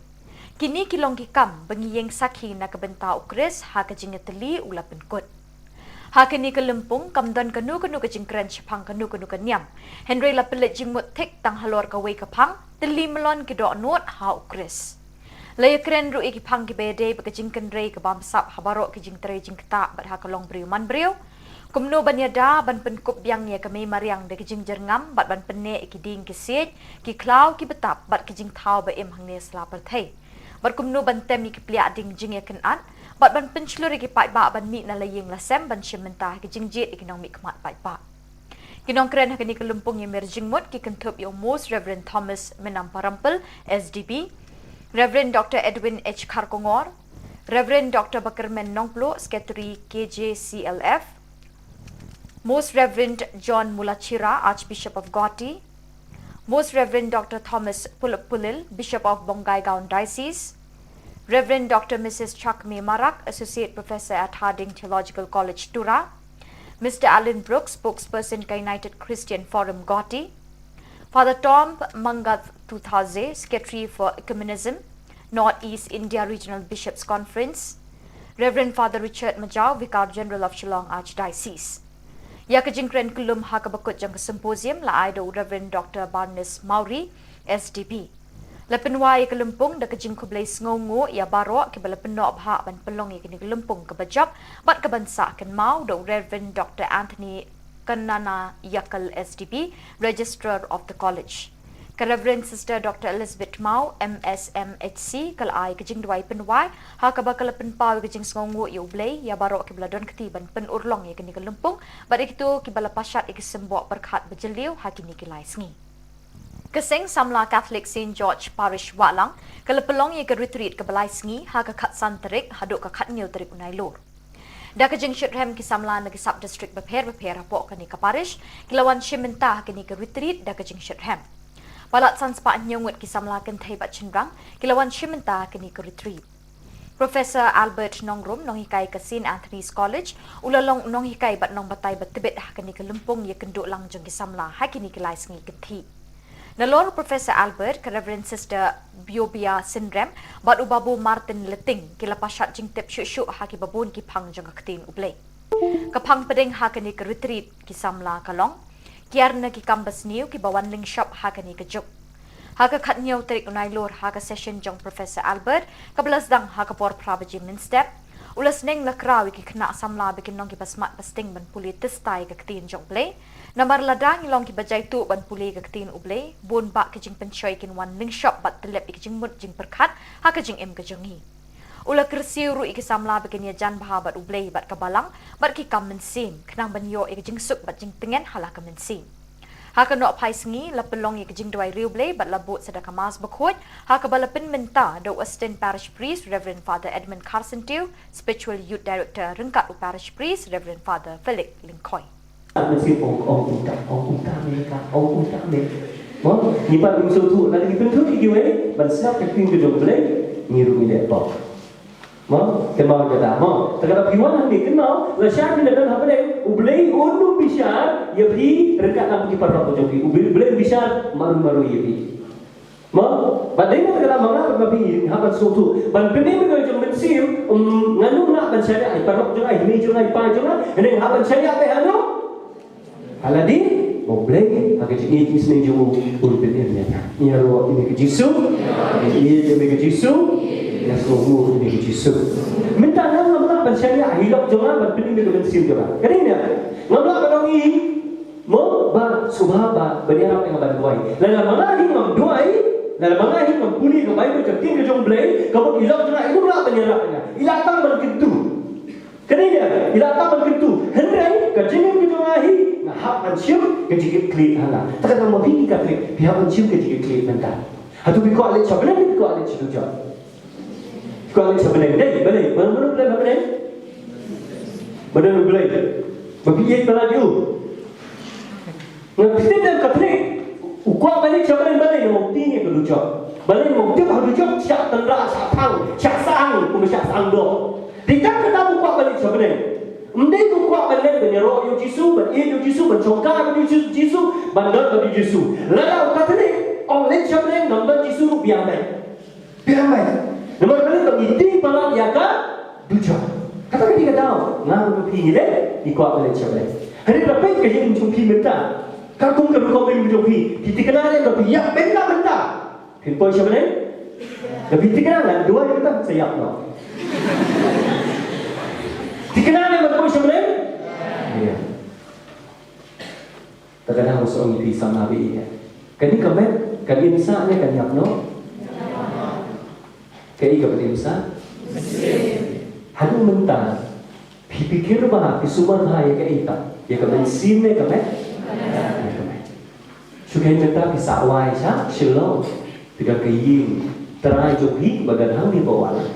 Kine ki long ki kam ba ngi ïeng sakhi na ka bynta u Khrist ha ka jingïatylli u la pynkut. Ha kane ka lympung kam don kano kano ka jingkren shaphang kano kano ka niam, hynrei la pynleit jingmut thik tang halor kawei ka phang, Tylli Mlon ki Dohnud ha u Khrist. La ïakren ruh ïa ki phang kiba ïadei bad ka jingkynrei ka bamsap ha baroh ki jingtrei jingktah bad ha ka longbriew manbriew. Kumno ban ïada ban pynkup biang ïa ka mei mariang da ka jingjyrngam bad ban pynneh ïa ki dieng ki siej, ki khlaw ki btap bad ki jingthaw ba im hangne sla pyrthei. Bad kumno ban tem ïa ki pliah ding jingïakynad bad ban pynshlur ïa ki paidbah ban mih na la ïing la sem ban shim bynta ha ki jingjied ïa ki nongmihkhmat paidbah. Ki nongkren ha kane ka lympung ïamir jingmut ki kynthup ïa u Most Reverend Thomas Mynam Parampil, S D B, Reverend Doctor Edwin H Kharkongor, Reverend Doctor Bakyrmen Nongpluh, Secretary K J C L F, Most Reverend John Mulachira, Archbishop of Guwahati, Most Reverend Doctor Thomas Pulip Pulil, Bishop of Bongaigaon Diocese, Reverend Doctor Missus Chakme Marak, Associate Professor at Harding Theological College, Tura, Mister Alan Brooks, Spokesperson ka United Christian Forum, Guwahati, Father Tom Mangath Tuthaze, Secretary for Ecumenism, North East India Regional Bishops Conference, Reverend Father Richard Majau, Vicar General of Shillong Archdiocese. Ïa ka jingkren kyllum ha kaba kut jong ka symposium la ai da u Reverend Doctor Barnes Mawrie, S D B. La pynwai ïa ka lympung da ka jingkhublei sngewnguh ïa baroh kiba la pynnoh bha ban pynlong ïa kane ka lympung kaba jop bad kaban sah kynmaw, da u Reverend Doctor Anthony Kannanaiakkal, S D B, Registrar of the College. Ka Reverend Sister Doctor Elizabeth Mawrie, M S M H C, ka la ai ka jingduwai pynwai ha kaba ka la pynpaw ïa ka jingsngewnguh ïa U Blei ïa baroh kiba la don kti ban pynurlong ïa kane ka lympung bad ïa kito kiba la pashat ïa ki symboh pyrkhat bajylliew ha kine ki lai sngi. Ka Seng Samla Catholic Saint George Parish Wahlang ka la pynlong ïa ka retreat kaba lai sngi ha ka khatsan tarik haduh ka khathynñiew tarik u Nailur. Da ka jingshitrhem, ki samla na ki sub district bapher bapher hapoh kane ka parish ki la wan shim bynta ha kane ka retreat da ka jingshitrhem. Palat san spah hynñiew ngut ki samla kynthei bad shynrang ki la wan shim bynta ha kane ka retreat. Professor Albert Nongrum, nonghikai ka Saint Anthony's College, u la long nonghikai bad nongbatai ba tbit ha kane ka lympung ïakynduh lang jong ki samla ha kine ki lai sngi kynthih. Nalor Professor Albert, ka Reverend Sister Biobia Synrem bad u Babu Martin Leting ki la pashat jingtip shuh shuh ha kiba bun ki phang jong ka Ktien U Blei. Ka phang pdeng ha kane ka retreat ki samla ka long: Kiar na ki kam basniew kiba wan lyngshop ha kane ka juk. Ha ka khathynñiew tarik u Nailur, ha ka session jong Professor Albert kaba la sdang ha ka por phra baje mynstep, u la sneng la kraw ïa ki khynnah samla ba kin long kiba smat ba sting ban pule tista ïa ka Ktien jong U Blei. Namar lada ngi long kiba jaituh ban pule ïa ka Ktien U Blei, bun bah ki jingpynshoi kin wan lyngshop bad tyllep ïa ki jingmut jingpyrkhat ha ka jingim ka jong ngi. U la kyrsiew ruh ïa ki samla ba kin ïajan bha bad U Blei bad ka Balang bad ki kam mynsiem, khnang ban ïoh ïa ka jingsuk bad jingtngen ha la ka mynsiem. Ha ka nohphai sngi la pynlong ïa ka jingduwai riewblei bad la bud sa da ka Mass bakhuid, ha kaba la pynmynta da u Assistant Parish Priest Reverend Father Edmund Kharsyntiew, Spiritual Youth Director ryngkat u Parish Priest Reverend Father Felix Lyngkhoi. Mynsiem ong, ong kumta, ong kumta me ka, ong kumta me. Mo, ngi pat ngim sngewthuh, lada ngi pynthuh ïa kiwei ban sngap ka ktien ka jong U Blei, ngi ruh ngi leh pop. Mo, kynmaw kata, mo. Te kata phi wan hangne kynmaw, lashai phi la don ha bneng, U Blei un ym bishar ïa phi ryngkat lang ki paralok jong phi. U Blei, U Blei un bishar marwei marwei ïa phi. Mo, ba dei na kata ma nga bad ma phi hap ban sngewthuh. Ban pynim ïa ka jong mynsiem, um, ngan ym lah ban shaniah ïa i paralok jong nga, i mei jong nga, i pa jong nga, hynrei hap ban shaniah beit hano? Ha lade, U Blei, ha ka jingïeit jong u, un pynim ïa nga. Ïaroh ïa me ko Jisu, ïeit ïa me ko Jisu, ïa sngewbha ïa me ko Jisu. Mynta nga ngam lah ban shaniah ïa i lok jong nga, ban pynim ïa ka mynsiem jong nga. Ka dei ne? Ngam lah ban ong i, Mo, ba sngewbha ba, ban ïarap ïa nga ban duwai. Lada ma nga hi ngam duwai, lada ma nga hi ngam pule ka Baibl, ka ktien ka jong U Blei, ka mut i lok jong nga i ym lah ban ïarap ïa nga. I lah tang ban kyntu. Kane ïa, i lah tang ban kyntu. Hynrei ka jingim ka jong nga hi, nga hap ban shim ka jingkitkhlieh ha nga. Te kata ma phi ki Katholik, phi hap ban shim ka jingkitkhlieh mynta. Hato phi kwah leit sha bneng, phi kwah leit sha dujok? Kwah leit sha bneng. Dei, balei? Mano, mano U Blei, mano U Blei? Mano U Blei? Ba phi ïeit palat ïa u. Nga phi tip, lem Katholik u kwah ban leit sha bneng, balei? Namar u tieng ïa ka dujok. Balei? Namar u tip ha dujok shah tynrah, shah thang, shah sahang, kumba shah sahang doh. Dei tang kata u kwah ban leit sha bneng. Ym dei u kwah ban leit ban ïaroh ïa u Jisu, ban ïeit ïa u Jisu, ban shongkha bad u Jisu, ban don bad u Jisu. Lada u Katholik ong leit sha bneng, ngam don Jisu ruh biang beit. Biang beit. Namar balei? Ba ngi tieng palat ïa ka dujok. Kata ka dei ka daw. Nga ruh phi ngi leh, ngi kwah ban leit sha bneng. Hynrei lada peit ka jingim jong phi mynta, ka kum ka rukom jong phi, phi thikna leh ba phi ïap beit la mynta, phin poi sha bneng? Lada phi thikna leh, duwai mynta sa ïap noh. Thikna leh ban poi sha bneng? Ïa. Te ka dang shu ong ïa phi samla bad ïa. Kane ka met kan im sah ne kan ïap noh? Kaei kaba im sah? Haduh mynta phi pyrkhat bha, phi sumar bha ïa kaei pat? Ïa ka mynsiem ne ka met? Ïa ka met. Shu kaei mynta phi sah wai sha Shillong. Phi don ka ïing trai jong phi ba don hangne hapoh Wahlang.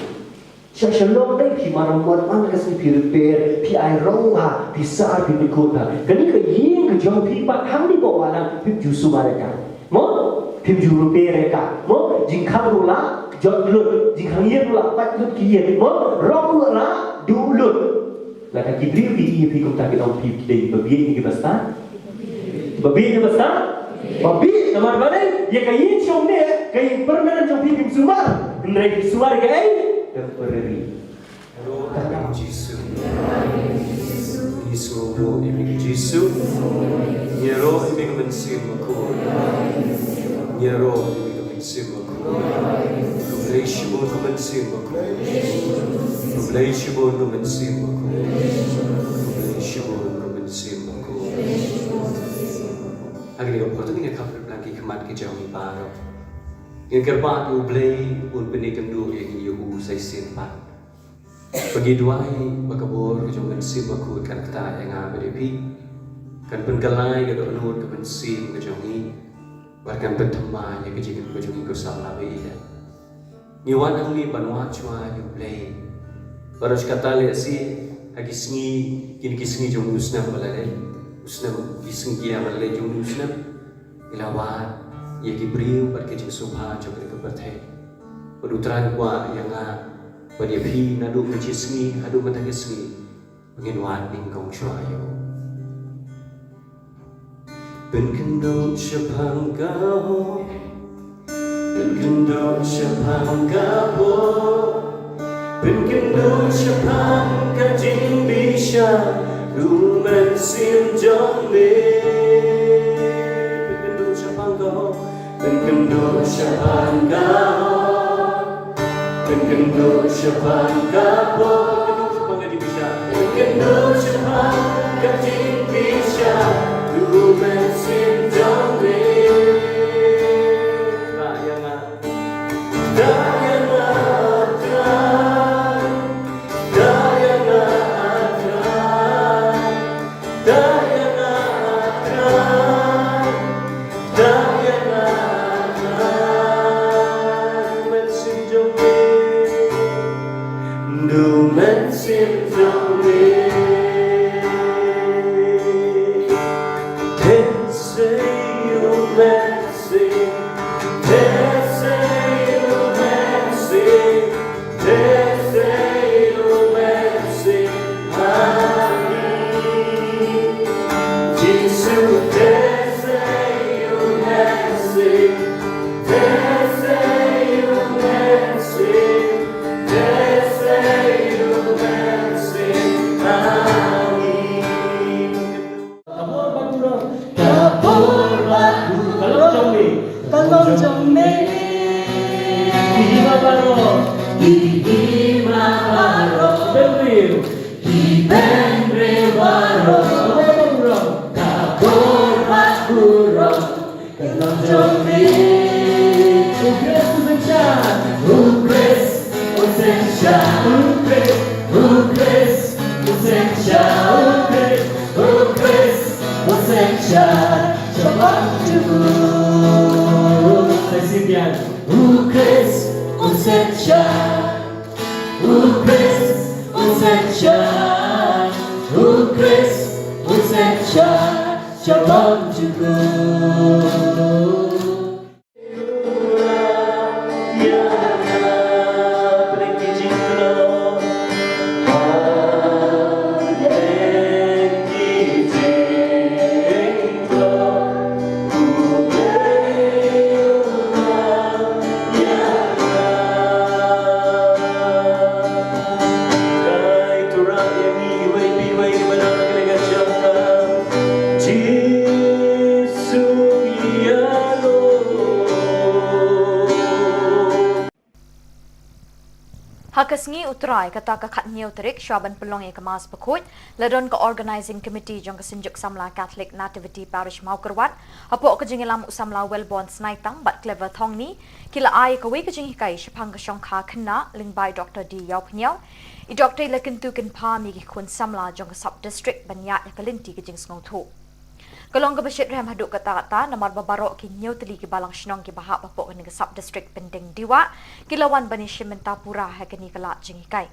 Sha Shillong dei phi maram wan man ka sngi phi repair, phi ai rong bha, phi sah, phi pynkut bha. Kane ka ïing ka jong phi pat hangne hapoh Wahlang phim ju sumar ïa ka. Mo? Phim ju repair ïa ka. Mo? Jingkhang ruh la jot lut, jingkhang ïing ruh la pat lut ki ïing. Mo? Rong ruh la duh lut. Lada ki briew ki ïohi ïa phi kumta kin ong phi dei ba bieit ne ki ba stad? Ba bieit ne ba stad? Ba bieit, namar balei? Ïa ka ïing shong ne, ka ïing permanent jong phi phim sumar. Hynrei phi sumar ïa kaei? Temporary. Ïaroh ïa me ko Jisu. Ngi sngewbha ïa me ko Jisu. Ïaroh ïa me ko Mynsiem Bakhuid. Ïaroh ïa me ko Mynsiem Bakhuid. Khublei shibun ko Mynsiem Bakhuid. Khublei shibun ko Mynsiem Bakhuid. Khublei shibun ko Mynsiem Bakhuid. Ha kane ka por to ngin ïa khap ryngkat ki khmat ki jong ngi baroh. Ngin kyrpad ïa U Blei un pyni kynduh ïa ngi ïa u sa shisien pat. Ba ngi duwai ba ka bor ka jong u Mynsiem Bakhuid kan ktah ïa nga bad ïa phi. Kan pynkylla ïa ka dohnud ka mynsiem ka jong ngi. Bad kan pynthymmai ïa ka jingim ka jong ngi ko samla baieit. Ngi wan hangne ban wad shuwa ïa U Blei. Bad ruh kata lehse ha ki sngi, kine ki sngi jong u snem ba la leit, u snem, ki sngi ki ïa ba la leit jong u snem, ngi la wad ïa ki briew bad ka jingsngewbha jong kane ka pyrthei. Bad U Trai u kwah ïa nga bad ïa phi naduh ka jingsngi haduh mynta ka sngi, ngin wad nyngkong shuwa ïa u. Pynkynduh shaphang ka hok, pynkynduh shaphang ka pop, pynkynduh shaphang ka jingbishar, U Mynsiem jong me. Pynkynduh shaphang ka hok, pynkynduh shaphang ka hok, pynkynduh shaphang ka pop, pynkynduh shaphang ka jingbishar, pynkynduh shaphang ka jingbishar, U Mynsiem jong me. Ktah ïa nga. Ktah ïa nga, Trai. Ktah ïa nga, Trai. Ktah ïa nga, Trai. Ktah ïa nga, Trai. U Mynsiem jong me. U Mynsiem jong me. Ka bor ba burom, ka long jong me, ka long jong me. Ki hima baroh, ki hima baroh, bynriew, ki bynriew baroh. Ka bor ba burom, ka bor ba burom, ka long jong me. U Khrist u seng shai, u Khrist u seng shai, u Khrist, u Khrist u seng shai, u Khrist, u Khrist u seng shai, sha bynta jong u. Sa shisien biang. U Khrist u seng shai, u Khrist u seng shai, u Khrist u seng shai, sha bynta jong u. Ha ka sngi U Trai kata ka khathynñiew tarik shwa ban pynlong ïa ka Mass Bakhuid, la don ka Organising Committee jong ka Synjuk Samla Catholic Nativity Parish Mawkyrwat, hapoh ka jingïalam u Samla Wellborn Snaitang bad Clever Thongni, ki la ai kawei ka jinghikai shaphang ka shongkha khynnah lyngba i Doktor D Ïawphniaw. I Doktor i la kyntu kynpham ïa ki khun samla jong ka Sub District ban ïaid ïa ka lynti ka jingsngewthuh. Ka long kaba shitrhem haduh katta katta namar ba baroh ki hynñiew tylli ki balang shnong kiba hap hapoh kane ka Sub District Pyndengbdiwah ki la wan ban ïashim bynta pura ha kane ka lad jinghikai.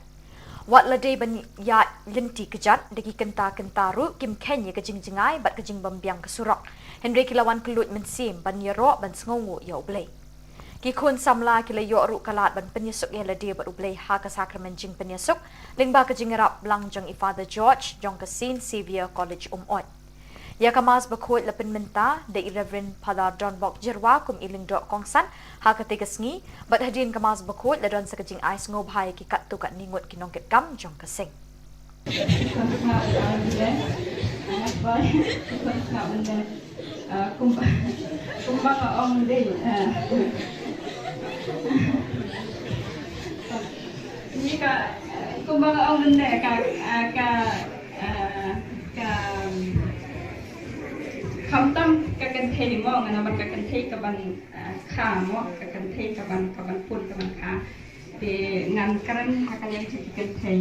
Wat la dei ban ïaid lynti kjat da ki kynta kynta ruh kim kheiñ ïa ka jingjngai bad ka jingbymbiang ka surok. Hynrei ki la wan kylluid mynsiem ban ïaroh ban sngewnguh ïa U Blei. Ki khun samla ki la ïoh ruh ka lad ban pynïasuk ïa lade bad U Blei ha ka sakramen jingpynïasuk lyngba ka jingïarap lang jong i Father George jong ka Saint Xavier College Umot. Ïa ka Mass Bakhuid la pynmynta da i Reverend Father Donbok Jyrwa kum i lyngdoh kongsan ha katei ka sngi, bad hadien ka Mass Bakhuid la don sa ka jingai sngewbha ïa ki katto katne ngut ki nongkitkam jong ka seng. Kumba, kumba nga ong dei, eh. Ni ka, kumba nga ong dei ka, ka, ka, khamtam ka kynthei mo, nga namar ka kynthei ka ban, eh, kha mo, ka kynthei ka ban, ka ban pun, ka ban kha. Te ngan kren ha ka liang jong ki kynthei.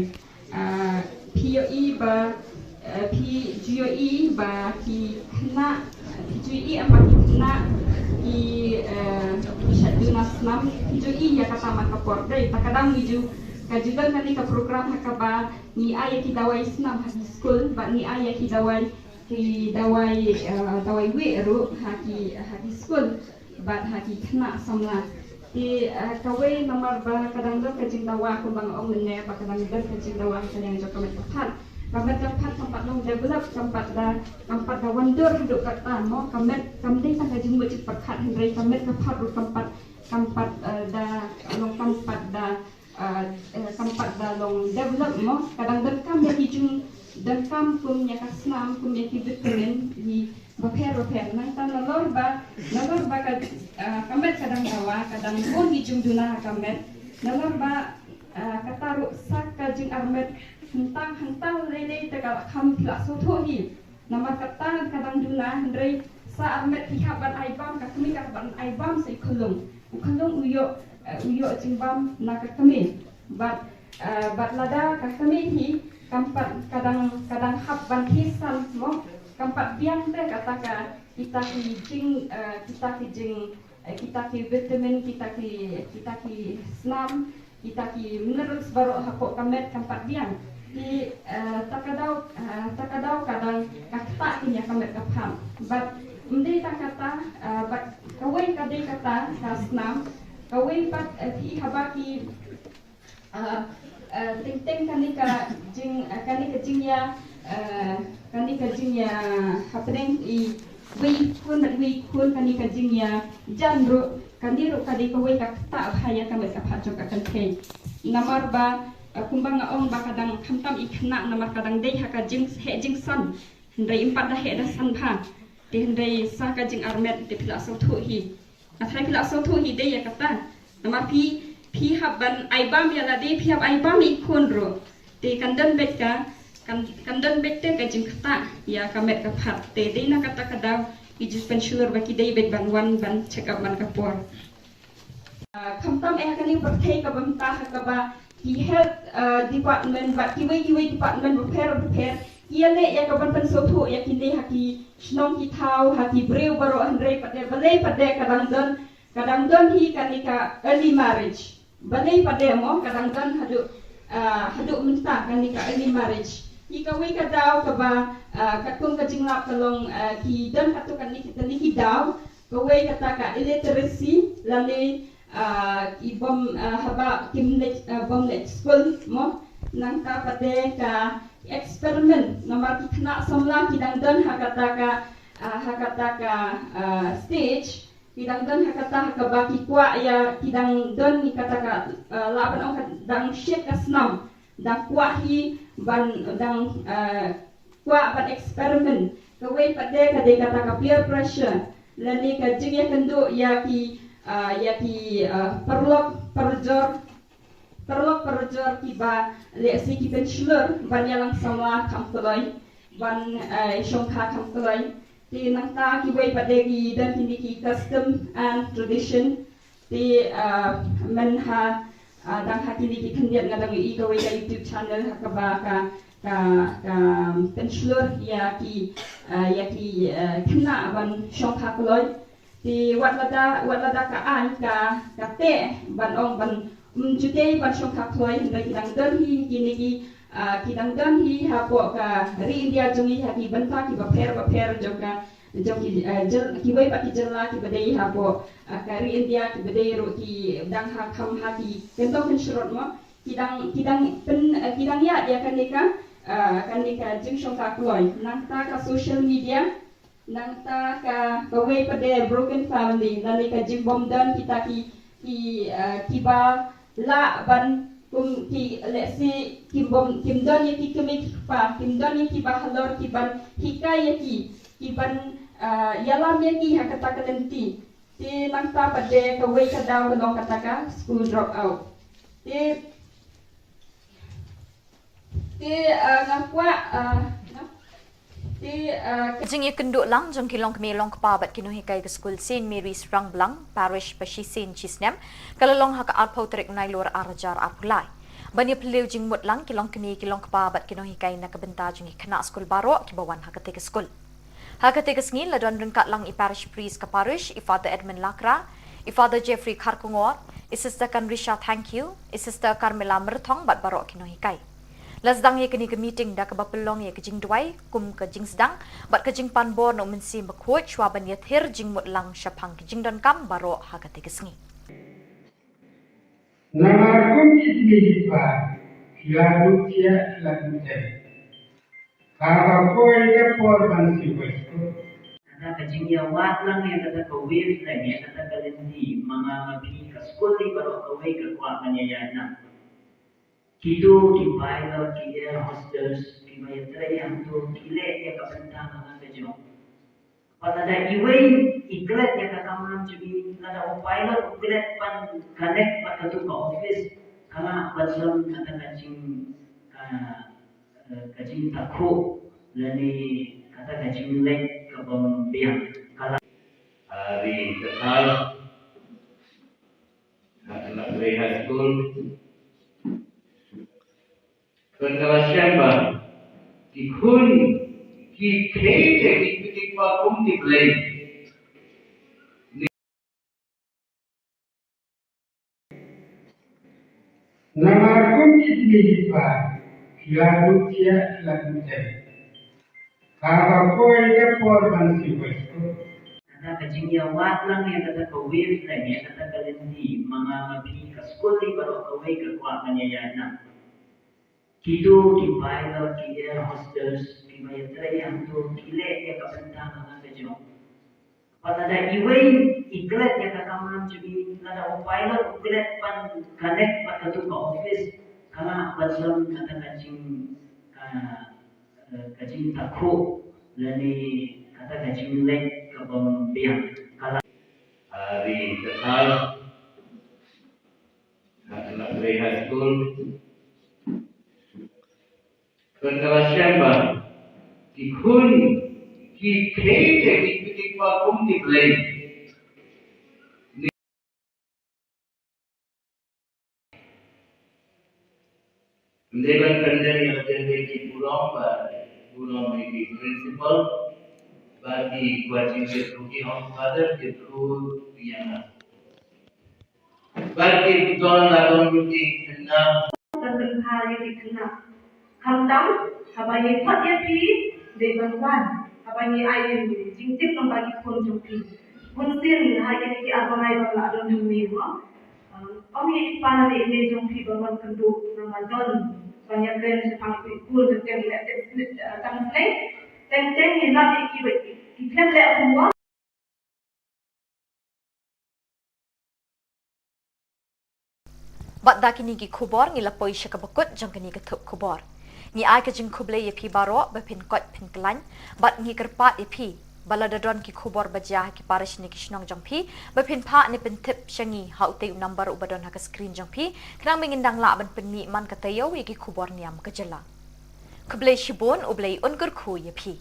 Ah, phi ïohi ba, eh, phi ju ïohi ba ki khynnah, phi ju ïohi em ba ki khynnah ki, eh, ki shait duna snam, phi ju ïohi ïa kata man ka por. Dei ta ka dang ngi ju, ka ju don kane ka program ha kaba ngi ai ïa ki dawai snam ha ki skul, bad ngi ai ïa ki dawai, ki dawai, eh, dawai wieh ruh ha ki, ha ki skul. Bad ha ki khynnah samla. Te, eh, kawei namar ba ka dang don ka jingdawa kumba nga ong mynne ba ka dang don ka jingdawa ha ka liang jong ka met ka phad. Ka met ka phad kam pat long develop, kam pat da, kam pat da wandur haduh katta mo, ka met kam dei tang ka jingmut jingpyrkhat hynrei ka met ka phad ruh kam pat, kam pat, eh, da long kam pat da, eh, eh, kam pat da long develop mo, ka dang donkam ïa ki jingdonkam kum ïa ka snam, kum ïa ki vitamin, ïa bapher bapher. Nangta nalor ba, nalor ba ka, ah, ka met ka dang dawa, ka dang bun ki jingduna ha ka met. Nalor ba, ah, kata ruh sa ka jingarmet hangta hangta lei lei te ka la kham phi la sngewthuh hi. Namar kata ka dang duna hynrei sa armet ki hap ban ai bam, ka kmie ka hap ban ai bam sa i khyllung. U khyllung u ïoh, eh, u ïoh jingbam na ka kmie. Bad, eh, bad lada ka kmie hi kam pat ka dang, ka dang hap ban thie san mo, kam pat biang te kata ka, kita ki jing, eh, kita ki jing, eh, kita ki vitamin, kita ki, kita ki snam, kita ki minerals baroh hapoh ka met kam pat biang. Te, eh, ta ka daw, eh, ta ka daw ka dang ka ktah ki ïa ka met ka phad. Bad ym dei tang kata, eh, bad kawei ka dei kata ka snam, kawei pat, eh, phi haba ki, eh, eh, teng teng kane ka jing, eh, kane ka jingïa, eh, Kane ka jingïa hapdeng i wei i khun bad wei i khun, kane ka jingïajan ruh, kane ruh ka dei kawei ka ktah bha ïa ka met ka phad jong ka kynthei. Namar ba, eh, kumba nga ong ba ka dang khamtam i khynnah namar ka dang dei ha ka jingheh jingsan. Hynrei ym pat da heh da san bha. Te hynrei sa ka jingarmet te phi la sngewthuh hi. Nga tharai phi la sngewthuh hi dei ïa kata. Namar phi, phi hap ban ai bam ïa lade, phi hap ai bam ïa i khun ruh. Te kan don beit ka, kan, kan don beit te ka jingktah ïa ka met ka phad. Te dei na kata ka daw ki jingpynshlur ba ki dei beit ban wan ban check up man ka por. Ah, khamtam eh ha kane ka pyrthei kaba mynta ha kaba ki health, ah, department bad kiwei kiwei department bapher bapher ki ïaleh ïa ka ban pynsngewthuh ïa kine ha ki shnong ki thaw, ha ki briew baroh, hynrei pat de, balei pat de ka dang don, ka dang don hi kane ka early marriage. Balei pat de mo ka dang don haduh, ah, haduh mynta kane ka early marriage. Hi kawei ka daw kaba, ah, katkum ka jinglap ka long, ah, ki don katto katne ki, katne ki daw, kawei kata ka illiteracy lane, ah, ki bym, ah, haba kim leh, ah, bym leh skul mo. Nangta pat de ka experiment namar ki khynnah samla ki dang don ha kata ka, ah, ha kata ka, ah, stage, ki dang don ha kata ha kaba ki kwah ïa, ki dang don ni kata ka, ah, lah ban ong ka dang shit ka snam. Dang kwah hi ban, dang, ah, kwah ban experiment. Kawei pat de ka dei kata ka peer pressure lane ka jingïakynduh ïa ki, ah, ïa ki, ah, paralok parajor, paralok parajor kiba lehse ki pynshlur ban ïalang samla kham kloi, ban, ah, shongkha kham kloi. Te nangta kiwei pat de ki don kine ki custom and tradition. Te, ah, myn ha, ah, dang ha kine ki khyndiat nga dang ïohi kawei ka YouTube channel ha kaba ka, ka, ka pynshlur ïa ki, ah, ïa ki, ah, khynnah ban shongkha kloi. Te wat lada, wat lada ka aiñ ka, ka teh ban ong ban, um, ju dei ban shongkha kloi, hynrei ki dang don hi kine ki, ah, ki dang don hi hapoh ka ri India jong ngi ha ki bynta kiba pher bapher jong ka, jong ki, eh, jyl-, kiwei pat ki jylla kiba dei hapoh, eh, ka ri India kiba dei ruh ki dang ha kham ha ki kyndong kynshrut mo. Ki dang, ki dang pyn, eh, ki dang ïaid ïa kane ka, eh, kane ka jingshongkha kloi. Nangta ka social media, nangta ka, kawei pat de broken family, lane ka jingbym don kita ki, ki, eh, kiba lah ban kum ki, lehse kim bym, kim don ïa ki kmie ki kpa, kim don ïa kiba halor kiban hikai ïa ki, kiban, ah, ïalam ïa ki ha kata ka lynti. Te nangta pat de kawei ka daw ka long kata ka school drop out. Te, te, ah, nga kwah, ah, nga Te, ah, ka jingïakynduh lang jong ki longkmie longkpa bad ki nonghikai ka skul Saint Mary's Rangblang, Parish Pashisien Chisnem, ka la long ha ka arphew tarik u Nailur ar hajar arphew lai. Ban ïaphylliew jingmut lang ki longkmie ki longkpa bad ki nonghikai na ka bynta jong ki khynnah skul baroh kiba wan ha katei ka skul. Ha katei ka sngi la don ryngkat lang i Parish Priest ka Parish, i Father Edmund Lakra, i Father Jeffrey Kharkongor, i Sister Kanrisha Thangkhiew, i Sister Carmela Myrthong bad baroh ki nonghikai. La sdang ïa kane ka meeting da kaba pynlong ïa ka jingduwai kum ka jingsdang bad ka jingpan bor na u Mynsiem Bakhuid shuwa ban ïathir jingmut lang shaphang ki jingdonkam baroh ha katei ka sngi. Namar kum ki kmie ki kpa ki la duh thiah ki la duh tem. Haba poi ka por ban siew skul. Kata ka jingïawad lang ïa kata ka wavelength, ïa kata ka lynti, ma nga ma phi ka skul hi baroh kawei ka kwah ban ïaïaid lang. Kito ki pilot, ki air hostess, kiba ïatrei hangto, ki leh ïa ka bynta na ka jong. Bad lada iwei i klet ïa ka kamram jong i, lada u pilot u klet ban connect bad kato ka office, ka lah ban don kata ka jing, ah, eh, ka jingtakhuh lane kata ka jingleit ka bym biang. Ka lah. Ah, ri ka Ka la trei high school. Ka la shem ba ki khun ki khein ki kpa kum ki blei. Namar kum ki kmie ki kpa ki la duh thiah ki la duh tem. Haba poi ka por ban siew skul. Kata ka jingïawad lang ïa kata ka wavelength, ïa kata ka lynti, ma nga ma phi ka skul hi baroh kawei ka kwah ban ïaïaid lang. Kito ki pilot, ki air hostess, kiba ïatrei hangto ki leh ïa ka bynta na ka jong. Bad lada iwei i klet ïa ka kamram jong i, lada u pilot u klet ban connect bad kato ka office, ka lah ban don kata ka jing, ka, eh, ka jingtakhuh lane kata ka jingleh kabym biang. Ka lah. Ari kata. Ka Khlakri High School. Ka la shem ba ki khun ki thei te ki, ki, ki kwah kum ki Blei. Ym dei ban pyndem ïa ka, dei ki burom ba burom ïa ki principal ba ki kwah jingïathuh, ki ong Father, ïathuh ïa nga. Ba ki don la don ïa ki khynnah. Ban pynbha ïa ki khynnah. Khamtam haba ngi khot ïa phi, dei ban wan, haba ngi ai jingtip lyngba ki khun jong phi. Bunsien ha kine ki ar bnai ba la don jong ngi mo. Ong ïa i pa lane i mei jong phi ba wan kynduh, namar don ban ïakren shaphang ki khun jong phi, leh tip snit, eh, tang snei. Teng teng ngi lap ïa ki ba ki khlem leh homework. Bad da kine ki khubor ngi la poi sha kaba kut jong kane ka thup khubor. Ngi ai ka jingkhublei ïa phi baroh ba phin koit phin khlaiñ, bad ngi kyrpad ïa phi ba lada don ki khubor ba jia ha ki parish ne ki shnong jong phi, ba phin phah ne pyntip sha ngi ha utei u number uba don ha ka screen jong phi, khnang ba ngin dang lah ban pynmih man ka taïew ïa ki khubor niam ka jylla. Khublei shibun, U Blei un kyrkhu ïa phi.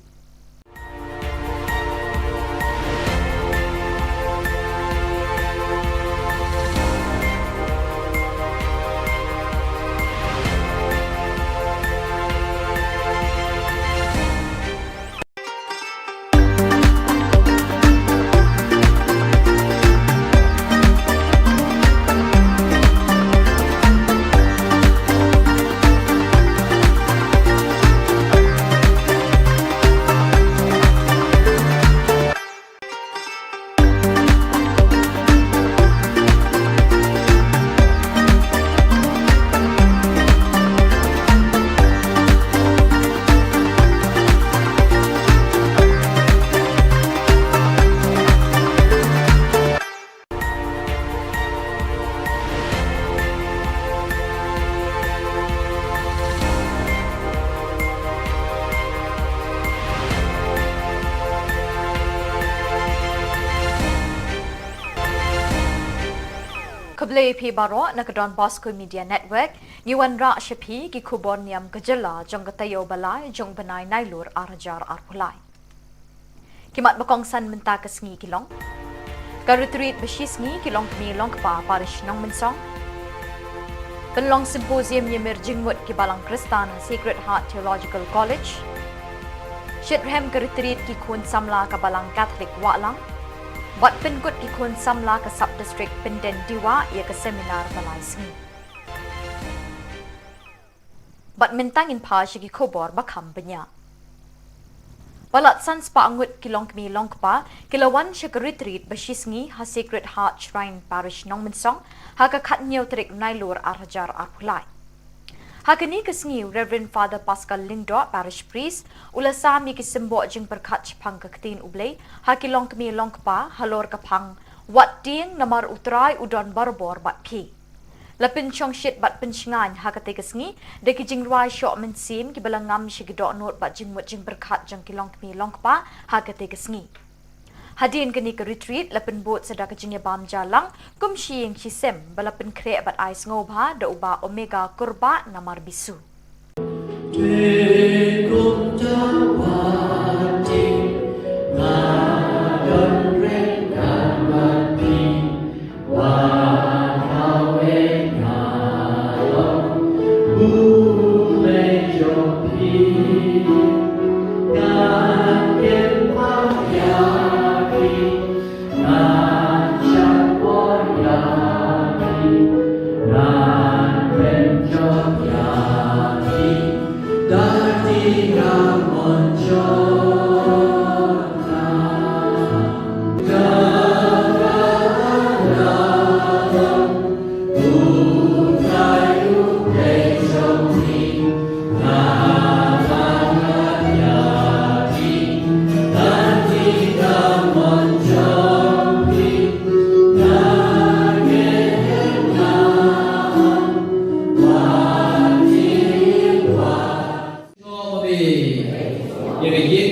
Khublei ïa phi baroh na ka Don Bosco Media Network, ngi wanrah sha phi ki khubor niam ka jylla jong ka taïew ba lai jong u bnai Nailur ar hajar arphew lai. Ki mat ba kongsan mynta ka sngi ki long: ka retreat ba shisngi ki longkmie longkpa parish Nongmynsong. Pynlong symposium ïamir jingmut ki balang Khristan ha Sacred Heart Theological College. Shitrhem ka retreat ki khun samla ka balang Catholic Wahlang. Bad pynkut ki khun samla ka sub district Pyndendiwah ïa ka seminar ba lai sngi. Bad mynta ngin phai sha ki khubor ba kham bniah. Palat san spah ngut ki longkmie longkpa ki la wan sha ka retreat ba shisngi ha Sacred Heart Shrine Parish Nongmynsong ha ka khathynñiew tarik Nailur ar hajar arphew lai. Ha kane ka sngi u Reverend Father Pascal Lyngdoh, Parish Priest, u la sam ïa ki symboh jingpyrkhat shaphang ka ktien U Blei ha ki longkmie longkpa halor ka phang Wat tieng namar U Trai u don barabor bad phi. La pynshongshit bad pynshngaiñ ha katei ka sngi da ki jingrwai shoh mynsiem kiba la ngam sha ki dohnud bad jingmut jingpyrkhat jong ki longkmie longkpa ha katei ka sngi. Hadien kane ka retreat la pynbud sa da ka jingïabam ja lang kum shi ïing shi sem ba la pynkhreh bad ai sngewbha da u Bah Omega Kurbah namar bisu.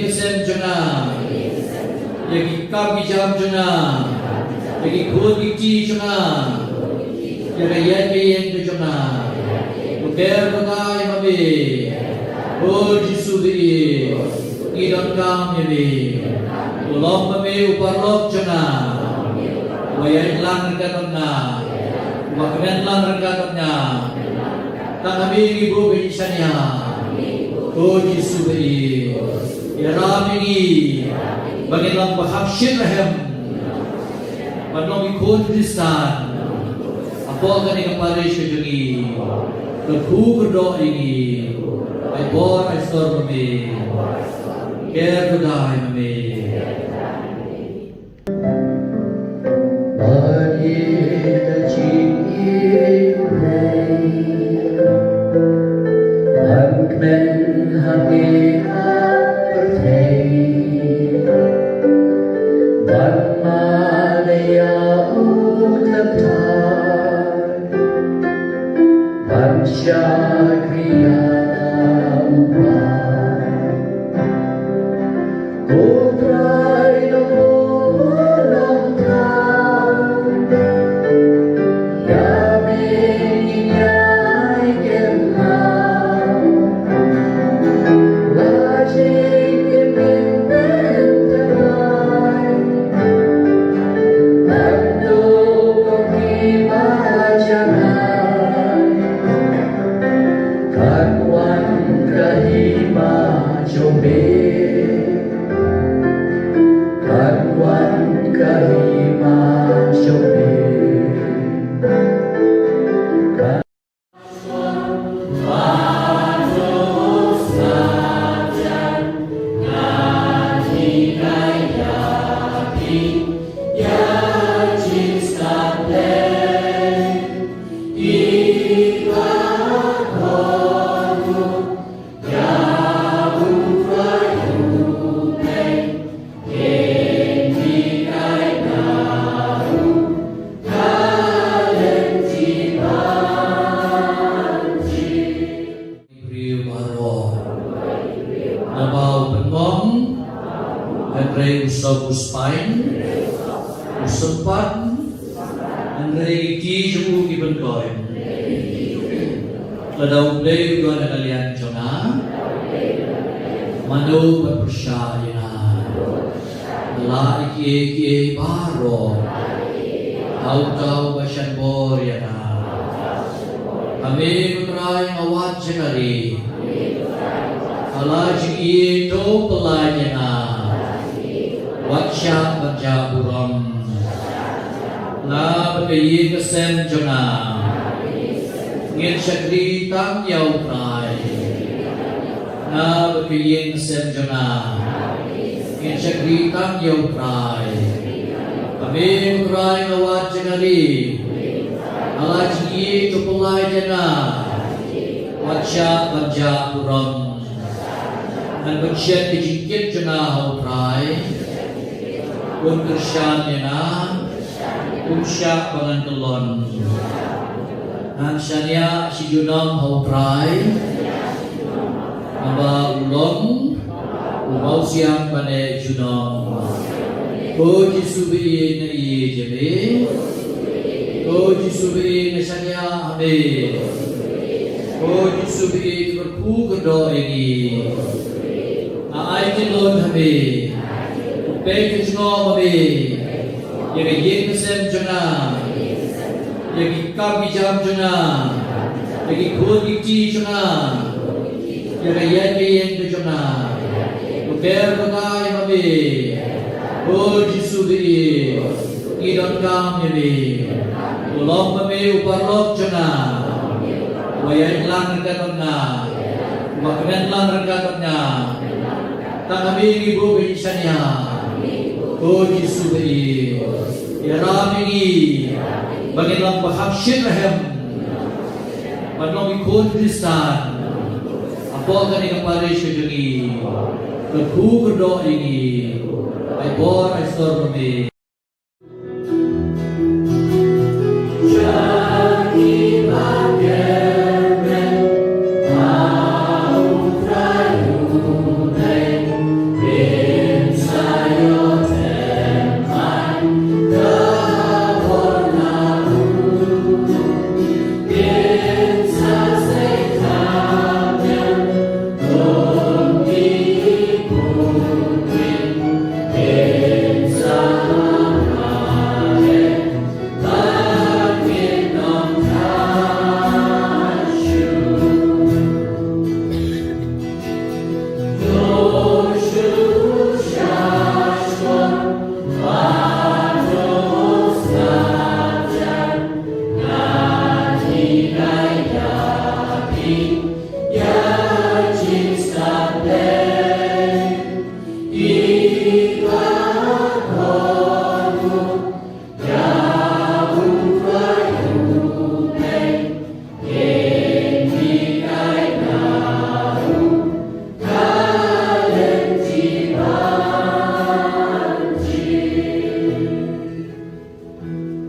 Ki sem jong nga, ïa ki kam ki jam jong nga, ïa ki khun ki kti jong nga, ïa ka ïaid ka ïeng ka jong nga, u ker u dai ma me. O Jisu ba ïeit, ngi donkam ïa me. U long ma me u paralok jong nga, uba ïaid lang ryngkat bad nga, uba kmen lang ryngkat bad nga. Tang ha me ngi buh ka jingshaniah. O Jisu ba ïeit, ïarap ïa ngi ba ngin long ba kham shit ba hem, ban long ki khun Khristan hapoh kane ka parish ka jong ngi. Kyrkhu kyrdoh ïa ngi. Ai bor ai sor ma me. Ker u dai ma me. Ban ïeit ha jingïeit U Blei, ban kmen ha ngi ha pyrthei, ban mane ïa U Kynrad, ban shakri ïa U Blei. Ko Trai, nongbuh nongthaw, ïa me ngin ïai kynmaw. La jingim ngin pynjanai, ban duh kum kiba janai. Kan wan ka hima jong me. Kan wan ka hima jong me. Kan Briew baroh. Naba u pynbong, hynrei u sop u spine, u sympat, hynrei ki jong u ki pynkoit. Lada U Blei u don ha ka liang jong nga, mano ban pyrshah ïa nga? Lah ïa kiei kiei baroh, ha uta uba shah bor ïa nga. Ha me ko Trai nga wad jingari. Ha la jingïeit to pynlait ïa nga. Wat shah ban jah burom. Nga bad ka ïing ka sem jong nga, ngin shakri tang ïa U Trai. Nga bad ka ïing ka sem jong nga, ngin shakri tang ïa U Trai. Ha me ko Trai nga wad jingari. Ha la jingïeit to pynlait ïa nga. Wat shah ban jah burom. Ngan pynshet ka jingkit jong nga ha U Trai. Un kyrshan ïa nga. Um shah ba ngan kyllon. Ngan shaniah shi junom ha U Trai. Naba u long u mawsiang bad u junom. Ko Jisu ba ïeit, nga ïeit ïa me. Ko Jisu ba ïeit, nga shaniah ha me. Ko Jisu ba ïeit, kyrkhu kyrdoh ïa ngi. Nga ai kyllon ha me. Peit ka jingngop ha me ïa ka ïing ka sem jong nga, ïa ki kam ki jam jong nga, ïa ki khun ki kti jong nga, ïa ka ïaid ka ïeng ka jong nga. Ko ker ko ngai ma me. O Jisu ba ïeit, ngi donkam ïa me. To long ma me u paralok jong nga, uba ïaid lang ryngkat bad nga, uba kmen lang ryngkat bad nga. Tang ha me ngi buh ka jingshaniah. Ko Jisu ba ïeit, ïarap ïa ngi ba ngin long ba kham shit ba hem, ban long ki khun Khristan hapoh kane ka parish ka jong ngi. Kyrkhu kyrdoh ïa ngi. Ai bor ai sor ma me.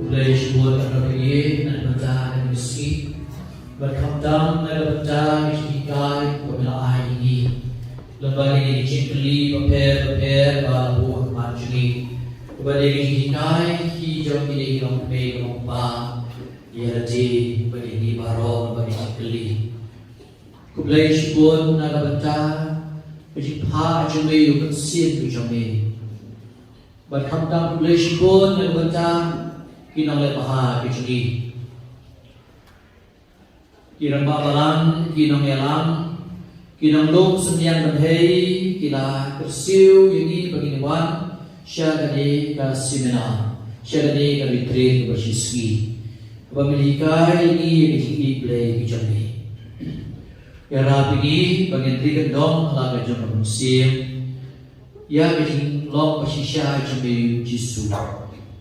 Khublei shibun na ka bynta ka sngi. Bad khamtam na ka bynta ka jinghikai kaba me la ai ïa ngi. Lyngba kine ki jingkylli bapher bapher ba la buh ha khmat jong ngi. Kaba dei ka jinghikai ki jong kine ki longkmie ki longkpa. Ïa lade bad ïa ngi baroh lyngba kine ki jingkylli. Khublei shibun na ka bynta ka jingphah jong me ïa u Mynsiem ka jong me. Bad khamtam khublei shibun na ka bynta ki nongleh bha ki jong ngi. Ki rangbah balang, ki nongïalam, ki nonglum synñiang bynhei, ki la kyrsiew ïa ngi ba ngin wan sha kane ka seminar, sha kane ka retreat kaba shi sngi. Kaba me la hikai ïa ngi ïa ka jingïeit Blei ka jong me. Ïarap ïa ngi ba ngin ri kyndong ha la ka jong ka mynsiem. Ïa ka jinglong ba shisha jong me U Jisu.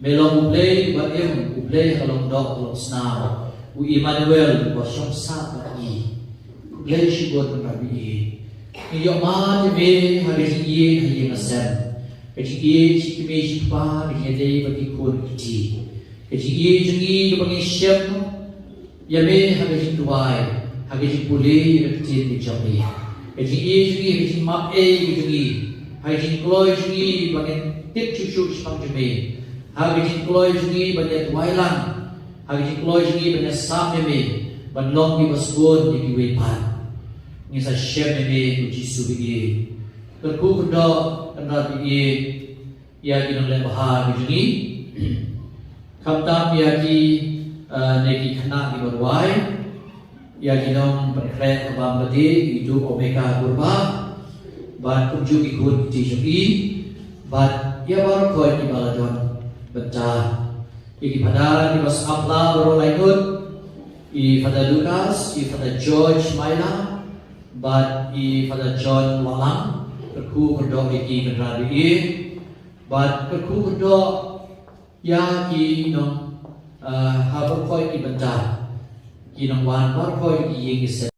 Me long U Blei uba im, U Blei ha ka long doh ka long snam. U Immanuel uba shong sah bad ngi. Khublei shibun Kynrad ba ïeit. Ngi ïohmad ïa me ha ka jingïeit ha ïing ha sem. Ka jingïeit shi kmie shi kpa, ka jingïadei bad ki khun ki kti. Ka jingïeit jong ngi kaba ngi shem ïa me ha ka jingduwai, ha ka jingpule ïa ka ktien ka jong me. Ka jingïeit jong ngi ha ka jingmap ei ka jong ngi, ha ka jingkloi jong ngi ba ngin tip shuh shuh shaphang jong me. Ha ka jingkloi jong ngi ban ïa duwai lang, ha ka jingkloi jong ngi ban ïa sam ïa me, ban long kiba sngewbha ïa kiwei pat. Ngi sa shem ïa me ko Jisu ba ïeit. Kyrkhu kyrdoh Kynrad ba ïeit. Ïa ki nongleh bha ki jong ngi. Khamtam ïa ki, eh, ne ki khynnah kiba rwai. Ïa ki nongpynkhreh ka bam ka dih, i Duh Omeka Kurbah. Bad kumjuh ki khun ki kti jong i. Bad ïa baroh kiba la don bynta. Ïa ki Phadar kiba sngap la baroh lai ngut. I Father Lucas, i Father George Maila. Bad i Father John Wahlang, kyrkhu kyrdoh ïa ki Kynrad ba ïeit. Bad kyrkhu kyrdoh ïa ki nong, eh, ha baroh ki bynta. Ki nongwan baroh ki ïing ki sem.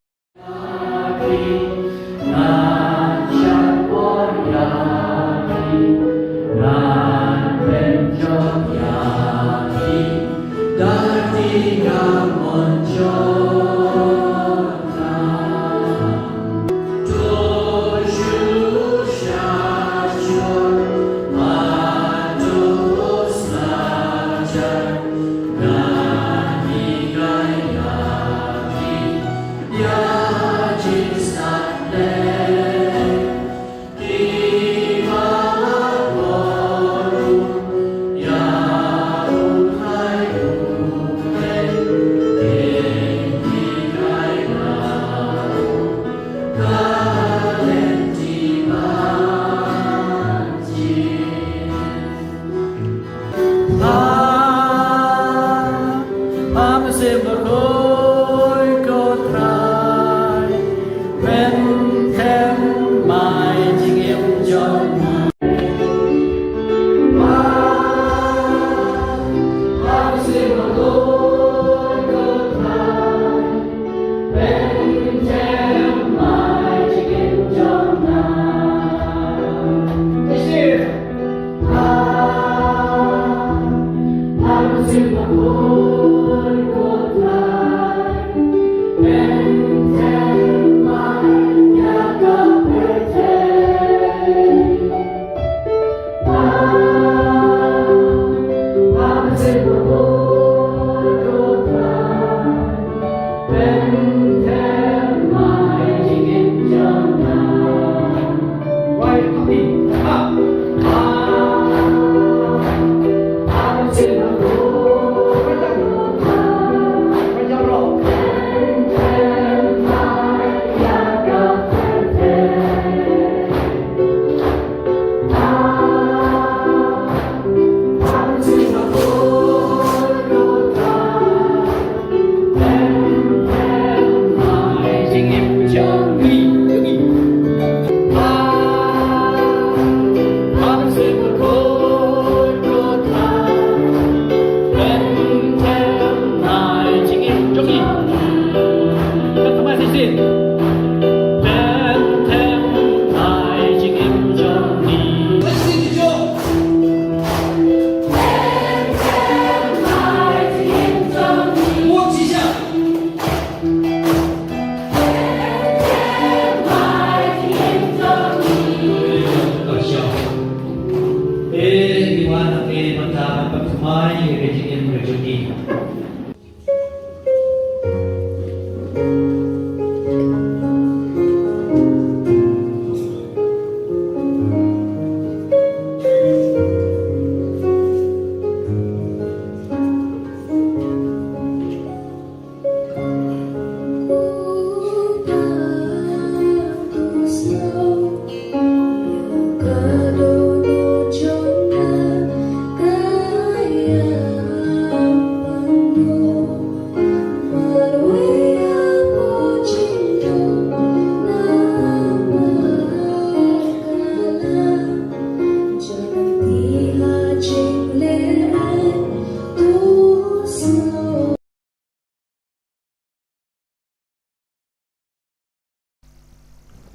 Thymmai ïa ka jingim ka jong ngi.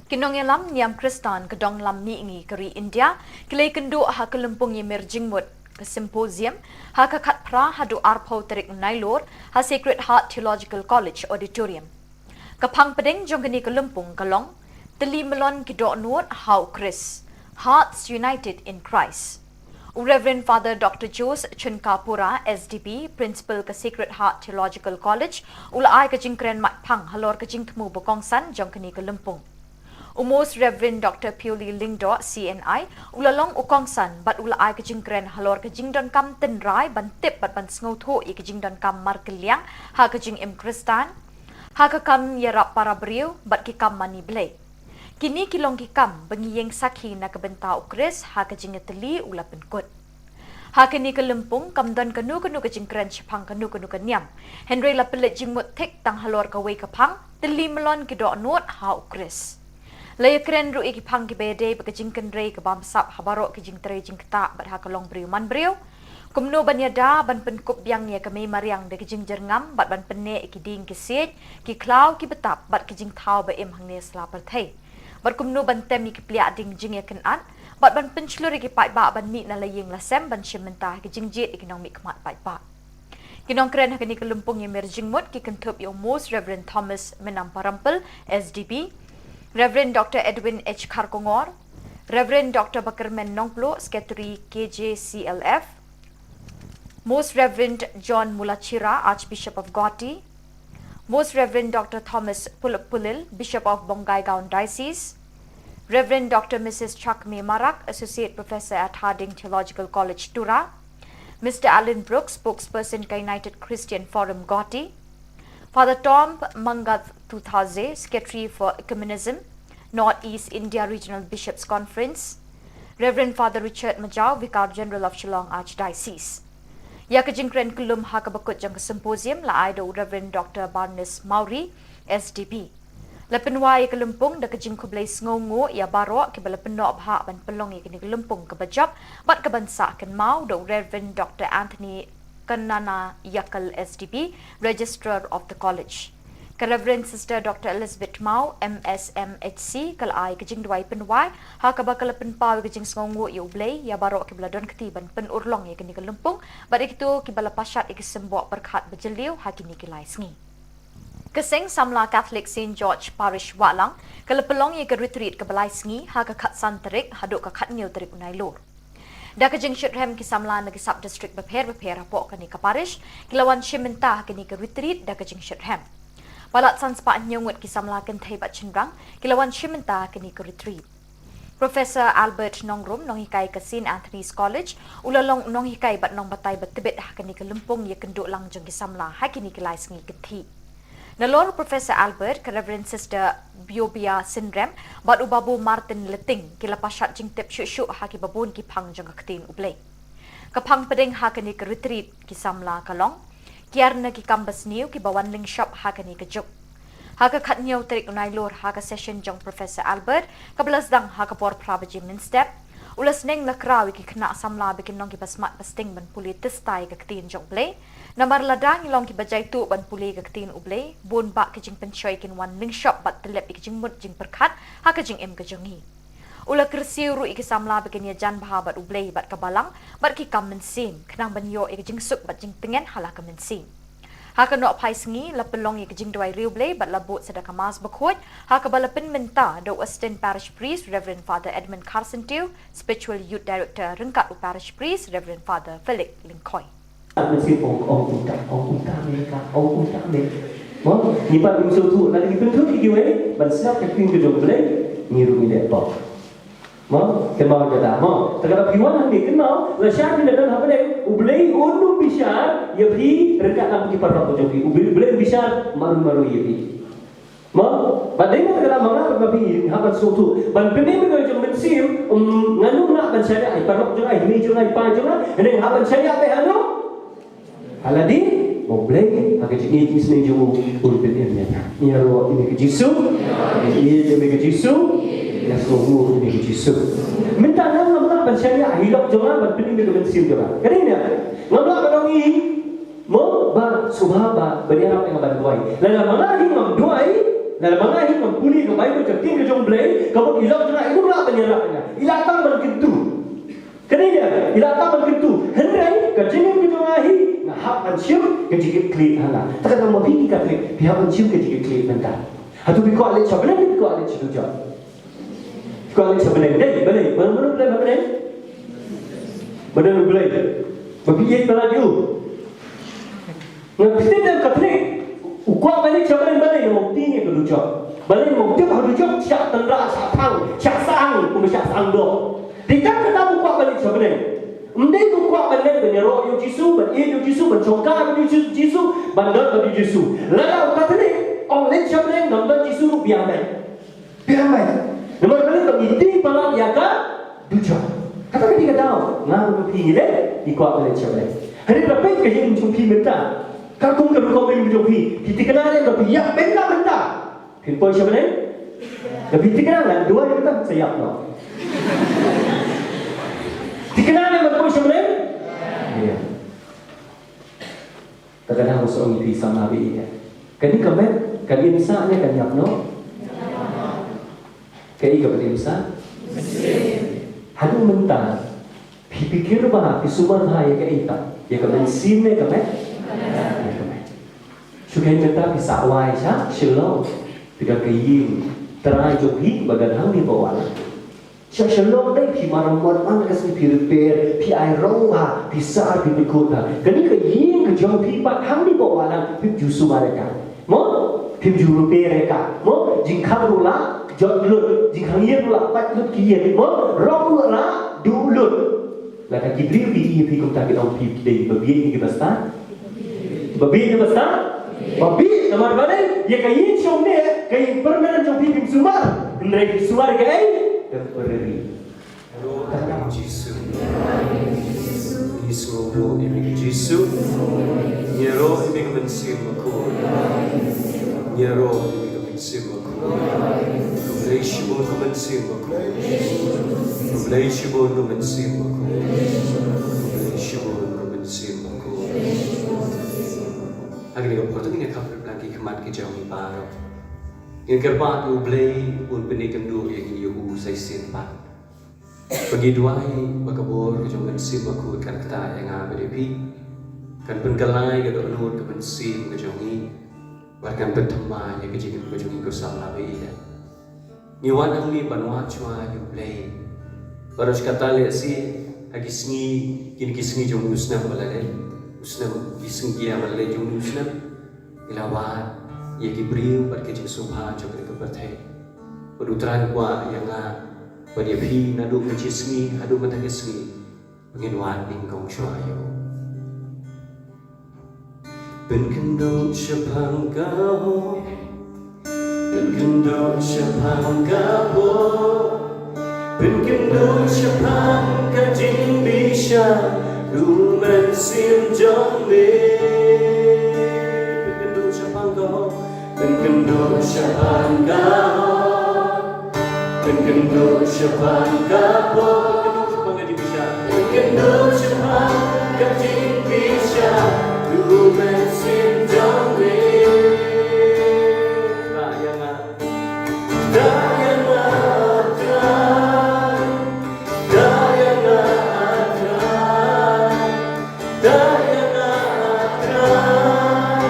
Ki nongïalam niam Khristan ka dong lam mihngi ka ri India ki la ïakynduh ha ka lympung ïamir jingmut, ka symposium, ha ka khatphra haduh arphew tarik Nailur ha Sacred Heart Theological College Auditorium. Ka phang pdeng jong kane ka lympung ka long Tylli Mlon ki Dohnud ha U Khrist, Hearts United in Christ. U Reverend Father Doctor Jose Chunkapura, S D B, Principal ka Sacred Heart Theological College, u la ai ka jingkren matphang halor ka jingthmu ba kongsan jong kane ka lympung. U Most Reverend Doctor Pioli Lyngdoh, C N I, u la long u kongsan bad u la ai ka jingkren halor ka jingdonkam tynrai ban tip bad ban sngewthuh ïa ka jingdonkam markylliang ha ka jingim Khristan, ha ka kam ïarap para briew bad ki kam mane Blei. Kine ki long ki kam ba ngi ïeng sakhi na ka bynta U Khrist ha ka jingïatylli u la pynkut. Ha kane ka lympung kam don kano kano ka jingkren shaphang kano kano ka niam. Hynrei la pynleit jingmut thik tang halor kawei ka phang, Tylli Mlon ki Dohnud ha U Khrist. La ïakren ruh ïa ki phang kiba ïadei bad ka jingkynrei ka bamsap ha baroh ki jingtrei jingktah bad ha ka longbriew manbriew. Kumno ban ïada ban pynkup biang ïa ka mei mariang da ki jingjyrngam bad ban pynneh ïa ki dieng ki siej, ki khlaw ki btap bad ki jingthaw ba im hangne sla pyrthei. Bad kumno ban tem ïa ki pliah dieng jingïakynad bad ban pynshlur ïa ki paidbah ban mih na la ïing la sem ban shim bynta ha ki jingjied ïa ki nongmihkhmat paidbah. Ki nongkren ha kane ka lympung ïamir jingmut ki kynthup ïa u Most Reverend Thomas Mynamparampil, S D B, Reverend Doctor Edwin H Kharkongor, Reverend Doctor Bakyrmen Nongpluh, Secretary K J C L F, Most Reverend John Mulachira, Archbishop of Guwahati, Most Reverend Doctor Thomas Pul-, Pulil, Bishop of Bongaigaon Diocese, Reverend Doctor Missus Chakme Marak, Associate Professor at Harding Theological College, Tura, Mister Alan Brooks, Spokesperson ka United Christian Forum, Guwahati, Father Tom Mangath Tuthaze, Secretary for Ecumenism, North East India Regional Bishops Conference, Reverend Father Richard Majau, Vicar General of Shillong Archdiocese. Ïa ka jingkren kyllum ha kaba kut jong ka symposium la ai da u Reverend Doctor Barnes Mawrie, S D B. La pynwai ïa ka lympung da ka jingkhublei sngewnguh ïa baroh kiba la pynnoh bha ban pynlong ïa kane ka lympung kaba jop bad kaban sah kynmaw, da u Reverend Doctor Anthony Kannanaiakkal, S D B, Registrar of the College. Ka Reverend Sister Doctor Elizabeth Mawrie, M S M H C, ka la ai ka jingduwai pynwai ha kaba ka la pynpaw ïa ka jingsngewnguh ïa U Blei ïa baroh kiba la don kti ban pynurlong ïa kane ka lympung bad ïa kito kiba la pashat ïa ki symboh pyrkhat ba jylliew ha kine ki lai sngi. Ka Seng Samla Catholic Saint George Parish Wahlang ka la pynlong ïa ka retreat kaba lai sngi ha ka khatsan tarik haduh ka khathynñiew tarik u Nailur. Da ka jingshitrhem ki samla na ki sub district bapher bapher hapoh kane ka parish ki la wan shim bynta ha kane ka retreat da ka jingshitrhem. Palat san spah hynñiew ngut ki samla kynthei bad shynrang ki la wan shim bynta ha kane ka retreat. Professor Albert Nongrum, nonghikai ka Saint Anthony's College, u la long nonghikai bad nongbatai ba tbit ha kane ka lympung ïakynduh lang jong ki samla ha kine ki lai sngi kynthih. Nalor u Professor Albert, ka Reverend Sister Biobia Synrem bad u Babu Martin Lytting ki la pashat jingtip shuh shuh ha kiba bun ki phang jong ka ktien U Blei. Ka phang pdeng ha kane ka retreat ki samla ka long kiar na ki kam basniew kiba wan lyngshop ha kane ka juk. Ha ka khathynñiew tarik u Nailur, ha ka session jong Professor Albert kaba la sdang ha ka por phra baje mynstep, u la sneng la kraw ïa ki khynnah samla ba kin long kiba smat ba sting ban pule tista ïa ka ktien jong U Blei. Namar lada ngi long kiba jaituh ban pule ïa ka ktien U Blei, bun bah ki jingpynshoi kin wan lyngshop bad tyllep ïa ki jingmut jingpyrkhat ha ka jingim ka jong ngi. U la kyrsiew ruh ïa ki samla ba kin ïajan bha bad U Blei bad ka Balang bad ki kam mynsiem, khnang ban ïoh ïa ka jingsuk bad jingtngen ha la ka mynsiem. Ha ka nohphai sngi la pynlong ïa ka jingduwai riewblei bad la bud sa da ka Mass bakhuid, ha kaba la pynmynta da u Assistant Parish Priest Reverend Father Edmund Kharsyntiew, Spiritual Youth Director ryngkat u Parish Priest Reverend Father Felix Lyngkhoi. Mynsiem ong ong uta, ong uta me ka, ong uta me. Mo, ngi pat ngim sngewthuh, lada ngi pynthut ïa kiwei ban sngap ka ktien ka jong U Blei, ngi ruh ngi leh pop. Mo, kynmaw kata, mo. Te kata phi wan hangne kynmaw, lashai phi la don ha bneng, U Blei un ym bishar ïa phi ryngkat lang ki paralok jong phi. U Blei, U Blei un bishar marwei marwei ïa phi. Mo, bad dei na kata ma nga bad ma phi hap ban sngewthuh. Ban pynim ïa ka jong U Mynsiem, um, ngan ym lah ban shaniah ïa i paralok jong nga, i mei jong nga, i pa jong nga, hynrei hap ban shaniah beit hano? Ha lade, U Blei, ha ka jingïeit jingïaseng jong u, un pynim ïa nga. Ïaroh ïa me ko Jisu, ïeit ïa me ko Jisu, ïa sngewbha ïa me ko Jisu. Mynta nga ngam lah ban shaniah ïa i lok jong nga ban pynim ïa ka mynsiem jong nga. Kane ïa, ngam lah ban ong i, mo, ba sngewbha ba, ban ïarap ïa nga ban duwai. Lada ma nga hi ngam duwai, lada ma nga hi ngam pule ka Baibl ka ktien ka jong U Blei, ka mut i lok jong nga i ym lah ban ïarap ïa nga. I lah tang ban kyntu. Kane ïa, i lah tang ban kyntu. Hynrei, ka jingim ka jong nga hi, nga hap ban shim ka jingkitkhlieh ha nga. Te kata ma phi ki Katholik, phi hap ban shim ka jingkitkhlieh mynta. Hato phi kwah leit sha bneng, phi kwah leit sha dujok? Phi kwah leit sha bneng. Dei, balei? Mano, mano ba don ha bneng? Ba don U Blei. Ba phi ïeit palat ïa u. Nga kti ne Katholik, u kwah ban leit sha bneng balei, u tieng ïa ka dujok. Balei u tip ha dujok shah tynrah, shah thang, shah sahang, kumba shah sahang doh. Dei tang kata u kwah ban leit sha bneng. Ym dei u kwah ban leit ban ïaroh ïa u Jisu, ban ïeit ïa u Jisu, ban shongkha ïa u Jisu, ban don bad u Jisu. Lada u Katholik, ong leit sha bneng, ngam don Jisu ruh biang beit. Biang beit. Namar balei? Ba ngi tieng palat ïa ka dujok. Kata ka dei ka daw. Nga bad phi ngi leh, ngi kwah ban leit sha bneng. Hynrei lada peit ka jingim jong phi mynta. Katkum ka rukom jong phi. Phi thikna ne ba phi ïap mynta mynta, phin poi sha bneng? Lada phi thikna, ngan duwai mynta sa ïap noh. Thikna ne ban poi sha bneng? Ïa. Te ka dang shu ong ïa phi samla baieit. Kane ka met, kan im sah ne kan ïap noh? Kaei kaba im sah? Haduh mynta phi pyrkhat bha, phi sumar bha ïa kaei pat? Ïa ka mynsiem ne ka met? Ïa ka met. Shu kein mynta phi sah wai sha Shillong. Phi don ka ïing trai jong phi ba don hangne hapoh Wahlang. Sha Shillong dei phi maram wan man ka sngi phi repair, phi ai rong bha, phi sah, phi pynkut bha. Kane ka ïing ka jong phi pat hangne hapoh Wahlang phim ju sumar ïa ka. Mo? Phim ju repair ïa ka. Mo? Jingkhang ruh la jot lut, jingkhang ïing ruh la pat lut ki ïing. Mo? Rong ruh la duh lut. Lada ki briew ki ïa phi kumta ki ong phi ki dei ba bieit ne ki ba stad? Ba bieit ne ba stad? Ba bieit, namar balei? Ïa ka ïing shong ne, ka ïing permanent jong phi phim sumar. Hynrei phi sumar ïa kaei? Temporary. Jisu. Ngi sngewbha ïa me Jisu. Ïaroh ïa me ka mynsiem bakhuid. Ïaroh ïa me ka mynsiem bakhuid. Khublei shibun ka mynsiem bakhuid. Khublei shibun ka mynsiem bakhuid. Khublei shibun ka mynsiem bakhuid. Ha kane ka por to ngin ïa khap ryngkat ki khmat ki jong ngi baroh. Ngin kyrpad U Blei un pyni kynduh ïa ngi ïa u sa shisien pat. Ba ngi duwai ba ka bor ka jong ka mynsiem bakhuid kan ktah ïa nga bad ïa phi. Kan pynkylla ïa ka dohnud ka mynsiem ka jong ngi. Bad kan pynthikna ïa ka jingim ka jong ngi ko samla baieit. Ngi wan hangne ban wad shuwa ïa U Blei. Bad ruh kata lehse ha ki sngi, kine ki sngi jong u snem ba la leit, u snem, ki sngi ki ïa ba la leit jong u snem. Ngi la wad ïa ki briew bad ka jingsngewbha jong ka pyrthei. Bad U Trai u kwah ïa nga bad ïa phi naduh mynta ka sngi haduh mynta ka sngi ba ngin wad nyngkong shuwa ïa u. Pynkynduh shaphang ka hok, pynkynduh shaphang ka pop, pynkynduh shaphang ka jingbishar U Mynsiem jong me. Pynkynduh shaphang ka hok, pynkynduh shaphang ka hok, pynkynduh shaphang ka pop, pynkynduh shaphang ka jingbishar, pynkynduh shaphang ka jingbishar U Mynsiem jong me. Ktah ïa nga. Ktah ïa nga, Trai. Ktah ïa nga, Trai. Ktah ïa nga, Trai.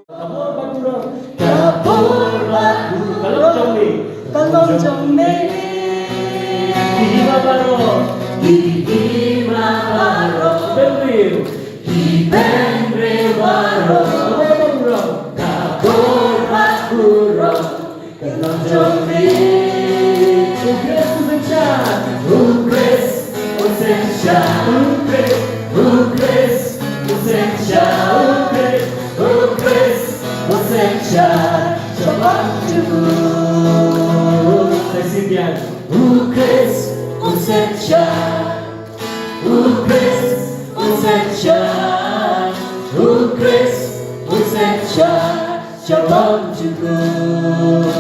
Ka bor ba burom. Ka bor ba burom. Ka long jong me. Ka long jong me. Ki hima baroh. Ki hima baroh. Bynriew. Ki bynriew baroh. Ka bor ba burom. Ka bor ba burom. Ka long jong me. U Khrist u sngewsynshar. U Khrist u sngewsynshar. U Khrist, u Khrist u sngewsynshar. U Khrist, u Khrist u sngewsynshar. Sha bym jukut. Sa shisien. U Khrist u sngewsynshar. U Khrist u sngewsynshar. U Khrist u sngewsynshar. Sha bym jukut.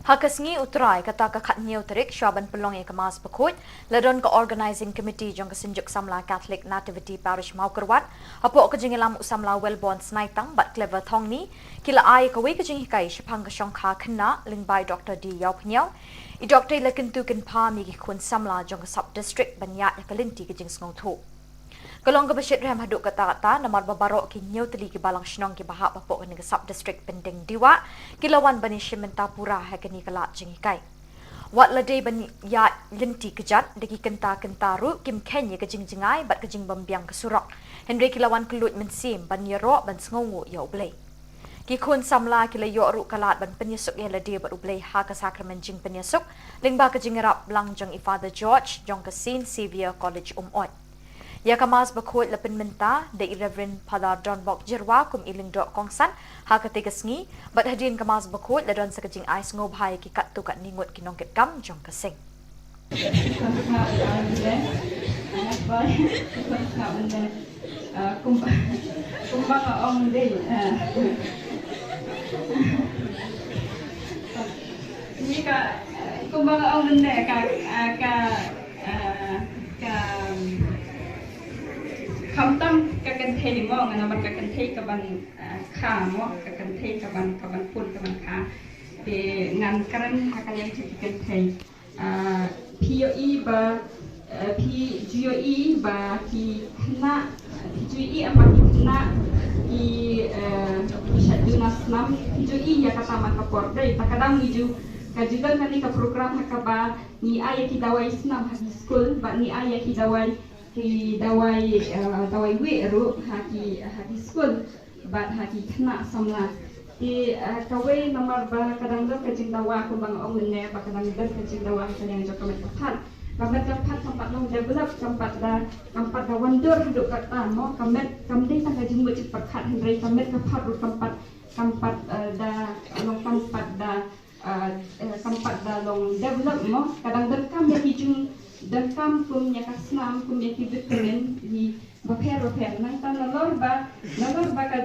Ha ka sngi U Trai, kata ka khathynñiew tarik, shuwa ban pynlong ïa ka Mass Bakhuid, la don ka Organising Committee jong ka Synjuk Samla Catholic Nativity Parish Mawkyrwat, hapoh ka jingïalam u samla Wellborn Snaitang bad Clever Thongni, ki la ai kawei ka jinghikai shaphang ka shongkha khynnah lyngba i Doktor D Ïawphniaw. I Doktor i la kyntu kynpham ïa ki khun samla jong ka Sub District ban ïaid ïa ka lynti ka jingsngewthuh. Ka long kaba shitrhem haduh katta katta namar ba baroh ki hynñiew tylli ki balang shnong kiba hap hapoh kane ka Sub District Pyndengjia ki la wan ban ïashim bynta pura ha kane ka lad jinghikai. Wat la dei ban ïaid lynti kjat da ki kynta kynta ruh kim kheiñ ïa ka jingjngai bad ka jingbymbiang ka surok. Hynrei ki la wan kylluid mynsiem ban ïaroh ban sngewnguh ïa U Blei. Ki khun samla ki la ïoh ruh ka lad ban pynïasuk ïa lade bad U Blei ha ka sakramen jingpynïasuk lyngba ka jingïarap lang jong i Father George jong ka Saint Xavier College Umot. Ïa ka Mass Bakhuid la pynmynta da i Reverend Father Donbok Jyrwa kum i lyngdoh kongsan ha katei ka sngi, bad hadien ka Mass Bakhuid la don sa ka jingai sngewbha ïa ki katto katne ngut ki nongkitkam jong ka seng. Kumba nga ong dei, kumba nga ong mynne ka, ka, ka, khamtam ka kynthei mo, nga namar ka kynthei kaban kha mo, ka kynthei kaban, kaban pun kaban kha. Te ngan kren ha ka liang jong ki kynthei. Phi ïohi ba, phi ju ïohi ba ki khynnah, phi ju ïohi em ba ki khynnah ki, ki shait duna snam, phi ju ïohi ïa kata man ka por dei. Ta ka dang ngi ju, ka ju don kane ka program ha kaba ngi ai ïa ki dawai snam ha ki skul bad ngi ai ïa ki dawai, ki dawai, dawai wieh ruh ha ki, ha ki skul bad ha ki khynnah samla. Te kawei namar ba ka dang don ka jingdawa kumba nga ong mynne ba ka dang don ka jingdawa ha ka liang jong ka met ka phad. Ka met ka phad kam pat long develop, kam pat da, kam pat da wandur haduh katta mo, ka met kam dei tang ka jingmut jingpyrkhat hynrei ka met ka phad ruh kam pat, kam pat da long, kam pat da, kam pat da long develop mo, ka dang donkam ïa ki jingdonkam kum ïa ka snam, kum ïa ki vitamin, ïa bapher bapher. Nangta nalor ba, nalor ba ka,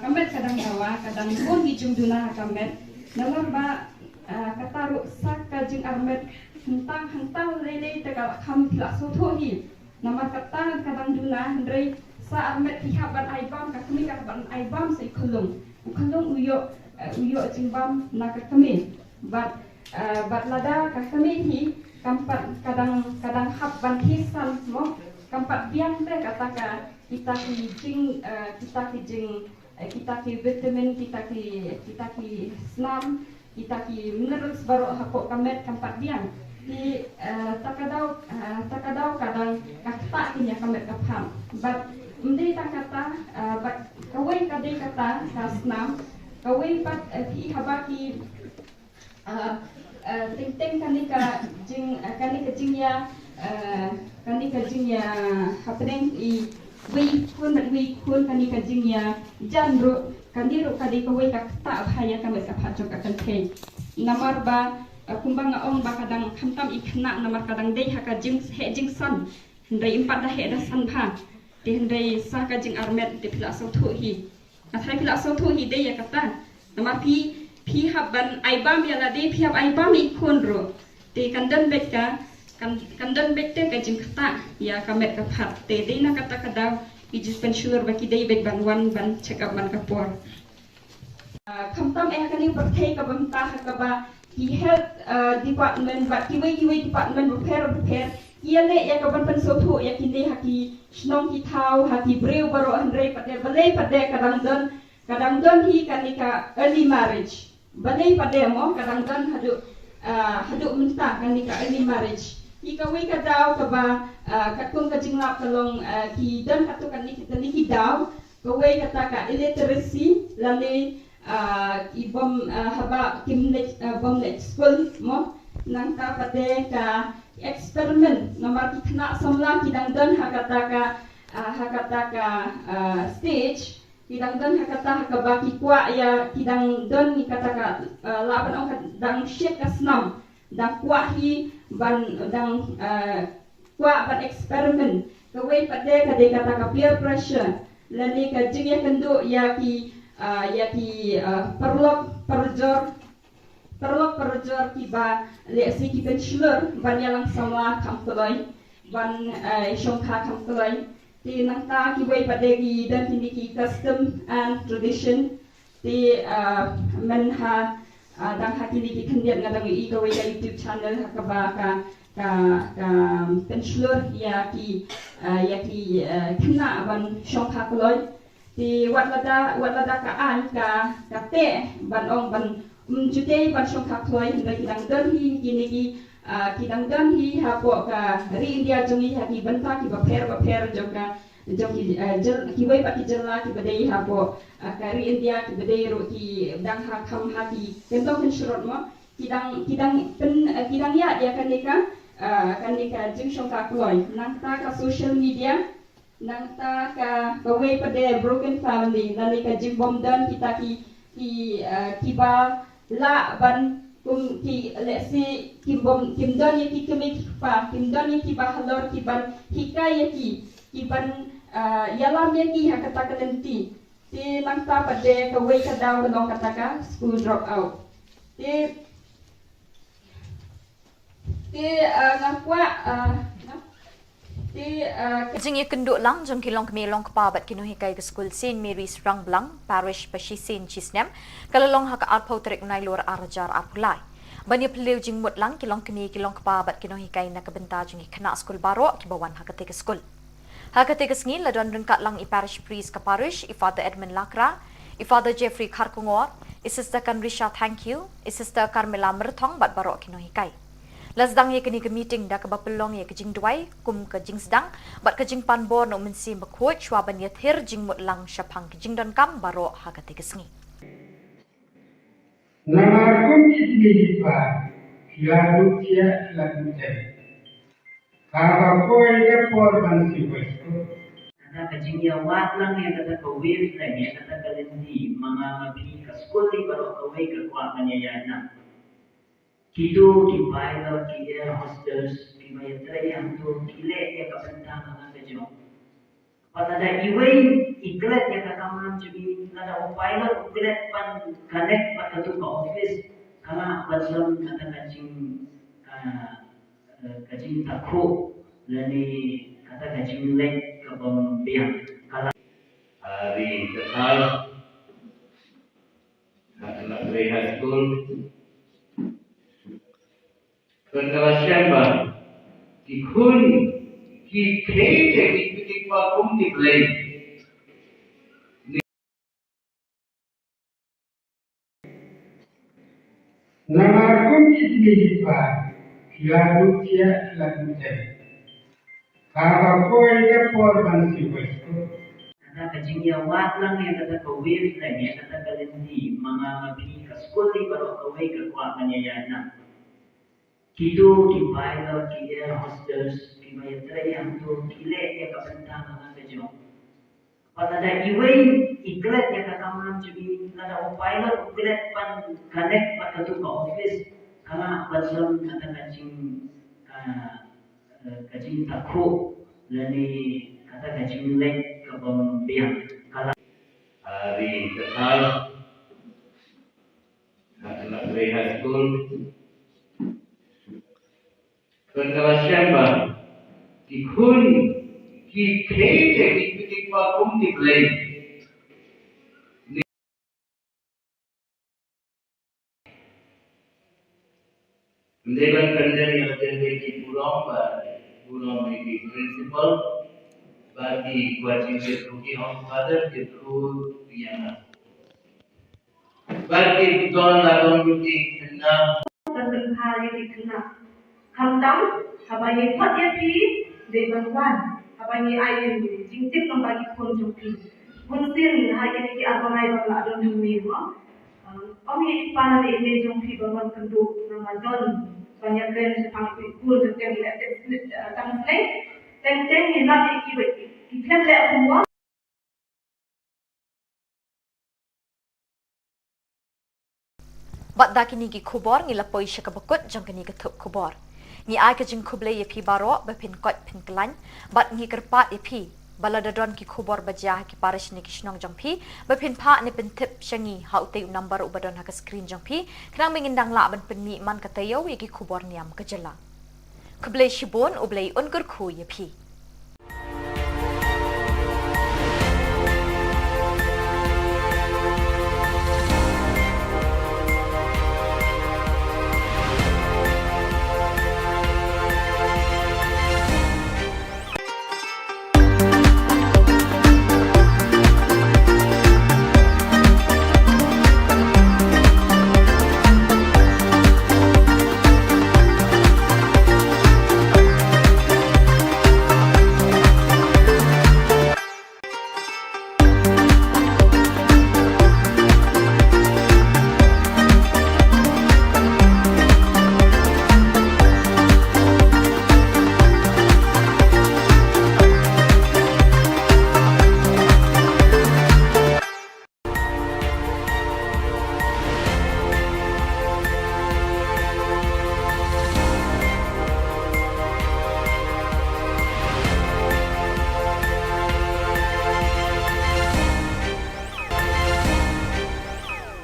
ka met ka dang dawa, ka dang bun ki jingduna ha ka met. Nalor ba kata ruh sa ka jingarmet hangta hangta lei lei te ka la kham phi la sngewthuh hi. Namar kata ka dang duna hynrei sa armet ki hap ban ai bam, ka kmie ka hap ban ai bam sa i khyllung. U khyllung u ïoh, u ïoh jingbam na ka kmie. Bad, bad lada ka kmie hi kam pat ka dang, ka dang hap ban khie san mo, kam pat biang te kata ka, kita ki jing, kita ki jing, kita ki vitamin, kita ki, kita ki snam, kita ki minerals baroh hapoh ka met kam pat biang. Te, eh, ta ka daw, eh, ta ka daw ka dang ka ktah ïa ka met ka phad. Bad ym dei tang kata, eh, bad kawei ka dei kata ka snam, kawei pat, eh, phi haba ki, eh, eh, teng teng kane ka jing, eh, kane ka jingïa, eh, kane ka jingïa hapdeng i wei khun bad wei khun, kane ka jingïa jan ruh, kane ruh ka dei kawei ka ktah bha ïa ka met ka phad jong ka kynthei. Namar ba, eh, kumba nga ong ba ka dang khamtam i khynnah namar ka dang dei ha ka jing, heh jingsan. Hynrei ym pat da heh da san bha. Te hynrei sa ka jingarmet te phi la sngewthuh hi. Nga tharai phi la sngewthuh hi dei ïa kata. Namar phi, phi hap ban ai bam ïa lade, phi hap ai bam ïa i khun ruh. Te kan don beit ka, kan, kan don beit te ka jingktah ïa ka met ka phad. Te dei na kata ka daw ki jingpynshlur ba ki dei beit ban wan ban check up man ka por. Ah, khamtam eh kane pyrthei ka bynta ha kaba ki health, ah, department bad kiwei kiwei department bapher bapher ki ïaleh ïa ka ban pynsngewthuh ïa kine ha ki shnong ki thaw, ha ki briew baroh, hynrei pat de, balei pat de ka dang don, ka dang don hi kane ka early marriage. Balei pat de mo ka dang don haduh, ah, haduh mynta kane ka early marriage. Hi kawei ka daw kaba, ah, katkum ka jinglap ka long, ah, ki don katto katne ki, katne ki daw. Kawei kata ka illiteracy lane, ah, ki bym, ah, haba kim leit, ah, bym leit skul mo. Nangta pat de ka experiment namar ki khynnah samla ki dang don ha kata ka, ah, ha kata ka, ah, stage, ki dang don ha kata ha kaba ki kwah ïa, ki dang don ïa kata ka, ah, lah ban ong ka dang shit ka snam, dang kwah hi ban, dang, ah, kwah ban experiment. Kawei pat de ka dei kata ka peer pressure lane ka jingïakynduh ïa ki, ah, ïa ki, ah, paralok parajor, paralok parajor kiba lehse ki pynshlur ban ïalang samla kham kloi, ban, ah, shongkha kham kloi. Te nangta kiwei pat de ki don kine ki custom and tradition. Te, ah, mynha, ah, dang ha kine ki khyndiat nga dang ïohi kawei ka YouTube channel ha kaba ka, ka, ka pynshlur ïa ki, ah, ïa ki, ah, khynnah ban shongkha kloi. Te wat lada, wat lada ka aiñ ka, ka teh ban ong ban, ym ju dei ban shongkha kloi, hynrei ki dang don hi kine ki, ah, ki dang don hi hapoh ka ri India jong ngi ha ki bynta kiba pher bapher jong ka, jong ki, eh, jyl-, kiwei pat ki jylla kiba dei hapoh, eh, ka ri India kiba dei ruh ki dang ha kham ha ki kyntong kynshrut mo. Ki dang, ki dang pyn, eh, ki dang ïaid ïa kane ka, eh, kane ka jingshongkha kloi. Nangta ka social media, nangta ka, kawei pat de broken family, lane ka jingbym don kita ki, ki, eh, kiba lah ban kum ki, lehse kim bym, kim don ïa ki kmie ki kpa, kim don ïa kiba halor ki ban hikai ïa ki, ki ban, ah, ïalam ïa ki ha kata ka lynti. Te nangta pat de kawei ka daw ka long kata ka school drop out. Te, te, ah, nga kwah, ah, nga Te, uh, ka jingïakynduh lang jong ki longkmie longkpa bad ki nonghikai ka skul Saint Mary's Rangblang, Parish ba shisien shisnem, ka la long ha ka arphew tarik u Nailur ar hajar arphew lai. Ban ïaphylliew jingmut lang ki longkmie ki longkpa bad ki nonghikai na ka bynta jong ki khynnah skul baroh kiba wan ha katei ka skul. Ha katei ka sngi la don ryngkat lang i Parish Priest ka Parish, i Father Edmund Lakra, i Father Jeffrey Kharkongor, i Sister Kanrisha Thangkhiew, i Sister Carmela Myrthong bad baroh ki nonghikai. La sdang ïa kane ka meeting da kaba pynlong ïa ka jingduwai kum ka jingsdang bad ka jingpan bor na u Mynsiem Bakhuid shuwa ban ïathir jingmut lang shaphang ki jingdonkam baroh ha katei ka sngi. Namar kum ki kmie ki kpa ki la duh thiah ki la duh tem. Haba poi ka por ban siew bai skul. Kata ka jingïawad lang ïa kata ka wavelength, ïa kata ka lynti ma nga ma phi ka skul ne baroh kawei ka kwah ban ïaïaid lang. Kito ki pilot, ki air hostess, kiba ïatrei hangto, ki leh ïa ka bynta ka jong. Bad lada iwei i klet ïa ka kamram jong i, lada u pilot u klet ban connect bad kato ka office, ka lah ban long kata ka jing, ka, eh, ka jingtakhuh lane kata ka jingleh kabym biang. Ka lah. Ah, ri ka kar. Ka kena trei high school. Ka kena shem ba ki khun ki khe ki, ki, ki pa kum ki blei. Namar kum ki kmie ki kpa Ïa ruh ïa la ruh te. Kaba poi ka por ban siew bai skul. Kata ka jingïawad lang ïa kata ka wavelength, ïa kata ka lynti, ma nga ma phi, ka skul hi baroh kawei ka kwah ban ïaïaid lang. Kito ki pilot, ki air hostess, kiba ïatrei hangto, ki leh ïa ka bynta na ka jong. Bad lada iwei i klet ïa ka kamram jong i, lada u pilot u klet ban connect bad kato ka office, ka lah ban don kata ka jing, ka, eh, ka jingtakhuh lane kata ka jingleh kabym biang. Ka lah. Ari Kathar, ha Khlakri High School. Ka la shem ba ki khun ki khie te ki, ki, ki pa kum ki Blei. Ym dei ban pyndem ïa ka jingdei ki burom ba burom ïa ki principal ba ki kwah jingtip ruh ki ong father ki ruh ïa nga. Ba ki don la don ruh ki khynnah. Ban pynphar ïa ki khynnah. Khamtam haba ngi khot ïa phi dei ban wan, haba ngi ai jingtip lyngba ki khun jong phi. Bunsien ha kine ki ar bnai ba la don hangne mo. Ong ïa i pa lane i mei jong phi ban wan kynduh namar don ban ïakren shaphang i khun jong phi leh test, eh, tang slei. Teng teng ngi lap ïa ki ba ki khlem leh homework. Bad da kine ki khubor ngi la poi sha kaba kut jong kane ka thup khubor. Ngi ai ka jingkhublei ïa phi baroh ba phin koit phin khlaiñ bad ngi kyrpad ïa phi ba lada don ki khubor ba jia ha ki parish ne ki shnong jong phi ba phin phah ne pyntip sha ngi ha utei u number uba don ha ka screen jong phi khnang ba ngin dang lah ban pynmih man ka taïew ïa ki khubor niam ka jylla. Khublei shibun, U Blei un kyrkhu ïa phi.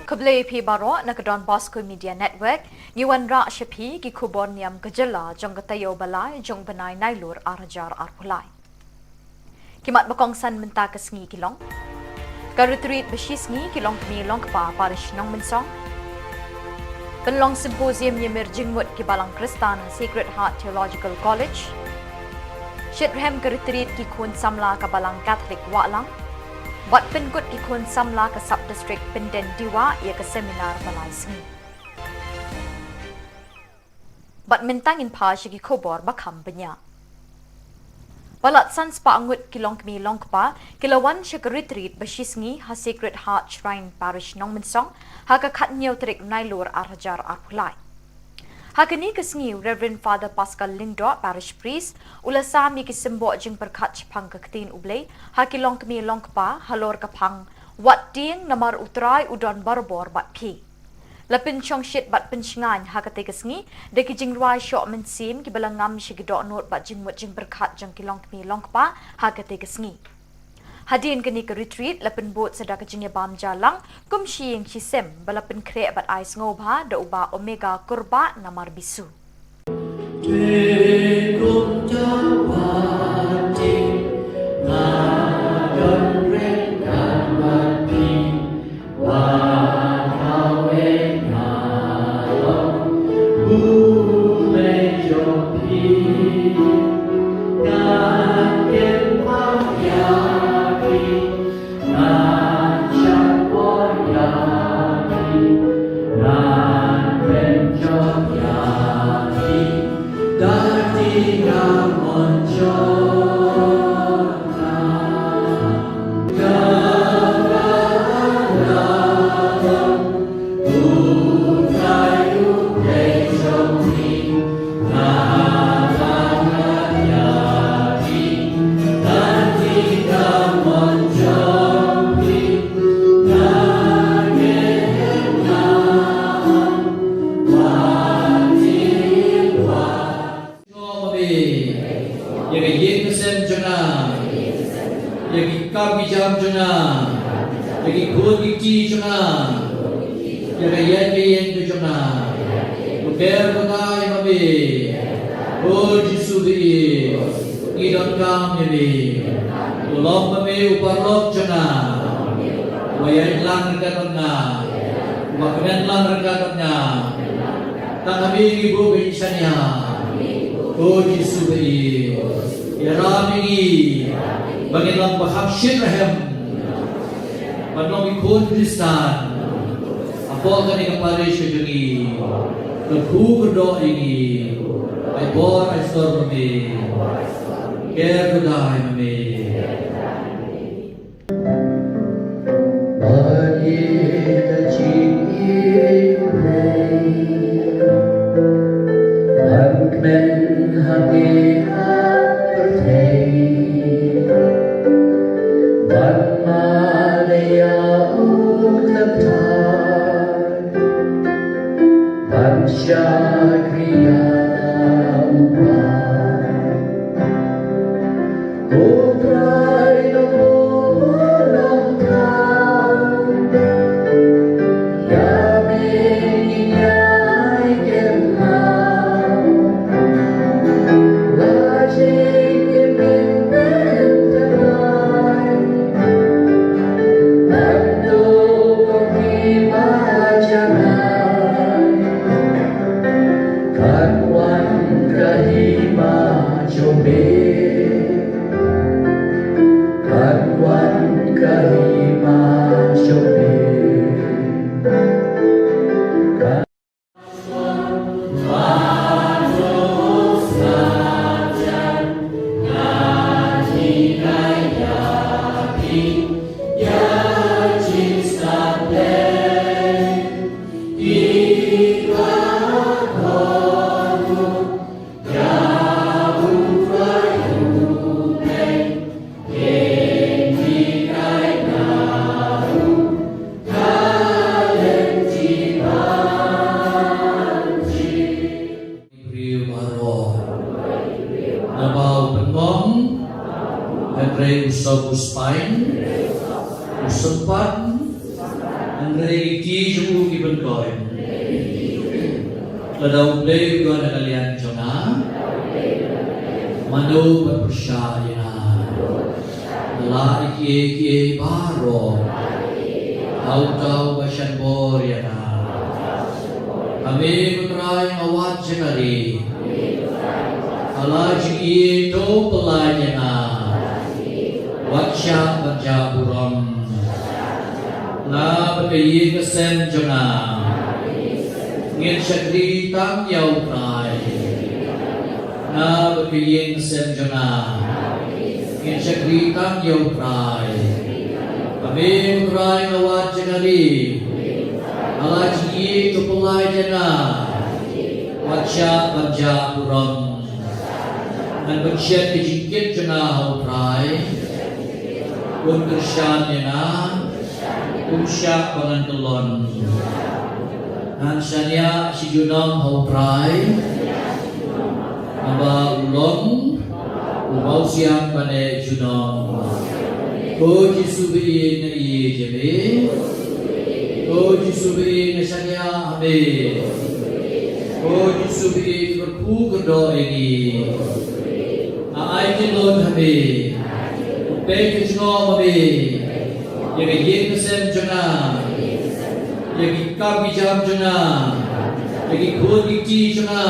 Khublei phi baroh na ka Don Bosco Media Network, ngi wanrah sha phi ki khubor niam ka jylla jong ka taïew ba lai jong u bnai Nailur ar hajar arphew lai. Ki mat ba kongsan mynta ka sngi ki long: ka retreat ba shisngi ki longkmie longkpa parish Nongmynsong. Pynlong symposium ïamir jingmut ki balang Khristan ha Sacred Heart Theological College. Shitrhem ka retreat ki khun samla ka balang Catholic Wahlang. Bad pynkut ki khun samla ka sub district Pynden Dewa ïa ka seminar ba lai sngi. Bad mynta ngin phai sha ki khubor ba kham bniah. Palat san spah ngut ki longkmie longkpa ki la wan sha ka retreat ba shisngi ha Sacred Heart Shrine Parish Nongmynsong ha ka khathynñiew tarik Nailur ar hajar arphew lai. Ha kane ka sngi Reverend Father Pascal Lyngdoh, Parish Priest, u la sam ïa ki symboh jingpyrkhat shaphang ka ktien U Blei ha ki longkmie longkpa halor ka phang wat tieng namar U Trai u don barabor bad phi. La pynshongshit bad pynshngaiñ ha katei ka sngi da ki jingrwai shoh mynsiem kiba la ngam sha ki dohnud bad jingmut jingpyrkhat jong ki longkmie longkpa ha katei ka sngi. Hadien kane ka retreat la pynbud sa da ka jingïabam jia lang kum shi ïing shi sem ba la pynkhreh bad ai sngewbha da u Bah Omega Kurbah Namar Bisu. Ïa ka ïing ka sem jong nga, ïa ki kam ki jam jong nga, ïa ki khun ki kti jong nga, ïa ka ïaid ka ïeng ka jong nga. To ker bynta ïa ma me, ko Jisu ba ïeit, ngi donkam ïa me. To long ma me u paralok jong nga, uba ïaid lang ryngkat bad nga, uba kmen lang ryngkat bad nga. Tang ha me ngi buh ka jingshaniah, ko Jisu ba ïeit. Ïarap ïa ngi ba ngin long ba kham shynrang ban long ki khun Khristan hapoh kane ka parish ka jong ngi. Kyrkhu kyrdoh ïa ngi, ai bor ai sor ma me. Ker kyrdoh ïa ma me. Ba ïeit ka jingïeit U Blei, ban kmen ha ngi ha pyrthei, ban mad ïa u Kynrad, ban shakri ïa u Blei. Ko Trai, to buh nongkhaw ïa me, ngi ïai kynmaw la jingim pynban thymmai. Ban duh ka hima jong nga, kan wan ka hima jong me. Kan wan ka hima jong me. Kan Briew baroh. Naba u pynbong, hynrei u sop u spine, u sympat, hynrei ki kti jong u ki pynkoit. Lada U Blei u don ha ka liang jong nga, mano ban pyrshah ïa nga? Lada la kiei kiei baroh, ha uta uba shah bor ïa nga. Ha me ko Trai nga wad jingari. Ha la jingïeit to pynlait ïa nga. Wat shah ban jah burom. Nga bad ka ïing ka sem jong nga, ngin shakri tang ïa U Trai. Nga bad ka ïing ka sem jong nga, ngin shakri tang ïa U Trai. Ha me ko Trai nga wad jingari. Ha la jingïeit to pynlait ïa nga. Wat shah ban jah burom. Ngan pynshet ka jingkit jong nga ha U Trai. Un kyrshan ïa nga, um shah ba ngan kyllon. Ngan shaniah shi junom ha U Trai, naba u long uba u siang bad junom. Ko Jisu ba ïeit, nga ïeit ïa me. Ko Jisu ba ïeit, nga shaniah ha me. Ko Jisu ba ïeit, kyrkhu kyrdoh ïa ngi. Nga ai kyllon ha me. Peit ka jingngop ma me ïa ka ïing ka sem jong nga, ïa ki kam ki jam jong nga, ïa ki khun ki kti jong nga,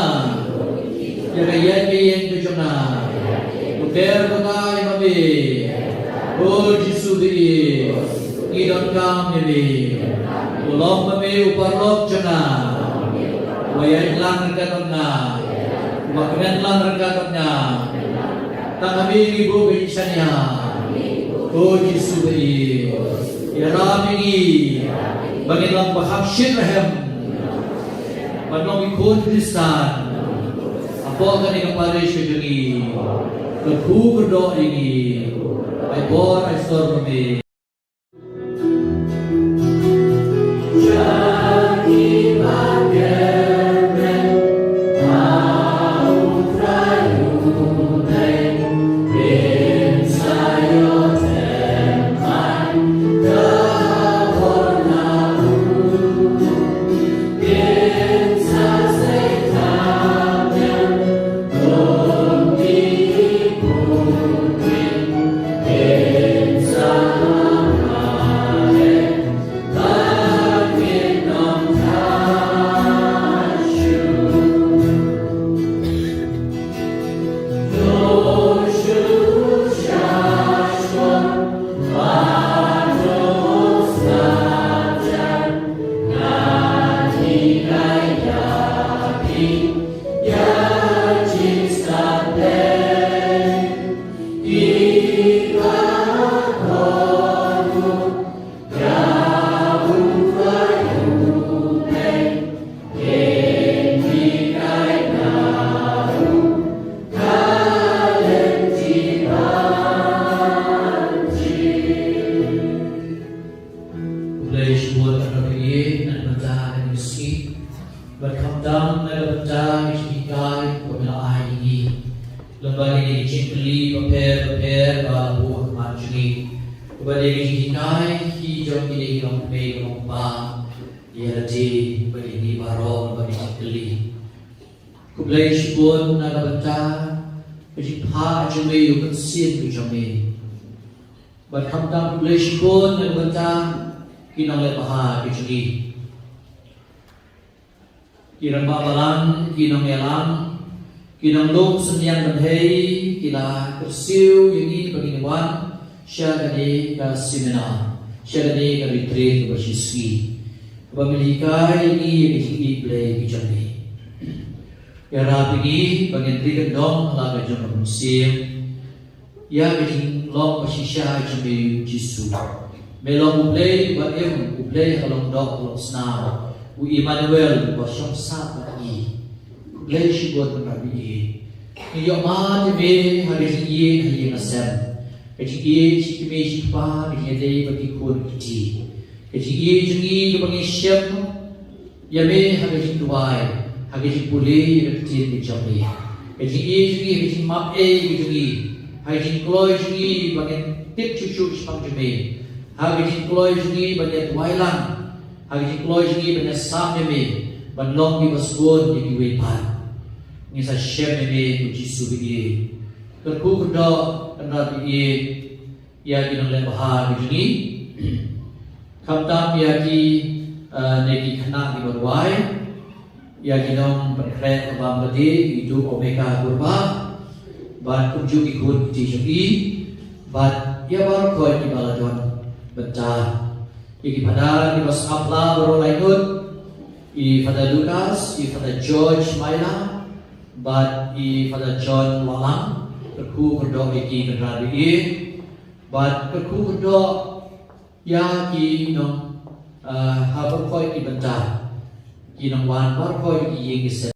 ïa ka ïaid ka ïeng ka jong nga. To ker bynta ïa ma me, ko Jisu ba ïeit, ngi donkam ïa me. To long ma me u paralok jong nga, uba ïaid lang ryngkat bad nga. Ba kmen lang ryngkat bad nga. Tang ha me ngi buh ka jingshaniah, ko Jisu ba ïeit. Ïarap ïa ngi ba ngin long ba kham shit rhem, ban long ki khun Khristan hapoh kane ka parish ka jong ngi. Kyrkhu kyrdoh ïa ngi. Ai bor ai sor ma me. Khublei shibun na ka bangeit na ka bynta kane ka sngi. Bad khamtam na ka bynta ka jinghikai kaba me la ai ïa ngi lyngba kine ki jingkylli bapher bapher ba la buh ha khmat jong ngi. Kaba dei ka jinghikai ki jong kine ki longkmie ki longkpa, ïa lade bad ïa ngi baroh lyngba kine ki jingkylli. Khublei shibun na ka bynta ka jingphah jong me ïa u Mynsiem ka jong me. Bad khamtam khublei shibun na ka bynta ki nongleh bha ka jong ngi, ki rangbah balang, ki nongïalam, ki nonglum synñiang bynriew, ki la kyrsiew ïa ngi ba ngin wan sha kane ka seminar, sha kane ka retreat kaba shisngi, kaba me la hikai ïa ngi ïa ka jingïeit Blei ka jong me. Ïarap ïa ngi ba ngin ri kyndong ha la ka jong ka mynsiem ïa ka jinglong ba shisha jong me, Jisu. Me long U Blei uba im, U Blei ha ka long doh ka long snam, U Immanuel uba shong sah bad ngi. Khublei shibun Trai ba ïeit. Ngi ïohmad ïa me ha ka jingïeit ha ïing ha sem, ka jingïeit shi kmie shi kpa, ka jingïadei bad ki khun ki kti, ka jingïeit jong ngi kaba ngi shem ïa me ha ka jingduwai, ha ka jingpule ïa ka ktien ka jong me, ka jingïeit jong ngi ha ka jingmap ei ka jong ngi, ha ka jingkloi jong ngi ba ngin tip shuh shuh shaphang jong me, ha ka jingkloi jong ngi ba ngin duwai lang, ha ka jingkloi jong ngi ba ngin sam ïa me, ban long kiba sbun ïa kiwei pat. Ngi sa shem ïa me ko Jisu ba ïeit. Kyrkhu kyrdoh Trai ba ïeit ïa ki nongleh bha ki jong ngi. Khamtam ïa ki, eh, ne ki khynnah kiba rwai, ïa ki nongpynkhreh album ka dei, i Duh Omega Kurbah, bad kumjuh ki khun ki kti jong i, bad ïa baroh kiba la don bynta. Ïa ki phadar kiba sngap la baroh laingut, i Father Lucas, i Father George Maila, bad i Father John Wahlang, kyrkhu kyrdoh ïa ki Trai ba ïeit. Bad kyrkhu kyrdoh ïa ki nong, eh, ha baroh ki bynta, ki nongwan baroh ki ïing ki sem.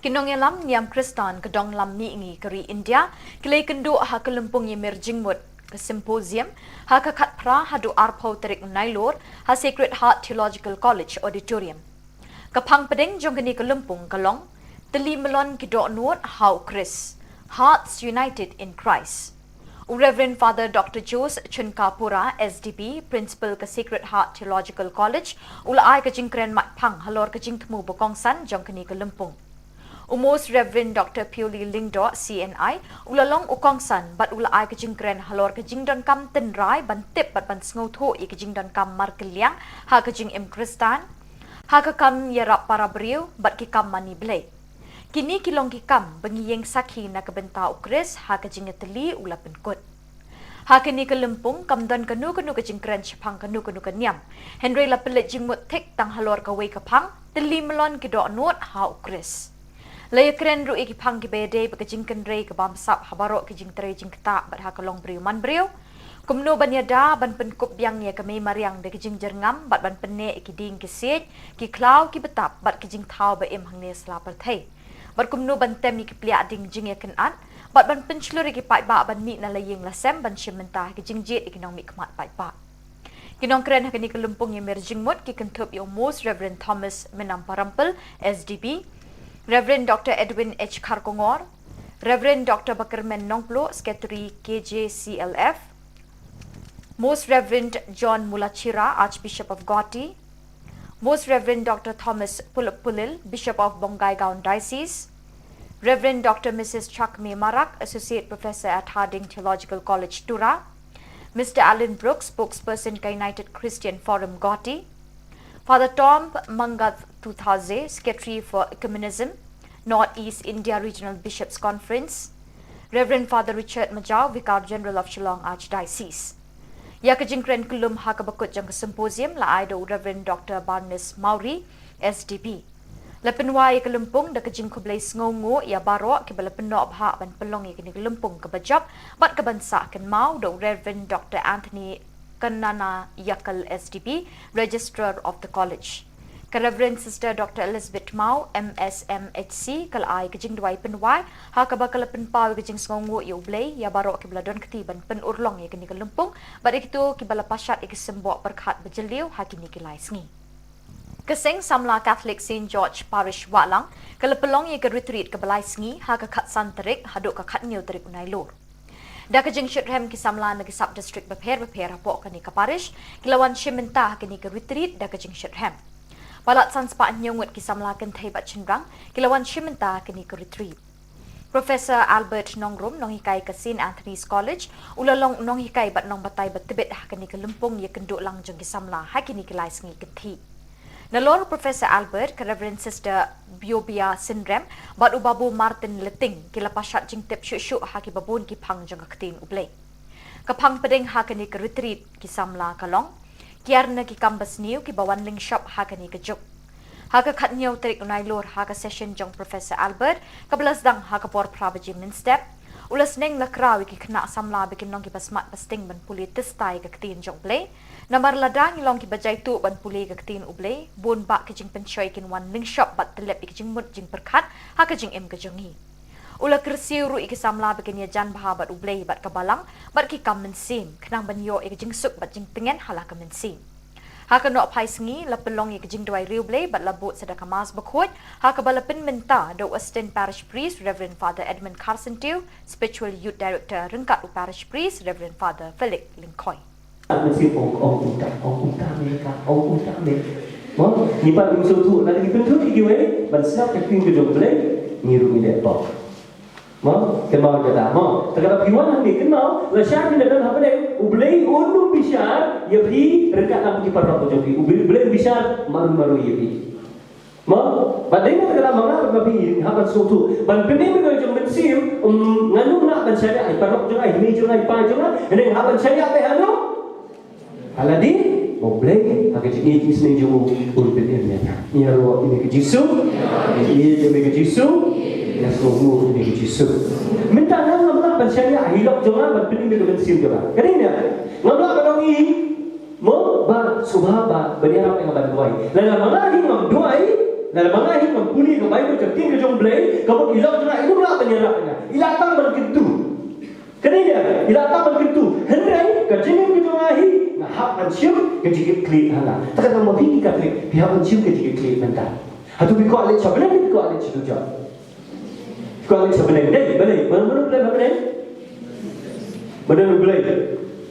Ki nongïalam niam Khristan ka dong lam mihngi ka ri India ki la ïakynduh ha ka lympung ïamir jingmut ka symposium ha ka khatphra haduh arphew tarik Nailur ha Sacred Heart Theological College Auditorium. Ka phang pdeng jong kane ka lympung ka long Tylli Mlon ki Dohnud ha u Khrist, Hearts United in Christ. U Reverend Father Doctor Jose Chunkapura, S D B, Principal ka Sacred Heart Theological College, u la ai ka jingkren matphang halor ka jingthmu ba kongsan jong kane ka lympung. U Most Reverend Doctor Pioli Lyngdoh, C N I, u la long u kongsan bad u la ai ka jingkren halor ka jingdonkam tynrai ban tip bad ban sngewthuh ïa ka jingdonkam markylliang ha ka jingim Khristan, ha ka kam ïarap para briew bad ki kam mane Blei. Kine ki long ki kam ba ngi ïeng sakhi na ka bynta u Khrist ha ka jingïatylli u la pynkut. Ha kane ka lympung kam don kano kano ka jingkren shaphang kano kano ka niam, hynrei la pynleit jingmut thik tang halor kawei ka phang, Tylli Mlon ki Dohnud ha u Khrist. La ïakren ruh ïa ki phang kiba ïadei bad ka jingkynrei ka bamsap ha baroh ki jingtrei jingktah bad ha ka longbriew manbriew. Kumno ban ïada ban pynkup biang ïa ka mei mariang da ka jingjyrngam bad ban pynneh ïa ki dieng ki siej, ki khlaw ki btap bad ki jingthaw ba im hangne sla pyrthei. Bad kumno ban tem ïa ki pliah dieng jingïakynad bad ban pynshlur ïa ki paidbah ban mih na la ïing la sem ban shim bynta ha ki jingjied ïa ki nongmihkhmat paidbah. Ki nongkren ha kane ka lympung ïamir jingmut ki kynthup ïa u Most Reverend Thomas Mynam Parampil, S D B, Reverend Doctor Edwin H Kharkongor, Reverend Doctor Bakyrmen Nongpluh, Secretary K J C L F, Most Reverend John Mulachira, Archbishop of Guwahati, Most Reverend Doctor Thomas Pulip Pulil, Bishop of Bongaigaon Diocese, Reverend Doctor Missus Chakme Marak, Associate Professor at Harding Theological College, Tura, Mister Alan Brooks, Spokesperson ka United Christian Forum, Guwahati, Father Tom Mangath Tuthaze, Secretary for Ecumenism, North East India Regional Bishops Conference, Reverend Father Richard Majau, Vicar General of Shillong Archdiocese. Ïa ka jingkren kyllum ha kaba kut jong ka symposium la ai da u Reverend Doctor Barnes Mawrie, S D B. La pynwai ïa ka lympung da ka jingkhublei sngewnguh ïa baroh kiba la pynnoh bha ban pynlong ïa kane ka lympung kaba jop bad kaban sah kynmaw da u Reverend Doctor Anthony Kannanayakal, S D B, Registrar of the College. Ka Reverend Sister Doctor Elizabeth Mawrie, M S M H C, ka la ai ka jingduwai pynwai ha kaba ka la pynpaw ïa ka jingsngewnguh ïa U Blei ïa baroh kiba la don kti ban pynurlong ïa kane ka lympung bad ïa kito kiba la pashat ïa ki symboh pyrkhat ba jylliew ha kine ki lai sngi. Ka Seng Samla Catholic Saint George Parish Wahlang ka la pynlong ïa ka retreat kaba lai sngi ha ka khatsan tarik haduh ka khathynñiew tarik u Nailur. Da ka jingshitrhem ki samla na ki sub district bapher bapher hapoh kane ka parish ki la wan shim bynta ha kane ka retreat da ka jingshitrhem. Palat san spah hynñiew ngut ki samla kynthei bad shynrang ki la wan shim bynta ha kane ka retreat. Professor Albert Nongrum, nonghikai ka Saint Anthony's College, u la long nonghikai bad nongbatai ba tbit ha kane ka lympung ïakynduh lang jong ki samla ha kine ki lai sngi kynthih. Nalor Professor Albert, ka Reverend Sister Biobia Synrem bad u Babu Martin Leting ki la pashat jingtip shuh shuh ha kiba bun ki phang jong ka ktien U Blei. Ka phang pdeng ha kane ka retreat ki samla ka long kiar na ki kam basniew kiba wan lyngshop ha kane ka juk. Ha ka khathynñiew tarik u Nailur ha ka session jong Professor Albert kaba la sdang ha ka por phra baje mynstep, u la sneng la kraw ïa ki khynnah samla ba kin long kiba smat ba sting ban pule tista ïa ka ktien jong U Blei. Namar lada ngi long kiba jaituh ban pule ïa ka ktien U Blei, bun bah ki jingpynshoi kin wan lyngshop bad tyllep ïa ki jingmut jingpyrkhat ha ka jingim ka jong ngi. U la kyrsiew ruh ïa ki samla ba kin ïajan bha bad U Blei bad ka balang bad ki kam mynsiem khnang ban ïoh ïa ka jingsuk bad jingtngen ha la ka mynsiem. Ha ka nohphai sngi la pynlong ïa ka jingduwai riewblei bad la bud sa da ka Mass bakhuid ha kaba la pynmynta da u Assistant Parish Priest Reverend Father Edmund Kharsyntiew, Spiritual Youth Director ryngkat u Parish Priest Reverend Father Felix Lyngkhoi. Mynsiem ong ong kumta, ong kumta me ka, ong kumta me. Mo, ngi pat ngi sngewthuh lada ngi pynthut ïa kiwei ban sngap ka ktien ka jong U Blei, ngi ruh ngi leh pop. Mo, kynmaw kata mo. Te kata phi wan hangne kynmaw, lashai phi la don ha pdeng, U Blei un ym bishar ïa phi ryngkat lang ki paralok jong phi. U Blei, U Blei un bishar marwei marwei ïa phi. Mo, ba dei na kata ma nga bad ma phi hap ban sngewthuh. Ban pynim ïa ka jong mynsiem, um, ngan ym lah ban shaniah ïa i paralok jong nga, i hynmen jong nga, i pa jong nga, hynrei hap ban shaniah beit hano? Ha lade, U Blei, ha ka jingïeit jingïaseng jong u, un pynim ïa nga. Ïa roh ïa ka Jisu, ïa ïeit ïa ka Jisu, ïa sngewbha ïa ka Jisu. Mynta nga ngam lah ban shaniah ïa i lok jong nga ban pynim ïa ka mynsiem jong nga. Ka dei ne? Ngam lah ban ong i, mo, ba sngewbha ba, ban ïarap ïa nga ban duwai. Lada ma nga hi ngam duwai, Namar nga hi ngam pule ka Baibl, ka ktien ka jong U Blei, ka mut i lok jong nga i lum lah ban ïarap ïa nga. I lah tang ban kyntu. Kane ïa, i lah tang ban kyntu. Hynrei ka jingim ka jong nga hi, nga hap ban shim ka jingkitkhlieh ha nga. Te kata ma phi ki Katholik, phi hap ban shim ka jingkitkhlieh mynta. Hato phi kwah leit sha bneng, phi kwah leit sha dujok? Phi kwah leit sha bneng, dei, balei, balei, balei, balei, balei? Balei U Blei?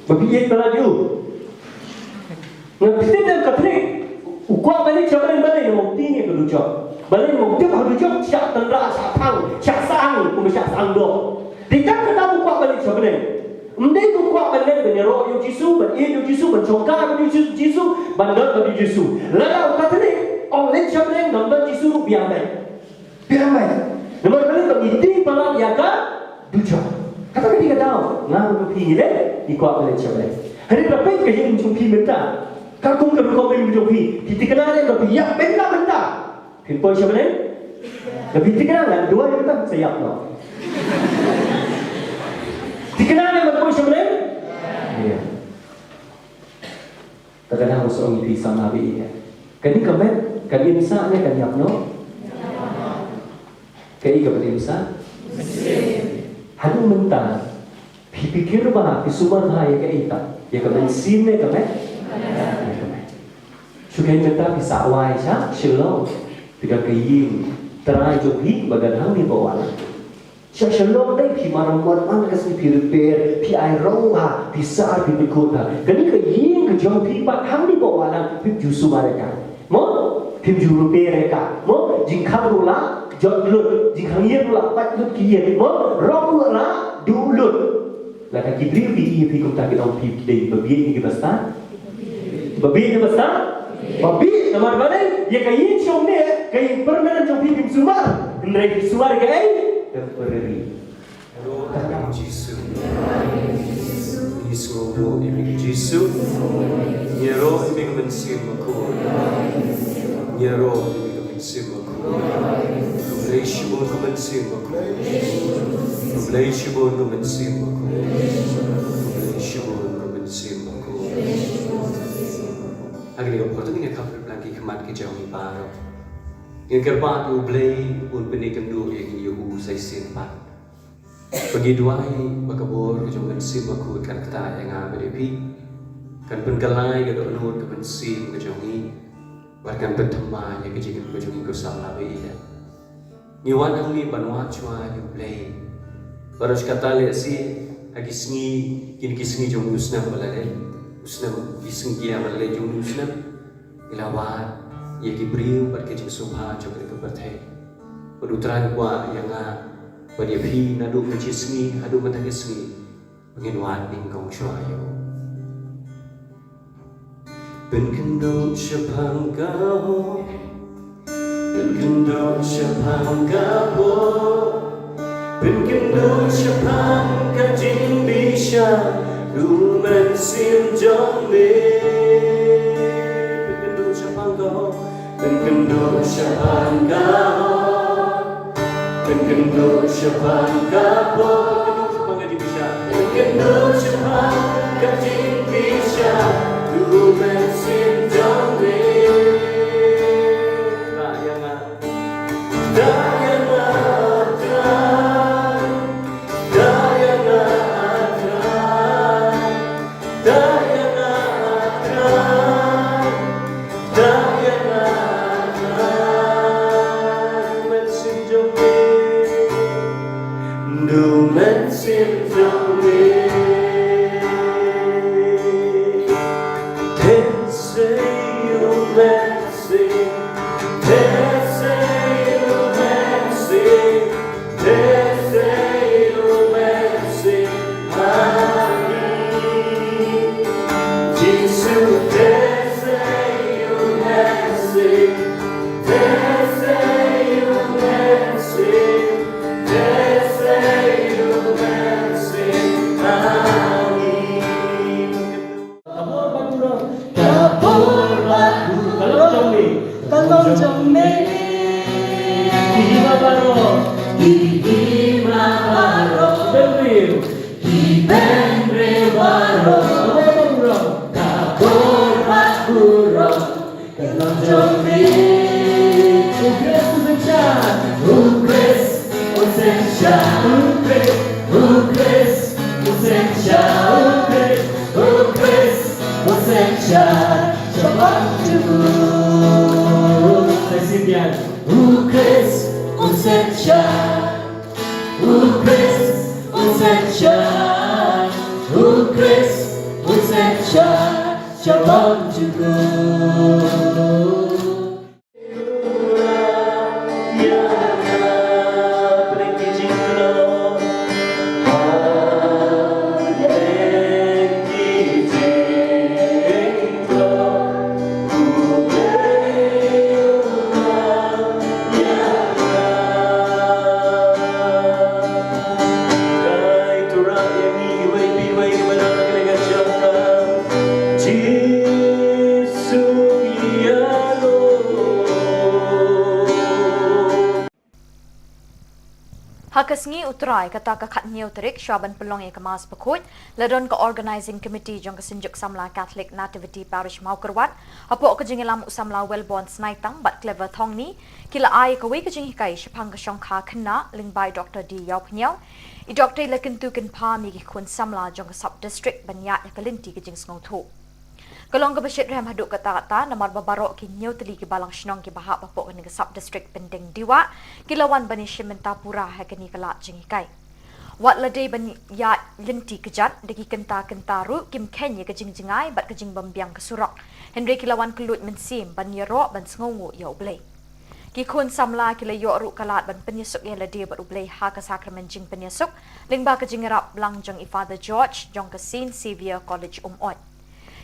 Ba phi ïeit palat ïa u. Nga phi tip, u Katholik u kwah ban leit sha bneng, balei? Namar u tieng ïa ka dujok. Balei? Namar u tip ha dujok shah tynrah, shah thang, shah sahang, kumba shah sahang doh. Te tang kata u kwah ban leit sha bneng. Ym dei u kwah ban leit ban ïaroh ïa u Jisu, ban ïeit ïa u Jisu, ban shongkha bad u Jisu, ban don bad u Jisu. Lada u Katholik ong leit sha bneng, ngam don Jisu ruh biang beit. Biang beit. Namar balei? Ba ngi tieng palat ïa ka dujok. Kata ka dei ka daw. Nga bad phi ngi leit, ngi kwah ban leit sha bneng. Hynrei lada peit ka jingim jong phi mynta, ka kum ka rukom jong phi, phi thikna ne ba phi ïap mynta mynta? Phin poi sha bneng? Lada phi thikna, ngan duwai mynta sa ïap noh. Thikna ne ban poi sha bneng? Ïa. Te ka dang shu ong ïa phi samla baieit. Kane ka met kan im sah ne kan ïap noh? Kaei kaban im sah? Haduh mynta phi, phi kyrpad, phi sumar bha ïa kaei pat? Ïa ka mynsiem ne ka met? Ïa ka met. Shu kein mynta phi sah wai sha Shillong, phi don ka ïing trai jong phi ba don hangne Poh Wahlang. Sha Shillong dei phi maram wan man ka sngi, phi repair, phi ai rong bha, phi sah, phi pynkut bha. Kane ka ïing ka jong phi pat hangne Poh Wahlang, phim ju sumar ïa ka, mo? Phim ju repair ïa ka, mo? Jingkhang ruh la jot lut, jingkhang ïing ruh la pait lut ki ïing, mo? Rong ruh la duh lut. Lada ki briew ki ïohi ïa phi kumta, kin ong phi dei ba bieit ne ki ba stad? Ba bieit ne ba stad? Ba bieit. Namar balei? Ïa ka ïing shong ne, ka ïing permanent jong phi phim sumar. Hynrei phi sumar ïa kaei? Temporary. Ïaroh ïa me ko Jisu. Ngi sngewbha ïa me ko Jisu. Ngi ïaroh ïa me ko Mynsiem Bakhuid. Ngi ïaroh ïa me ko Mynsiem Bakhuid. Khublei shibun ko Mynsiem Bakhuid. Khublei shibun ko Mynsiem Bakhuid. Khublei shibun ko Mynsiem Bakhuid. Ha kane ka por to ngin ïa khapkhreh lang ki khmat ki jong ngi baroh. Ngin kyrpad ïa U Blei un pyni kynduh ïa ngi, ïa u sa shisien pat. Ba ngi duwai ba ka bor ka jong u Mynsiem Bakhuid kan ktah ïa nga bad ïa phi, kan pynkylla ïa ka dohnud ka mynsiem ka jong ngi, bad kan pynthymmai ïa ka jingim ka jong ngi ko samla baieit. Ngi wan hangne ban wad shuwa ïa U Blei. Baroh shi katta lehse ha ki sngi, kine ki sngi jong u snem ba la leit, u snem, ki sngi ki ïa ba la leit jong u snem, ngi la wad ïa ki briew bad ki jingsngewbha jong kane ka pyrthei. Bad U Trai u kwah ïa nga bad ïa phi naduh ka jingsngi haduh mynta ka sngi, ba ngin wad nyngkong shuwa ïa u. Pynkynduh shaphang ka hok, pynkynduh shaphang ka pop, pynkynduh shaphang ka jingbishar, ko Mynsiem jong me. Pynkynduh shaphang ka hok, pynkynduh shaphang ka hok, pynkynduh shaphang ka pop, pynkynduh shaphang ka jingbishar, pynkynduh shaphang ka jingbishar, ko Mynsiem jong me. Ktah ïa nga. Ktah ïa nga, Trai. Ktah ïa nga, Trai. Ktah ïa nga, Trai. Ktah ïa nga, Trai. Mynsiem jong me. Ko Mynsiem jong me. Te sei u Mynsiem. Te sei u Mynsiem. Te sei u Mynsiem ha ngi. Jisu, te sei u Mynsiem. Te sei u Mynsiem. Te sei u Mynsiem ha U Khrist, u Khrist, u seng sha, u Khrist, u Khrist, u seng sha, sha bang jong u. Sa shisien biang. U Khrist, u seng sha, u Khrist, u seng sha, u Khrist, u seng sha, sha bang jong u. Ha ka sngi U Trai, kata ka khathynñiew tarik, shwa ban pynlong ïa ka Mass Bakhuid, la don ka Organising Committee jong ka Synjuk Samla Catholic Nativity Parish Mawkyrwat, hapoh ka jingïalam u Samla Wellborn Snaitang bad Clever Thongni, ki la ai kawei ka jinghikai shaphang ka shongkha khynnah lyngba i Doktor D Ïawphniaw. I Doktor i la kyntu kynpham ïa ki khun samla jong ka Sub District ban ïaid ïa ka lynti ka jingsngewthuh. Ka long kaba shitrhem haduh katta katta namar ba baroh ki hynñiew tylli ki balang shnong kiba hap hapoh kane ka Sub District Pyndengbah ki la wan ban ïashim bynta pura ha kane ka lad jinghikai. Wat la dei ban ïaid lynti kjat da ki kynta kynta ruh kim kheiñ ïa ka jingjngai bad ka jingbymbiang ka surok. Hynrei ki la wan kylluid mynsiem ban ïaroh ban sngewnguh ïa U Blei. Ki khun samla ki la ïoh ruh ka lad ban pynïasuk ïa lade bad U Blei ha ka sakramen jingpynïasuk lyngba ka jingïarap lang jong i Father George jong ka Saint Xavier College Umoi.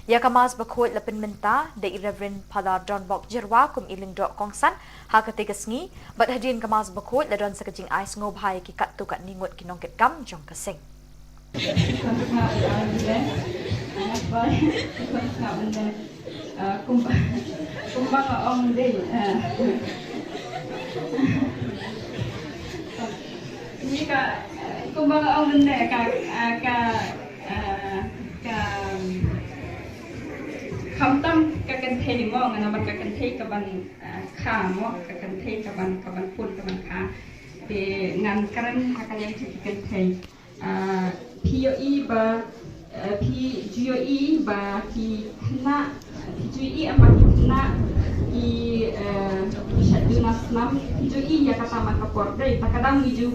Ïa ka Mass Bakhuid la pynmynta da i Reverend Father Donbok Jyrwa kum i lyngdoh kongsan ha katei ka sngi, bad hadien ka Mass Bakhuid la don sa ka jingai sngewbha ïa ki katto katne ngut ki nongkitkam jong ka seng. Kumba, kumba nga ong dei, ah. Ni ka, kumba nga ong mynne ka, ah, ka, ah, ka, khamtam ka kynthei mo, nga namar ka kynthei kaban, ah, kha mo, ka kynthei kaban, kaban pun kaban kha. Te ngan kren ha ka liang jong ki kynthei. Ah, phi ïohi ba, ah, phi ju ïohi ba ki khynnah, phi ju ïohi em ba ki khynnah ki, ah, ki shait duna snam, phi ju ïohi ïa kata man ka por. Dei, ta ka daw ngi ju,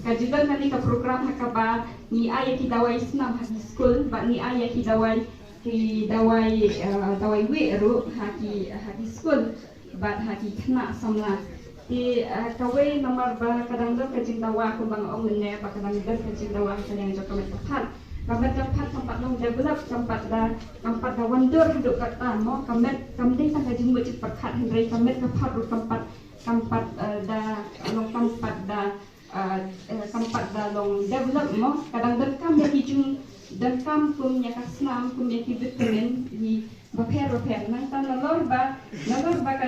ka ju don kane ka program ha kaba ngi ai ïa ki dawai snam ha ki skul, bad ngi ai ïa ki dawai, ki dawai, ah, dawai wieh ruh ha ki, ha ki skul. Bad ha ki khynnah samla. Te, ah, kawei namar ba ka dang don ka jingdawa kumba nga ong mynne ba ka dang don ka jingdawa ha ka liang jong ka met ka phad. Ka met ka phad kam pat long develop, kam pat da, kam pat da wandur haduh katta mo, ka met kam dei tang ka jingmut jingpyrkhat hynrei ka met ka phad ruh kam pat, kam pat, eh, da long kam pat da ah, eh, kam pat da long develop mo, ka dang donkam ïa ki jingdonkam kum ïa ka snam, kum ïa ki vitamin, ki bapher bapher. Nangta nalor ba, nalor ba ka,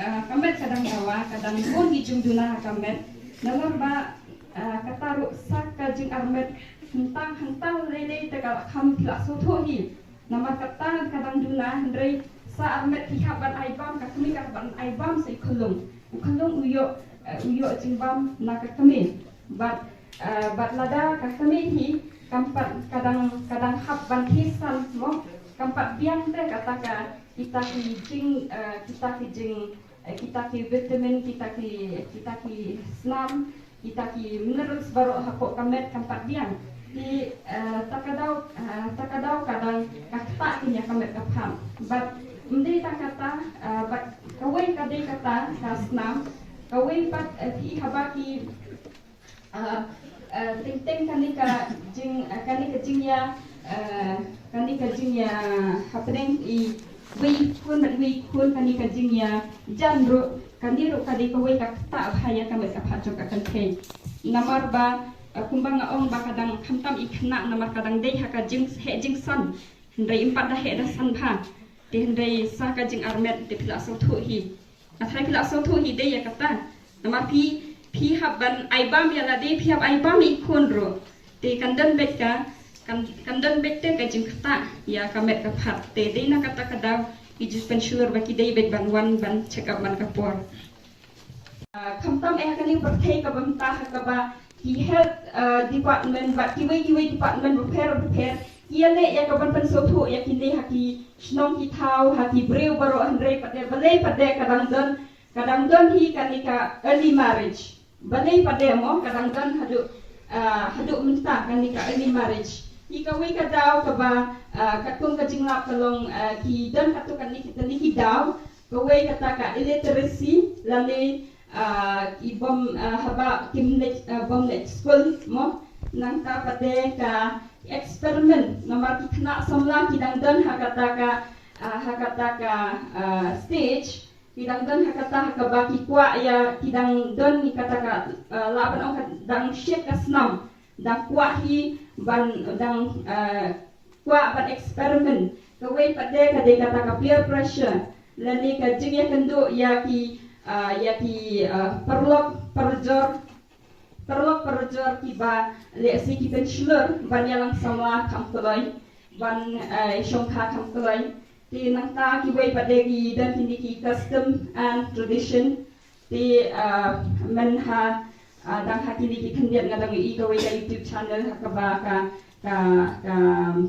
ah, ka met ka dang dawa, ka dang bun ki jingduna ha ka met. Nalor ba, ah, kata ruh sa ka jingarmet hangta hangta lei lei te ka la kham phi la sngewthuh hi. Namar kata ka dang duna hynrei sa armet phi hap ban ai bam, ka kmie ka hap ban ai bam sa i khyllung. U khyllung u ïoh, eh, u ïoh jingbam na ka kmie. Bad, eh, bad lada ka kmie hi kam pat ka dang, ka dang hap ban thisan mo, kam pat biang te kata ka, kita ki jing, eh, kita ki jing, eh, kita ki vitamin, kita ki, kita ki snam, kita ki minerals baroh hapoh ka met kam pat biang. Te, eh, ta ka daw, eh, ta ka daw ka dang ka ktah ïa ka met ka phad. Bad ym dei tang kata, eh, bad kawei ka dei kata ka snam, kawei pat, eh, phi haba ki, eh, eh, teng teng kane ka jing, eh, kane ka jingïa, eh, kane ka jingïa hapdeng i wei khun bad wei khun, kane ka jingïajan ruh, kane ruh ka dei kawei ka ktah bha ïa ka met ka phad jong ka kynthei. Namar ba, eh, kumba nga ong ba ka dang khamtam i khynnah namar ka dang dei ha ka jingheh jingsan. Hynrei ym pat da heh da san bha. Te hynrei sa ka jingarmet te phi la sngewthuh hi. Nga tharai phi la sngewthuh hi dei ïa kata. Namar phi, phi hap ban ai bam ïa lade, phi hap ai bam ïa i khun ruh. Te kan don beit ka, kan, kan don beit te ka jingktah ïa ka met ka phad. Te dei na kata ka daw ki ju pynshlur ba ki dei beit ban wan ban check up man ka por. Ah, khamtam eh ha kane ka pyrthei kaba mynta ha kaba ki health, ah, department bad kiwei kiwei department bapher bapher ki ïaleh ïa ka ban pynsngewthuh ïa kine ha ki shnong ki thaw, ha ki briew baroh, hynrei pat de balei pat de ka dang don, ka dang don hi kane ka early marriage. Balei pat de mo, ka dang don haduh, ah, haduh mynta kane ka early marriage. Hi kawei ka daw kaba, ah, katkum ka jinglap ka long, ah, ki don katto katne ki, katne ki daw, kawei kata ka illiteracy, lane, ah, ki bym, ah, haba kim leh, ah, bym leh skul mo. Nangta pat de ka experiment, namar ki khynnah samla ki dang don ha kata ka, ah, ha kata ka, ah, stage, ki dang don ha kata ha kaba ki kwah ïa, ki dang don hi kata ka, ah, lah ban ong ka dang shit ka snam, dang kwah hi ban, dang, ah, kwah ban experiment. Kawei pat de ka dei kata ka peer pressure, lane ka jingïakynduh ïa ki, ah, ïa ki, ah, paralok parajor, paralok parajor kiba lehse ki pynshlur ban ïalang samla kham kloi, ban, eh, shongkha kham kloi. Te nangta kiwei pat de ki don kine ki custom and tradition. Te, ah, mynha, ah, dang ha kine ki khyndiat nga dang ïohi kawei ka YouTube channel ha kaba ka, ka, ka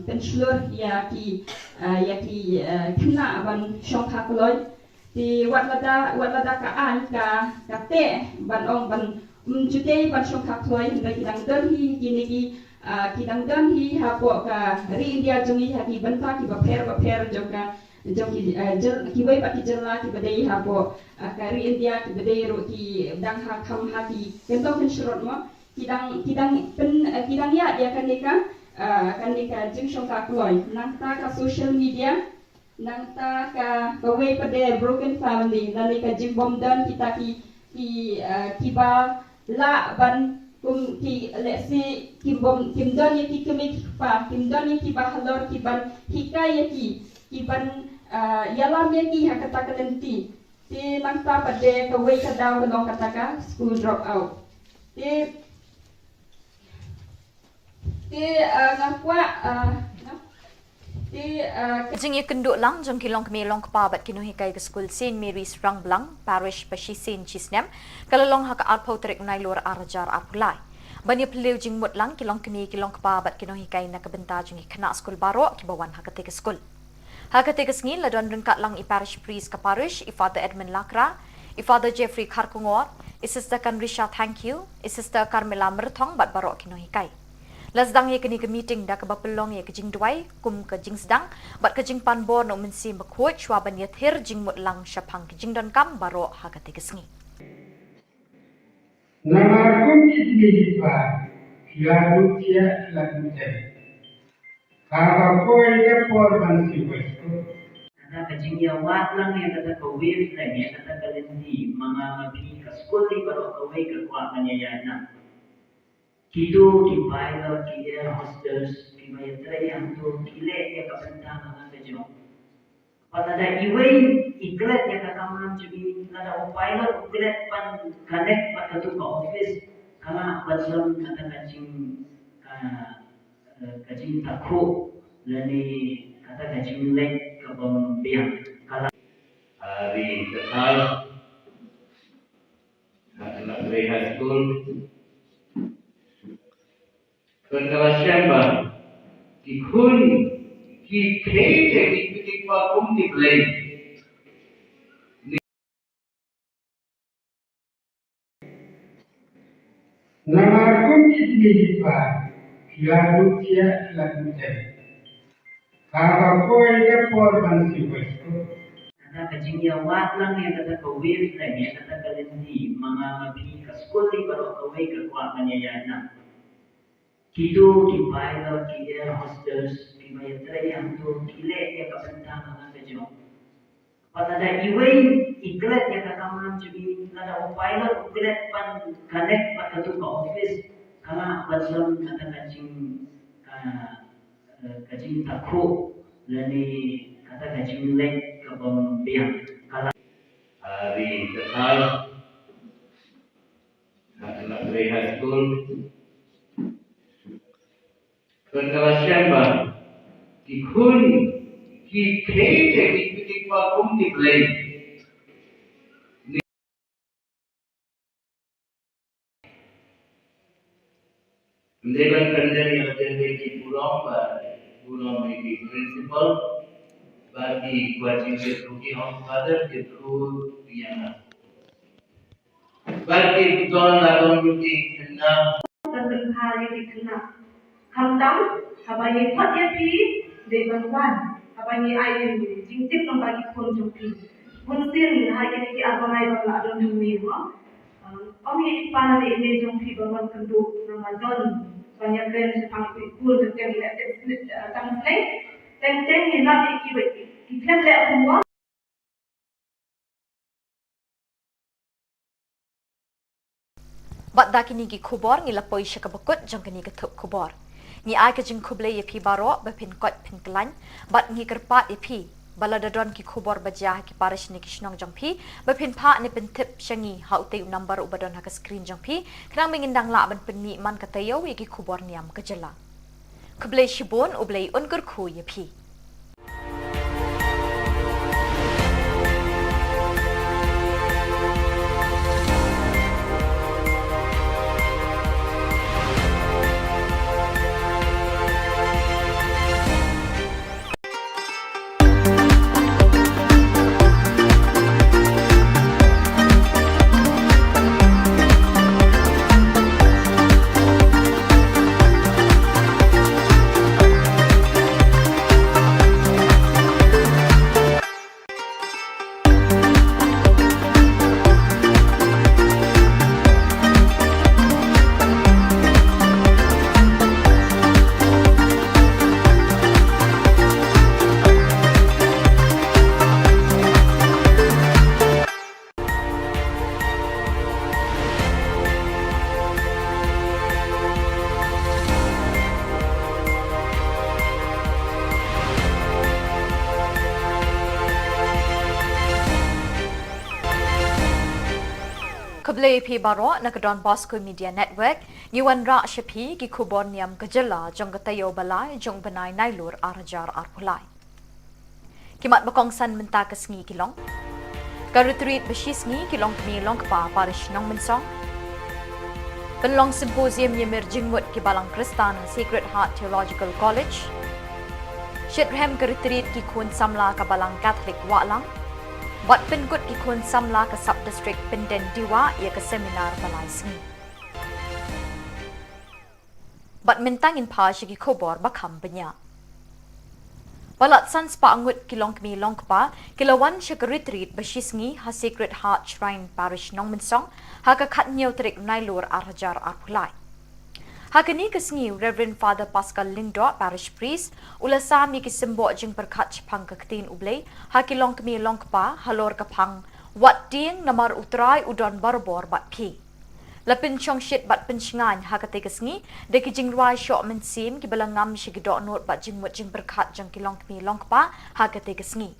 pynshlur ïa ki, ah, ïa ki, ah, khynnah ban shongkha kloi. Te wat lada, wat lada ka aiñ ka, ka teh ban ong ban, um, jutei ban shongkha kloi, hynrei ki dang don hi kine ki, ah, ki dang don hi hapoh ka ri India jong ngi ha ki bynta kiba pher bapher jong ka, jong ki, ah, jyl-, kiwei pat ki jylla kiba dei hapoh, ah, ka ri India kiba dei ruh ki dang ha kham ha ki kyntong kynshrut mo. Ki dang, ki dang pyn, ah, ki dang ïaid ïa kane ka, ah, kane ka jingshongkha kloi. Nangta ka social media, nangta ka, kawei pat de broken family, lane ka jingbym don kita ki, ki, ah, kiba lah ban kum ki, lehse kim bym, kim don ïa ki kmie ki kpa, kim don ïa kiba halor ki ban hikai ïa ki, ki ban, ah, ïalam ïa ki ha kata ka lynti. Te nangta pat de kawei ka daw ka long kata ka school drop out. Te, te, ah, nga kwah, ah, nga, te, ah, ka jingïakynduh lang jong ki longkmie longkpa bad ki nonghikai ka skul Saint Mary's Rangblang, Parish Bashisien Shisnem, ka la long ha ka arphew tarik Nailur arhajar arphew lai. Ban ïaphylliew jingmut lang ki longkmie ki longkpa bad ki nonghikai na ka bynta jong ki khynnah skul baroh kiba wan ha katei ka skul. Ha katei ka sngi la don ryngkat lang i Parish Priest ka Parish, i Father Edmund Lakra, i Father Jeffrey Kharkongor, i Sister Kanrisha Thangkhiew, i Sister Carmela Myrthong bad baroh ki nonghikai. La sdang ïa kane ka meeting da kaba pynlong ïa ka jingduwai kum ka jingsdang bad ka jingpanbor na u Mynsiem Bakhuid shwa ban ïathir jingmut lang shaphang ki jingdonkam baroh ha katei ka sngi. Namar kum ki kmie ki kpa, ki la duh thiah, ki la duh tem. Haba poi ka por ban siew skul. Kata ka jingïawad lang ïa kata ka wavelength, ïa kata ka lynti, ma nga ma phi ka skul hi baroh kawei ka kwah ban ïaïaid lang. Kito ki pilot, ki air hostess, kiba ïatrei hangto, ki leh ïa ka bynta na ka jong. Bad lada iwei i klet ïa ka kamram jong i, lada u pilot u klet ban connect bad kato ka office, ka lah ban long kata ka jing, ka, ka jingtakhuh lane kata ka jingleit ka bym biang. Ka lah. Ri Kathar, Kathar High School. Ka la shem ba ki khun ki khreh ki kti ki kpa kum ki blei. Namar kum ki kmie ki kpa, ki la duh thiah, ki la duh tem. Haba poi ka por ban siew skul. Kata ka jingïawad lang ïa kata ka wavelength, ïa kata ka lynti, ma nga ma phi ka skul hi baroh kawei ka kwah ban ïaïaid lang. Kito ki pilot, ki air hostess, kiba ïatrei hangto, ki leh ïa ka bynta na ka jong. Bad lada iwei i klet ïa ka kamram jong i, lada u pilot u klet ban connect bad kato ka office, ka lah ban long kata ka jing, ka, ka jingtakhuh lane kata ka jingleit ka bym biang. Ka lah. Ri Kathar, Kathar High School. Ka la shem ba ki khun ki khreh ki kti ki kpa kum ki blei. Ym dei ban pyndem ïa la ki burom ba burom ïa ki principal ba ki kwah jingtip ruh ki ong father ki ruh ïa nga. Ba ki don la don ruh ki khynnah. Ban pynbha ïa ki khynnah. Khamtam haba ngi khot ïa phi dei ban wan. Haba ngi ai jingtip lyngba ki khun jong phi. Bun sien ha kine ki ar bnai ba la don hangne mo. Ong ïa i pa ne i mei jong phi ba wan kynduh namar don ban ïakren shaphang i khun jong teng leh teng teng teng ïa nat ïa ki ba ki khlem leh homework. Bad da kine ki khubor ngi la poi sha kaba kut jong kane ka thup khubor. Ngi ai ka jingkhublei ïa phi baroh ba phin koit phin khlaiñ bad ngi kyrpad ïa phi ba lada don ki khubor ba jia ha ki parish ne ki shnong jong phi ba phin phah ne pyntip sha ngi ha utei u number uba don ha ka screen jong phi khnang ba ngin dang lah ban pynmih man ka taïew ïa ki khubor niam ka jylla. Khublei shibun, U Blei un kyrkhu ïa phi. Khublei ïa phi baroh na ka Don Bosco Media Network, ngi wanrah sha phi ki khubor niam ka jylla jong ka taïew ba lai jong u bnai Nailur ar hajar arphew lai. Ki mat ba kongsan mynta ka sngi ki long: ka retreat ba shisngi ki longkmie longkpa parish Nongmynsong. Pynlong symposium ïamir jingmut ki balang Khristan Sacred Heart Theological College. Shitrhem ka retreat ki khun samla ka balang Catholic Wahlang. Bad pynkut ki khun samla ka sub district Pyndendiwah ïa ka seminar ba lai sngi. Bad mynta ngin phai sha ki khubor ba kham bniah. Palat san spah ngut ki longkmie longkpa ki la wan sha ka retreat ba shisngi ha Sacred Heart Shrine Parish Nongmynsong ha ka khathynñiew tarik Nailur ar hajar arphew lai. Ha kane ka sngi u Reverend Father Pascal Lyngdoh, Parish Priest, u la sam ïa ki symboh jingpyrkhat shaphang ka ktien U Blei ha ki longkmie longkpa halor ka phang wat tieng namar U Trai u don barabor bad phi. La pynshongshit bad pynshngaiñ ha katei ka sngi da ki jingrwai shoh mynsiem kiba la ngam sha ki dohnud bad jingmut jingpyrkhat jong ki longkmie longkpa ha katei ka sngi.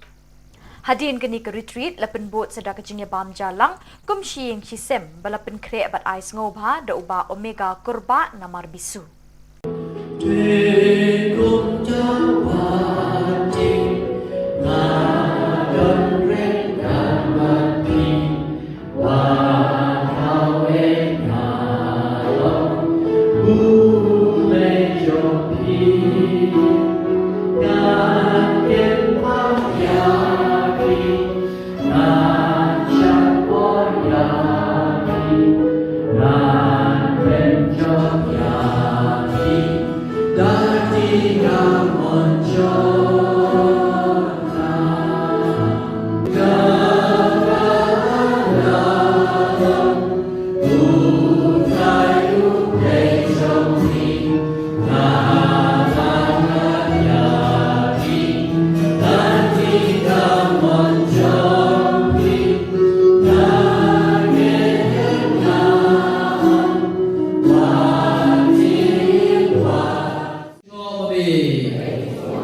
Hadien kane ka retreat la pynbud sa da ka jingïabam jia lang kum shi ïing shi sem ba la pynkhreh bad ai sngewbha da u Bah Omega Kurbah na Marbisu.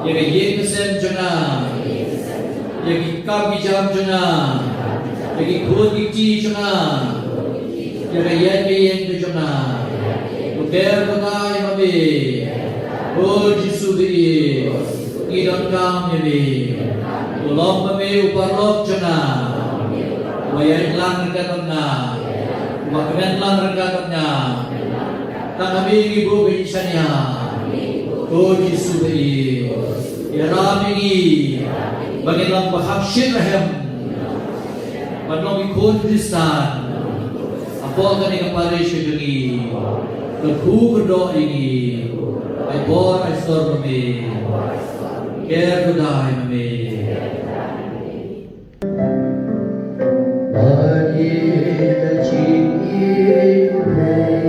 Ïa ka ïing ka sem jong nga, ïa ki kam ki jam jong nga, ïa ki khun ki kti jong nga, ïa ka ïing ka ïing ka jong nga. Ko ker ko nga ïa ma me. O Jisu ba ïeit, ngi donkam ïa me. U long ma me u paralok jong nga. Uba ïaid lang ryngkat bad nga. Uba kmen lang ryngkat bad nga. Tang ha me ngi buh ka jingshaniah, ko Jisu ba ïeit. Ïarap ïa ngi ba ngin long ba kham shit rhem ban long ki khun Khristan hapoh kane ka parish ka jong ngi. Kyrkhu kyrdoh ïa ngi. Ai bor ai sor ma me. Ker kyrdoh ïa me. Ba ïeit ka jingïeit U Blei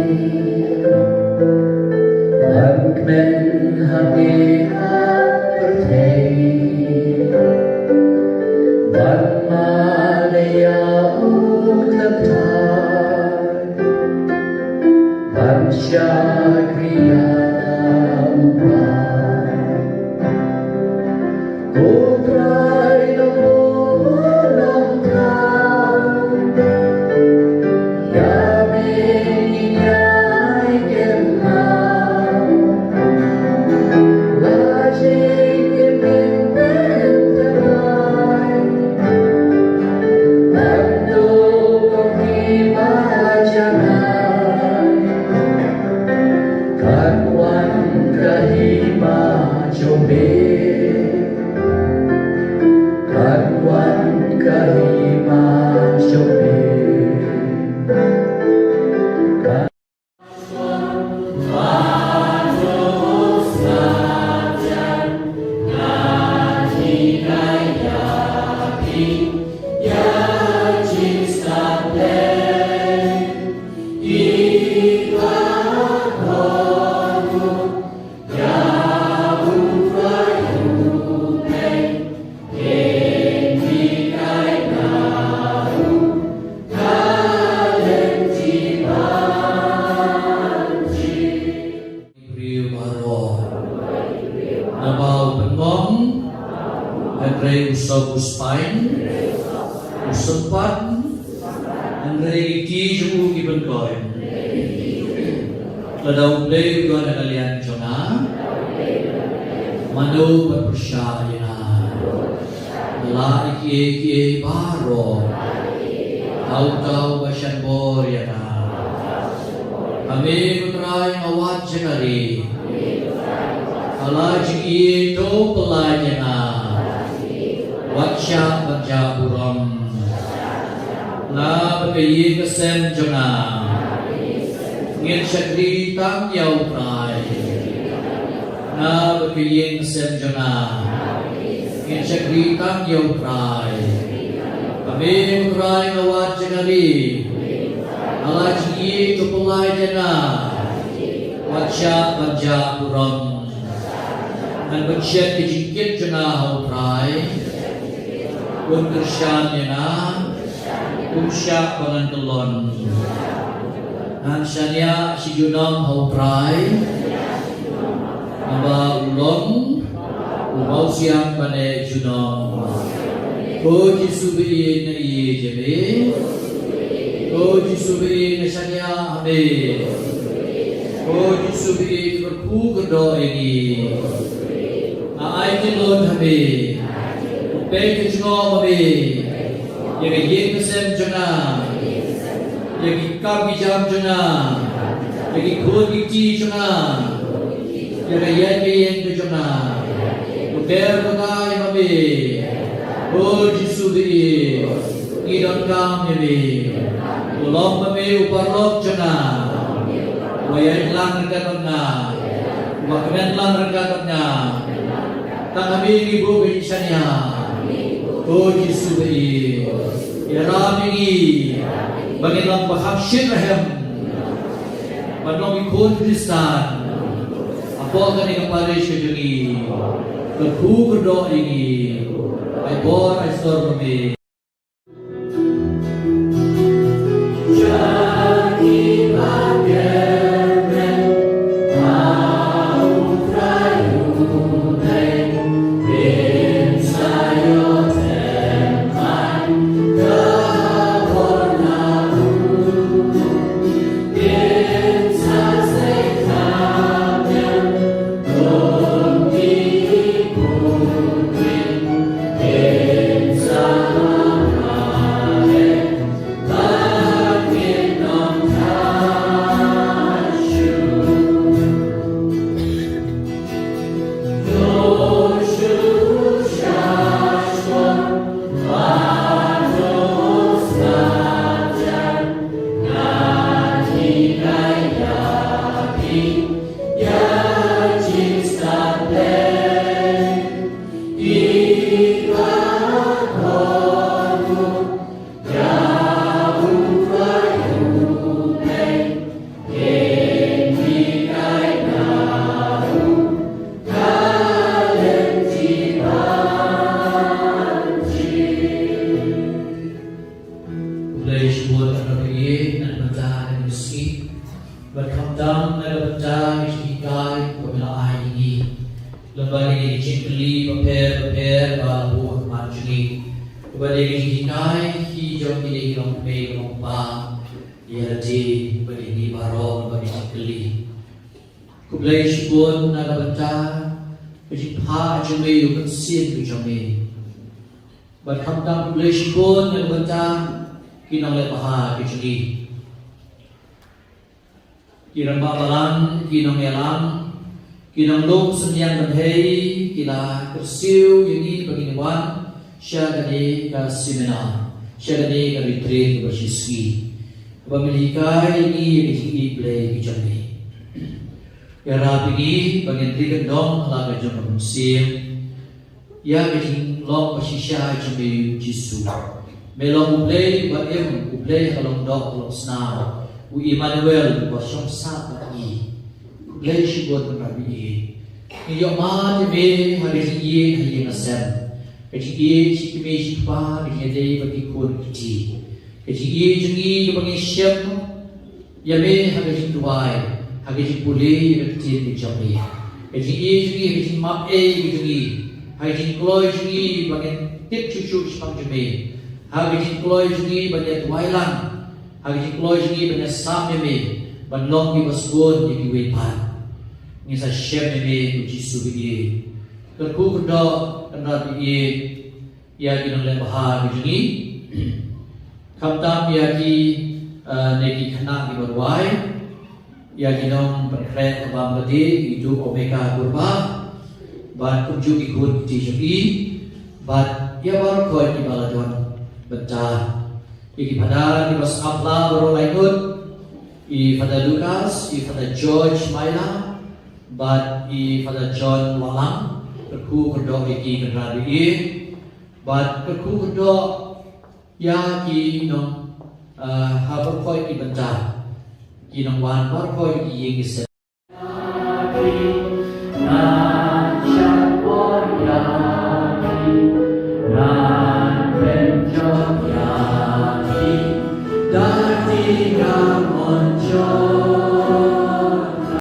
ban kmen ha ngi ha pyrthei, ban mane ïa u kynthei, ban shakri ïa u Blei. Ko Trai, nang buh nang kha ïa me, ngi ïai kynmaw. La jingim ngin pyntrei ban duh kum ki ba janai. Kan wan ka hima jong me. Kan wan ka hima jong me. Kan Briew baroh. Naba u pynbong, hynrei u sop u spine, u sympat, hynrei ki kti jong u ki pynkoit. Lada U Blei u don ha ka liang jong nga, mano ban pyrshah ïa nga? Nga lah ïa kiei kiei baroh ha uta uba shan bor ïa nga. Ha me ko Trai nga wad jingari. Ha la jingïeit to pynlait ïa nga. Wat shah ban jah burom. Nga bad ka ïing ka sem jong nga ngin shakri tang ïa U Trai. Nga bad ka ïing ka sem jong nga ngin shakri tang ïa U Trai. Ha me ko Trai nga wad jingari. Ha la jingïeit to pynlait ïa nga. Wat shah ban jah burom. Ngan pynshet ka jingkit jong nga ha U Trai. Un kyrshan ïa nga. Um shah ba ngan kyllon. Ngan shaniah shi junom ha U Trai. Naba u long u mawsiang ba neh junom. Ko Jisu ba ïeit, nga ïeit ïa me. Ko Jisu ba ïeit, nga shaniah ha me. Ko Jisu ba ïeit, kyrkhu kyrdoh ïa ngi. Nga ai kyllon ha me. Peit ka jingngop ma me ïa ka ïing ka sem jong nga, ïa ki kam ki jam jong nga, ïa ki khun ki kti jong nga, ïa ka ïaid ka ïeng ka jong nga. Ko Trai, ka ngai ma me. Ko Jisu ba ïeit, ngi donkam ïa me. Ko long ma me u paralok jong nga, uba ïaid lang ryngkat bad nga, uba kmen lang ryngkat bad nga. Tang ha me ngi buh ka jingshaniah, ko Jisu ba ïeit. Ïarap ïa ngi ba ngin long ba kham shit rhem ban long ki khun Khristan hapoh kane ka parish ka jong ngi. Kyrkhu kyrdoh ïa ngi. Ai bor ai sor ma me. Ba dei ki jingkylli bapher bapher ba la buh ha khmat jong ngi. Ba dei ki jinghikai ki jong kine ki longkmie longkpa ïa lade ba dei ngi baroh ba dei ki jingkylli. Khublei shibun na ka bynta ka jingphah jong me ïa u mynsiem ka jong me. Bad khamtam khublei shibun na ka bynta ki nongleh bha ka jong ngi. Ki rangbah balang, ki nongïalam, ki nonglum synñiang bynriew, ki la kyrsiew ïa ngi ba ngin wan sha kane ka seminar, sha kane ka retreat kaba shisngi, kaba men hikai ïa ngi ïa ka jingïeit Blei ka jong ngi. Ïarap ïa ngi ba ngin ri kyndong ha la ka jong ka mynsiem ïa ka jinglong ba shisha jong me Jisu. Me long U Blei ba im, U Blei ha ka long doh ka long snam, U Immanuel uba shong sah bad ngi. Khublei shibun Trai Blei. Ngi ïoh mad ïa me ha ka jingïeit ha ïing ha sem, ka jingïeit shi kmie shi kpa, ka jingïadei bad ki khun ki kti, ka jingïeit jong ngi kaba ngi shem ïa me ha ka jingduwai, ha ka jingpule ïa ka ktien ka jong me, ka jingïeit jong ngi, ha ka jingmap ei ka jong ngi, ha ka jingkloi jong ngi ba ngin tip shuh shuh shaphang jong me, ha ka jingkloi jong ngi ban ïa duwai lang, ha ka jingkloi jong ngi ban ïa sam ïa me, ban long kiba sngewbha ïa kiwei pat. Ngi sa shem ïa me ko Jisu ba ïeit. Kyrkhu kyrdoh Kynrad ba ïeit ïa ki nongleh bha ki jong ngi. Khamtam ïa ki, eh, ne ki khynnah kiba rwai, ïa ki nongpynkhreh ka bam ka die, i tu Omeka Kurbah, bad kumjuh ki khun ki kti jong i, bad ïa baroh khoit kiba la don bynta. Ïa ki phadar kiba sngap la baroh laingut, i Father Lucas, i Father George Maila, bad i Father John Wahlang, kyrkhu kyrdoh ïa ki Kynrad ba ïeit, bad kyrkhu kyrdoh ïa ki nong, ah, ha baroh khoit ki bynta, ki nongwan baroh khoit ki ïing ki sem.